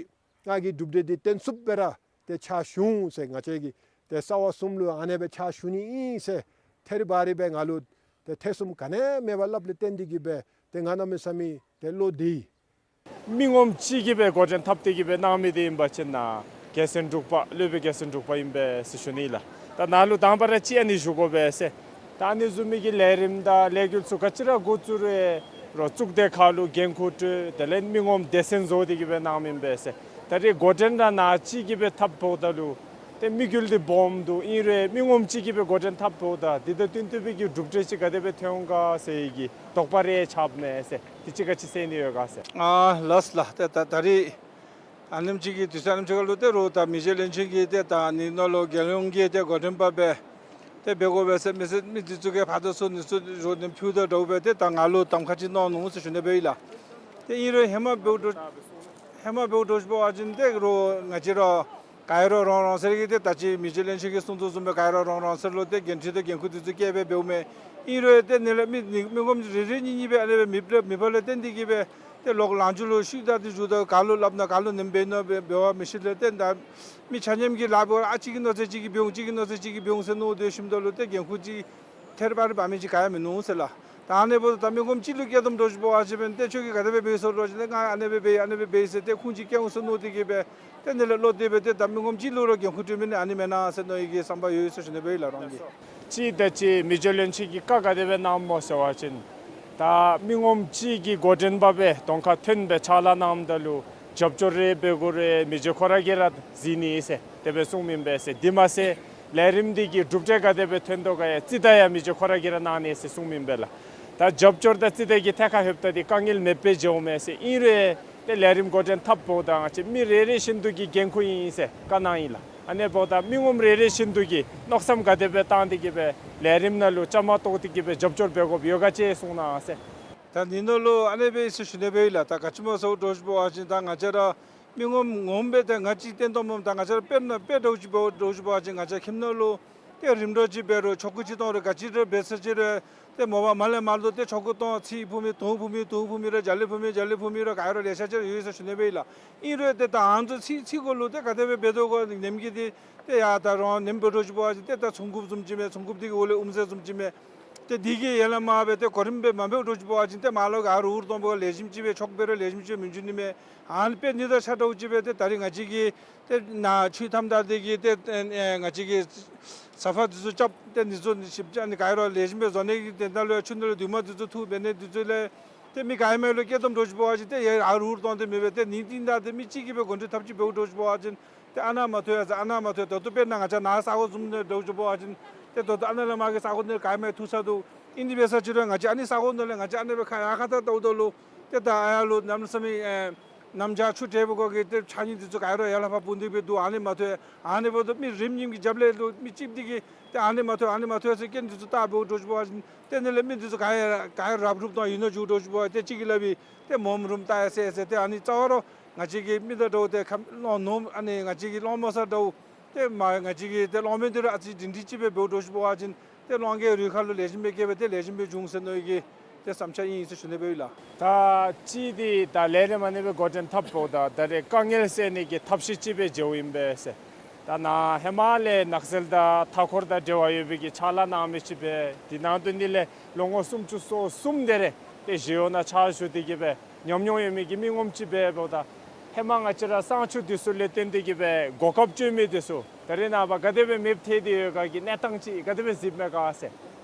ང་གིས་གྲུབ་འབྲས་འདི་སྟོན་ཚུགསཔ་སྦེ་ར་ཏེ་ཕྱག་ཞུ་འོང་ཟེར། ང་བཅས་ཀྱིས་ཏེ་རྩ་བ་གསུམ་ལུ་ཨ་ནེ་སྦེ་ཕྱག་ཞུ་ནི་ཨིན་ཟེར་ཐད་རི་བ་རི་སྦེ་ང་ལུ་ཏེ་ཐེ་ཚོམ་ག་ནི་ཡང་མེད་པར་སླབ་ལས་བརྟེན་ཏེ་གིས་སྦེ་ཏེ་ང་གནམ་མེད་ས་མེད་ཏེ་བློ་བདེ་ཡི། མི་ངོམ་གཅིག་གིས་སྦེ་འགོ་འདྲེན་འཐབ་སྟེ་གིས་སྦེ་གནང་མི་འདི་ཨིན་པ་ཅིན་ནཱ་རྒྱལ་མཚན་འབྲུག་པ་སློབ་དཔོན་རྒྱལ་མཚན་འབྲུག་པ་ཨིན་པས་ཟེར་ཞུ་ནི་ལགས། ད་ནཱ་ལུ་དང་པ་ར་ཅིག་ཨ་ནི་ཞུ་དགོ་པས་ཟེར། ད་ཨ་ནི་བཟུམ་མའི་གི་ལས་རིམ་དང་ལས་འགུལ་ཚུ་ག་ཅི་ར་འགོ་བཙུགས་རུང་རོགས་གཙུག་སྡེ་ཁག་ལུ་འགན་ཁུར་སྤྲོད། དེ་ལས་མི་ངོམ་སྡེ་ཚན་བཟོ་སྟེ་གིས་སྦེ་གནངམ་ཨིན་པས་ཟེར། ད་རེས་འགོ་འདྲེན་ར་ནཱ་གཅིག་གིས་སྦེ་འཐབ་འོངམ་ད་ལུ་ཏེ་དམིགས་ཡུལ་འདི་སྦོམ་འདུག། ཨིན་རུང་མི་ངོམ་གཅིག་གིས་སྦེ་འགོ་འདྲེན་འཐབ་འོངམ་ད་འདི་དང་བསྟུན་ཏེ་སྦེ་གི་གྲུབ་འབྲས་ཅིག་ག་དེ་སྦེ་ཐོན་འོང་ག་ཟེར་བའི་གི་དོགས་པ་རེ་ཆགསཔ་མས་ཟེར། དེ་ཅིག་ག་ཅི་ཟེར་ནི་ཡོད་ག་ཟེར། ཨ་ལགས་ལགས། ཏེ་ད་ད་རེས་ཨ་ནེམ་ཅིག་གི་དུས་ཚོད་ཨ་ནེམ་ཅིག་ཁར་ལུ་ཏེ་རོགས་ད་མི་རྗེ་བློན་ཆེན་གྱིས་ཏེ་ད་ཨ་ནི་ནང་ལུ་རྒྱལ་ཡོངས་ཀྱི་ཏེ་འགོ་འདྲེན་པ་སྦེ་ཏེ་འབད་དགོ་པས་ཟེར་མི་སེར་མི་འདི་ཚུ་གིས་ཕར་དང་ཚུར་འདི་ཚུ་རོགས་ནི་ཕུལ་དོ་འདྲཝ་སྦེ་ཏེ་ད་ང་ལུ་གདམ་ཁ་ཅིག་གནང་ནུག་ཟེར་ཞུ་ནི་སྦེ་ཨིན་ལགས། ཏེ་ཨིན་རུང་ཧེ་མ་འབདཝ་འདྲཝ་ཧེ་མ་འབདཝ་འདྲཝ་ཅིག་འབད་བ་ཅིན་ཏེ་རོགས་ང་བཅས་ར་ག་ཡ་ར་རང་རང་སོའི་གི་ཏེ་ད་ཅི་མི་རྗེ་བློན་ཆེན་གྱིས་གསུང་དོ་བཟུམ་སྦེ་ག་ཡ་ར་རང་རང་སོ་ལུ་ཏེ་འགན་འཁྲི་དང་འགན་ཁུར་འདི་ཚུ་བཀལ་སྦེ་འབདཝ་མས། ཨིན་རུང་ཏེ་ཨ་ནི་ལས་མི་མི་ངོམ་རེ་རེ་གཉིས་གཉིས་སྦེ་ཨ་ནི་སྦེ་མེདཔ་ལས་མེདཔ་ལས་བརྟེན་ཏེ་གིས་སྦེ་ཏེ་ལོག་ལངས་ཕྱོགས་ལུ་ཤུལ་ད་འདི་འགྱོཝ་ད་ག་ལུ་སླབ་ན་ག་ལུ་ནེམ་འབད་ནི་འབད་བ་མི་ཤེས་ལས་ཏེ་ད་མི་ཆ་མཉམ་གྱིས་ལཱ་འབད་བ་ཨ་གཅིག་གི་མནོ་ཚད་གཅིག་གིས་འབད་འོང་གཅིག་གི་མནོ་ཚད་གཅིག་གིས་འབད་འོང་ཟེར་མནོ་སྡོད་ཞིནམ་ད་ལུ་ཏེ་འགན་ཁུར་ཅིག་ཐད་རི་བ་རི་འབག་མི་ཅིག་ག་ཡང་མིན་ནུག་ཟེར་ལགས། ད་ཨ་ནི་འབདཝ་ད་མི་ངོམ་གཅིག་ལུ་བཀལ་དོ་འདྲཝ་ཅིག་འབད་བ་ཅིན་ཏེ་ཁྱོད་ཀྱིས་ག་དེ་སྦེ་འབད་ཡི་ཟེར་རོགས་ཅིག་ལས་ང་ཨ་ནི་སྦེ་འབད་ཡི་ཨ་ནི་སྦེ་འབད་ཡི་ཟེར་ཏེ་ཁུངས་ཅིག་བཀལ་འོང་ཟེར་མནོ་སྟེ་གིས་སྦེ་ཏེ་ཨ་ནི་ལས་བློ་བདེ་སྦེ་ཏེ་ད་མི་ངོམ་གཅིག་ལུ་ར་འགན་ཁུར་སྤྲོད་མི་ནི་ཨ་ནི་མེན་ན་ཟེར་མནོ་ཡི་གི་བསམ་པ་ཡོད་ཟེར་ཞུ་ནི་སྦེ་ཨིན་ལགས་རང་གིས། ཅིག་ད་ཅི་མི་རྗེ་བློན་ཆེན་གྱིས་བཀའ་ག་དེ་སྦེ་གནངམ་སྨོ་ཟེར་བ་ཅིན་ད་མི་ངོམ་གཅིག་གི་འགོ་འདྲེན་པ་སྦེ་གདོང་ཁར་ཐོན་སྦེ་ཕྱག་ལཱ་གནངམ་ད་ལུ་རྒྱབ་སྐྱོར་རེ་འབད་དགོ་རུང་མི་རྗེ་ཁོ་ར་གིས་ར་གཟིགས་ནི་ཟེར་དེ་སྦེ་གསུངམ་ཨིན་པས་ཟེར། དེ་མ་ཚད་ལས་རིམ་འདི་གི་གྲུབ་འབྲས་ག་དེ་སྦེ་ཐོན་དོ་ག་ཡང་རྩིས་ད་ཡང་མི་རྗེ་ཁོ་ར་གིས་ར་གནང་ནི་ཟེར་གསུངམ་ཨིན་པས་ལགས། ད་ ད་རྒྱབ་སྐྱོར་དང་རྩིས་སྤྲོད་ཀྱི་ཐད་ཁར་ལྷོདཔ་ད་འདི་དཀའ་ངལ་མེདཔ་སྦེ་འགྱོཝ་མས་ཟེར། ཨིན་རུང་ཏེ་ལས་རིམ་འགོ་འདྲེན་འཐབ་འབདཝ་ད་ང་བཅས་མི་རེ་རེ་བཞིན་དུ་གི་འགན་ཁུར་ཨིན་ཟེར་བཀའ་གནང་ཡི་ལགས། ཨ་ནི་འབདཝ་ད་མི་ངོམ་རེ་རེ་བཞིན་དུ་གིས་མནོ་བསམ་ག་དེ་སྦེ་བཏང་སྟེ་གི་སྦེ་ལས་རིམ་ནང་ལུ་བཅའ་མར་གཏོགས་ཏེ་གི་སྦེ་རྒྱབ་སྐྱོར་འབད་དགོཔ་ཡོད་ག་ཅིག་གསུང་གནང་ཟེར། ད་ནི་ནང་ལུ་ཨ་ནི་སྦེ་ཨིན་ཟེར་ཞུ་ནི་སྦེ་ཨིན་ལགས། ད་ག་ཅི་སྨོ་ཟེར་འདྲཝ་ཅིག་འབད་བ་ཅིན་ད་ང་བཅས་ར་མི་ངོམ་ངོམ་སྦེ་ད་ང་བཅས་བསྟན་དོ་སྨོ། ད་ང་བཅས་ར་དཔེར་ན་དཔེ་འདྲཝ་ཅིག་འབད་འདྲཝ་ཅིག་འབད་བ་ཅིན་ང་བཅས་ཁྱིམ་ནང་ལུ་ཏེ་རིམ་གྲོ་ཅིག་འབད་རུང་ཆོ་ག་ཅིག་གཏང་རུང་ག་ཅི་ར་འབད་ས་ཅིག་རུང་ཏེ་མོ་པ་མར་ལས་མར་ལུ་ཏེ་ཆོ་ག་གཏང་ཚིག་ཕུལ་མི་དུང་ཕུལ་མི་དུང་ཕུལ་མི་ར་འཇའ་ལུ་ཕུལ་མི་འཇའ་ལུ་ཕུལ་མི་ར་ག་ར་ལེ་ཤ་ཅིག་ར་ཡོད་ཟེར་ཞུ་ནི་སྦེ་ཨིན་ལགས། ཨིན་རུང་ཏེ་ད་ཨ་ནི་ཚུ་ཚིག་ཚིག་གུ་ལུ་ཏེ་ག་དེ་སྦེ་འབད་དོ་གོ་ནེམ་གི་འདི་ཏེ་ཡ་ད་རོང་ནེམ་འབད་འདྲཝ་ཅིག་འབད་བ་ཅིན་ཏེ་ད་ཚོང་འགུགཔ་བཟུམ་ཅིག་མས། ཚོང་འགུགཔ་འདི་གི་འོག་ལས་དབུ་མཛད་བཟུམ་ཅིག་མས། ཏེ་འདི་གིས་ཡར་ལས་མར་སྦེ་ཏེ་གོ་རིམ་སྦེ་མ་འབད་འདྲཝ་ཅིག་འབད་བ་ཅིན་ཏེ་མར་ལུ་ག་ར་འུར་གཏོང་འབད་ལེགས་ཤོམ་ཅིག་སྦེ་ཆོ་ག་འབད་རུང་ལེགས་ཤོམ་ཅིག་སྦེ་མི་འགྱོ་ནི་མས། ཨ་ནི་དཔེ་ནི་དང་ཆ་འདྲཝ་ཅིག་སྦེ་ཏེ་ད་རིས་ང་བཅས་ཀྱིས་ཏེ་ནཱ་ཆུ་ཐམ་ད་འདི་གིས་ཏེ་ཨེ་ང་བཅས་ཀྱིས་ས་ཕག་འདི་ཚུ་རྐྱབ་ཏེ་འདི་ཚུ་ཞིབ་ཅིག་ཨ་ནི་ག་ར་ལེགས་ཤོམ་སྦེ་བཟོ་ནི་གི་དོན་དག་ལུ་ཆུ་ནང་ལུ་དུ་མ་འདི་ཚུ་འཐུ་འབད་ནི་འདི་ཚུ་ལས་ཏེ་མི་ག་ཡང་མེད་ལུ་སྐྱེལ་བཏངམ་འདྲཝ་ཅིག་འབད་བ་ཅིན་ཏེ་ཡར་འུར་གཏོང་སྟེ་མི་འབད། ཏེ་ནི་རྟིང་བདའ་སྟེ་མི་གཅིག་གིས་སྦེ་འགོ་འདྲེན་འཐབ་ཅིག་འབདཝ་འདྲཝ་ཅིག་འབད་བ་ཅིན་ཏེ་ཨ་ནཱ་མ་ཐོབ་ཡ་ཟེར་ཨ་ནཱ་མ་ཐོབ་ཡ། ད་ལྟོ་དཔེར་ན་ང་བཅས་ནཱ་ས་གོ་བཟུམ་འདྲཝ་ཅིག་འབད་བ་ཅིན་ཏེ་ད་ལྟོ་ཨ་ནཱ་ལས་མར་གྱི་ས་གོ་འདི་ག་ཡང་མེད་འཐུ་ཚར་འདུག། ཨིན་དེ་འབད་ས་ཅིག་རུང་ང་བཅས་ཨ་ནི་ས་གོ་ནང་ལས་ང་བཅས་ཨ་ནི་སྦེ་ཁ་ཡར་ཁ་ཐལ་བལྟཝ་ད་ལུ་ཏེ་ད་ཨ་ཡར་ལུ་གནམ་མེད་ས་མེད་ཨེ་གནམ་ལྕགས་ཆུ་འདྲེས་པའི་སྒོ་གིས་ཏེ་ཆ་རྙིལ་འདི་ཚུ་ག་ར་ཡར་ལས་ཕར་སྤུངས་ཏེ་སྦེ་འདུག། ཨ་ནི་མ་ཐོབ་ཡ། ཨ་ནི་འབདཝ་ད་མི་རིམ་གཉིས་ཀྱི་རྒྱབ་ལས་ལུ་མི་གཅིག་འདི་གིས་ཏེ་ཨ་ནི་མ་ཐོབ་ཨ་ནི་མ་ཐོབ་ཟེར་རྐྱེན་འདི་ཚུ་བལྟ་འབདཝ་འདྲཝ་ཅིག་འབད་བ་ཅིན་ཏེ་ཨ་ནི་ལས་མི་འདི་ཚུ་ག་ཡང་ག་ཡང་རབ་རུབ་དང་ཡུལ་ནང་འགྱོ་འདྲཝ་ཅིག་འབད་བ་ཏེ་གཅིག་གིས་སླབ་ཨིན། ཏེ་མོམ་རུམ་བལྟ་ཡ་ཟེར་ཟེར། ཏེ་ཨ་ནི་རྩ་བ་ར་ང་བཅས་ཀྱི་མི་དང་འདྲཝ་ཏེ་ཁམས་ལོང་ནོར་ཨ་ནི་ང་བཅས་ཀྱི་སློང་མོ་ས་འདྲཝ་ཏེ་མ་ང་བཅས་ཀྱི་ཏེ་སློང་མོ་འདི་ར་ཨ་ཙི་སྒྲིང་སྒྲིང་ཅིག་སྦེ་འབདཝ་འདྲཝ་ཅིག་འབད་བ་ཅིན་ཏེ་སློང་གི་རུས་ཁ་ལུ་ལེགས་ཤོམ་སྦེ་སྐྱེས་སྦེ་ཏེ་ལེགས་ཤོམ་སྦེ་འབྱུང་ཟེར་མནོ་ཡི་གི་ཏེ་བསམ་འཆར་ཨིན་ཟེར་ཞུ་ནི་སྦེ་ཡོད་ལགས། ད་ཅི་འདི་ད་ལས་རིམ་ཨ་ནི་སྦེ་འགོ་འདྲེན་འཐབ་འབདཝ་ད་ད་རེས་དཀའ་ངལ་སེལ་ནི་གི་ཐབས་ཤེས་ཅིག་སྦེ་མཇལཝ་ཨིན་པས་ཟེར། ད་ནཱ་ཧེ་མ་ལས་ནགས་ཚལ་དང་མཐའ་འཁོར་དང་འབྲེལ་བ་ཡོད་པའི་གི་ཕྱག་ལཱ་གནང་མི་ཅིག་སྦེ་འདི་ནང་དོན་འདི་ལས་ལོ་ངོ་སུམ་ཅུ་སོ་གསུམ་དེ་རེ་ཏེ་གཞི་གཡོག་ནང་ཕྱག་ཞུ་སྟེ་གི་སྦེ་ཉམས་མྱོང་ཡོད་མི་གི་མི་ངོམ་ཅིག་སྦེ་འབདཝ་ད་ཧེ་མ་ང་བཅས་ར་གཙང་ཆུ་འདི་ཚུ་ལས་བརྟེན་ཏེ་གི་སྦེ་གོ་སྐབས་སྤྱོད་མི་འདི་ཚུ་ད་རེས་ནངས་པ་ག་དེ་སྦེ་མེདཔ་ཐལ་ཏེ་ཡོད་ག་གི་གནས་སྟངས་ཅིག་ག་དེ་སྦེ་གཟིགསཔ་མས་ག་ཟེར།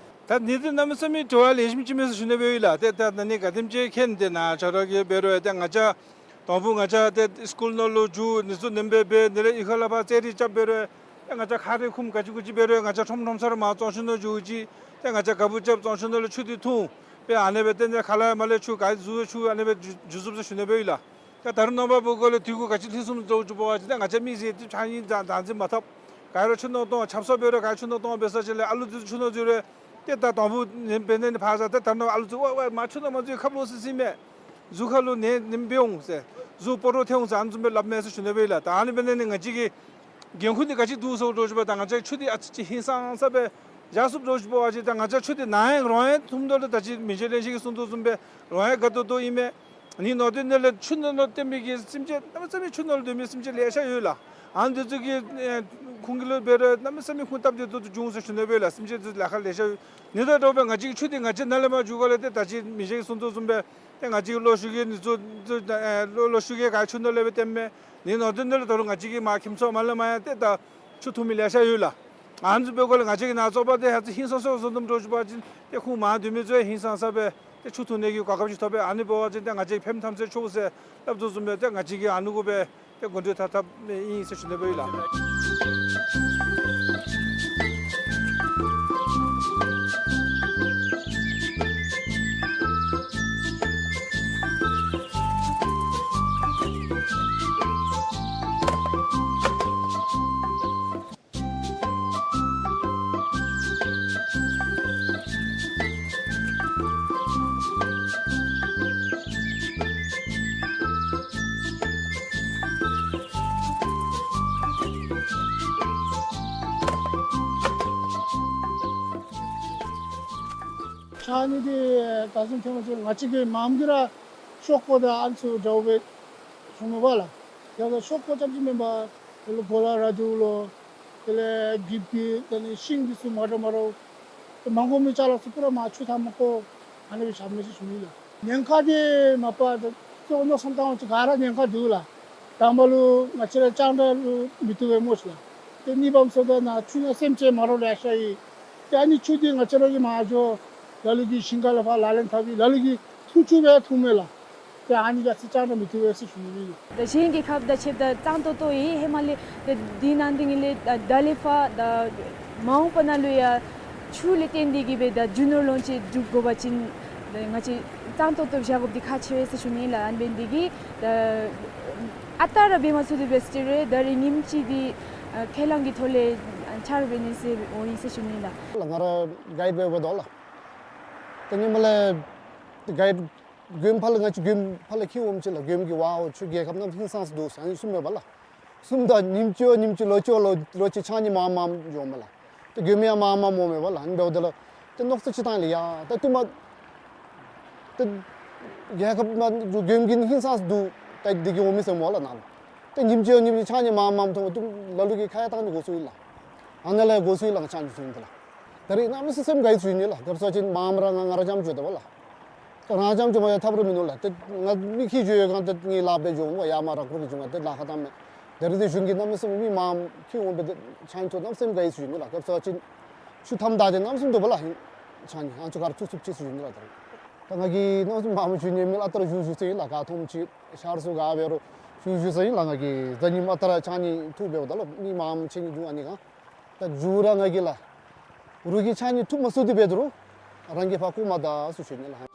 ད་ནི་འདི་གནམ་མེད་ས་མེད་དྲི་བ་ལེགས་ཤོམ་ཅིག་མས་ཟེར་ཞུ་ནི་སྦེ་ཡོད་ལགས། ཏེ་ད་ད་ནི་ག་དེམ་ཅིག་མཁྱེན་ཏེ་ནཱ་ཆ་རོགས་ཀྱིས་འབད་རུང་ཏེ་ང་བཅས་དང་ཕུ་ང་བཅས་ཏེ་སི་ཀུལ་ནང་ལུ་འགྱོ་ནི་ཚུ་ནེམ་སྦེ་འབད་ནི་ལས་གཡུས་ཁ་ལས་ཕར་ཙེ་རི་རྐྱབ་འབད་རུང་ཏེ་ང་བཅས་ཁ་རས་ཁུམ་ག་ཅི་གུ་ཅི་འབད་རུང་ང་བཅས་ཁྲོམ་ཁྲོམ་ས་ར་མར་གཙང་ཆུ་ནང་འགྱོ་ཅི། ཏེ་ང་བཅས་ག་བུ་རྐྱབ་གཙང་ཆུ་ནང་ལུ་ཆུ་འདི་འཐུང་སྦེ་ཨ་ནི་སྦེ་ཏེ་ནི་ཁ་ལས་མར་ལས་ཆུ་ག་ཅི་བཟུམ་ཆུ་ཨ་ནི་སྦེ་འགྱོ་འགྱོ་ཚུགསཔ་ཟེར་ཞུ་ནི་སྦེ་ཡོད་ལགས། ད་ད་རུང་ནངས་པ་འབདཝ་ལས་དུས་འཁོར་ག་ཅི་ལྷོད་སོངམ་འདྲཝ་ཅིག་འབད་བ་ཅིན་ཏེ་ང་བཅས་མི་ཟེར་ཏེ་ཆ་རྙིལ་ད་ད་འཛིན་མ་འཐབ། ག་ར་ཆུ་ནང་གཏང་ཆབ་གསང་འབད་རུང་ག་ར་ཆུ་ནང་གཏང་འབད་ས་ཅིག་ལས་ཨ་ལུ་འདི་ཆུ་ནང་འཛུལ་རུང་ཏེ་ད་དང་ཕུ་ནི་འབད་ནི་ནི་ཕར་ཟ། ཏེ་ད་ནཱ་ཨ་ལུ་ཚུ་ཝའི་ཝའི་མར་ཆུ་ནང་མ་འཛུལ་ཁབ་ལོག་སི་སི་མས། གཟུགས་ཁ་ལུ་ནད་ནི་འབད་འོང་ཟེར། གཟུགས་སྤོ་རོ་ཐལ་འོང་ཟེར་ཨ་ནི་བཟུམ་སྦེ་སླབ་མས་ཟེར་ཞུ་ནི་སྦེ་ཡོད་ལགས། ད་ཨ་ནི་འབད་ནི་ནི་ང་བཅས་ཀྱི་འགན་ཁུར་འདི་ག་ཅི་འདུག་ཟེར་འདྲཝ་ཅིག་འབདཝ་ད་ང་བཅས་ཆུ་འདི་ཨ་ཙི་ཅིག་ཧིང་སངས་ས་སྦེ་བཞག་ཚུགསཔ་འདྲཝ་ཅིག་འབད་བ་ཅིན་ཏེ་ང་བཅས་ཆུ་འདི་ནཱ་ཡང་རོང་ཡང་འཐུངམ་ད་ལུ་ད་ཅི་མི་རྗེ་བློན་ཆེན་གྱིས་གསུང་དོ་བཟུམ་སྦེ་རོང་ཡང་དགའ་ཏོག་ཏོ་ཨིན་མས། ནི་ནང་དོན་འདི་ལས་ཆུ་ནང་ལུ་བརྟེན་པའི་གི་སེམས་ཅན་གནམ་མེད་ས་མེད་ཆུ་ནང་ལུ་སྡོད་མི་སེམས་ཅན་ལེ་ཤ་ཡོད་ལགས། ཨ་ནི་འདི་ཚུ་གི་ཨེ་ཁོང་གི་ལུ་འབད་རུང་གནམ་མེད་ས་མེད་ཁུངས་སྟབས་བདེ་ཏོག་ཏོ་འབྱུང་ཟེར་ཞུ་ནི་སྦེ་ཡོད་ལགས། སེམས་ཅན་འདི་ལཱ་ཁག་ལེ་ཤ་ཡོད། ནི་དང་འདྲཝ་སྦེ་ང་བཅས་ཀྱི་ཆུ་འདི་ང་བཅས་ནཱ་ལས་མར་འགྱོ་ག་ལས་ཏེ་ད་ཅི་མི་རྗེ་གིས་གསུང་དོ་བཟུམ་སྦེ་ཏེ་ང་བཅས་ཀྱི་ལོག་ཤུལ་གྱི་ནི་ཚུ་ཨེ་ལོག་ལོག་ཤུལ་གྱི་ག་ཆུ་ནང་ལས་སྦེ་བཏོན་མས། ནི་ནང་དོན་འདི་ལས་ད་རུང་ང་བཅས་ཀྱི་མར་ཁྱིམ་ཚང་མར་ལས་མར་ཡང་ཏེ་ད་ཆུ་འཐུང་མི་ལེ་ཤ་ཡོད་ལགས། ཨ་ནི་ཚུ་འབདཝ་ལས་ང་བཅས་ཀྱི་ནཱ་བཙོག་པ་འདི་ཧ་ཅང་ཧིང་སངས་སོང་ཟེར་དོ་བཟུམ་འདྲཝ་ཅིག་འབད་བ་ཅིན་ཏེ་ཁོང་མར་སྡོད་མི་ཚུ་ཡང་ཧིང་སངས་ས་སྦེ་ཏེ་ཆུ་འཐུང་ནི་གི་གོ་སྐབས་ཅིག་ཐོབ་པས། ཨ་ནི་འབད་བ་ཅིན་ཏེ་ང་བཅས་ཕནམ་ཐམས་ཅད་ཆོག་ཟེར་སླབ་དོ་བཟུམ་སྦེ་ཏེ་ང་བཅས་ཀྱིས་ཨ་ནི་གུ་སྦེ་ཏེ་འགོ་འདྲེན་འཐབ་འཐབ་ཨིན་ཟེར་ཞུ་ནི་སྦེ་ཡོད་ལགས། ཆ་རྙིལ་འདི་ད་གཟིམ་ཐེངས་མ་ཅིག་ང་བཅས་ཀྱི་མངམ་གིས་ར་ཤོག་ཀོ་དང་ཨ་ནི་ཚུ་འདྲཝ་སྦེ་བྱུང་མས་པ་ལགས། ཡང་ན་ཤོག་ཀོ་རྐྱངམ་ཅིག་མེན་པར་དེ་ལུ་གོ་ལ་ར་དུ་ལོ་དེ་ལས་གིབ་གི་དེ་ལས་ཤིང་འདི་ཚུ་མ་འདྲཝ་མ་འདྲཝ་དེ་མ་དགོ་མི་ཅ་ལ་ཚུ་པུ་ར་མར་ཆུ་ཐལ་མོ་བཀོ་ཨ་ནི་སྦེ་བཞག་མས་ཟེར་ཞུ་ནི་ལགས། ཉེན་ཁ་འདི་མ་པ་ད་གཙོ་བོ་མནོ་བསམ་བཏང་བ་ཅིན་ག་ར་ཉེན་ཁ་འདུག་ལགས། དང་པ་ལུ་ང་བཅས་ར་རྐྱང་དྲགས་ལུ་མི་བཏུབ་པས་སྨོ་ཤིག་ལགས། ཏེ་གཉིས་པ་མ་ཚད་ད་ནཱ་ཆུ་ནང་སེམས་ཅན་མ་འདྲཝ་ལེ་ཤ་ཡོད། ཏེ་ཨ་ནི་ཆུ་འདི་ང་བཅས་ར་གིས་མར་འགྱོ་ལ་ལུ་གིས་ཞིང་ཁ་ལས་ཕར་ལག་ལེན་འཐབ་པའི་ལ་ལུ་གིས་འཐུང་བཅུག་སྦེ་འཐུངམ་མས་ལགས། ཏེ་ཨ་ནི་ག་ཅི་རྐྱང་དྲགས་མི་བཏུབ་པས་ཟེར་ཞུ་ནི་ལགས། ད་གཞན་རྒྱལ་ཁབ་དང་ཕྱདཔ་ད་གཙང་ཏོག་ཏོ་ཨིན། ཧེ་མ་ལས་ད་འདི་ནང་འདི་ནི་ལས་ད་ད་ལས་ཕར་ད་མ་འོངས་པ་ནང་ལུ་ཡང་ཆུ་ལས་བརྟེན་ཏེ་གི་སྦེ་ད་རྒྱུ་ནོར་ལོངས་སྤྱོད་སྒྲུབ་དགོ་པ་ཅིན་ ང་བཅས་གཙང་ཏོག་ཏོ་བཞག་དགོཔ་འདི་ཁག་ཆེ་བས་ཟེར་ཞུ་ནི་ལགས། ཨ་ནི་འབད་ནི་འདི་གིས་ད་ཨ་རྟག་ར་འབད་མ་ཚུགས་ཏེ་འབད་ཟེར་རུང་ད་རིས་ཉིནམ་གཅིག་འདི་ཁས་བླངས་ཀྱི་ཐོག་ལས་འཆར་འབད་ནི་ཟེར་འོང་ཡི་ཟེར་ཞུ་ནི་ལགས། ལགས་ང་ར་གའིཌ་འབད་འབདཝ་ད་ལགས། ད་ཉིནམ་ལས་གའིཌ་མགྱོནམ་ཕར་ལས་ང་བཅས་མགྱོནམ་ཕར་ལས་འཁྱིད་འོངམ་ཅིག་ལགས། མགྱོནམ་གྱིས་ཝའོ་ཁྱོད་རྒྱལ་ཁབ་གནམ་ཧིང་སངས་སུ་འདུག་ཟེར་ཨ་ནི་གསུངམ་མས་པ་ལགས། གསུངམ་ད་ཉིནམ་གཅིག་ཉིནམ་གཅིག་ལོ་གཅིག་ལོ་ལོ་གཅིག་ཕྱགས་སྙིགས་མངམ་མངམ་འགྱོཝ་མས་ལགས། ཏེ་མགྱོནམ་ཡང་མངམ་མངམ་འོངམ་མས་པ་ལགས། ཨ་ནི་འབདཝ་ད་ལགས་ཏེ་མནོ་བསམ་ཅིག་བཏང་ཡི་ལགས། ཡ་ད་ལྟོ་མ་ཏེ་རྒྱལ་ཁབ་མ་མགྱོནམ་གྱིས་ཧིང་སངས་སུ་འདུག། ད་འདི་གིས་འོང་མི་ཟེར་སྨོ་ལགས་ནཱ་ལུ། ཏེ་ཉིནམ་གཅིག་ཉིནམ་གཅིག་ཕྱགས་སྙིགས་མངམ་མངམ་འཐོནམ་ད་ལ་ལུ་གིས་ཁ་ཡང་བཏང་ནི་དགོ་ཚུགས་ཡི་ལགས། ཨ་ནཱ་ལས་དགོ་ཚུགས་ཡི་ལགས་ང་ཕྱགས་སྙིགས་འཐོནམ་ད་ལགས། ད་རིས་གནམ་མེད་ས་མེད་སེམས་དགའ་ཡི་ཚུལ་ཨིན་ལགས། ག་ཅི་སྨོ་ཟེར་བ་ཅིན་མངམ་ར་ང་ང་ར་རྐྱངམ་ཅིག་ཡོད་དེ་བ་ལགས། ང་རྐྱངམ་ཅིག་མ་ཡང་ཐབས་ར་མིན་འདུག་ལགས། ཏེ་ང་མི་འཁྱིད་འགྱོ་ཡོད་ག་ཏེ་ངེའི་ལཱ་འབད་འགྱོ་འོང་ཡར་མར་ར་ཁུར་གྱི་འགྱོ་འོང་ཏེ་ལཱ་ཁག་བཏངམ་མས། ད་རིས་ཏེ་གཞུང་གིས་གནམ་མེད་ས་མེད་མི་མངམ་འཁྱིད་འོང་སྦེ་ཏེ་ཕྱགས་སྙིགས་འཐོན་གནམ་མེད་ས་མེད་དགའ་ཡི་ཚུལ་ཨིན་ལགས། ག་ཅི་སྨོ་ཟེར་བ་ཅིན་ཆུ་མཐའམ་བདའ་སྟེ་གནམ་མེད་ས་མེད་འདུག་པ་ལགས། ཕྱགས་སྙིགས་ཨ་ནི་ཚུ་ག་ར་འཐུ་ཚུགསཔ་ཅིག་ཚུལ་ཨིན་ལགས། ད་རིས་ད་ང་གིས་གནམ་མེད་ས་མེད་མངམ་འཁྱིད་ནི་མི་ལུ་ཨ་རྟག་ར་ཞུ་ཞུ་ཟེར་ཨིན་ལགས། ག་མཐོངམ་ཅིག་ཤར་སུ་ག་འབད་རུང་ཞུ་ཞུ་ཟེར་ཨིན་ལགས། ང་གིས་གཟའ་ཉིམ་ཨ་རྟག་ར་ཕྱགས་སྙིགས་འཐུ་འབདཝ་ད་ལུ་མི་མངམ་འཁྱིད་ནི་འདུག། ཨ་ནི་ག་ད་མཇུག་ར་ང་གིས་ལགས་རོགས་ཀྱིས་ཕྱགས་སྙིགས་འཐུ་མ་ཚུགས་ཏེ་འབད་རུང་རང་གིས་ཕར་བཀོ་མ་ད་ཟེར་ཞུ་ནི་ལགས།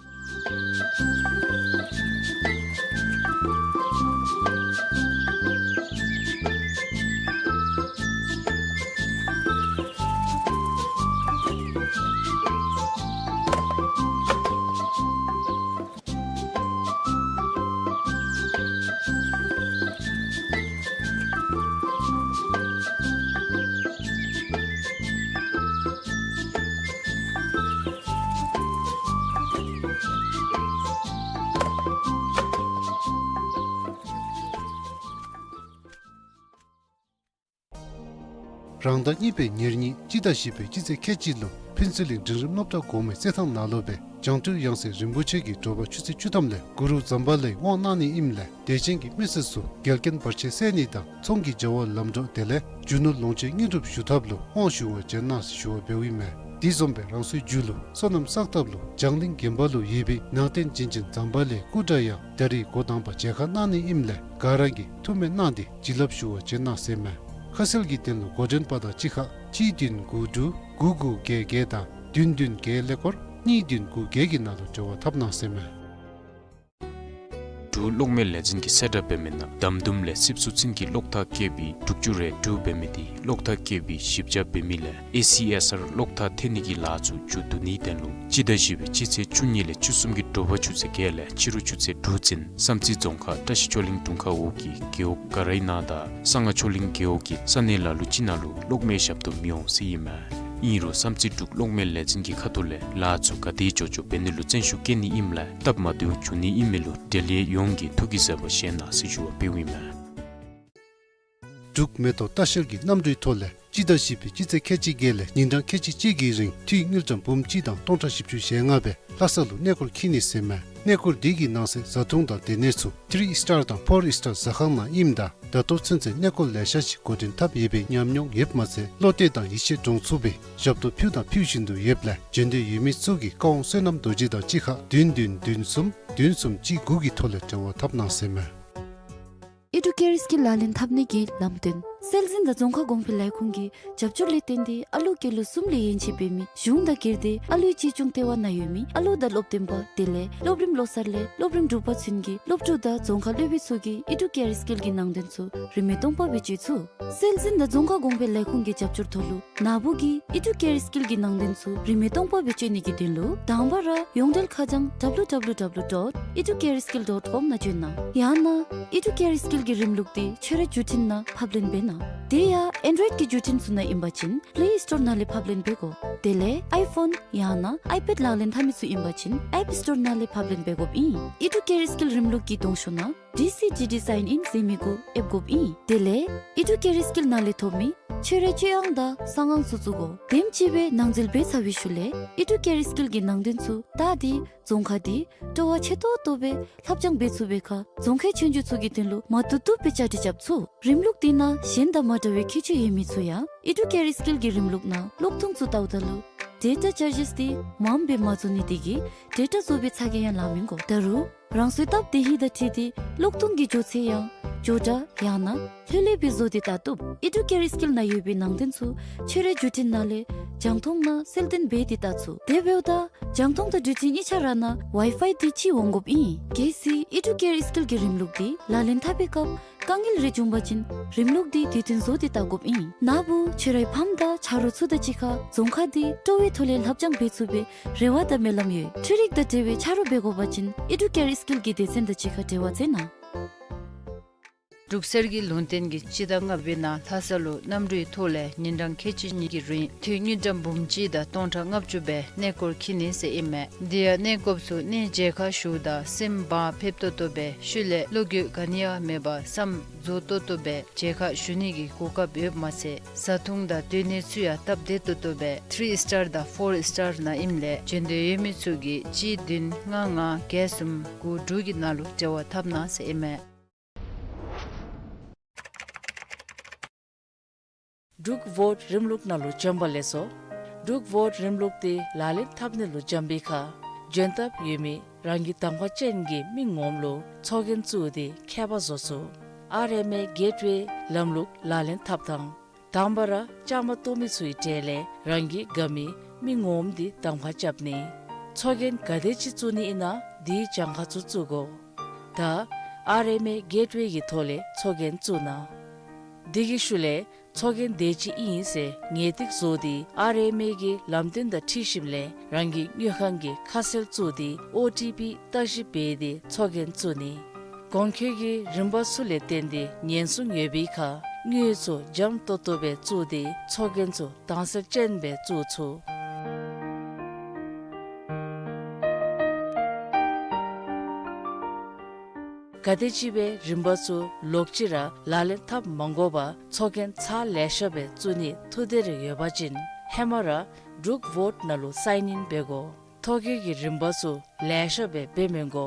རང་ཟླ་གཉིས་པའི་ཉེར་གཉིས་སྤྱི་ཟླ་བཞི་པའི་སྤྱི་ཚེས་ཁལ་གཅིག་ལུ་ཕུན་ཚོགས་གླིང་འབྲིང་རིམ་སློབ་གྲྭ་གོང་མའི་རྩེད་ཐང་ནང་ལུ་སྦེ་རྒྱང་བསྒྲགས་ཡང་སྲིད་རིན་པོ་ཆེ་གི་དྲོ་པ་ཆུ་ཚོད་བཅུ་ཐམ་ལས་གུ་རུ་ཛམ་བྷ་ལའི་དབང་གནང་ནི་ཨིནམ་ལས་དད་ཅན་གྱི་མི་སེར་ཚུ་འགལ་རྐྱེན་བར་ཆད་སེལ་ནི་དང་ཚོང་གི་བྱ་བ་ལམ་འགྲོ་དེ་ལས་རྒྱུ་ནོར་ལོངས་སྤྱོད་དངོས་གྲུབ་ཞུ་ཐབས་ལུ་དབང་ཞུ་བར་བྱོན་གནང་ཞུ་བ་འབདཝ་ཨིན་མས། དེ་བཟུམ་སྦེ་རང་སོའི་རྒྱུ་ལུ་སོ་ནམ་བསགས་ཐབས་ལུ་བྱང་གླིང་དགོན་པ་ལུ་ཡོད་པའི་ནང་རྟེན་བྱིན་ཅན་ཛམ་བྷ་ལའི་སྐུ་འདྲ་ཡང་ད་རིས་འགོ་དང་པ་མཇལ་ཁ་གནང་ནི་ཨིནམ་ལས་ག་ར་གིས་ཐུགས་སྨོན་གནང་སྟེ་བྱིན་རླབས་ཞུ་བར་བྱོན་གནང་ཟེར་མས། ཁ་གསལ་གྱི་དོན་ལུ་འགོ་འདྲེན་པ་དང་གཅིག་ཁར་གཅིག་བདུན་དགུ་དྲུག་དགུ་དགུ་བརྒྱད་བརྒྱད་དང་བདུན་བདུན་བརྒྱད་ཀླད་ཀོར་གཉིས་བདུན་དགུ་བརྒྱད་ཀྱི་ནང་ལུ་འབྲེལ་བ་འཐབ་གནང་ཟེར་མས། འབྲུག་གློག་མེ་ལས་འཛིན་གྱིས་གསལ་བསྒྲགས་འབད་མི་ནང་དམ་དུམ་ལས་སིབ་སུ་ཚུན་གྱི་གློག་ཐག་བཀལ་བའི་དྲུག་ཅུ་རེ་དྲུག་འབད་མི་དེ་གློག་ཐག་བཀལ་བའི་ཞིབ་ཆ་འབད་མི་ལས་ཨེ་སི་ཨེསི་ཨར་གློག་ཐག་འཐེན་ནི་གི་ལཱ་ཚུ་མཇུག་བསྡུ་ནིའི་དོན་ལུ་སྤྱི་ཟླ་བཞི་པའི་སྤྱི་ཚེས་བཅུ་གཉིས་ལས་བཅུ་གསུམ་གྱི་དྲོ་པ་ཆུ་ཚོད་བརྒྱད་ལས་ཕྱི་རུ་ཆུ་ཚོད་དྲུག་ཚུན་བསམ་རྩེ་རྫོང་ཁག་བཀྲ་ཤིས་ཆོས་གླིང་དྲུང་ཁག་འོག་གི་རྒེད་འོག་ག་རའི་ནང་དང་གསང་སྔགས་ཆོས་གླིང་རྒེད་འོག་གི་ས་གནས་ལ་ལུ་ཅིག་ནང་ལུ་གློག་མེ་ཞབས་ཏོག་མི་འོང་ཟེར་ཨིན་མས། ཨིན་རུང་བསམ་རྩེ་འབྲུག་གློག་མེ་ལས་འཛིན་གྱི་ཁ་ཐུག་ལས་ལཱ་ཚུ་ག་དེ་མགྱོགས་མགྱོགས་འབད་ནི་ལུ་བརྩོན་ཤུགས་བསྐྱེད་ནི་ཨིནམ་ལས་སྟབས་མ་བདེཝ་འབྱུང་ནི་ཨིན་མི་ལུ་འབྲེལ་ཡོད་ཡོངས་ཀྱིས་ཐུགས་ཀྱི་བཟོད་པ་བཞེས་གནང་ཟེར་ཞུ་བ་འབདཝ་ཨིན་མས། འབྲུག་མེ་ཏོག་ལྟ་བཤལ་གྱི་གནམ་གྲུའི་ཐོག་ལས་སྤྱི་ཟླ་བཞི་པའི་སྤྱི་ཚེས་ཁལ་གཅིག་བརྒྱད་ལས་ཉིན་གྲངས་ཁལ་གཅིག་གཅིག་གི་རིང་འཐུས་དངུལ་ཀྲམ་འབུམ་གཅིག་དང་སྟོང་ཕྲག་བཞི་བཅུ་ཞེ་ལྔ་སྦེ་ལྷ་ས་ལུ་གནས་སྐོར་འཁྱིད་ནི་ཟེར་མས། གནས་སྐོར་འདི་གི་ནང་གསེས་བཟའ་འཐུང་དང་སྡོད་གནས་ཚུ་ཐི་རི་ཨིསི་ཊར་དང་ཕོར་ཨིསི་ཊར་ཟ་ཁང་ནང་ཨིནམ་ད་ད་ལྟོ་ཚུན་ཚོད་གནས་སྐོར་ལེ་ཤ་ཅིག་འགོ་འདྲེན་འཐབ་ཡོད་པའི་ཉམས་མྱོང་ཡོདཔ་མ་ཚད་བློ་གཏད་དང་ཡིད་ཆེས་འདྲོངས་ཚུགས་པའི་ཞབས་ཏོག་ཕུལ་དང་ཕུལ་བཞིན་དུ་ཡོདཔ་ལས་བྱོན་འདོད་ཡོད་མི་ཚུ་གིས་བཀའ་དབང་བསོད་ནམས་རྡོ་རྗེ་དང་གཅིག་ཁར་བདུན་བདུན་བདུན་གསུམ་བདུན་གསུམ་གཅིག་དགུ་གི་ཐོག་ལས་འབྲེལ་བ་འཐབ་གནང་ཟེར་མས། ཨི་ཌུ་ཀེར་སྐྱིད་ལག་ལེན་འཐབ་ནི་གི་ལམ་སྟོན། སྲོལ་འཛིན་དང་རྫོང་ཁ་གོང་འཕེལ་ལས་ཁུངས་ཀྱི་རྒྱབ་སྐྱོར་ལས་བརྟེན་ཏེ་ཨ་ལུ་སྐྱེས་ལོ་གསུམ་ལས་ཡན་ཆད་འབད་མི་གཞུང་དང་སྒེར་སྡེ་ཨ་ལུའི་གཅེས་སྐྱོང་ལྟེ་བ་ནང་ཡོད་མི་ཨ་ལུ་དང་སློབ་སྟོན་པ་དེ་ལས་སློབ་རིམ་བློ་གསར་ལས་སློབ་རིམ་དྲུག་པ་ཚུན་གྱི་སློབ་ཕྲུག་དང་རྫོང་ཁ་སློབ་དཔོན་ཚུ་གིས་ཨི་ཌུ་ཀེར་སྐྱིད་ཀྱི་ནང་དོན་ཚུ་རིན་མེད་སྟོང་པ་སྦེ་སྤྱོད་ཚུགས། སྲོལ་འཛིན་དང་རྫོང་ཁ་གོང་འཕེལ་ལས་ཁུངས་ཀྱི་རྒྱབ་སྐྱོར་ཐོག་ལུ་ནཱ་བུ་གིས་ཨི་ཌུ་ཀེར་སྐྱིད་ཀྱི་ནང་དོན་ཚུ་རིན་མེད་སྟོང་པ་སྦེ་སྤྱོད་ནི་གི་དོན་ལུ་དང་པ་ར་ཡོངས་འབྲེལ་ཁ་བྱང་W W W dot educareskill dot com ནང་བྱོན་གནང་། ཡང་ན་ཨི་ཌུ་ཀེར་སྐྱིད་ཀྱི་རིམ་ལུགས་དེ་ཁྱོད་རའི་བརྒྱུད་འཕྲིན་ནང་ཕབ་ལེན་འབད་གནང་། དེ་ཡང་ཨེན་ཌོའིཌ་ཀྱི་བརྒྱུད་འཕྲིན་ཚུ་ནང་ཨིན་པ་ཅིན་པླེ་སི་ཊོར་ནང་ལས་ཕབ་ལེན་འབད་དགོ། དེ་ལས་ཨའི་ཕོན་ཡང་ན་ཨའི་པེཌ་ལག་ལེན་འཐབ་མི་ཚུ་ཨིན་པ་ཅིན་ཨེཔ་སི་ཊོར་ནང་ལས་ཕབ་ལེན་འབད་དགོཔ་ཨིན། ཨི་ཌུ་ཀེར་སྐྱིད་རིམ་ལུགས་ཀྱི་གདོང་ཤོག་ནང་ཌི་སི་ཌི་ཌི་སའིན་ཨིན་ཟེར་མི་གུ་ཨེབ་དགོཔ་ཨིན། དེ་ལས་ཨི་ཌུ་ཀེར་སྐྱིད་ནང་ལས་ཐོབ་མི་ཁྱོད་རའི་སྤྱོད་དབང་དང་གསང་དབང་ཚུ་བཙུགས་དགོ། དེམ་ཅིག་སྦེ་ནང་འཛུལ་འབད་ཚར་བའི་ཤུལ་ལས་ཨི་ཌུ་ཀེར་སྐྱིད་ཀྱི་ནང་དོན་ཚུ་ད་འདི་རྫོང་ཁ་འདི་སྤྲོ་བ་ཆེ་ཏོག་ཏོ་སྦེ་ལྷབ་སྦྱང་འབད་ཚུགས་པའི་ཁར་རྫོང་ཁའི་ཆོས་རྒྱུགས་ཚུ་གི་དོན་ལུ་མ་བཏུབ་བཏུབ་སྦེ་བཅའ་སྒྲིག་རྐྱབ་ཚུགས། རིམ་ལུགས་འདི་ནང་གཞན་དང་མ་འདྲ་བའི་ཁྱད་ཆོས་ཡོད་མི་ཚུ་ཡང་ཨི་ཌུ་ཀེར་སྐྱིད་ཀྱི་རིམ་ལུགས་ནང་གློག་ཐུང་ཚུ་བལྟཝ་ད་ལུ་ཌེ་ཊ་ཅར་ཇེས་འདི་མངམ་སྦེ་མ་བཙུགས་ནི་དེ་གིས་ཌེ་ཊ་བཙུགས་པའི་ཚ་གྱང་ཡང་ལང་མི་དགོ། ད་རུང་རང་སོའི་སྟབས་བདེ་ཧིང་དང་འཁྲིལ་ཏེ་གློག་ཐུང་གི་འགྱོ་ཚད་ཡང་ ཇོ་ཌ་ཡང་ན་ལྷོད་ལྷོད་སྦེ་བཟོ་སྟེ་བལྟ་བཏུབ། ཨི་ཌུ་ཀེར་སི་ཀིལ་ནང་ཡོད་པའི་ནང་རྟེན་ཚུ་ཁྱོད་རའི་བརྒྱུད་འཕྲིན་ནང་ལས་རྒྱང་མཐོང་ནང་གསལ་སྟོན་འབད་དེ་བལྟ་ཚུགས། དེ་འབདཝ་ད་རྒྱང་མཐོང་དང་བརྒྱུད་འཕྲིན་གཉིས་ཆ་ར་ནང་ཝའི་ཕའི་འདི་ཅིག་འོང་དགོཔ་ཨིན། གལ་སྲིད་ཨི་ཌུ་ཀེར་སི་ཀིལ་གྱི་རིམ་ལུགས་འདི་ལག་ལེན་འཐབ་པའི་སྐབས་དཀའ་ངལ་རེ་བྱུང་པ་ཅིན་རིམ་ལུགས་འདི་དུས་མཐུན་བཟོ་སྟེ་བལྟ་དགོཔ་ཨིན། ན་བུ་ཁྱོད་རའི་ཕམ་དང་ཆ་རོགས་ཚུ་དང་གཅིག་ཁར་རྫོང་ཁ་འདི་སྤྲོ་བའི་ཐོག་ལས་ལྷབ་སྦྱང་འབད་ཚུགས་པའི་རེ་བ་དང་སྨོན་ལམ་ཡོད། འཕྲུལ་རིག་དང་འབྲེལ་བའི་ཆ་རོགས་འབད་དགོ་པ་ཅིན་ཨི་ཌུ་ཀེར་སི་ཀིལ་གྱི་སྡེ་ཚན་དང་གཅིག་ཁར་འབྲེལ་བ་མཛད་གནང་། འབྲུག་གསེར་གྱི་ལུང་བསྟན་གྱིས་སྤྱི་ཟླ་ལྔ་པའི་ནང་ལྷ་ས་ལུ་གནམ་གྲུའི་ཐོག་ལས་ཉིན་གྲངས་ཁལ་གཅིག་གཉིས་ཀྱི་རིང་དུས་དངུལ་ཀྲམ་འབུམ་གཅིག་དང་སྟོང་ཕྲག་ལྔ་བཅུ་སྦེ་གནས་སྐོར་འཁྱིད་ནི་ཟེར་ཨིན་མས། དེ་ཡང་གནས་སྐོརཔ་ཚུ་གནས་མཇལ་ཁ་ཞུཝ་ད་སེམས་བག་ཕེབས་ཏོག་ཏོ་སྦེ་ཤུལ་ལས་བློ་འགྱོད་ག་ནི་ཡང་མེད་པར་བསམ་རྫོགས་ཏོག་ཏོ་སྦེ་མཇལ་ཁ་ཞུ་ནི་གི་གོ་སྐབས་ཡོདཔ་མ་ཚད་བཟའ་འཐུང་དང་སྡོད་གནས་ཚུ་ཡང་སྟབས་བདེ་ཏོག་ཏོ་སྦེ་ཐི་རི་ཨིས་ཊར་དང་ཕོར་ཨིས་ཊར་ནང་ཨིནམ་ལས་བྱོན་འདོད་ཡོད་མི་ཚུ་གིས་གཅིག་བདུན་ལྔ་ལྔ་བརྒྱད་གསུམ་དགུ་དྲུག་གི་ནང་ལུ་འབྲེལ་བ་འཐབ་གནང་ཟེར་ཨིན་མས། འབྲུག་བོཊ་རིམ་ལུགས་ནང་ལུ་འབྱོན་པ་ལེགས་སོ། འབྲུག་བོཊ་རིམ་ལུགས་འདི་ལག་ལེན་འཐབ་ནི་ལུ་འབྱོན་པའི་ཁར་འབྱོན་ཐབས་ཡོད་མི་རང་གི་གདམ་ཁ་ཅན་གྱི་མི་ངོམ་ལུ་ཚོགས་རྒྱན་བཙུགས་ཏེ་ཁྱད་པར་བཟོ་ཚུགས། ཨར་ཨེམ་ཨེ་གེཊ་ཝེ་ལམ་ལུགས་ལག་ལེན་འཐབ་ཐངས། དང་པ་ར་བཅའ་མར་གཏོགས་མི་ཚུའི་གྲས་ལས་རང་གིས་དགའ་མི་མི་ངོམ་འདི་གདམ་ཁ་རྐྱབ་ནི། ཚོགས་རྒྱན་ག་དེ་ཅིག་བཙུགས་ནི་ཨིན་ན་དེའི་གྱངས་ཁ་ཚུ་བཙུགས་དགོ། ད་ཨར་ཨེམ་ཨེ་གེཊ་ཝེ་གི་ཐོག་ལས་ཚོགས་རྒྱན་བཙུགས་གནང་། དེ་གི་ཤུལ་ལས་ཚོགས་རྒྱན་དེ་ཅིག་ཨིན་ཟེར་ངེས་ཏིག་བཟོ་སྟེ་ཨར་ཨེམ་ཨེ་གི་ལམ་སྟོན་དང་འཁྲིལ་ཞིནམ་ལས་རང་གི་དངུལ་ཁང་གི་ཁ་གསལ་བཙུགས་ཏེ་ཨོ་ཊི་པི་བརྟག་ཞིབ་འབད་དེ་ཚོགས་རྒྱན་བཙུགས་ནི། གོང་འཁོད་ཀྱི་རིམ་པ་ཚུ་ལས་བརྟེན་ཏེ་ཉེན་སྲུང་ཡོད་པའི་ཁར་དངུལ་ཚུ་འཇམ་ཏོག་ཏོ་སྦེ་བཙུགས་ཏེ་ཚོགས་རྒྱན་ཚུ་དྭངས་གསལ་ཅན་སྦེ་བཙུགས་ཚུགས། ག་དེ་ཅིག་སྦེ་རིམ་པ་ཚུ་ལོག་ཅི་ར་ལག་ལེན་འཐབ་མ་དགོ་པར་ཚོགས་རྒྱན་ཚར་ལེ་ཤ་སྦེ་བཙུགས་ནི་ཐུགས་འདོད་རེ་ཡོད་པ་ཅིན་ཧེ་མ་ར་འབྲུག་བོཊ་ནང་ལུ་སའིན་ཨིན་འབད་དགོ། ཐོ་བཀོད་ཀྱི་རིམ་པ་ཚུ་ལེ་ཤ་སྦེ་འབད་མི་དགོ།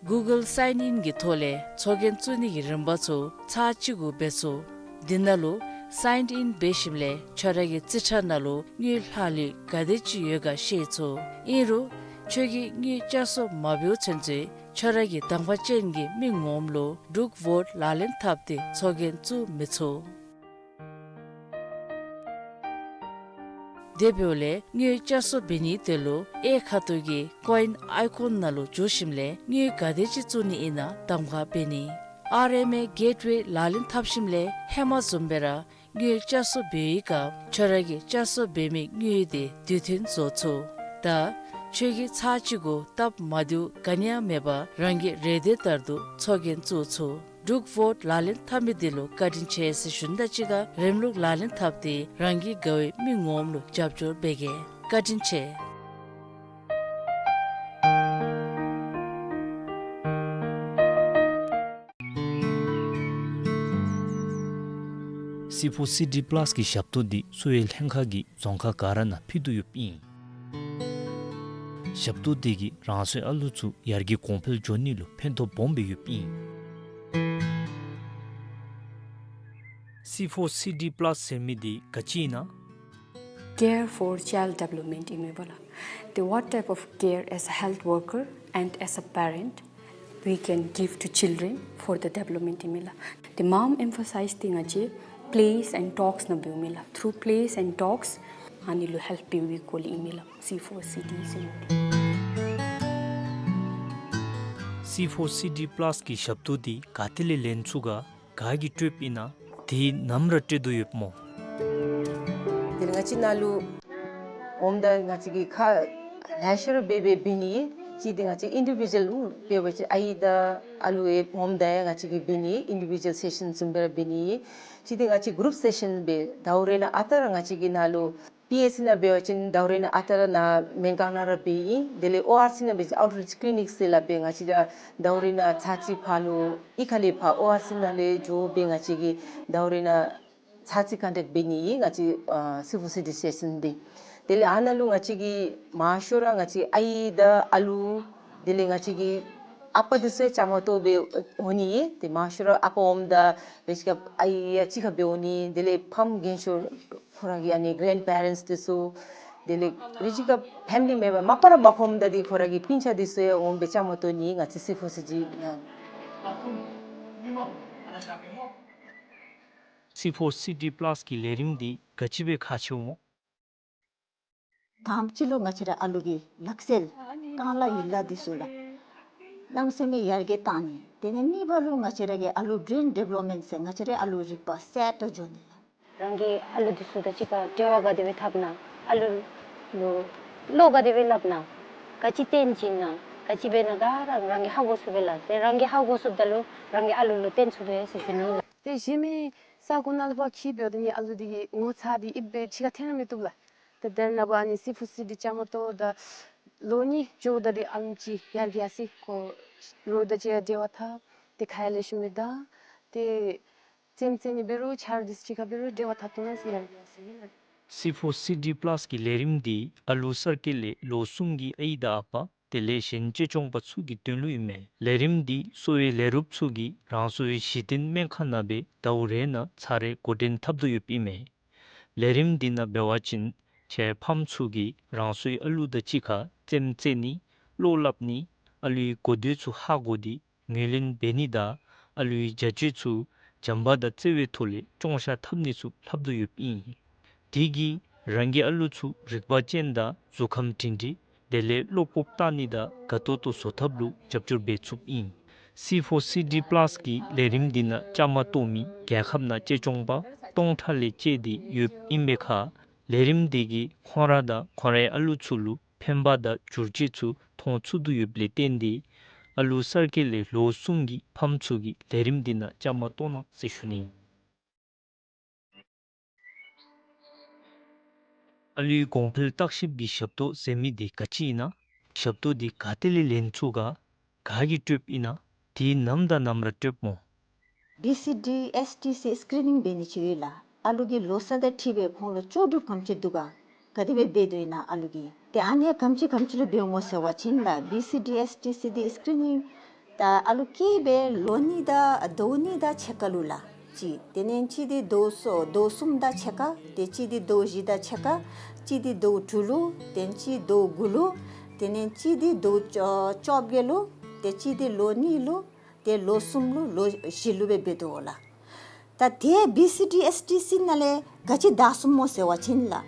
གུ་གཱལ་སའིན་ཨིན་གྱི་ཐོག་ལས་ཚོགས་རྒྱན་བཙུགས་ནི་གི་རིམ་པ་ཚུ་ཚར་གཅིག་གུ་འབད་ཚུགས། དེ་ནང་ལུ་སའིན་ཨིན་འབད་ཞིནམ་ལས་ཁྱོད་ར་གི་རྩིས་ཁྲ་ནང་ལུ་དངུལ་ལྷག་ལུས་ག་དེ་ཅིག་ཡོད་ག་ཤེས་ཚུགས། ཨིན་རུང་ཁྱོད་ཀྱིས་དངུལ་བསྐྱར་གསོ་མ་འབདཝ་ཚུན་ཚོད་ཁྱོད་ར་གི་གདམ་ཁ་ཅན་གྱི་མི་ངོམ་ལུ་འབྲུག་བོཊ་ལག་ལེན་འཐབ་སྟེ་ཚོགས་རྒྱན་བཙུགས་མི་ཚུགས། དེ་འབདཝ་ལས་དངུལ་བསྐྱར་གསོ་འབད་ནིའི་དོན་ལུ་གཡས་ཁ་ཐུག་གི་ཀོ་ཨིན་ཨའི་ཀོན་ནང་ལུ་འཛུལ་ཞིནམ་ལས་དངུལ་ག་དེ་ཅིག་བཙུགས་ནི་ཨིན་ན་གདམ་ཁ་འབད་ནི། ཨར་ཨེམ་ཨེ་གེཊ་ཝེ་ལག་ལེན་འཐབ་ཞིནམ་ལས་ཧེ་མ་བཟུམ་སྦེ་ར་དངུལ་བསྐྱར་གསོ་འབད་བའི་སྐབས་ཁྱོད་ར་གིས་བསྐྱར་གསོ་འབད་མི་དངུལ་དེ་དུས་མཐུན་བཟོ་ཚུགས། ད་ཁྱོད་ཀྱིས་ཚར་གཅིག་གུ་སྟབས་མ་བདེཝ་ག་ནི་ཡང་མེད་པར་རང་གི་རེ་འདོད་ལྟར་དུ་ཚོགས་རྒྱན་བཙུགས་ཚུགས། འབྲུག་བོཊ་ལག་ལེན་འཐབ་མི་འདི་ལུ་བཀའ་དྲིན་ཆེ་ཟེར་ཞུ་ནི་དང་གཅིག་ཁར་རིམ་ལུགས་ལག་ལེན་འཐབ་སྟེ་རང་གི་དགའ་བའི་མི་ངོམ་ལུ་རྒྱབ་སྐྱོར་འབད་གེ། བཀའ་དྲིན་ཆེ། སི་ཕོར་སི་ཌི་པ་ལཱསི་གི་ཞབས་ཏོག་འདི་གསོ་བའི་ལྷན་ཁག་གིས་རྫོང་ཁག་ག་ར་ནང་ཕུལ་དོ་ཡོདཔ་ཨིན། ཞབས་ཏོག་འདི་གིས་རང་སོའི་ཨ་ལུ་ཚུ་ཡར་རྒྱས་གོང་འཕེལ་འགྱོ་ནི་ལུ་ཕན་ཐོགས་སྦོམ་སྦེ་ཡོདཔ་ཨིན། སི་ཕོར་སི་ཌི་པ་ལཱསི་ཟེར་མི་འདི་ག་ཅི་ཨིན་ན། Care for child development ཨིན་མས་པ་ལགས། The what type of care as a health worker and as a parent we can give to children for the development ཨིན་མས་ལགས། The mom emphasize འདི་ང་བཅས་plays and talks ནང་འབདཝ་མས་ལགས། Through plays and talks ཨ་ནི་ལུ་ཧེལཔ་འབད་བའི་སྐོར་ལས་ཨིན་མས་ལགས། སི་ཕོར་སི་ཌི་ཟེར་མི་འདི། སི་ཕོར་སི་ཌི་པ་ལཱསི་གི་ཞབས་ཏོག་འདི་ག་ཏེ་ལས་ལེན་ཚུགས་ག། ག་གིས་སྤྲོདཔ་ཨིན་ན། དེ་ནམ་ར་སྤྲོད་དོ་ཡོདཔ་སྨོ། དེ་ལས་ང་བཅས་ནཱ་ལུ་འོངམ་ད་ང་བཅས་ཀྱིས་ཁག་ལེ་ཤ་ར་འབད་སྦེ་འབད་ནི་ཨིན། གཅིག་འདི་ང་བཅས་ཨིན་ཌི་བི་ཌུ་ཨལ་འབད་བ་ཅིན་ཨའི་དང་ཨ་ལུ་ཡང་འོངམ་ད་ཡང་ང་བཅས་ཀྱིས་འབད་ནི་ཨིན། ཨིན་ཌི་བི་ཌུ་ཨལ་སེ་ཤཱན་བཟུམ་སྦེ་ར་འབད་ནི་ཨིན། གཅིག་འདི་ང་བཅས་གུ་རུབ་སེ་ཤཱན་སྦེ་ཟླཝ་རེ་ནང་ཨ་རྟག་ར་ང་བཅས་ཀྱིས་ནཱ་ལུ་པི་ཨེཆ་སི་ནང་འབད་བ་ཅིན་ཟླཝ་རེ་ནང་ཨ་རྟག་ར་ནཱ་སྨན་ཁང་ནང་ར་འབད་ཡི། དེ་ལས་ཨོ་ཨར་སི་ནང་འབད་བ་ཅིན་outreach clinic ཟེར་སླབ་སྦེ་ང་བཅས་ར་ཟླཝ་རེ་ནང་ཚར་གཅིག་ཕར་ལུ་གཡུས་ཁ་ལས་ཕར་ཨོ་ཨར་སི་ནང་ལས་འགྱོ་སྦེ་ང་བཅས་ཀྱིས་ཟླཝ་རེ་ནང་ཚར་གཅིག་ཀོན་ཊེཀཊ་འབད་ནི་ཨིན་ང་བཅས་ཨ་སི་ཕོར་སི་ཌི་སེ་ཤཱན་འདི། དེ་ལས་ཨ་ནཱ་ལུ་ང་བཅས་ཀྱིས་མང་ཤོས་ར་ང་བཅས་ཨའི་དང་ཨ་ལུ་དེ་ལས་ང་བཅས་ཀྱི་ཨ་པ་འདི་ཚུ་ཡང་བཅའ་མར་གཏོགས་སྦེ་འོང་ནི་ཨིན། ཏེ་མང་ཤོས་ར་ཨ་པ་འོངམ་ད་རེ་ཅིག་ཁར་ཨའི་ཡང་གཅིག་ཁར་སྦེ་འོང་ནི། དེ་ལས་ཕམ་རྒན་ཤོས་ཁོ་ར་གི་ཨ་ནི་གྷེརེནཌ་པེ་རེནཊསི་འདི་ཚུ་དེ་ལས་རེ་ཅིག་ཁར་ཕེ་མི་ལི་མེམ་བར་མ་པ་ར་མ་ཕམ་ད་འདི་ཁོ་ར་གི་སྤུན་ཆ་འདི་ཚུ་ཡང་འོང་སྦེ་བཅའ་མར་གཏོགས་ནི་ཨིན་ང་བཅས་སི་ཕོར་སི་ཌི་ནང་། སི་ཕོར་སི་ཌི་པ་ལཱས་ཀྱི་ལས་རིམ་འདི་ག་ཅི་སྦེ་ཁག་ཆེཝ་སྨོ། དང་པ་ཅིག་ལུ་ང་བཅས་ར་ཨ་ལུ་གི་ལག་རྩལ་རྐང་ལག་ཡིག་ལག་འདི་ཚུ་ལགས་གནམ་མེད་ས་མེད་ཡར་རྒྱས་བཏང་ནི། དེ་ལས་གཉིས་པ་ལུ་ང་བཅས་ར་གི་ཨ་ལུ་བྲེན་ཌི་བེ་ལོབ་མེནཊ་ཟེར་ང་བཅས་ར་ཨ་ལུ་རིག་པ་གསརཔ་འགྱོ་ནི་ལགས། རང་གི་ཨ་ལུ་འདི་ཚུ་དང་གཅིག་ཁར་འབྲེལ་བ་ག་དེ་སྦེ་འཐབ་ན། ཨ་ལུ་ལུ་བློ་ག་དེ་སྦེ་སླབ་ན། ག་ཅི་སྟོན་བྱིན་ན། ག་ཅི་འབད་ན་ག་ར་རང་གིས་ཧ་གོ་ཚུགས་པས་ལགས། དེ་རང་གིས་ཧ་གོ་ཚུགསཔ་ད་ལུ་རང་གི་ཨ་ལུ་ལུ་སྟོན་ཚུགས་པས་ཟེར་ཞུ་ནི་ལགས། དེ་གཞན་མི་ས་གོ་ནང་ལུ་ཕར་འཁྱིད་འབདཝ་ད་ནི་ཨ་ལུ་འདི་གི་ངོ་ཚ་འདི་ཨིན་པས་ཕྱི་ཁར་འཐོན་ར་མི་བཏུབ་ལགས། ད་དེ་ནང་འབད་ནི་སི་ཕོར་སི་ཌི་བཅའ་མར་གཏོགས་ད་ལོ་གཉིས་འགྱོཝ་ད་འདི་ཨ་ལུ་ཅིག་ཡར་རྒྱས་སི་ཁོ་རོགས་དང་གཅིག་ཁར་འབྲེལ་བ་འཐབ། དེ་ཁ་ཡར་ལེགས་ཤོམ་སྦེ་ད་དེ་རྩེདམོ་རྩེ་ནི་འབད་རུང་ཆ་རོགས་འདི་ཚུ་གཅིག་ཁར་འབད་རུང་འབྲེལ་བ་འཐབ་བཏུབ་ན་ཟེར་ཡར་རྒྱས་སི་ལགས། སི་ཕོར་སི་ཌི་པ་ལཱས་ཀྱི་ལས་རིམ་འདི་ཨ་ལུ་གསར་སྐྱེས་ལས་ལོ་གསུམ་གྱི་ཨའི་དང་ཨ་པ་དེ་ལས་གཞན་གཅེས་སྐྱོང་པ་ཚུ་གི་དོན་ལུ་ཨིན་མས། ལས་རིམ་འདི་གསོ་བའི་ལས་རོགསཔ་ཚུ་གིས་རང་སོའི་གཞི་རྟེན་སྨན་ཁང་ནང་སྦེ་ཟླཝ་རེ་ནང་ཚར་རེ་འགོ་འདྲེན་འཐབ་དོ་ཡོདཔ་ཨིན་མས། ལས་རིམ་འདི་ནང་འབད་བ་ཅིན་ཁྱེད་ཕམ་ཚུ་གིས་རང་སོའི་ཨ་ལུ་དང་གཅིག་ཁར་རྩེདམོ་རྩེ་ནི་བློ་སླབ་ནི་ཨ་ལུའི་གོ་ཐོས་ཚུ་ཧ་གོ་སྟེ་ངོས་ལེན་འབད་ནི་དང་ཨ་ལུའི་བྱ་སྤྱོད་ཚུ་བྱམས་པ་དང་བརྩེ་བའི་ཐོག་ལས་སྐྱོང་བཞག་འཐབ་ནི་ཚུ་ལྷབ་དོ་ཡོདཔ་ཨིན། དེ་གིས་རང་གི་ཨ་ལུ་ཚུ་རིག་པ་ཅན་དང་གཟུགས་ཁམས་སྒྲིང་སྒྲིང་དེ་ལས་བློ་སྤོབས་བཏང་ནི་དང་དགའ་ཏོག་ཏོ་བཟོ་ཐབས་ལུ་རྒྱབ་སྐྱོར་འབད་ཚུགསཔ་ཨིན། སི་ཕོར་སི་ཌི་པ་ལཱས་ཀྱི་ལས་རིམ་འདི་ནང་བཅའ་མར་གཏོགས་མི་རྒྱལ་ཁབ་ནང་གཅེས་སྐྱོང་པ་སྟོང་ཕྲག་ལས་བཅད་དེ་ཡོདཔ་ཨིན་པའི་ཁར་ལས་རིམ་འདི་གིས་ཁོང་ར་དང་ཁོང་རའི་ཨ་ལུ་ཚུ་ལུ་ཕན་པ་དང་བསྒྱུར་བཅོས་ཚུ་མཐོང་ཚུགས་དོ་ཡོདཔ་ལས་བརྟེན་ཏེ་ཨ་ལུ་གསར་སྐྱེས་ལས་ལོ་གསུམ་གྱི་ཕམ་ཚུ་གིས་ལས་རིམ་འདི་ནང་བཅའ་མར་གཏོགས་གནང་ཟེར་ཞུ་ནི། ཨ་ལུའི་གོང་འཕེལ་བརྟག་ཞིབ་ཀྱི་ཞབས་ཏོག་ཟེར་མི་འདི་ག་ཅི་ཨིན་ན། ཞབས་ཏོག་འདི་ག་ཏེ་ལས་ལེན་ཚུགས་ག། ག་གིས་སྤྲོདཔ་ཨིན་ན། དེ་ནམ་དང་ནམ་ར་སྤྲོདཔ་སྨོ། བི་སི་ཌི་ཨེསི་ཊི་སི་སི་ཀི་རི་ནིང་འབད་ནི་ཅིག་ཡོད་ལགས། ཨ་ལུ་གི་ལོ་ཚད་དང་འཁྲིལ་སྦེ་ཁོང་ལུ་ལྕོགས་གྲུབ་ག་དེམ་ཅིག་འདུག་ག། ག་དེ་སྦེ་འབད་དོ་ཨིན་ན་ཨ་ལུ་གིས། ཏེ་ཨ་ནི་ག་དེམ་ཅིག་ག་དེམ་ཅིག་ལུ་འབདཝ་སྨོ་ཟེར་བ་ཅིན་ལགས་བི་སི་ཌི་ཨེསི་ཊི་སི་འདི་སི་ཀི་རི་ནིང་ད་ཨ་ལུ་སྐྱེས་སྦེ་ལོ་གཉིས་དང་ཟླཝ་གཉིས་དང་ཕྱེད་ཀ་ལུ་ལགས་གཅིག། དེ་ལས་གཅིག་འདི་ཟླཝ་གསུམ་ཟླཝ་གསུམ་དང་ཕྱེད་ཀ། ཏེ་གཅིག་འདི་ཟླཝ་བཞི་དང་ཕྱེད་ཀ། གཅིག་འདི་ཟླཝ་དྲུག་ལུ། ཏེ་གཅིག་ཟླཝ་དགུ་ལུ། དེ་ལས་གཅིག་འདི་ཟླཝ་བཅོ་བརྒྱད་ལུ། ཏེ་གཅིག་འདི་ལོ་གཉིས་ལུ། ཏེ་ལོ་གསུམ་ལུ་ལོ་བཞི་ལུ་སྦེ་འབད་དོ་ལགས། ད་དེ་བི་སི་ཌི་ཨེསི་ཊི་སི་ནང་ལས་ག་ཅི་བདའ་ཚུགསཔ་སྨོ་ཟེར་བ་ཅིན་ལགས།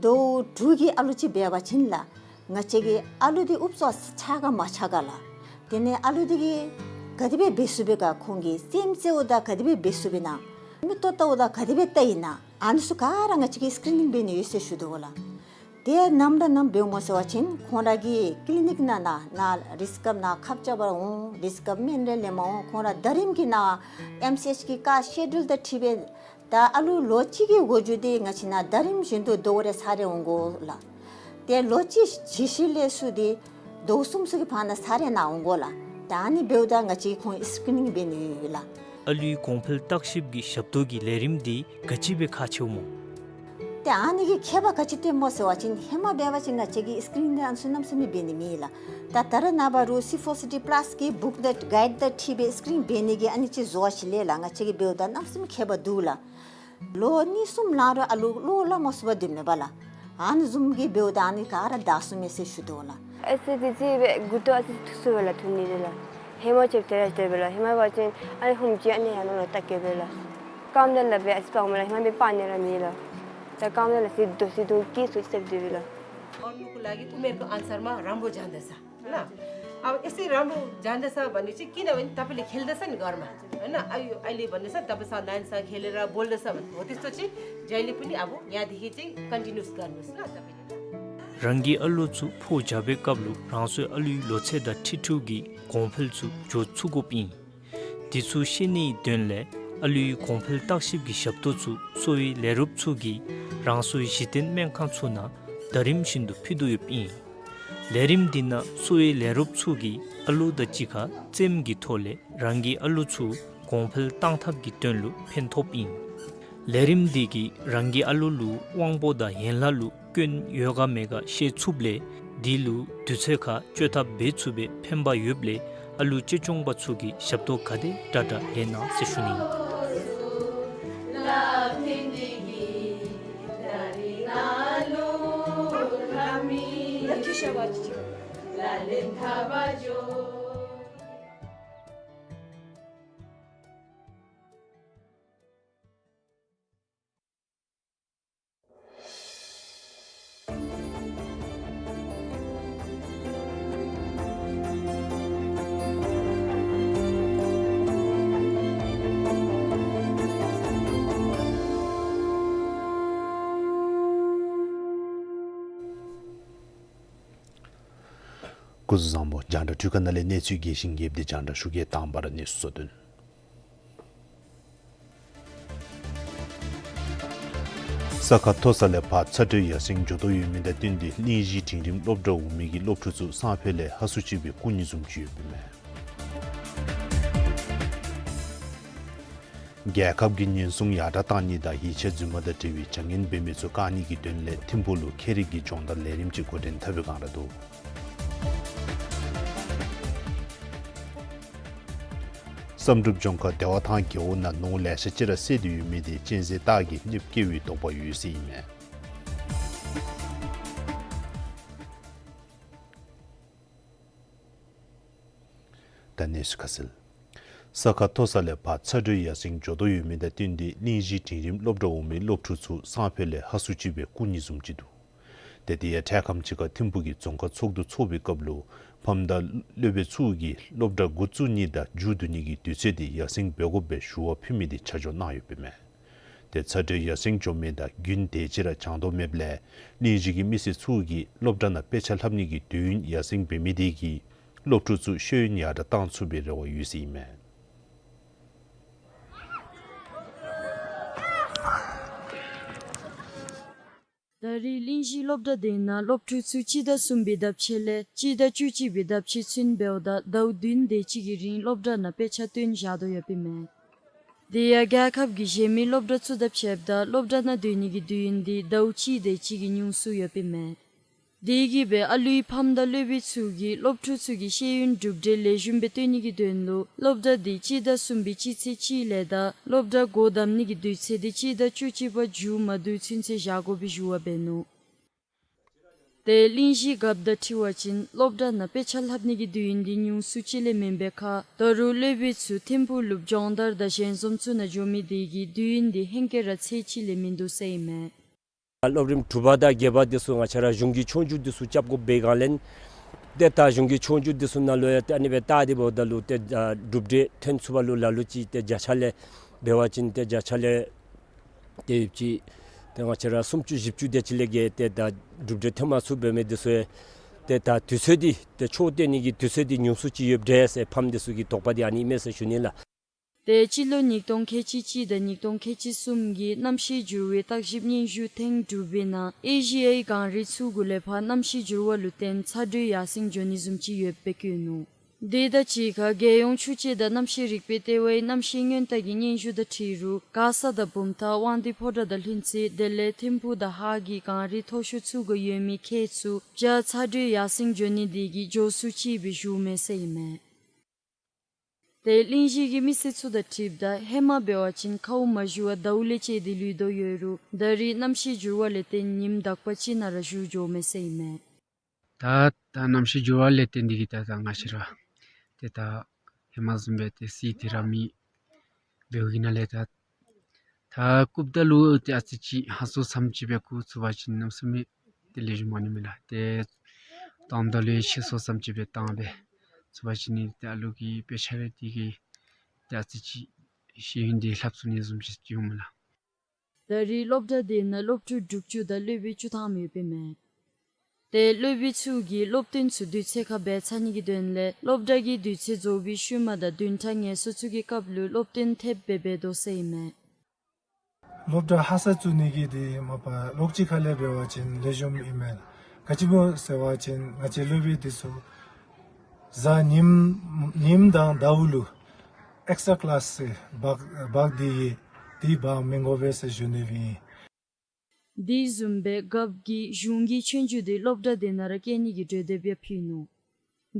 ཟླཝ་དྲུག་གི་ཨ་ལུ་ཅིག་འབད་བ་ཅིན་ལགས། ང་བཅས་ཀྱིས་ཨ་ལུ་འདི་ཨུབ་ཚུགས་ཆགས་ག་མ་ཆགས་ག་ལགས། དེ་ལས་ཨ་ལུ་འདི་གིས་ག་དེ་སྦེ་འབད་ཚུགས་པས་ག། ཁོང་གིས་རྩེདམོ་རྩེཝ་ད་ག་དེ་སྦེ་འབད་ཚུགས་པས་ན། མིག་ཏོ་བལྟཝ་ད་ག་དེ་སྦེ་བལྟ་ཡི་ན། ཨ་ནི་ཚུ་ག་ར་ང་བཅས་ཀྱིས་སི་ཀི་རི་ནིང་འབད་ནི་ཡོད་ཟེར་ཞུ་དོ་ལགས། དེ་ནམ་ར་ནམ་འབདཝ་སྨོ་ཟེར་བ་ཅིན་ཁོང་ར་གི་ཀི་ལི་ནིཀ་ནང་ན་ན་རེས་སྐབས་ནང་ཁབ་རྐྱབ་པར་འོང་། རེས་སྐབས་སྨན་རེ་ལེནམ་འོང་། ཁོང་ར་ཟླ་རིམ་གྱི་ནང་ཨེམ་སི་ཨེཆ་གི་ཀ་སི་ཤེ་ཌུལ་དང་འཁྲིལ་སྦེ་ད་ཨ་ལུ་ལོ་གཅིག་གི་འགོ་འགྱུར་འདི་ང་བཅས་ནང་ཟླ་རིམ་བཞིན་དུ་ཟླཝ་རེ་ཚར་རེ་འོང་དགོ་ལགས། ཏེ་ལོ་གཅིག་ཇི་ཞིག་ལས་ཚུར་འདི་ཟླཝ་གསུམ་ཚུ་གི་བར་ན་ཚར་རེ་ནང་འོང་དགོ་ལགས། ད་ཨ་ནི་འབདཝ་ད་ང་བཅས་ཁོང་སི་ཀི་རི་ནིང་འབད་ནི་ཡོད་ལགས། ཨ་ལུའི་གོང་འཕེལ་བརྟག་ཞིབ་ཀྱི་ཞབས་ཏོག་གི་ལས་རིམ་འདི་ག་ཅི་སྦེ་ཁག་ཆེཝ་སྨོ། ཏེ་ཨ་ནི་གིས་ཁྱད་པར་ག་ཅི་སྟོནམ་སྨོ་ཟེར་བ་ཅིན་ཧེ་མ་འབད་བ་ཅིན་ང་བཅས་ཀྱིས་སི་ཀི་རི་ནིང་འདི་ཨ་ནི་ཚུ་གནམ་མེད་ས་མེད་འབད་ནི་མེད་ལགས། ད་ད་རེས་ནངས་པ་རུང་སི་ཕོར་སི་ཌི་པ་ལཱས་ཀྱི་བུཀ་དང་གའིཌ་དང་འཁྲིལ་སྦེ་སི་ཀི་རི་ནིང་འབད་ནི་གི་ཨ་ནི་ཅིག་བཟོ་བ་ཅིག་ལས་ལགས། ང་བཅས་ཀྱིས་འབདཝ་ད་གནམ་མེད་ས་མེད་ཁྱད་པར་འདུག་ལགས། ལོ་གཉིས་གསུམ་ལང་རུང་ཨ་ལུ་བློ་སླབ་མ་ཚུགས་པར་སྡོདཔ་མས་པ་ལགས། ཨ་ནི་བཟུམ་གྱི་འབདཝ་ད་ཨ་ནི་ག་ར་བདའ་ཚུགས་མས་ཟེར་ཞུ་དོ་ལགས། ཨེ་སི་ཊི་སི་སྦེ་མགུ་ཏོ་ཨ་ཙི་ཐུག་ཚུགས་པས་ལགས། ཐུག་ནི་རེ་ལགས། ཧེ་མ་ཅིག་དེ་ར་དེ་སྦེ་ལགས། ཧེ་མ་འབད་བ་ཅིན་ཨ་ནི་ཧུམ་ཅིག་ཨ་ནི་ཡར་ནང་ལུ་བལྟ་བསྐྱལ་བས་ལགས། རྐངམ་དེ་ལག་པའི་ཨ་ཙི་སྤར་མས་ལགས། ཧེ་མ་འབད་སྤར་ནི་ར་མེད་ལགས། ད་རྐངམ་དེ་ལག་ཅིག་རྡོ་སི་དུང་སྐྱེས་སུ་ཅིག་སྟེ་སྡོད་པས་ལགས། और नुको लागि उमेरको अनुसारमा राम्रो जाँदछ। ल। अब यसै राम्रो जाँदछ भनेपछि किन भने तपाईँले खेल्दछ नि घरमा, होइन? अब यो अहिले भन्दैछ, तपाईँसँग नानीसँग खेलेर बोल्दछ भने, हो त्यस्तो चाहिँ जहिले पनि अब यहाँदेखि चाहिँ कन्टिन्युस गर्नुहोस् ल तपाईँले। རང་གི་ཨ་ལུ་ཚུ་འཕོ་བྱ་བའི་སྐབས་ལུ་རང་སོའི་ཨ་ལུའི་ལོ་ཚད་དང་འཁྲིལ་འཁྲིལཝ་གི་གོང་འཕེལ་ཚུ་འགྱོ་ཚུགས་དགོཔ་ཨིན། དེ་ཚུ་ཤེས་ནིའི་དོན་ལས་ཨ་ལུའི་གོང་འཕེལ་བརྟག་ཞིབ་ཀྱི་ཞབས་ཏོག་ཚུ་གསོ་བའི་ལས་རོགསཔ་ཚུ་གིས་རང་སོའི་གཞི་རྟེན་སྨན་ཁང་ཚུ་ནང་ཟླ་རིམ་བཞིན་དུ་ཕུལ་དོ་ཡོདཔ་ཨིན། ལས་རིམ་འདི་ནང་གསོ་བའི་ལས་རོགསཔ་ཚུ་གིས་ཨ་ལུ་དང་གཅིག་ཁར་རྩེདམོ་གི་ཐོག་ལས་རང་གི་ཨ་ལུ་ཚུ་གོང་འཕེལ་གཏང་ཐབས་ཀྱི་དོན་ལུ་ཕན་ཐོགསཔ་ཨིན། ལས་རིམ་འདི་གིས་རང་གི་ཨ་ལུ་ལུ་དབང་པོ་དང་ཡན་ལག་ལུ་སྐྱོན་ཡོད་ག་མེད་ག་ཤེས་ཚུགསཔ་ལས་འདི་ལུ་དུས་ཚོད་ཁར་བཅོས་ཐབས་འབད་ཚུགས་པའི་ཕན་པ་ཡོདཔ་ལས་ཨ་ལུ་གཅེས་སྐྱོང་པ་ཚུ་གིས་ཞབས་ཏོག་ག་དེ་དྲག་དྲག་ལེན་གནང་ཟེར་ཞུ་ནི་ཨིན། སྐུ་གཟུགས་བཟང་པོ། རྒྱང་བསྒྲགས་འཕྲུལ་ཁང་ནང་ལས་གནས་ཚུལ་རྒྱས་ཤིང་རྒྱསཔ་འདི་རྒྱང་བསྒྲགས་ཞུ་གེ། དང་པ་ར་གནས་ཚུལ་གཙོ་དོན། ས་ཁ་མཐོ་ས་ལས་ཕར་ཚ་དྲོད་ཡར་སེང་འགྱོ་དོ་ཡོད་མི་དང་བསྟུན་ཏེ་གླིང་བཞི་འབྲིང་རིམ་སློབ་གྲྭ་འོག་མའི་གི་སློབ་ཕྲུག་ཚུ་སང་ཕོད་ལས་ཧ་སུ་ཅིག་སྦེ་སྐུ་ཉིད་བཟུམ་ཅིག་ཡོདཔ་ཨིན་མས། རྒྱལ་ཁབ་ཀྱིས་ཉེན་སྲུང་ཡར་དྲག་གཏང་ནི་དང་ཡིད་ཆེས་རྫུན་མ་དང་འབྲེལ་བའི་བྱ་ངན་འབད་མི་ཚུ་བཀག་ནི་གི་དོན་ལས་ཐིམ་ཕུག་ལུ་ཁྱད་རིག་གི་སྦྱོང་བརྡར་ལས་རིམ་ཅིག་འགོ་འདྲེན་འཐབ་པའི་བསྒང་ར་འདུག། བསམ་གྲུབ་ལྗོངས་མཁར་བདེ་བ་ཐང་རྒེད་འོག་ནང་ནོར་ལེ་ཤ་ཅིག་ར་བསད་དེ་ཡོད་མི་དེ་གཅན་གཟན་སྟག་གིས་གནོདཔ་བཀལ་བའི་དོགས་པ་ཡོད་ཟེར་ཨིན་མས། ད་གནས་ཚུལ་ཁ་གསལ། ས་ཁ་མཐོ་ས་ལས་ཕར་ཚ་དྲོད་ཡར་སེང་འགྱོ་དོ་ཡོད་མི་དང་བསྟུན་ཏེ་གླིང་བཞི་འབྲིང་རིམ་སློབ་གྲྭ་འོག་མའི་སློབ་ཕྲུག་ཚུ་སང་ཕོད་ལས་ཧ་སུ་ཅིག་སྦེ་སྐུ་ཉིད་བཟུམ་ཅིག་འདུག། ཏེ་དེ་ཡང་འཕྲལ་ཁམས་ཅིག་ཁར་ཐིམ་ཕུག་གི་རྫོང་ཁ་ཚོགས་འདུ་ཚོགས་པའི་སྐབས་ལུ་ཕམ་དང་སློབ་དཔོན་ཚུ་གིས་སློབ་གྲྭ་འགོ་བཙུགས་ནི་དང་མཇུག་བསྡུ་ནི་གི་དུས་ཚོད་དེ་ཡར་སེང་འབད་དགོཔ་སྦེ་ཞུ་བ་ཕུལ་མི་དེ་ཆ་འཇོག་གནང་ཡོདཔ་ཨིན་མས། ཏེ་ཚ་དྲོད་ཡར་སེང་འགྱོ་མི་དང་རྒྱུན་དེ་ཅིག་ར་བྱང་དོ་མེདཔ་ལས་གླིང་བཞི་གི་མི་སེར་ཚུ་གིས་སློབ་གྲྭ་ནང་དཔེ་ཆ་ལྷབ་ནི་གི་དུས་ཡུན་ཡར་སེང་འབད་མི་དེ་གིས་སློབ་ཕྲུག་ཚུ་ཤེས་ཡོན་ཡར་དྲག་གཏང་ཚུགས་པའི་རེ་བ་ཡོད་ཟེར་ཨིན་མས། ད་རེས་གླིང་བཞི་སློབ་གྲྭ་དེ་ནང་སློབ་ཕྲུག་ཚུ་སྤྱི་ཟླ་གསུམ་པའི་ཟླཝ་ཕྱེད་ལས་སྤྱི་ཟླ་བཅུ་གཅིག་པའི་ཟླཝ་ཕྱེད་ཚུན་འབདཝ་ད་ཟླཝ་བདུན་དེ་ཅིག་གི་རིང་སློབ་གྲྭ་ནང་དཔེ་ཆ་སྟོན་བཞག་དོ་ཡོདཔ་ཨིན་མས། དེ་ཡང་རྒྱལ་ཁབ་ཀྱི་གཞན་མི་སློབ་གྲྭ་ཚུ་དང་ཕྱདཔ་ད་སློབ་གྲྭ་ནང་སྡོད་ནི་གི་དུས་ཡུན་དེ་ཟླཝ་གཅིག་དེ་ཅིག་གིས་ཉུང་སུ་ཡོདཔ་ཨིན་མས། དེ་གིས་སྦེ་ཨ་ལུའི་ཕམ་དང་སློབ་དཔོན་ཚུ་གིས་སློབ་ཕྲུག་ཚུ་གི་ཤེས་ཡོན་གྲུབ་འབྲས་ལེགས་ཤོམ་སྦེ་སྟོན་ནི་གི་དོན་ལུ་སློབ་གྲྭ་དེ་སྤྱི་ཟླ་གསུམ་པའི་སྤྱི་ཚེས་གཅིག་ལས་ད་སློབ་གྲྭ་སྒོ་བསྡམ་ནི་གི་དུས་ཚོད་དེ་སྤྱི་ཟླ་བཅུ་གཅིག་པ་མཇུག་མ་བསྡུ་ཚུན་ཚོད་བཞག་དགོ་པའི་ཞུ་བ་འབད་ནུག། ཏེ་གླིང་བཞི་རྒཔོ་དང་འཁྲིལ་བ་ཅིན་སློབ་གྲྭ་ནང་དཔེ་ཆ་ལྷབ་ནི་གི་དུས་ཡུན་དེ་ཉུང་སུ་ཅིག་ལས་མེན་པའི་ཁར་ད་རུང་སློབ་དཔོན་ཚུ་ཐིམ་ཕུག་ལུ་སྦྱོང་བརྡར་དང་ཞལ་འཛོམས་ཚུ་ནང་འགྱོ་མི་དེ་གིས་དུས་ཡུན་དེ་ཧེང་སྐལ་ར་ཚད་ཅིག་ལས་མིན་འདུག་ཟེར་ཨིན་མས། སློབ་རིམ་དྲུག་པ་དང་བརྒྱད་པ་འདི་ཚུ་ང་བཅས་ར་གཞུང་གི་ཆོས་རྒྱུགས་འདི་ཚུ་རྐྱབ་དགོཔ་འབད་བའི་སྒང་ལས་ཏེ་ད་གཞུང་གི་ཆོས་རྒྱུགས་འདི་ཚུ་ནང་ལུ་ཡང་ཏེ་ཨ་ནི་སྦེ་བལྟ་སྟེ་འབདཝ་ད་ལུ་ཏེ་ཨ་གྲུབ་འབྲས་ཐོན་ཚུགས་པ་ལུ་ལ་ལུ་ཅིག་ཏེ་བརྒྱ་ཆ་ལས་འབད་བ་ཅིན་ཏེ་བརྒྱ་ཆ་ལས་ཏེ་ཡོདཔ་ཅིག་ཏེ་ང་བཅས་ར་སུམ་ཅུ་བཞི་བཅུ་དེ་ཅིག་ལས་བརྒལ་ཏེ་ད་གྲུབ་འབྲས་ཐོན་མ་ཚུགས་པའི་མི་འདི་ཚུ་ཡང་ཏེ་ད་དུས་ཚོད་འདི་ཏེ་ཆོས་སྟོན་ནི་གི་དུས་ཚོད་འདི་ཉུང་སུ་ཅིག་ཡོདཔ་འདྲས་ཟེར་ཕམ་འདི་ཚུ་གི་དོགས་པ་འདི་ཨ་ནི་ཨིན་མས་ཟེར་ཞུ་ནི་ལགས། ཏེ་སྤྱི་ལོ་ཉིས་སྟོང་ཁལ་གཅིག་གཅིག་དང་ཉིས་སྟོང་ཁལ་གཅིག་གསུམ་གྱི་གནམ་གཤིས་འགྱུར་བའི་བརྟག་ཞིབ་སྙན་ཞུ་ཐེངས་དྲུག་པའི་ནང་ཨེ་ཤི་ཡའི་གངས་རི་ཚུ་གུ་ལས་ཕར་གནམ་གཤིས་འགྱུར་བ་ལུ་བརྟེན་ཚ་དྲོད་ཡར་སེང་འགྱོ་ནི་བཟུམ་ཅིག་ཡོདཔ་སྦེ་བཀོད་ནུག། དེ་དང་གཅིག་ཁར་རྒྱལ་ཡོངས་ཆུ་དཔྱད་དང་གནམ་གཤིས་རིག་པའི་ལྟེ་བའི་གནམ་གཤིས་སྔོན་བརྟག་གི་སྙན་ཞུ་དང་འཁྲིལ་རུང་མགར་ས་དང་བུམ་ཐང་དབང་འདུས་ཕོ་བྲང་དང་ལྷུན་རྩེ་དེ་ལས་ཐིམ་ཕུག་དང་ཧཱ་གི་གངས་རི་མཐོ་ཤོས་ཚུ་གུ་ཡོད་མི་ཁྱེད་ཚུ་བྱཱར་ཚ་དྲོད་ཡར་སེང་འགྱོ་ནི་དེ་གིས་མགྱོགས་སུ་ཅིག་སྦེ་བཞུགས་མས་ཟེར་ཨིན་མས། ཏེ་གླིང་བཞི་གི་མི་སེར་ཚུ་དང་འཁྲིལཝ་ད་ཧེ་མ་འབད་བ་ཅིན་ཁཝ་མ་ཞུ་བར་ཟླཝ་ལས་བཅད་དེ་ལུས་དོ་ཡོད་རུང་ད་རེས་གནམ་གཤིས་འགྱུར་བ་ལས་བརྟེན་ཉིནམ་དག་པ་ཅིག་ནང་ར་བཞུགས་འགྱོཝ་མས་ཟེར་ཨིན་མས། ད་ད་གནམ་གཤིས་འགྱུར་བ་ལས་བརྟེན་ཏེ་གིས་ད་ད་ང་བཅས་ར་ཏེ་ད་ཧེ་མ་བཟུམ་སྦེ་ཏེ་གསེར་དེ་ར་མེད། འབདཝ་གི་ནང་ལས་ད་ད་རྐུབ་ད་ལུ་ཏེ་ཨ་ཙི་ཅིག་ཧང་སངས་ཙམ་ཅིག་སྦེ་རྐུ་ཚུགས་པ་ཅིན་གནམ་མེད་ས་མེད་ཏེ་ལེགས་ཤོམ་མ་ནི་མས་ལགས། ཏེ་བཏང་ད་ལུ་ཡང་ཕྱིར་སོར་ཙམ་ཅིག་སྦེ་བཏང་སྦེ་ཚུགས་པ་ཅིན་ནི་ཏེ་ཨ་ལུ་གི་དཔེ་ཆ་རེ་དེ་གིས་ཏེ་ཨ་ཙི་ཅིག་ཤེས་ཡོན་དེ་ལྷབ་ཚུགས་ནི་བཟུམ་ཅིག་འོང་མས་ལགས། ད་རེས་སློབ་གྲྭ་དེ་ནང་སློབ་ཕྲུག་དྲུག་ཅུ་དང་སློབ་དཔོན་བཅུ་ཐམ་ཡོདཔ་ཨིན་མས། ཏེ་སློབ་དཔོན་ཚུ་གིས་སློབ་སྟོན་ཚུ་དུས་ཚོད་ཁར་འབད་ཚར་ནི་གི་དོན་ལས་སློབ་གྲྭ་གི་དུས་ཚོད་རྫོགས་པའི་ཤུལ་མ་དང་བདུན་ཕྲག་ངལ་གསོ་ཚུ་གི་སྐབས་ལུ་སློབ་སྟོན་ཐེབས་སྦེ་འབད་དོ་ཟེར་ཨིན་མས། སློབ་གྲྭ་ཧ་སག་བཙུགས་ནི་གི་དེ་མ་པ་ལོགས་ཅིག་ཁ་ལས་འབད་བ་ཅིན་ལེགས་ཤོམ་ཨིན་མས། ག་ཅི་སྨོ་ཟེར་བ་ཅིན་ང་བཅས་སློབ་དཔོན་འདི་ཚུ་གཟའ་ཉིམ་ཉིམ་དང་ཟླཝ་ལུ་ཨེགསི་ཊ་ཀི་ལཱསི་ཟེར་འབག་འབག་སྟེ་ཡོད། དེ་འབག་མི་དགོ་པས་ཟེར་ཞུ་ནི་ཨིན། དེ་བཟུམ་སྦེ་རྒཔོ་གིས་གཞུང་གི་ཆོས་རྒྱུགས་དེ་སློབ་གྲྭ་དེ་ནང་ར་བཀལ་ནི་གི་གྲོས་འདེབས་ཡང་ཕུལ་ནུག།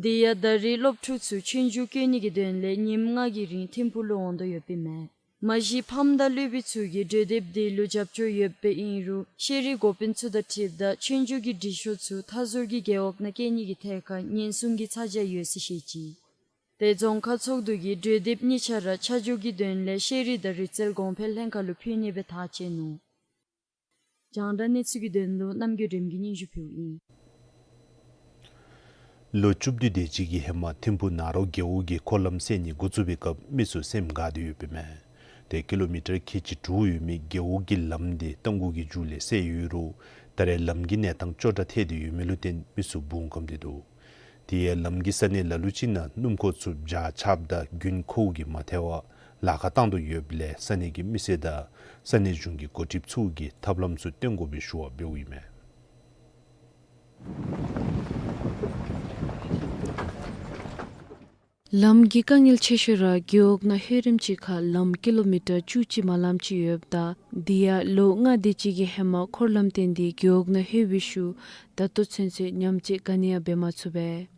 དེ་ཡང་ད་རེས་སློབ་ཕྲུག་ཚུ་ཆོས་རྒྱུགས་བཀོད་ནི་གི་དོན་ལས་ཉིནམ་ལྔ་གི་རིང་ཐིམ་ཕུག་ལུ་འོང་དོ་ཡོདཔ་ཨིན་མས། མ་གཞི་ཕམ་དང་སློབ་དཔོན་ཚུ་གིས་གྲོས་འདེབས་དེ་ལུ་རྒྱབ་སྐྱོར་ཡོདཔ་ཨིན་རུང་ཤེས་རིག་འགོ་དཔོན་ཚུ་དང་འཁྲིལཝ་ད་ཆོས་རྒྱུགས་ཀྱི་སྒྲིག་ཤོག་ཚུ་མཐའ་ཟུར་གྱི་རྒེད་འོག་ནང་བཀལ་ནི་གི་ཐད་ཁར་ཉེན་སྲུང་གི་ཚ་གྱང་ཡོད་ཟེར་བཤད་ཅི། ཏེ་རྫོང་ཁག་ཚོགས་འདུ་གིས་གྲོས་འདེབས་གཉིས་ཆ་ར་ཆ་འཇོག་གི་དོན་ལས་ཤེས་རིག་དང་རིག་རྩལ་གོང་འཕེལ་ལྷན་ཁག་ལུ་ཕུལ་ནི་སྦེ་ཐག་བཅད་ནུག། རྒྱང་བསྒྲགས་གནས་ཚུལ་གྱི་དོན་ལུ་རྣམ་རྒྱལ་སྒྲོལ་མ་གིས་སྙན་ཞུ་ཕུལཝ་ཨིན། ལོ་བཅུ་བདུན་དེ་ཅིག་གི་ཧེ་མ་ཐིམ་ཕུག་ནཱ་རོ་རྒེད་འོག་གི་འཁོར་ལམ་བསལ་ནི་འགོ་བཙུགས་པའི་སྐབས་མི་ཚུ་སེམས་དགའ་སྟེ་ཡོདཔ་ཨིན་མས། ཏེ་ཀི་ལོ་མི་ཊར་ཁལ་གཅིག་དྲུག་ཡོད་མི་རྒེད་འོག་གི་ལམ་དེ་རྟ་མགོ་གི་མཇུག་ལས་བསལ་ཡོད་རུང་ད་རེས་ལམ་གྱི་གནས་སྟངས་སྐྱོ་དྲགས་ཐལ་ཏེ་ཡོད་མི་ལུ་བརྟེན་མི་ཚུ་སྦུང་སྐམ་སྟེ་འདུག། དེ་ཡང་ལམ་གྱི་ས་གནས་ལ་ལུ་ཅིག་ནང་སྣུམ་འཁོར་ཚུ་འཇའ་ཆརཔ་དང་དགུན་ཁུ་བ་གིས་མ་ཐལ་བར་ལཱ་ཁག་བཏང་དོ་ཡོདཔ་ལས་ས་གནས་ཀྱི་མི་སེར་དང་ས་གནས་གཞུང་གི་འགོ་ཁྲིདཔ་ཚུ་གིས་ཐབས་ལམ་ཚུ་སྟོན་དགོ་པའི་ཞུ་བ་འབདཝ་ཨིན་མས། ལམ་གྱི་དཀའ་ངལ་ཆེ་ཤོས་ར་རྒེད་འོག་ནང་ལྷོད་རིམ་ཅིག་ཁར་ལམ་ཀི་ལོ་མི་ཊར་བཅུ་གཅིག་མ་ལམ་ཅིག་ཡོདཔ་ད་དེ་ཡང་ལོ་ལྔ་དེ་ཅིག་གི་ཧེ་མ་འཁོར་ལམ་བཏོན་ཏེ་རྒེད་འོག་ནང་ལྷོད་པའི་ཤུལ་ད་ལྟོ་ཚུན་ཚོད་ཉམས་བཅོས་ག་ནི་ཡང་འབད་མ་ཚུགས་པས།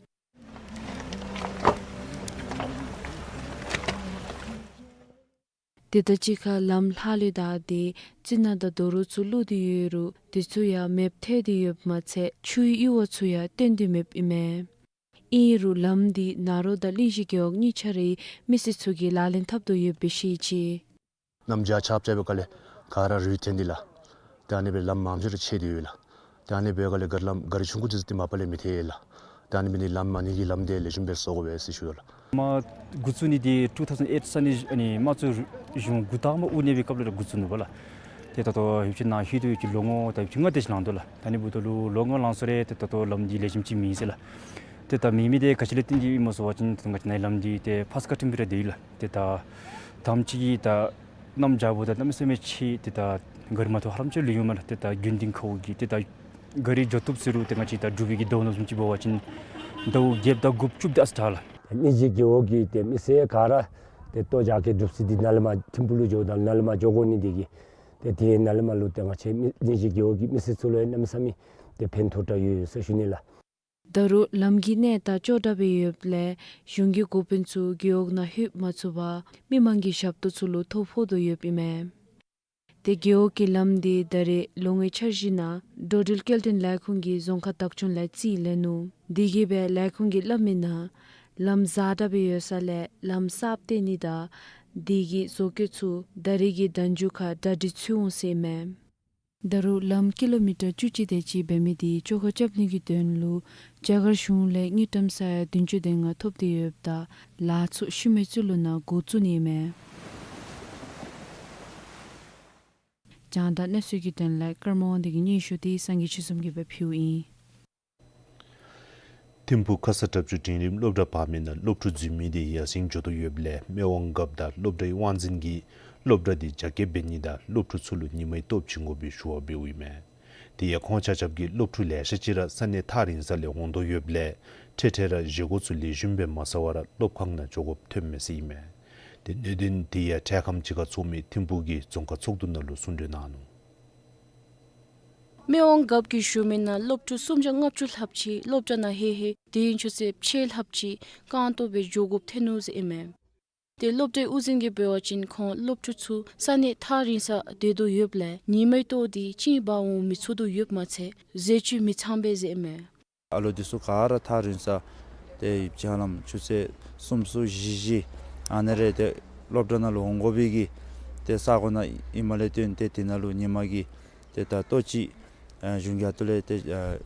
དེ་དང་གཅིག་ཁར་ལམ་ལྷག་ལུས་ད་དེ་རྩི་ནག་དང་རྡོ་རོག་ཚུ་བླུགས་ཏེ་ཡོད་རུང་དེ་ཚུ་ཡང་མེདཔ་ཐལ་ཏེ་ཡོདཔ་མ་ཚད་ཆུའི་གཡུར་བ་ཚུ་ཡང་བཏོན་ཏེ་མེདཔ་ཨིན་མས། ཨིན་རུང་ལམ་འདི་ནཱ་རོ་དང་གླིང་བཞི་རྒེད་འོག་གཉིས་ཆ་རའི་མི་སེར་ཚུ་གིས་ལག་ལེན་འཐབ་དོ་ཡོདཔ་སྦེ་ཤེས་ཅི། གནམ་བྱཱར་ཆརཔ་རྐྱབ་པའི་སྐབས་ལས་ག་ར་རུད་ཐོན་ཏེ་ལགས། ཏེ་ཨ་ནི་སྦེ་ལམ་མང་ཤོས་ར་ཆད་དེ་ཡོད་ལགས། ཏེ་ཨ་ནི་འབད་བའི་སྐབས་ལས་ག་ར་ལམ་ག་ར་ཆུང་ཀུ་ཅིག་ཏེ་མ་པ་ལས་མི་ཐལ་ལགས། ཏེ་ཨ་ནི་འབད་ནི་ལམ་མ་ཎི་གི་ལམ་དེ་ལེགས་ཤོམ་སྦེ་བཟོ་དགོ་པས་ཟེར་ཞུ་ཡི་ལགས། མ་འགོ་བཙུགས་ནི་འདི་two thousand eight ས་གནས་ཨ་ནི་དམངས་གཙོ་གཞུང་འགོ་དང་པ་དབུ་བརྙེས་པའི་སྐབས་ལས་ར་འགོ་བཙུགས་ནུག་པ་ལགས། ཏེ་ད་ལྟོ་ཡུདཔ་ཅིག་ནཱ་ལྷོད་དོ་ཡོདཔ་ཅིག་ལོ་ངོ་ད་ཡུདཔ་ཅིག་ལྔ་དེ་ཅིག་ལང་དོ་ལགས། ད་ཨ་ནི་འབདཝ་ད་ལུ་ལོ་ལྔ་ལང་སོང་རུང་ཏེ་ད་ལྟོ་ལམ་འདི་ལེགས་ཤོམ་ཅིག་མེད་ཟེར་ལགས། ཏེ་ད་མེད་མི་དེ་ག་ཅི་ལས་བརྟེན་ཏེ་ཨིནམ་ཟེར་བ་ཅིན་ཏེ་ང་བཅས་ནཱ་ལམ་འདི་ཏེ་ཕཱསཊ་ཀཊ་ཨིན་པས་ར་དེ་ལགས། ཏེ་ད་དང་པ་ཅིག་གིས་ད་གནམ་བྱཱར་འབདཝ་ད་གནམ་མེད་ས་མེད་ཆད་དེ་ད་ག་རི་མ་ཐོབ་ཧ་ལམ་ཅིག་ལུས་འོང་མས་ལགས། ཏེ་ད་དགུན་དེ་ཁོ་གིས་ཏེ་ད་ག་རི་འགྱོ་བཏུབ་ཟེར་རུང་ཏེ་ང་བཅས་ད་འབྲུག་པའི་གི་ཟླཝ་ནང་བཟུམ་ཅིག་འབད་བ་ཅིན་ཟླཝ་བརྒྱད་དང་དགུ་བཅུ་དེ་ཨ་ཙི་དྲག་ལགས། གླིང་བཞི་རྒེད་འོག་གི་ཏེ་མི་སེར་ག་ར་ཏེ་ལྟོ་རྒྱགས་ཀྱི་གྲུབ་ཚུལ་འདི་ནཱ་ལས་མར་ཐིམ་ཕུག་ལུ་འགྱོཝ་ད་ནཱ་ལས་མར་འགྱོ་དགོ་ནི་དེ་གིས་ཏེ་དེ་ནཱ་ལས་མར་ལུ་ཏེ་ང་བཅས་མི་གླིང་བཞི་རྒེད་འོག་གི་མི་སེར་ཚུ་ལུ་ཡང་གནམ་མེད་ས་མེད་ཏེ་ཕན་ཐོགས་དྲགས་ཡོད་ཟེར་ཞུ་ནི་ལགས། ད་རུང་ལམ་གྱི་གནས་སྟངས་སྐྱོ་དྲགས་སྦེ་ཡོདཔ་ལས་གཞུང་གི་འགོ་དཔོན་ཚུ་རྒེད་འོག་ནང་ལྷོད་མ་ཚུགས་པར་མི་མང་གི་ཞབས་ཏོག་ཚུ་ལུ་ཐོ་ཕོག་དོ་ཡོདཔ་ཨིན་མས། ཏེ་རྒེད་འོག་གི་ལམ་འདི་ད་རེས་ལོ་ལྔའི་འཆར་གཞི་ནང་འགྲོ་འགྲུལ་སྐྱེལ་འདྲེན་ལས་ཁུངས་ཀྱིས་རྫོང་ཁག་བདག་སྐྱོང་ལས་རྩིས་ལེན་ནུག། དེ་གིས་སྦེ་ལས་ཁུངས་ཀྱིས་སླབ་མི་ནང་ལམ་གཟར་དྲགས་སྦེ་ཡོད་ས་ལས་ལམ་གསརཔ་བཏོན་ནི་དང་དེ་གི་བཟོ་བཀོད་ཚུ་ད་རེས་ཀྱི་ཟླཝ་མཇུག་ཁར་གྲ་སྒྲིག་ཚུད་འོང་ཟེར་ཨིན་མས། ད་རུང་ལམ་ཀི་ལོ་མི་ཊར་བཅུ་གཅིག་དེ་ཅིག་འབད་མི་འདི་བཅོ་ཁ་རྐྱབ་ནི་གི་དོན་ལུ་རྒྱ་གར་གཞུང་ལས་དངུལ་ཀྲམ་ས་ཡ་བདུན་ཅུ་དོན་ལྔ་ཐོབ་སྟེ་ཡོདཔ་ད་ལཱ་ཚུ་ཤུལ་མའི་ཚུལ་ལུ་ནཱ་འགོ་བཙུགས་ནི་ཨིན་མས། རྒྱང་བསྒྲགས་གནས་ཚུལ་གྱི་དོན་ལས་ཀརྨ་དབང་འདུས་ཀྱིས་སྙན་ཞུ་འདི་སངས་རྒྱས་ཆོས་འཛོམས་ཀྱིས་སྦེ་ཕུལཝ་ཨིན། ཐིམ་ཕུག་ཁ་ས་དྲག་ཆུ་འབྲིང་རིམ་སློབ་གྲྭ་བར་མའི་ནང་སློབ་ཕྲུག་འཛུལ་མི་དེ་ཡར་སེང་འགྱོ་དོ་ཡོདཔ་ལས་སྨད་དབང་རྒཔོ་དང་སློབ་གྲྭའི་དབང་འཛིན་གྱིས་སློབ་གྲྭ་དེ་རྒྱ་སྐྱེད་འབད་ནི་དང་སློབ་ཕྲུག་ཚུ་ལུ་ཉི་མའི་ལྟོ་བྱིན་དགོ་པའི་ཞུ་བ་འབདཝ་ཨིན་མས། དེ་ཡང་ཁོང་ཆ་ཁྱབ་ཀྱིས་སློབ་ཕྲུག་ལེ་ཤ་ཅིག་ར་ས་གནས་ཐག་རིང་ས་ལས་འོང་དོ་ཡོདཔ་ལས་འཕྲལ་འཕྲལ་ར་བཞེས་སྒོ་ཚུ་ལེགས་ཤོམ་སྦེ་མ་ཟ་བར་ར་སློབ་ཁང་ནང་འགྱོ་དགོཔ་ཐོནམ་མས་ཟེར་ཨིན་མས། ཏེ་གནད་དོན་དེ་ཡང་འཕྲལ་ཁམས་ཅིག་ཁར་ཚོགས་མི་ཐིམ་ཕུག་གི་རྫོང་ཁག་ཚོགས་འདུ་ནང་ལུ་གསུང་གྲོས་གནང་ནུག། སྨད་དབང་རྒཔོ་གིས་ཞུ་མི་ནང་སློབ་ཕྲུག་སུམ་བརྒྱ་ལྔ་བཅུ་ལྷགཔ་ཅིག་སློབ་གྲྭ་ནང་ལྷོད་ལྷོད་དེ་ཡང་ཆུ་ཚོད་ཕྱེད་ལྷགཔ་ཅིག་རྐང་སྟོང་སྦེ་འགྱོ་དགོཔ་ཐོན་ནུག་ཟེར་ཨིན་མས། ཏེ་སློབ་གྲྭའི་དབུ་འཛིན་གྱིས་འབད་བ་ཅིན་ཁོང་སློབ་ཕྲུག་ཚུ་ས་གནས་ཐག་རིང་སར་སྡོད་དོ་ཡོདཔ་ལས་ཉི་མའི་ལྟོ་དེ་བྱིན་འབག་འོང་མི་ཚུགས་དོ་ཡོདཔ་མ་ཚད་ཟས་བཅུད་མི་ཚངམ་སྦེ་ཟེར་ཨིན་མས། ཨ་ལོ་འདི་ཚུ་ག་ར་ཐག་རིང་ས་ཏེ་ཡུདཔ་ཅིག་ཧ་ལམ་ཆུ་ཚོད་གསུམ་གསུམ་བཞི་བཞི་ཨ་ནི་རེ་ཏེ་སློབ་གྲྭ་ནང་ལུ་འོང་དགོ་པའི་གི་ཏེ་ས་གོ་ནང་ཨིནམ་ལས་བརྟེན་ཏེ་དེ་ནང་ལུ་ཉི་མ་གི་ཏེ་ད་ལྟོ་ཅིག་ཨ་གཞུང་གི་ཁ་ཐུག་ལས་ཏེ་ཨ་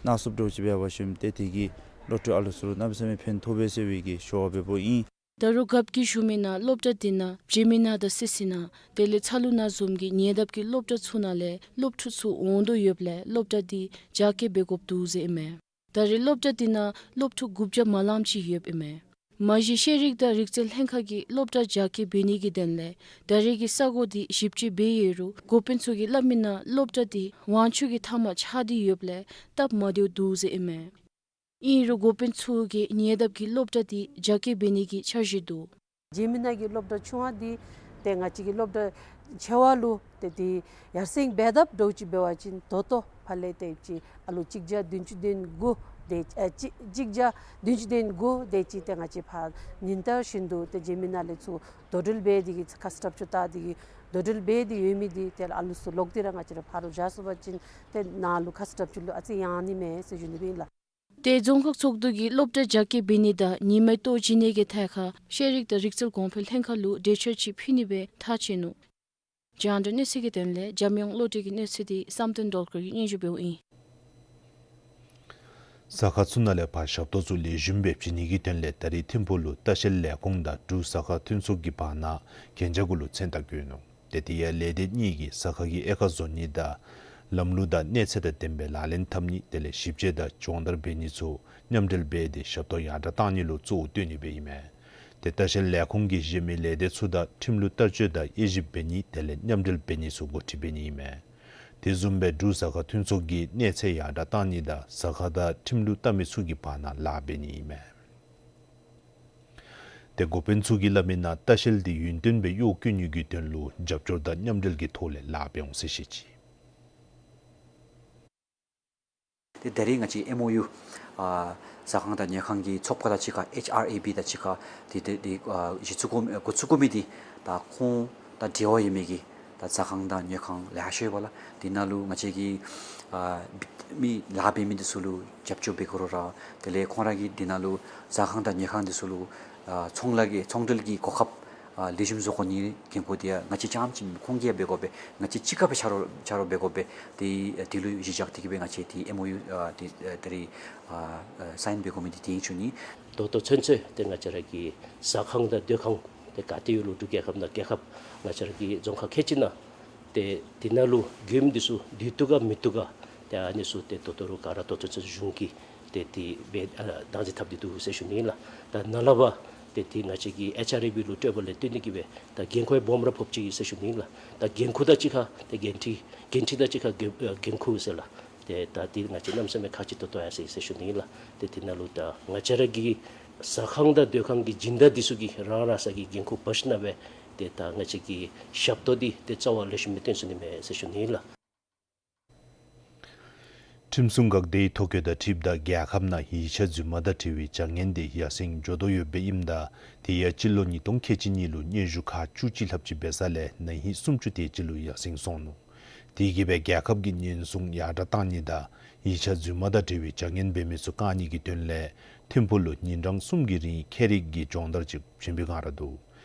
ནག་སུབ་འདྲཝ་ཅིག་འབད་བ་ཅིན་ཏེ་དེ་གིས་སློབ་ཕྲུག་ཨ་ལུ་ཚུ་ལུ་གནམ་མེད་ས་མེད་ཕན་ཐོགས་པས་ཟེར་བའི་གི་ཞུ་བ་འབདཝ་ཨིན། ད་རུང་རྒཔོ་གིས་ཞུ་མི་ནང་སློབ་གྲྭ་དེ་ནང་བྱེ་མི་ནང་དང་སི་སི་ནང་དེ་ལས་ཚ་ལུ་ནང་བཟུམ་གྱི་ཉེ་འདབས་ཀྱི་སློབ་གྲྭ་ཚུ་ནང་ལས་སློབ་ཕྲུག་ཚུ་འོང་དོ་ཡོདཔ་ལས་སློབ་གྲྭ་དེ་རྒྱ་སྐྱེད་འབད་དགོཔ་འདུག་ཟེར་ཨིན་མས། ད་རེས་སློབ་གྲྭ་དེ་ནང་སློབ་ཕྲུག་དགུ་བརྒྱ་མ་ལངམ་ཅིག་ཡོདཔ་ཨིན་མས། མ་གཞི་ཤེས་རིག་དང་རིག་རྩལ་ལྷན་ཁག་གིས་སློབ་གྲྭ་རྒྱ་སྐྱེད་འབད་ནི་གི་དོན་ལས་ད་རེས་ཀྱི་ས་གོ་དེ་ཞིབ་དཔྱད་འབད་ཡོད་རུང་འགོ་དཔོན་ཚུ་གིས་སླབ་མི་ནང་སློབ་གྲྭ་དེ་ཝང་ཆུ་གི་མཐའ་མར་ཆགས་ཏེ་ཡོདཔ་ལས་སྟབས་མ་བདེཝ་འདུག་ཟེར་ཨིན་མས། ཨིན་རུང་འགོ་དཔོན་ཚུ་གིས་ཉེ་འདབས་ཀྱི་སློབ་གྲྭ་དེ་རྒྱ་སྐྱེད་འབད་ནི་གི་འཆར་གཞི་འདུག། བྱེ་མི་ནང་གི་སློབ་གྲྭ་ཆུང་བ་དེ་ཏེ་ང་བཅས་ཀྱི་སློབ་གྲྭ་ཆེ་བ་ལུ་ཏེ་དེ་ཡར་སེང་འབད་ཐབས་འདྲཝ་ཅིག་འབད་བ་ཅིན་ད་ལྟོ་ཕར་ལས་ཏེ་ཅིག་ཨ་ལུ་གཅིག་བརྒྱ་བདུན་ཅུ་དོན་དགུ་དེ་ཨ་གཅིག་གཅིག་བརྒྱ་བདུན་ཅུ་དོན་དགུ་དེ་ཅིག་ཏེ་ང་བཅས་ཕར་ཉིན་ལྟར་བཞིན་དུ་ཏེ་བྱེ་མི་ནང་ལས་ཚུར་འགྲོ་འགྲུལ་འབད་དེ་གི་ཁ་ས་དྲག་ཆུ་བཏང་དེ་གི་འགྲོ་འགྲུལ་འབད་དེ་ཡོད་མི་དེ་ཏེ་ཨ་ལུ་ཚུ་ལོག་སྟེ་ར་ང་བཅས་ར་ཕར་ལུ་བཞག་ཚུགས་པ་ཅིན་ཏེ་ནཱ་ལུ་ཁ་ས་དྲག་ཆུ་ལུ་ཨ་ཙི་ཡང་ནི་མས་ཟེར་ཞུ་ནི་སྦེ་ཨིན་ལགས། ཏེ་རྫོང་ཁག་ཚོགས་འདུ་གིས་སློབ་གྲྭ་རྒྱ་སྐྱེད་འབད་ནི་དང་ཉིན་མའི་ལྟོ་བྱིན་ནི་གི་ཐད་ཁར་ཤེས་རིག་དང་རིག་རྩལ་གོང་འཕེལ་ལྷན་ཁག་ལུ་གྲོས་ཆོད་ཅིག་ཕུལ་ནི་སྦེ་ཐག་བཅད་ནུག། རྒྱང་བསྒྲགས་གནས་ཚུལ་གྱི་དོན་ལས་འཇམ་དབྱངས་བློ་གྲོས་ཀྱི་གནས་ཚུལ་འདི་བསམ་གཏན་སྒྲོལ་དཀར་གྱིས་སྙན་ཞུ་འབདཝ་ཨིན། ས་ཁ་ཚུ་ནང་ལས་ཕར་ཞབས་ཏོག་ཚུ་ལེགས་ཤོམ་སྦེ་བྱིན་ནི་གི་དོན་ལས་ད་རེས་ཐིམ་ཕུག་ལུ་ལྟ་བཤལ་ལས་ཁུངས་དང་འབྲུག་ས་ཁ་མཐུན་ཚོགས་ཀྱི་བར་ན་གན་རྒྱ་གུ་ལུ་མཚན་རྟགས་བཀོད་ནུག། ཏེ་དེ་ཡང་ལས་སྡེ་གཉིས་ཀྱིས་ས་ཁ་གི་དབྱེ་ཁག་བཟོ་ནི་དང་ ལམ་ལུགས་དང་གནས་ཚད་དང་ལྡནམ་སྦེ་ལག་ལེན་འཐབ་ནི་དེ་ལས་ཞིབ་དཔྱད་དང་སྦྱོང་བརྡར་འབད་ནི་ཚུ་མཉམ་འབྲེལ་འབད་དེ་ཞབས་ཏོག་ཡར་དྲགས་གཏང་ནི་ལུ་གཙོ་བོ་བཏོན་ནི་སྦེ་ཨིན་མས། ཏེ་ལྟ་བཤལ་ལས་ཁུངས་ཀྱིས་གཞན་མི་ལས་སྡེ་ཚུ་དང་ཁྲིམས་ལུགས་བསྟར་སྤྱོད་དང་དབྱེ་ཞིབ་འབད་ནི་དེ་ལས་མཉམ་འབྲེལ་འབད་ནི་ཚུ་འགོ་ཁྲིད་འབད་ནི་ཨིན་མས། དེ་བཟུམ་སྦེ་འབྲུག་ཟ་ཁང་མཐུན་ཚོགས་ཀྱིས་གནས་ཚད་ཡར་དྲགས་གཏང་ནི་དང་ཟ་ཁང་དང་ཁྲིམས་ལུགས་བལྟ་མི་ཚུ་གི་བར་ན་ལཱ་འབད་ནི་ཨིན་མས། ཏེ་འགོ་དཔོན་ཚུ་གིས་སླབ་མིའི་ནང་ལྟ་བཤལ་འདི་ཡུན་བརྟན་སྦེ་གཡོག་བཀོལ་ནི་གི་དོན་ལུ་རྒྱབ་སྐྱོར་དང་མཉམ་འབྲེལ་གྱི་ཐོག་ལས་ལཱ་འབད་འོང་ཟེར་བཤད་ཅི། ཏེ་ད་རིས་ང་བཅས་ཨེམ་ཨོ་ཡུ་ཨ་ཟ་ཁང་དང་ཉོ་ཁང་གི་ཚོགས་པ་དང་གཅིག་ཁར་ཨེཆ་ཨར་ཨེ་བི་དང་གཅིག་ཁར་ཏེ་ཏེ་ཏེ་ཨ་གཞི་བཙུགས་འགོ་འགོ་བཙུགས་འགོ་མི་འདི་ད་ཁོང་དང་འབྲེལ་བ་ཡོད་མི་གི་ད་ཟ་ཁང་དང་ཉོ་ཁང་ལེ་ཤ་ཡོད་པས་ལགས། དེ་ནང་ལུ་ང་བཅས་ཀྱི་ཨ་མི་ལཱ་འབད་མི་འདི་ཚུ་ལུ་རྒྱབ་སྐྱོར་འབད་དགོ་རུང་ར་དེ་ལས་ཁོང་ར་གིས་དེ་ནང་ལུ་ཟ་ཁང་དང་ཉོ་ཁང་འདི་ཚུ་ལུ་ཨ་ཚོང་ལཱ་གི་ཚོང་འབྲེལ་གྱི་གོ་སྐབས་ཨ་ལེགས་ཤོམ་བཟོ་དགོ་ནིའི་འགན་ཁུར་འདི་ཡང་ང་བཅས་རྐྱངམ་ཅིག་ཁོང་གིས་ཡང་འབད་དགོ་པས། ང་བཅས་གཅིག་ཁར་སྦེ་ཆ་རོགས་ཆ་རོགས་འབད་དགོ་པས། ཏེ་དེ་ལུ་གཞི་བཞག་སྟེ་གིས་སྦེ་ང་བཅས་ཏེ་ཨེམ་ཨོ་ཡུ་ཨ་ཏེ་ཨ་ད་རིས་ཨ་ཨ་སའིན་འབད་དགོ་མི་འདི་དེ་ཨིན་ཞུ་ནི། ད་ལྟོ་ཚུན་ཚོད་ཏེ་ང་བཅས་ར་གི་ཟ་ཁང་དང་སྡོད་ཁང་ཏེ་ག་ཏེ་ཡོད་རུང་འབྲུག་རྒྱལ་ཁབ་ནང་ང་བཅས་ར་གི་རྫོང་ཁག་ཁལ་གཅིག་ནང་ཏེ་དེ་ནང་ལུ་མགྱོནམ་འདི་ཚུ་སྡོད་བཏུབ་ག་མི་བཏུབ་ག་ཏེ་ཨ་ནི་ཚུ་ཏེ་ད་ལྟོ་རུང་ག་ར་ད་ལྟོ་ཚུན་ཚོད་གཞུང་གིས་ཏེ་དེ་སྦེ་ཨ་བདག་འཛིན་འཐབ་སྟེ་འདུག་ཟེར་ཞུ་ནི་ལགས། ད་ནཱ་ལས་ཕར་ཏེ་དེ་ང་བཅས་ཀྱི་ཨེཆ་ཨར་ཨེ་བི་ལུ་སྤྲོད་པ་ལས་བརྟེན་ཏེ་གིས་སྦེ་ད་འགན་ཁུར་སྦོམ་ར་ཕོག་ཅི་ཟེར་ཞུ་ནི་ལགས། ད་འགན་ཁུར་དང་གཅིག་ཁར་ཏེ་འགན་འཁྲི་འགན་འཁྲི་དང་གཅིག་ཁར་འགན་འགན་ཁུར་ཟེར་ལགས། ཏེ་ད་དེ་ང་བཅས་གནམ་མེད་ས་མེད་ཁག་ཆེ་ཏོག་ཏོ་ཡར་སོ་ཡི་ཟེར་ཞུ་ནི་ལགས། ཏེ་དེ་ནང་ལུ་ད་ང་བཅས་ར་གི་ཟ་ཁང་དང་སྡོད་ཁང་གི་སྦྱིན་བདག་འདི་ཚུ་གིས་རང་རང་སོ་གི་འགན་ཁུར་འབག་ཞིནམ་སྦེ་ཏེ་ད་ང་བཅས་ཀྱི་ཞབས་ཏོག་འདི་ཏེ་རྩ་བ་ལེགས་ཤོམ་སྦེ་སྟོན་ཚུགས་ནི་མས་ཟེར་ཞུ་ནི་ལགས། ཁྲིམས་སྲུང་འགག་སྡེའི་ཐོ་བཀོད་དང་འཁྲིལཝ་ད་རྒྱལ་ཁབ་ནང་ཡིག་ཆ་རྫུན་མ་དང་འབྲེལ་བའི་བྱ་ངན་དེ་ཡར་སེང་འགྱོ་དོ་ཡོདཔ་ཨིནམ་ད་དེ་ཡང་སྤྱི་ལོ་ཉིས་སྟོང་ཁལ་གཅིག་གཉིས་ལུ་སྙན་ཞུ་ཁག་བཅུ་གཅིག་ལྷགཔ་ཅིག་འབད་ས་ལས་ན་ཧིང་སུམ་ཅུ་དེ་ཅིག་ལུ་ཡར་སེང་སོང་ནུག། དེ་གིས་སྦེ་རྒྱལ་ཁབ་ཀྱི་ཉེན་སྲུང་ཡར་དྲགས་གཏང་ནི་དང་ཡིག་ཆ་རྫུན་མ་དང་འབྲེལ་བའི་བྱ་ངན་འབད་མི་ཚུ་བཀག་ནི་གི་དོན་ལས་ཐིམ་ཕུག་ལུ་ཉིན་གྲངས་གསུམ་གྱི་རིང་ཁྱད་རིག་གི་སྦྱོང་བརྡར་ཅིག་བྱིན་པའི་བསྒང་ར་འདུག།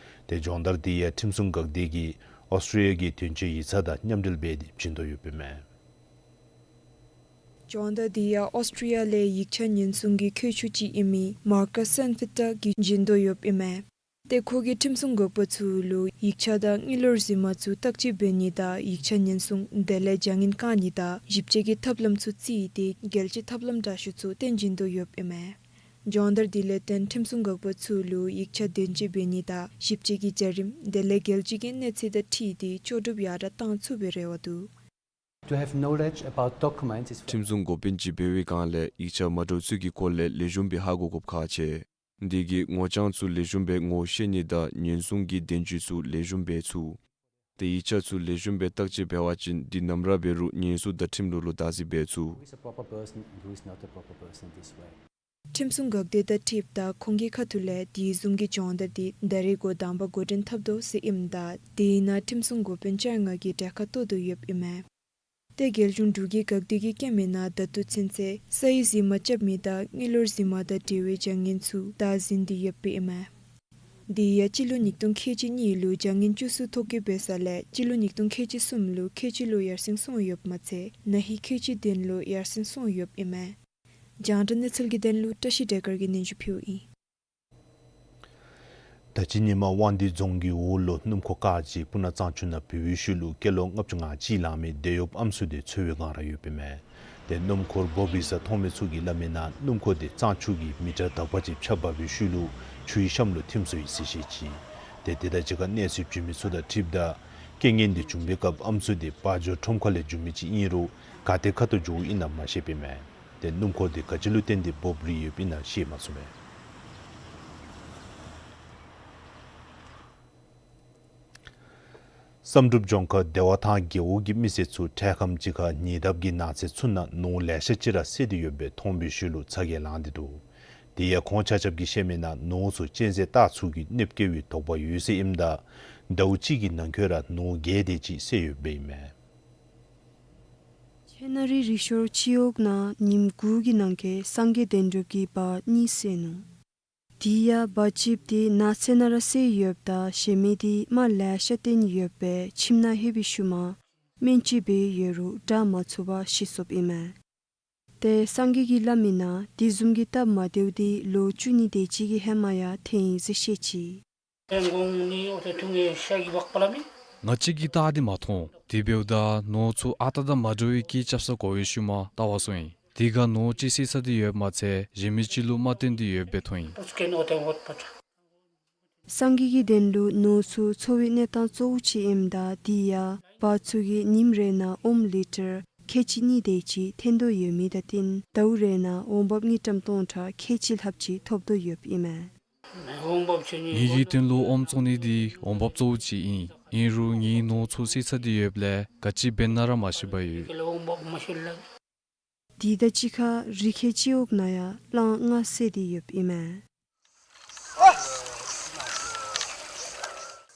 ཏེ་སྦྱོང་བརྡར་དེ་ཡང་ཁྲིམས་སྲུང་འགག་སྡེ་གིས་ཨོསི་ཊྲེ་ལི་ཡ་གི་དོན་གཅོད་ཡིག་ཚང་དང་མཉམ་འབྲེལ་འབད་དེ་བྱིན་དོ་ཡོདཔ་ཨིན་མས། སྦྱོང་བརྡར་དེ་ཡང་ཨོསི་ཊྲེ་ལི་ཡ་ལས་ཡིག་ཆ་ཉེན་སྲུང་གི་མཁས་མཆོག་ཅིག་ཨིན་མི་མར་ཀཱས་སན་ཕི་ཊར་གྱིས་བྱིན་དོ་ཡོདཔ་ཨིན་མས། ཏེ་ཁོ་གིས་ཁྲིམས་སྲུང་འགག་པ་ཚུ་ལུ་ཡིག་ཆ་དང་དངུལ་ལོར་རྫུན་མ་ཚུ་བརྟག་དཔྱད་འབད་ནི་དང་ཡིག་ཆ་ཉེན་སྲུང་དེ་ལས་བྱ་ངན་བཀག་ནི་དང་ཞིབ་དཔྱད་ཀྱི་ཐབས་ལམ་ཚུ་བརྩིས་ཏེ་རྒྱལ་སྤྱིའི་ཐབས་ལམ་དྲག་ཤོས་ཚུ་སྟོན་བྱིན་དོ་ཡོདཔ་ཨིན་མས། སྦྱོང་བརྡར་དེ་ལས་བརྟེན་ཁྲིམས་སྲུང་འགག་པ་ཚུ་ལུ་ཡིག་ཆ་དོན་གཅོད་འབད་ནི་དང་ཞིབ་དཔྱད་ཀྱི་བྱ་རིམ་དེ་ལས་རྒྱལ་སྤྱི་གི་གནས་ཚད་དང་འཁྲིལ་ཏེ་ལྕོགས་གྲུབ་ཡར་དྲགས་གཏང་ཚུགས་པའི་རེ་བ་འདུག། To have knowledge about documents is ཁྲིམས་སྲུང་འགོ་དཔོན་ཅིག་འབད་བའི་བསྒང་ལས་ཡིག་ཆ་མ་འདྲཝ་ཚུ་གི་སྐོར་ལས་ལེགས་ཤོམ་སྦེ་ཧ་གོ་དགོཔ་ཁག་ཆེ། འདི་གིས་ངོ་རྐྱང་ཚུ་ལེགས་ཤོམ་སྦེ་ངོ་ཤེས་ནི་དང་ཉེན་སྲུང་གི་དོན་གཅོད་ཚུ་ལེགས་ཤོམ་འབད་ཚུགས། ཏེ་ཡིག་ཆ་ཚུ་ལེགས་ཤོམ་སྦེ་བརྟག་དཔྱད་འབད་བ་ཅིན་འདི་ནམ་ར་འབད་རུང་ཉེན་སྲུང་དང་ཁྲིམས་ལུགས་ལུ་བདག་འཛིན་འབད་ཚུགས། Who is a proper person and who is not a proper person this way? ཁྲིམས་སྲུང་འགག་སྡེ་དང་འཁྲིལཝ་ད་ཁོང་གི་ཁ་ཐུག་ལས་དེ་བཟུམ་གྱི་སྦྱོང་བརྡར་འདི་ད་རིས་འགོ་དང་པ་འགོ་འདྲེན་འཐབ་དོ་ཟེར་ཨིནམ་ད་དེ་ནང་ཁྲིམས་སྲུང་འགོ་དཔོན་བཅོ་ལྔ་གིས་གྲལ་ཁར་གཏོགས་དོ་ཡོདཔ་ཨིན་མས། ཏེ་རྒྱལ་གཞུང་འབྲུག་གི་འགག་སྡེ་གིས་བཀོད་མིའི་ནང་ད་ལྟོ་ཚུན་ཚོད་སའི་རྫུན་མ་རྐྱབ་མི་དང་དངུལ་ལོར་རྫུན་མ་དང་འབྲེལ་བའི་བྱ་ངན་ཚུ་བདའ་ཟུན་ཏེ་ཡོདཔ་ཨིན་མས། དེ་ཡང་སྤྱི་ལོ་ཉིས་སྟོང་ཁལ་གཅིག་གཉིས་ལུ་བྱ་ངན་བཅུ་གསུམ་ཐོ་བཀོད་འབད་ས་ལས་སྤྱི་ལོ་ཉིས་སྟོང་ཁལ་གཅིག་གསུམ་ལུ་ཁལ་གཅིག་ལུ་ཡར་སེང་སོང་ཡོདཔ་མ་ཚད་ན་ཧིང་ཁལ་གཅིག་བདུན་ལུ་ཡར་སེང་སོང་ཡོདཔ་ཨིན་མས། རྒྱང་བསྒྲགས་གནས་ཚུལ་གྱི་དོན་ལུ་བཀྲ་ཤིས་བདེ་དཀར་གྱིས་སྙན་ཞུ་ཕུལཝ་ཨིན། ད་ཅི་ཉིནམ་དབང་འདུས་རྫོང་གི་འོག་ལུ་སྣུམ་འཁོར་བཀག་ཅིག་སྤུ་ན་གཙང་ཆུ་ནང་བུད་པའི་ཤུལ་ལུ་སྐྱེས་ལོ་ལྔ་བཅུ་ང་གཅིག་ལང་མི་འདོད་ཡོདཔ་ཨམ་སྲུ་དེ་འཚོལ་བའི་བསྒང་ར་ཡོདཔ་ཨིན་མས། ཏེ་སྣུམ་འཁོར་འབོ་བའི་ས་མཐོང་མི་ཚུ་གིས་སླབ་མིའི་ནང་སྣུམ་འཁོར་དེ་གཙང་ཆུ་གི་མི་ཊར་དག་པ་ཅིག་ཕྱགས་འབག་པའི་ཤུལ་ལུ་ཆུའི་གཤམ་ལུ་ཐིམ་སོ་ཡི་ཟེར་བཤད་ཅི། ཏེ་དེ་དང་གཅིག་ཁར་གནས་ཚུལ་བྱིན་མི་ཚུ་དང་འཁྲིལཝ་ད་རྐྱེན་ངན་དེ་བྱུང་པའི་སྐབས་ཨམ་སྲུ་དེ་དཔའ་འབྱོར་ཁྲོམ་ཁ་ལས་བྱོན་མི་ཅིག་ཨིན་རུང་ག་ཏེ་ཁ་ཐུག་འགྱོཝ་ཨིན་ན་མ་ཤེསཔ་ཨིན་མས། ཏེ་སྣུམ་འཁོར་དེ་ག་ཅི་ལུ་བརྟེན་ཏེ་འབོ་བར་ཡོདཔ་ཨིན་ན་ཤེས་མ་ཚུགས་པས། བསམ་གྲུབ་ལྗོངས་མཁར་བདེ་བ་ཐང་རྒེད་འོག་གི་མི་སེར་ཚུ་འཕྲལ་ཁམས་ཅིག་ཁར་ཉེ་འདབས་ཀྱི་ནགས་ཚལ་ཚུ་ནང་ནོར་ལེ་ཤ་ཅིག་ར་བསད་དེ་ཡོདཔ་སྦེ་མཐོང་བའི་ཤུལ་ལུ་ཚ་གྱང་ལངས་ཏེ་འདུག། དེ་ཡང་ཁོང་ཆ་ཁྱབ་ཀྱིས་བཤད་མིའི་ནང་ནོར་ཚུ་གཅན་གཟན་སྟག་ཚུ་གིས་གནོདཔ་བཀལ་བའི་དོགས་པ་ཡོད་ཟེར་ཨིནམ་ད་ཟླཝ་གཅིག་གི་ནང་འཁོད་ར་ནོར་བརྒྱད་དེ་ཅིག་བསད་ཡོདཔ་ཨིན་མས། ཁྱེད་ན་རི་རི་ཤོར་སྤྱི་འོག་ནང་ཉིནམ་དགུ་གི་ནང་འཁོད་སངས་རྒྱས་བདེན་གྲུབ་ཀྱིས་བ་གཉིས་བསད་ནུག། དེ་ཡང་བ་གཅིགཔོ་དེ་ནགས་ཚལ་ནང་ར་བསད་ཡོདཔ་ད་གཞན་མི་དེ་རྨ་ལེ་ཤ་བཏོན་ཡོདཔ་སྦེ་ཁྱིམ་ནང་ལྷོད་པའི་ཤུལ་མ་སྨན་བཅོས་འབད་ཡོད་རུང་དྲག་མ་ཚུགས་པར་ཤི་སོཔ་ཨིན་མས། ཏེ་སངས་རྒྱས་ཀྱིས་སླབ་མིའི་ནང་དེ་བཟུམ་གྱི་སྟབས་མ་བདེཝ་དེ་ལོ་བཅུ་གཉིས་དེ་ཅིག་གི་ཧེ་མ་ཡང་ཐོན་ཡི་ཟེར་བཤད་ཅི། ཨེ་འགོ་ནི་ཨོ་ཏེ་ཐུང་ངེ་ཤ་གི་བག་པ་ལ་མི། ང་བཅས་ཀྱིས་བལྟ་སྟེ་མ་མཐོང་། དེ་འབདཝ་ད་ནོར་ཚུ་ཨ་རྟག་དང་མ་འདྲ་བའི་སྐད་རྐྱབ་ས་གོ་བའི་ཤུལ་མ་བལྟ་བར་སོང་ཡི། དེ་ཁར་ནོར་ཅིག་བསད་ཚར་ཏེ་ཡོདཔ་མ་ཚད་གཞན་མི་ཅིག་ལུ་མ་བཏོན་ཏེ་ཡོདཔ་སྦེ་མཐོང་ཡི། སངས་རྒྱས་ཀྱི་དོན་ལུ་ནོར་ཚུ་འཚོ་བའི་གནས་སྟངས་གཙོ་བོ་ཅིག་ཨིནམ་ད་དེ་ཡང་འབག་ཚུ་གིས་ཉིནམ་རེ་ནང་ཨོམ་ལི་ཊར་ཁལ་གཅིག་གཉིས་དེ་ཅིག་འཐོན་དོ་ཡོད་མི་དང་བསྟུན་ཟླཝ་རེ་ནང་འོང་འབབ་དངུལ་ཀྲམ་སྟོང་ཕྲག་ཁལ་གཅིག་ལྷགཔ་ཅིག་ཐོབ་དོ་ཡོདཔ་ཨིན་མས། ངེ་གི་དོན་ལུ་ཨོམ་བཙོང་ནི་འདི་འོང་འབབ་གཙོ་བོ་ཅིག་ཨིན། ཨིན་རུང་ངེའི་ནོར་ཚུ་བསད་ཚར་ཏེ་ཡོདཔ་ལས་ག་ཅི་འབད་ན་ར་མ་ཤེས་པར་ཡོད། དེ་དང་གཅིག་ཁར་རི་ཁའི་སྤྱི་འོག་ནང་ཡང་གླང་ལྔ་བསད་དེ་ཡོདཔ་ཨིན་མས།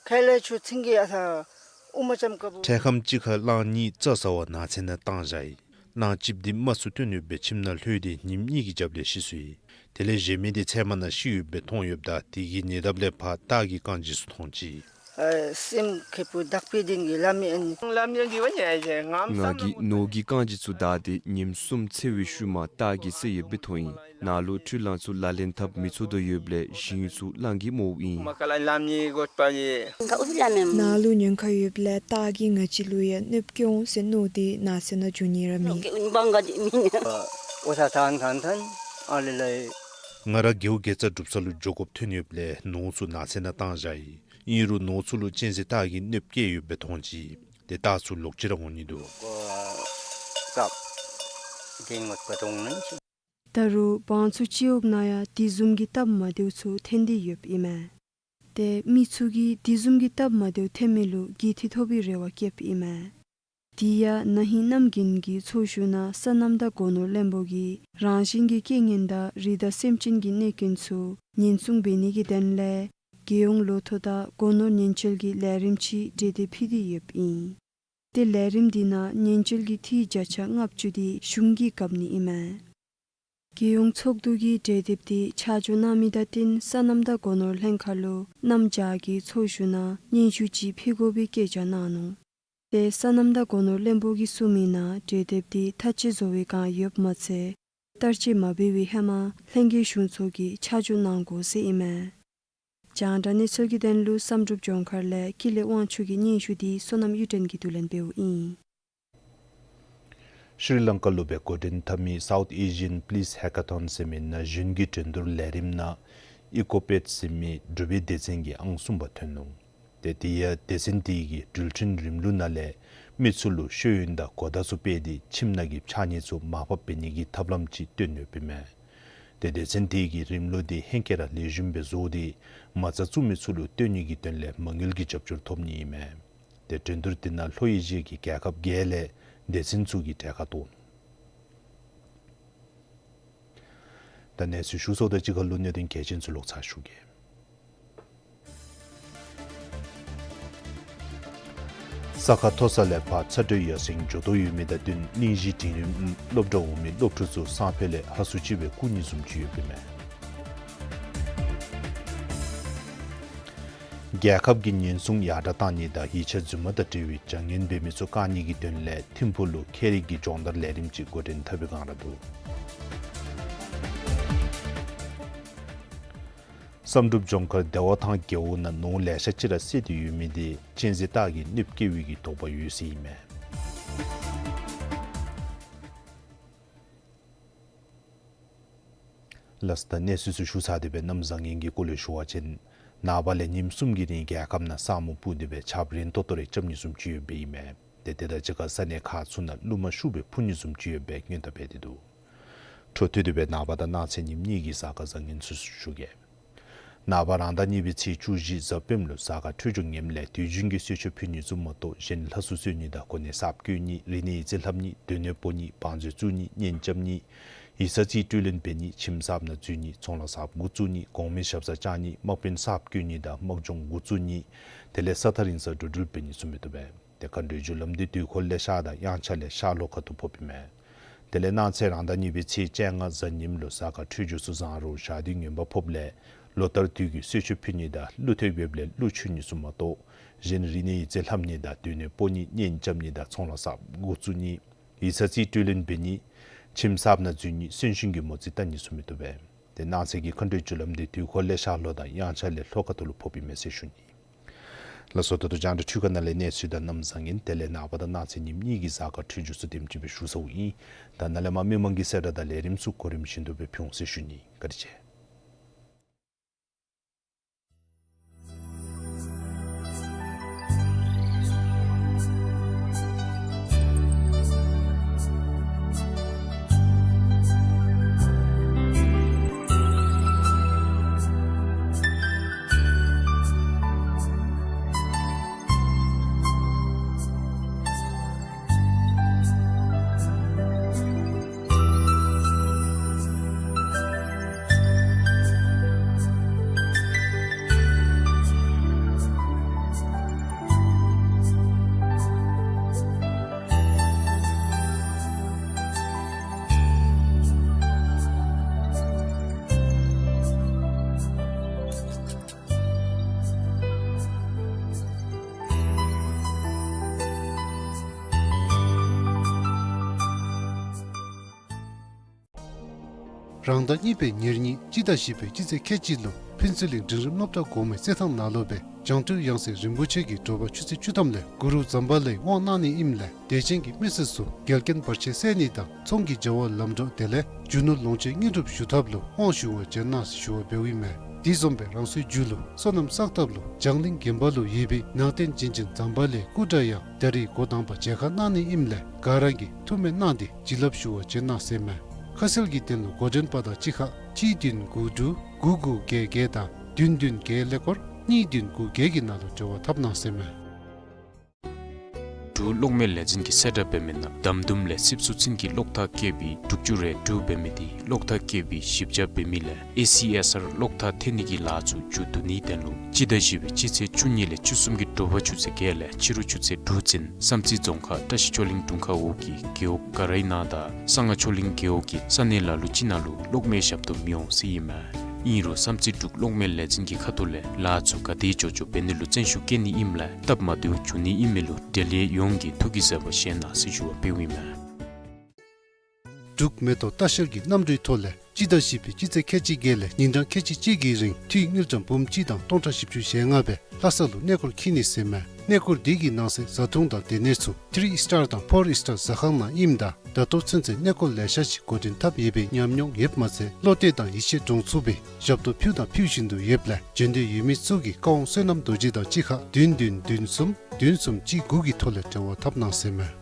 ཁལ་ལས་ཆུ་ཚིང་གི་ཨ་ས་ཨུ་མ་ཅམ་ཀ་བུ། འཕྲལ་ཁམས་ཅིག་ཁར་གླང་གཉིས་རྩྭ་ཟ་བར་ནགས་ཚལ་ནང་བཏང་བཞག་ཡི། གླང་གཅིག་འདི་རྨ་ཚུ་བཏོན་ཡོད་པའི་ཁྱིམ་ནང་ལྷོད་དེ་ཉིནམ་གཉིས་ཀྱི་རྒྱབ་ལས་ཤི་སོ་ཡི། དེ་ལས་གཞན་མི་འདི་ཚལ་མ་ནང་ཤི་ཡོདཔ་སྦེ་མཐོང་ཡོདཔ་ད་དེ་གི་ཉེ་འདབས་ལས་ཕར་སྟག་གི་རྐང་རྗེས་ཚུ་མཐོང་ཅི། ཨེ་སེམས་ཁེ་པོ་དག་པའི་དོན་གྱིས་ལམ་ཡང་ལམ་ཡང་གི་བ་ཉལ་ཞེ་ངམ་ང་གིས་ནོར་གྱི་རྐང་རྗེས་ཚུ་བདའ་སྟེ་ཉིནམ་གསུམ་འཚོ་བའི་ཤུལ་མ་སྟག་གིས་བསད་ཡོདཔ་སྦེ་མཐོང་ཡི། ནཱ་ལུ་འཕྲུལ་གླང་ཚུ་ལག་ལེན་འཐབ་མི་ཚུགས་དོ་ཡོདཔ་ལས་ཞིང་ཚུ་གླང་གིས་རྨོཝ་ཨིན། ནཱ་ལུ་ཉེན་ཁ་ཡོདཔ་ལས་སྟག་གིས་ང་བཅས་ལུ་ཡང་གནོདཔ་བཀལ་འོང་ཟེར་མནོ་སྟེ་ནགས་ཚལ་ནང་འགྱོ་ནི་ར་མེད། ང་ར་རྒེད་འོག་དགེ་རྩ་སྒྲུབ་ས་ལུ་འགྱོ་དགོཔ་ཐོན་ཡོདཔ་ལས་ནོར་ཚུ་ནགས་ཚལ་ནང་བཏང་བཞག་ཡི། ཨིན་རུང་ནོར་ཚུ་ལུ་གཅན་གཟན་སྟག་གིས་གནོདཔ་བཀལ་ཡོདཔ་སྦེ་མཐོང་ཅི། ཏེ་སྟག་ཚུ་ལོག་ཅི་ར་འོང་ནི་འདུག། ད་རུང་འབག་ཚུ་སྤྱི་འོག་ནང་ཡང་དེ་བཟུམ་གྱི་སྟབས་མ་བདེཝ་ཚུ་འཐོན་ཏེ་ཡོདཔ་ཨིན་མས། ཏེ་མི་ཚུ་གིས་དེ་བཟུམ་གྱི་སྟབས་མ་བདེཝ་འཐོན་མི་ལུ་འགན་འཁྲི་ཐོབ་པའི་རེ་བ་བསྐྱེདཔ་ཨིན་མས། དེ་ཡང་ན་ཧིང་གནམ་དགུན་གྱི་ཚོགས་ཞུགས་ནང་སོ་ནམ་དང་སྒོ་ནོར་བློན་པོ་གིས་རང་བཞིན་གྱི་རྐྱེན་ངན་དང་རི་དྭགས་སེམས་ཅན་གྱི་གནོད་སྐྱོན་ཚུ་ཉེན་སྲུང་འབད་ནི་གི་དོན་ལས་རྒྱལ་ཡོངས་ལོ་ཐོ་དང་སྒོ་ནོར་ཉེན་བཅོལ་གྱི་ལས་རིམ་ཅིག་གྲོས་འདེབས་ཕུལ་ཏེ་ཡོདཔ་ཨིན། ཏེ་ལས་རིམ་འདི་ནང་ཉེན་བཅོལ་གྱི་འཐུས་བརྒྱ་ཆ་ལྔ་བཅུ་དེ་གཞུང་གིས་བཀབ་ནི་ཨིན་མས། རྒྱལ་ཡོངས་ཚོགས་འདུ་གིས་གྲོས་འདེབས་འདི་ཆ་འཇོག་གནང་མི་དང་བསྟུན་སོ་ནམ་དང་སྒོ་ནོར་ལྷན་ཁག་ལུ་གནམ་བྱཱར་གྱི་ཚོགས་ཞུགས་ནང་སྙན་ཞུ་ཅིག་ཕུལ་དགོ་པའི་བཀོད་རྒྱ་གནང་ནུག། ཏེ་སོ་ནམ་དང་སྒོ་ནོར་བློན་པོ་གིས་གསུངས་མི་ནང་གྲོས་འདེབས་འདི་ཐག་བཅད་བཟོ་བའི་བསྒང་ཡོདཔ་མ་ཚད་བསྟར་སྤྱོད་མ་འབད་བའི་ཧེ་མ་ལྷན་རྒྱས་གཞུང་ཚོགས་ཀྱིས་ཆ་འཇོག་གནང་དགོ་ཟེར་ཨིན་མས། རྒྱང་བསྒྲགས་གནས་ཚུལ་གྱི་དོན་ལུ་བསམ་གྲུབ་ལྗོངས་མཁར་ལས་ཀུན་ལེགས་དབང་ཕྱུག་གི་སྙན་ཞུ་འདི་བསོད་ནམས་གཡུ་སྒྲོན་གྱིས་བསྡུ་ལེན་འབདཝ་ཨིན། ཤྲི་ལང་ཀ་ལུ་སྦེ་འགོ་འདྲེན་འཐབ་མི་South Asian Police Hackathon ཟེར་མི་ན་གཞོན་གྱི་འགྲན་བསྡུར་ལས་རིམ་ནང་ཨི་ཀོ་པེཌ་ཟེར་མི་འབྲུག་པའི་སྡེ་ཚན་གྱིས་ཨང་གསུམ་པ་ཐོན་ནུག། ཏེ་དེ་ཡང་སྡེ་ཚན་དེ་གིས་འགྲུལ་འཕྲིན་རིམ་ལུགས་ནང་ལས་མི་ཚུ་ལུ་ཤེས་ཡོན་དང་གོ་བརྡ་ཚུ་སྤེལ་ཏེ་ཁྱིམ་ནང་གི་ཕྱགས་སྙིགས་ཚུ་མར་ཕབ་འབད་ནི་གི་ཐབས་ལམ་ཅིག་སྟོན་ཡོདཔ་ཨིན་མས། ཏེ་སྡེ་ཚན་དེ་གིས་རིམ་ལུགས་དེ་ཧེང་སྐལ་ར་ལེགས་ཤོམ་སྦེ་བཟོ་སྟེ་མ་རྩ་བཙུགས་མི་ཚུ་ལུ་སྟོན་ནི་གི་དོན་ལས་མ་དངུལ་གྱི་རྒྱབ་སྐྱོར་ཐོབ་ནི་ཨིན་མས། ཏེ་འགྲན་བསྡུར་དེ་ནང་ལྷོ་ཨེ་ཤི་ཡ་གི་རྒྱལ་ཁབ་བརྒྱད་ལས་སྡེ་ཚན་ཚུ་གིས་གྲལ་ཁར་གཏོགས་ནུག། ད་གནས་ཚུལ་ཞུ་ཚརཝ་དང་གཅིག་ཁར་ལུ་གནད་དོན་གལ་ཆེན་ཚུ་ལོག་ཚར་ཞུ་གེ། ས་ཁ་མཐོ་ས་ལས་ཕར་ཚ་དྲོད་ཡར་སེང་འགྱོ་དོ་ཡོད་མི་དང་བསྟུན་གླིང་བཞི་འབྲིང་རིམ་སློབ་གྲྭ་འོང་མི་སློབ་ཕྲུག་ཚུ་སང་ཕོད་ལས་ཧ་སུ་ཅིག་སྦེ་སྐུ་ཉིད་བཟུམ་ཅིག་ཡོདཔ་ཨིན་མས། རྒྱལ་ཁབ་ཀྱི་ཉེན་སྲུང་ཡར་དྲག་གཏང་ནི་དང་ཡིག་ཆ་རྫུན་མ་དང་འབྲེལ་བའི་བྱ་ངན་འབད་མི་ཚུ་བཀག་ནི་གི་དོན་ལས་ཐིམ་ཕུག་ལུ་ཁྱད་རིག་གི་སྦྱོང་བརྡར་ལས་རིམ་ཅིག་འགོ་འདྲེན་འཐབ་པའི་བསྒང་ར་འདུག། བསམ་གྲུབ་ལྗོངས་མཁར་བདེ་བ་ཐང་རྒེད་འོག་ནང་ནོར་ལེ་ཤ་ཅིག་ར་བསད་དེ་ཡོད་མི་དེ་གཅན་གཟན་སྟག་གིས་གནོདཔ་བཀལ་བའི་གི་དོགས་པ་ཡོད་ཟེར་ཨིན་མས། ལགས་སོ། ད་གནས་ཚུལ་ཚུ་ཞུ་ཚར་ཏེ་སྦེ་གནམ་བཟང་ངན་གྱི་སྐོར་ལས་ཞུ་བ་ཅིན་ནངས་པ་ལས་ཉིནམ་གསུམ་གྱི་རིང་རྒྱལ་ཁབ་ནང་ས་སྨུག་སྤུབས་ཏེ་སྦེ་ཆརཔ་རན་ཏོག་ཏོ་རེ་རྐྱབ་ནི་བཟུམ་ཅིག་ཡོདཔ་ཨིན་མས། ཏེ་དེ་དང་གཅིག་ཁར་ས་གནས་ཁག་ཚུ་ནང་རླུང་མ་ཤུགས་སྦེ་འཕུ་ནི་བཟུམ་ཅིག་ཡོདཔ་སྦེ་སྔོན་བརྡ་འབད་དེ་འདུག། འཕྲོ་མཐུད་དེ་སྦེ་ནངས་པ་དང་གནངས་ཚེ་ཉིནམ་གཉིས་ཀྱི་གཟའ་སྐར་བཟང་ངན་ཚུ་ཞུ་གེ། ནངས་པ་རང་ཟླ་གཉིས་པའི་ཚེས་བཅུ་བཞི་གཟའ་སྤེནམ་ལུ་གཟའ་སྐར་འཕྲོད་སྦྱོར་ངནམ་ལས་དུས་རྒྱུན་གྱི་གསོལ་མཆོད་ཕུལ་ནི་ཚུ་མ་གཏོགས་གཞན་ལྷ་གསོལ་གསོལ་ནི་དང་གོ་གནས་གསརཔ་བསྐོ་ནི་རིག་གནས་ཡིག་རྩིས་ལྷབ་ནི་སྡོད་གནས་སྤོ་ནི་བང་མཛོད་བཙུགས་ནི་གཉེན་རྐྱབ་ནི་ཡིག་ཚང་རྩིས་སྤྲོད་ལེན་འབད་ནི་ཁྱིམ་གསརཔ་ནང་འཛུལ་ནི་ཚོང་ལཱ་གསརཔ་འགོ་བཙུགས་ནི་གོང་མའི་ཞབས་སར་བཅར་ནི་དམག་དཔོན་གསརཔ་བསྐོ་ནི་དང་དམག་སྦྱོང་འགོ་བཙུགས་ནི་དེ་ལས་ས་ཐག་རིང་སར་འགྲོ་འགྲུལ་འབད་ནི་ཚུ་མི་བཏུབ་པས། ཏེ་མཁའ་འགྲོའི་རྒྱུ་ལམ་འདི་དུས་འཁོར་ལས་ཤར་དང་དབྱངས་འཆར་ལས་ཤར་ལྷོ་ཁ་ཐུག་ཕོགཔ་ཨིན་མས། དེ་ལས་གནངས་ཚེ་རང་ཟླ་གཉིས་པའི་ཚེས་བཅོ་ལྔ་གཟའ་ཉིམ་ལུ་གཟའ་སྐར་འཕྲོད་སྦྱོར་ཚུ་བཟང་རུང་ཞག་དུས་ངན་པ་ཕོགཔ་ལས་ལོ་ལྟར་དུས་ཀྱི་གསོལ་མཆོད་ཕུལ་ནི་དང་ཀླུ་ཐེབས་ཡོདཔ་ལས་ཀླུ་མཆོད་ནི་ཚུ་མ་གཏོགས་གཞན་རིག་གནས་ཡིག་རྩིས་ལྷབ་ནི་དང་སྡོད་གནས་སྤོ་ནི་གཉེན་རྐྱབ་ནི་དང་ཚོང་ལཱ་གསརཔ་འགོ་བཙུགས་ནི་ཡིག་ཚང་རྩིས་སྤྲོད་ལེན་འབད་ནི་ཁྱིམ་གསརཔ་ནང་འཛུལ་ནི་གསོན་གཤིན་གྱི་མོ་རྩིས་བལྟ་ནི་ཚུ་མི་བཏུབ་པས། ཏེ་གནངས་ཚེ་གི་མཁའ་འགྲོའི་རྒྱུ་ལམ་འདི་དུས་འཁོར་ལས་ཤར་ལྷོ་དང་དབྱངས་འཆར་ལས་ལྷོ་ཁ་ཐུག་ལུ་ཕོགཔ་ཨིན་མས་ཟེར་ཞུ་ནི། ལགས་སོ། ད་ལྟོ་རྒྱང་བསྒྲགས་འཕྲུལ་ཁང་ནང་ལས་གནས་ཚུལ་དང་གནམ་བཟང་ངན་དེ་ལས་ནངས་པ་དང་གནངས་ཚེ་ཉིནམ་གཉིས་ཀྱི་གཟའ་སྐར་འཕྲོད་སྦྱོར་ཚུ་དེམ་ཅིག་སྦེ་ཞུ་ཚརཝ་ཨིན། ད་ནཱ་ལས་མར་མི་མང་གི་གསལ་བསྒྲགས་དང་ལས་རིམ་ཚུ་གོ་རིམ་བཞིན་དུ་སྦེ་ཕུལ་འོང་ཟེར་ཞུ་ནི། བཀའ་དྲིན་ཆེ། རང་ཟླ་གཉིས་པའི་ཉེར་གཉིས་སྤྱི་ཟླ་བཞི་པའི་སྤྱི་ཚེས་ཁལ་གཅིག་ལུ་ཕུན་ཚོགས་གླིང་འབྲིང་རིམ་སློབ་གྲྭ་གོང་མའི་རྩེད་ཐང་ནང་ལུ་སྦེ་བྱང་ཕྲུག་ཡང་སྲིད་རིན་པོ་ཆེ་གི་དྲོ་པ་ཆུ་ཚོད་བཅུ་ཐམ་ལས་གུ་རུ་ཛམ་བྷ་ལའི་དབང་གནང་ནི་ཨིནམ་ལས་དད་ཅན་གྱི་མི་སེར་ཚུ་འགལ་རྐྱེན་བར་ཆད་སེལ་ནི་དང་ཚོང་གི་བྱ་བ་ལམ་འགྲོ་དེ་ལས་རྒྱུ་ནོར་ལོངས་སྤྱོད་དངོས་གྲུབ་ཞུ་ཐབས་ལུ་དབང་ཞུ་བར་བྱོན་གནང་ཞུ་བ་འབདཝ་ཨིན་མས། དེ་བཟུམ་སྦེ་རང་སོའི་རྒྱུད་ལུ་སོ་ནམ་བསགས་ཐབས་ལུ་བྱང་གླིང་དགོན་པ་ལུ་ཡོད་པའི་ནང་རྟེན་བྱིན་ཅན་ཛམ་བྷ་ལའི་སྐུ་འདྲ་ཡང་ད་རིས་འགོ་དང་པ་མཇལ་ཁ་གནང་ནི་ཨིནམ་ལས་ག་ར་གིས་ཐུགས་སྨོན་གནང་སྟེ་བྱིན་རླབས་ཞུ་བར་བྱོན་གནང་ཟེར་མས། ཁ་གསལ་གྱི་དོན་ལུ་འགོ་འདྲེན་པ་དང་གཅིག་ཁར་གཅིག་བདུན་དགུ་དྲུག་དགུ་དགུ་བརྒྱད་བརྒྱད་དང་བདུན་བདུན་བརྒྱད་ཀླད་ཀོར་གཉིས་བདུན་དགུ་བརྒྱད་ཀྱི་ནང་ལུ་འབྲེལ་བ་འཐབ་གནང་ཟེར་མས། འབྲུག་གློག་མེ་ལས་འཛིན་གྱིས་གསལ་བསྒྲགས་འབད་མི་ནང་འདམ་དུམ་ལས་སིབ་སུ་ཚིན་གྱི་གློག་ཐག་བཀལ་བའི་དྲུག་ཅུ་རེ་དྲུག་འབད་མི་དེ་གློག་ཐག་བཀལ་བའི་ཞིབ་ཆ་འབད་མི་ལས་ཨེ་སི་ཨེས་ཨར་གློག་ཐག་འཐེན་ནི་གི་ལཱ་ཚུ་མཇུག་བསྡུ་ནིའི་དོན་ལུ་སྤྱི་ཟླ་བཞི་པའི་སྤྱི་ཚེས་བཅུ་གཉིས་ལས་བཅུ་གསུམ་གྱི་དྲོ་པ་ཆུ་ཚོད་བརྒྱད་ལས་ཕྱི་རུ་ཆུ་ཚོད་དྲུག་ཚུན་བསམ་རྩེ་རྫོང་ཁག་བཀྲ་ཤིས་ཆོས་གླིང་དྲུང་ཁག་འོག་གི་རྒེད་འོག་ག་རའི་ནང་དང་གསང་སྔགས་ཆོས་གླིང་རྒེད་འོག་གི་ས་གནས་ལ་ལུ་ཅིག་ནང་ལུ་གློག་མེ་ཞབས་ཏོག་མི་འོང་ཟེར་ཨིན་མས། ཨིན་རུང་བསམ་རྩེ་འབྲུག་གློག་མེ་ལས་འཛིན་གྱི་ཁ་ཐུག་ལས་ལཱ་ཚུ་ག་དེ་མགྱོགས་མགྱོགས་འབད་ནི་ལུ་བརྩོན་ཤུགས་བསྐྱེད་ནི་ཨིནམ་ལས་སྟབས་མ་བདེཝ་འབྱུང་ནི་ཨིན་མི་ལུ་འབྲེལ་ཡོད་ཡོངས་ཀྱིས་ཐུགས་ཀྱི་བཟོད་པ་བཞེས་གནང་ཟེར་ཞུ་བ་འབདཝ་ཨིན་མས། འབྲུག་མེ་ཏོག་ལྟ་བཤལ་གྱི་གནམ་གྲུའི་ཐོག་ལས་སྤྱི་ཟླ་བཞི་པའི་སྤྱི་ཚེས་ཁལ་གཅིག་བརྒྱད་ལས་ཉིན་གྲངས་ཁལ་གཅིག་གཅིག་གི་རིང་འཐུས་དངུལ་ཀྲམ་འབུམ་གཅིག་དང་སྟོང་ཕྲག་བཞི་བཅུ་ཞེ་ལྔ་སྦེ་ལྷ་ས་ལུ་གནས་སྐོར་འཁྱིད་ནི་ཟེར་མས། གནས་སྐོར་འདི་གི་ནང་གསེས་བཟའ་འཐུང་དང་སྡོད་གནས་ཚུ་ཐི་རི་སི་ཊར་དང་ཕོར་སི་ཊར་ཟ་ཁང་ནང་ཨིནམ་ད་ད་ལྟོ་ཚུན་ཚོད་གནས་སྐོར་ལེ་ཤ་ཅིག་འགོ་འདྲེན་འཐབ་ཡོད་པའི་ཉམས་མྱོང་ཡོདཔ་མ་ཚད་བློ་གཏད་དང་ཡིད་ཆེས་འདྲོངས་ཚུགས་པའི་ཞབས་ཏོག་ཕུལ་དང་ཕུལ་བཞིན་དུ་ཡོདཔ་ལས་འབྱོན་འདོད་ཡོད་མི་ཚུ་གིས་བཀའ་དབང་བསོད་ནམས་རྡོ་རྗེ་དང་གཅིག་ཁར་བདུན་བདུན་བདུན་གསུམ་བདུན་གསུམ་གཅིག་དགུ་གི་ཐོག་ལས་འབྲེལ་བ་འཐབ་གནང་ཟེར་མས།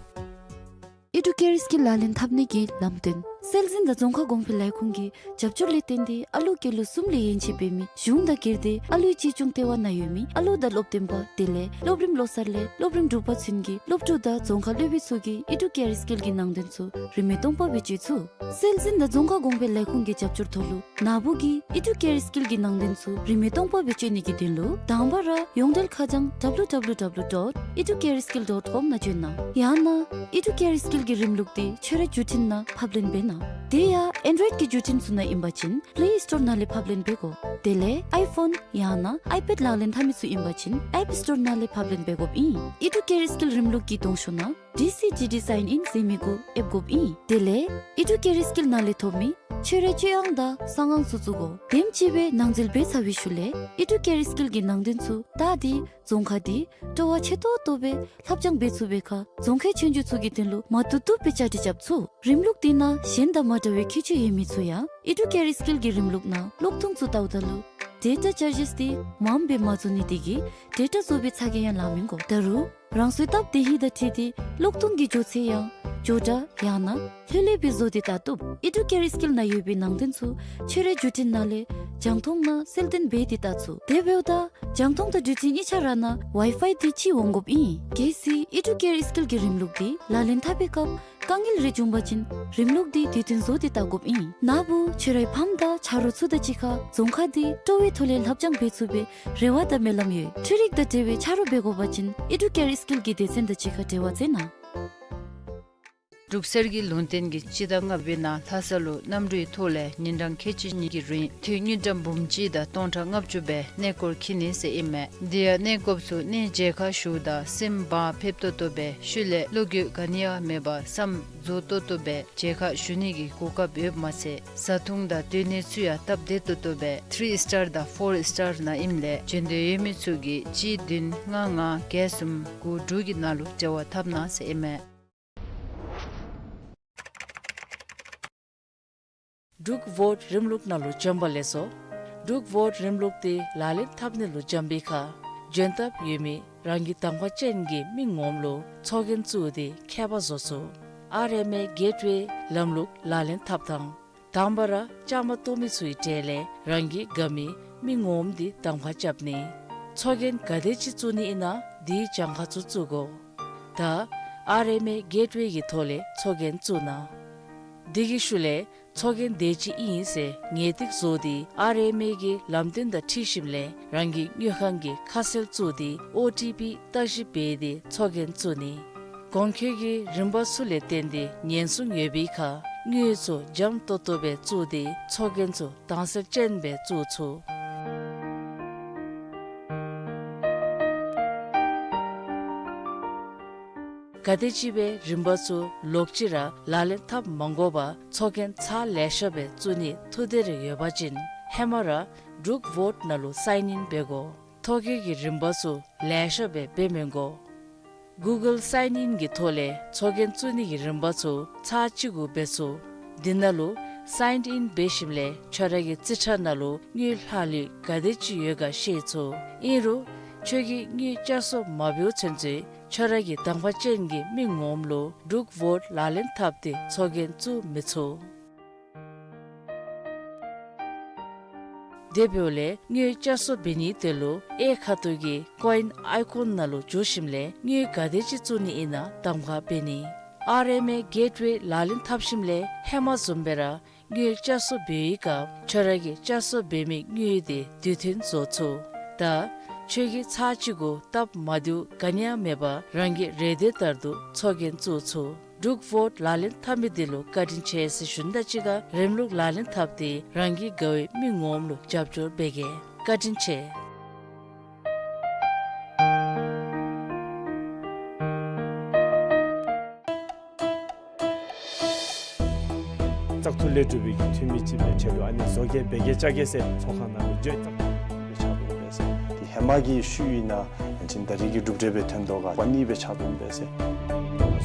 ཨི་ཌུ་ཀེ་རི་སི་ཀིལ་ལག་ལེན་འཐབ་ནི་གི་ལམ་སྟོན། སྲོལ་འཛིན་དང་རྫོང་ཁ་གོང་འཕེལ་ལས་ཁུངས་ཀྱི་རྒྱབ་སྐྱོར་ལས་བརྟེན་ཏེ་ཨ་ལུ་སྐྱེས་ལོ་གསུམ་ལས་ཡན་ཆད་འབད་མི་གཞུང་དང་སྒེར་སྡེ་ཨ་ལུའི་གཅེས་སྐྱོང་ལྟེ་བ་ནང་ཡོད་མི་ཨ་ལུ་དང་སློབ་སྟོན་པ་དེ་ལས་སློབ་རིམ་བློ་གསར་ལས་སློབ་རིམ་དྲུག་པ་ཚུན་གྱི་སློབ་ཕྲུག་དང་རྫོང་ཁ་སློབ་དཔོན་ཚུ་གིས་ཨི་ཌུ་ཀེ་རི་སི་ཀིལ་གྱི་ནང་དོན་ཚུ་རིན་མེད་སྟོང་པ་སྦེ་སྤྱོད་ཚུགས། སྲོལ་འཛིན་དང་རྫོང་ཁ་གོང་འཕེལ་ལས་ཁུངས་ཀྱི་རྒྱབ་སྐྱོར་ཐོག་ལུ་ནཱ་བུ་གིས་ཨི་ཌུ་ཀེ་རི་སི་ཀིལ་གྱི་ནང་དོན་ཚུ་རིན་མེད་སྟོང་པ་སྦེ་སྤྱོད་ནི་གི་དོན་ལུ་དང་པ་ར་ཡོངས་འབྲེལ་ཁ་བྱང་W W W dot educareskill dot com ནང་བྱོན་གནང་། ཡང་ན་ཨི་ཌུ་ཀེ་རི་སི་ཀིལ་གྱི་རིམ་ལུགས་དེ་ཁྱོད་རའི་བརྒྱུད་འཕྲིན་ནང་ཕབ་ལེན་འབད་གནང་། དེ་ཡང་ཨེན་ཌོ་རོའིཌ་ཀྱི་བརྒྱུད་འཕྲིན་ཚུ་ནང་ཨིན་པ་ཅིན་པེ་ལེ་སི་ཊོར་ནང་ལས་ཕབ་ལེན་འབད་དགོ། དེ་ལས་ཨའི་ཕོན་ཡང་ན་ཨའི་པེཌ་ལག་ལེན་འཐབ་མི་ཚུ་ཨིན་པ་ཅིན་ཨེཔ་སི་ཊོར་ནང་ལས་ཕབ་ལེན་འབད་དགོཔ་ཨིན། ཨི་ཌུ་ཀེ་རི་སི་ཀིལ་རིམ་ལུགས་ཀྱི་གདོང་ཤོག་ནང་ཌི་སི་ཌི་ཌི་སའིན་ཨིན་ཟེར་མི་གུ་ཨེབ་དགོཔ་ཨིན། དེ་ལས་ཨི་ཌུ་ཀེ་རི་སི་ཀིལ་ནང་ལས་ཐོབ་མི་ཁྱོད་རའི་སྤྱོད་དབང་དང་གསང་ཧང་ཚུ་བཙུགས་དགོ། དེམ་ཅིག་སྦེ་ནང་འཛུལ་འབད་ཚར་བའི་ཤུལ་ལས་ཨི་ཌུ་ཀེ་རི་སི་ཀིལ་གྱི་ནང་དོན་ཚུ་ད་དེ་རྫོང་ཁ་དེ་སྤྲོ་བ་ཆེ་ཏོག་ཏོ་སྦེ་ལྷབ་སྦྱང་འབད་ཚུགས་པའི་ཁར་རྫོང་ཁའི་ཆོས་རྒྱུགས་ཚུ་གི་དོན་ལུ་མ་བཏུབ་བཏུབ་སྦེ་བཅའ་སྒྲིག་རྐྱབ་ཚུགས། རིམ་ལུགས་དེ་ནང་གཞན་དང་མ་འདྲ་བའི་ཁྱད་ཆོས་ཡོད་མི་ཚུ་ཡང་ཨི་ཌུ་ཀེ་རི་སི་ཀིལ་གྱི་རིམ་ལུགས་ནང་གློག་ཐུང་ཚུ་བལྟཝ་ད་ལུ་ཌེ་ཊ་ཅར་ཇེས་དེ་མངམ་སྦེ་མ་བཟོ་ནི་དེ་གིས་ཌེ་ཊ་བཟོ་བའི་ཚ་གྱང་ཡང་ལང་མི་དགོ། ད་རུང་རང་སོའི་སྟབས་བདེ་ཧིང་དང་འཁྲིལ་ཏེ་གློག་ཐུང་གི་འགྱོ་ཚད་ཡང་མགྱོགས་དྲགས་ཡང་ན་ལྷོད་ལྷོད་སྦེ་བཟོ་སྟེ་བལྟ་བཏུབ། ཨི་ཌུ་ཀེ་རི་སི་ཀིལ་ནང་ཡོད་པའི་ནང་དོན་ཚུ་ཁྱོད་རའི་བརྒྱུད་འཕྲིན་ནང་ལས་རྒྱང་མཐོང་ནང་གསལ་སྟོན་འབད་དེ་བལྟ་ཚུགས། དེ་འབདཝ་ད་རྒྱང་མཐོང་དང་བརྒྱུད་འཕྲིན་གཉིས་ཆ་ར་ནང་ཝའི་ཕའི་དེ་ཅིག་འོང་དགོཔ་ཨིན། གལ་སྲིད་ཨི་ཌུ་ཀེ་རི་སི་ཀིལ་གྱི་རིམ་ལུགས་དེ་ལག་ལེན་འཐབ་པའི་སྐབས་དཀའ་ངལ་རེ་བྱུང་པ་ཅིན་རིམ་ལུགས་དེ་དུས་མཐུན་བཟོ་སྟེ་བལྟ་དགོཔ་ཨིན། ནཱ་བུ་ཁྱོད་རའི་ཕམ་དང་ཆ་རོགས་ཚུ་དང་གཅིག་ཁར་རྫོང་ཁ་དེ་སྤྲོ་བའི་ཐོག་ལས་ལྷབ་སྦྱང་འབད་ཚུགས་པའི་རེ་བ་དང་སྨོན་ལམ་ཡོད། འཕྲུལ་རིག་དང་འབྲེལ་བའི་ཆ་རོགས་འབད་དགོ་པ་ཅིན་ཨི་ཌུ་ཀེ་རི་སི་ཀིལ་གྱི་སྡེ་ཚན་དང་གཅིག་ཁར་འབྲེལ་བ་མཛད་གནང་། འབྲུག་གསེར་གྱི་ལུང་བསྟན་གྱི་སྤྱི་ཟླ་ལྔ་པའི་ནང་ལྷ་ས་ལུ་གནམ་གྲུའི་ཐོག་ལས་ཉིན་གྲངས་ཁལ་གཅིག་གཉིས་ཀྱི་རིང་ཐོན་དངུལ་ཀྲམ་འབུམ་གཅིག་དང་སྟོང་ཕྲག་ལྔ་བཅུ་སྦེ་གནས་སྐོར་འཁྱིད་ནི་ཟེར་ཨིན་མས། དེ་ཡང་གནས་སྐབས་སུ་གནས་མཇལ་ཁ་ཞུཝ་ད་སེམས་བག་ཕེབས་ཏོག་ཏོ་སྦེ་ཤུལ་ལས་བློ་འགྱོད་ག་ནི་ཡང་མེད་པར་བསམ་རྫོགས་ཏོག་ཏོ་སྦེ་མཇལ་ཁ་ཞུ་ནི་གི་གོ་སྐབས་ཡོདཔ་མ་ཚད་བཟའ་འཐུང་དང་སྡོད་གནས་ཚུ་ཡང་སྟབས་བདེ་ཏོག་ཏོ་སྦེ་ཐི་རི་སི་ཊར་དང་ཕོར་སི་ཊར་ནང་ཨིནམ་ལས་བྱོན་འདོད་ཡོད་མི་ཚུ་གིས་གཅིག་བདུན་ལྔ་ལྔ་བརྒྱད་གསུམ་དགུ་དྲུག་གི་ནང་ལུ་འབྲེལ་བ་འཐབ་གནང་ཟེར་ཨིན་མས། འབྲུག་བོཊ་རིམ་ལུགས་ནང་ལུ་བྱོན་པ་ལེགས་སོ། འབྲུག་བོཊ་རིམ་ལུགས་འདི་ལག་ལེན་འཐབ་ནི་ལུ་འབྱོན་པའི་ཁར་འབྱོན་ཐབས་ཡོད་མི་རང་གི་གདམ་ཁ་ཅན་གྱི་མི་ངོམ་ལུ་ཚོགས་རྒྱན་བཙུགས་ཏེ་ཁྱད་པར་བཟོ་ཚུགས། ཨར་ཨེམ་ཨེ་གེཊ་ཝེ་ལམ་ལུགས་ལག་ལེན་འཐབ་ཐངས། དང་པ་ར་བཅའ་མར་གཏོགས་མི་ཚུའི་གྲས་ལས་རང་གིས་དགའ་མི་མི་ངོམ་འདི་གདམ་ཁ་རྐྱབ་ནི། ཚོགས་རྒྱན་ག་དེ་ཅིག་བཙུགས་ནི་ཨིན་ན་དེའི་གྱངས་ཁ་ཚུ་བཙུགས་དགོ། ད་ཨར་ཨེམ་ཨེ་གེཊ་ཝེ་གི་ཐོག་ལས་ཚོགས་རྒྱན་བཙུགས་གནང་། དེ་གི་ཤུལ་ལས་ཚོགས་རྒྱན་དེ་ཅིག་ཨིན་ཟེར་ངེས་ཏིག་བཟོ་སྟེ་ཨར་ཨེམ་ཨེ་གི་ལམ་སྟོན་དང་འཁྲིལ་ཞིནམ་ལས་རང་གི་དངུལ་ཁང་གི་ཁ་གསལ་བཙུགས་ཏེ་ཨོ་ཊི་པི་བརྟག་ཞིབ་འབད་དེ་ཚོགས་རྒྱན་བཙུགས་ནི། གོང་འཁོད་ཀྱི་རིམ་པ་ཚུ་ལས་བརྟེན་ཏེ་ཉེན་སྲུང་ཡོད་པའི་ཁར་དངུལ་ཚུ་འཇམ་ཏོག་ཏོ་སྦེ་བཙུགས་ཏེ་ཚོགས་རྒྱན་ཚུ་དྭངས་གསལ་ཅན་སྦེ་བཙུགས་ཚུགས། ག་དེ་ཅིག་སྦེ་རིམ་པ་ཚུ་ལོག་ཅི་ར་ལག་ལེན་འཐབ་མ་དགོ་པར་ཚོགས་རྒྱན་ཚར་ལེ་ཤ་སྦེ་བཙུགས་ནི་ཐུགས་འདོད་རེ་ཡོད་པ་ཅིན་ཧེ་མ་ར་འབྲུག་བོཊ་ནང་ལུ་སའིན་ཨིན་འབད་དགོ། ཐོ་བཀོད་ཀྱི་རིམ་པ་ཚུ་ལེ་ཤ་སྦེ་འབད་མི་དགོ། གུ་གཱལ་སའིན་ཨིན་གྱི་ཐོག་ལས་ཚོགས་རྒྱན་བཙུགས་ནི་གི་རིམ་པ་ཚུ་ཚར་གཅིག་གུ་འབད་ཚུགས། དེ་ནང་ལུ་སའིན་ཨིན་འབད་ཞིནམ་ལས་ཁྱོད་ར་གི་རྩིས་ཁྲ་ནང་ལུ་དངུལ་ལྷག་ལུས་ག་དེ་ཅིག་ཡོད་ག་ཤེས་ཚུགས། ཨིན་རུང་ཁྱོད་ཀྱིས་དངུལ་བསྐྱར་གསོ་མ་འབདཝ་ཚུན་ཚོད་ཁྱོད་ར་གི་གདམ་ཁ་ཅན་གྱི་མི་ངོམ་ལུ་འབྲུག་བོཊ་ལག་ལེན་འཐབ་སྟེ་ཚོགས་རྒྱན་བཙུགས་མི་ཚུགས། དེ་འབདཝ་ལས་དངུལ་བསྐྱར་གསོ་འབད་ནི་དེ་ལུ་གཡས་ཁ་ཐུག་གི་ཀོ་ཨིན་ཨའི་ཀོན་ནང་ལུ་འཛུལ་ཞིནམ་ལས་དངུལ་ག་དེ་ཅིག་བཙུགས་ནི་ཨིན་ན་གདམ་ཁ་འབད་ནི། ཨར་ཨེམ་ཨེ་གེཊ་ཝེ་ལག་ལེན་འཐབ་ཞིནམ་ལས་ཧེ་མ་བཟུམ་སྦེ་ར་དངུལ་བསྐྱར་གསོ་འབད་བའི་སྐབས་ཁྱོད་ར་གིས་བསྐྱར་གསོ་འབད་མི་དངུལ་དེ་དུས་མཐུན་བཟོ་ཚུགས། ད་ཁྱོད་ཀྱིས་ཚར་གཅིག་གུ་སྟབས་མ་བདེཝ་ག་ནི་ཡང་མེད་པར་རང་གི་རེ་འདོད་ལྟར་དུ་ཚོགས་རྒྱན་བཙུགས་ཚུགས། འབྲུག་བོཊ་ལག་ལེན་འཐབ་མི་འདི་ལུ་བཀའ་དྲིན་ཆེ་ཟེར་ཞུ་ནི་དང་གཅིག་ཁར་རིམ་ལུགས་ལག་ལེན་འཐབ་སྟེ་རང་གི་དགའ་བའི་མི་ངོམ་ལུ་རྒྱབ་སྐྱོར་འབད་གེ། བཀའ་དྲིན་ཆེ། བཙག་འཐུ་ལས་གྲུབ་པའི་གི་འཐུས་མི་ཅིག་སྦེ་ཁྱོད་ལུ་ཨ་ནི་བཟོ་གེ་འབད་གེ་བཅའ་གེ་ཟེར་ཚོགས་ཁང་ནང་ལུ་བརྗོད་བཙག་འཐུ་ལས་གྲུབ་པའི་ཕྱག་དོན་འབད་ཟེར། ཏེ་ཧེ་མ་གི་ཤུལ་ཨིན་ན་ཨ་ནི་ད་རིས་ཀྱི་གྲུབ་འབྲས་སྦེ་ཐོན་དོ་ག་པ་ནི་སྦེ་ཕྱག་དོན་འབད་ཟེར།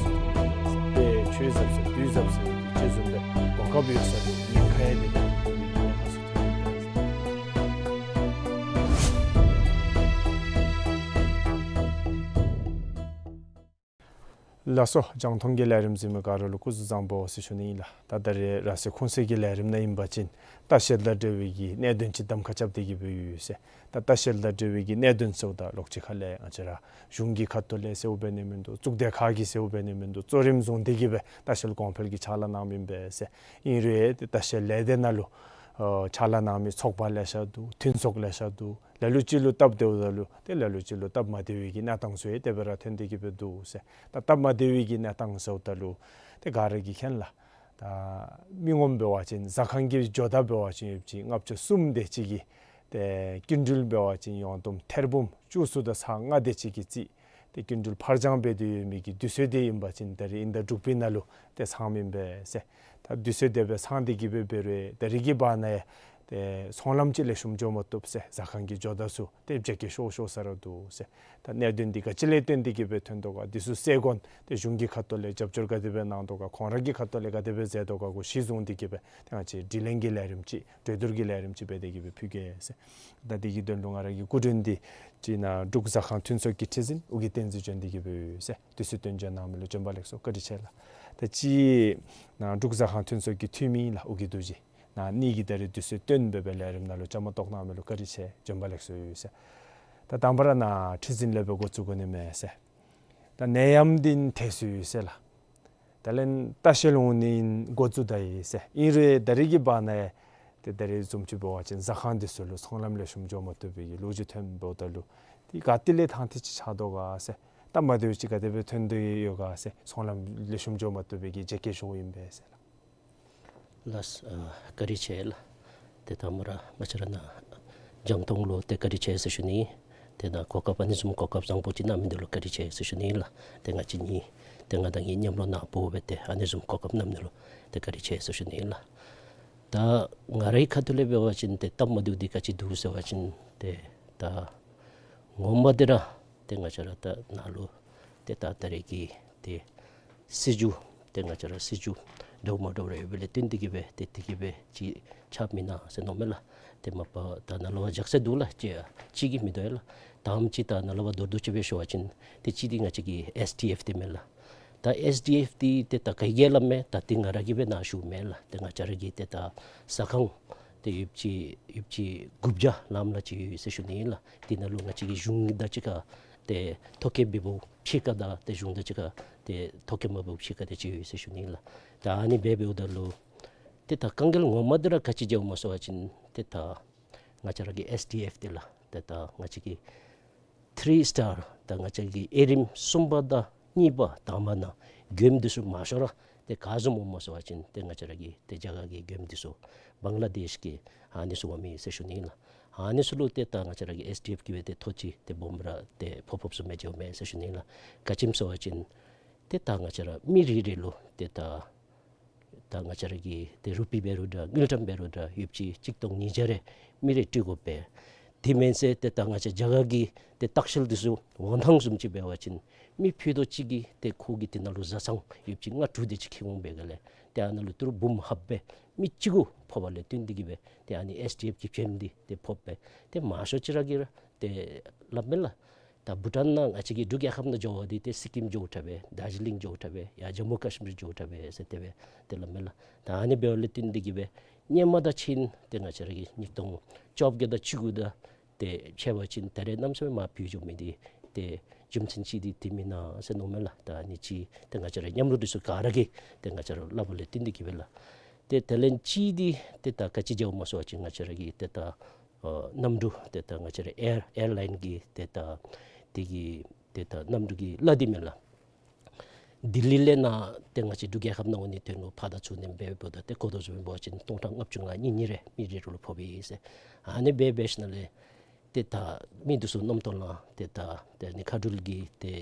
ཏེ་ཆོས་ཟབ་ཟེར་དུས་ཟབ་ཟེར་ཅིག་བཟུམ་སྦེ་གོ་སྐབས་ཡོད་ས་ལུ་ཉེན་ཁ་ཡང་མེད་པའི་གི་གནས་སྟངས་ཚུ་ཐོན་ཡི་ཟེར། ལགས་སོ། རྒྱང་མཐོང་གི་ལས་རིམ་གཟིགས་མི་ག་ར་ལུ་སྐུ་གཟུགས་བཟང་པོ་ཟེར་ཞུ་ནི་ཨིན་ལགས། ད་ད་རེས་ར་སེ་ཁུངས་སེ་གི་ལས་རིམ་ནང་ཨིན་པ་ཅིན་ལྟ་བཤལ་དང་འབྲེལ་བའི་གི་གནད་དོན་ཅིག་གདམ་ཁ་རྐྱབ་སྟེ་གི་སྦེ་ཡོད་ཟེར། ད་ལྟ་བཤལ་དང་འབྲེལ་བའི་གི་གནད་དོན་ཟེརཝ་ད་ལོགས་ཅིག་ཁ་ལས་ང་བཅས་ར་གཞུང་གི་ཁ་ཐུག་ལས་ཟེརཝ་འབད་ནི་མིན་འདུག། གཙུག་སྡེ་ཁག་གིས་ཟེརཝ་འབད་ནི་མིན་འདུག། གཙོ་རིམ་བཟུང་སྟེ་གི་སྦེ་ལྟ་བཤལ་གོང་འཕེལ་གྱི་ཕྱག་ལཱ་གནང་མི་ཨིན་པས་ཟེར། ཨིན་རུང་ཏེ་ལྟ་བཤལ་ལས་སྡེ་ནང་ལུ་ཨ་ཕྱག་ལཱ་གནང་མི་ཚོགས་པ་ལེ་ཤ་འདུག། མཐུན་ཚོགས་ལེ་ཤ་འདུག། ལ་ལུ་ཅིག་ལུ་སྟབས་བདེཝ་ད་ལུ་ཏེ་ལ་ལུ་ཅིག་ལུ་སྟབས་མ་བདེ་བའི་གི་གནས་སྟངས་ཚུ་ཡང་དེ་སྦེ་ར་ཐོན་ཏེ་གི་སྦེ་འདུག་ཟེར། ད་སྟབས་མ་བདེ་བའི་གི་གནས་སྟངས་ཟེརཝ་ད་ལུ་ཏེ་ག་ར་གིས་མཁྱེན་ལགས། ད་མི་ངོམ་འབད་བ་ཅིན་ཟ་ཁང་གི་ཇོ་བདག་འབད་བ་ཅིན་ཡོདཔ་ཅིག་ལྔ་བཅུ་གསུམ་དེ་ཅིག་གི་ཏེ་སྐྱིན་འགྲུལ་འབད་བ་ཅིན་ཡོངས་བསྡོམས་ཐེར་འབུམ་བཅུ་གསུམ་དང་ཚག་ལྔ་དེ་ཅིག་གི་རྩིས་ཏེ་སྐྱིན་འགྲུལ་ཕར་འགྱངས་འབད་དེ་ཡོད་མི་གི་དུས་ཚོད་དེ་ཨིན་པ་ཅིན་ད་རེས་དབྱིན་ཟླ་དྲུག་པའི་ནང་ལུ་ཏེ་ཚང་མི་ཨིན་པས་ཟེར། ད་དུས་ཚོད་དེ་སྦེ་ཚང་སྟེ་གི་སྦེ་འབད་རུང་ད་རིས་ཀྱི་བར་ན་ཡང་ཏེ་ཚོང་ལམ་ཅིག་ལེགས་ཤོམ་འགྱོ་མ་བཏུབ་ཟེར། ཟ་ཁང་གི་ཇོ་བདག་ཚུ་ཏེ་བརྗེད་སྐྱེས་ཤོར་ཤོར་ས་ར་འདུག་ཟེར། ད་གནད་དོན་འདི་ག་ཅི་ལས་བརྟེན་ཏེ་གི་སྦེ་ཐོན་དོ་ག། འདི་ཚུ་སེལ་དགོ་ནི་ཏེ་གཞུང་གི་ཁ་ཐུག་ལས་རྒྱབ་སྐྱོར་ག་དེ་སྦེ་གནང་དོ་ག། ཁོང་ར་གི་ཁ་ཐུག་ལས་ག་དེ་སྦེ་མཛད་དོ་ག་གུ་གཞི་བཟུང་སྟེ་གི་སྦེ་ཏེ་ང་བཅས་དྲི་ལན་གྱི་ལས་རིམ་ཅིག་གྲོས་བསྡུར་གྱི་ལས་རིམ་ཅིག་འབད་དེ་གི་སྦེ་ཕུལ་གེ་ཟེར། ད་འདི་གི་དོན་ལུ་ང་ར་གི་སྐུ་མགྲོན་འདི་ཅིག་ནཱ་འབྲུག་ཟ་ཁང་མཐུན་ཚོགས་ཀྱི་ཁྲི་འཛིན་ཨོ་རྒྱན་བསྟན་འཛིན་བྱོན་ཏེ་གི་སྦེ་ཡོད་ཟེར། དུས་ཚོད་བཏོན་བྱོན་གནང་མི་ལུ་བྱོན་པ་ལེགས་སོ། བཀའ་དྲིན་ཆེ་ལགས། ད་ཅིག་ནཱ་འབྲུག་ཟ་ཁང་མཐུན་ཚོགས་ཀྱི་འཐུས་མི་ལགས་ཨོ་རྒྱན་རྡོ་རྗེ་ནཱ་ངེ་གི་ད་རེས་དུས་ཚོད་བཏོན་སྦེ་སྦེ་ལས་རིམ་ནང་ལུ་བཅའ་མར་གཏོགས་གནང་མི་ལུ་བཀའ་དྲིན་ཆེ། བྱོན་པ་ལེགས་སོ་ཡོད་ཟེར། ད་དང་པ་ར་ནཱ་ཁྲི་འཛིན་ལས་སྦེ་འགོ་བཙུགས་དགོ་ནི་མས་ཟེར། ད་ནད་ཡམས་འདི་ཐེབས་སོ་ཡོད་ཟེར་ལགས། ད་ལན་ལྟ་བཤལ་འོང་ནི་འགོ་བཙུགས་ད་ཡི་ཟེར། ཨིན་རུང་ད་རིས་ཀྱི་བར་ན་ཡང་ཏེ་ད་རེས་བཟུམ་ཅིག་འབད་བ་ཅིན་ཟ་ཁང་འདི་ཚུ་ལུ་ཚོང་ལམ་ལེགས་ཤོམ་འགྱོ་མ་བཏུབ་པའི་གི་ལོ་རྒྱུས་ཐོནམ་འབདཝ་ད་ལུ་ཏེ་ག་ཏེ་ལས་ཐང་ཐིག་ཅིག་ཆགས་དོ་ག་ཟེར། སྟབས་མ་བདེཝ་ཅིག་ག་དེ་སྦེ་ཐོན་དོ་ཡོད་ག་ཟེར། ཚོང་ལམ་ལེགས་ཤོམ་འགྱོ་མ་བཏུབ་པའི་གི་རྒྱ་སྐྱེད་ཤོརཝ་ཨིན་པས་ཟེར་ལགས། ལགས་སོ། ཨ་བཀའ་དྲིན་ཆེ་ལགས། ཏེ་ད་མོ་ར་ང་བཅས་ར་ནཱ་རྒྱང་མཐོང་ལུ་ཏེ་བཀའ་དྲིན་ཆེ་ཟེར་ཞུ་ནི། ཏེ་ད་གོ་སྐབས་ཨ་ནི་བཟུམ་གོ་སྐབས་བཟང་པོ་ཅིག་གནང་མི་འདི་ལུ་བཀའ་དྲིན་ཆེ་ཟེར་ཞུ་ནི་ལགས། ཏེ་ང་བཅས་གཉིས་ཏེ་ང་དང་གཉིས་མཉམ་ལུ་ནཱ་འབོ་སྦེ་ཏེ་ཨ་ནི་བཟུམ་གོ་སྐབས་གནང་མི་ལུ་ཏེ་བཀའ་དྲིན་ཆེ་ཟེར་ཞུ་ནི་ལགས། ད་ང་རའི་ཁ་ཐུག་ལས་འབད་བ་ཅིན་ཏེ་སྟབས་མ་བདེཝ་འདི་ག་ཅི་འདུག་ཟེར་བ་ཅིན་ཏེ་ད་ངོ་མ་འདི་ར་ཏེ་ང་བཅས་ར་ད་ནཱ་ལུ་ཏེ་ད་ད་རེས་ཀྱི་ཏེ་སྲིད་བྱུས་ཏེ་ང་བཅས་ར་སྲིད་བྱུས་འདྲཝ་མ་འདྲཝ་རེ་ཡོད་པ་ལས་བརྟེན་ཏེ་གིས་སྦེ་ཏེ་དེ་གིས་སྦེ་ཅིག་ཆགསཔ་མེན་ན་ཟེར་མནོཝ་མས་ལགས། ཏེ་མ་པ་ད་ནཱ་ལུ་བ་འཇག་སེ་འདུག་ལགས། ཅིག་ཅིག་གིས་མི་འདུག་ལགས། དང་པ་ཅིག་ད་ནཱ་ལུ་བ་མདོར་བསྡུས་ཅིག་སྦེ་ཞུ་བ་ཅིན་ཏེ་གཅིག་འདི་ང་བཅས་ཀྱི་ཨེསི་ཌི་ཨེཕ་འདི་མས་ལགས། ད་ཨེསི་ཌི་ཨེཕ་འདི་ཏེ་ད་ག་གིས་སླབ་མས། ད་འདི་ང་ར་གིས་སྦེ་ནཱ་ཞུཝ་མེན་ལགས། ཏེ་ང་བཅས་ར་གི་ཏེ་ད་ཟ་ཁང་ཏེ་ཡོདཔ་ཅིག་ཡོདཔ་ཅིག་དགུ་བརྒྱ་ལམ་ལ་ཅིག་ཡོད་ཟེར་ཞུ་ནི་ལགས། འདི་ནང་ལུ་ང་བཅས་ཀྱི་གཞུང་དང་གཅིག་ཁར་ཏེ་ཐོ་བཀོད་འབད་འབདཝ་ཕྱི་ཁར་དང་ཏེ་གཞུང་དང་གཅིག་ཁར་ཏེ་ཐོ་བཀོད་མ་འབདཝ་ཕྱི་ཁར་ཏེ་ཅིག་ཡོད་ཟེར་ཞུ་ནི་ལགས། ད་ཨ་ནི་སྦེ་འབདཝ་ད་ལུ་ཏེ་ད་དཀའ་ངལ་ངོ་མ་འདི་ར་ག་ཅི་འགྱོཝ་སྨོ་ཟེར་བ་ཅིན་ཏེ་ད་ང་བཅས་ར་གི་ཨེསི་ཌི་ཨེཕ་འདི་ལགས། ཏེ་ད་ང་བཅས་ཀྱི་ཐི་རི་སི་ཊར་ད་ང་བཅས་ཀྱི་དབྱེ་རིམ་གསུམ་པ་དང་གཉིས་པ་དང་པ་ནང་མགྱོནམ་འདི་ཚུ་མང་ཤོས་ར་ཏེ་ག་བཟུམ་སྨོ་སྨོ་ཟེར་བ་ཅིན་ཏེ་ང་བཅས་ར་གི་ཏེ་རྒྱ་གར་གྱི་མགྱོནམ་འདི་ཚུ་བང་ལ་དེཤ་གི་ཨ་ནི་ཚུ་འོང་མི་ཟེར་ཞུ་ནི་ལགས། ཨ་ནི་ཚུ་ལུ་ཏེ་ད་ང་བཅས་ར་གི་ཨེསི་ཌི་ཨེཕ་གིས་སྦེ་ཏེ་ཐོ་ཅིག་ཏེ་སྦོམ་ར་ཏེ་ཕོག་ཕོགཔ་བཟུམ་སྦེ་འགྱོཝ་མས་ཟེར་ཞུ་ནི་ལགས། ག་ཅི་སྨོ་ཟེར་བ་ཅིན་ཏེ་ད་ང་བཅས་ར་མི་རེ་རེ་ལུ་ཏེ་ད་ད་ང་བཅས་ར་གི་ཏེ་རུ་པི་འབད་རུང་འདྲ་དངུལ་ཀྲམ་འབད་རུང་འདྲ་ཡོདཔ་ཅིག་གཅིག་སྟོང་ཉིས་བརྒྱ་རེ་མི་རེ་སྤྲོད་དགོ་པས། དེ་མེན་ཟེར་ཏེ་ད་ང་བཅས་རྒྱ་གར་གྱི་ཏེ་ལྟ་བཤལ་འདི་ཚུ་འོང་ཐངས་བཟུམ་ཅིག་འབད་བ་ཅིན་མི་ཕུད་རྡོག་གཅིག་གིས་ཏེ་ཁོ་གིས་དེ་ནང་ལུ་བཟའ་ཚང་ཡོདཔ་ཅིག་ལྔ་དྲུག་དེ་ཅིག་ཁྱིད་འོང་པའི་སྒང་ལས་ཏེ་ཨ་ནཱ་ལུ་ཏི་རུ་འབུམ་ལྷགཔ་སྦེ་མི་གཅིག་གུ་ཕོགཔ་ལས་བརྟེན་ཏེ་གིས་སྦེ་ཏེ་ཨ་ནི་ཨེསི་ཌི་ཨེཕ་གི་ཕྱེངམ་འདི་ཏེ་ཕོགཔ་སྦེ་ཏེ་མང་ཤོས་ཅིག་ར་གིས་ར་ཏེ་སླབ་མས་ལགས། ད་བྷུ་ཊཱན་ནང་ང་བཅས་ཀྱི་འབྲུག་རྒྱལ་ཁབ་ནང་འགྱོ་བ་འདི་ཏེ་སི་ཀིམ་འགྱོཝ་དྲག་པས། དར་ཇི་ལིང་འགྱོཝ་དྲག་པས། ཡར་ཇམ་མུ་ཀ་ཤི་མིར་འགྱོཝ་དྲག་པས་ཟེར་དེ་སྦེ་ཏེ་སླབ་མས་ལགས། ད་ཨ་ནི་འབདཝ་ལས་བརྟེན་ཏེ་གིས་སྦེ་སྔོན་མ་དང་ཕྱིན་ཏེ་ང་བཅས་ར་གི་ཉིས་སྟོང་བཅོ་བརྒྱད་དང་བཅུ་དགུ་དང་ཏེ་ཕྱད་པ་ཅིན་ད་རེས་གནམ་མེད་ས་མེད་མར་འཕེལ་འགྱོ་མི་འདི་ཏེ་རྒྱུ་མཚན་ཅིག་འདི་དེ་མེན་ན་ཟེར་མནོཝ་མས་ལགས། ད་ཨ་ནི་ཅིག་ཏེ་ང་བཅས་ར་མཉམ་རོགས་འདི་ཚུ་ག་ར་གིས་ཏེ་ང་བཅས་ར་སླབ་པ་ལས་བརྟེན་ཏེ་གིས་སྦེ་ལགས། ཏེ་དེ་ལས་གཅིག་འདི་ཏེ་ད་ག་ཅི་འགྱོཝ་སྨོ་ཟེར་བ་ཅིན་ང་བཅས་ར་གི་ཏེ་ད་ཨ་གནམ་གྲུ་ཏེ་ད་ང་བཅས་ར་ཨེར་ཨེར་ལའིན་གྱི་ཏེ་ད་དེ་གི་ཏེ་ད་གནམ་གྲུ་གི་གླ་འདི་མས་ལགས། ལྡི་ལི་ལས་ནཱ་ཏེ་ང་བཅས་འབྲུག་རྒྱལ་ཁབ་ནང་འོང་ནི་དོན་ལུ་ཕར་དང་ཚུར་ཨ་ནེམ་འབདཝ་ད་ཏེ་གོ་དོ་བཟུམ་འབད་བ་ཅིན་སྟོང་ཕྲག་ལྔ་བཅུ་ང་གཉིས་གཉིས་རེ་མི་རེ་རེ་ལུ་ཕོགཔ་ཨིན་ཟེར། ཨ་ནི་སྦེ་འབད་ཞིནམ་ལས་ཏེ་ད་མི་འདི་ཚུ་རྣམ་རྟོག་ལང་ཏེ་ད་ཏེ་ཨ་ནི་མཁའ་འགྲུལ་གྱི་ཏེ་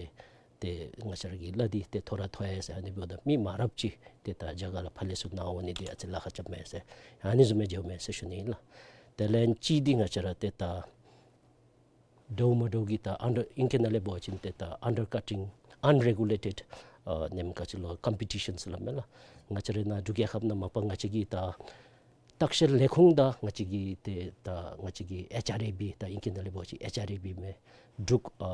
ཏེ་ང་བཅས་ར་གི་གླ་འདི་ཏེ་མཐོ་ར་མཐོ་ཡི་ཟེར། ཨ་ནི་འབདཝ་ད་མི་མང་རབས་ཅིག་ཏེ་ད་རྒྱ་གར་ལས་ཕར་ལས་ཚུར་ནཱ་འོང་ནི་འདི་ཨ་ཙི་ལཱ་ཁག་རྐྱབ་མས་ཟེར། ཨ་ནི་བཟུམ་སྦེ་འགྱོཝ་མས་ཟེར་ཞུ་ནི་ཨིན་ལགས། དེ་ལས་གཅིག་འདི་ང་བཅས་ར་ཏེ་ད་འདྲཝ་མ་འདྲཝ་གི་ད་ཨན་ཌར་ཨིང་སྐད་ནང་ལས་འབད་བ་ཅིན་ཏེ་ད་ཨན་ཌར་ཀ་ཊིང་ཨན་རེ་གུ་ལེ་ཊེཌ་ཨ་ནེམ་ག་ཅི་ལོ་ཀམ་པི་ཊི་ཤཱན་ཟེར་སླབ་མས་ལགས། ང་བཅས་ར་ནཱ་འབྲུག་རྒྱལ་ཁབ་ནང་མ་པ་ང་བཅས་ཀྱི་ད་ལྟ་བཤལ་ལས་ཁུངས་དང་ང་བཅས་ཀྱི་ཏེ་ད་ང་བཅས་ཀྱི་ཨེཆ་ཨར་ཨེ་བི་ད་ཨིང་སྐད་ནང་ལས་འབད་བ་ཅིན་ཨེཆ་ཨར་ཨེ་བི་མས། འབྲུག་ཨ་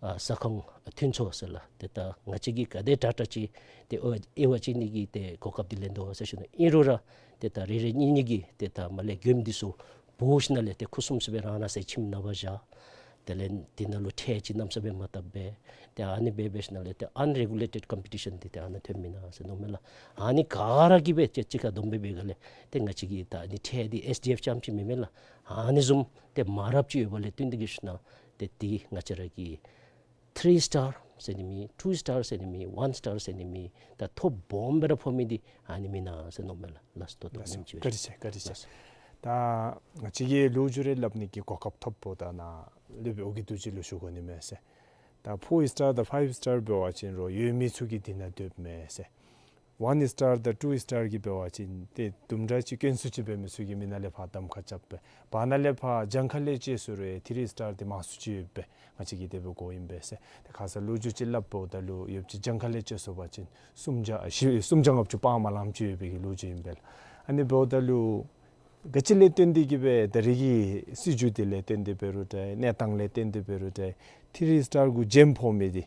ཨ་ཟ་ཁང་མཐུན་ཚོགས་ཟེར་ལགས། ཏེ་ད་ང་བཅས་ཀྱིས་ག་དེ་དྲག་དྲག་ཅིག་ཏེ་དབྱེ་དབྱེ་བ་ཕྱེ་ནི་གི་ཏེ་གོ་སྐབས་འདི་ལེན་དོ་ཟེར་ཞུ་ནི། ཨིན་རུང་ར་ཏེ་ད་རེ་རེ་གཉིས་གཉིས་ཀྱིས་ཏེ་ད་མར་ལས་མགྱོནམ་འདི་ཚུ་འབོ་ཞིནམ་ལས་ཏེ་ཁུ་སིམ་སི་སྦེ་རང་རང་སོའི་ཁྱིམ་ནང་ཕར་བཞག། དེ་ལས་འདི་ནང་ལུ་ཁྲལ་ཅིག་གནམ་མེད་ས་མེད་མ་བཏབ་པས། ཏེ་ཨ་ནི་སྦེ་འབད་ཞིནམ་ལས་ཏེ་ཨན་རེ་གུ་ལེ་ཊེཌ་ཀམ་པི་ཊི་ཤཱན་འདི་ཏེ་ཨ་ནཱ་ཐོནམ་ཨིན་ན་ཟེར་མནོཝ་མས་ལགས། ཨ་ནི་ག་ར་གིས་སྦེ་ཅིག་གཅིག་ཁར་བསྡོམས་སྦེ་འབད་སྒང་ལས་ཏེ་ང་བཅས་ཀྱི་ད་ཨ་ནི་ཁྲལ་འདི་ཨེསི་ཌི་ཨེཕ་རྐྱངམ་ཅིག་མེན་མས་ལགས། ཨ་ནི་བཟུམ་ཏེ་མང་རབས་ཅིག་ཡོདཔ་ལས་བརྟེན་ཏེ་གིས་ཞུ་ནི། ཏེ་འདི་ང་བཅས་ར་གི་ཐི་རི་སི་ཊར་ཟེར་ནི་མེད། ཊུ་སི་ཊར་ཟེར་ནི་མེད། ཝན་སི་ཊར་ཟེར་ནི་མེད། ད་ཐོབ་སྦོམ་སྦེ་ར་ཕོག་མི་འདི་ཨ་ནི་ཨིན་ན་ཟེར་མནོཝ་མས་ལགས། ལགས་སོ། ད་ལྟོ་ལགས་སོ། ཨ་ནེམ་ཅིག་སྦེ་བཀའ་དྲིན་ཆེ། བཀའ་དྲིན་ཆེ། ལགས་སོ། ད་ང་བཅས་ཀྱིས་ལོ་རྒྱུས་རེ་སླབ་ནི་གི་གོ་སྐབས་ཐོབ་པ་ད་ནཱ་ལས་འབད་འོང་གི་འདུག་ཅི་ལོ་ཞུ་དགོ་ནི་མས་ཟེར། ད་ཕོར་སི་ཊར་དང་ཕའིབ་སི་ཊར་འབད་བ་ཅིན་རོགས་ཡོད་མི་ཚུ་གིས་འདི་ནང་སྡོདཔ་མས་ཟེར། ཝན་སི་ཊར་དང་ཊུ་སི་ཊར་གྱི་འབད་བ་ཅིན་ཏེ་དུམ་གྲ་ཅིག་དཀོན་སུ་ཅིག་འབད་མི་ཚུ་གིས་མི་ནང་ལས་ཕར་གདམ་ཁ་རྐྱབ་སྦེ་བར་ན་ལས་ཕར་གྱངས་ཁ་ལས་བཅད་སོང་རུང་ཐི་རི་སི་ཊར་འདི་མང་སུ་ཅིག་ཡོད་པས། ང་བཅས་ཀྱིས་དེ་སྦེ་གོཝ་ཨིན་པས་ཟེར། ཏེ་ཁ་ཙ་ལོ་རྒྱུས་ཅིག་སླབ་འོངམ་ད་ལུ་ཡོདཔ་ཅིག་གྱངས་ཁ་ལས་བཅད་སོང་པ་ཅིན་སུམ་བརྒྱ་ཨ་བཞི་སུམ་བརྒྱ་ལྔ་བཅུ་སྤང་མ་ལངམ་ཅིག་ཡོད་པའི་གི་ལོ་རྒྱུས་ཨིན་པས་ལགས། ཨ་ནི་འབདཝ་ད་ལུ་ག་ཅི་ལས་བརྟེན་ཏེ་གིས་སྦེ་ད་རེས་ཀྱི་སྲིད་བྱུས་འདི་ལས་བརྟེན་ཏེ་འབད་རུང་འདྲ་གནས་སྟངས་ལས་བརྟེན་ཏེ་འབད་རུང་འདྲ་ཐི་རི་སི་ཊར་གུ་འཇམ་ཕོག་མི་འདི་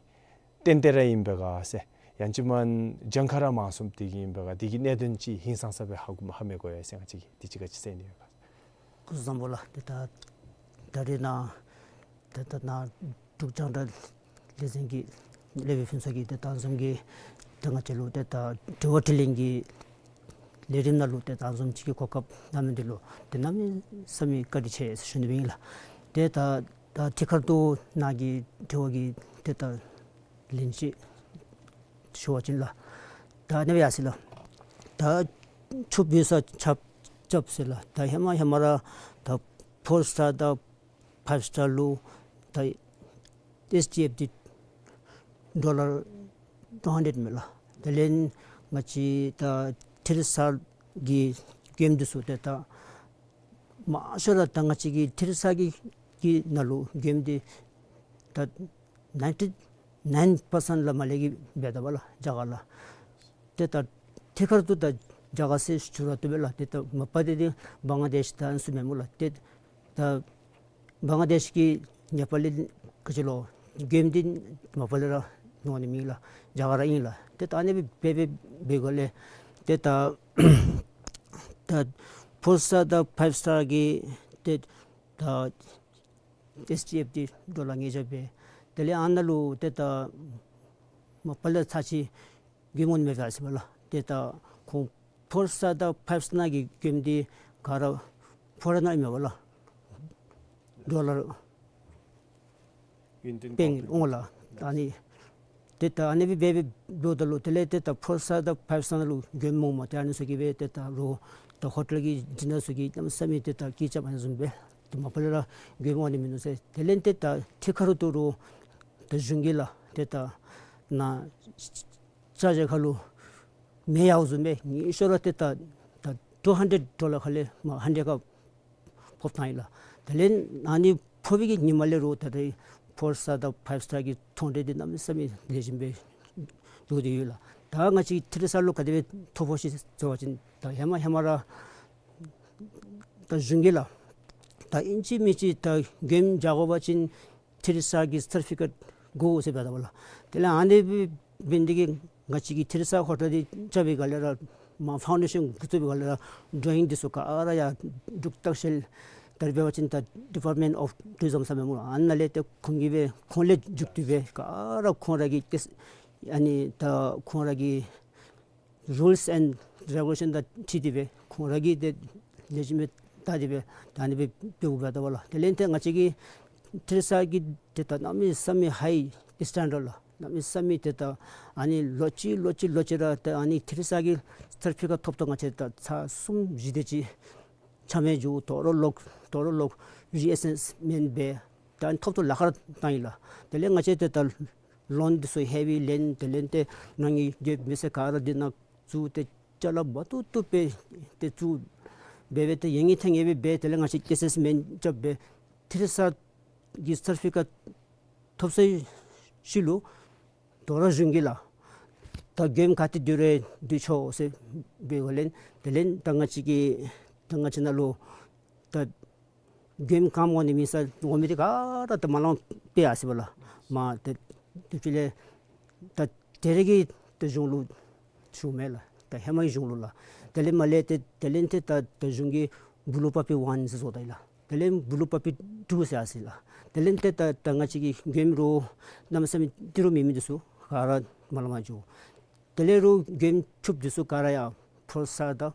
ཏན་ཏན་ར་ཨིན་པས་ག་ཟེར། ཡང་ཅིན་མ་གྱངས་ཁ་ར་མང་སུམ་འདི་གིས་ཨིན་པས་ག། འདི་གི་གནད་དོན་ཅིག་ཧིང་སངས་ས་སྦེ་ཧ་གོ་ཧ་མི་གོ་ཡ་ཟེར། ང་བཅས་ཀྱིས་འདི་ཅིག་ག་ཅི་ཟེར་ནི་ཡོད་ག། སྐུ་གཟུགས་བཟང་པོ་ལགས། ཏེ་ད་ད་རེས་ནཱ་ཏེ་ད་ནཱ་འབྲུག་རྒྱང་བསྒྲགས་ལས་འཛིན་གྱི་ལས་བྱེད་ཕུན་ཚོགས་ཀྱིས་ཏེ་ད་བཟུམ་གྱི་ཏེ་ང་བཅས་ལུ་ཏེ་ད་དྲི་བ་དྲིས་ལན་གྱི་ལས་རིམ་ནང་ལུ་ཏེ་ད་བཟུམ་ཅིག་གི་གོ་སྐབས་གནང་མི་འདི་ལུ་ཏེ་གནམ་མེད་ས་མེད་བཀའ་དྲིན་ཆེ་ཟེར་ཞུ་ནི་ཨིན་ལགས། ཏེ་ད་ད་ཁྲི་ཁར་ཏེ་ནཱ་གི་དྲི་བ་གི་ཏེ་ད་ ལེན་ཅི་ཞུ་བ་ཅིན་ལགས། ད་ཨ་ནི་སྦེ་ཡར་སོ་ཡི་ལགས། ད་ཕྱུགཔོ་ཡོད་ས་ཆ་རྐྱབ་ཟེར་ལགས། ད་ཧེ་མ་ཧེ་མ་ར་ད་ཕོར་སི་ཊར་དང་ཕའིབ་སི་ཊར་ལུ་ད་ཨེཆ་ཌི་ཨེཕ་ཌི་ཌོ་ལར་ཊུ་ཧན་ཌེཌ་མས་ལགས། དེ་ལས་ང་བཅས་ད་ཐེ་རི་སི་གི་གྱོནམ་འདི་ཚུ་ཏེ་ད་མང་ཤོས་ར་ད་ང་བཅས་ཀྱི་ཐེ་རི་སི་གི་གི་ནང་ལུ་གྱོནམ་འདི་ད་ནའིན་ཊི་ནའིན་པར་སེནཊ་ལས་མར་ལས་ཀྱི་འབད་དོ་བ་ལགས་རྒྱ་གར་ལུ། ཏེ་ད་ཐད་ཀར་དུ་ད་རྒྱ་གར་ཟེར་ཞུ་ར་བཏུབ་པས་ལགས། ཏེ་ད་མ་པ་འདི་ཏེ་བང་ལ་དེཤ་དང་ཨ་ནི་ཚུ་མེན་སྨོ་ལགས། ཏེ་ད་བང་ལ་དེཤ་གི་ནེ་པ་ལི་ག་ཅི་ལོ་གྱོནམ་འདི་མ་པ་ལས་ར་ནོར་ནི་མེད་ལགས། རྒྱ་གར་ར་ཨིན་ལགས། ཏེ་ད་ཨ་ནི་སྦེ་འབད་འབད་འབད་སྒང་ལས་ཏེ་ད་ད་ཕོར་སི་ཊར་དང་ཕའིབ་སི་ཊར་གྱི་ཏེ་ད་ཨེཆ་ཌི་ཨེཕ་ཌི་ཌོ་ལར་ཉེས་བྱ་འབད། དེ་ལས་ཨ་ནཱ་ལུ་ཏེ་ད་མ་པ་ལས་ཚར་ཅིག་གྱོནམ་འོང་ནི་མས་ཟེར་ཞུ་བ་ལགས། ཏེ་ད་ཁོང་ཕོར་སི་ཊར་དང་ཕའིབ་སི་ཊར་གི་གྱོནམ་འདི་ག་ར་ཕོ་རེན་ནང་ཨིན་མས་པ་ལགས། ཌོ་ལར་ཨིན་ཏེ་པེང་ཨིན་ལགས། ཨ་ནི་ཏེ་ད་ཨ་ནི་སྦེ་འབད་འབད་འབདཝ་ད་ལུ་དེ་ལས་ཏེ་ད་ཕོར་སི་ཊར་དང་ཕའིབ་སི་ཊར་ལུ་གྱོནམ་འོངམ་ད་ཨ་ནི་ཚུ་གིས་སྦེ་ཏེ་ད་རོགས་ད་ཧོ་ཊེལ་གྱི་སྦྱིན་བདག་ཚུ་གིས་གནམ་མེད་ས་མེད་ཏེ་ད་སྐད་རྐྱབ་ཨ་ནི་བཟུམ་སྦེ་ཏེ་མ་པ་ལས་ར་གྱོནམ་འོང་ནི་མིན་ནུག་ཟེར། དེ་ལས་ཏེ་ད་ཐད་ཀར་དུ་རོགས་ད་གཞུང་གིས་ལགས་ཏེ་ད་ནཱ་ཅ་ཆས་ཁར་ལུ་མེ་ཡར་བཟུམ་སྦེ་ངེས་ཤོས་ར་ཏེ་ད་ད་ཊུ་ཧན་ཌེཌ་ཌོ་ལར་ཁ་ལས་མར་ཧན་ཌེཌ་ཁར་ཕབ་བཏང་ཡི་ལགས། དེ་ལས་ཨ་ནི་ཕབ་པའི་གི་ཉིནམ་ལས་རོགས་ད་ད་ཕོར་སི་ཊར་དང་ཕའིབ་སི་ཊར་གྱི་ཐོན་འབྲས་འདི་གནམ་མེད་ས་མེད་ལེགས་ཤོམ་སྦེ་འགྱོ་སྟེ་ཡོད་ལགས། ད་ང་བཅས་ཐེ་རི་སི་ལུ་ག་དེ་སྦེ་ཐོ་ཕོག་ཅི་ཟེར་བ་ཅིན་ད་ཧེ་མ་ཧེ་མ་ར་ད་གཞུང་གིས་ལགས་ད་ཨིན་ཅི་མིན་ཅི་ད་གྱོནམ་རྐྱབ་དགོ་པ་ཅིན་ཐེ་རི་སི་གི་སར་ཊི་ཕི་ཀེཊ་དགོ་ཟེར་འབད་དོ་བ་ལགས། དེ་ལས་ཨ་ནི་སྦེ་འབད་ནི་འདི་གིས་ང་བཅས་ཀྱིས་ཐེ་རི་སི་ཧོ་ཊེལ་འདི་རྐྱབ་པའི་སྒང་ལས་ར་མར་ཕའུན་ཌེ་ཤཱན་འགོ་བཙུགས་པའི་སྒང་ལས་ར་ཌོ་རོ་ཡིང་འདི་ཚུ་ག་ར་ཡར་འབྲུག་ལྟ་བཤལ་ད་རེས་འབད་བ་ཅིན་ད་ཌི་པརཊ་མེནཊ་ཨོཕ་ཊུ་རི་ཛིམ་ཟེར་མི་སྨོ་ལགས། ཨ་ནཱ་ལས་ཏེ་ཁོང་གིས་སྦེ་ཁོང་ལས་མཇུག་བསྡུ་སྦེ་ག་ར་ཁོང་ར་གི་ཏེ་ཨ་ནི་ད་ཁོང་ར་གི་རུལསི་ཨེནཌ་རེ་གུ་ལེ་ཤཱན་དང་འཁྲིལ་ཏེ་སྦེ་ཁོང་ར་གིས་ཏེ་ལེགས་ཤོམ་སྦེ་བལྟ་སྟེ་སྦེ་ད་ཨ་ནི་སྦེ་འབདཝ་འབད་དོ་བ་ལགས། དེ་ལས་ཏེ་ང་བཅས་ཀྱི་ཐེ་རི་སི་གི་ཏེ་ད་གནམ་མེད་ས་མེད་ཧའི་སི་ཊེན་ཌརཊ་ལགས། གནམ་མེད་ས་མེད་ཏེ་ད་ཨ་ནི་ལོ་གཅིག་ལོ་གཅིག་ལོ་གཅིག་ར་ཏེ་ཨ་ནི་ཐེ་རི་སི་གི་སར་ཊི་ཕི་ཀེཊ་ཐོབ་ཐོབ་ང་བཅས་ད་ཚར་གསུམ་བཞི་དེ་ཅིག་ཆ་མེད་འགྱོ། དོ་རུང་ལོག་དོ་རུང་ལོག་རི་ཨེ་སེས་མེནཊ་འབད། ད་ཐོབ་ཐོབ་ལཱ་ཁག་ར་བཏང་ཡི་ལགས། དེ་ལས་ང་བཅས་ཏེ་ད་ལོན་འདི་ཚུ་ཧེ་བི་ལེན། དེ་ལས་ཏེ་ནང་གི་གྱོདཔ་མེད་ས་ག་ར་འདི་ནང་བཙུགས་ཏེ་ཅ་ལ་མ་ཐུབ་ཐུབ་སྦེ་ཏེ་བཙུགས་འབད་འབད་ཏེ་ཡང་ཐེངས་ཡང་འབད་འབད་དེ་ལས་ང་བཅས་ཨེ་སེས་མེནཊ་རྐྱབ་སྦེ་ཐེ་རི་སི་གི་སར་ཊི་ཕི་ཀེཊ་ཐོབ་ཚར་ཞིནམ་ལས་དོ་རུང་གཞུང་གིས་ལགས་ད་གྱོདཔ་ག་ཏེ་འདི་རུང་འདི་ཆོག་ཟེར་འབད་བ་ལས་དེ་ལས་ད་ང་བཅས་ཀྱི་ད་ང་བཅས་ནང་ལུ་ད་གྱོདཔ་ག་མོ་ནི་མེད་ས་འོང་མི་འདི་ག་ར་ད་མ་ལང་པའི་ཨ་ཟེར་བ་ལགས། མ་ཏེ་དེ་ཕྱི་ལས་ད་དེ་རེ་གི་ད་གཞུང་ལུ་ཞུ་མས་ལགས། ད་ཧེ་མའི་གཞུང་ལུ་ལགས། དེ་ལས་མར་ལས་ཏེ་དེ་ལས་ཏེ་ད་ད་གཞུང་གིས་བུ་ལུ་པ་པི་ཝན་ཟེར་བཟོ་ད་ཡི་ལགས། དེ་ལས་བུ་ལུ་པ་པི་ཊུ་ཟེར་ཨ་ཟེར་ལགས། དེ་ལས་ཏེ་ད་ད་ང་བཅས་ཀྱི་གྱོདཔ་རོགས་གནམ་མེད་ས་མེད་ཏི་རུ་མེད་མི་འདི་ཚུ་ག་ར་མ་ལང་མ་འགྱོ། དེ་ལས་རོགས་གྱོདཔ་ཕྱུགཔོ་འདི་ཚུ་ག་ར་ཡར་ཕོར་སི་ཊར་དང་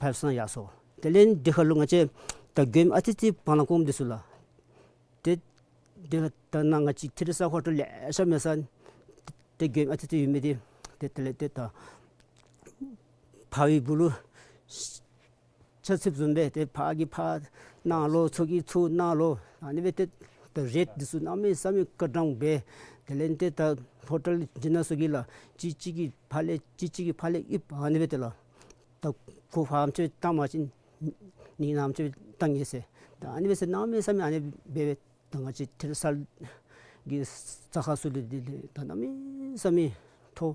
ཕའིབ་སི་ཊར་ཡར་སོང་། དེ་ལས་འདི་ཁར་ལུ་ང་བཅས་ད་གྱོདཔ་ཨ་ཙི་ཙི་བང་ལང་བཀོ་མི་འདི་ཚུ་ལགས། ཏེ་འདི་ད་ནཱ་ང་བཅས་ཐེ་རི་སི་ཧོ་ཊེལ་ལེ་ཤ་མེད་ས་ཏེ་གྱོདཔ་ཨ་ཙི་ཙི་ཡོད་མི་འདི་ཏེ་དེ་ལས་ཏེ་ད་ཕར་བའི་བུ་ལུ་ཆ་ཚིབ་བཟུམ་སྦེ་ཏེ་ཕར་གྱི་ཕར་གནང་ལོ་ཚུར་གྱི་ཚུར་གནང་ལོ། ཨ་ནི་སྦེ་ཏེ་ད་རེཊ་འདི་ཚུ་གནམ་མེད་ས་མེད་ཀ་ཌའུན་འབད། དེ་ལས་ཏེ་ད་ཧོ་ཊེལ་སྦྱིན་བདག་ཚུ་གིས་ལགས་གཅིག་གཅིག་གི་ཕར་ལས་གཅིག་གཅིག་གི་ཕར་ལས་ཨིབ་ཨ་ནི་སྦེ་ཏེ་ལགས། ད་ཁོ་ཕར་ཨམ་ཅིག་བཏང་པ་ཅིན་ངེའི་ནཱ་ཨམ་ཅིག་བཏང་ཡི་ཟེར། ད་ཨ་ནི་སྦེ་ཟེར་གནམ་མེད་ས་མེད་ཨ་ནི་སྦེ་སྦེ་ད་ང་བཅས་ཐེ་རི་སི་གི་ས་ཁར་ཚུ་ལུ་འདི་ལས་ད་གནམ་མེད་ས་མེད་ཐོ་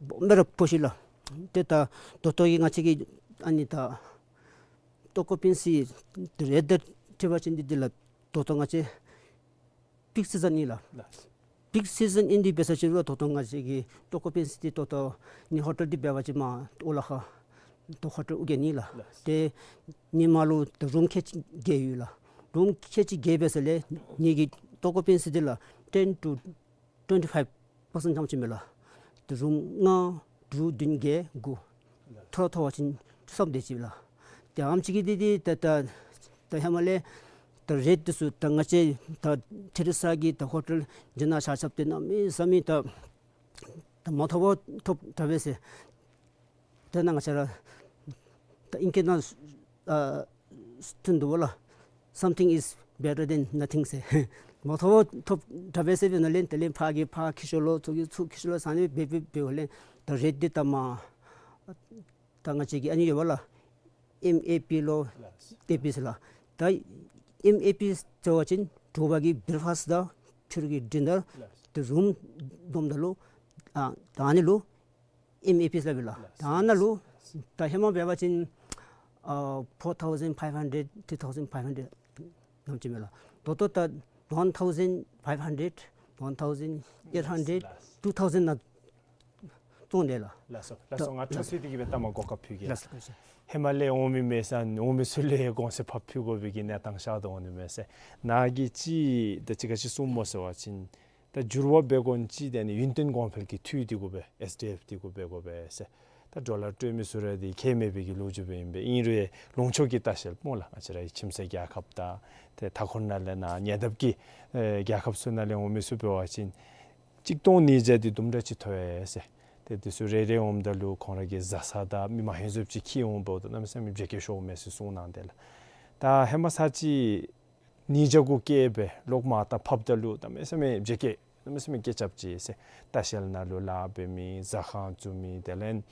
སྦོམ་སྦེ་ར་ཕོག་ཅི་ལགས། ཏེ་ད་ད་ལྟོ་གི་ང་བཅས་ཀྱི་ཨ་ནི་ད་ཊོ་ཀོ་པེན་སི་རེཊ་འདི་འཁྲིལ་བ་ཅིན་འདི་འདི་ལགས་ད་ལྟོ་ང་བཅས་པིཀ་སི་ཛན་ཨིན་ལགས། པིཀ་སི་ཛན་ཨིན་ཏེ་འབད་ས་ཅིག་རུང་ད་ལྟོ་ང་བཅས་ཀྱི་ཊོ་ཀོ་པེན་སི་འདི་ད་ལྟོ་ནི་ཧོ་ཊེལ་འདི་འབད་བ་ཅིན་མ་ཨོ་ལགས་ཁ་ད་ཧོ་ཊེལ་ཨོ་རྒྱན་ཨིན་ལགས། ཏེ་ཉིནམ་ལུ་ད་རུམ་ཁལ་གཅིག་བརྒྱད་ཡོད་ལགས། རུམ་ཁལ་གཅིག་བརྒྱད་འབད་ས་ལས་ངེ་གི་ཊོ་ཀོ་པེན་སི་འདི་ལགས་ཊེན་ཊུ་ཊུ་ཝེན་ཊི་ཕའིབ་པར་སེནཊ་ཙམ་ཅིག་མས་ལགས། ཏེ་རུམ་ལྔ་དྲུག་བདུན་བརྒྱད་དགུ་མཐོ་ར་མཐོ་བ་ཅིན་བཅུ་ཐམ་དེ་ཅིག་ལགས། ཏེ་ཨམ་ཅིག་གི་འདི་འདི་ད་ད་ད་ཧེ་མ་ལས་ ད་རེཊ་འདི་ཚུ་ད་ང་བཅས་ད་ཐི་རི་སི་ཊར་གྱི་ད་ཧོ་ཊེལ་འདི་ནང་ཆ་ཁྱབ་འདི་གནམ་མེད་ས་མེད་ད་ད་མ་ཐོབ་པ་ཐོབ་དྲགས་པས་ཟེར། དེ་ནང་ང་བཅས་ར་ད་ཨིང་སྐད་ནང་ཨ་ཐོན་འདུག་པ་ལགས། Something is better than nothing ཟེར། མ་ཐོབ་པ་ཐོབ་དྲགས་པས་ཟེར་འབདཝ་ལས་དེ་ལས་ཕར་གྱི་ཕར་འཁྱིད་ཤོག་ལོ་ཚུར་གྱི་ཚུར་འཁྱིད་ཤོག་ལོ་ཟེར་ནི་འབད་འབད་འབདཝ་ལས་ད་རེཊ་འདི་ད་མ་ད་ང་བཅས་ཀྱི་ཨ་ནི་ཡོད་པ་ལགས། ཨེམ་ཨེ་པི་ལོ་ཨེ་པི་ཟེར་ལགས། ད་ཨེམ་ཨེ་པི་ཟེར་བ་ཅིན་དྲོ་པ་གི་བྲེག་ཕཱསཊ་དང་ཕྱི་རུ་གི་ཌི་ནར་དེ་རུམ་བསྡོམས་ད་ལུ་ཨ་ད་ཨ་ནི་ལུ་ཨེམ་ཨེ་པི་ཟེར་སླབ་ཨིན་ལགས། ད་ཨ་ནཱ་ལུ་ད་ཧེ་མ་འབད་བ་ཅིན་ཨ་four thousand five hundred, three thousand five hundred ནང་ཅིག་མས་ལགས། ད་ལྟོ་ད་one thousand five hundred, one thousand eight hundred, two thousand ནང་བཙོང་ནི་ལགས། ལགས་སོ། ལགས་སོ། ད་ང་ལགས་ཐུགས་སུ་ཏེ་གི་སྦེ་ལྟ་མ་གོ་སྐབས་ཕུལ་གེ་ལགས། ལགས་སོ། ལགས་སོ། ཧེ་མ་ལས་འོང་མི་མེད་ས་འོང་མི་ཚུ་ལུ་ཡང་གོང་ཚད་ཕབ་ཕུལ་དགོ་པའི་གི་གནས་སྟངས་ཤར་དོ་འོང་ནི་མས་ཟེར། ནཱ་གིས་ཅིག་ད་ཅི་ག་ཅི་གསུངམ་སྨོ་ཟེར་བ་ཅིན་ད་འགྱུར་བ་འབད་དགོ་ནི་ཅིག་དེ་ནི་ཡུན་བརྟན་གོང་འཕེལ་གྱི་འཐུས་འདི་དགོ་པས། ཨེསི་ཌི་ཨེཕ་འདི་དགོ་པས་དགོ་པས་ཟེར། ད་ཌོ་ལར་སྤྲོད་མི་ཚུ་ར་འདི་ཁྱད་མེད་པའི་གི་ལོ་རྒྱུས་སྦེ་ཨིན་པས། ཨིན་རུང་ལུང་ཕྱོགས་ཀྱི་ལྟ་བཤལ་སྨོ་ལགས། ང་བཅས་རའི་ཁྱིམ་མཚེས་རྒྱལ་ཁབ་དང་ཏེ་མཐའ་འཁོར་ནང་ལས་ནཱ་ཉེ་འདབས་ཀྱི་ཨེ་རྒྱལ་ཁབ་ཚུ་ནང་ལས་འོང་མི་ཚུ་འབད་བ་ཅིན་གཅིག་སྟོང་ནས་བརྒྱ་འདི་དུམ་གྲ་ཅིག་ཐོབ་ཡི་ཟེར། ཏེ་འདི་ཚུ་རེ་རེ་འོངམ་ད་ལུ་ཁོང་ར་གི་བཟའ་ཚང་དང་མི་མང་ཧེ་ཟུབ་ཅིག་ཁྱིད་འོང་འབདཝ་ད་གནམ་མེད་ས་མེད་བརྗེ་བཀོད་ཤོརཝ་མས་ཟེར་གསུངས་གནང་དེས་ལགས། ད་ཧེ་མ་ཚར་གཅིག་ནས་བརྒྱ་གུ་བཀལ་སྦེ་ལོག་མར་ད་ཕབ་ད་ལུ་གནམ་མེད་ས་མེད་བརྗེ་བཀོད་གནམ་མེད་ས་མེད་བཀོད་རྐྱབ་ཅི་ཟེར། ལྟ་བཤལ་ནང་ལུ་ལཱ་འབད་མི་ཟ་ཁང་བཙུགས་མི་དེ་ལས་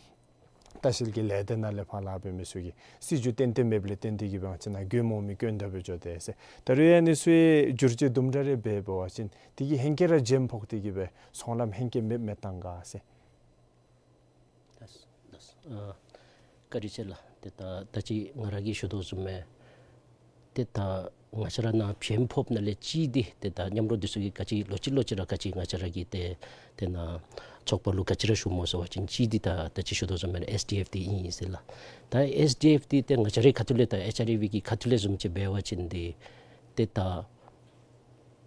ལྟ་བཤལ་གྱི་ལས་སྡེ་ནང་ལས་ཕར་ལཱ་འབད་མི་ཚུ་གིས་སྲིད་བྱུས་ཏན་ཏན་མེདཔ་ལས་བརྟེན་ཏེ་གི་སྦེ་ང་བཅས་ནཱ་མགྱོནམ་འོང་མི་དཀོན་དྲགས་སྦེ་འགྱོ་དེས་ཟེར། ད་རུང་ཡང་ཨ་ནི་ཚུ་ཡང་འགྱུར་བཅོས་དུམ་གྲ་རེ་འབད་འབད་བ་ཅིན་དེ་གིས་ཧེང་སྐལ་ར་རྒྱུན་ཕོག་སྟེ་གི་སྦེ་ཚོང་ལམ་ཧེང་སྐལ་མེདཔ་མེདཔ་བཏང་ག་ཟེར། ལགས་སོ། ལགས་སོ། ཨ་བཀའ་དྲིན་ཆེ་ལགས། ཏེ་ད་ད་ཅི་ང་ར་གིས་ཞུ་དོ་བཟུམ་སྦེ་ཏེ་ད་ང་བཅས་ར་ནཱ་བྱེམ་ཕོགཔ་ནང་ལས་གཅིག་འདི་ཏེ་ད་མཉམ་རོགས་འདི་ཚུ་གིས་ག་ཅི་ལོག་ཅི་ལོག་ཅི་ར་ག་ཅི་ང་བཅས་ར་གི་ཏེ་ཏེ་ནཱ་ཚོགས་པ་ལུ་ག་ཅི་ར་ཞུཝ་སྨོ་ཟེར་བ་ཅིན་གཅིག་འདི་ད་ད་ཅི་ཞུ་དོ་བཟུམ་སྦེ་ཨེསི་ཌི་ཨེཕ་འདི་ཨིན་ཟེར་ལགས། ད་ཨེསི་ཌི་ཨེཕ་འདི་ཏེ་ང་བཅས་རའི་ཁ་ཐུག་ལས་ད་ཨེཆ་ཨར་ཨེ་ཝི་གི་ཁ་ཐུག་ལས་བཟུམ་ཅིག་འབད་བ་ཅིན་འདི་ཏེ་ད་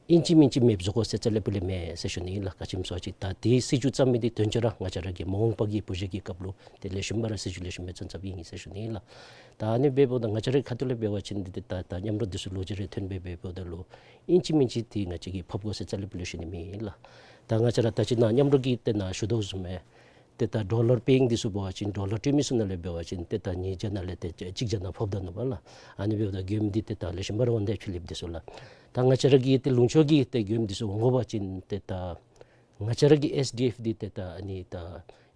ཨིན་ཅི་མིན་ཅི་མེདཔ་བཟོ་དགོ་ཟེར་རྩ་ལས་པོ་ལས་མེད་ཟེར་ཞུ་ནི་ལགས། ག་ཅི་སྨོ་ཟེར་བ་ཅིན་ད་དེ་སྲིད་བྱུས་བརྩམ་མི་འདི་དོན་གཅིག་ར་ང་བཅས་ར་གི་མ་འོངས་པ་གི་བུ་གཞི་གི་སྐབས་ལུ་ཏེ་ལེགས་ཤོམ་སྦེ་ར་སྲིད་བྱུས་ལེགས་ཤོམ་སྦེ་བརྩམ་བརྩམ་ཨིན་ཟེར་ཞུ་ནི་ལགས། ད་ཨ་ནི་འབདཝ་ད་ང་བཅས་རའི་ཁ་ཐུག་ལས་འབད་བ་ཅིན་འདི་ཏེ་ད་ད་མཉམ་རོགས་འདི་ཚུ་ལོ་རྒྱུས་རེ་ཐོན་སྦེ་འབདཝ་ད་ལུ་ཨིན་ཅི་མིན་ཅི་འདི་ང་བཅས་ཀྱིས་ཕབ་དགོ་ཟེར་རྩ་ལས་པོ་ལས་ཞུ་ནི་མེད་ལགས། ད་ང་བཅས་ར་ད་ཅི་ནཱ་མཉམ་རོགས་ཀྱིས་ཏེ་ནཱ་ཞུ་དོ་བཟུམ་སྦེ་ཏེ་ད་ཌོ་ལར་པེ་ཡིང་འདི་ཚུ་འབད་བ་ཅིན་ཌོ་ལར་སྤྲོད་མི་ཚུ་ནང་ལས་འབད་བ་ཅིན་ཏེ་ད་ཉིས་བརྒྱ་ནང་ལས་ཏེ་གཅིག་བརྒྱ་ནང་ཕབ་ད་ནུག་པ་ལགས། ཨ་ནི་འབདཝ་ད་མགྱོནམ་འདི་ཏེ་ད་ལེགས་ཤོམ་སྦེ་ར་འོང་དེས་ཕྱི་གླིངཔ་འདི་ཚུ་ལགས། ད་ང་བཅས་ར་གི་ཏེ་ལུང་ཕྱོགས་ཀྱི་ཏེ་མགྱོནམ་འདི་ཚུ་འོང་དགོ་པ་ཅིན་ཏེ་ད་ང་བཅས་ར་གི་ཨེསི་ཌི་ཨེཕ་འདི་ཏེ་ད་ཨ་ནི་ད་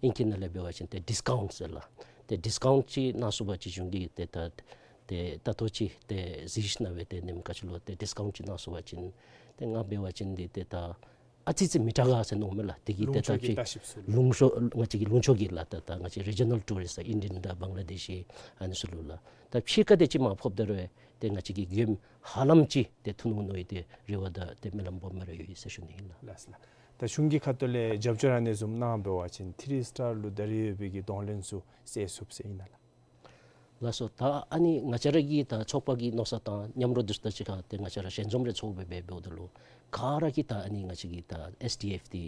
ཨིང་སྐད་ནང་ལས་འབད་བ་ཅིན་ཏེ་ཌིསི་ཀའུནཊ་ཟེར་ལགས། ཏེ་ཌིསི་ཀའུནཊ་ཅིག་གནང་ཚུགས་པ་ཅིན་གཞུང་གིས་ཏེ་ད་ཏེ་ད་ལྟོ་ཅིག་ཏེ་གཟིགས་ཞིན་ན་སྦེ་ཏེ་ཨ་ནེམ་ག་ཅི་ལོ་ཏེ་ཌིསི་ཀའུནཊ་ཅིག་གནང་ཚུགས་པ་ཅིན་ཏེ་ང་འབད་བ་ཅིན་འདི་ཏེ་ད་ཨ་ཙི་ཙི་མི་དྲག་ག་ཟེར་མནོཝ་མས་ལགས། དེ་གིས་ཏེ་ལུང་ཕྱོགས་ཀྱི་ལྟ་ཞིབ་ཚུ་ལུང་ཕྱོགས་ང་བཅས་ཀྱི་ལུང་ཕྱོགས་ཀྱི་ལགས་ད་ད་ང་བཅས་རི་ཇི་ནཱལ་ཊུ་རིསཊ་ཨིན་ཌི་ཡན་དང་བང་ལ་དེཤ་ཨ་ནི་ཚུ་ལུ་ལགས། ད་ཕྱི་ཁ་ཏེ་ཅིག་མར་ཕབ་ད་རུང་ཏེ་ང་བཅས་ཀྱི་མགྱོནམ་ཧ་ལམ་ཅིག་ཏེ་ཐོན་འོང་མནོ་བའི་ཏེ་རེ་བ་དང་ཏེ་སྨོན་ལམ་སྦོམ་སྦེ་ར་ཡོད་ཟེར་ཞུ་ནི་ཨིན་ལགས། ལགས་སོ་ལགས། ད་གཞུང་གི་ཁ་ཐུག་ལས་རྒྱབ་སྐྱོར་ཨ་ནི་བཟུམ་གནང་འབད་བ་ཅིན་ཐི་རི་སི་ཊར་ལུ་ད་རེས་ཡོད་པའི་གི་གདོང་ལེན་ཚུ་སེལ་ཚུགས་ཟེར་ཨིན་ན་ལགས། ལགས་སོ། ད་ཨ་ནི་ང་བཅས་ར་གི་ད་ཚོགས་པ་གི་མནོ་བསམ་དང་མཉམ་རོགས་འདི་ཚུ་དང་གཅིག་ཁར་ཏེ་ང་བཅས་ར་ཞལ་འཛོམས་རེ་ཚོགས་སྦེ་འབད་འབདཝ་ད་ལུ་ག་ར་གིས་ད་ཨ་ནི་ང་བཅས་ཀྱི་ད་ཨེསི་ཌི་ཨེཕ་འདི་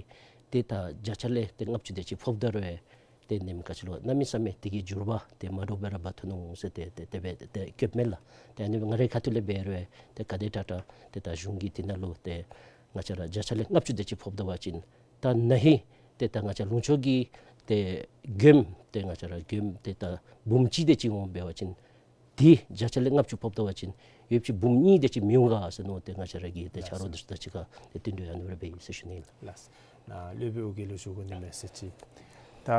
ཏེ་ད་བརྒྱ་ཆ་ལས་ཏེ་ལྔ་བཅུ་དེ་ཅིག་ཕབ་ད་རུང་ཏེ་ཨ་ནེམ་ག་ཅི་ལོ་གནམ་མེད་ས་མེད་དེ་གི་འགྱུར་བ་ཏེ་མ་འདྲཝ་སྦེ་ར་འབད་ཐོན་འོང་ཟེར་ཏེ་ཏེ་དེ་སྦེ་ཏེ་བཀོདཔ་མས་ལགས། ཏེ་ཨ་ནི་ང་རའི་ཁ་ཐུག་ལས་འབད་རུང་ཏེ་ག་དེ་དྲག་དྲག་ཏེ་ད་གཞུང་གིས་དེ་ནང་ལུ་ཏེ་ང་བཅས་ར་བརྒྱ་ཆ་ལས་ལྔ་བཅུ་དེ་ཅིག་ཕབ་ད་པ་ཅིན་ད་ན་ཧིང་ཏེ་ད་ང་བཅས་ལུང་ཕྱོགས་ཀྱི་ཏེ་མགྱོནམ་ཏེ་ང་བཅས་ར་མགྱོནམ་ཏེ་ད་འབུམ་གཅིག་དེ་ཅིག་འོང་འབད་བ་ཅིན་དེ་བརྒྱ་ཆ་ལས་ལྔ་བཅུ་ཕབ་ད་པ་ཅིན་ཡོདཔ་ཅིག་འབུམ་གཉིས་དེ་ཅིག་མི་འོང་ག་ཟེར་མནོ་སྟེ་ང་བཅས་ར་གི་ཏེ་ཆ་རོགས་འདི་ཚུ་དང་གཅིག་ཁར་ཏེ་བསྟུན་གྲོས་ཨ་ནི་སྦེ་འབད་ཡི་ཟེར་ཞུ་ནི་ལགས། ལགས། ནཱ་སློབ་དཔོན་ཨོ་རྒྱན་ལུ་ཞུ་དགོ་ནི་མས་ཟེར་ཅིག། ད་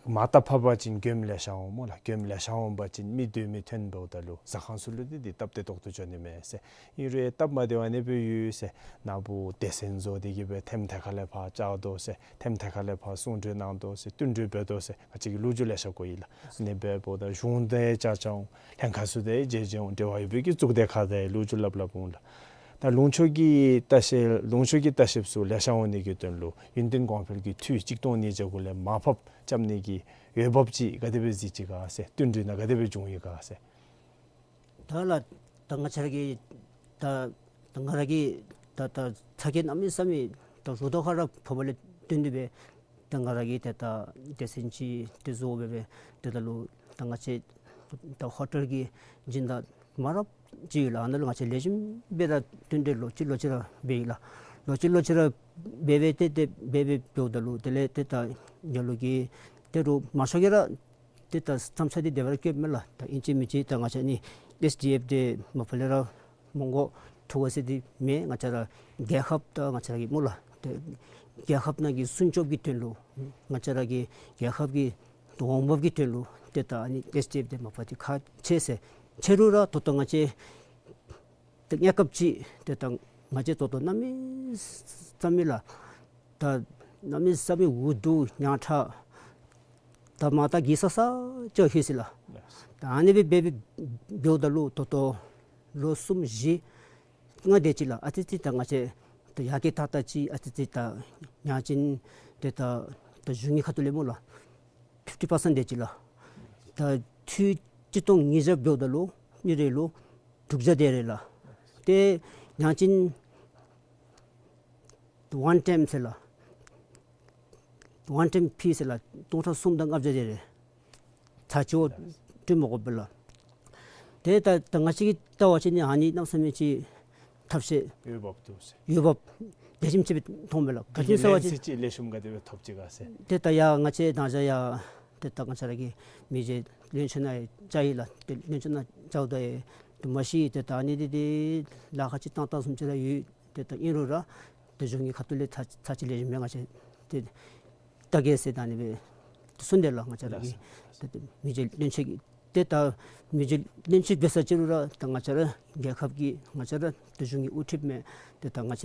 མར་ད་ཕབ་པ་ཅིན་མགྱོནམ་ལེ་ཤ་འོང་སྨོ་ལགས། མགྱོནམ་ལེ་ཤ་འོང་པ་ཅིན་མི་སྡོད་མི་ཐོན་འབདཝ་ད་ལུ་ཟ་ཁང་ཚུ་ལུ་འདི་འདི་སྟབས་བདེ་ཏོག་ཏོ་འགྱོ་ནི་མས་ཟེར། ཨིན་རུང་སྟབས་མ་བདེཝ་ཨ་ནི་སྦེ་ཡོད་ཟེར། ནཱ་བུ་སྡེ་ཚན་བཟོ་སྟེ་གི་སྦེ་ཐེམ་ཐད་ཁར་ལས་ཕར་བཅར་དོ་ཟེར། ཐེམ་ཐད་ཁར་ལས་ཕར་གསུང་གྲོས་གནང་དོ་ཟེར། བསྟུན་གྲོས་འབད་དོ་ཟེར། ང་བཅས་ཀྱིས་ལོ་རྒྱུས་ལེ་ཤ་གོ་ཡི་ལགས། ཨ་ནི་འབདཝ་ད་གཞུང་དང་བཅར་བཅར་འོང་། ལྷན་ཁག་ཚུ་དང་མཇལ་མཇལ་འོང་། འབྲེལ་བ་ཡོད་པའི་གི་གཙུག་སྡེ་ཁག་དང་ལོ་རྒྱུས་སླབ་སླབ་འོང་ལགས། ད་ལུང་ཕྱོགས་ཀྱི་ལྟ་བཤལ་ལུང་ཕྱོགས་ཀྱི་ལྟ་བཤལཔ་ཚུ་ལེ་ཤ་འོང་ནི་གི་དོན་ལུ་ཡུན་བརྟན་གོང་འཕེལ་གྱི་འཐུས་གཅིག་སྟོང་ཉིས་བརྒྱ་གུ་ལས་མར་ཕབ་རྐྱབ་ནི་གི་འོས་འབབ་ཅིག་ག་དེ་སྦེ་གཟིགས་ཅི་ག་ཟེར། བསྟུན་གྲོས་ནང་ག་དེ་སྦེ་བྱུང་ཡི་ག་ཟེར། ད་ལགས་ད་ང་བཅས་ར་གི་ད་ད་ང་ར་གི་ད་ད་ཚ་གྱང་གནམ་མེད་ས་མེད་ད་རུ་ཏོག་ཁར་ར་ཕབ་པ་ལས་བརྟེན་ཏེ་སྦེ་ད་ང་ར་གིས་ད་ད་སྡེ་ཚན་ཅིག་ཏེ་བཟོ་སྦེ་སྦེ་ཏེ་ད་ལུ་ད་ང་བཅས་ད་ཧོ་ཊེལ་གྱི་སྦྱིན་བདག་མ་རབས་ ཅིག་ཡོད་ལགས། ཨ་ནཱ་ལུ་ང་བཅས་ལེགས་ཤོམ་སྦེ་ར་བསྟུན་གྲོས་ལོ་གཅིག་ལོ་གཅིག་ར་འབད་ཡི་ལགས། ལོ་གཅིག་ལོ་གཅིག་ར་འབད་འབད་ཏེ་ཏེ་འབད་འབད་འབདཝ་ད་ལུ་དེ་ལས་ཏེ་ད་ང་ལུ་གིས་ཏེ་རུང་མང་ཤོས་ཀྱིས་ར་ཏེ་ད་མཚམས་ཚད་འདི་དེ་སྦེ་ར་བཀོདཔ་མས་ལགས། ད་ཨིན་ཅི་མིན་ཅི་ད་ང་བཅས་ནི་ཨེསི་ཌི་ཨེཕ་འདི་མ་པ་ལས་ར་མོང་གོ་ཐུག་ས་འདི་མེན། ང་བཅས་ར་རྒྱལ་ཁབ་ད་ང་བཅས་ར་གི་སྨོ་ལགས། ཏེ་རྒྱལ་ཁབ་ནང་གི་སྲུང་སྐྱོབ་ཀྱི་དོན་ལུ་ང་བཅས་ར་གི་རྒྱལ་ཁབ་ཀྱི་འོང་འབབ་ཀྱི་དོན་ལུ་ཏེ་ད་ཨ་ནི་ཨེསི་ཌི་ཨེཕ་འདི་མ་པ་འདི་ཁག་ཆེ་ཟེར། ཆེ་རུང་ར་ད་ལྟོ་ང་བཅས་ཏེ་གནས་སྐབས་ཅིག་ཏེ་ད་ང་བཅས་ད་ལྟོ་གནམ་མེད་ས་མེད་ལགས། ད་གནམ་མེད་ས་མེད་འུ་སྡུག་ཉམ་ཐག། ད་མར་ད་གི་ས་ས་ཅིག་ལྷོད་ཅི་ལགས། ད་ཨ་ནི་སྦེ་འབད་འབད་འབདཝ་ད་ལུ་ད་ལྟོ་ལོ་གསུམ་བཞི་ལྔ་དེ་ཅིག་ལགས། ཨ་ཙི་ཙི་ད་ང་བཅས་ད་ཡར་རྒྱས་ཏག་ཏག་ཅིག་ཨ་ཙི་ཙི་ད་ཡང་ཅིན་ཏེ་ད་ད་གཞུང་གི་ཁ་ཐུག་ལས་སྨོ་ལགས། ཕིཕ་ཊི་པར་སེནཊ་དེ་ཅིག་ལགས། ད་ཚུར་སྤྱིར་བཏང་ཉིས་བརྒྱ་འབདཝ་ད་ལུ་གཉིས་རེ་ལུ་དྲུག་བརྒྱ་དེ་རེ་ལགས། ཏེ་ཡང་ཅིན་ཝན་ཊའིམ་ཟེར་ལགས། ཝན་ཊའིམ་ཕི་ཟེར་ལགས། སྟོང་ཕྲག་གསུམ་དང་ལྔ་བརྒྱ་དེ་རེ་ཚར་གཅིག་བ་སྤྲོད་མི་དགོ་པས་ལགས། ཏེ་ད་ད་ང་བཅས་ཀྱིས་བལྟ་བ་ཅིན་ནི་ཨ་ནི་གནམ་མེད་ས་མེད་ཅིག་ཐབས་ཤེས་འོས་འབབ་འདུག་ཟེར། འོས་འབབ་ལེགས་ཤོམ་ཅིག་སྦེ་མཐོངམ་མས་ལགས། ག་ཅི་ཟེར་བ་ཅིན་ལེན་ཚད་ཅིག་ལེགས་ཤོམ་ག་དེ་སྦེ་ཐོབ་ཅི་ག་ཟེར། ཏེ་ད་ཡར་ང་བཅས་ད་ཅི་ཡར་ཏེ་ད་ང་བཅས་ར་གི་མི་རྗེ་བློན་ཆེན་ནང་ཡང་བཅར་ཡི་ལགས། ཏེ་བློན་ཆེན་ནང་བཅརཝ་ད་ཡང་ཏེ་མ་གཞི་ཏེ་ད་ཨ་ནི་འདི་ཏེ་ལཱ་ཁག་ཅིག་བཏང་བཏངམ་བཟུམ་ཅིག་ར་ཡོད། ཏེ་ད་ཨིན་རུང་ར་ཏེ་གཞུང་གི་ཁ་ཐུག་ལས་ཚར་ཚར་གཅིག་ལེགས་ཤོམ་སྦེ་ང་བཅས་ཏེ་བལྟ་གེ་ཟེར་ད་ཨ་ནི་སྦེ་གསུངས་ཏེ་ལགས། ང་བཅས་ར་གི་ཏེ་ཏེ་མི་རྗེ་བློན་ཆེན་གྱིས་ཏེ་ད་མི་རྗེ་བློན་ཆེན་འབད་ས་ཅིག་རུང་ར་ད་ང་བཅས་ར་རྒྱལ་ཁབ་ཀྱི་ང་བཅས་ར་ཏེ་གཞུང་གི་དབུ་ཁྲིདཔ་མས། ཏེ་ད་ང་བཅས་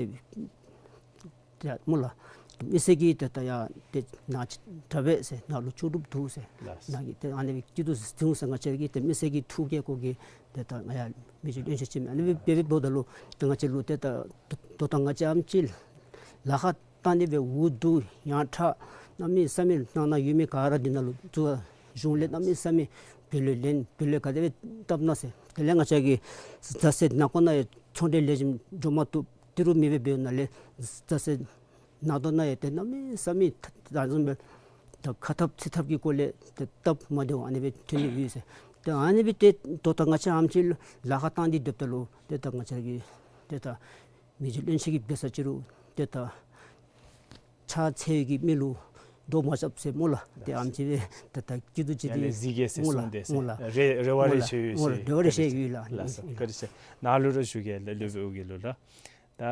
ཏེ་སྨོ་ལགས། མི་སེར་གྱིས་ཏེ་ད་ཡར་ཏེ་ནཱ་དྲག་པས་ཟེར། ནཱ་ལུ་ལྕོགས་གྲུབ་འདུག་ཟེར། ལགས། ནཱ་གིས་ཏེ་ཨ་ནི་སྦེ་སྐྱིད་སྡུག་བཟུང་ཟེར། ང་བཅས་ཀྱིས་ཏེ་མི་སེར་གྱི་ཐུགས་བསྐྱེད་སྐོར་གྱིས་ཏེ་ད་ང་ཡར་མི་རྗེ་བློན་ཆེན་ཅིག་མས། ཨ་ནི་སྦེ་འབད་འབདཝ་ད་ལུ་ཏེ་ང་བཅས་ལུ་ཏེ་ད་ད་ད་ང་བཅས་ཨ་ནེམ་ཅིག་ལཱ་ཁག་བཏང་ནི་སྦེ་འུ་སྡུག་ཡང་ཁྲག་གནམ་མེད་ས་མེད་ནང་ན་ཡོད་མི་ག་ར་འདི་ནང་ལུ་བཙུགས། གཞུང་ལས་གནམ་མེད་ས་མེད་བུ་ལོན་ལེན། བུ་ལོན་ག་དེ་སྦེ་བཏབ་ན་ཟེར། དེ་ལས་ང་བཅས་ཀྱི་རྫ་སྲེག་ནང་འཁོད་ནང་ཡང་ཚོང་འབྲེལ་ལེགས་ཤོམ་འགྱོ་མ་བཏུབ། ཏི་རུ་མེད་པར་འབདཝ་ན་ལས་རྫ་སྲེག་ནང་དོག་ནང་ཡང་ཏེ་གནམ་མེད་ས་མེད་ད་བཟུམ་སྦེ་ད་ཁ་ཐབས་ཚིག་ཐབས་ཀྱི་སྐོར་ལས་ཏེ་སྟབས་མ་བདེཝ་ཨ་ནི་སྦེ་ཐོན་ནི་ཡོད་ཟེར། ཏེ་ཨ་ནི་སྦེ་ཏེ་ད་ལྟོ་ང་བཅས་ཨ་ནེམ་ཅིག་ལཱ་ཁག་བཏང་སྟེ་སྡོདཔ་ད་ལུ་ཏེ་ད་ང་བཅས་ཀྱི་ཏེ་ད་མི་རྗེ་བློན་ཆེན་གྱིས་འབད་ས་ཅིག་རུང་ཏེ་ད་ཕྱག་འཚལ་བའི་མི་ལུ་གདོང་མ་བཅབ་ཟེར་སྨོ་ལགས། ཏེ་ཨ་ནེམ་ཅིག་སྦེ་ཏེ་ད་སྐྱིད་སྡུག་ཅིག་ཡར་ལས་གཟིགས་གེ་ཟེར་སྨོ་ལགས། གསུངས་ཏེ་ཟེར། སྨོ་ལགས། རེ་རེ་བ་རེ་ཞིག་ཡོད་ཟེར། རེ་བ་རེ་ཞིག་ཡོད་ལགས། ལགས་སོ། བཀའ་དྲིན་ཆེ། ནཱ་ལུ་ར་ཞུ་གེ་ལགས། ལེགས་པའི་དབུ་གི་ལུ་ལགས། ད་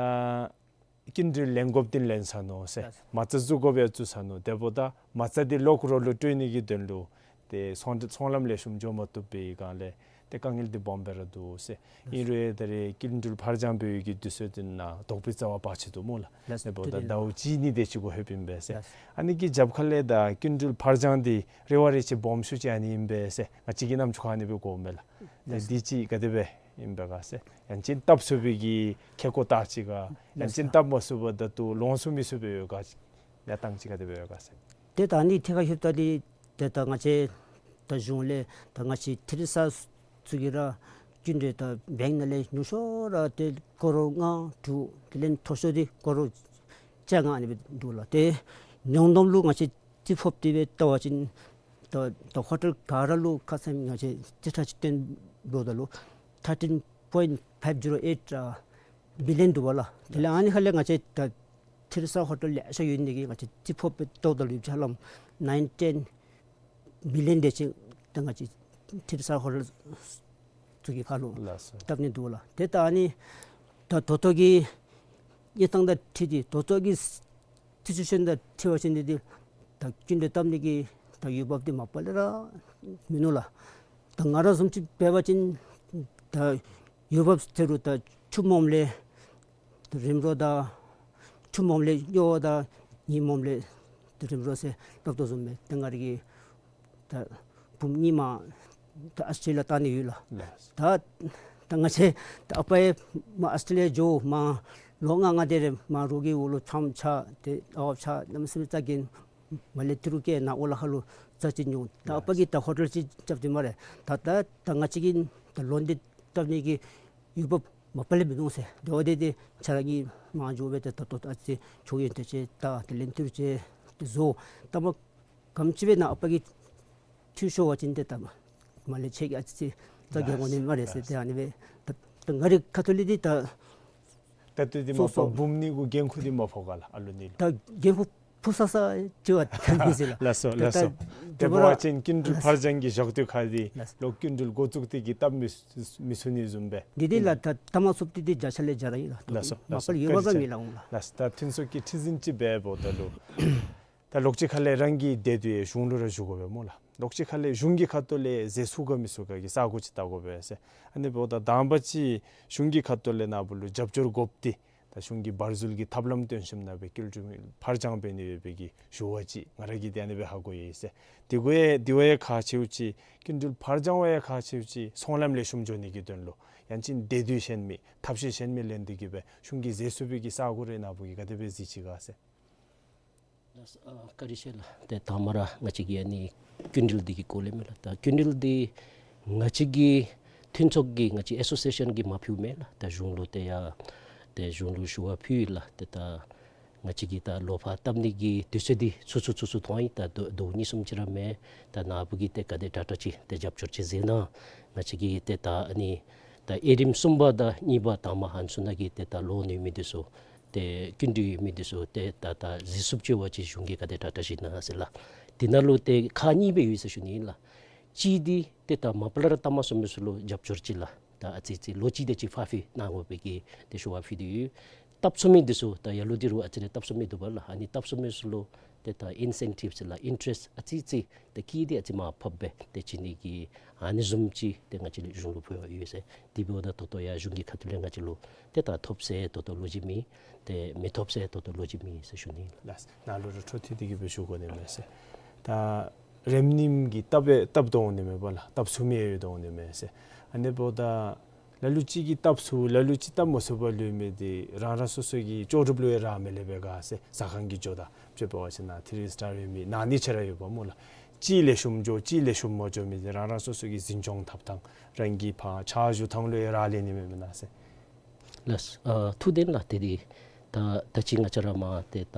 སྐྱིན་འགྲུལ་ལེན་དགོཔ་འདི་ལེན་ཚར་ནུག་ཟེར། ལགས་སོ། མ་རྩ་བཙུགས་དགོཔ་ཡང་བཙུགས་ཚར་ནུག། དེ་འབདཝ་ད་མ་རྩ་འདི་གློག་རོ་ལུ་སྤྲོད་ནི་གི་དོན་ལུ་ཏེ་ཚོང་ཚོང་ལམ་ལེགས་ཤོམ་འགྱོ་མ་བཏུབ་པའི་སྒང་ལས་ཏེ་དཀའ་ངལ་འདི་སྦོམ་སྦེ་ར་འདུག་ཟེར། ལགས་སོ། ཨིན་རུང་ད་རེས་སྐྱིན་འགྲུལ་ཕར་འགྱངས་འབད་བའི་གི་དུས་ཚོད་འདི་ནང་དོགས་པའི་རྩ་བ་བར་ཆད་འདུག་སྨོ་ལགས། ལགས་སོ། དེ་འབདཝ་ད་ཟླཝ་གཅིག་གཉིས་དེ་ཅིག་གུ་ལྷོདཔ་ཨིན་པས་ཟེར། ལགས་སོ། ཨ་ནི་གི་རྒྱབ་ཁ་ལས་ད་སྐྱིན་འགྲུལ་ཕར་འགྱངས་འདི་རེ་བ་རེ་ཅིག་སྦོམ་ཤོས་ཅིག་ཨ་ནི་ཨིན་པས་ཟེར། ང་བཅས་ཀྱི་རྣམ་ཅོ་ཁར་ཨ་ནི་སྦེ་གོཝ་མས་ལགས། ལགས་སོ། འདི་ཅིག་ག་དེ་སྦེ་ཨིན་པས་ག་ཟེར། ཡང་ཅིན་བཏབ་ཚུགས་པའི་གི་ཁེ་ཀོ་བལྟ་ཅི་ག། ཡང་ཅིན་བཏབ་མ་ཚུགས་པར་ད་ལྟོ་ལོངས་སུ་མི་ཚུགས་པར་ཡོད་ག། གནས་སྟངས་ཅིག་ག་དེ་སྦེ་ཡོད་ག་ཟེར། ཏེ་ད་ཨ་ནི་ཐད་ཁར་ལྷོདཔ་ད་འདི་ཏེ་ད་ང་བཅས་ད་གཞུང་ལས་ད་ང་བཅས་ཐེ་རི་ས་ཚུ་གིས་ར་སྐྱིན་འགྲུལ་ད་བེངཀ་ནང་ལས་ཉུང་ཤོས་ར་ཏེ་ཀོ་རོར་ལྔ་དྲུག། དེ་ལས་མཐོ་ཤོས་འདི་ཀོ་རོར་བཅོ་ལྔ་ཨ་ནི་སྦེ་འདུག་ལགས། ཏེ་ཉུང་དུམ་ལུ་ང་བཅས་རྩིས་ཕབ་སྟེ་སྦེ་བལྟ་བ་ཅིན་ད་ད་ཧོ་ཊེལ་ག་ར་ལུ་ཁ་ཙ་ང་བཅས་རྩིས་ཁྲ་ཅིག་སྟོན་འབདཝ་ད་ལུ་ཐར་ཊིན་པོའིནཊ་ཕའིབ་ཛི་རོ་ཨེཊ་ཨ་བི་ལི་ཡོན་འདུག་པ་ལགས། དེ་ལས་ཨ་ནི་ཁ་ལས་ང་བཅས་ད་ཐེ་རི་ས་ཧོ་ཊེལ་ལེ་ཤ་ཡོད་ནི་དེ་གིས་ང་བཅས་རྩིས་ཕབ་སྦེ་བལྟཝ་ད་ལུ་ཡོདཔ་ཅིག་ཧ་ལམ་ནའིན་ཊེན་བི་ལི་ཡོན་དེ་ཅིག་ད་ང་བཅས་ཐེ་རི་ས་ཧོ་ཊེལ་ཚུ་གི་ཁར་ལུ་ལགས་སོ། བཏབ་ནི་འདུག་ལགས། ཏེ་ད་ཨ་ནི་ད་ད་ལྟོ་གི་གནས་སྟངས་དང་འཁྲིལ་ཏེ་ད་ལྟོ་གི་སི་ཅུ་ཨེ་ཤཱན་དང་འཁྲིལ་བ་ཅིན་འདི་ད་སྐྱིན་འགྲུལ་བཏབ་ནི་གི་ད་འོས་འབབ་འདི་མ་པ་ལས་ར་མིན་ནུག་ལགས། ད་ང་ར་བཟུམ་ཅིག་འབད་བ་ཅིན་ད་འོས་འབབ་ཟེར་རུང་ད་ཆུ་མོམ་ལས་རིམ་གྲོ་དང་ཆུ་མོམ་ལས་གཡོག་དང་ཉིམ་མོམ་ལས་རིམ་གྲོ་ཟེར་སླབ་དོ་བཟུམ་སྦེ་ཏེ་ང་ར་གི་ད་བུམོ་གཉིས་མ་ད་ཨཱོས་ཊྲེ་ལི་ཡ་བཏང་ནི་ཡོད་ལགས། ལགས། ད་ད་ང་བཅས་ད་ཨ་པ་ཡང་མར་ཨཱོས་ཊྲེ་ལི་ཡ་འགྱོ་མར་ལོ་ལྔ་ལྔ་དེ་རེ་མར་རོགས་ཀྱི་འོག་ལུ་མཚམས་ཆགས་ཏེ་ཨ་པ་ཆགས་གནམ་མེད་ས་མེད་རྩ་འགེངས། མར་ལས་ཏི་རུ་སྐྱེལ་ནཱ་ཨོ་ལ་ཁ་ལུ་རྩ་ཅིག་ཉུང་། ད་ཨ་པ་གིས་ད་ཧོ་ཊེལ་ཅིག་རྐྱབ་སྟེ་སྨ་རེ། ད་ད་ད་ང་བཅས་ཀྱིས་ད་ལོན་འདི་བཏབ་ནི་གི་འོས་འབབ་མ་པ་ལས་མིན་ནུག་ཟེར། དེ་འབདཝ་ད་ཏེ་ཁྱེད་ར་གིས་མར་འགྱོ་སྦེ་ཏེ་ད་ལྟོ་ཨ་ཙི་ཕྱོགས་ཡོན་ཏན་ཅིག་ད་དེ་ལས་ཏི་རུ་ཅིག་ཏེ་བཟོ། ད་མ་ག་དེམ་ཅིག་སྦེ་ནཱ་ཨ་པ་གིས་འཐུས་ཤོར་བ་ཅིན་ཏེ་ད་མ་མར་ལས་ཁྱེད་ཀྱིས་ཨ་ཙི་ཙི་རྩ་འགེངས་དགོ་ནི་སྨ་རེ་ཟེར། ཏེ་ཨ་ནི་སྦེ་ད་ ད་ང་རའི་ཁ་ཐུག་ལས་འདི་ད་ད་ལྟོ་འདི་མ་སོ་སོ་པ་འབུམ་གཉིས་གུ་འགན་ཁུར་འདི་མ་ཕོག་ག་ལགས། ཨ་ལོ་གཉིས་ལུ། ད་འགན་ཁུར་ཕོག་ས་ས་ཅིག་ཡོད་ད་མི་ཟེར་ལགས། ལགས་སོ་ད་ལགས་སོ། ད་དེ་འབད་བ་ཅིན་སྐྱིན་འགྲུལ་ལགས་སོ་ཕར་འགྱངས་ཀྱི་ཞག་དུས་ཁར་འདི་ལགས་སོ་ལོག་སྐྱིན་འགྲུལ་འགོ་བཙུགས་ཏེ་གི་བཏབ་མི་མི་ཚུགས་ནི་བཟུམ་སྦེ། འདི་འདི་ལགས་ད་ད་མ་ཚུགསཔ་འདི་འདི་བརྒྱ་ཆ་ལས་བརྒྱ་ར་ཨིན་ལགས། ལགས་སོ་ལགས་སོ། མ་པ་ལས་ཡོད་པ་ག་མི་ལགས་འོང་ལགས། ལགས་སོ། ད་མཐུན་ཚོགས་ཀྱི་ཁྲི་འཛིན་ཅིག་འབད་འབདཝ་ད་ལུ་ད་ལོགས་ཅིག་ཁ་ལས་རང་གི་དེ་དུས་གཞུང་ལུ་ར་ཞུ་དགོ་པས་སྨོ་ལགས། ལོགས་ཅིག་ཁ་ལས་གཞུང་གི་ཁ་ཐུག་ལས་མཛད་ཚུགས་ག་མི་ཚུགས་ག་གི་ས་གོ་ཅིག་བལྟ་དགོ་པས་ཟེར། ཨ་ནི་འབདཝ་ད་དང་པ་ཅིག་གཞུང་གི་ཁ་ཐུག་ལས་ནཱ་བུ་ལུ་རྒྱབ་སྐྱོར་དགོཔ་འདི་ད་གཞུང་གིས་འབར་འཛུལ་གྱི་ཐབས་ལམ་སྟོན་ཞིནམ་ལས་སྦེ་སྐྱིན་འགྲུལ་ཕར་འགྱངས་འབད་ནི་ཡོད་པའི་གི་ཞུ་བ་ཅིག་ང་ར་གིས་དེ་ཨ་ནི་སྦེ་ཧ་གོ་ཡི་ཟེར། དེ་གུ་དེ་བ་ཡང་ཁག་ཆེཝ་ཅིག་སྐྱིན་འགྲུལ་ཕར་འགྱངས་པ་ཡང་ཁག་ཆེཝ་ཅིག་ཚོང་ལམ་ལེགས་ཤོམ་འགྱོ་ནི་གི་དོན་ལུ་ཡང་ཅིན་དེ་དུས་གཞན་མི་ཐབས་ཤེས་གཞན་མི་ལེན་ཏེ་གི་སྦེ་གཞུང་གིས་མཛད་ཚུགས་པའི་གི་ས་གོ་རེ་ནཱ་བུ་གིས་ག་དེ་སྦེ་གཟིགས་ཅི་ག་ཟེར། ལགས་སོ། ཨ་བཀའ་དྲིན་ཆེ་ལགས། ཏེ་དང་པ་ར་ང་བཅས་ཀྱི་ཨ་ནི་སྐྱིན་འགྲུལ་འདི་གི་སྐོར་ལས་མས་ལགས། ད་སྐྱིན་འགྲུལ་འདི་ང་བཅས་ཀྱི་མཐུན་ཚོགས་ཀྱི་ང་བཅས་ཨེ་སོ་སི་ཨེ་ཤན་གྱིས་མ་ཕུལཝ་མེན་ལགས། ད་གཞུང་ལུ་ཏེ་ཡ་ཏེ་གཞུང་ལུ་ཞུ་བ་ཕུལ་ཡི་ལགས། ཏེ་ད་ང་བཅས་ཀྱིས་ད་ལོག་ཕར་བཏབ་ནི་གི་དུས་ཚོད་འདི་ཚུ་ཚུ་ཚུ་ཚུ་ཐོན་ཡི། ད་ཟླཝ་ཟླཝ་གཉིས་གསུམ་ཅིག་ར་མེན། ད་ནཱ་བུ་གིས་ཏེ་ག་དེ་དྲག་དྲག་ཅིག་ཏེ་རྒྱབ་སྐྱོར་ཅིག་མཛད་གནང་། ང་བཅས་ཀྱིས་ཏེ་ད་ཨ་ནི་ད་དབྱེ་རིམ་གསུམ་པ་དང་གཉིས་པ་དང་པ་ཧན་སུ་ནང་གི་ཏེ་ད་ལོ་ནུས་མི་འདི་ཚུ་ཏེ་སྐྱིན་འགྲུལ་ཡོད་མི་འདི་ཚུ་ཏེ་ད་ད་གཟིགས་ཚུགསཔ་ཅིག་འབད་བ་ཅིན་གཞུང་གིས་ག་དེ་དྲག་དྲག་ཅིག་གནང་ཟེར་ལགས། དེ་ནང་ལུ་ཏེ་ཁག་གཉིས་སྦེ་ཡོད་ཟེར་ཞུ་ནི་ལགས། གཅིག་འདི་ཏེ་ད་མ་པ་ལས་ར་བཏབ་མ་ཚུགས་མི་ཚུ་ལུ་རྒྱབ་སྐྱོར་ཅིག་ལགས། ད་ཨ་ཙི་ཙི་ལོ་གཅིག་དེ་ཅིག་ཕར་འཕུལ་གནང་དགོ་པའི་གི་ཏེ་ཞུ་བ་ཕུལ་ཏེ་ཡོད། བཏབ་ཚུགས་མི་འདི་ཚུ་ད་ལ་ལུ་འདི་རུང་ཨ་ཙི་རེ་བཏབ་ཚུགས་མི་འདུག་པ་ལགས། ཨ་ནི་བཏབ་ཚུགས་མི་ཚུ་ལུ་ཏེ་ད་ཨིན་སེན་ཊིབ་ཟེར་ལགས། ཨིན་ཊ་རེསཊ་ཨ་ཙི་ཙི་ཏེ་སྐྱིད་འདི་ཨ་ཙི་མར་ཕབ་སྦེ་ཏེ་བྱིན་ནི་གི་ཨ་ནི་བཟུམ་ཅིག་ཏེ་ང་བཅས་ལུ་གཞུང་ལུ་ཕུལ་བ་ཡོད་ཟེར། དེ་འབདཝ་ད་ད་ལྟོ་ཡང་གཞུང་གི་ཁ་ཐུག་ལས་ང་བཅས་ལུ་ཏེ་ད་ཐོབ་ཟེར་ད་ལྟོ་ལོ་རྒྱུས་མེད། ཏེ་མི་ཐོབ་ཟེར་ད་ལྟོ་ལོ་རྒྱུས་མེད་ཟེར་ཞུ་ནི་ལགས། ལགས། ནཱ་ལུ་ར་འཕྲོ་མཐུད་དེ་གི་སྦེ་ཞུ་དགོ་ནི་མས་ཟེར། ད་རིམ་གཉིས་ཀྱི་བཏབ་སྦེ་བཏབ་དོ་འོང་ནི་མས་པ་ལགས། བཏབ་ཚུགས་མི་ཡོད་དོ་འོང་ནི་མས་ཟེར། ཨ་ནི་འབདཝ་ད་ལ་ལུ་ཅིག་གིས་བཏབ་ཚུགས་ལ་ལུ་ཅིག་བཏབ་མ་ཚུགས་པར་ལུས་མི་འདི་རང་རང་སོ་སོ་གི་ལྕོགས་གྲུབ་ལུ་ཡང་རག་མི་ལེགས་པས་ག་ཟེར། ཟ་ཁང་གི་ཇོ་བདག་ཅིག་འབད་བ་ཅིན་ནཱ་ཐི་རི་སི་ཊར་ཡོད་མི་ནང་ནི་ཆ་ར་ཡོད་པ་སྨོ་ལགས། ཅིག་ལེགས་ཤོམ་འགྱོ་ཅིག་ལེགས་ཤོམ་མ་འགྱོ་མི་འདི་རང་རང་སོ་སོ་གི་འཛིན་སྐྱོང་འཐབ་ཐངས་རང་གི་ཕར་ཕྱག་ཞུ་ཐངས་ལུ་ཡང་རག་ལས་ནི་མས་མེན་ན་ཟེར། ལགས། ཨ་ཐུགས་བདེན་ལགས། ཏེ་འདི་ད་ད་ཅི་ང་བཅས་ར་མར་ཏེ་ད་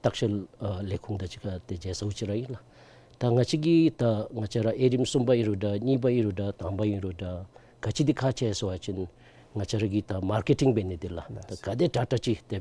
ལྟ་བཤལ་ཨ་ལས་ཁུངས་དང་གཅིག་ཁར་ཏེ་མཇལ་ཚརཝ་ཅིག་ར་ཨིན་ལགས། ད་ང་བཅས་ཀྱི་ད་ང་བཅས་ར་དབྱེ་རིམ་གསུམ་པ་ཨིན་རུང་འདྲ་གཉིས་པ་ཨིན་རུང་འདྲ་དང་པ་ཨིན་རུང་འདྲ་ག་ཅི་འདི་ཁག་ཆེ་ཟེར་བ་ཅིན་ང་བཅས་ར་གི་ད་མར་ཀེ་ཊིང་འབད་ནི་འདི་ལགས། ད་ག་དེ་དྲག་དྲག་ཅིག་ཏེ་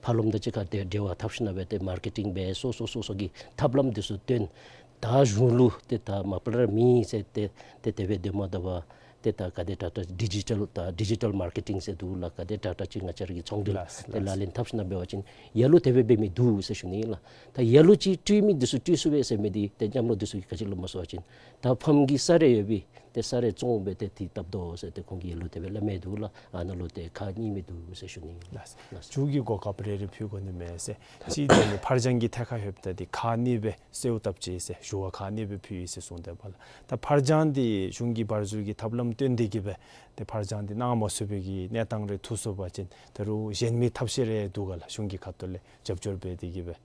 ཕར་ལོགམ་དང་གཅིག་ཁར་ཏེ་འབྲེལ་བ་འཐབ་ཞིན་ན་སྦེ་ཏེ་མར་ཀེ་ཊིང་འབད་སོ་སོ་སོ་སོ་གི་ཐབས་ལམ་འདི་ཚུ་སྟོན། ད་གཞུང་ལུ་ཏེ་ད་མ་པ་ལས་ར་མེད་ཟེར་ཏེ་ཏེ་དེ་སྦེ་སྡོད་མ་ད་པར་ཏེ་ད་ག་དེ་དྲག་དྲག་ཌི་ཇི་ཊལ་ད་ཌི་ཇི་ཊལ་མར་ཀེ་ཊིང་ཟེར་འདུག་ལགས། ག་དེ་དྲག་དྲག་ཅིག་ང་བཅས་ར་གིས་ཚོང་འབྲེལ་ལགས་ཏེ་ལགས། ལག་ལེན་འཐབ་ཞིན་ན་འབད་བ་ཅིན་ལ་ལུ་དེ་སྦེ་འབད་མི་འདུག་ཟེར་ཞུ་ནི་ལགས། ད་ལ་ལུ་ཅིག་སྤྲོད་མི་འདི་ཚུ་སྤྲོད་ཚུགས་པས་ཟེར་མི་འདི་ཏེ་མཉམ་རོགས་འདི་ཚུ་གིས་ག་ཅི་སླབ་མས་ཟེར་བ་ཅིན་ད་ཕམ་གྱི་ས་རེ་ཡོད་པས། ཏེ་ས་རེ་བཙོང་སྦེ་ཏེ་འདི་བཏབ་དོ་ཟེར་ཏེ་ཁོང་གིས་ལ་ལུ་དེ་སྦེ་སླབ་མི་འདུག་ལགས། ཨ་ནཱ་ལུ་ཏེ་ཁག་གཉིས་མི་འདུག་ཟེར་ཞུ་ནི་ལགས། ལགས། མཇུག་གི་གོ་སྐབས་རེ་རེ་ཕུལ་དགོ་ནི་མས་ཟེར། གཅིག་འདི་ནི་ཕར་འགྱངས་ཀྱི་ཐད་ཁར་ལྷོདཔ་ད་འདི་ཁག་གཉིས་སྦེ་གསལཝ་བཏབ་ཅི་ཟེར་ཞུ་བ་ཁག་གཉིས་སྦེ་ཕུལ་ཡི་ཟེར་གསུངས་ཏེ་པ་ལགས། ད་ཕར་འགྱངས་འདི་གཞུང་གིས་འབར་འཛུལ་གྱི་ཐབས་ལམ་སྟོན་ཏེ་གི་སྦེ་ཏེ་ཕར་འགྱངས་འདི་གནང་མ་ཚུགས་པའི་གི་གནས་སྟངས་རེ་ཐུག་སོང་པ་ཅིན་ད་རུང་གཞན་མི་ཐབས་ཤེས་རེ་འདུག་ག་ལགས། གཞུང་གི་ཁ་ཐུག་ལས་རྒྱབ་སྐྱོར་འབད་དེ་གི་སྦེ་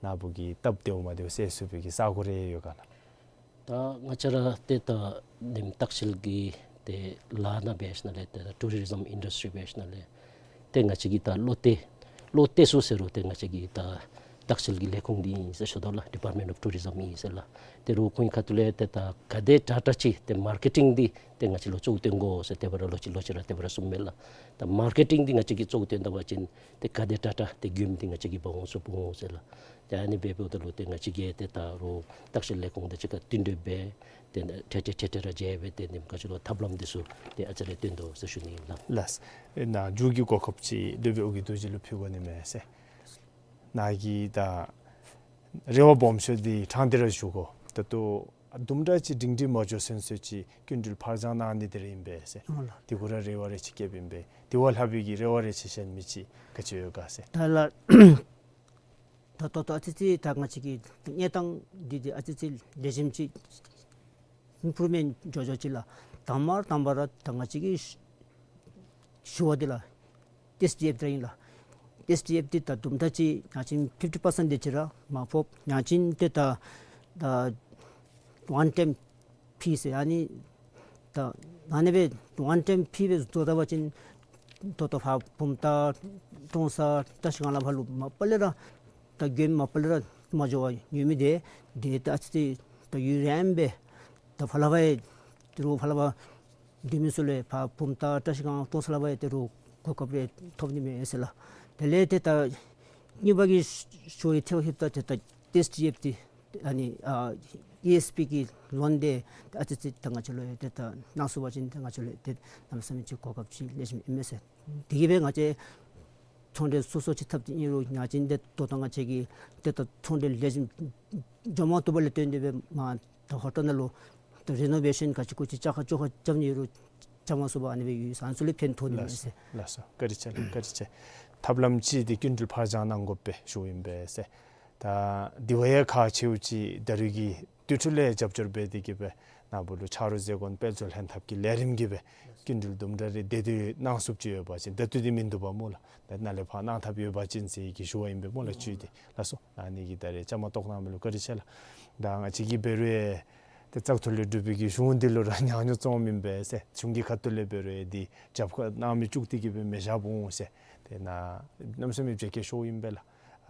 ནཱ་བུ་གིས་བཏབ་སྟེ་འོང་མ་སྟེ་སེལ་ཚུགས་པའི་གི་ས་གོ་རེ་ཡོད་ག་ལགས། ད་ང་བཅས་ར་ཏེ་ད་ནེམ་ལྟ་བཤལ་གྱི་ཏེ་ལཱ་ནང་འབད་ཞིན་ན་ལས་ཏེ་ད་ཊུ་རི་ཛིམ་ཨིན་ཌསི་ཊི་རི་འབད་ཞིན་ན་ལས་ཏེ་ང་བཅས་ཀྱི་ད་བློ་གཏད་བློ་གཏད་ཚུགས་ཟེར་རུང་ཏེ་ང་བཅས་ཀྱི་ད་ལྟ་བཤལ་གྱི་ལས་ཁུངས་འདི་ཨིན་ཟེར་ཞུ་དོ་ལགས། ཌི་པཱརཊ་མེནཊ་ཨོཕ་ཊུ་རི་ཛིམ་ཨིན་ཟེར་ལགས། ཏེ་རོགས་ཁོང་གི་ཁ་ཐུག་ལས་ཏེ་ད་ག་དེ་དྲག་དྲག་ཅིག་ཏེ་མར་ཀེ་ཊིང་འདི་ཏེ་ང་བཅས་ལུ་གཙོ་བོ་བཏོན་དགོ་ཟེར་ཏེ་སྦེ་ར་ལོག་ཅི་ལོག་ཅི་ར་ཏེ་སྦེ་ར་གསུངམ་མས་ལགས། ད་མར་ཀེ་ཊིང་འདི་ང་བཅས་ཀྱིས་གཙོ་བོ་བཏོན་ད་པ་ཅིན་ཏེ་ག་དེ་དྲག་དྲག་ཏེ་མགྱོནམ་འདི་ང་བཅས་ཀྱིས་འབག་འོང་ཚུགས་འོང་ཟེར་ལགས། ཏེ་ཨ་ནི་འབདཝ་ད་ལུ་ཏེ་ང་བཅས་ཀྱིས་ཏེ་ད་རོགས་ལྟ་བཤལ་ལས་ཁུངས་དང་གཅིག་ཁར་བསྟུན་གྲོས་འབད་ཏེ་ཐད་ཐད་ཐད་ཐད་ར་མཇལ་སྦེ་ཏེ་ནེམ་ག་ཅི་ལོ་ཐབས་ལམ་འདི་ཚུ་ཏེ་ཨ་ཙི་རེ་སྟོན་དོ་ཟེར་ཞུ་ནི་ཨིན་ལགས། ལགས། ཨེ་ནཱ་མཇུག་གི་གོ་སྐབས་ཅིག་སློབ་དཔོན་ཨོ་རྒྱན་རྡོ་རྗེ་ལུ་ཕུལ་དགོ་ནི་མས་ཟེར། ནཱ་གིས་ད་རེ་བ་སྦོམ་ཤོས་འདི་དྲང་སྟེ་ར་ཞུ་དགོ། ད་ལྟོ་དུམ་གྲ་ཅིག་སྒྲིང་སྒྲིང་མ་འགྱོ་ཚུན་ཚོད་ཅིག་སྐྱིན་འགྲུལ་ཕར་འགྱངས་གནང་ནི་འདི་ར་ཨིན་པས་ཟེར། ཨོ་ལགས། དེ་གུ་ར་རེ་བ་རེ་ཅིག་བསྐྱེདཔ་ཨིན་པས། དེ་བ་ལྷག་པའི་གི་རེ་བ་རེ་ཅིག་གཞན་མི་ཅིག་ག་ཅི་ཡོད་ག་ཟེར། ད་ལགས། ད་ད་ད་ཨ་ཙི་ཙི་ད་ང་བཅས་ཀྱི་གནས་སྟངས་འདི་འདི་ཨ་ཙི་ཙི་ལེགས་ཤོམ་ཅིག་ཨིམ་པུརུབ་མེནཊ་འགྱོ་འགྱོཝ་ཅིག་ལགས། དང་པ་དང་པ་ར་ད་ང་བཅས་ཀྱིས་ཞུ་བ་འདི་ལགས་ཨེས་ཌི་ཨེཕ་འདི་ར་ཨིན་ལགས། ཨེས་ཌི་ཨེཕ་འདི་ད་དུམ་གྲ་ཅིག་ཡང་ཅིན་ཕིཕ་ཊི་པར་སེནཊ་དེ་ཅིག་ར་མར་ཕབ། ཡང་ཅིན་ཏེ་ད་ད་ཝན་ཊའིམ་ཕི་ཟེར་ཨ་ནི་ད་ཨ་ནི་སྦེ་ཝན་ཊའིམ་ཕི་སྦེ་བཟོ་ད་པ་ཅིན་ད་ལྟོ་ཕར་བུམ་ཐང་ཀྲོང་གསར་བཀྲ་ཤིས་སྒང་ལ་ཕར་ལུ་མ་པ་ལས་ར་ད་མགྱོནམ་མ་པ་ལས་ར་མ་འགྱོ་བར་ཡོད་མི་འདི་འདི་ད་ཨ་ཙི་ཙི་ད་ཡུན་རིངམོ་སྦེ་ད་ཕར་ལས་ཕར་ཡང་ཏེ་རོགས་ཕར་ལས་ཕར་ འབྲུག་མི་ཚུ་ལུ་ཕར་བུམ་ཐང་བཀྲིས་སྒང་ཀྲོང་གསར་ལུ་འབད་དེ་རུང་གོ་སྐབས་རེ་ཐོབ་ནི་མས་ཟེར་ལགས། དེ་ལས་ཏེ་ད་གཉིས་པ་གི་ཞུ་ཡིག་ཐེབས་ལྷོདཔ་ད་ཏེ་ད་ཨེསི་ཌི་ཨེཕ་འདི་ཨ་ནི་ཨ་ཨི་ཨེསི་པི་གི་ལོན་འདི་ཨ་ཙི་ཙི་ད་ང་བཅས་ལུ་ཡང་ཏེ་ད་གནང་ཚུགས་པ་ཅིན་ཏེ་ང་བཅས་ལུ་ཡང་ཏེ་གནམ་མེད་ས་མེད་ཅིག་གོ་སྐབས་ཅིག་ལེགས་ཤོམ་ཨིན་མས་ཟེར། དེ་གིས་སྦེ་ང་བཅས་ཚོང་འབྲེལ་སོ་སོ་ཅིག་འཐབ་སྟེ་ཨིན་རུང་ང་བཅས་འདི་ད་ལྟོ་ང་བཅས་ཀྱིས་ཏེ་ད་ཚོང་འབྲེལ་ལེགས་ཤོམ་འགྱོ་མ་བཏུབ་པ་ལས་བརྟེན་ཏེ་སྦེ་མར་ད་ཧོ་ཊེལ་ནང་ལུ་ད་རི་ནོ་ཝེ་ཤཱན་ག་ཅི་གུ་ཅི་རྐྱབ་ཁ་རྐྱབ་ཁ་རྐྱབ་ནི་ཨིན་རུང་རྐྱབ་མ་ཚུགས་པར་ཨ་ནི་སྦེ་ཡོད་ས་ཨ་ནི་ཚུ་ལུ་ཕན་ཐོགས་ནི་མས་ཟེར། ལགས་སོ། བཀའ་དྲིན་ཆེ་ལགས། བཀའ་དྲིན་ཆེ། ཐབས་ལམ་ཅིག་འདི་སྐྱིན་འགྲུལ་ཕར་འགྱངས་གནང་དགོ་པའི་ཞུཝ་ཨིན་པས་ཟེར། ད་དེ་བ་ཡང་ཁག་ཆེཝ་ཅིག་ད་རེས་ཀྱི་དུས་ཚོད་ལས་རྒྱབ་སྐྱོར་འབད་དེ་གིས་སྦེ་ནཱ་བུ་ལུ་ཆ་རོགས་ཟས་གོ་དཔལ་འབྱོར་ལྷན་ཐབས་ཀྱི་ལས་རིམ་གྱིས་སྦེ་སྐྱིན་འགྲུལ་དུམ་གྲ་རེ་བདེ་སྡུག་གནང་ཚུགསཔ་ཅིག་ཡོད་པ་ཅིན་ད་ལྟོ་འདི་མིན་འདུག་པ་སྨོ་ལགས། ད་ནཱ་ལས་ཕར་གནང་ཐབས་ཡོད་པ་ཅིན་ཟེར་གྱི་ཞུཝ་ཨིན་པས་སྨོ་ལགས། བཅུད་འདི་ལགས་སོ། ཨ་ནི་གི་ད་རེས་བཅའ་མར་གཏོགས་གནང་མི་ལུ་བཀའ་དྲིན་ཆེ་ལགས། ད་ང་བཅས་ཀྱིས་འབད་རུང་ཡང་ཏེ་བཙག་འཐུ་ལས་གྲུབ་པའི་གི་གཞུང་འདི་ལུ་ར་ཉག་ཉོག་བཙོངམ་ཨིན་པས་ཟེར། གཞུང་གི་ཁ་ཐུག་ལས་འབད་རུང་ཡང་འདི་རྒྱབ་ཁར་གནང་མི་བཅུག་སྟེ་གིས་སྦེ་མི་བཞག་འོང་ཟེར། ཏེ་ནཱ་གནམ་མེད་ས་མེད་བརྗེད་སྐྱོར་ཤོརཝ་ཨིན་པས་ལགས།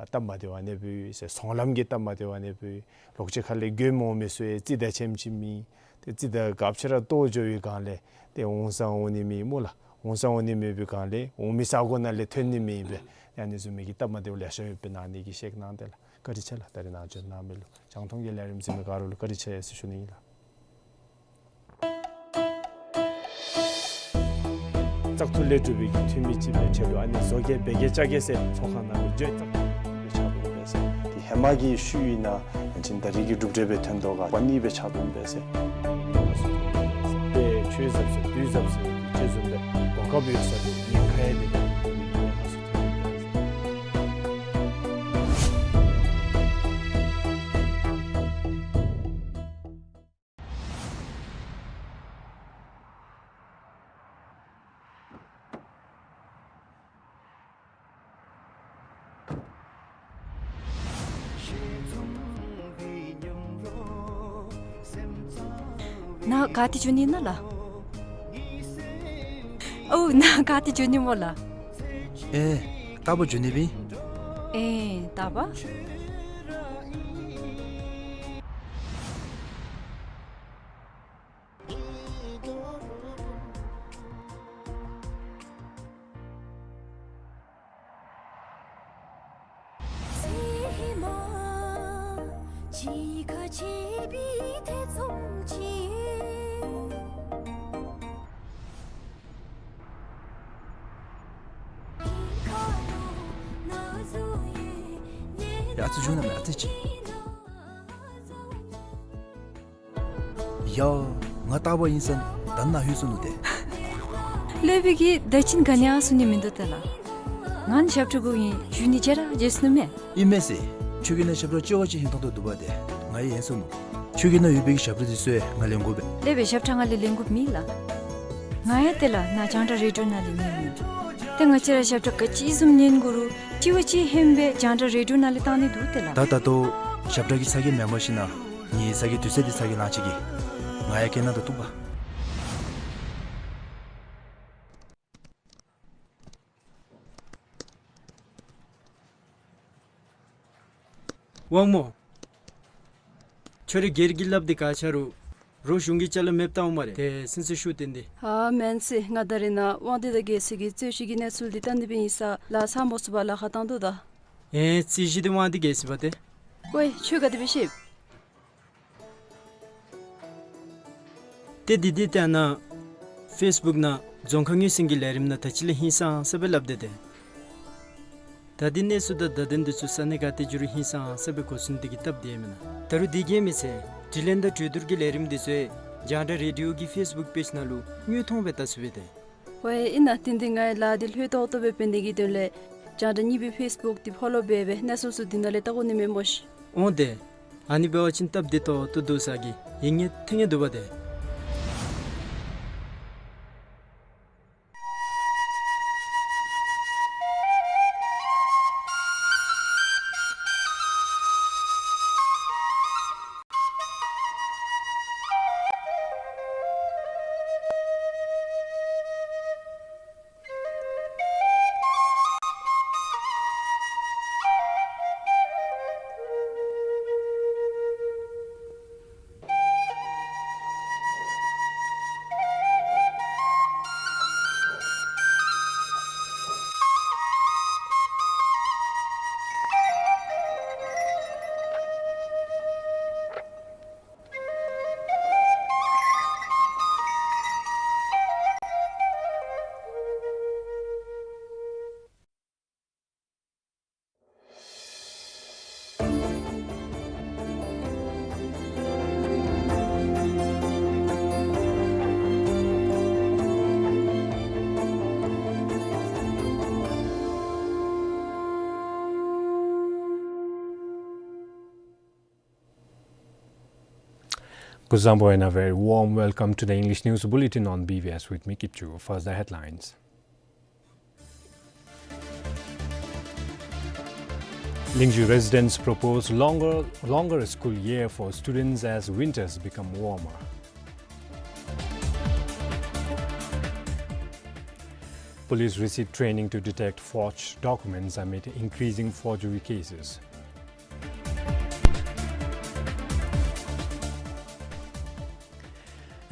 ཨ་སྟབས་མ་བདེཝ་ཨ་ནི་སྦེ་ཡོད་ཟེར། ཚོང་ལམ་གྱི་སྟབས་མ་བདེཝ་ཨ་ནི་སྦེ་ཡོད། ལོག་སྤྱོད་ཁ་ལས་དགོནམ་འོང་མི་ཚུ་ཡང་རྩིས་དང་ཆ་མཉམ་ཅིག་མེད། ཏེ་རྩིས་དང་སྐབས་ཅིག་ར་བཏོག་འགྱོ་བའི་སྒང་ལས་ཏེ་འོང་ས་འོང་ནི་མེད་སྨོ་ལགས། འོང་ས་འོང་ནི་མེད་པའི་སྒང་ལས་འོང་མི་ས་གོ་ནང་ལས་ཐོན་ནི་མེད་པས། ཨ་ནི་བཟུམ་མའི་གི་སྟབས་མ་བདེཝ་ལེ་ཤ་ཡོདཔ་ཨིན་ན་ཨ་ནི་གི་བཤད་གནང་སྟེ་ལགས། བཀའ་དྲིན་ཆེ་ལགས། ད་རེས་ནཱ་འབྱོན་གནང་མི་ལུ་རྒྱང་མཐོང་གི་ལས་རིམ་གཟིགས་མི་ག་ར་ལུ་བཀའ་དྲིན་ཆེ་ཟེར་ཞུ་ནི་ཨིན་ལགས། བཙག་འཐུ་ལས་གྲུབ་པའི་གི་འཐུས་མི་ཅིག་འབད་ཆེད་དུ་ཨ་ནི་བཟོ་གེ་འབད་གེ་རྐྱབ་གེ་ཟེར་ཚོགས་ཁང་ནང་ལུ་འགྱོ་བཙག་འཐུ་ལས་ཕྱག་དྲུང་འབད་ཟེར། ཏེ་ཧེ་མ་གི་ཤུལ་ཨིན་ན་ཡང་ཅིན་ད་རེས་ཀྱི་གྲུབ་འབྲས་སྦེ་ཐོན་དོ་ག་པ་ནི་སྦེ་ཕྱག་དྲུང་འབད་ཟེར། ཏེ་ཆོས་ཟབ་ཟེར་དུས་ཟབ་ཟེར་ཅིག་བཟུམ་སྦེ་གོ་སྐབས་ཡོད་ས་ལུ་ཉེན་ཁ་ཡང་འདི་ནང་ལུ་ཉེན་ཁ་ཚུ་ཐོན་ཡི་ཟེར། ནཱ་ག་ཏེ་འགྱོ་ནི་ཨིན་ན་ལགས། ཨོ་ནཱ་ག་ཏེ་འགྱོ་ནི་སྨོ་ལགས། ཨེ་རྟག་པར་འགྱོ་ནི་སྦེ། ཨེ་རྟག་པར། ཡ་ཨ་ཙི་བཞུགས་གནང་མས། ཨ་ཙི་ཅིག། ཡ་ང་རྟག་པར་ཨིན་ས་ད་ནཱ་ལྷོད་སོ་ནུག་ཏེ། ལྷོད་པའི་གི་ད་ཅི་ག་ནི་ཡང་གསུང་ནི་མིན་འདུག་ཏེ་ལགས། ང་ནི་ཞབས་ཁྲ་གུ་ཨིན་ཞུ་ནི་བརྗེད་ར་བརྗེད་སོ་ནུག་མས། ཨིན་མས་ཟེར། ཁྱོད་ཀྱི་ནང་ཞབས་ཁྲ་ལྕེ་བ་ཅིག་ཧིང་ཐོང་ཐོང་འདུག་པ་ཏེ། ང་ཡང་ཧན་སོ་ནུག། ཁྱོད་ཀྱི་ནང་ཡོད་པའི་གི་ཞབས་ཁྲ་འདི་ཚུ་ཡང་ང་ལེན་དགོ་པས། ལྷོད་པའི་ཞབས་ཁྲ་ང་ལས་ལེན་དགོཔ་མེད་ལགས། ང་ཡང་ཏེ་ལགས་ནཱ་རྒྱང་བསྒྲགས་རེ་ཌི་ཡོ་ནང་ལས་ཉན་མི་ཨིན། ཏེ་ང་བཅས་ར་ཞབས་ཁྲ་ག་ཅི་བཟུམ་ཉན་དགོ་རུང་ལྕེ་བ་ཅིག་ཧན་སྦེ་རྒྱང་བསྒྲགས་རེ་ཌི་ཡོ་ནང་ལས་བཏང་ནི་འདུག་ཏེ་ལགས། ད་ད་ལྟོ་ཞབས་ཁྲ་གི་ཚ་གྱང་མེན་པར་ཞིན་ན་ངེའི་ཚ་གྱང་དུས་ཚོད་འདི་ཚ་གྱང་ལང་ཅིག་གིས། ང་ཡང་སྐད་ནང་དུ་གཏུགས་པ། དབང་མོ། ཁྱོད་རའི་སྒེར་གྱི་སླབ་འདི་ག་ཅི་རུང་རོགས་གཞུང་གི་ཅ་ལ་མེདཔ་བཏང་འོང་སྨ་རེ། ཏེ་སེམས་སུ་ཤུགས་བཏོན་ཏེ། ཨ་མེན་ཟེར། ང་ད་རེས་ནཱ་དབང་འདུས་དང་རྒྱལ་སྲས་ཀྱི་རྩོད་གཞི་གི་གནས་ཚུལ་འདི་བལྟ་ནི་སྦེ་ཨིན་ས་ལགས། ཚར་མ་ཚུགས་པར་ལཱ་ཁག་བཏང་དོ་ད། ཨེ་རྩོད་གཞི་འདི་དབང་འདུས་རྒྱལ་སྲས་པ་ཏེ། ཝའེ་ཁྱོད་ག་དེ་སྦེ་ཤེས། ཏེ་འདི་འདི་ལྟ་ན་ཕེསི་བུཀ་ནང་རྫོང་ཁ་ངོས་ཟིན་གྱི་ལས་རིམ་ནང་ད་ཅི་ལས་ཧིང་སངས་ས་སྦེ་སླབ་སྟེ་ཏེ། ད་འདི་གནས་ཚུལ་དང་བརྡ་དོན་འདི་ཚུ་ས་གནས་ག་ཏེ་འགྱོ་རུང་ཧིང་སངས་ས་སྦེ་གོ་ཚུགས་ནི་འདི་གིས་སྟབས་བདེ་མེན་ན། ད་རུང་འདི་གིས་མེན་ཟེར་དྲི་ལན་དང་གྲོས་བསྡུར་གྱི་ལས་རིམ་འདི་ཚུ་རྒྱང་བསྒྲགས་རེ་ཌི་ཡོ་གི་ཕེསི་བུཀ་པེཇ་ནང་ལུ་དངོས་མཐོང་སྦེ་བལྟ་ཚུགས་པས་ཏེ། ཝའེ་ཨིན་ན་ཏན་ཏན་ངེའི་ལཱ་འདི་ལྷོད་ཏོག་ཏོ་སྦེ་འབད་ནི་གི་དོན་ལས་རྒྱང་བསྒྲགས་གཉིས་པའི་ཕེསི་བུཀ་འདི་ཕོ་ལོ་འབད་སྦེ་གནས་ཚུལ་ཚུ་འདི་ནང་ལས་བལྟ་དགོ་ནི་མས་སྨོ་ཤིག། འོང་ཏེ། ཨ་ནི་འབད་བ་ཅིན་སྟབས་བདེ་ཏོག་ཏོ་འདུག་ས་གི་ཡིད་ངེས་ཐེ་ངེས་འདུག་པ་ཏེ། Kuzuzangpo and a very warm welcome to the English News Bulletin on B B S with me, Kipchu. First, the headlines. Lingzhi residents propose longer, longer school year for students as winters become warmer. Police receive training to detect forged documents amid increasing forgery cases.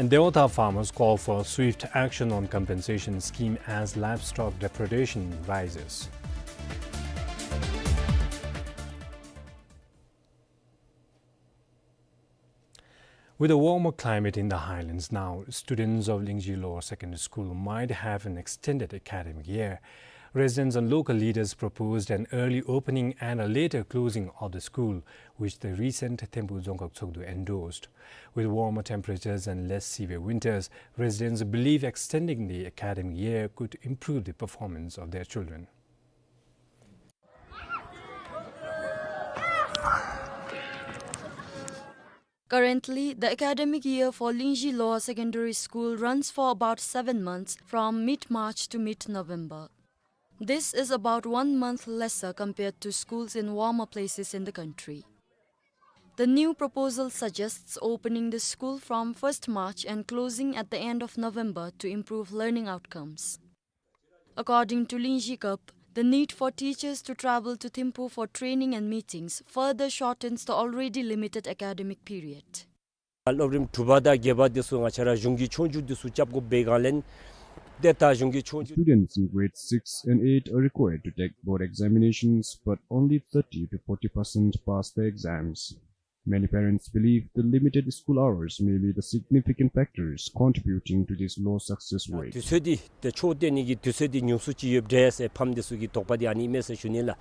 And Deotha farmers call for swift action on compensation scheme as livestock depredation rises. With a warmer climate in the highlands now, students of Lingzhi Lower Secondary School might have an extended academic year. Residents and local leaders proposed an early opening and a later closing of the school, which the recent Thimphu Dzongkhag Tshogdu endorsed. With warmer temperatures and less severe winters, residents believe extending the academic year could improve the performance of their children. Currently, the academic year for Lingzhi Lower Secondary School runs for about seven months, from mid-March to mid-November. This is about one month lesser compared to schools in warmer places in the country. The new proposal suggests opening the school from first March and closing at the end of November to improve learning outcomes. According to Lingzhi Gup, the need for teachers to travel to Thimphu for training and meetings further shortens the already limited academic period. སློབ་རིམ་དྲུག་པ་དང་བརྒྱད་པ་འདི་ཚུ་ང་བཅས་ར་གཞུང་གི་ཆོས་རྒྱུགས་འདི་ཚུ་རྐྱབ་དགོཔ་འབད་བའི་སྒང་ལས་ཏེ་ད་གཞུང་གི་ཆོས་རྒྱུགས། Students in grade six and eight are required to take board examinations, but only thirty to forty percent pass the exams. Many parents believe the limited school hours may be the significant factors contributing to this low success rate. དུས་ཚོད་འདི་ཏེ་ཆོས་སྟོན་ནི་གི་དུས་ཚོད་འདི་ཉུང་སུ་ཅིག་ཡོདཔ་འདྲས་ཟེར་ཕམ་འདི་ཚུ་གི་དོགས་པ་འདི་ཨ་ནི་མས་ཟེར་ཞུ་ནི་ལགས།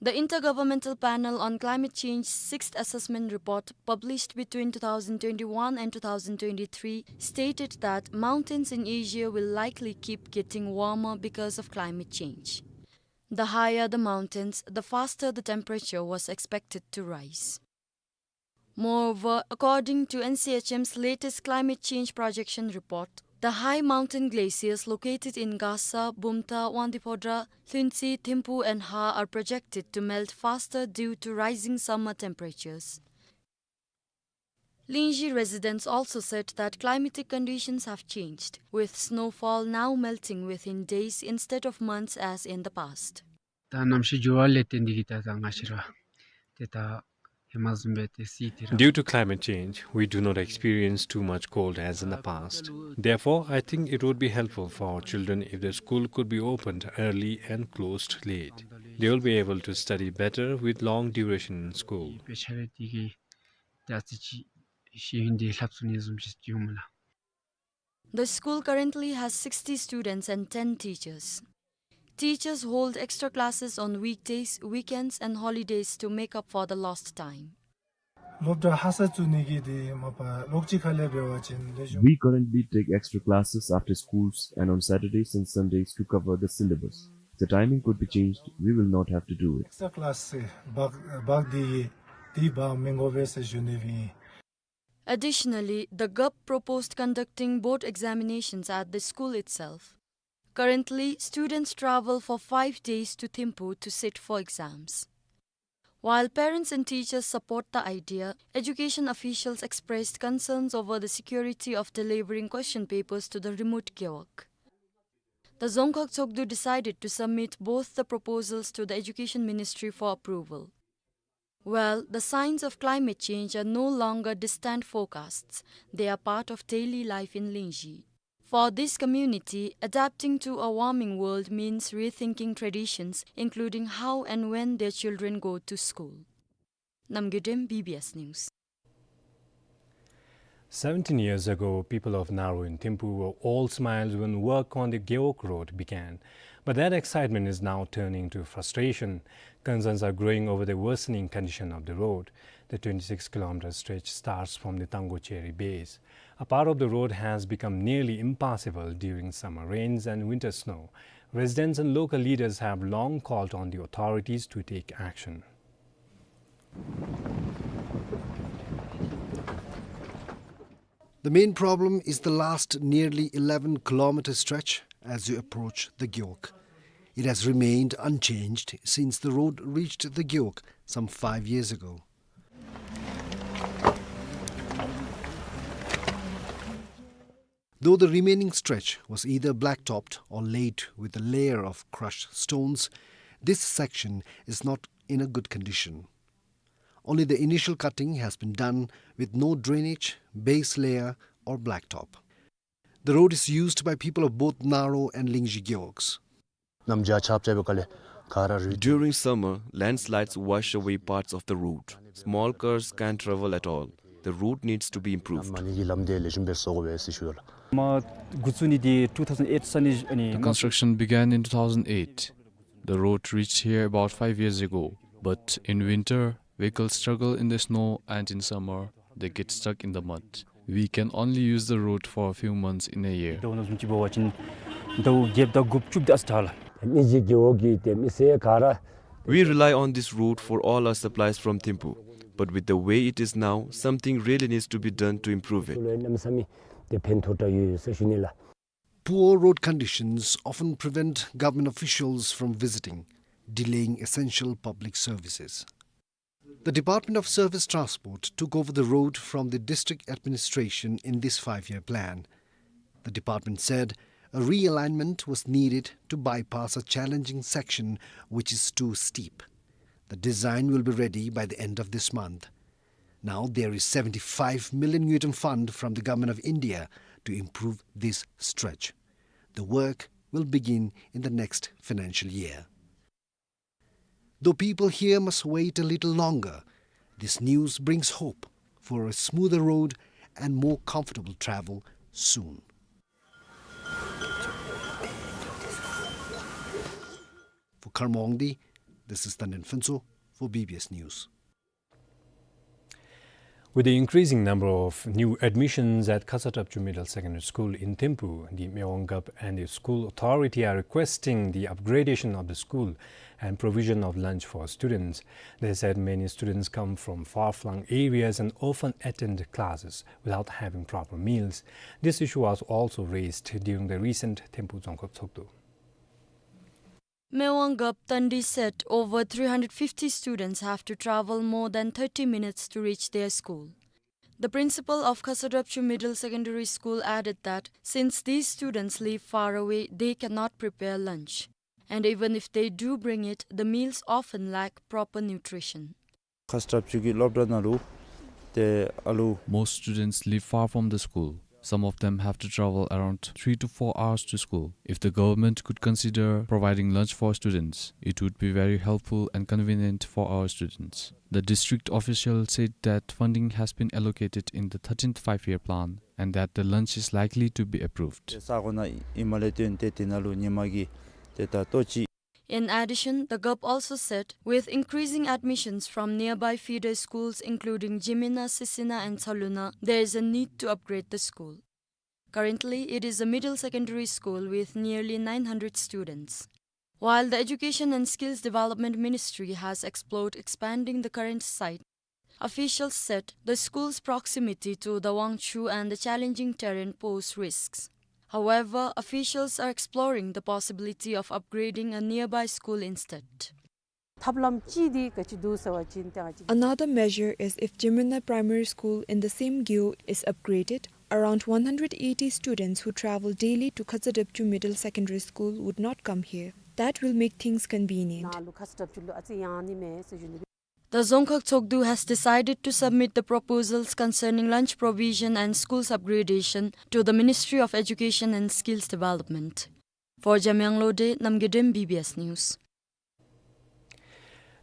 The Intergovernmental Panel on Climate Change sixth Assessment Report, published between two thousand twenty-one and two thousand twenty-three, stated that mountains in Asia will likely keep getting warmer because of climate change. The higher the mountains, the faster the temperature was expected to rise. Moreover, according to N C H M's latest climate change projection report, the high mountain glaciers located in Gasa, Bumta, Wangdue Phodrang, Lhuentse, Thimphu and Ha are projected to melt faster due to rising summer temperatures. Lingzhi residents also said that climatic conditions have changed, with snowfall now melting within days instead of months as in the past. ད་གནམ་གཤིས་འགྱུར་བ་ལས་བརྟེན་ཏེ་གིས་ད་ད་ང་བཅས་ར་ཏེ་ད་ཧེ་མ་བཟུམ་སྦེ་ཏེ་སི་ཏེ་ར། Due to climate change, we do not experience too much cold as in the past. Therefore, I think it would be helpful for our children if the school could be opened early and closed late. They will be able to study better with long duration in school. དཔེ་ཆ་རེ་དེ་གིས་ད་ཙི་ཅིག་ཤེས་ཡོན་འདི་ལྷབ་ཚུགས་ནི་བཟུམ་ཅིག་འོང་སྨོ་ལགས། The school currently has sixty students and ten teachers. Teachers hold extra classes on weekdays, weekends and holidays to make up for the lost time. སློབ་གྲྭ་ཧ་སག་བཙུགས་ནི་གི་དེ་མ་པ་ལོག་ཅི་ཁ་ལས་འབད་བ་ཅིན་ལེགས་ཤོམ། We currently take extra classes after schools and on Saturdays and Sundays to cover the syllabus. If the timing could be changed, we will not have to do it. Extra class་སྦག་སྦག་དེ་དེ་སྦག་མི་དགོ་པས་ཟེར་ཞུ་ནི་ཨིན། Additionally, the Gup proposed conducting board examinations at the school itself. Currently, students travel for five days to Thimphu to sit for exams. While parents and teachers support the idea, education officials expressed concerns over the security of delivering question papers to the remote Gewog. The Dzongkhag Tshogdu decided to submit both the proposals to the Education Ministry for approval. Well, the signs of climate change are no longer distant forecasts. They are part of daily life in Lingzhi. For this community, adapting to a warming world means rethinking traditions, including how and when their children go to school. Namgay Dem, B B S News. Seventeen years ago, people of Naro in Thimphu were all smiles when work on the Gewog Road began. But that excitement is now turning to frustration. Concerns are growing over the worsening condition of the road. The twenty-six kilometer stretch starts from the Tanggocheri base. A part of the road has become nearly impassable during summer rains and winter snow. Residents and local leaders have long called on the authorities to take action. The main problem is the last nearly eleven kilometer stretch as you approach the Gewog. It has remained unchanged since the road reached the Gewog some five years ago. Though the remaining stretch was either blacktopped or laid with a layer of crushed stones, this section is not in a good condition. Only the initial cutting has been done with no drainage, base layer or blacktop. The road is used by people of both Naro and Lingzhi Gewogs. ནམ་བྱཱར་ཆརཔ་རྐྱབ་པའི་སྒང་ལས་ག་ར་རུལ། During summer, landslides wash away parts of the road. Small cars can't travel at all. The road needs to be improved. མ་ཎི་གི་ལམ་འདི་ལེགས་ཤོམ་སྦེ་བཟོ་དགོ་པས་ཟེར་ཞུ་ཡི་ལགས། མ་འགོ་བཙུགས་ནི་འདི་two thousand eight ས་ནི་ཨ་ནི། The construction began in two thousand eight. The road reached here about five years ago, but in winter, vehicles struggle in the snow, and in summer, they get stuck in the mud. We can only use the road for a few months in a year. ཟླཝ་ནང་བཟུམ་ཅིག་འབད་བ་ཅིན་ཟླཝ་བརྒྱད་དང་དགུ་བཅུ་དེ་ཨ་ཙི་དྲག་ལགས། མི་ཅིག་གི་འོག་གི་ཏེ་མི་སེར་ག་ར། We rely on this road for all our supplies from Thimphu, but with the way it is now, something really needs to be done to improve it. ལོའི་གནམ་ས་མེད་ཏེ་ཕན་ཐོགས་དྲགས་ཡོད་ཟེར་ཞུ་ནི་ལགས། Poor road conditions often prevent government officials from visiting, delaying essential public services. The Department of Surface Transport took over the road from the district administration in this five-year plan. The department said a realignment was needed to bypass a challenging section which is too steep. The design will be ready by the end of this month. Now there is seventy-five million ngultrum fund from the Government of India to improve this stretch. The work will begin in the next financial year. Though people here must wait a little longer, this news brings hope for a smoother road and more comfortable travel soon. For Khar Mawngdi, this is Tandin Phuntsho for B B S News. With the increasing number of new admissions at Khasawthrapchew Middle Secondary School in Thimphu, the Mewang Gup and the school authority are requesting the upgradation of the school and provision of lunch for students. They said many students come from far-flung areas and often attend classes without having proper meals. This issue was also raised during the recent Thimphu Dzongkhag Tshogdu. Mewang Gup Tandi said over three hundred fifty students have to travel more than thirty minutes to reach their school. The principal of Khasawthrapchew Middle Secondary School added that since these students live far away, they cannot prepare lunch. And even if they do bring it, the meals often lack proper nutrition. ཁ་སྲ་ཏྲབ་ཅུ་གི་སློབ་གྲྭ་ནང་ལུ་ཏེ་ཨ་ལུ། Most students live far from the school. Some of them have to travel around three to four hours to school. If the government could consider providing lunch for students, it would be very helpful and convenient for our students. The district official said that funding has been allocated in the thirteenth five-year plan and that the lunch is likely to be approved. ཏེ་ས་གོ་ནང་ཨིནམ་ལས་བརྟེན་ཏེ་དེ་ནང་ལུ་ཉིན་མ་གི་ཏེ་ད་ལྟོ་ཅིག In addition, the Gup also said, with increasing admissions from nearby feeder schools including Jimina, Sisina and Tsaluna, there is a need to upgrade the school. Currently, it is a middle secondary school with nearly nine hundred students. While the Education and Skills Development Ministry has explored expanding the current site, officials said the school's proximity to the Wangchhu and the challenging terrain pose risks. However, officials are exploring the possibility of upgrading a nearby school instead. ཐབས་ལམ་ཅིག་འདི་ག་ཅི་འདུག་ཟེར་བ་ཅིན་ཏེ་ང་བཅས། Another measure is if Jimina Primary School in the same Gewog is upgraded, around one hundred eighty students who travel daily to Khasawthrapchew Middle Secondary School would not come here. That will make things convenient. ནང་ལུ་ཁ་སྲ་ཏྲབ་ཅུ་ལུ་ཨ་ཙི་ཡང་ནི་མས་ཟེར་ཞུ་ནི། The Dzongkhag Tshogdu has decided to submit the proposals concerning lunch provision and schools upgradation to the Ministry of Education and Skills Development. For Jamyang Lode, Namgay Dem, B B S News.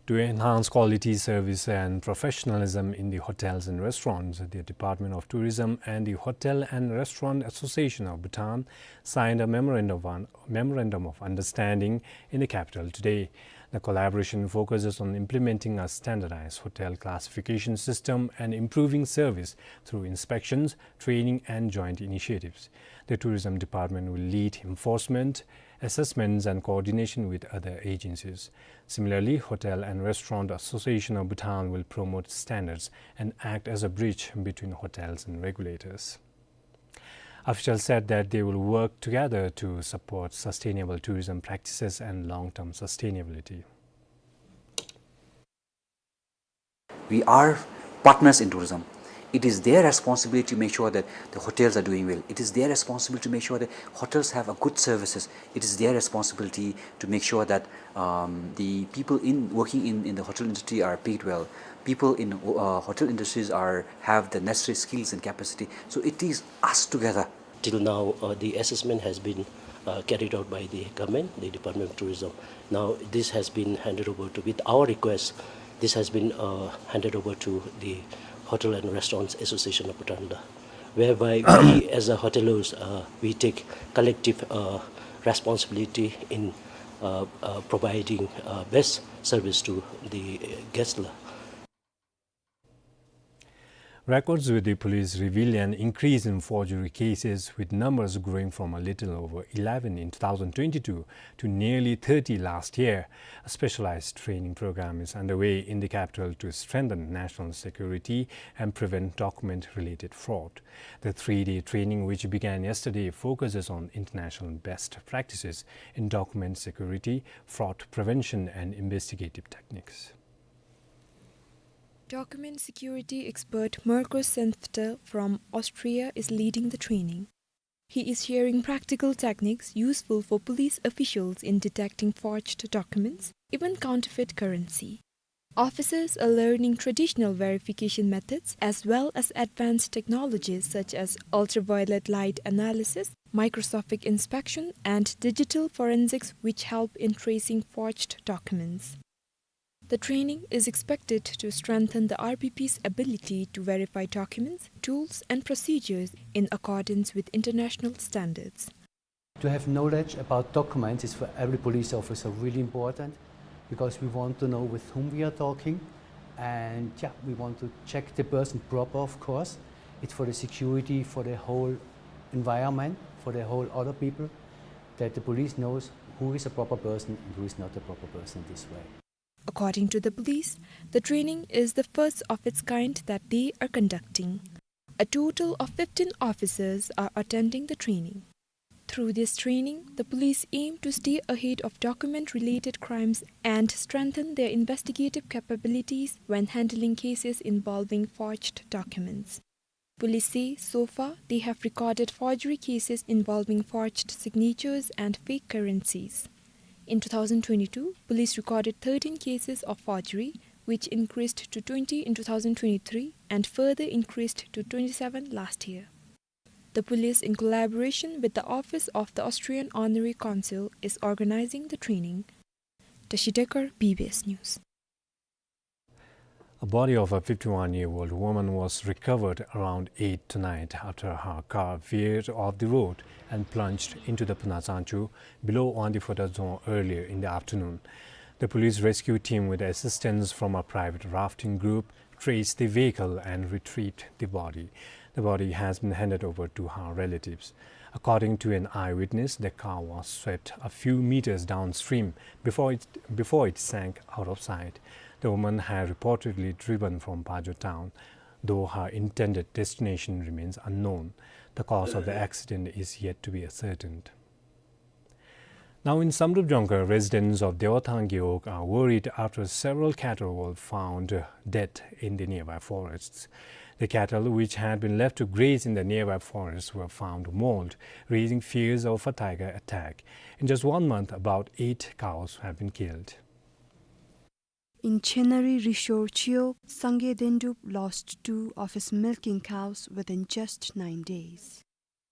To enhance quality service and professionalism in the hotels and restaurants, the Department of Tourism and the Hotel and Restaurant Association of Bhutan signed a memorandum of un-, memorandum of understanding in the capital today. The collaboration focuses on implementing a standardized hotel classification system and improving service through inspections, training, and joint initiatives. The Tourism Department will lead enforcement, assessments, and coordination with other agencies. Similarly, Hotel and Restaurant Association of Bhutan will promote standards and act as a bridge between hotels and regulators. Officials said that they will work together to support sustainable tourism practices and long-term sustainability. We are partners in tourism. It is their responsibility to make sure that the hotels are doing well. It is their responsibility to make sure that hotels have a good services. It is their responsibility to make sure that, um, the people in, working in, in the hotel industry are paid well. People in, uh, hotel industries are, have the necessary skills and capacity. So it is us together. Till now, uh, the assessment has been, uh, carried out by the government, the Department of Tourism. Now, this has been handed over to, with our request, this has been, uh, handed over to the Hotel and Restaurants Association of Bhutan, whereby we, as a hoteliers, uh, we take collective, uh, responsibility in, uh, uh, providing, uh, best service to the guests. Records with the police reveal an increase in forgery cases, with numbers growing from a little over eleven in two thousand twenty-two to nearly thirty last year. A specialized training program is underway in the capital to strengthen national security and prevent document-related fraud. The three-day training, which began yesterday, focuses on international best practices in document security, fraud prevention, and investigative techniques. Document security expert Markus Senfter from Austria is leading the training. He is sharing practical techniques useful for police officials in detecting forged documents, even counterfeit currency. Officers are learning traditional verification methods as well as advanced technologies such as ultraviolet light analysis, microscopic inspection, and digital forensics, which help in tracing forged documents. The training is expected to strengthen the R P P's ability to verify documents, tools, and procedures in accordance with international standards. To have knowledge about documents is for every police officer really important, because we want to know with whom we are talking, and, yeah, we want to check the person proper, of course. It's for the security, for the whole environment, for the whole other people, that the police knows who is a proper person and who is not a proper person this way. According to the police, the training is the first of its kind that they are conducting. A total of fifteen officers are attending the training. Through this training, the police aim to stay ahead of document-related crimes and strengthen their investigative capabilities when handling cases involving forged documents. Police say so far they have recorded forgery cases involving forged signatures and fake currencies. In two thousand twenty-two, police recorded thirteen cases of forgery, which increased to twenty in two thousand twenty-three and further increased to twenty-seven last year. The police, in collaboration with the Office of the Austrian Honorary Consul, is organizing the training. Tashi Dekar, B B S News. A body of a fifty-one-year-old woman was recovered around eight tonight after her car veered off the road and plunged into the Phunatsangchu below Wangdue Phodrang Dzong earlier in the afternoon. The police rescue team, with assistance from a private rafting group, traced the vehicle and retrieved the body. The body has been handed over to her relatives. According to an eyewitness, the car was swept a few meters downstream before it, before it sank out of sight. The woman had reportedly driven from Phajo town, though her intended destination remains unknown. The cause of the accident is yet to be ascertained. Now in Samdrup Jongkhar, residents of Dewathang Gewog are worried after several cattle were found, uh, dead in the nearby forests. The cattle, which had been left to graze in the nearby forests, were found mauled, raising fears of a tiger attack. In just one month, about eight cows have been killed. In Chenari Rishor Chiyo, Sangay Dendup lost two of his milking cows within just nine days.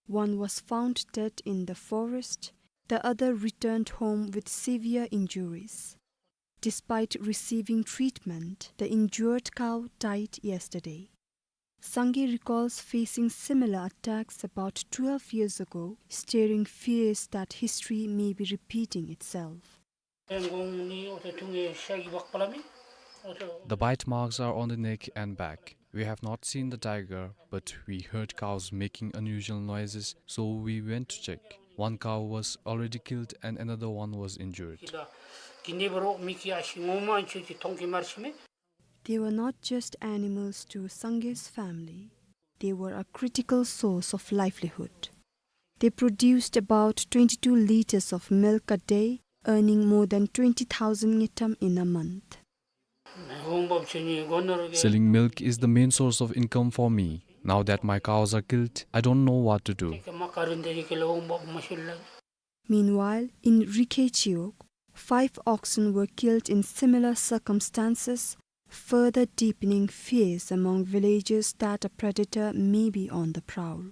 One was found dead in the forest, the other returned home with severe injuries. Despite receiving treatment, the injured cow died yesterday. Sangay recalls facing similar attacks about twelve years ago, stirring fears that history may be repeating itself. The bite marks are on the neck and back. We have not seen the tiger, but we heard cows making unusual noises, so we went to check. One cow was already killed and another one was injured. They were not just animals to Sangay's family. They were a critical source of livelihood. They produced about twenty-two liters of milk a day, earning more than twenty thousand ngultrum in a month. Selling milk is the main source of income for me. Now that my cows are killed, I don't know what to do. Meanwhile, in Rikhe-Chiwog, five oxen were killed in similar circumstances, further deepening fears among villagers that a predator may be on the prowl.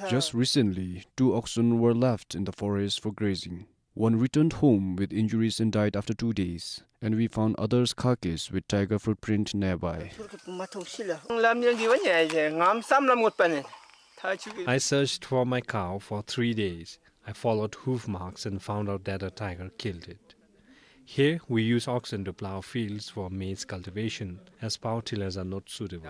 Just recently, two oxen were left in the forest for grazing. One returned home with injuries and died after two days, and we found others' carcass with tiger footprint nearby. I searched for my cow for three days. I followed hoof marks and found out that a tiger killed it. Here, we use oxen to plow fields for maize cultivation, as power tillers are not suitable.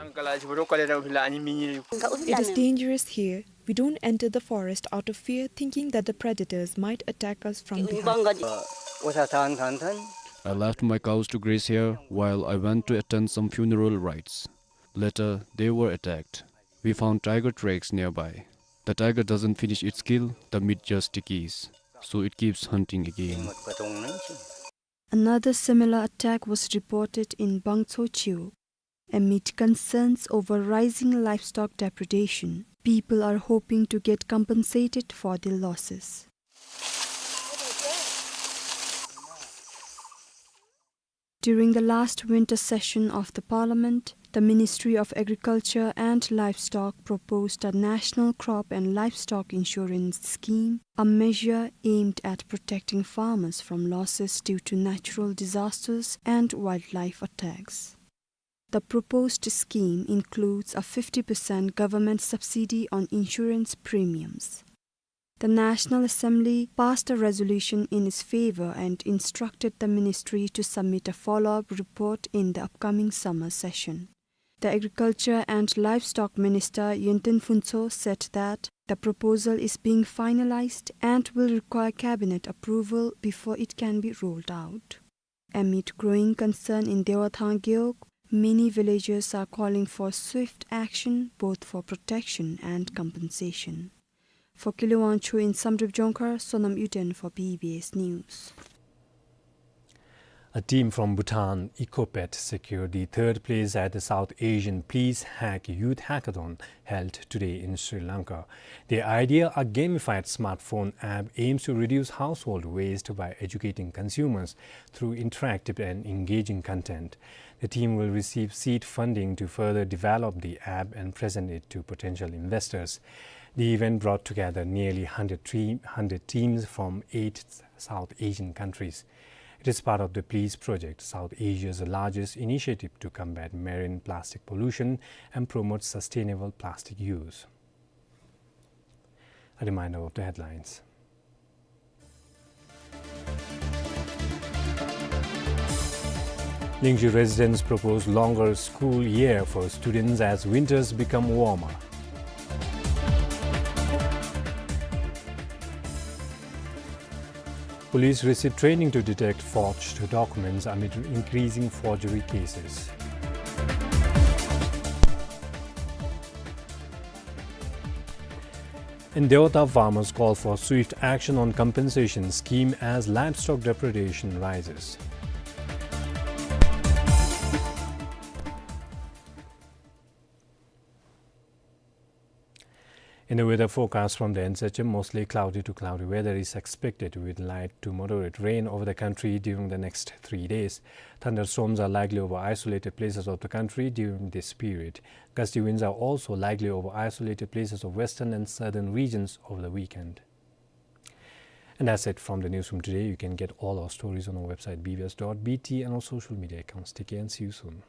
It is dangerous here. We don't enter the forest out of fear, thinking that the predators might attack us from behind. I left my cows to graze here while I went to attend some funeral rites. Later, they were attacked. We found tiger tracks nearby. The tiger doesn't finish its kill, the meat just decays. So it keeps hunting again. Another similar attack was reported in Bangtso Chiwog. Amid concerns over rising livestock depredation, people are hoping to get compensated for their losses. During the last winter session of the parliament, the Ministry of Agriculture and Livestock proposed a national crop and livestock insurance scheme, a measure aimed at protecting farmers from losses due to natural disasters and wildlife attacks. The proposed scheme includes a fifty percent government subsidy on insurance premiums. The National Assembly passed a resolution in its favor and instructed the ministry to submit a follow-up report in the upcoming summer session. The Agriculture and Livestock Minister Yinten Phuntsho said that the proposal is being finalized and will require cabinet approval before it can be rolled out. Amid growing concern in Dewathang Gewog, many villagers are calling for swift action, both for protection and compensation. For Kile Wangchuk in Samdrup Jongkhar, Sonam Yuden for B B S News. A team from Bhutan, Ecopet, secured the third place at the South Asian Please Hack Youth Hackathon held today in Sri Lanka. The idea, a gamified smartphone app, aims to reduce household waste by educating consumers through interactive and engaging content. The team will receive seed funding to further develop the app and present it to potential investors. The event brought together nearly hundred tre-, hundred teams from eight South Asian countries. It is part of the Please Project, South Asia's largest initiative to combat marine plastic pollution and promote sustainable plastic use. A reminder of the headlines. Lingzhi residents propose longer school year for students as winters become warmer. Police receive training to detect forged documents amid increasing forgery cases. And Deota farmers call for swift action on compensation scheme as livestock depredation rises. In the weather forecast from the N S H M, mostly cloudy to cloudy weather is expected with light to moderate rain over the country during the next three days. Thunderstorms are likely over isolated places of the country during this period. Gusty winds are also likely over isolated places of western and southern regions over the weekend. And that's it from the newsroom today. You can get all our stories on our website B B S dot B T and our social media accounts. Take care and see you soon.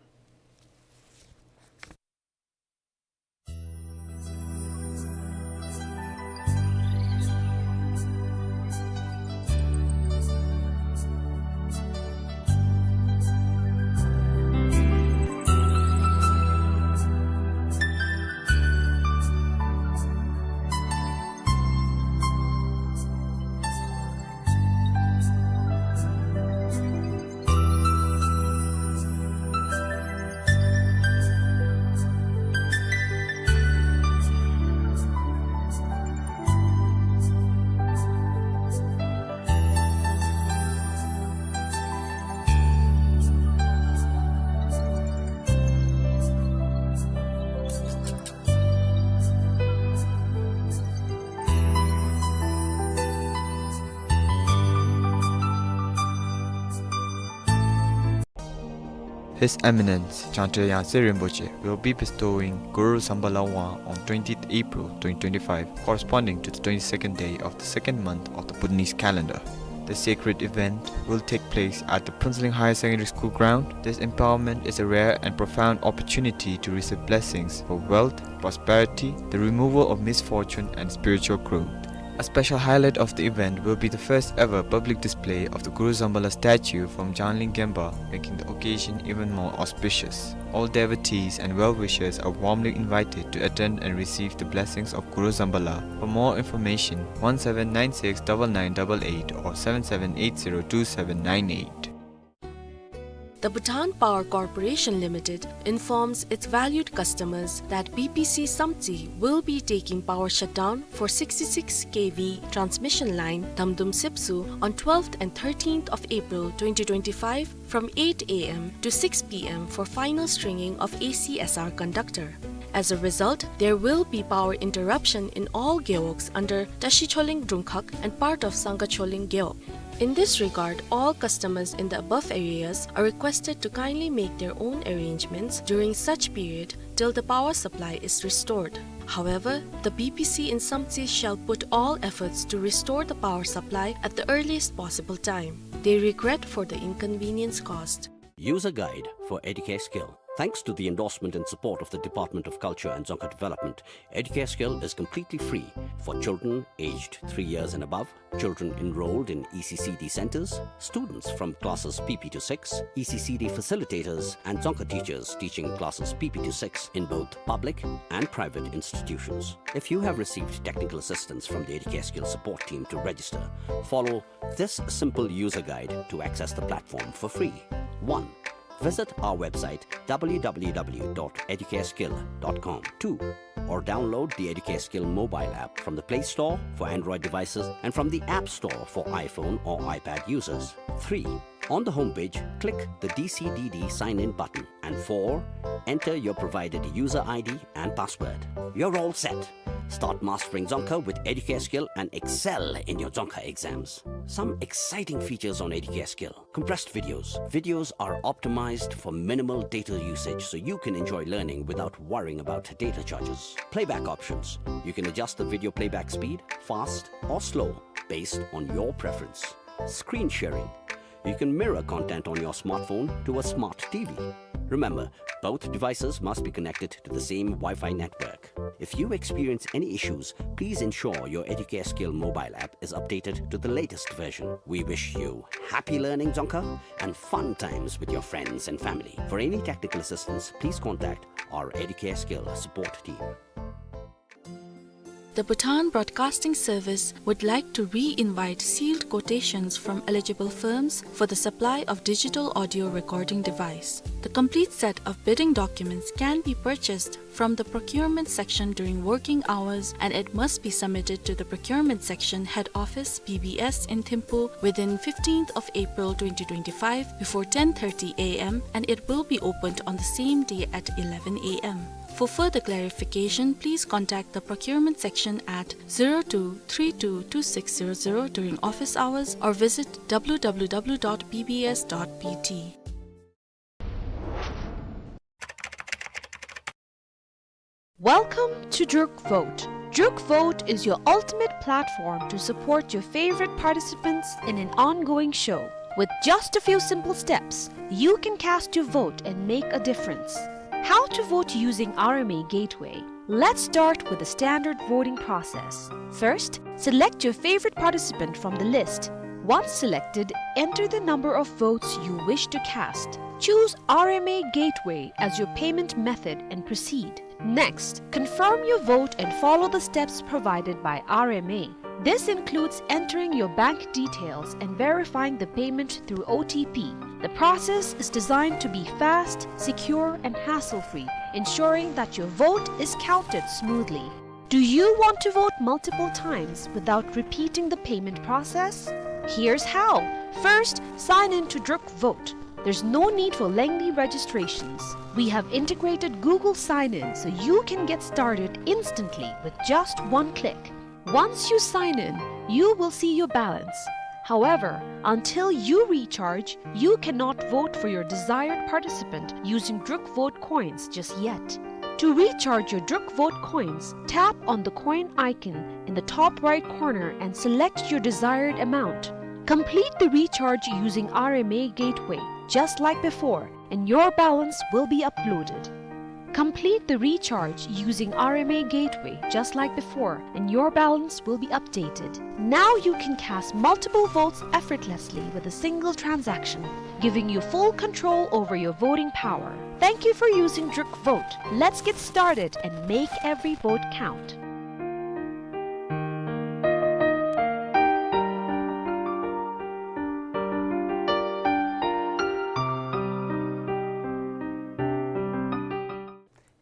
His Eminence Jangtro Yangse Rinpoche will be bestowing Guru Zambala Wang on twentieth April twenty twenty-five, corresponding to the twenty-second day of the second month of the Bhutanese calendar. The sacred event will take place at the Phuentsholing Higher Secondary School ground. This empowerment is a rare and profound opportunity to receive blessings for wealth, prosperity, the removal of misfortune, and spiritual growth. A special highlight of the event will be the first ever public display of the Guru Zambala statue from Jangling Gempa, making the occasion even more auspicious. All devotees and well-wishers are warmly invited to attend and receive the blessings of Guru Zambala. For more information, one seven nine six double nine double eight or seven seven eight zero two seven nine eight. The Bhutan Power Corporation Limited informs its valued customers that B P C Samtse will be taking power shutdown for sixty-six K V transmission line Damdum Sepsu on twelfth and thirteenth of April twenty twenty-five from eight A M to six P M for final stringing of A C S R conductor. As a result, there will be power interruption in all gewogs under Tashi Choling Drungkhag and part of Sangha Choling Gewog. In this regard, all customers in the above areas are requested to kindly make their own arrangements during such period till the power supply is restored. However, the B P C in Samtse shall put all efforts to restore the power supply at the earliest possible time. They regret for the inconvenience caused. User guide for Educare Skill. Thanks to the endorsement and support of the Department of Culture and Dzongkha Development, Educare Skill is completely free for children aged three years and above, children enrolled in E C C D centers, students from classes P P to six, E C C D facilitators, and Dzongkha teachers teaching classes P P to six in both public and private institutions. If you have received technical assistance from the Educare Skill support team to register, follow this simple user guide to access the platform for free. One, visit our website, w w w dot educareskill dot com. Two, or download the Educare Skill mobile app from the Play Store for Android devices and from the App Store for iPhone or iPad users. Three, on the homepage, click the D C D D sign-in button. And four, enter your provided user I D and password. You're all set. Start mastering Dzongkha with Educare Skill and excel in your Dzongkha exams. Some exciting features on Educare Skill. Compressed videos. Videos are optimized for minimal data usage, so you can enjoy learning without worrying about data charges. Playback options. You can adjust the video playback speed, fast or slow, based on your preference. Screen sharing. You can mirror content on your smartphone to a smart T V. Remember, both devices must be connected to the same Wi-Fi network. If you experience any issues, please ensure your Educare Skill mobile app is updated to the latest version. We wish you happy learning Dzongkha and fun times with your friends and family. For any technical assistance, please contact our Educare Skill support team. The Bhutan Broadcasting Service would like to re-invite sealed quotations from eligible firms for the supply of digital audio recording device. The complete set of bidding documents can be purchased from the procurement section during working hours, and it must be submitted to the procurement section head office, B B S, in Thimphu within fifteenth of April twenty twenty-five before ten thirty A M, and it will be opened on the same day at eleven A M. For further clarification, please contact the procurement section at zero two three two two six zero zero during office hours or visit w w w dot b b s dot b t. Welcome to Druk Vote. Druk Vote is your ultimate platform to support your favorite participants in an ongoing show. With just a few simple steps, you can cast your vote and make a difference. How to vote using R M A Gateway? Let's start with the standard voting process. First, select your favorite participant from the list. Once selected, enter the number of votes you wish to cast. Choose R M A Gateway as your payment method and proceed. Next, confirm your vote and follow the steps provided by R M A. This includes entering your bank details and verifying the payment through O T P. The process is designed to be fast, secure, and hassle-free, ensuring that your vote is counted smoothly. Do you want to vote multiple times without repeating the payment process? Here's how. First, sign in to Druk Vote. There's no need for lengthy registrations. We have integrated Google Sign-In so you can get started instantly with just one click. Once you sign in, you will see your balance, However, until you recharge, you cannot vote for your desired participant using Druk Vote coins just yet. To recharge your Druk Vote coins, tap on the coin icon in the top right corner and select your desired amount. Complete the recharge using R M A Gateway, just like before, and your balance will be uploaded. Complete the recharge using R M A Gateway just like before, and your balance will be updated. Now you can cast multiple votes effortlessly with a single transaction, giving you full control over your voting power. Thank you for using Druk Vote. Let's get started and make every vote count.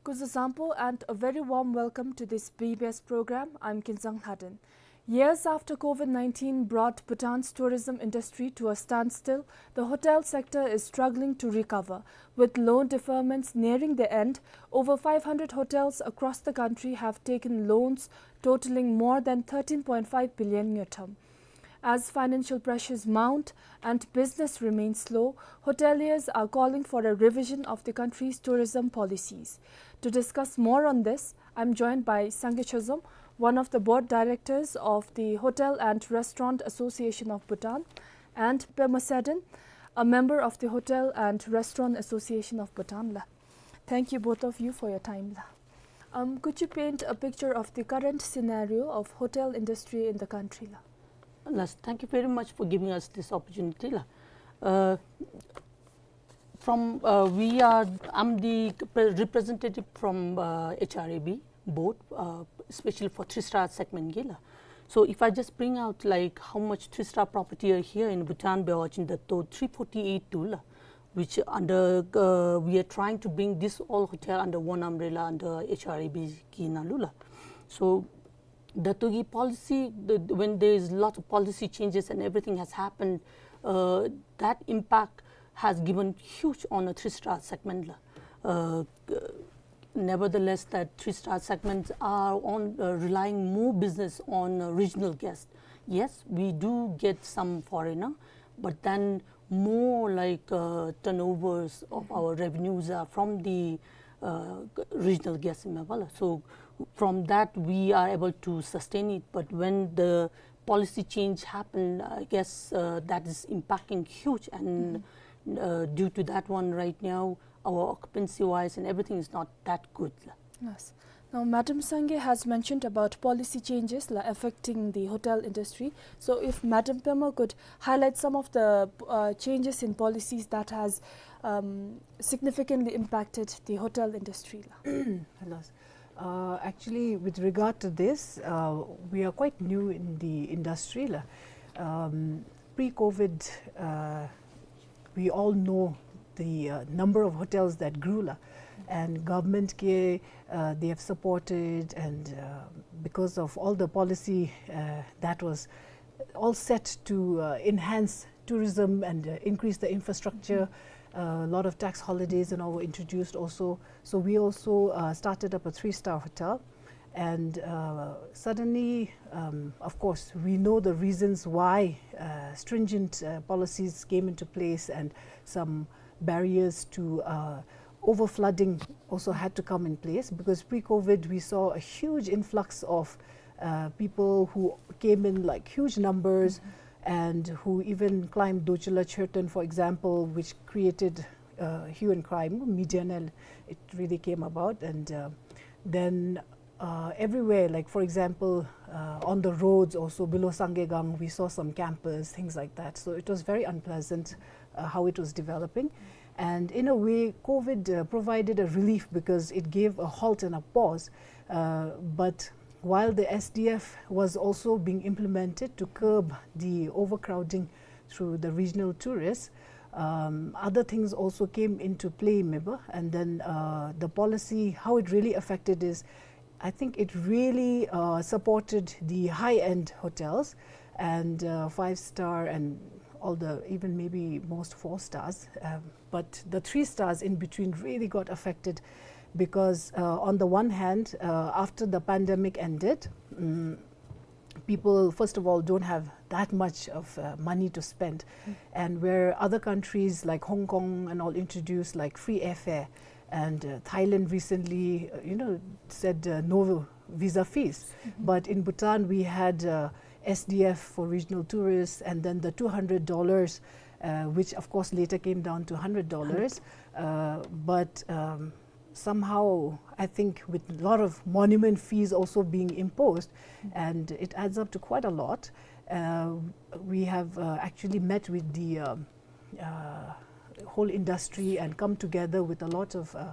Kuzuzangpo and a very warm welcome to this B B S program. I'm Kinzang Lhaden. Years after COVID nineteen brought Bhutan's tourism industry to a standstill, the hotel sector is struggling to recover. With loan deferments nearing the end, over five hundred hotels across the country have taken loans totaling more than thirteen point five billion ngultrum. As financial pressures mount and business remains slow, hoteliers are calling for a revision of the country's tourism policies. To discuss more on this, I'm joined by Sangay Chozom, one of the board directors of the Hotel and Restaurant Association of Bhutan, and Pema Sadin, a member of the Hotel and Restaurant Association of Bhutan la. Thank you, both of you, for your time la. Um, could you paint a picture of the current scenario of hotel industry in the country la? Yes, thank you very much for giving us this opportunity la. Uh, from, uh, we are, I'm the representative from, uh, H R A B board, uh, especially for three star segment gila. So if I just bring out, like, how much three star property are here in Bhutan, Bewa Chin, the to three forty-eight tu la, which under, uh, we are trying to bring this all hotel under one umbrella under H R A B ki nalu la. So the Tugi policy, the, when there is lot of policy changes and everything has happened, uh, that impact has given huge on a three star segment la. Uh, nevertheless, that three star segments are on, uh, relying more business on, uh, regional guests. Yes, we do get some foreigner, but then more like, uh, turnovers of our revenues are from the, uh, regional guests in Meghalaya. So from that, we are able to sustain it. But when the policy change happened, I guess, uh, that is impacting huge. And, uh, due to that one, right now, our occupancy-wise and everything is not that good. Yes. Now, Madam Sangay has mentioned about policy changes la affecting the hotel industry. So, if Madam Pema could highlight some of the, uh, changes in policies that has, um, significantly impacted the hotel industry la. Hello. Uh, actually, with regard to this, uh, we are quite new in the industry la. Um, pre-COVID, uh, we all know the, uh, number of hotels that grew la, and government ke, uh, they have supported, and, uh, because of all the policy, uh, that was all set to, uh, enhance tourism and, uh, increase the infrastructure, uh, a lot of tax holidays and all were introduced also. So we also, uh, started up a three-star hotel. And, uh, suddenly, um, of course, we know the reasons why, uh, stringent, uh, policies came into place and some barriers to, uh, overflooding also had to come in place, because pre-COVID we saw a huge influx of, uh, people who came in, like, huge numbers and who even climbed Dochula Churton, for example, which created, uh, hue and cry, media nal, it really came about. And, uh, then uh, everywhere, like, for example, uh, on the roads also, below Sangay Gang, we saw some campers, things like that. So it was very unpleasant, uh, how it was developing. And in a way, COVID, uh, provided a relief because it gave a halt and a pause. Uh, but while the S D F was also being implemented to curb the overcrowding through the regional tourists, um, other things also came into play, member. And then, uh, the policy, how it really affected is, I think it really, uh, supported the high-end hotels and, uh, five-star and all the, even maybe most four stars. Um, but the three stars in between really got affected because, uh, on the one hand, uh, after the pandemic ended, mm, people, first of all, don't have that much of uh, money to spend. And where other countries like Hong Kong and all introduced like free airfare, and uh, Thailand recently, uh, you know, said uh, no visa fees. But in Bhutan, we had uh, S D F for regional tourists, and then the two hundred dollars, uh, which of course later came down to hundred dollars. Uh, but um, somehow, I think, with a lot of monument fees also being imposed, and it adds up to quite a lot. Uh, we have uh, actually met with the um, uh, whole industry and come together with a lot of uh,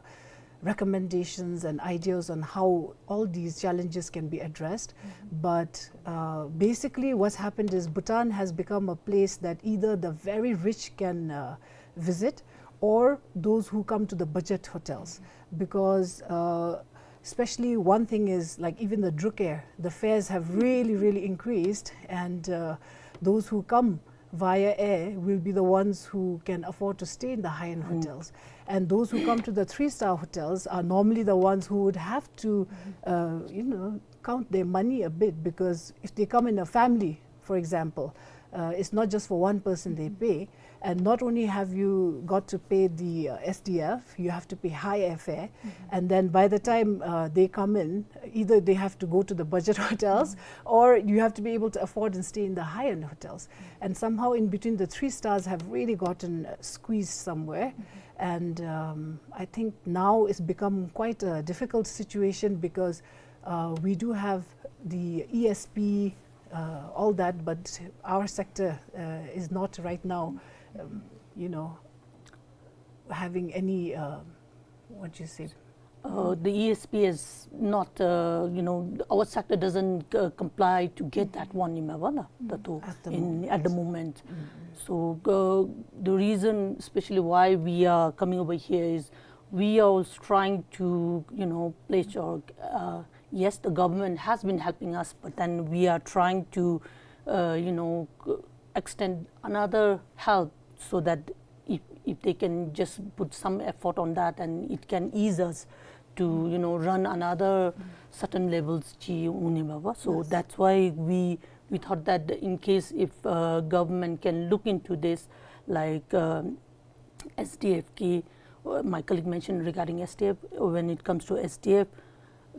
recommendations and ideas on how all these challenges can be addressed. But uh, basically, what's happened is Bhutan has become a place that either the very rich can uh, visit, or those who come to the budget hotels, because uh, especially one thing is, like, even the Druk Air, the fares have really, really increased, and uh, those who come via air will be the ones who can afford to stay in the high-end hotels. And those who come to the three-star hotels are normally the ones who would have to, uh, you know, count their money a bit, because if they come in a family, for example, uh, it's not just for one person they pay. And not only have you got to pay the uh, S D F, you have to pay high airfare. And then by the time uh, they come in, either they have to go to the budget hotels, or you have to be able to afford and stay in the high-end hotels. And somehow in between, the three stars have really gotten uh, squeezed somewhere. And um, I think now it's become quite a difficult situation, because uh, we do have the E S P, uh, all that, but our sector uh, is not right now, um, you know, having any, uh, what do you say? Uh, the E S P is not, uh, you know, our sector doesn't uh, comply to get that one, remember, the two At the in, at the moment. So uh, the reason, especially why we are coming over here, is we are also trying to, you know, pledge our, uh, yes, the government has been helping us, but then we are trying to, uh, you know, extend another help so that if, if they can just put some effort on that, and it can ease us to, you know, run another certain levels chi uni baba. So that's why we, we thought that in case if uh, government can look into this, like uh, S D F ki, uh, my colleague mentioned regarding S D F, when it comes to S D F,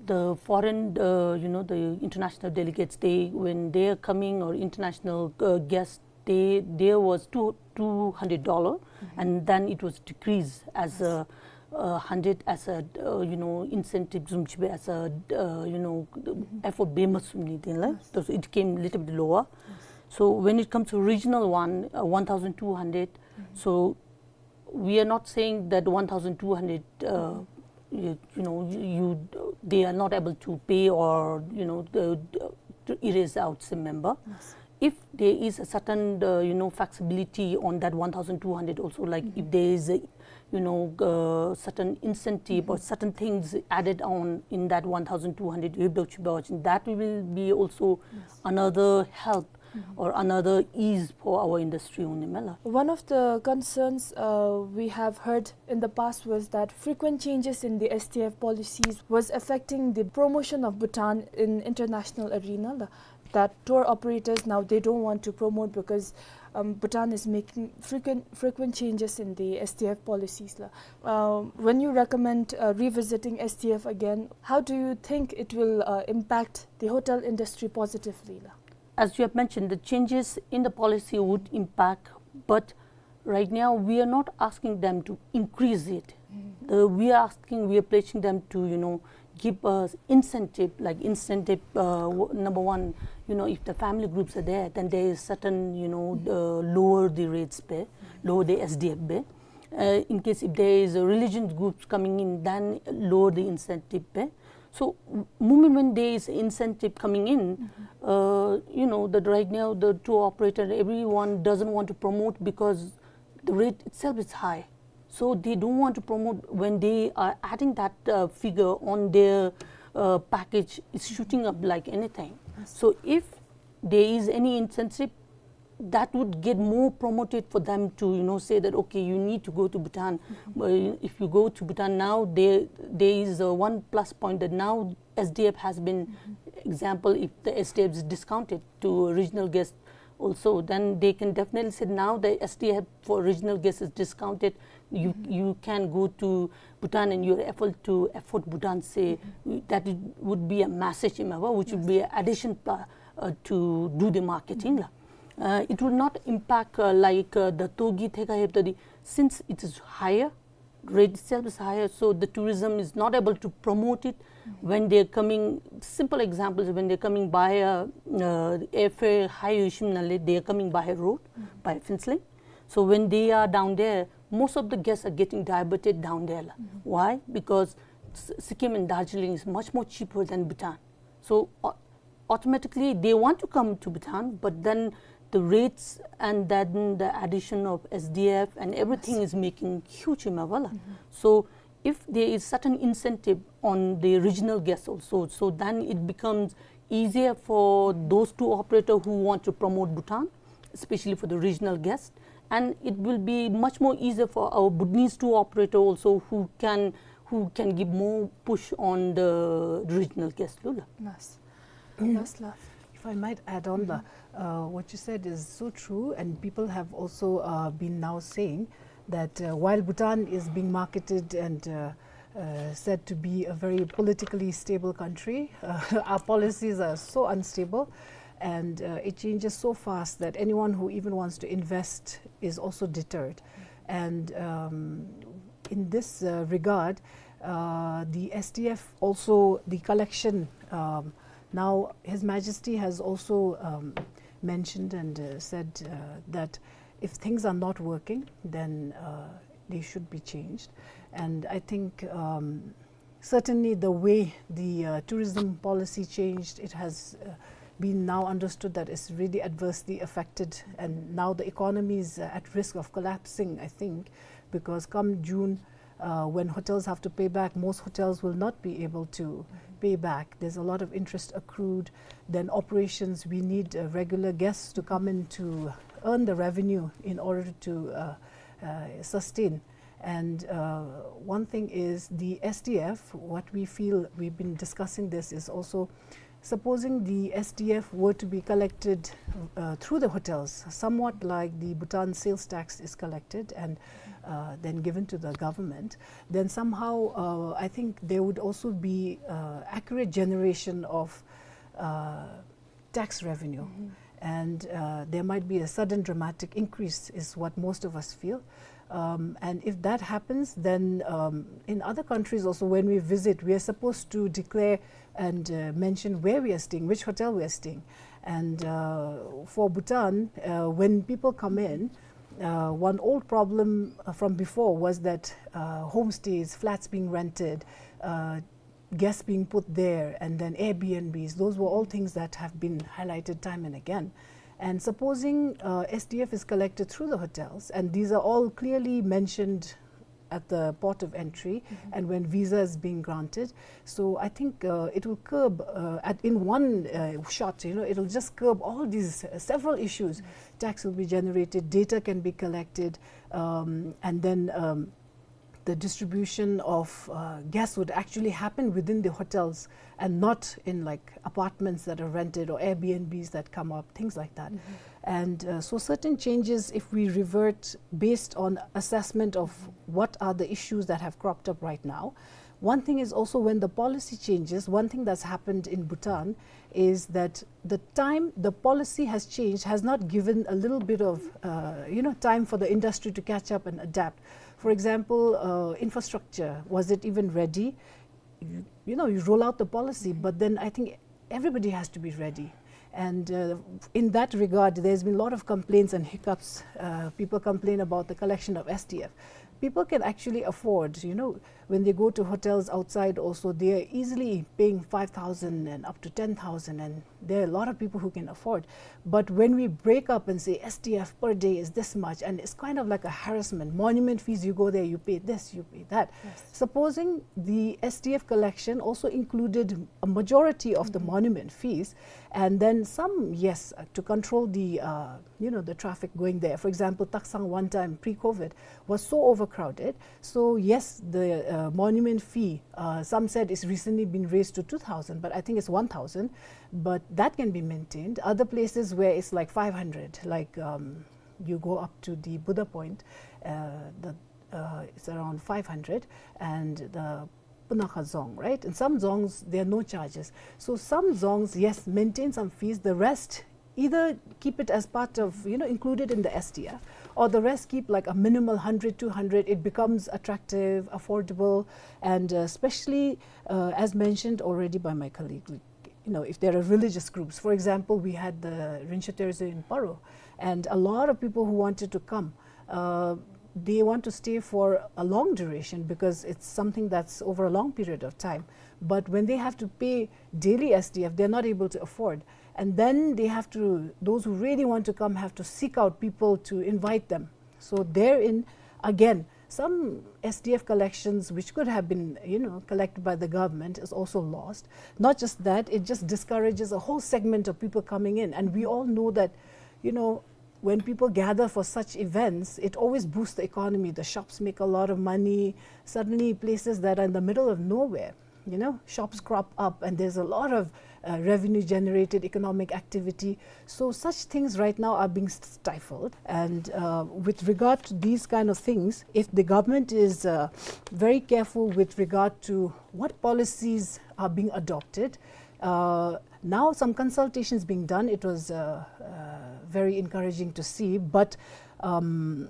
the foreign, uh, you know, the international delegates, they, when they are coming, or international uh, guests, they, there was two, two hundred dollar, and then it was decreased as a uh, hundred as a uh, you know, incentive, zumchibe as a uh, you know, effort be masumni din la. So it came little bit lower. So when it comes to regional one, uh, one thousand two hundred. So we are not saying that one thousand two hundred, uh, you, you know, you, you, they are not able to pay, or, you know, the, the, to erase out some member. If there is a certain, uh, you know, flexibility on that one thousand two hundred also, like if there is a, you know, uh, certain incentive or certain things added on in that one thousand two hundred, that will be also another help or another ease for our industry uni mela. One of the concerns uh, we have heard in the past was that frequent changes in the S T F policies was affecting the promotion of Bhutan in international arena. That tour operators now, they don't want to promote because um, Bhutan is making frequent frequent changes in the S T F policies la. Uh, when you recommend uh, revisiting S T F again, how do you think it will uh, impact the hotel industry positively la? As you have mentioned, the changes in the policy would impact, but right now we are not asking them to increase it. The, we are asking, we are pledging them to, you know, give us incentive, like incentive, uh, w- number one, you know, if the family groups are there, then there is certain, you know, uh, lower the rates pe, lower the S D F pe. Uh, in case if there is a religion groups coming in, then lower the incentive pe. So, m- moment when there is incentive coming in, uh, you know, that right now the tour operator, everyone doesn't want to promote because the rate itself is high. So they don't want to promote when they are adding that uh, figure on their uh, package. It's shooting up like anything. So if there is any incentive, that would get more promoted for them to, you know, say that, okay, you need to go to Bhutan. Uh, if you go to Bhutan now, there, there is a one plus point that now S D F has been, example, if the S D F is discounted to regional guests also, then they can definitely say now the S D F for regional guests is discounted. You, you can go to Bhutan and you're able to afford Bhutan, say, that it would be a message, in my view, which would be an addition pa- uh, to do the marketing la. Uh, it will not impact, uh, like, uh, the Togi Theka Heptadi, since it is higher, rate itself is higher, so the tourism is not able to promote it. When they're coming, simple examples, when they're coming by a, uh, airfare high Yushim Nale, they are coming by a road, by Phuentsholing. So when they are down there, most of the guests are getting diverted down there la. Why? Because S- Sikkim and Darjeeling is much more cheaper than Bhutan. So, uh, automatically they want to come to Bhutan, but then the rates and then the addition of S D F and everything is making huge amount la. So if there is certain incentive on the regional guests also, so then it becomes easier for those tour operator who want to promote Bhutan, especially for the regional guests, and it will be much more easier for our Bhutanese tour operator also, who can, who can give more push on the regional guests lu la. Nice. Nice la. If I might add on, la, uh, what you said is so true, and people have also, uh, been now saying that, uh, while Bhutan is being marketed and, uh, uh, said to be a very politically stable country, uh, our policies are so unstable, and, uh, it changes so fast that anyone who even wants to invest is also deterred. And, um, in this, uh, regard, uh, the S D F also, the collection, um, now His Majesty has also, um, mentioned and, uh, said, uh, that if things are not working, then, uh, they should be changed. And I think, um, certainly the way the, uh, tourism policy changed, it has, uh, been now understood that it's really adversely affected, and now the economy is, uh, at risk of collapsing, I think, because come June, uh, when hotels have to pay back, most hotels will not be able to pay back. There's a lot of interest accrued. Then operations, we need, uh, regular guests to come in to earn the revenue in order to, uh, uh, sustain. And, uh, one thing is the S D F, what we feel, we've been discussing this, is also supposing the S D F were to be collected, uh, through the hotels, somewhat like the Bhutan sales tax is collected and, uh, then given to the government, then somehow, uh, I think there would also be, uh, accurate generation of, uh, tax revenue. And, uh, there might be a sudden dramatic increase is what most of us feel. Um, and if that happens, then, um, in other countries also, when we visit, we are supposed to declare and, uh, mention where we are staying, which hotel we are staying. And, uh, for Bhutan, uh, when people come in, uh, one old problem, uh, from before was that, uh, homestays, flats being rented, uh, guests being put there, and then Airbnbs, those were all things that have been highlighted time and again. And supposing, uh, S D F is collected through the hotels, and these are all clearly mentioned at the port of entry and when visa is being granted. So I think, uh, it will curb, uh, at, in one, uh, shot, you know, it'll just curb all these, uh, several issues. Tax will be generated, data can be collected, um, and then, um, the distribution of, uh, guests would actually happen within the hotels and not in, like, apartments that are rented or Airbnbs that come up, things like that. And, uh, so certain changes, if we revert based on assessment of what are the issues that have cropped up right now, one thing is also when the policy changes, one thing that's happened in Bhutan is that the time the policy has changed has not given a little bit of, uh, you know, time for the industry to catch up and adapt. For example, uh, infrastructure, was it even ready? You, you know, you roll out the policy, but then I think everybody has to be ready. And, uh, in that regard, there's been a lot of complaints and hiccups. Uh, people complain about the collection of S D F. People can actually afford, you know, when they go to hotels outside also, they are easily paying five thousand and up to ten thousand, and there are a lot of people who can afford. But when we break up and say S D F per day is this much, and it's kind of like a harassment, monument fees, you go there, you pay this, you pay that. Yes. Supposing the S D F collection also included a majority of the monument fees, and then some, yes, uh, to control the, uh, you know, the traffic going there. For example, Taksang one time pre-COVID was so overcrowded. So yes, the, uh, monument fee, uh, some said it's recently been raised to two thousand, but I think it's one thousand. But that can be maintained. Other places where it's like five hundred, like, um, you go up to the Buddha Point, uh, the, uh, it's around five hundred, and the Punakha Dzong, right? In some dzongs, there are no charges. So some dzongs, yes, maintain some fees. The rest, either keep it as part of, you know, included in the S D F, or the rest keep like a minimal hundred, two hundred. It becomes attractive, affordable, and, uh, especially, uh, as mentioned already by my colleague, you know, if there are religious groups. For example, we had the Rinzhortso in Paro, and a lot of people who wanted to come, uh, they want to stay for a long duration because it's something that's over a long period of time. But when they have to pay daily S D F, they're not able to afford. And then they have to, those who really want to come have to seek out people to invite them. So therein, again, some S D F collections which could have been, you know, collected by the government is also lost. Not just that, it just discourages a whole segment of people coming in. And we all know that, you know, when people gather for such events, it always boosts the economy. The shops make a lot of money. Suddenly, places that are in the middle of nowhere, you know, shops crop up, and there's a lot of, uh, revenue generated, economic activity. So such things right now are being stifled. And, uh, with regard to these kind of things, if the government is, uh, very careful with regard to what policies are being adopted, uh, now some consultations being done. It was, uh, uh, very encouraging to see. But, um,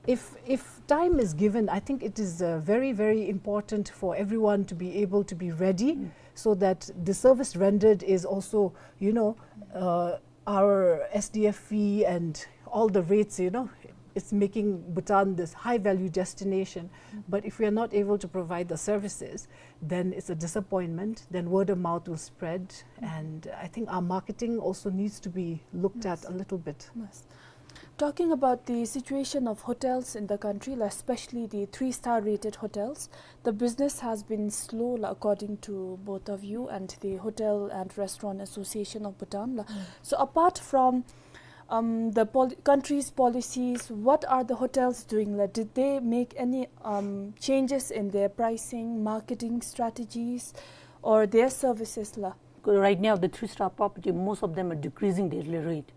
if, if time is given, I think it is, uh, very, very important for everyone to be able to be ready, so that the service rendered is also, you know, uh, our S D F fee and all the rates, you know, it's making Bhutan this high value destination. But if we are not able to provide the services, then it's a disappointment. Then word of mouth will spread. And I think our marketing also needs to be looked at a little bit. Yes. Talking about the situation of hotels in the country, like, especially the three-star rated hotels, the business has been slow, like, according to both of you and the Hotel and Restaurant Association of Bhutan, like. So apart from, um, the pol-, country's policies, what are the hotels doing? Like, did they make any, um, changes in their pricing, marketing strategies, or their services, like? Right now, the three-star property, most of them are decreasing their rate.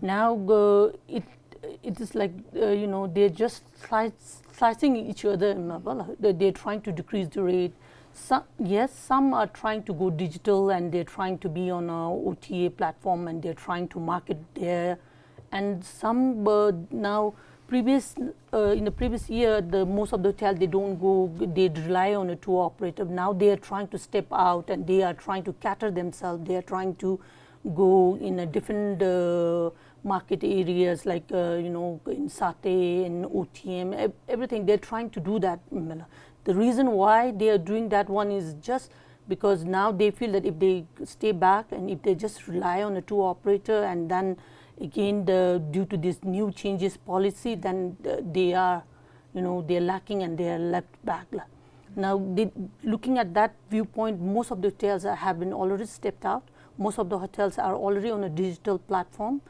Now, uh, it, it is like, uh, you know, they're just slice-, slicing each other, mah ba la. They, they're trying to decrease the rate. Some, yes, some are trying to go digital and they're trying to be on a O T A platform and they're trying to market there. And some, uh, now, previous, uh, in the previous year, the most of the hotel, they don't go, they rely on a tour operator. Now they are trying to step out and they are trying to cater themselves. They are trying to go in a different, uh, market areas like, uh, you know, in Satay and O T M, ev-, everything. They're trying to do that. The reason why they are doing that one is just because now they feel that if they stay back and if they just rely on a tour operator, and then again the, due to this new changes policy, then, uh, they are, you know, they're lacking and they are left back la. Now, they, looking at that viewpoint, most of the hotels are, have been already stepped out. Most of the hotels are already on a digital platform.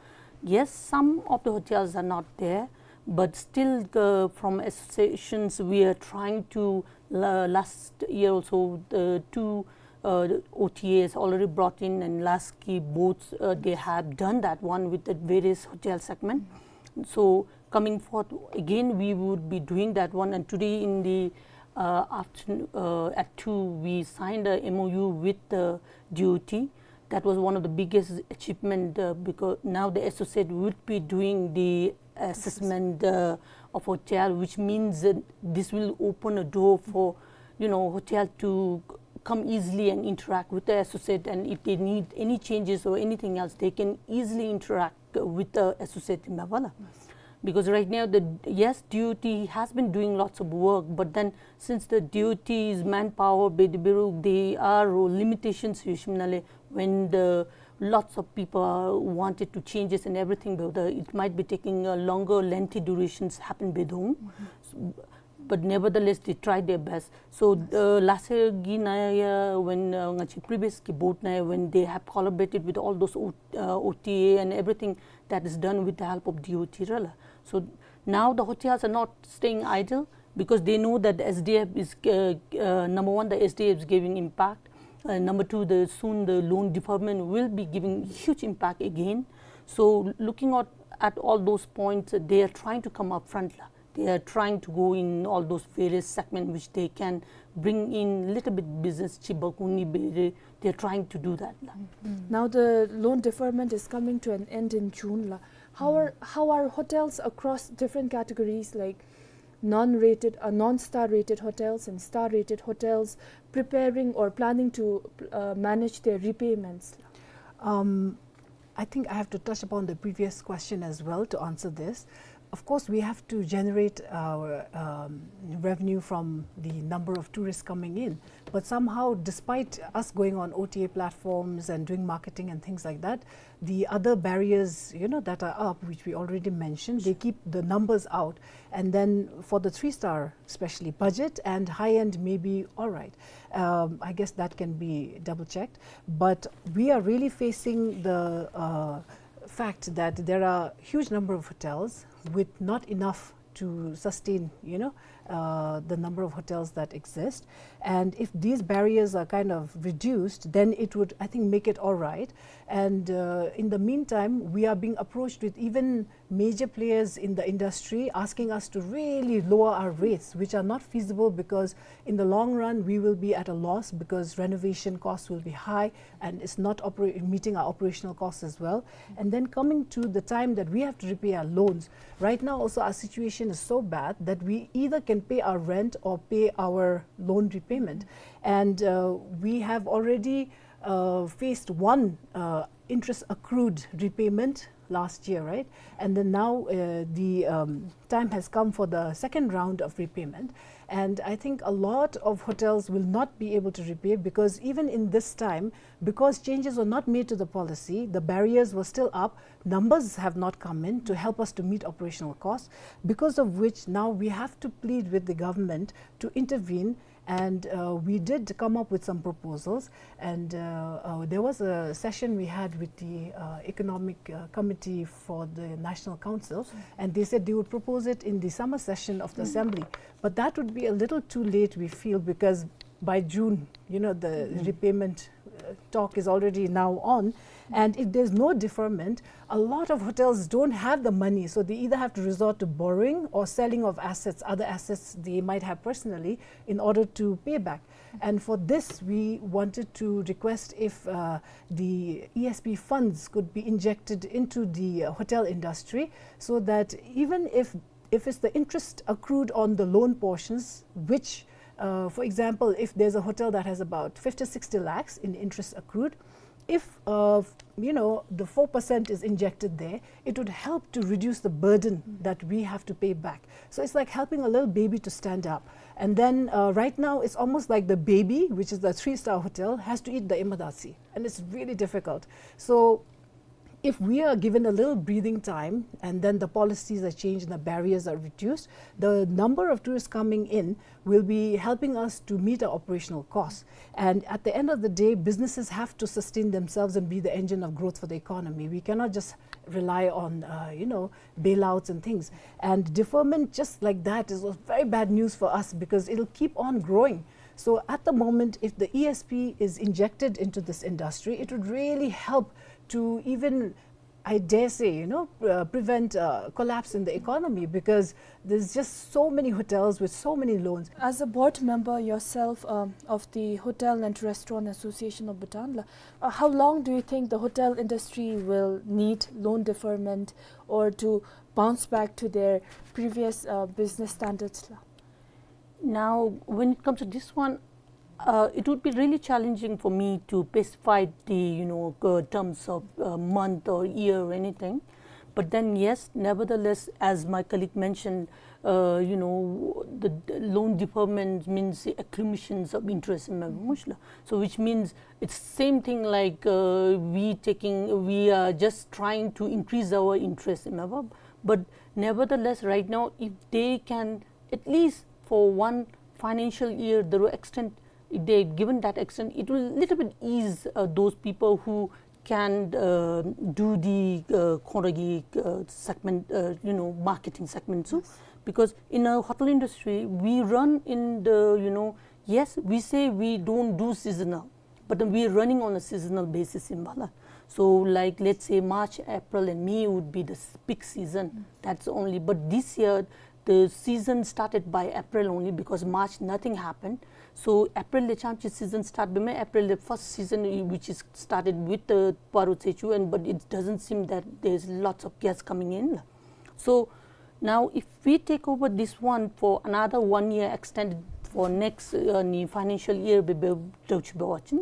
Yes, some of the hotels are not there, but still, uh, from associations, we are trying to, la-, last year also, the two, uh, O T As already brought in, and Lasky boats, uh, they have done that one with the various hotel segment. So coming forth again, we would be doing that one. And today in the, uh, afternoon, uh, at two, we signed a M O U with the D O T. That was one of the biggest achievement, uh, because now the associate would be doing the assessment, uh, of hotel, which means that this will open a door for, you know, hotel to come easily and interact with the associate, and if they need any changes or anything else, they can easily interact with the associate, mah ba la. Because right now, the, yes, D O T has been doing lots of work, but then since the D O T's manpower, be the bureau, they are limitations, usually when the lots of people wanted to changes and everything, but the, it might be taking a longer, lengthy durations happen be the. But nevertheless, they tried their best. So, uh, last year གི་ནང་ཡང་, when, uh, ང་བཅས་previous གི་board ནང་ཡང་, when they have collaborated with all those O-, uh, O T A and everything that is done with the help of D O T རེད་ལགས། So now the hotels are not staying idle because they know that the S D F is, uh, uh, number one, the S D F is giving impact. Uh, number two, the, soon the loan deferment will be giving huge impact again. So looking at, at all those points, they are trying to come up front ལགས. They are trying to go in all those various segments which they can bring in little bit business ཅིག་འབག་འོང་ནི་སྦེ་རེད། They are trying to do that ལགས། Now the loan deferment is coming to an end in June ལགས། How are, how are hotels across different categories like non-rated, uh, non-star rated hotels and star rated hotels preparing or planning to, uh, manage their repayments? Um, I think I have to touch upon the previous question as well to answer this. Of course, we have to generate our, um, revenue from the number of tourists coming in. But somehow, despite us going on O T A platforms and doing marketing and things like that, the other barriers, you know, that are up, which we already mentioned, they keep the numbers out. And then for the three star, especially, budget and high end may be all right. Um, I guess that can be double checked. But we are really facing the, uh, fact that there are huge number of hotels with not enough to sustain, you know, uh, the number of hotels that exist. And if these barriers are kind of reduced, then it would, I think, make it all right. And, uh, in the meantime, we are being approached with even major players in the industry asking us to really lower our rates, which are not feasible because in the long run, we will be at a loss because renovation costs will be high and it's not opera-, meeting our operational costs as well. And then coming to the time that we have to repay our loans, right now also our situation is so bad that we either can pay our rent or pay our loan repayment. And, uh, we have already, uh, faced one, uh, interest accrued repayment last year, right? And then now, uh, the, um, time has come for the second round of repayment. And I think a lot of hotels will not be able to repay because even in this time, because changes were not made to the policy, the barriers were still up, numbers have not come in to help us to meet operational costs, because of which now we have to plead with the government to intervene. And, uh, we did come up with some proposals, and, uh, uh, there was a session we had with the, uh, Economic, uh, Committee for the National Council, and they said they would propose it in the summer session of the assembly. But that would be a little too late, we feel, because by June, you know, the repayment, uh, talk is already now on. And if there's no deferment, a lot of hotels don't have the money, so they either have to resort to borrowing or selling of assets, other assets they might have personally, in order to pay back. And for this, we wanted to request if, uh, the E S P funds could be injected into the, uh, hotel industry, so that even if, if it's the interest accrued on the loan portions, which, uh, for example, if there's a hotel that has about fifty, sixty lakhs in interest accrued, if, uh, you know, the four percent is injected there, it would help to reduce the burden that we have to pay back. So it's like helping a little baby to stand up. And then, uh, right now, it's almost like the baby, which is the three-star hotel, has to eat the imadasi. And it's really difficult. So if we are given a little breathing time and then the policies are changed and the barriers are reduced, the number of tourists coming in will be helping us to meet our operational costs. And at the end of the day, businesses have to sustain themselves and be the engine of growth for the economy. We cannot just rely on, uh, you know, bailouts and things. And deferment just like that is very bad news for us because it'll keep on growing. So at the moment, if the E S P is injected into this industry, it would really help to even, I dare say, you know, uh, prevent, uh, collapse in the economy, because there's just so many hotels with so many loans. As a board member yourself, um, of the Hotel and Restaurant Association of Bhutan, la, uh, how long do you think the hotel industry will need loan deferment or to bounce back to their previous, uh, business standards, la? Now, when it comes to this one, uh, it would be really challenging for me to specify the, you know, uh, terms of, uh, month or year or anything, But then, yes, nevertheless, as my colleague mentioned, uh, you know, the, the loan deferment means the accumulations of interest in membership. So, which means it's same thing like, uh, we taking, we are just trying to increase our interest in membership. But nevertheless, right now, if they can, at least for one financial year, the extent, if they given that extent, it will little bit ease, uh, those people who can, uh, do the, uh, khawnragi, uh, segment, uh, you know, marketing segment. So, because in a hotel industry, we run in the, you know, yes, we say we don't do seasonal, but then we are running on a seasonal basis in Bala. So, like, let's say March, April, and May would be the s-, peak season. That's only. But this year, the season started by April only, because March nothing happened. So April the chamchi season start bime, April the first season, i-, which is started with the Paro Tsechu, and but it doesn't seem that there's lots of guests coming in. So now if we take over this one for another one year extended for next, uh, ni financial year, be, be,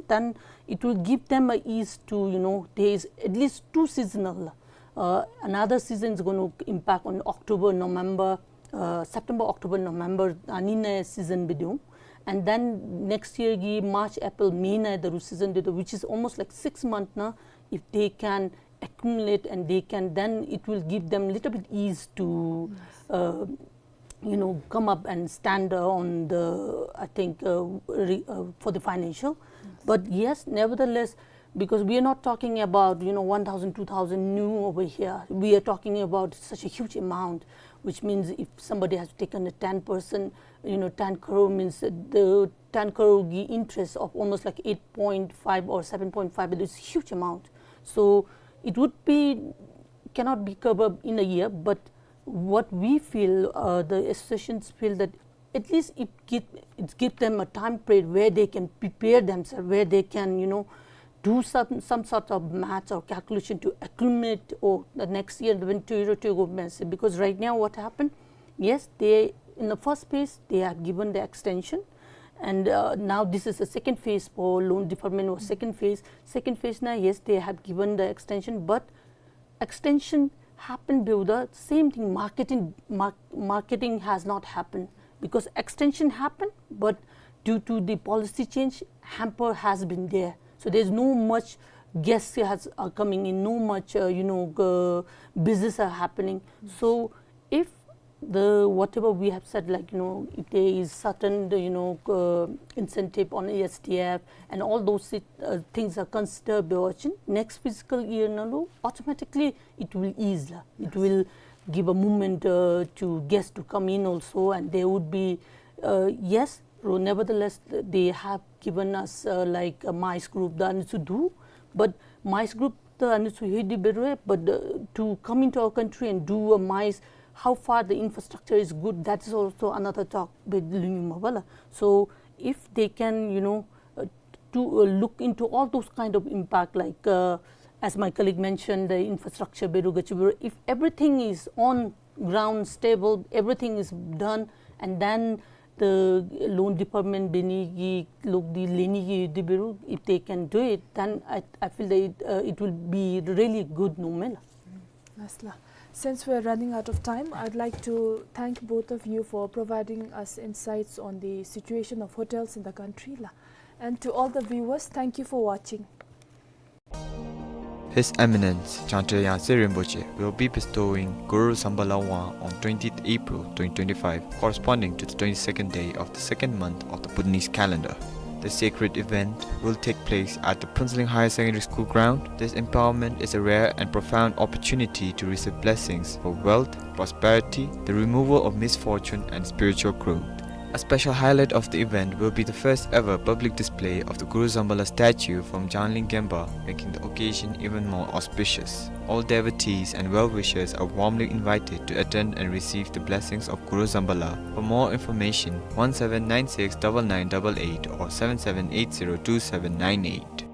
then it will give them a ease to, you know, there is at least two seasonal. Uh, another season is going to impact on October, November, uh, September, October, November, anina season bidiu. And then next year gi March, April, May na daru season dido, which is almost like six months na. If they can accumulate and they can, then it will give them little bit ease to, uh, you know, come up and stand, uh, on the, I think, uh, re-, uh, for the financial. But yes, nevertheless, because we are not talking about, you know, one thousand, two thousand new over here. We are talking about such a huge amount, which means if somebody has taken a ten percent, you know, ten crore means that the ten crore gi interest of almost like eight point five or seven point five, it is huge amount. So it would be, cannot be covered in a year, but what we feel, uh, the associations feel that at least it give, it give them a time period where they can prepare themselves, where they can, you know, do some, some sort of maths or calculation to accumulate or the next year when to, to go mess. Because right now what happened? Yes, they, in the first phase, they have given the extension, and, uh, now this is the second phase for loan deferment or second phase. Second phase now, yes, they have given the extension, but extension happened, but the same thing, marketing, mar-, marketing has not happened, because extension happened, but due to the policy change, hamper has been there. So there's no much guests has, are coming in, no much, uh, you know, uh, business are happening. So if the, whatever we have said, like, you know, if there is certain, you know, uh, incentive on A S D F and all those sit-, uh, things are considered, next fiscal year, na lo, automatically it will ease la. It will give a movement, uh, to guests to come in also, and there would be, uh, yes, ro-, nevertheless, th-, they have given us, uh, like, a MICE group, the, to do, but MICE group, the, but, uh, to come into our country and do a MICE, how far the infrastructure is good, that is also another talk with Lunyuma Bala. So if they can, you know, uh, to, uh, look into all those kind of impact, like, uh, as my colleague mentioned, the infrastructure, Beru Gachibur, if everything is on ground stable, everything is done, and then the loan department beni gi lok di leni gi di Beru, if they can do it, then I, I feel that it, uh, it will be really good, no, mela. Nice la. Since we're running out of time, I'd like to thank both of you for providing us insights on the situation of hotels in the country la. And to all the viewers, thank you for watching. His Eminence Jangten Yangse Rinpoche will be bestowing Guru Sambala Wand on twentieth April twenty twenty-five, corresponding to the twenty-second day of the second month of the Bhutanese calendar. The sacred event will take place at the Phuentsholing Higher Secondary School ground. This empowerment is a rare and profound opportunity to receive blessings for wealth, prosperity, the removal of misfortune, and spiritual growth. A special highlight of the event will be the first ever public display of the Guru Sambala statue from Jangling Gempa, making the occasion even more auspicious. All devotees and well-wishers are warmly invited to attend and receive the blessings of Guru Sambala. For more information, one seven nine six double nine double eight or seven seven eight zero two seven nine eight.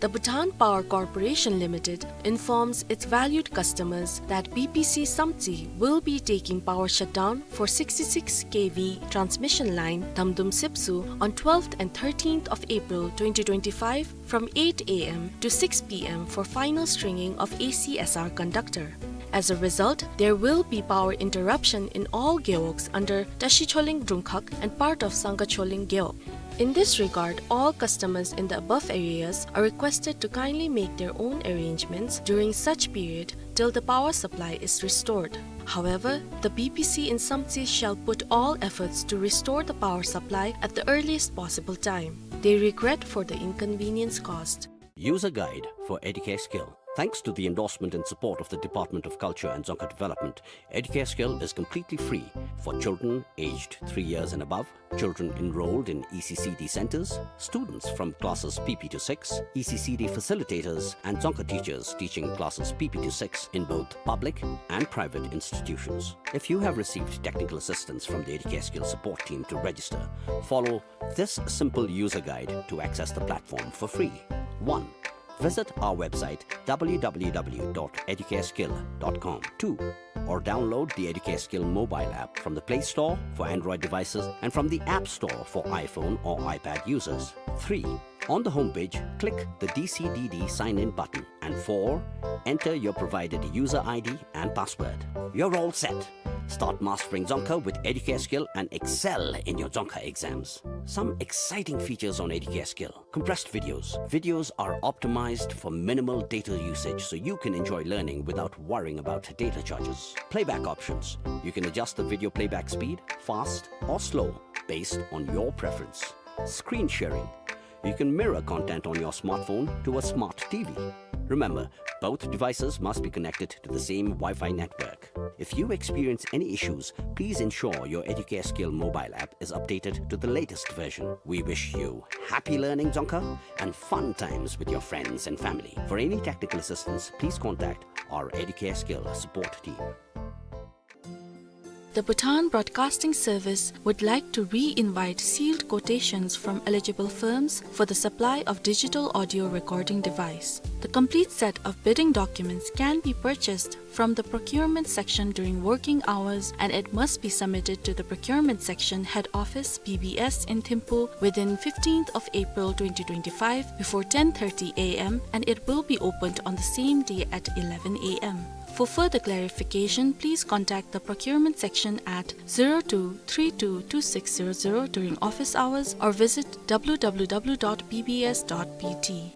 The Bhutan Power Corporation Limited informs its valued customers that B P C Samtse will be taking power shutdown for sixty-six K V transmission line Damdum Sepsu on twelfth and thirteenth of April twenty twenty-five from eight A M to six P M for final stringing of A C S R conductor. As a result, there will be power interruption in all gewogs under Tashi Choling Drungkhag and part of Sangha Choling Gewog. In this regard, all customers in the above areas are requested to kindly make their own arrangements during such period till the power supply is restored. However, the B P C in Samtse shall put all efforts to restore the power supply at the earliest possible time. They regret for the inconvenience caused. User guide for Educare Skill. Thanks to the endorsement and support of the Department of Culture and Dzongkha Development, Educare Skill is completely free for children aged three years and above, children enrolled in E C C D centers, students from classes P P to six, E C C D facilitators, and Dzongkha teachers teaching classes P P to six in both public and private institutions. If you have received technical assistance from the Educare Skill support team to register, follow this simple user guide to access the platform for free. One, visit our website, W W W dot educareskill dot com. Two, or download the Educare Skill mobile app from the Play Store for Android devices and from the App Store for iPhone or iPad users. Three, on the homepage, click the D C D D sign in button. And four, enter your provided user I D and password. You're all set. Start mastering Dzongkha with Educare Skill and excel in your Dzongkha exams. Some exciting features on Educare Skill. Compressed videos. Videos are optimized for minimal data usage, so you can enjoy learning without worrying about data charges. Playback options. You can adjust the video playback speed, fast or slow, based on your preference. Screen sharing. You can mirror content on your smartphone to a smart T V. Remember, both devices must be connected to the same Wi-Fi network. If you experience any issues, please ensure your Educare Skill mobile app is updated to the latest version. We wish you happy learning Dzongkha and fun times with your friends and family. For any technical assistance, please contact our Educare Skill support team. The Bhutan Broadcasting Service would like to re-invite sealed quotations from eligible firms for the supply of digital audio recording device. The complete set of bidding documents can be purchased from the procurement section during working hours, and it must be submitted to the procurement section, head office, B B S, in Thimphu within fifteenth of April twenty twenty-five before ten thirty A M, and it will be opened on the same day at eleven A M. For further clarification, please contact the procurement section at zero two three two two six zero zero during office hours or visit W W W dot B B S dot B T.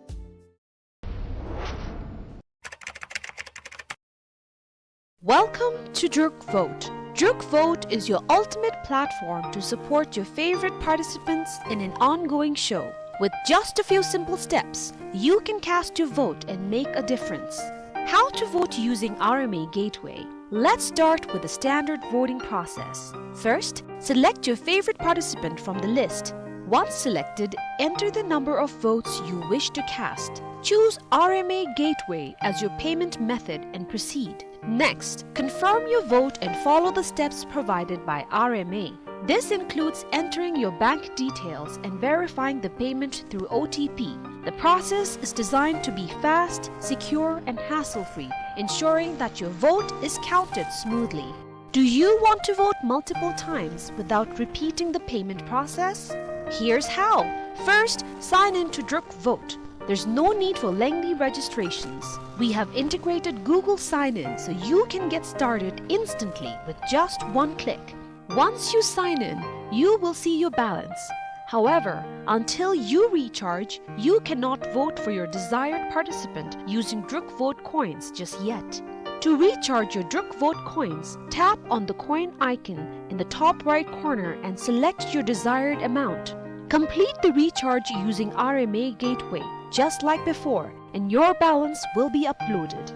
Welcome to Druk Vote. Druk Vote is your ultimate platform to support your favorite participants in an ongoing show. With just a few simple steps, you can cast your vote and make a difference. How to vote using R M A Gateway. Let's start with the standard voting process. First, select your favorite participant from the list. Once selected, enter the number of votes you wish to cast. Choose R M A Gateway as your payment method and proceed. Next, confirm your vote and follow the steps provided by R M A. This includes entering your bank details and verifying the payment through O T P. The process is designed to be fast, secure, and hassle-free, ensuring that your vote is counted smoothly. Do you want to vote multiple times without repeating the payment process? Here's how. First, sign in to Druk Vote. There's no need for lengthy registrations. We have integrated Google Sign-In, so you can get started instantly with just one click. Once you sign in, you will see your balance. However, until you recharge, you cannot vote for your desired participant using Druk Vote coins just yet. To recharge your Druk Vote coins, tap on the coin icon in the top right corner and select your desired amount. Complete the recharge using R M A Gateway, just like before, and your balance will be uploaded.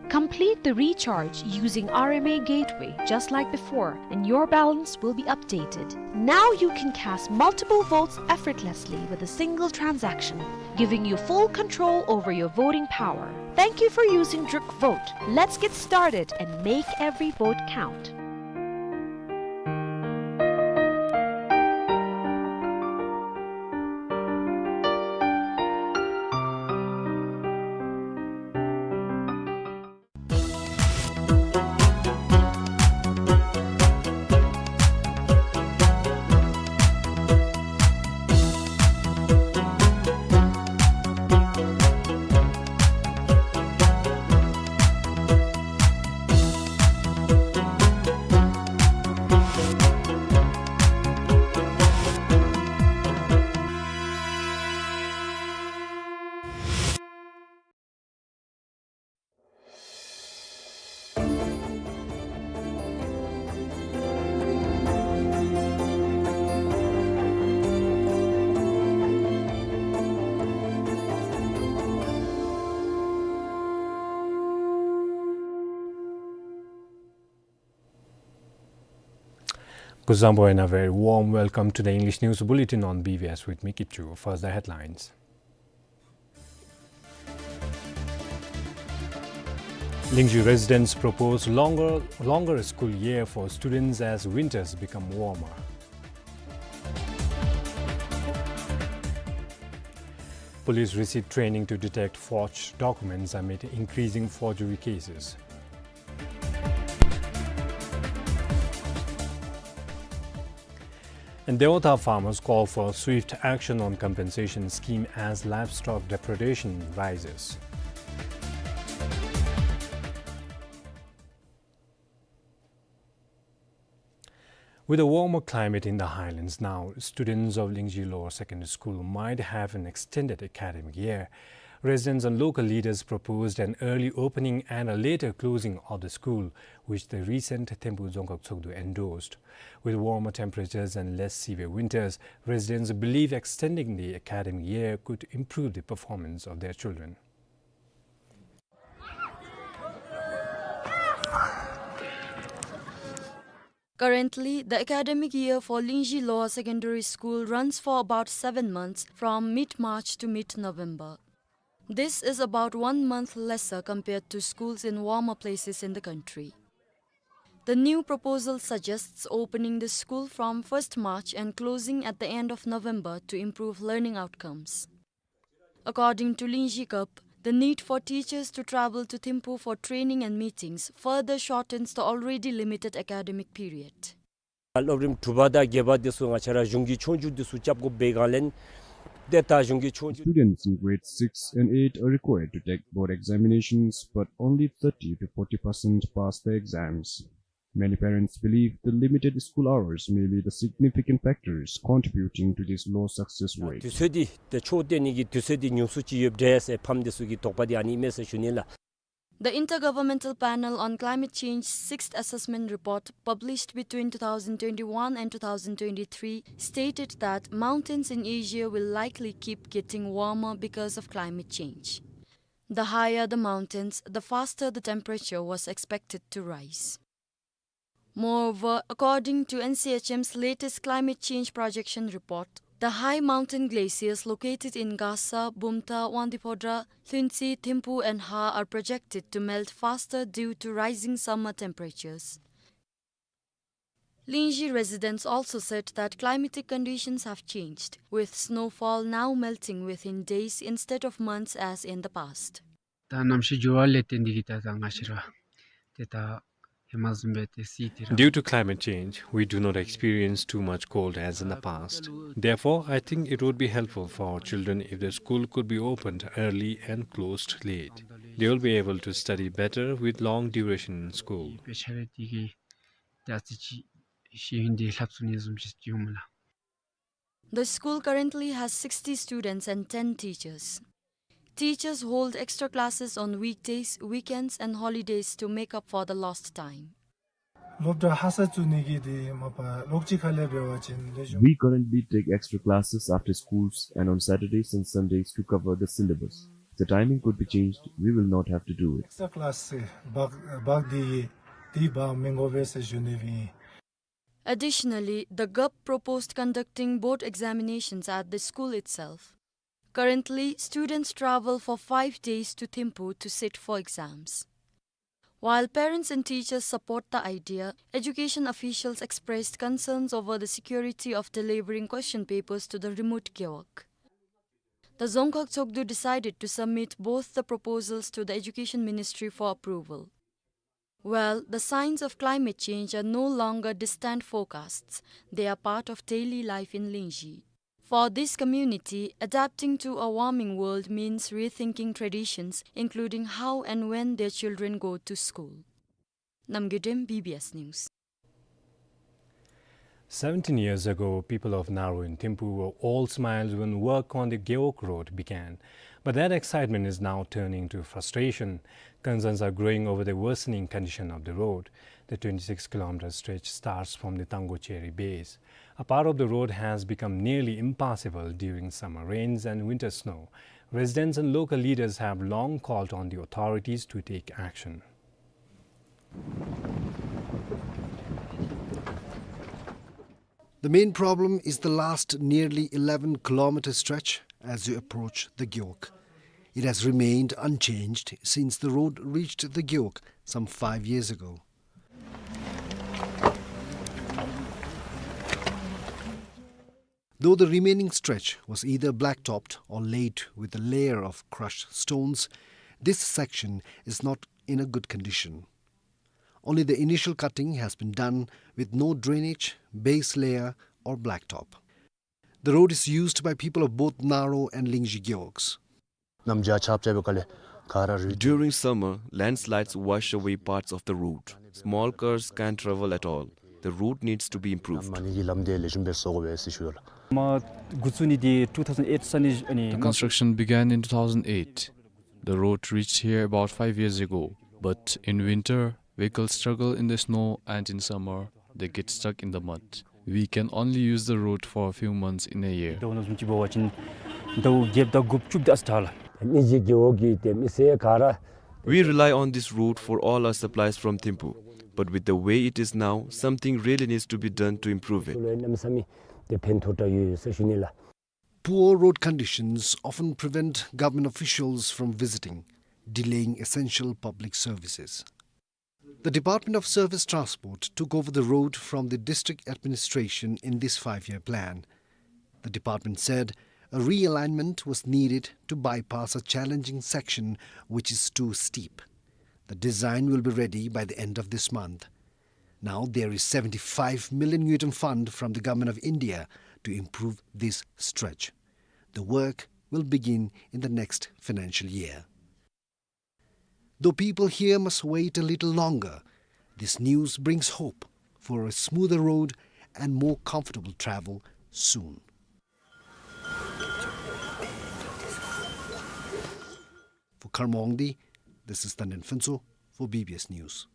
Complete the recharge using R M A Gateway, just like before, and your balance will be updated. Now you can cast multiple votes effortlessly with a single transaction, giving you full control over your voting power. Thank you for using Druk Vote. Let's get started and make every vote count. Kuzuzangpo and a very warm welcome to the English News Bulletin on B V S with me, Kipchu. First, the headlines. Lingzhi residents propose longer, longer school year for students as winters become warmer. Police receive training to detect forged documents amid increasing forgery cases. And Deotha farmers call for swift action on compensation scheme as livestock depredation rises. With a warmer climate in the highlands now, students of Lingzhi Lower Secondary School might have an extended academic year. Residents and local leaders proposed an early opening and a later closing of the school, which the recent Thimphu Dzongkhag Tshogdu endorsed. With warmer temperatures and less severe winters, residents believe extending the academic year could improve the performance of their children. Currently, the academic year for Lingzhi Lower Secondary School runs for about seven months, from mid-March to mid-November. This is about one month lesser compared to schools in warmer places in the country. The new proposal suggests opening the school from first March and closing at the end of November to improve learning outcomes. According to Lingzhi Gup, the need for teachers to travel to Thimphu for training and meetings further shortens the already limited academic period. སློབ་རིམ་དྲུག་པ་དང་བརྒྱད་པ་དེ་ཚུ་ང་བཅས་ར་གཞུང་གི་ཆོས་རྒྱུགས་དེ་ཚུ་རྐྱབ་དགོ་པའི་སྒང་ལས་ཏེ་ད་གཞུང་གི་ཆོས་རྒྱུགས། Students in grade six and eight are required to take board examinations, but only thirty to forty percent pass the exams. Many parents believe the limited school hours may be the significant factors contributing to this low success rate. དུས་ཚོད་འདི་ཏེ་ཆོས་སྟོན་ནི་གི་དུས་ཚོད་འདི་ཉུང་སུ་ཅིག་ཡོདཔ་འདྲས་ཟེར་ཕམ་དེ་ཚུ་གི་དོགས་པ་འདི་ཨ་ནི་མས་ཟེར་ཞུ་ནི་ལགས། The Intergovernmental Panel on Climate Change sixth assessment report, published between two thousand twenty-one and two thousand twenty-three, stated that mountains in Asia will likely keep getting warmer because of climate change. The higher the mountains, the faster the temperature was expected to rise. Moreover, according to N C H M's latest climate change projection report, the high mountain glaciers located in Gasa, Bumta, Wangdue Phodrang, Lhuentse, Thimphu and Ha are projected to melt faster due to rising summer temperatures. Lingzhi residents also said that climatic conditions have changed, with snowfall now melting within days instead of months as in the past. ད་གནམ་གཤིས་འགྱུར་བ་ལས་བརྟེན་ཏེ་གིས་ད་ད་ང་བཅས་ར་ཏེ་ད་ཧེ་མ་བཟུམ་སྦེ་ཏེ་བསིལ་ཏེ་ར། Due to climate change, we do not experience too much cold as in the past. Therefore, I think it would be helpful for our children if the school could be opened early and closed late. They will be able to study better with long duration in school. དཔེ་ཆ་རེ་དེ་གིས་ཏེ་ཨ་ཙི་ཅིག་ཤེས་ཡོན་འདི་ལྷབ་ཚུགས་ནི་བཟུམ་ཅིག་ཡོད་སྨོ་ལགས། The school currently has sixty students and ten teachers. Teachers hold extra classes on weekdays, weekends and holidays to make up for the lost time. སློབ་གྲྭ་ཧ་སག་བཙུགས་ནི་གི་དེ་མ་པ་ལོགས་ཅིག་ཁ་ལས་འབད་བ་ཅིན་ལེགས་ཤོམ། We currently take extra classes after schools and on Saturdays and Sundays to cover the syllabus. If the timing could be changed, we will not have to do it. Extra class སྦག་སྦག་དེ་དེ་སྦག་མི་དགོ་པས་ཟེར་ཞུ་ནི་ཨིན། Additionally, the Gup proposed conducting board examinations at the school itself. Currently, students travel for five days to Thimphu to sit for exams. While parents and teachers support the idea, education officials expressed concerns over the security of delivering question papers to the remote Gewog. The Dzongkhag Tshogdu decided to submit both the proposals to the Education Ministry for approval. Well, the signs of climate change are no longer distant forecasts. They are part of daily life in Lingzhi. For this community, adapting to a warming world means rethinking traditions, including how and when their children go to school. Namgay Dem, B B S News. Seventeen years ago, people of Naro in Thimphu were all smiles when work on the Gewog Road began. But that excitement is now turning to frustration. Concerns are growing over the worsening condition of the road. The twenty-six kilometer stretch starts from the Tangocheri base. A part of the road has become nearly impassable during summer rains and winter snow. Residents and local leaders have long called on the authorities to take action. The main problem is the last nearly eleven kilometer stretch as you approach the Gewog. It has remained unchanged since the road reached the Gewog some five years ago. Though the remaining stretch was either blacktopped or laid with a layer of crushed stones, this section is not in a good condition. Only the initial cutting has been done with no drainage, base layer or blacktop. The road is used by people of both Naro and Lingzhi Gewogs. During summer, landslides wash away parts of the road. Small cars can't travel at all. The road needs to be improved. The construction began in two thousand eight. The road reached here about five years ago, but in winter, vehicles struggle in the snow, and in summer, they get stuck in the mud. We can only use the road for a few months in a year. We rely on this road for all our supplies from Thimphu, but with the way it is now, something really needs to be done to improve it. Poor road conditions often prevent government officials from visiting, delaying essential public services. The Department of Surface Transport took over the road from the district administration in this five-year plan. The department said a realignment was needed to bypass a challenging section which is too steep. The design will be ready by the end of this month. Now there is seventy-five million ngultrum fund from the Government of India to improve this stretch. The work will begin in the next financial year. Though people here must wait a little longer, this news brings hope for a smoother road and more comfortable travel soon. For Karma Wangdi, this is Tanden Phuntsho for B B S News.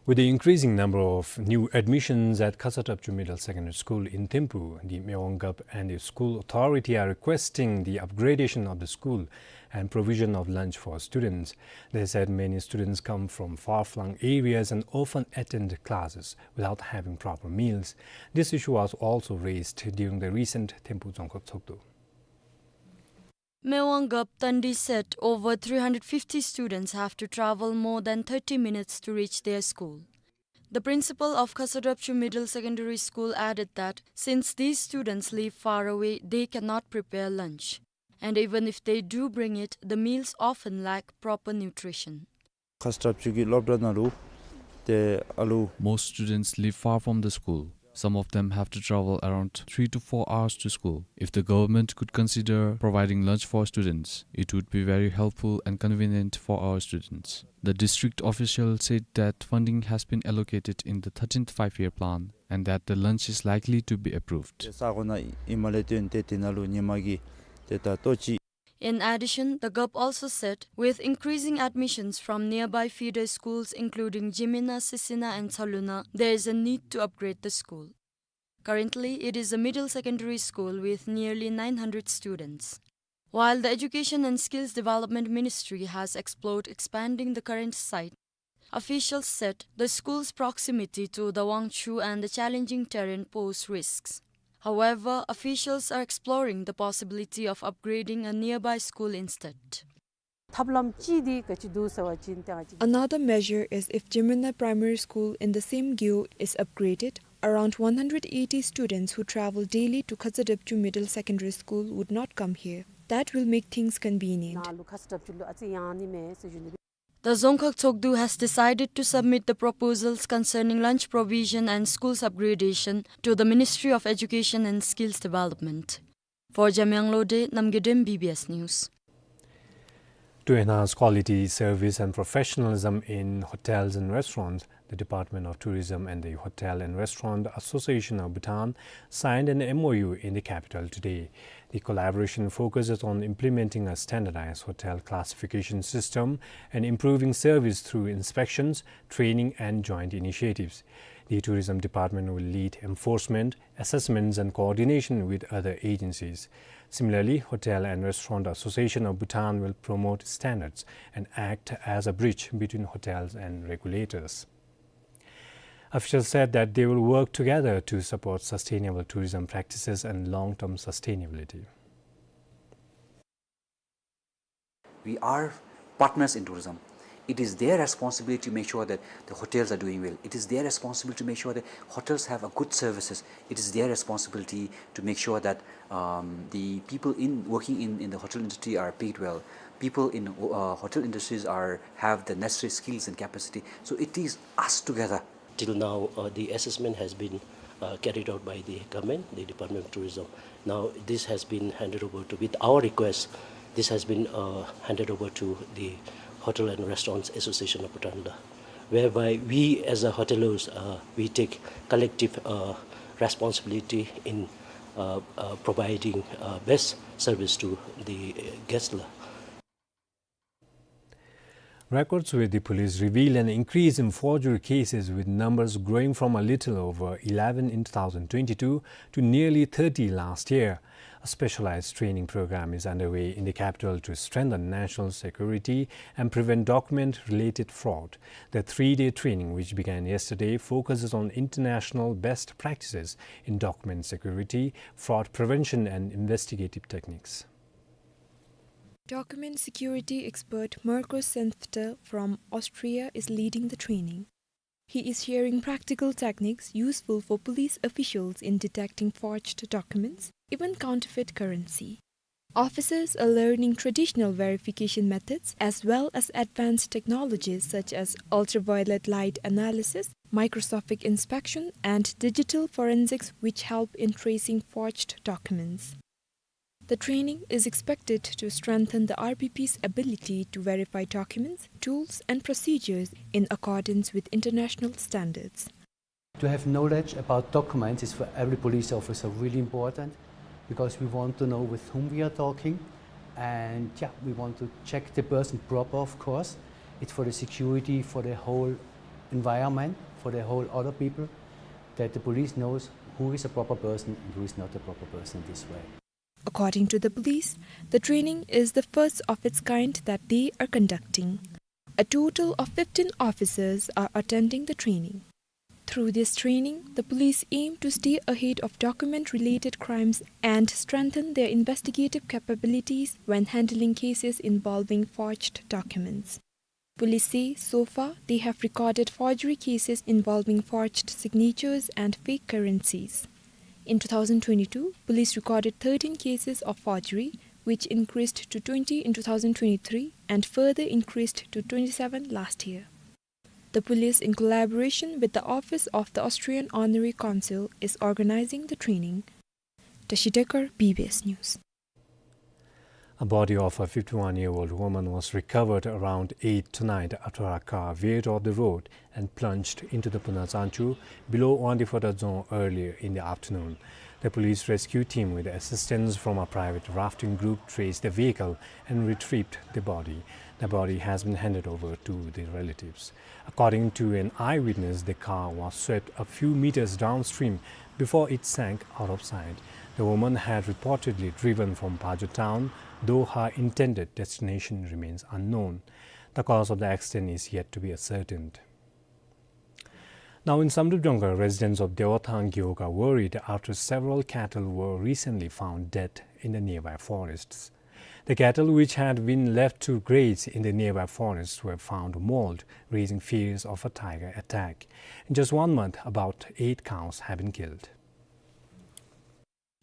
With the increasing number of new admissions at Khasatapchu Middle Secondary School in Thimphu, the Mewang Gup and the school authority are requesting the upgradation of the school and provision of lunch for students. They said many students come from far-flung areas and often attend classes without having proper meals. This issue was also raised during the recent Thimphu Dzongkhag Tshogdu. Mewang Gup Tandi said over three hundred fifty students have to travel more than thirty minutes to reach their school. The principal of Khasatapchu Middle Secondary School added that since these students live far away, they cannot prepare lunch. And even if they do bring it, the meals often lack proper nutrition. Khasatapchu གི་སློབ་གྲྭ་ནང་ལུ་ཏེ་ཨ་ལུ། Most students live far from the school. Some of them have to travel around three to four hours to school. If the government could consider providing lunch for students, it would be very helpful and convenient for our students. The district official said that funding has been allocated in the thirteenth five-year plan and that the lunch is likely to be approved. ས་གོ་ནང་ཨིནམ་ལས་བརྟེན་ཏེ་དེ་ནང་ལུ་ཉིན་མ་གི་ཏེ་ད་ལྟོ་ཅིག In addition, the Gup also said, with increasing admissions from nearby feeder schools including Jimina, Sisina and Tsaluna, there is a need to upgrade the school. Currently, it is a middle secondary school with nearly nine hundred students. While the Education and Skills Development Ministry has explored expanding the current site, officials said the school's proximity to the Wangchhu and the challenging terrain pose risks. However, officials are exploring the possibility of upgrading a nearby school instead. ཐབས་ལམ་ཅིག་འདི་ག་ཅི་འདུག་ཟེར་བ་ཅིན་ཏེ་ང་བཅས། Another measure is if Jimina Primary School in the same Gewog is upgraded, around one hundred eighty students who travel daily to Khasatapchu Middle Secondary School would not come here. That will make things convenient. ནང་ལུ་ཁ་ས་ཏབ་ཅུ་ལུ་ཨ་ཙི་ཡང་ནི་མེད་ཟེར་ཞུ་ནི། The Dzongkhag Tshogdu has decided to submit the proposals concerning lunch provision and schools upgradation to the Ministry of Education and Skills Development. For Jamyang Lode, Namgay Dem, B B S News. To enhance quality service and professionalism in hotels and restaurants, the Department of Tourism and the Hotel and Restaurant Association of Bhutan signed an M O U in the capital today. The collaboration focuses on implementing a standardized hotel classification system and improving service through inspections, training, and joint initiatives. The Tourism Department will lead enforcement, assessments, and coordination with other agencies. Similarly, Hotel and Restaurant Association of Bhutan will promote standards and act as a bridge between hotels and regulators. Officials said that they will work together to support sustainable tourism practices and long-term sustainability. We are partners in tourism. It is their responsibility to make sure that the hotels are doing well. It is their responsibility to make sure that hotels have a good services. It is their responsibility to make sure that, um, the people in, working in, in the hotel industry are paid well. People in, uh, hotel industries are, have the necessary skills and capacity. So it is us together. Till now, uh, the assessment has been, uh, carried out by the government, the Department of Tourism. Now, this has been handed over to, with our request, this has been, uh, handed over to the Hotel and Restaurants Association of Bhutan, whereby we as a hotelers, uh, we take collective, uh, responsibility in, uh, uh, providing, uh, best service to the, uh, guests. Records with the police reveal an increase in forgery cases, with numbers growing from a little over eleven in two thousand twenty-two to nearly thirty last year. A specialized training program is underway in the capital to strengthen national security and prevent document-related fraud. The three-day training, which began yesterday, focuses on international best practices in document security, fraud prevention, and investigative techniques. Document security expert Markus Senfter from Austria is leading the training. He is sharing practical techniques useful for police officials in detecting forged documents, even counterfeit currency. Officers are learning traditional verification methods as well as advanced technologies such as ultraviolet light analysis, microscopic inspection, and digital forensics, which help in tracing forged documents. The training is expected to strengthen the R P P's ability to verify documents, tools, and procedures in accordance with international standards. To have knowledge about documents is for every police officer really important, because we want to know with whom we are talking, and, yeah, we want to check the person proper, of course. It's for the security, for the whole environment, for the whole other people, that the police knows who is a proper person and who is not a proper person in this way. According to the police, the training is the first of its kind that they are conducting. A total of fifteen officers are attending the training. Through this training, the police aim to stay ahead of document-related crimes and strengthen their investigative capabilities when handling cases involving forged documents. Police say so far they have recorded forgery cases involving forged signatures and fake currencies. In two thousand twenty-two, police recorded thirteen cases of forgery, which increased to twenty in two thousand twenty-three and further increased to twenty-seven last year. The police, in collaboration with the Office of the Austrian Honorary Consul, is organizing the training. Tashi Dekar, B B S News. A body of a fifty-one-year-old woman was recovered around eight tonight after a car veered off the road and plunged into the Puna Tsanchu below Wangdue Phodrang Dzong earlier in the afternoon. The police rescue team, with assistance from a private rafting group, traced the vehicle and retrieved the body. The body has been handed over to the relatives. According to an eyewitness, the car was swept a few meters downstream before it sank out of sight. The woman had reportedly driven from Paju town, though her intended destination remains unknown. The cause of the accident is yet to be ascertained. Now in Samdrup Jongkhar, residents of Dewathang Gewog are worried after several cattle were recently found dead in the nearby forests. The cattle which had been left to graze in the nearby forests were found mauled, raising fears of a tiger attack. In just one month, about eight cows have been killed.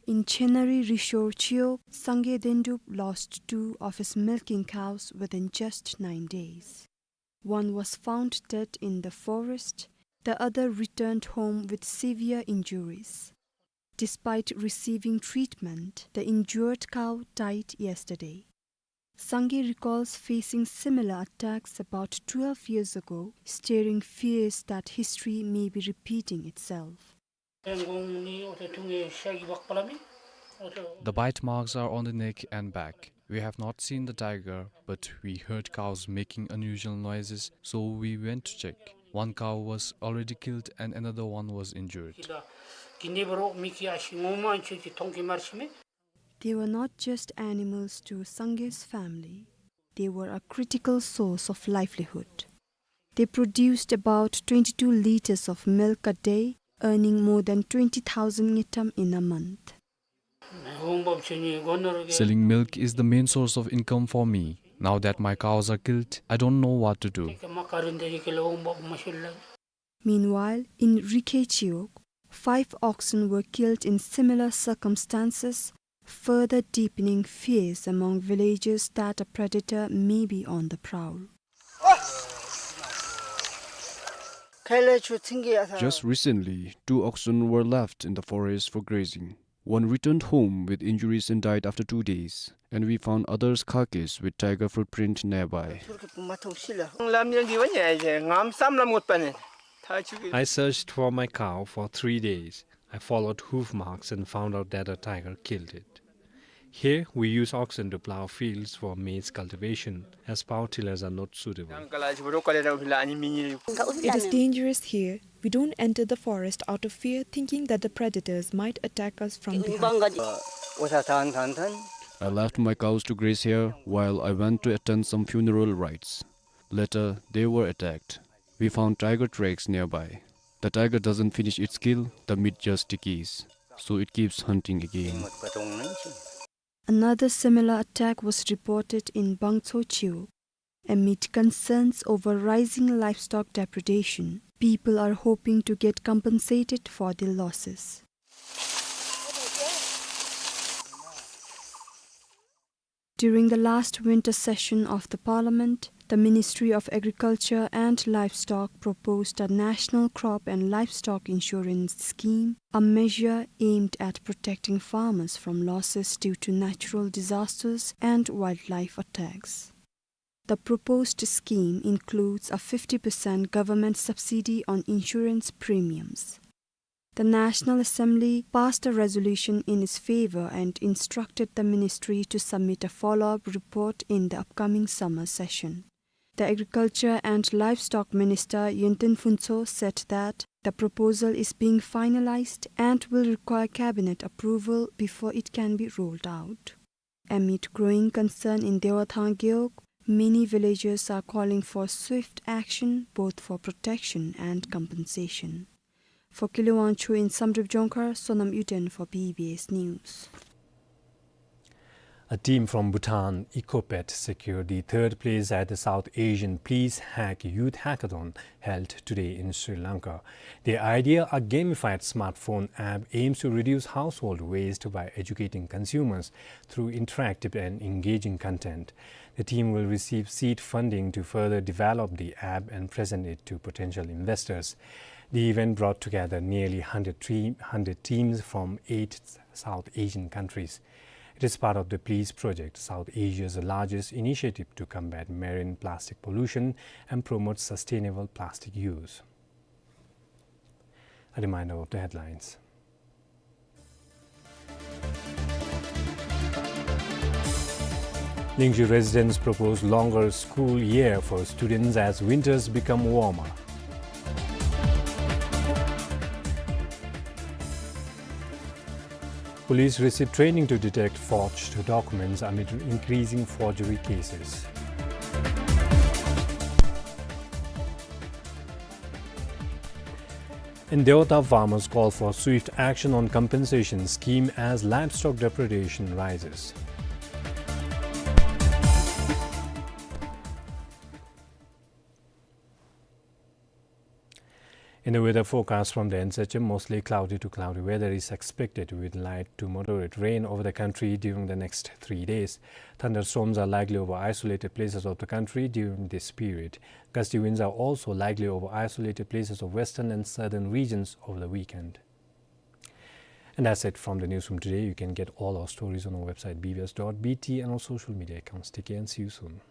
In Chenari Rishor Chiyo, Sangay Dendrup lost two of his milking cows within just nine days. One was found dead in the forest, the other returned home with severe injuries. Despite receiving treatment, the injured cow died yesterday. Sangay recalls facing similar attacks about twelve years ago, stirring fears that history may be repeating itself. The bite marks are on the neck and back. We have not seen the tiger, but we heard cows making unusual noises, so we went to check. One cow was already killed and another one was injured. They were not just animals to Sangay's family. They were a critical source of livelihood. They produced about twenty-two liters of milk a day, earning more than twenty thousand ngultrum in a month. Selling milk is the main source of income for me. Now that my cows are killed, I don't know what to do. Meanwhile, in Rikhechiok, five oxen were killed in similar circumstances, further deepening fears among villagers that a predator may be on the prowl. Just recently, two oxen were left in the forest for grazing. One returned home with injuries and died after two days, and we found others' carcass with tiger footprint nearby. I searched for my cow for three days. I followed hoof marks and found out that a tiger killed it. Here, we use oxen to plow fields for maize cultivation, as power tillers are not suitable. It is dangerous here. We don't enter the forest out of fear, thinking that the predators might attack us from behind. I left my cows to graze here while I went to attend some funeral rites. Later, they were attacked. We found tiger tracks nearby. The tiger doesn't finish its kill, the meat just decays. So it keeps hunting again. Another similar attack was reported in Bangtso Chiwog. Amid concerns over rising livestock depredation, people are hoping to get compensated for their losses. During the last winter session of the parliament, the Ministry of Agriculture and Livestock proposed a national crop and livestock insurance scheme, a measure aimed at protecting farmers from losses due to natural disasters and wildlife attacks. The proposed scheme includes a fifty percent government subsidy on insurance premiums. The National Assembly passed a resolution in its favor and instructed the ministry to submit a follow-up report in the upcoming summer session. The Agriculture and Livestock Minister Yinten Phuntsho said that the proposal is being finalized and will require cabinet approval before it can be rolled out. Amid growing concern in Dewathang Gewog, many villagers are calling for swift action both for protection and compensation. For Kile Wangchuk in Samdrup Jongkhar, Sonam Yuden for B B S News. A team from Bhutan, Ecopet, secured the third place at the South Asian Please Hack Youth Hackathon held today in Sri Lanka. The idea, a gamified smartphone app, aims to reduce household waste by educating consumers through interactive and engaging content. The team will receive seed funding to further develop the app and present it to potential investors. The event brought together nearly hundred tre-, hundred teams from eight South Asian countries. It is part of the Please Project, South Asia's largest initiative to combat marine plastic pollution and promote sustainable plastic use. A reminder of the headlines. Lingzhi residents propose longer school year for students as winters become warmer. Police receive training to detect forged documents amid increasing forgery cases. And Deotha farmers call for swift action on compensation scheme as livestock depredation rises. In the weather forecast from the N S H M, mostly cloudy to cloudy weather is expected with light to moderate rain over the country during the next three days. Thunderstorms are likely over isolated places of the country during this period. Gusty winds are also likely over isolated places of western and southern regions over the weekend. And that's it from the newsroom today. You can get all our stories on our website B B S dot B T and on social media accounts. Take care and see you soon.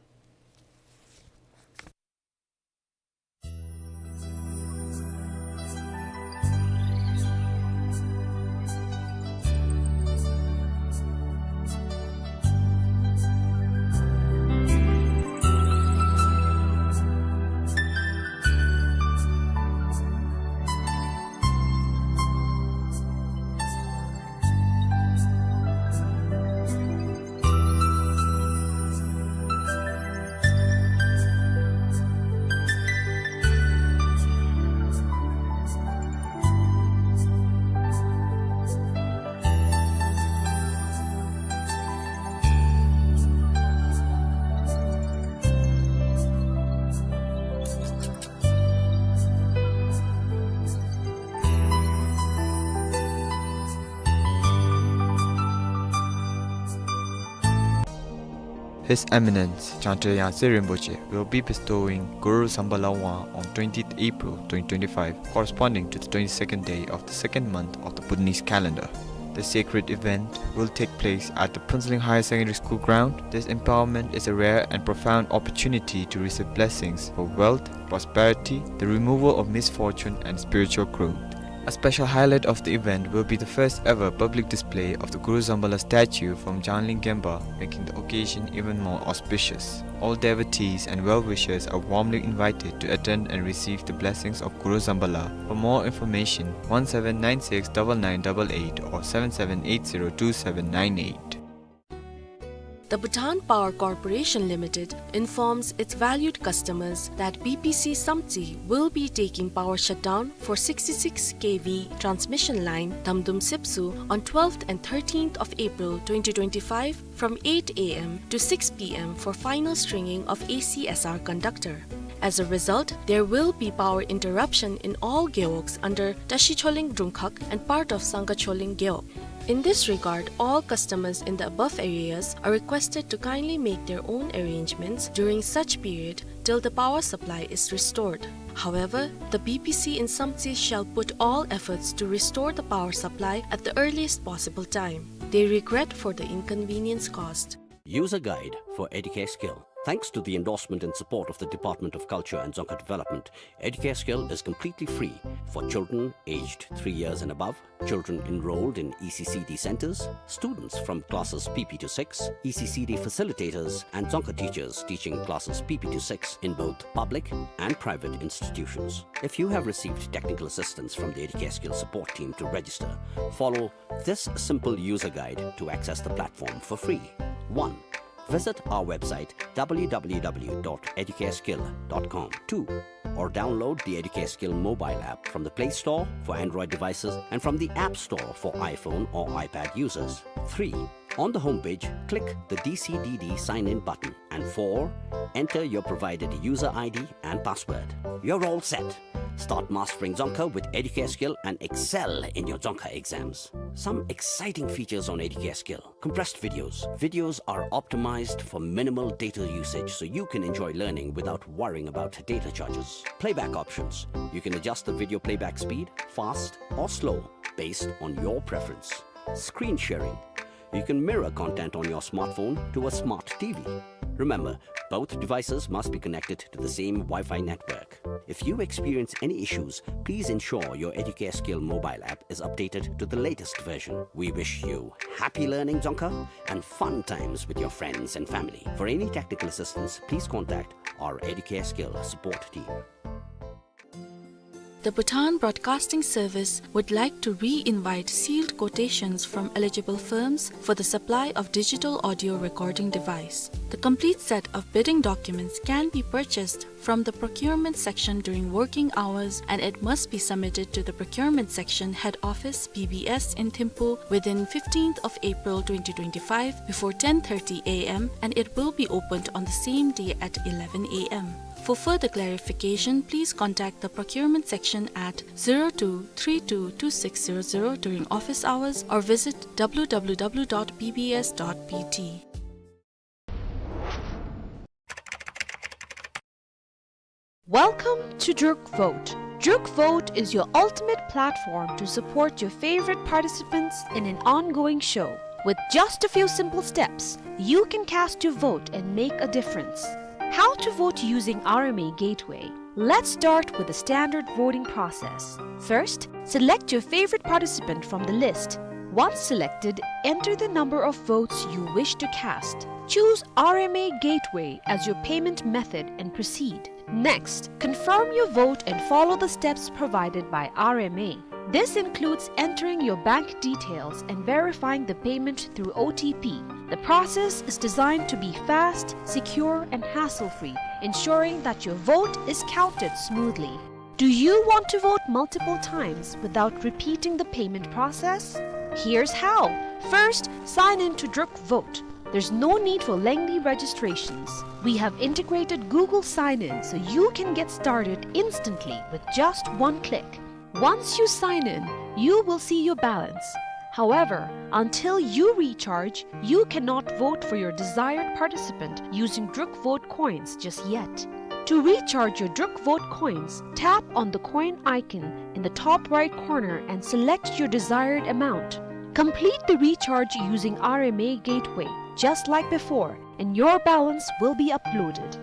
His Eminence Jangten Yangtse Rinpoche will be bestowing Guru Zambala Wang on twentieth April twenty twenty-five, corresponding to the twenty-second day of the second month of the Bhutanese calendar. The sacred event will take place at the Phuentsholing Higher Secondary School ground. This empowerment is a rare and profound opportunity to receive blessings for wealth, prosperity, the removal of misfortune, and spiritual growth. A special highlight of the event will be the first ever public display of the Guru Zambala statue from Jangling Gempa, making the occasion even more auspicious. All devotees and well-wishers are warmly invited to attend and receive the blessings of Guru Zambala. For more information, one seven nine six double nine double eight or seven seven eight zero two seven nine eight. The Bhutan Power Corporation Limited informs its valued customers that B P C Samtse will be taking power shutdown for sixty-six K V transmission line Damdum Sepsu on twelfth and thirteenth of April twenty twenty-five from eight A M to six P M for final stringing of A C S R conductor. As a result, there will be power interruption in all gewogs under Tashi Choling Drungkhag and part of Sangha Choling gewog. In this regard, all customers in the above areas are requested to kindly make their own arrangements during such period till the power supply is restored. However, the B P C in Samtse shall put all efforts to restore the power supply at the earliest possible time. They regret for the inconvenience caused. User guide for Educare Skill. Thanks to the endorsement and support of the Department of Culture and Dzongkha Development, Educare Skill is completely free for children aged three years and above, children enrolled in E C C D centers, students from classes P P to six, E C C D facilitators, and Dzongkha teachers teaching classes P P to six in both public and private institutions. If you have received technical assistance from the Educare Skill support team to register, follow this simple user guide to access the platform for free. One, visit our website W W W dot educareskill dot com. Two, or download the Educare Skill mobile app from the Play Store for Android devices and from the App Store for iPhone or iPad users. Three, on the homepage, click the D C D D sign-in button. And four, enter your provided user I D and password. You're all set. Start mastering Dzongkha with Educare Skill and excel in your Dzongkha exams. Some exciting features on Educare Skill. Compressed videos. Videos are optimized for minimal data usage so you can enjoy learning without worrying about data charges. Playback options. You can adjust the video playback speed, fast or slow, based on your preference. Screen sharing. You can mirror content on your smartphone to a smart T V. Remember, both devices must be connected to the same Wi-Fi network. If you experience any issues, please ensure your Educare Skill mobile app is updated to the latest version. We wish you happy learning Dzongkha and fun times with your friends and family. For any technical assistance, please contact our Educare Skill support team. The Bhutan Broadcasting Service would like to re-invite sealed quotations from eligible firms for the supply of digital audio recording device. The complete set of bidding documents can be purchased from the procurement section during working hours, and it must be submitted to the procurement section head office, B B S, in Thimphu within fifteenth of April twenty twenty-five before ten thirty A M, and it will be opened on the same day at eleven A M. For further clarification, please contact the procurement section at zero two three two two six zero zero during office hours or visit W W W dot B B S dot B T. Welcome to Druk Vote. Druk Vote is your ultimate platform to support your favorite participants in an ongoing show. With just a few simple steps, you can cast your vote and make a difference. How to vote using R M A Gateway? Let's start with the standard voting process. First, select your favorite participant from the list. Once selected, enter the number of votes you wish to cast. Choose R M A Gateway as your payment method and proceed. Next, confirm your vote and follow the steps provided by R M A. This includes entering your bank details and verifying the payment through O T P. The process is designed to be fast, secure, and hassle-free, ensuring that your vote is counted smoothly. Do you want to vote multiple times without repeating the payment process? Here's how. First, sign in to Druk Vote. There's no need for lengthy registrations. We have integrated Google Sign-In so you can get started instantly with just one click. Once you sign in, you will see your balance. However, until you recharge, you cannot vote for your desired participant using Druk Vote coins just yet. To recharge your Druk Vote coins, tap on the coin icon in the top right corner and select your desired amount. Complete the recharge using R M A Gateway, just like before, and your balance will be uploaded.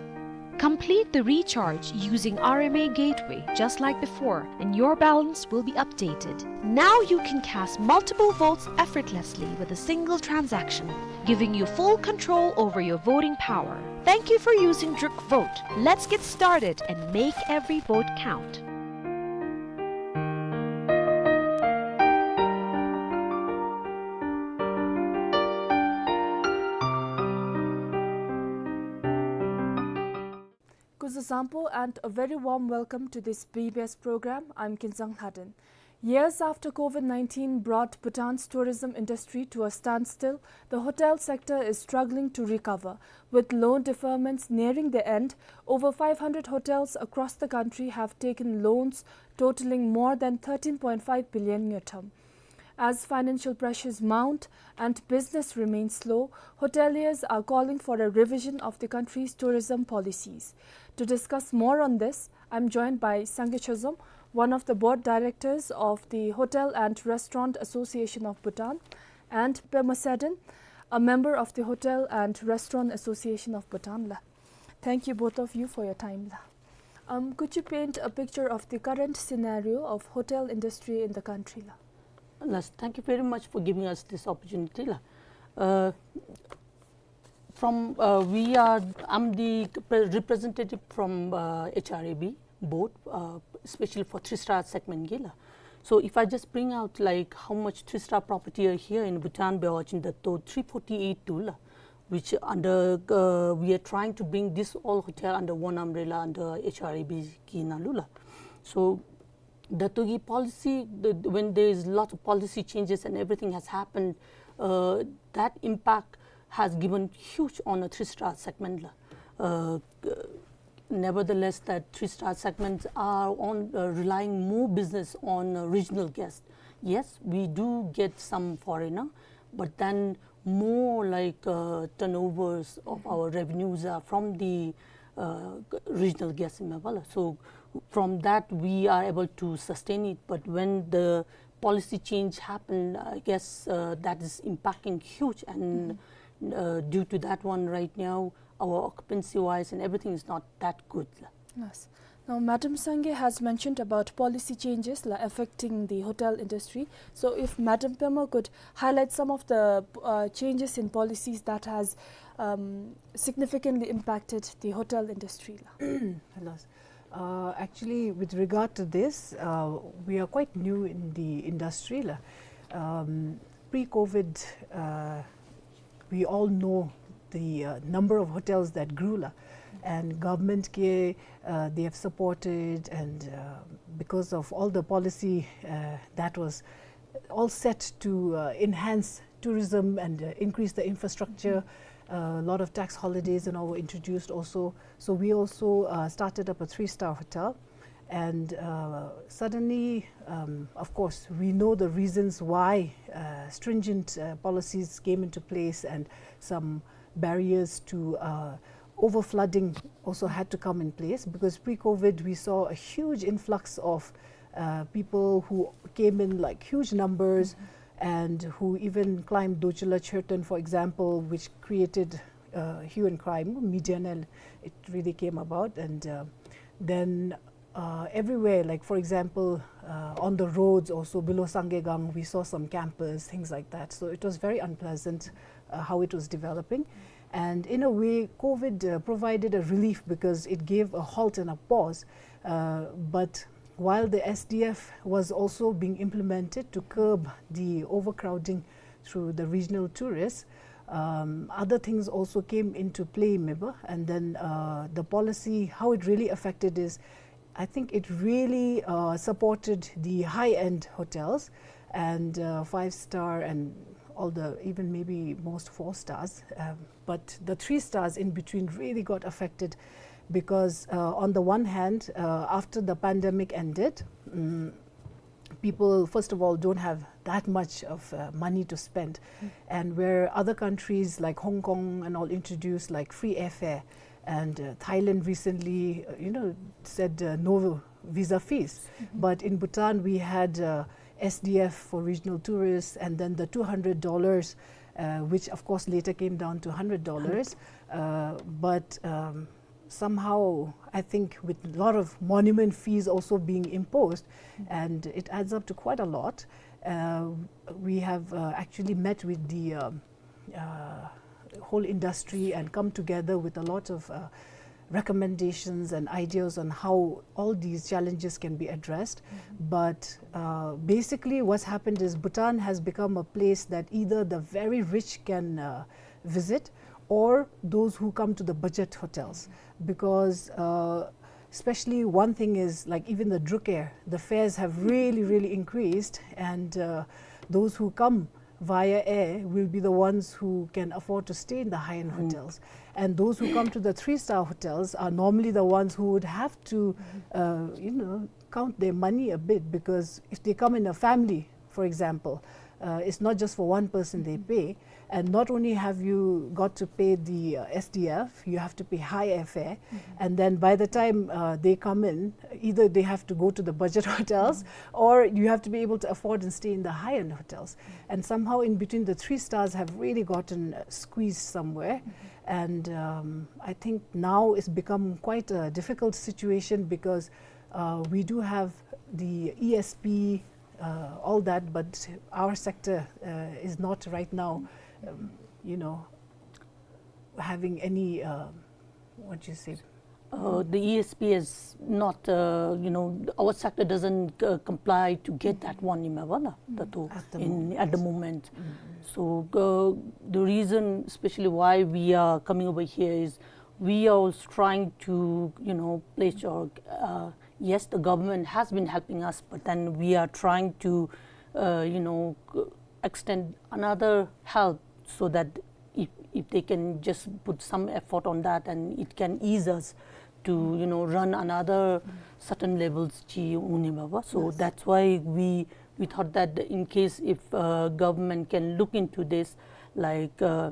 Complete the recharge using R M A Gateway, just like before, and your balance will be updated. Now you can cast multiple votes effortlessly with a single transaction, giving you full control over your voting power. Thank you for using Druk Vote. Let's get started and make every vote count. Kuzuzangpo and a very warm welcome to this B B S program. I'm Kinzang Lhaden. Years after COVID nineteen brought Bhutan's tourism industry to a standstill, the hotel sector is struggling to recover. With loan deferments nearing the end, over five hundred hotels across the country have taken loans totaling more than thirteen point five billion ngultrum. As financial pressures mount and business remains slow, hoteliers are calling for a revision of the country's tourism policies. To discuss more on this, I'm joined by Sangay Chozom, one of the board directors of the Hotel and Restaurant Association of Bhutan, and Pema Sadin, a member of the Hotel and Restaurant Association of Bhutan la. Thank you, both of you, for your time la. Um, could you paint a picture of the current scenario of hotel industry in the country la? Yes, thank you very much for giving us this opportunity la. Uh, from, uh, we are, I'm the pre-, representative from, uh, H R A B board, uh, especially for three star segment gila. So if I just bring out, like, how much three star property are here in Bhutan, Bewa Chin Dato three forty-eight tu la, which under, uh, we are trying to bring this all hotel under one umbrella under H R A B ki nalu la. So Dato ki policy, the, when there is lot of policy changes and everything has happened, uh, that impact has given huge on a three star segment la. Uh, nevertheless, that three star segments are on, uh, relying more business on, uh, regional guests. Yes, we do get some foreigner, but then more like, uh, turnovers of our revenues are from the, uh, regional guests in Mabala. So from that, we are able to sustain it. But when the policy change happened, I guess, uh, that is impacting huge, and, uh, due to that one right now, our occupancy wise and everything is not that good. Yes. Now, Madam Sangay has mentioned about policy changes la affecting the hotel industry. So, if Madam Pema could highlight some of the, uh, changes in policies that has, um, significantly impacted the hotel industry la. Hello. Uh, actually, with regard to this, uh, we are quite new in the industry la. Um, pre-COVID, uh, we all know the, uh, number of hotels that grew la, and government ke, uh, they have supported, and, uh, because of all the policy, uh, that was all set to, uh, enhance tourism and, uh, increase the infrastructure, A lot of tax holidays and all were introduced also. So we also uh, started up a three-star hotel. And uh, suddenly, um, of course, we know the reasons why uh, stringent uh, policies came into place and some barriers to uh, overflooding also had to come in place, because pre-COVID we saw a huge influx of uh, people who came in like huge numbers and who even climbed Dochula Churton, for example, which created uh, hue and cry, media nal, it really came about. And uh, then uh, everywhere, like for example, uh, on the roads also, below Sangaigang, we saw some campers, things like that. So it was very unpleasant uh, how it was developing. And in a way, COVID uh, provided a relief because it gave a halt and a pause. Uh, but while the S D F was also being implemented to curb the overcrowding through the regional tourists, um, other things also came into play, maybe. And then uh, the policy, how it really affected is, I think it really uh, supported the high-end hotels and uh, five-star and all the, even maybe most four stars. Um, but the three stars in between really got affected because, uh, on the one hand, uh, after the pandemic ended, mm, people, first of all, don't have that much of uh, money to spend. And where other countries like Hong Kong and all introduced like free airfare, and uh, Thailand recently, uh, you know, said uh, no visa fees. But in Bhutan, we had uh, S D F for regional tourists, and then the two hundred dollars, uh, which of course later came down to hundred dollars. Uh, but um, somehow, I think with a lot of monument fees also being imposed, and it adds up to quite a lot. Uh, we have uh, actually met with the um, uh, whole industry and come together with a lot of uh, recommendations and ideas on how all these challenges can be addressed. But uh, basically, what's happened is Bhutan has become a place that either the very rich can uh, visit, or those who come to the budget hotels, because uh, especially one thing is, like, even the Druk Air, the fares have really, really increased, and uh, those who come via air will be the ones who can afford to stay in the high-end hotels. And those who come to the three-star hotels are normally the ones who would have to, uh, you know, count their money a bit, because if they come in a family, for example, uh, it's not just for one person they pay. And not only have you got to pay the uh, S D F, you have to pay high airfare. And then by the time uh, they come in, either they have to go to the budget hotels, or you have to be able to afford and stay in the high-end hotels. And somehow in between, the three stars have really gotten uh, squeezed somewhere. And um, I think now it's become quite a difficult situation because uh, we do have the E S P, uh, all that, but our sector uh, is not right now, um, you know, having any, uh, what do you say? Uh, the E S P is not, uh, you know, our sector doesn't uh, comply to get that one, remember, la, the two At the in, at the moment. So uh, the reason, especially why we are coming over here, is we are also trying to, you know, pledge our, uh, yes, the government has been helping us, but then we are trying to, uh, you know, extend another help so that if, if they can just put some effort on that, and it can ease us to, you know, run another certain levels chi uni baba. So that's why we, we thought that in case if uh, government can look into this, like uh,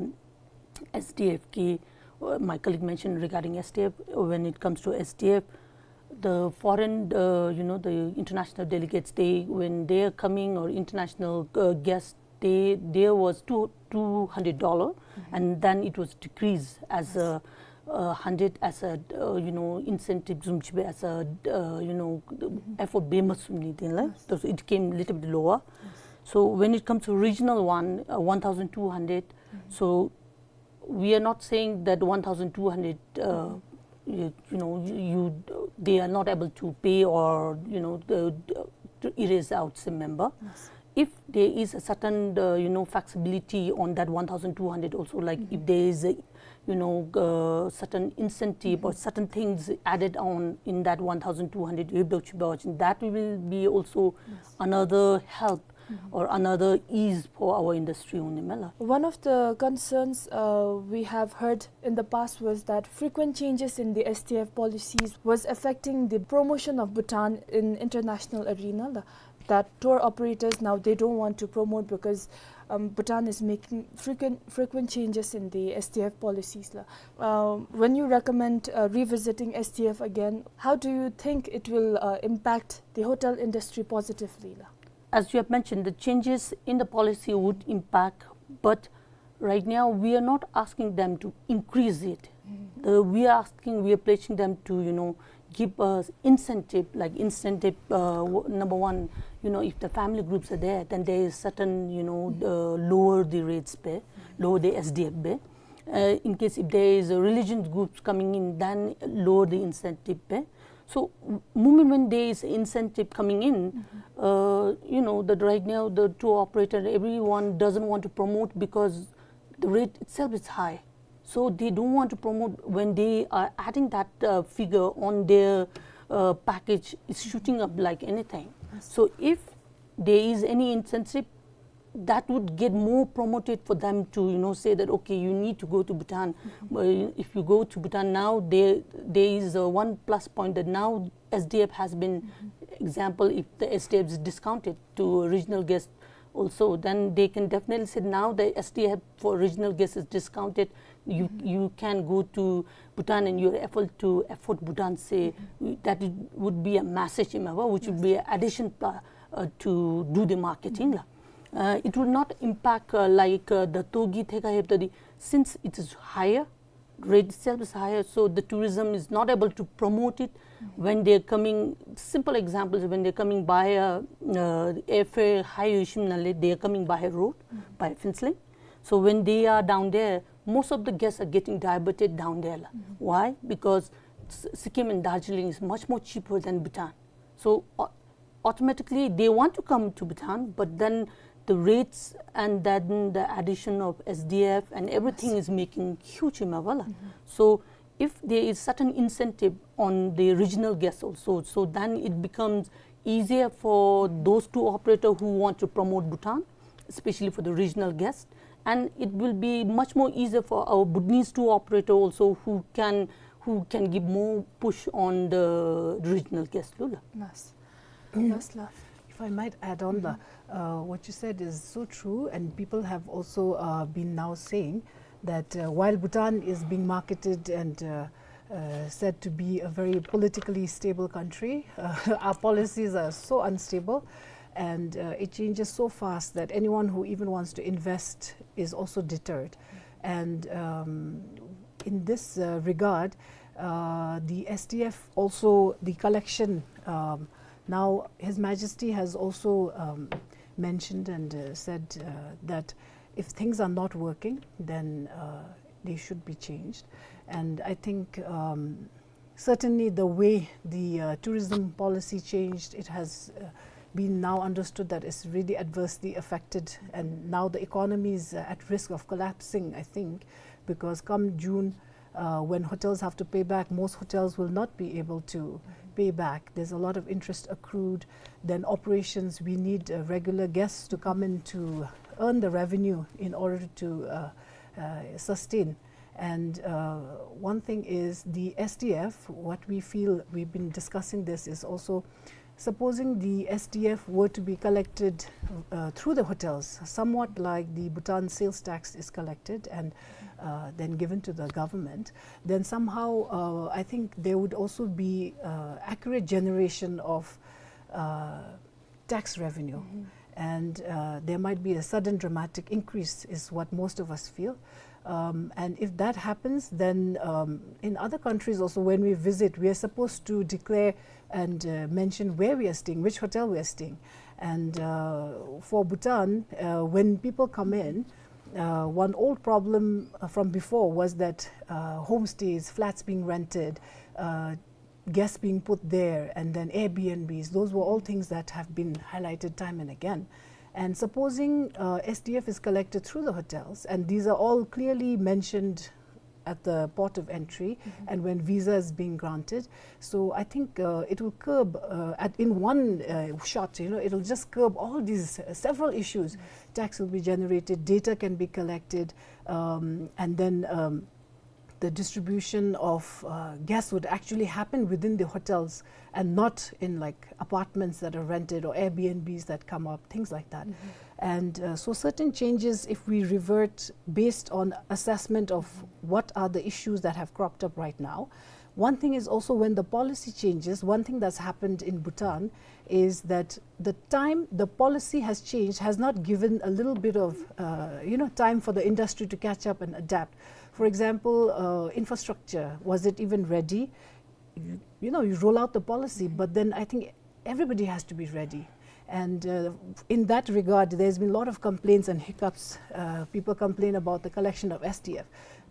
S D F ki, uh, my colleague mentioned regarding S D F, when it comes to S D F, the foreign, uh, you know, the international delegates, they, when they are coming, or international uh, guests, they, there was two, two hundred dollar, and then it was decreased as a uh, hundred as a, uh, you know, incentive, zum chibe as a, uh, you know, effort be masum ni din la. So it came little bit lower. So when it comes to regional one, uh, one thousand two hundred, so we are not saying that one thousand two hundred, uh, you, you know, you, you, they are not able to pay, or, you know, the, to erase out some member. If there is a certain, uh, you know, flexibility on that one thousand two hundred also, like if there is a, you know, uh, certain incentive or certain things added on in that one thousand two hundred, that will be also another help or another ease for our industry འོང་ནི་མས་ལགས། One of the concerns, uh, we have heard in the past was that frequent changes in the S D F policies was affecting the promotion of Bhutan in international arena. That tour operators now, they don't want to promote because, um, Bhutan is making frequent, frequent changes in the S D F policies, la. Uh, when you recommend, uh, revisiting S D F again, how do you think it will, uh, impact the hotel industry positively, la? As you have mentioned, the changes in the policy would impact, but right now we are not asking them to increase it. Mm. The, we are asking, we are pledging them to, you know, give us incentive, like incentive, uh, w-, number one, you know, if the family groups are there, then there is certain, you know, uh, lower the rates पे, lower the S D F पे. Uh, in case if there is a religion groups coming in, then lower the incentive पे. So, m-, moment when there is incentive coming in, uh, you know, that right now the tour operator, everyone doesn't want to promote because the rate itself is high. So they don't want to promote when they are adding that, uh, figure on their, uh, package, it's shooting up like anything. So if there is any incentive, that would get more promoted for them to, you know, say that, "Okay, you need to go to Bhutan." But if you go to Bhutan now, there, there is a one plus point that now S D F has been, example, if the S D F is discounted to regional guests also, then they can definitely say now the S D F for regional guests is discounted. You, you can go to Bhutan and you're able to afford Bhutan, say, that it would be a message, which would be an addition pa-, uh, to do the marketing, la. Uh, it would not impact, uh, like, uh, the Togi Theka Heptadi, since it is higher, rate itself is higher, so the tourism is not able to promote it. When they're coming, simple examples, when they're coming by a, uh, airfare high Yoshim Nale, they are coming by a road, by Phuentsholen. So when they are down there, most of the guests are getting diverted down there, la. Why? Because S-, Sikkim and Darjeeling is much more cheaper than Bhutan. So, uh, automatically they want to come to Bhutan, but then the rates and then the addition of S D F and everything is making huge amount, la. So if there is certain incentive on the regional guests also, so then it becomes easier for those tour operator who want to promote Bhutan, especially for the regional guest, and it will be much more easier for our Bhutanese tour operator also who can, who can give more push on the regional guest, la. Yes. Yes, la. If I might add on, la, uh, what you said is so true, and people have also, uh, been now saying that, uh, while Bhutan is being marketed and, uh, uh, said to be a very politically stable country, uh, our policies are so unstable, and, uh, it changes so fast that anyone who even wants to invest is also deterred. And, um, in this, uh, regard, uh, the S D F also, the collection, um, now His Majesty has also, um, mentioned and, uh, said, uh, that if things are not working, then, uh, they should be changed. And I think, um, certainly the way the, uh, tourism policy changed, it has, uh, been now understood that it's really adversely affected, and now the economy is, uh, at risk of collapsing, I think, because come June, uh, when hotels have to pay back, most hotels will not be able to pay back. There's a lot of interest accrued. Then operations, we need, uh, regular guests to come in to earn the revenue in order to, uh, uh, sustain. And, uh, one thing is the S D F, what we feel, we've been discussing this, is also supposing the S D F were to be collected, uh, through the hotels, somewhat like the Bhutan sales tax is collected and, uh, then given to the government, then somehow, uh, I think there would also be, uh, accurate generation of, uh, tax revenue. And, uh, there might be a sudden dramatic increase, is what most of us feel. Um, and if that happens, then, um, in other countries also, when we visit, we are supposed to declare and, uh, mention where we are staying, which hotel we are staying. And, uh, for Bhutan, uh, when people come in, uh, one old problem, uh, from before was that, uh, homestays, flats being rented, uh, guests being put there, and then Airbnbs, those were all things that have been highlighted time and again. And supposing, uh, S D F is collected through the hotels, and these are all clearly mentioned at the port of entry and when visa is being granted. So I think uh, it will curb uh, at, in one uh, shot, you know, it'll just curb all these uh, several issues. Tax will be generated, data can be collected, um, and then um, the distribution of uh, guests would actually happen within the hotels and not in, like, apartments that are rented or Airbnbs that come up, things like that. And uh, so certain changes, if we revert based on assessment of what are the issues that have cropped up right now, one thing is also when the policy changes, one thing that's happened in Bhutan is that the time the policy has changed has not given a little bit of, uh, you know, time for the industry to catch up and adapt. For example, uh, infrastructure, was it even ready? You, you know, you roll out the policy, but then I think everybody has to be ready. And uh, in that regard, there's been a lot of complaints and hiccups. Uh, people complain about the collection of S D F.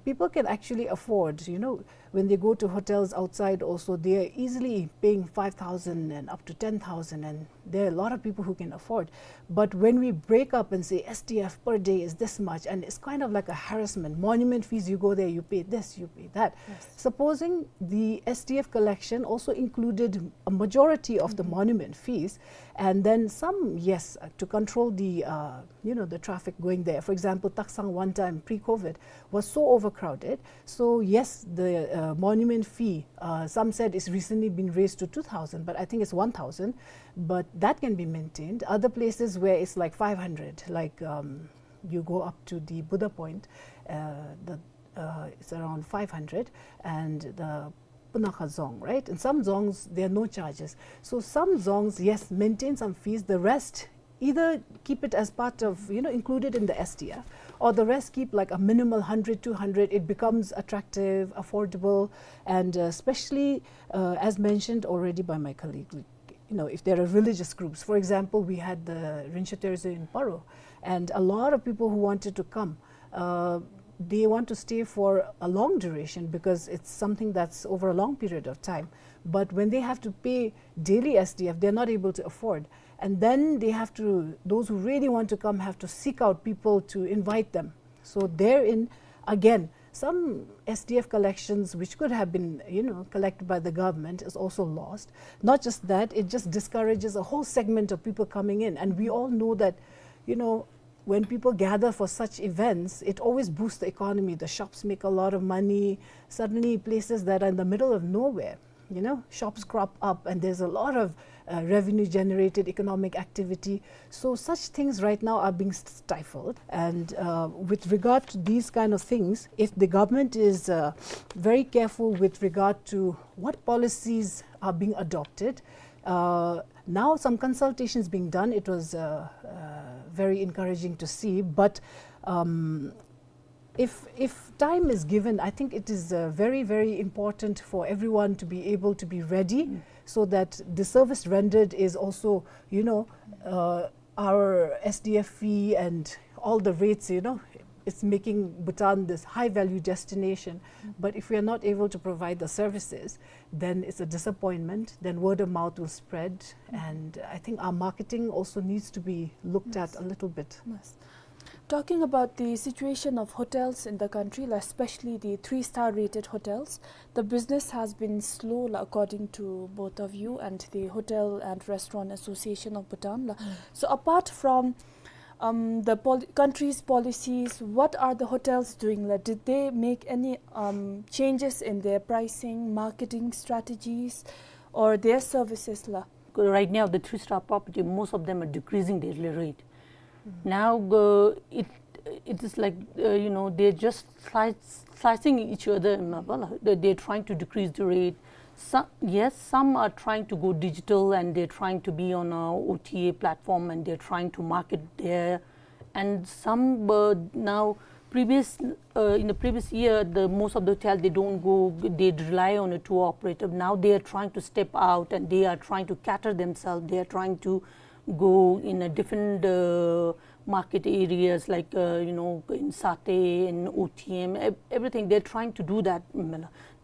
People can actually afford, you know, when they go to hotels outside also, they are easily paying five thousand and up to ten thousand, and there are a lot of people who can afford. But when we break up and say S D F per day is this much, and it's kind of like a harassment. Monument fees, you go there, you pay this, you pay that. Yes. Supposing the S D F collection also included a majority of the monument fees, and then some, yes, uh, to control the, uh, you know, the traffic going there. For example, Taksang one time pre-COVID was so overcrowded. So yes, the uh, monument fee, uh, some said it's recently been raised to two thousand, but I think it's one thousand. But that can be maintained. Other places where it's like five hundred, like um, you go up to the Buddha Point, uh, the, uh, it's around five hundred, and the Punakha Dzong, right? In some dzongs, there are no charges. So some dzongs, yes, maintain some fees. The rest, either keep it as part of, you know, included in the S D F, or the rest keep like a minimal hundred, two hundred. It becomes attractive, affordable, and uh, especially, uh, as mentioned already by my colleague, you know, if there are religious groups. For example, we had the Rinzhe Terzo in Paro, and a lot of people who wanted to come, uh, they want to stay for a long duration because it's something that's over a long period of time. But when they have to pay daily S D F, they're not able to afford. And then they have to, those who really want to come have to seek out people to invite them. So therein, again, some S D F collections which could have been, you know, collected by the government is also lost. Not just that, it just discourages a whole segment of people coming in. And we all know that, you know, when people gather for such events, it always boosts the economy. The shops make a lot of money. Suddenly, places that are in the middle of nowhere, you know, shops crop up, and there's a lot of uh, revenue generated, economic activity. So such things right now are being stifled. And uh, with regard to these kind of things, if the government is uh, very careful with regard to what policies are being adopted, uh, now some consultations being done. It was uh, uh, very encouraging to see. But um, if, if time is given, I think it is uh, very, very important for everyone to be able to be ready so that the service rendered is also, you know, uh, our S D F fee and all the rates, you know, it's making Bhutan this high value destination. But if we are not able to provide the services, then it's a disappointment. Then word of mouth will spread. And I think our marketing also needs to be looked at a little bit. Yes. Talking about the situation of hotels in the country, like, especially the three-star rated hotels, the business has been slow, like, according to both of you and the Hotel and Restaurant Association of Bhutan, like. So apart from um, the pol- country's policies, what are the hotels doing? Like, did they make any um, changes in their pricing, marketing strategies, or their services, la? Right now, the three-star property, most of them are decreasing their rate. Now uh, it it is like uh, you know, they're just slice, slicing each other. They- they're trying to decrease the rate. Some, yes, some are trying to go digital and they're trying to be on a O T A platform and they're trying to market there. And some uh, now previous uh, in the previous year, the most of the hotel, they don't go, they rely on a tour operator. Now they are trying to step out and they are trying to cater themselves. They are trying to go in a different uh, market areas, like uh, you know, in Satay and O T M, ev- everything. They're trying to do that.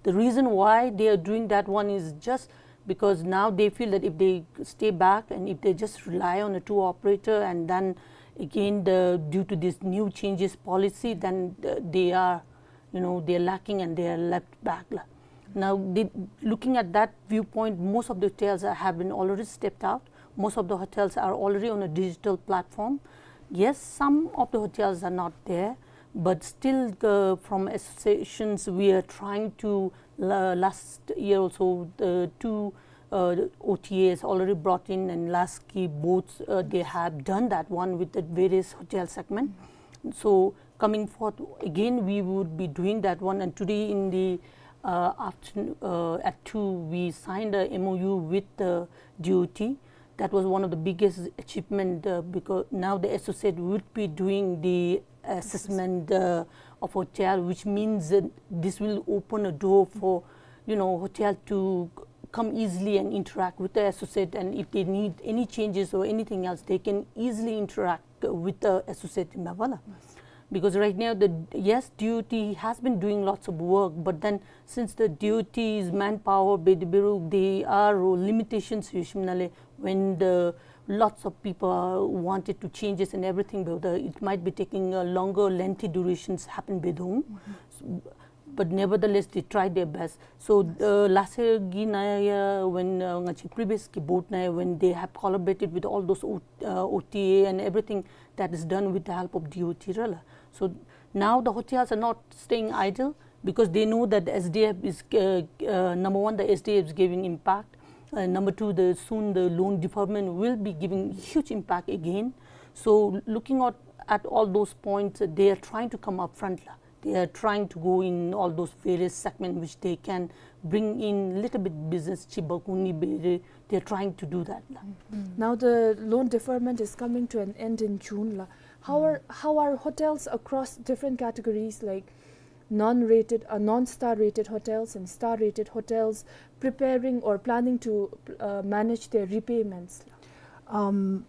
The reason why they are doing that one is just because now they feel that if they stay back and if they just rely on a tour operator, and then again the due to this new changes policy, then uh, they are you know, they're lacking and they're left back la. Now, the, looking at that viewpoint, most of the hotels have been already stepped out. Most of the hotels are already on a digital platform. Yes, some of the hotels are not there, but still, uh, from associations, we are trying to, uh, last year also, the two, uh, O T As already brought in, and Lasky boats, uh, they have done that one with the various hotel segment. So coming forth again, we would be doing that one. And today in the, uh, afternoon, uh, at two, we signed a M O U with the D O T. That was one of the biggest achievement, uh, because now the associate would be doing the assessment, uh, of hotel, which means that this will open a door for, you know, hotel to come easily and interact with the associate, and if they need any changes or anything else, they can easily interact with the associate in Mavala. Because right now, the, yes, D O T has been doing lots of work, but then since the D O T's manpower, bedi beruk, there are limitations, usually when the lots of people wanted to changes and everything, but the, it might be taking a longer, lengthy durations happen bedung. But nevertheless, they tried their best. So, uh, last year, gi na ya, when, uh, nga chi previous ki board na ya, when they have collaborated with all those O-, uh, O T A and everything that is done with the help of D O T, rala. So now the hotels are not staying idle because they know that the S D F is, uh, uh, number one, the S D F is giving impact. Uh, number two, the, soon the loan deferment will be giving huge impact again. So looking at, at all those points, uh, they are trying to come up front la. They are trying to go in all those various segments which they can bring in little bit business chi bakuni bere. They are trying to do that la. Now the loan deferment is coming to an end in June la. How are, how are hotels across different categories like non-rated, uh, non-star rated hotels and star rated hotels preparing or planning to, uh, manage their repayments la? Um,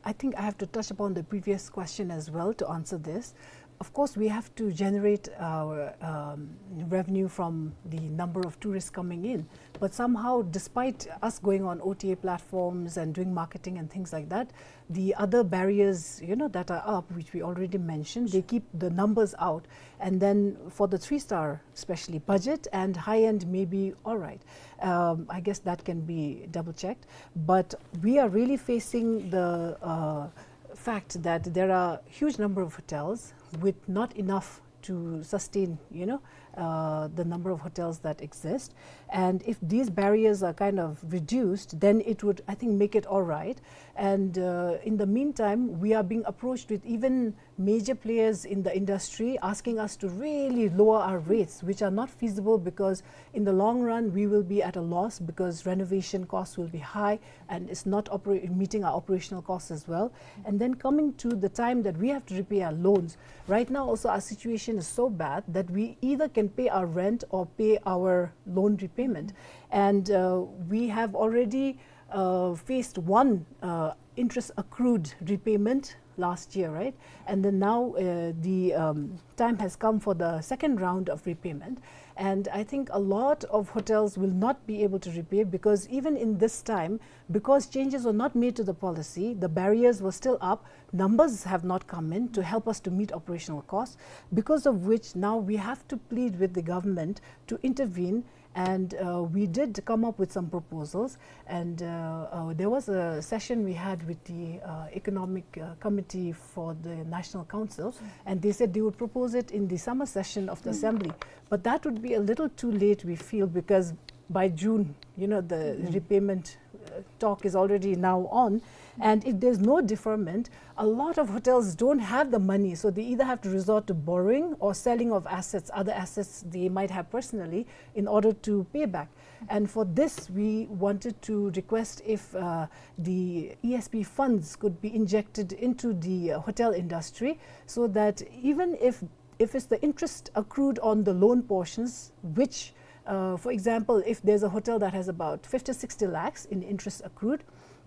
I think I have to touch upon the previous question as well to answer this. Of course, we have to generate our, um, revenue from the number of tourists coming in. But somehow, despite us going on O T A platforms and doing marketing and things like that, the other barriers, you know, that are up, which we already mentioned, they keep the numbers out. And then for the three star, especially, budget and high end may be all right. Um, I guess that can be double checked. But we are really facing the, uh, fact that there are huge number of hotels with not enough to sustain, you know, uh, the number of hotels that exist. And if these barriers are kind of reduced, then it would, I think, make it all right. And, uh, in the meantime, we are being approached with even major players in the industry asking us to really lower our rates, which are not feasible because in the long run, we will be at a loss because renovation costs will be high and it's not opera-, meeting our operational costs as well. And then coming to the time that we have to repay our loans, right now also our situation is so bad that we either can pay our rent or pay our loan repayment. And, uh, we have already, uh, faced one, uh, interest accrued repayment last year, right? And then now, uh, the, um, time has come for the second round of repayment. And I think a lot of hotels will not be able to repay because even in this time, because changes were not made to the policy, the barriers were still up, numbers have not come in to help us to meet operational costs, because of which now we have to plead with the government to intervene. And, uh, we did come up with some proposals, and, uh, uh, there was a session we had with the, uh, Economic, uh, Committee for the National Council, and they said they would propose it in the summer session of the assembly. But that would be a little too late, we feel, because by June, you know, the repayment, uh, talk is already now on. And if there's no deferment, a lot of hotels don't have the money, so they either have to resort to borrowing or selling of assets, other assets they might have personally, in order to pay back. And for this, we wanted to request if, uh, the E S P funds could be injected into the, uh, hotel industry, so that even if, if it's the interest accrued on the loan portions, which, uh, for example, if there's a hotel that has about fifty, sixty lakhs in interest accrued,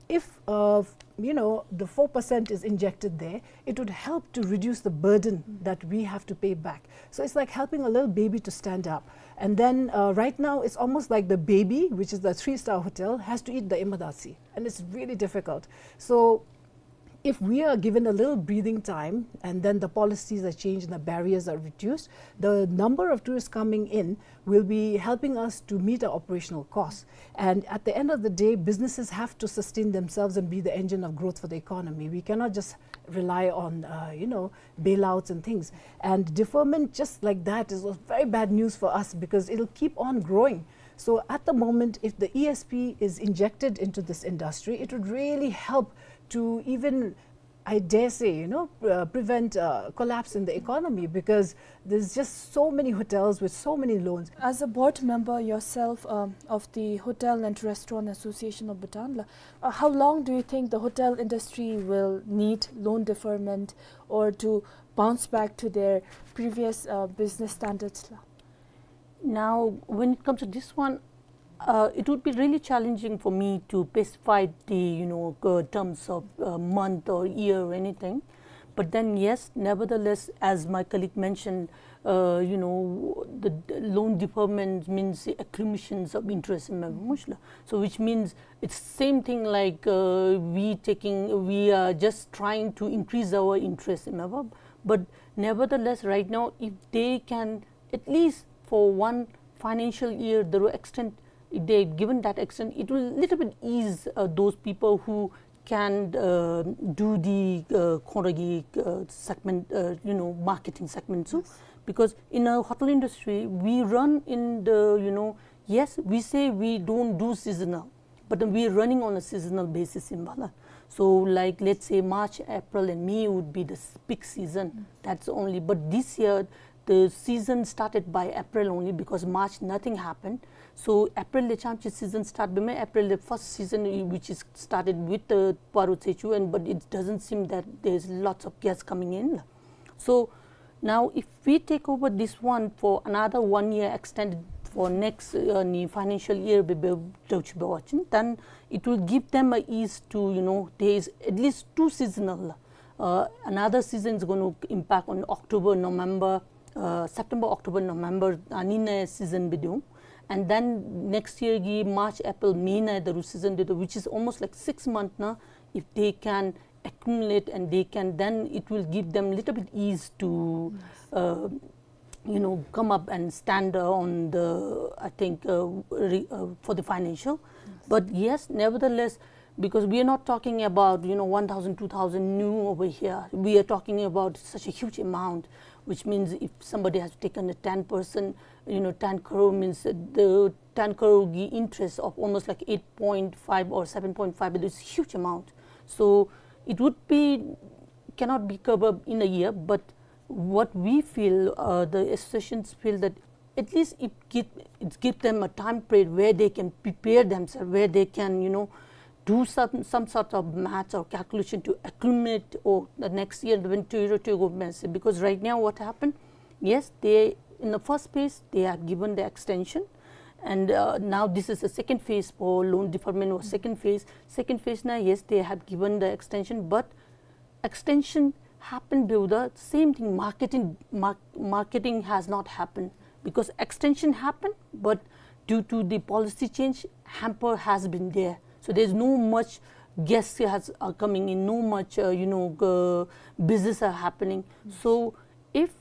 if, uh, you know, the four percent is injected there, it would help to reduce the burden that we have to pay back. So it's like helping a little baby to stand up. And then, uh, right now, it's almost like the baby, which is the three-star hotel, has to eat the imadasi. And it's really difficult. So If we are given a little breathing time and then the policies are changed and the barriers are reduced, the number of tourists coming in will be helping us to meet our operational costs. And at the end of the day, businesses have to sustain themselves and be the engine of growth for the economy. We cannot just rely on, uh, you know, bailouts and things. And deferment just like that is very bad news for us because it'll keep on growing. So at the moment, if the E S P is injected into this industry, it would really help to even, I dare say, you know, uh, prevent, uh, collapse in the economy because there's just so many hotels with so many loans. As a board member yourself, um, of the Hotel and Restaurant Association of Bhutan, la, uh, how long do you think the hotel industry will need loan deferment or to bounce back to their previous, uh, business standards, la? Now, when it comes to this one, uh, it would be really challenging for me to specify the, you know, uh, terms of, uh, month or year or anything. But then, yes, nevertheless, as my colleague mentioned, uh, you know, the, the loan deferment means the accumulations of interest, ema, mm-hmm, mashla. So, which means it's same thing like, uh, we taking, we are just trying to increase our interest, ema. But nevertheless, right now, if they can at least for one financial year, the extent, if they given that extent, it will little bit ease, uh, those people who can, uh, do the, uh, khawnra gi, uh, segment, uh, you know, marketing segment. So, yes, because in a hotel industry, we run in the, you know, yes, we say we don't do seasonal, but then we are running on a seasonal basis, ema, la. So, like, let's say March, April, and May would be the s-, peak season. Mm. That's only. But this year, the season started by April only because March nothing happened. So April le chamchi season start bime, April the first season, i-, which is started with the Paro Tsechu, and but it doesn't seem that there's lots of guests coming in. So now, if we take over this one for another one year, extended for next, uh, ni financial year, be, be, tau chiba wachin, then it will give them a ease to, you know, there is at least two seasonal. Uh, another season is going to impact on October, November, uh, September, October, November, anina season bidiu. And then next year gi March, April, May na daru season dido, which is almost like six months na. If they can accumulate and they can, then it will give them little bit ease to, yes, uh, you know, come up and stand, uh, on the, I think, uh, re-, uh, for the financial. Yes. But yes, nevertheless, because we are not talking about, you know, one thousand, two thousand new over here. We are talking about such a huge amount, which means if somebody has taken a ten percent, you know, ten crore means the ten crore gi interest of almost like eight point five or seven point five, it is huge amount. So it would be, cannot be covered in a year, but what we feel, uh, the associations feel that at least it give, it give them a time period where they can prepare themselves, where they can, you know, do some, some sort of maths or calculation to accumulate or the next year when to, to go. Because right now what happened, yes, they, in the first phase, they have given the extension, and, uh, now this is the second phase for loan deferment or second phase. Second phase na, yes, they have given the extension, but extension happened, but the same thing, marketing, mar-, marketing has not happened, because extension happened, but due to the policy change, hamper has been there. So there's no much guests has, are coming in, no much, uh, you know, uh, business are happening. Yes. So if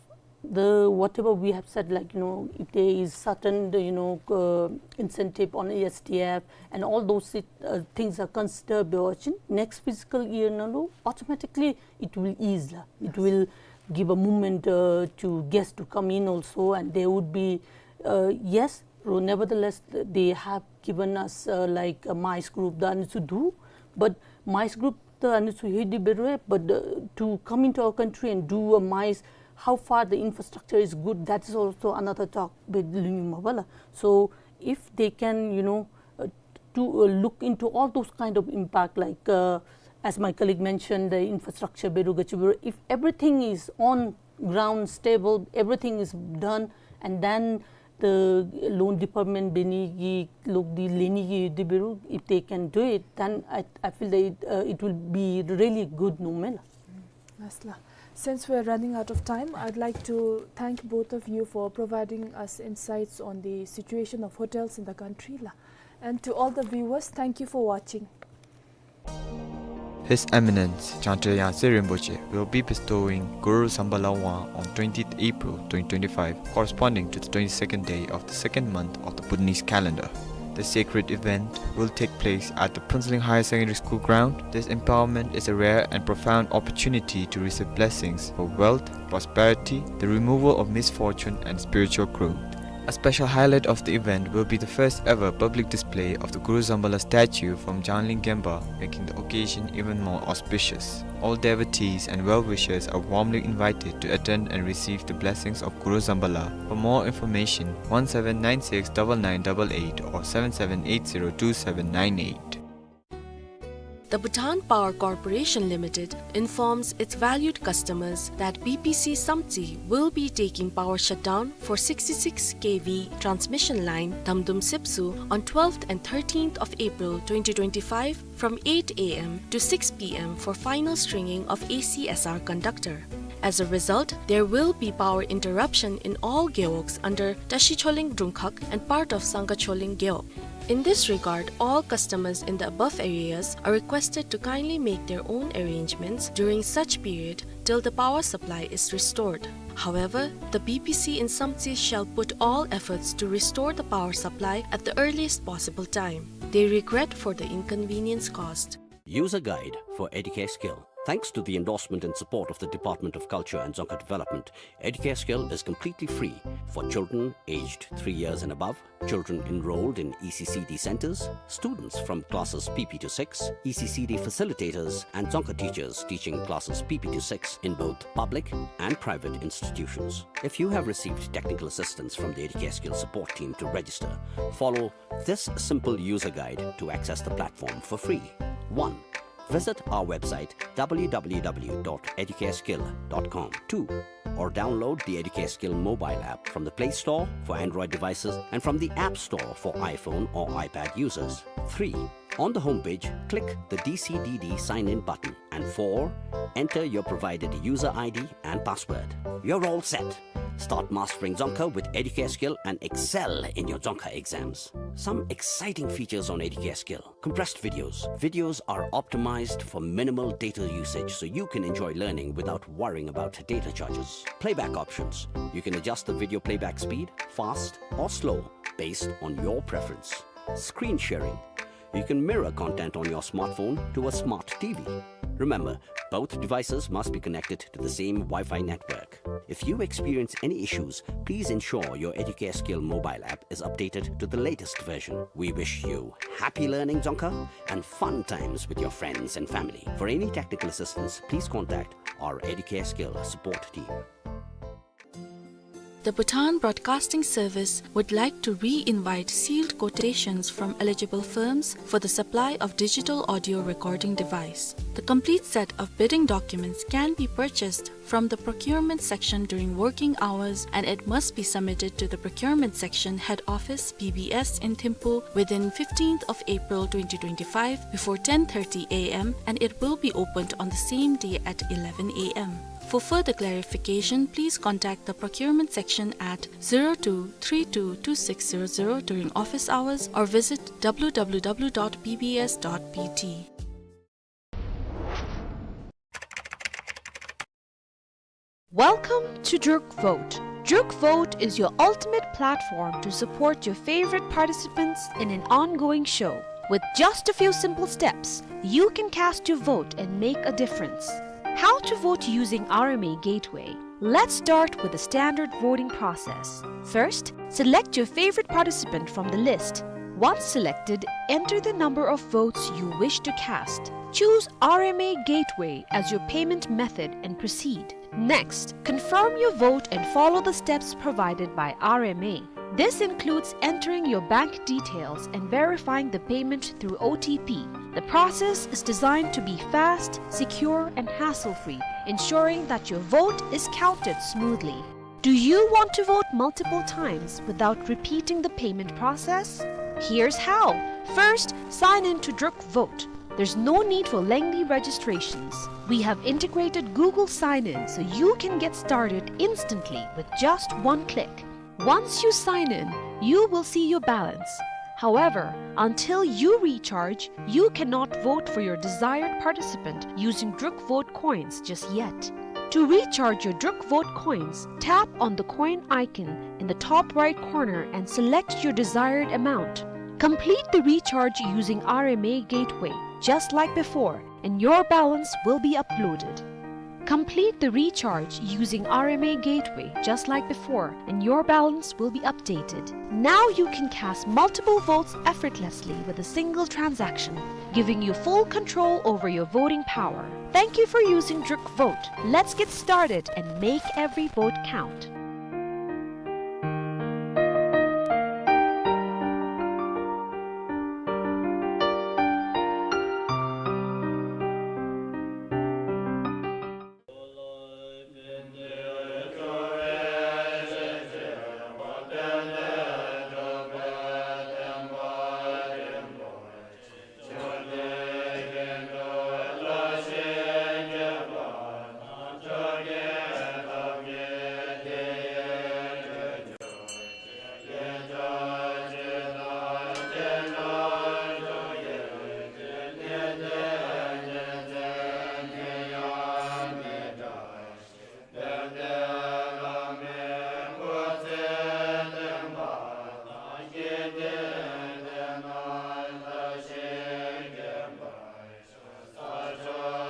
the, whatever we have said, like, you know, if there is certain, you know, uh, incentive on A S D F and all those sit-, uh, things are considered, be wachin, next fiscal year nalu, automatically it will ease la. It, yes, will give a movement, uh, to guests to come in also, and there would be, uh, yes, ro-, nevertheless, th-, they have given us, uh, like, a MICE group, the Anitsu do, but MICE group, the Anitsu hidi berue, but, uh, to come into our country and do a MICE, how far the infrastructure is good, that is also another talk with Lunyuma bala. So if they can, you know, uh, to, uh, look into all those kind of impact, like, uh, as my colleague mentioned, the infrastructure, beru gachi beru, if everything is on ground stable, everything is done, and then the loan deferment beni gi lok di leni gi di beru, if they can do it, then I, I feel that it, uh, it will be really good, no mela. Yes la. Since we're running out of time, I'd like to thank both of you for providing us insights on the situation of hotels in the country la. And to all the viewers, thank you for watching. His Eminence Jangtro Yangse Rinpoche will be bestowing Guru Zambala Wang on twentieth April twenty twenty-five, corresponding to the twenty-second day of the second month of the Bhutanese calendar. The sacred event will take place at the Phuentsholing Higher Secondary School ground. This empowerment is a rare and profound opportunity to receive blessings for wealth, prosperity, the removal of misfortune, and spiritual growth. A special highlight of the event will be the first ever public display of the Guru Zambala statue from Jangling Gempa, making the occasion even more auspicious. All devotees and well-wishers are warmly invited to attend and receive the blessings of Guru Zambala. For more information, one seven nine six double nine double eight or seven seven eight zero two seven nine eight. The Bhutan Power Corporation Limited informs its valued customers that B P C Samtse will be taking power shutdown for sixty-six K V transmission line Damdum Sepsu on twelfth and thirteenth of April twenty twenty-five from eight A M to six P M for final stringing of A C S R conductor. As a result, there will be power interruption in all gewogs under Tashi Choling Drungkhag and part of Sangha Choling Gewog. In this regard, all customers in the above areas are requested to kindly make their own arrangements during such period till the power supply is restored. However, the B P C in Samtse shall put all efforts to restore the power supply at the earliest possible time. They regret for the inconvenience caused. User guide for Educare Skill. Thanks to the endorsement and support of the Department of Culture and Dzongkha Development, Educare Skill is completely free for children aged three years and above, children enrolled in E C C D centers, students from classes P P to six, E C C D facilitators, and Dzongkha teachers teaching classes P P to six in both public and private institutions. If you have received technical assistance from the Educare Skill support team to register, follow this simple user guide to access the platform for free. One, visit our website, w w w dot educareskill dot com. Two, or download the Educare Skill mobile app from the Play Store for Android devices and from the App Store for iPhone or iPad users. Three, on the homepage, click the D C D D sign in button. And four, enter your provided user I D and password. You're all set. Start mastering Dzongkha with Educare Skill and excel in your Dzongkha exams. Some exciting features on Educare Skill. Compressed videos. Videos are optimized for minimal data usage, so you can enjoy learning without worrying about data charges. Playback options. You can adjust the video playback speed, fast or slow, based on your preference. Screen sharing. You can mirror content on your smartphone to a smart T V. Remember, both devices must be connected to the same Wi-Fi network. If you experience any issues, please ensure your Educare Skill mobile app is updated to the latest version. We wish you happy learning Dzongkha and fun times with your friends and family. For any technical assistance, please contact our Educare Skill support team. The Bhutan Broadcasting Service would like to re-invite sealed quotations from eligible firms for the supply of digital audio recording device. The complete set of bidding documents can be purchased from the procurement section during working hours, and it must be submitted to the procurement section head office, B B S, in Thimphu within fifteenth of April twenty twenty-five before ten thirty A M, and it will be opened on the same day at eleven A M. For further clarification, please contact the procurement section at zero two three two two six zero zero during office hours or visit w w w dot b b s dot b t. Welcome to Druk Vote. Druk Vote is your ultimate platform to support your favorite participants in an ongoing show. With just a few simple steps, you can cast your vote and make a difference. How to vote using R M A Gateway? Let's start with the standard voting process. First, select your favorite participant from the list. Once selected, enter the number of votes you wish to cast. Choose R M A Gateway as your payment method and proceed. Next, confirm your vote and follow the steps provided by R M A. This includes entering your bank details and verifying the payment through O T P. The process is designed to be fast, secure, and hassle-free, ensuring that your vote is counted smoothly. Do you want to vote multiple times without repeating the payment process? Here's how. First, sign in to Druk Vote. There's no need for lengthy registrations. We have integrated Google Sign-In so you can get started instantly with just one click. Once you sign in, you will see your balance, However, until you recharge, you cannot vote for your desired participant using Druk Vote coins just yet. To recharge your Druk Vote coins, tap on the coin icon in the top right corner and select your desired amount. Complete the recharge using R M A Gateway, just like before, and your balance will be uploaded. Complete the recharge using R M A Gateway, just like before, and your balance will be updated. Now you can cast multiple votes effortlessly with a single transaction, giving you full control over your voting power. Thank you for using Druk Vote. Let's get started and make every vote count.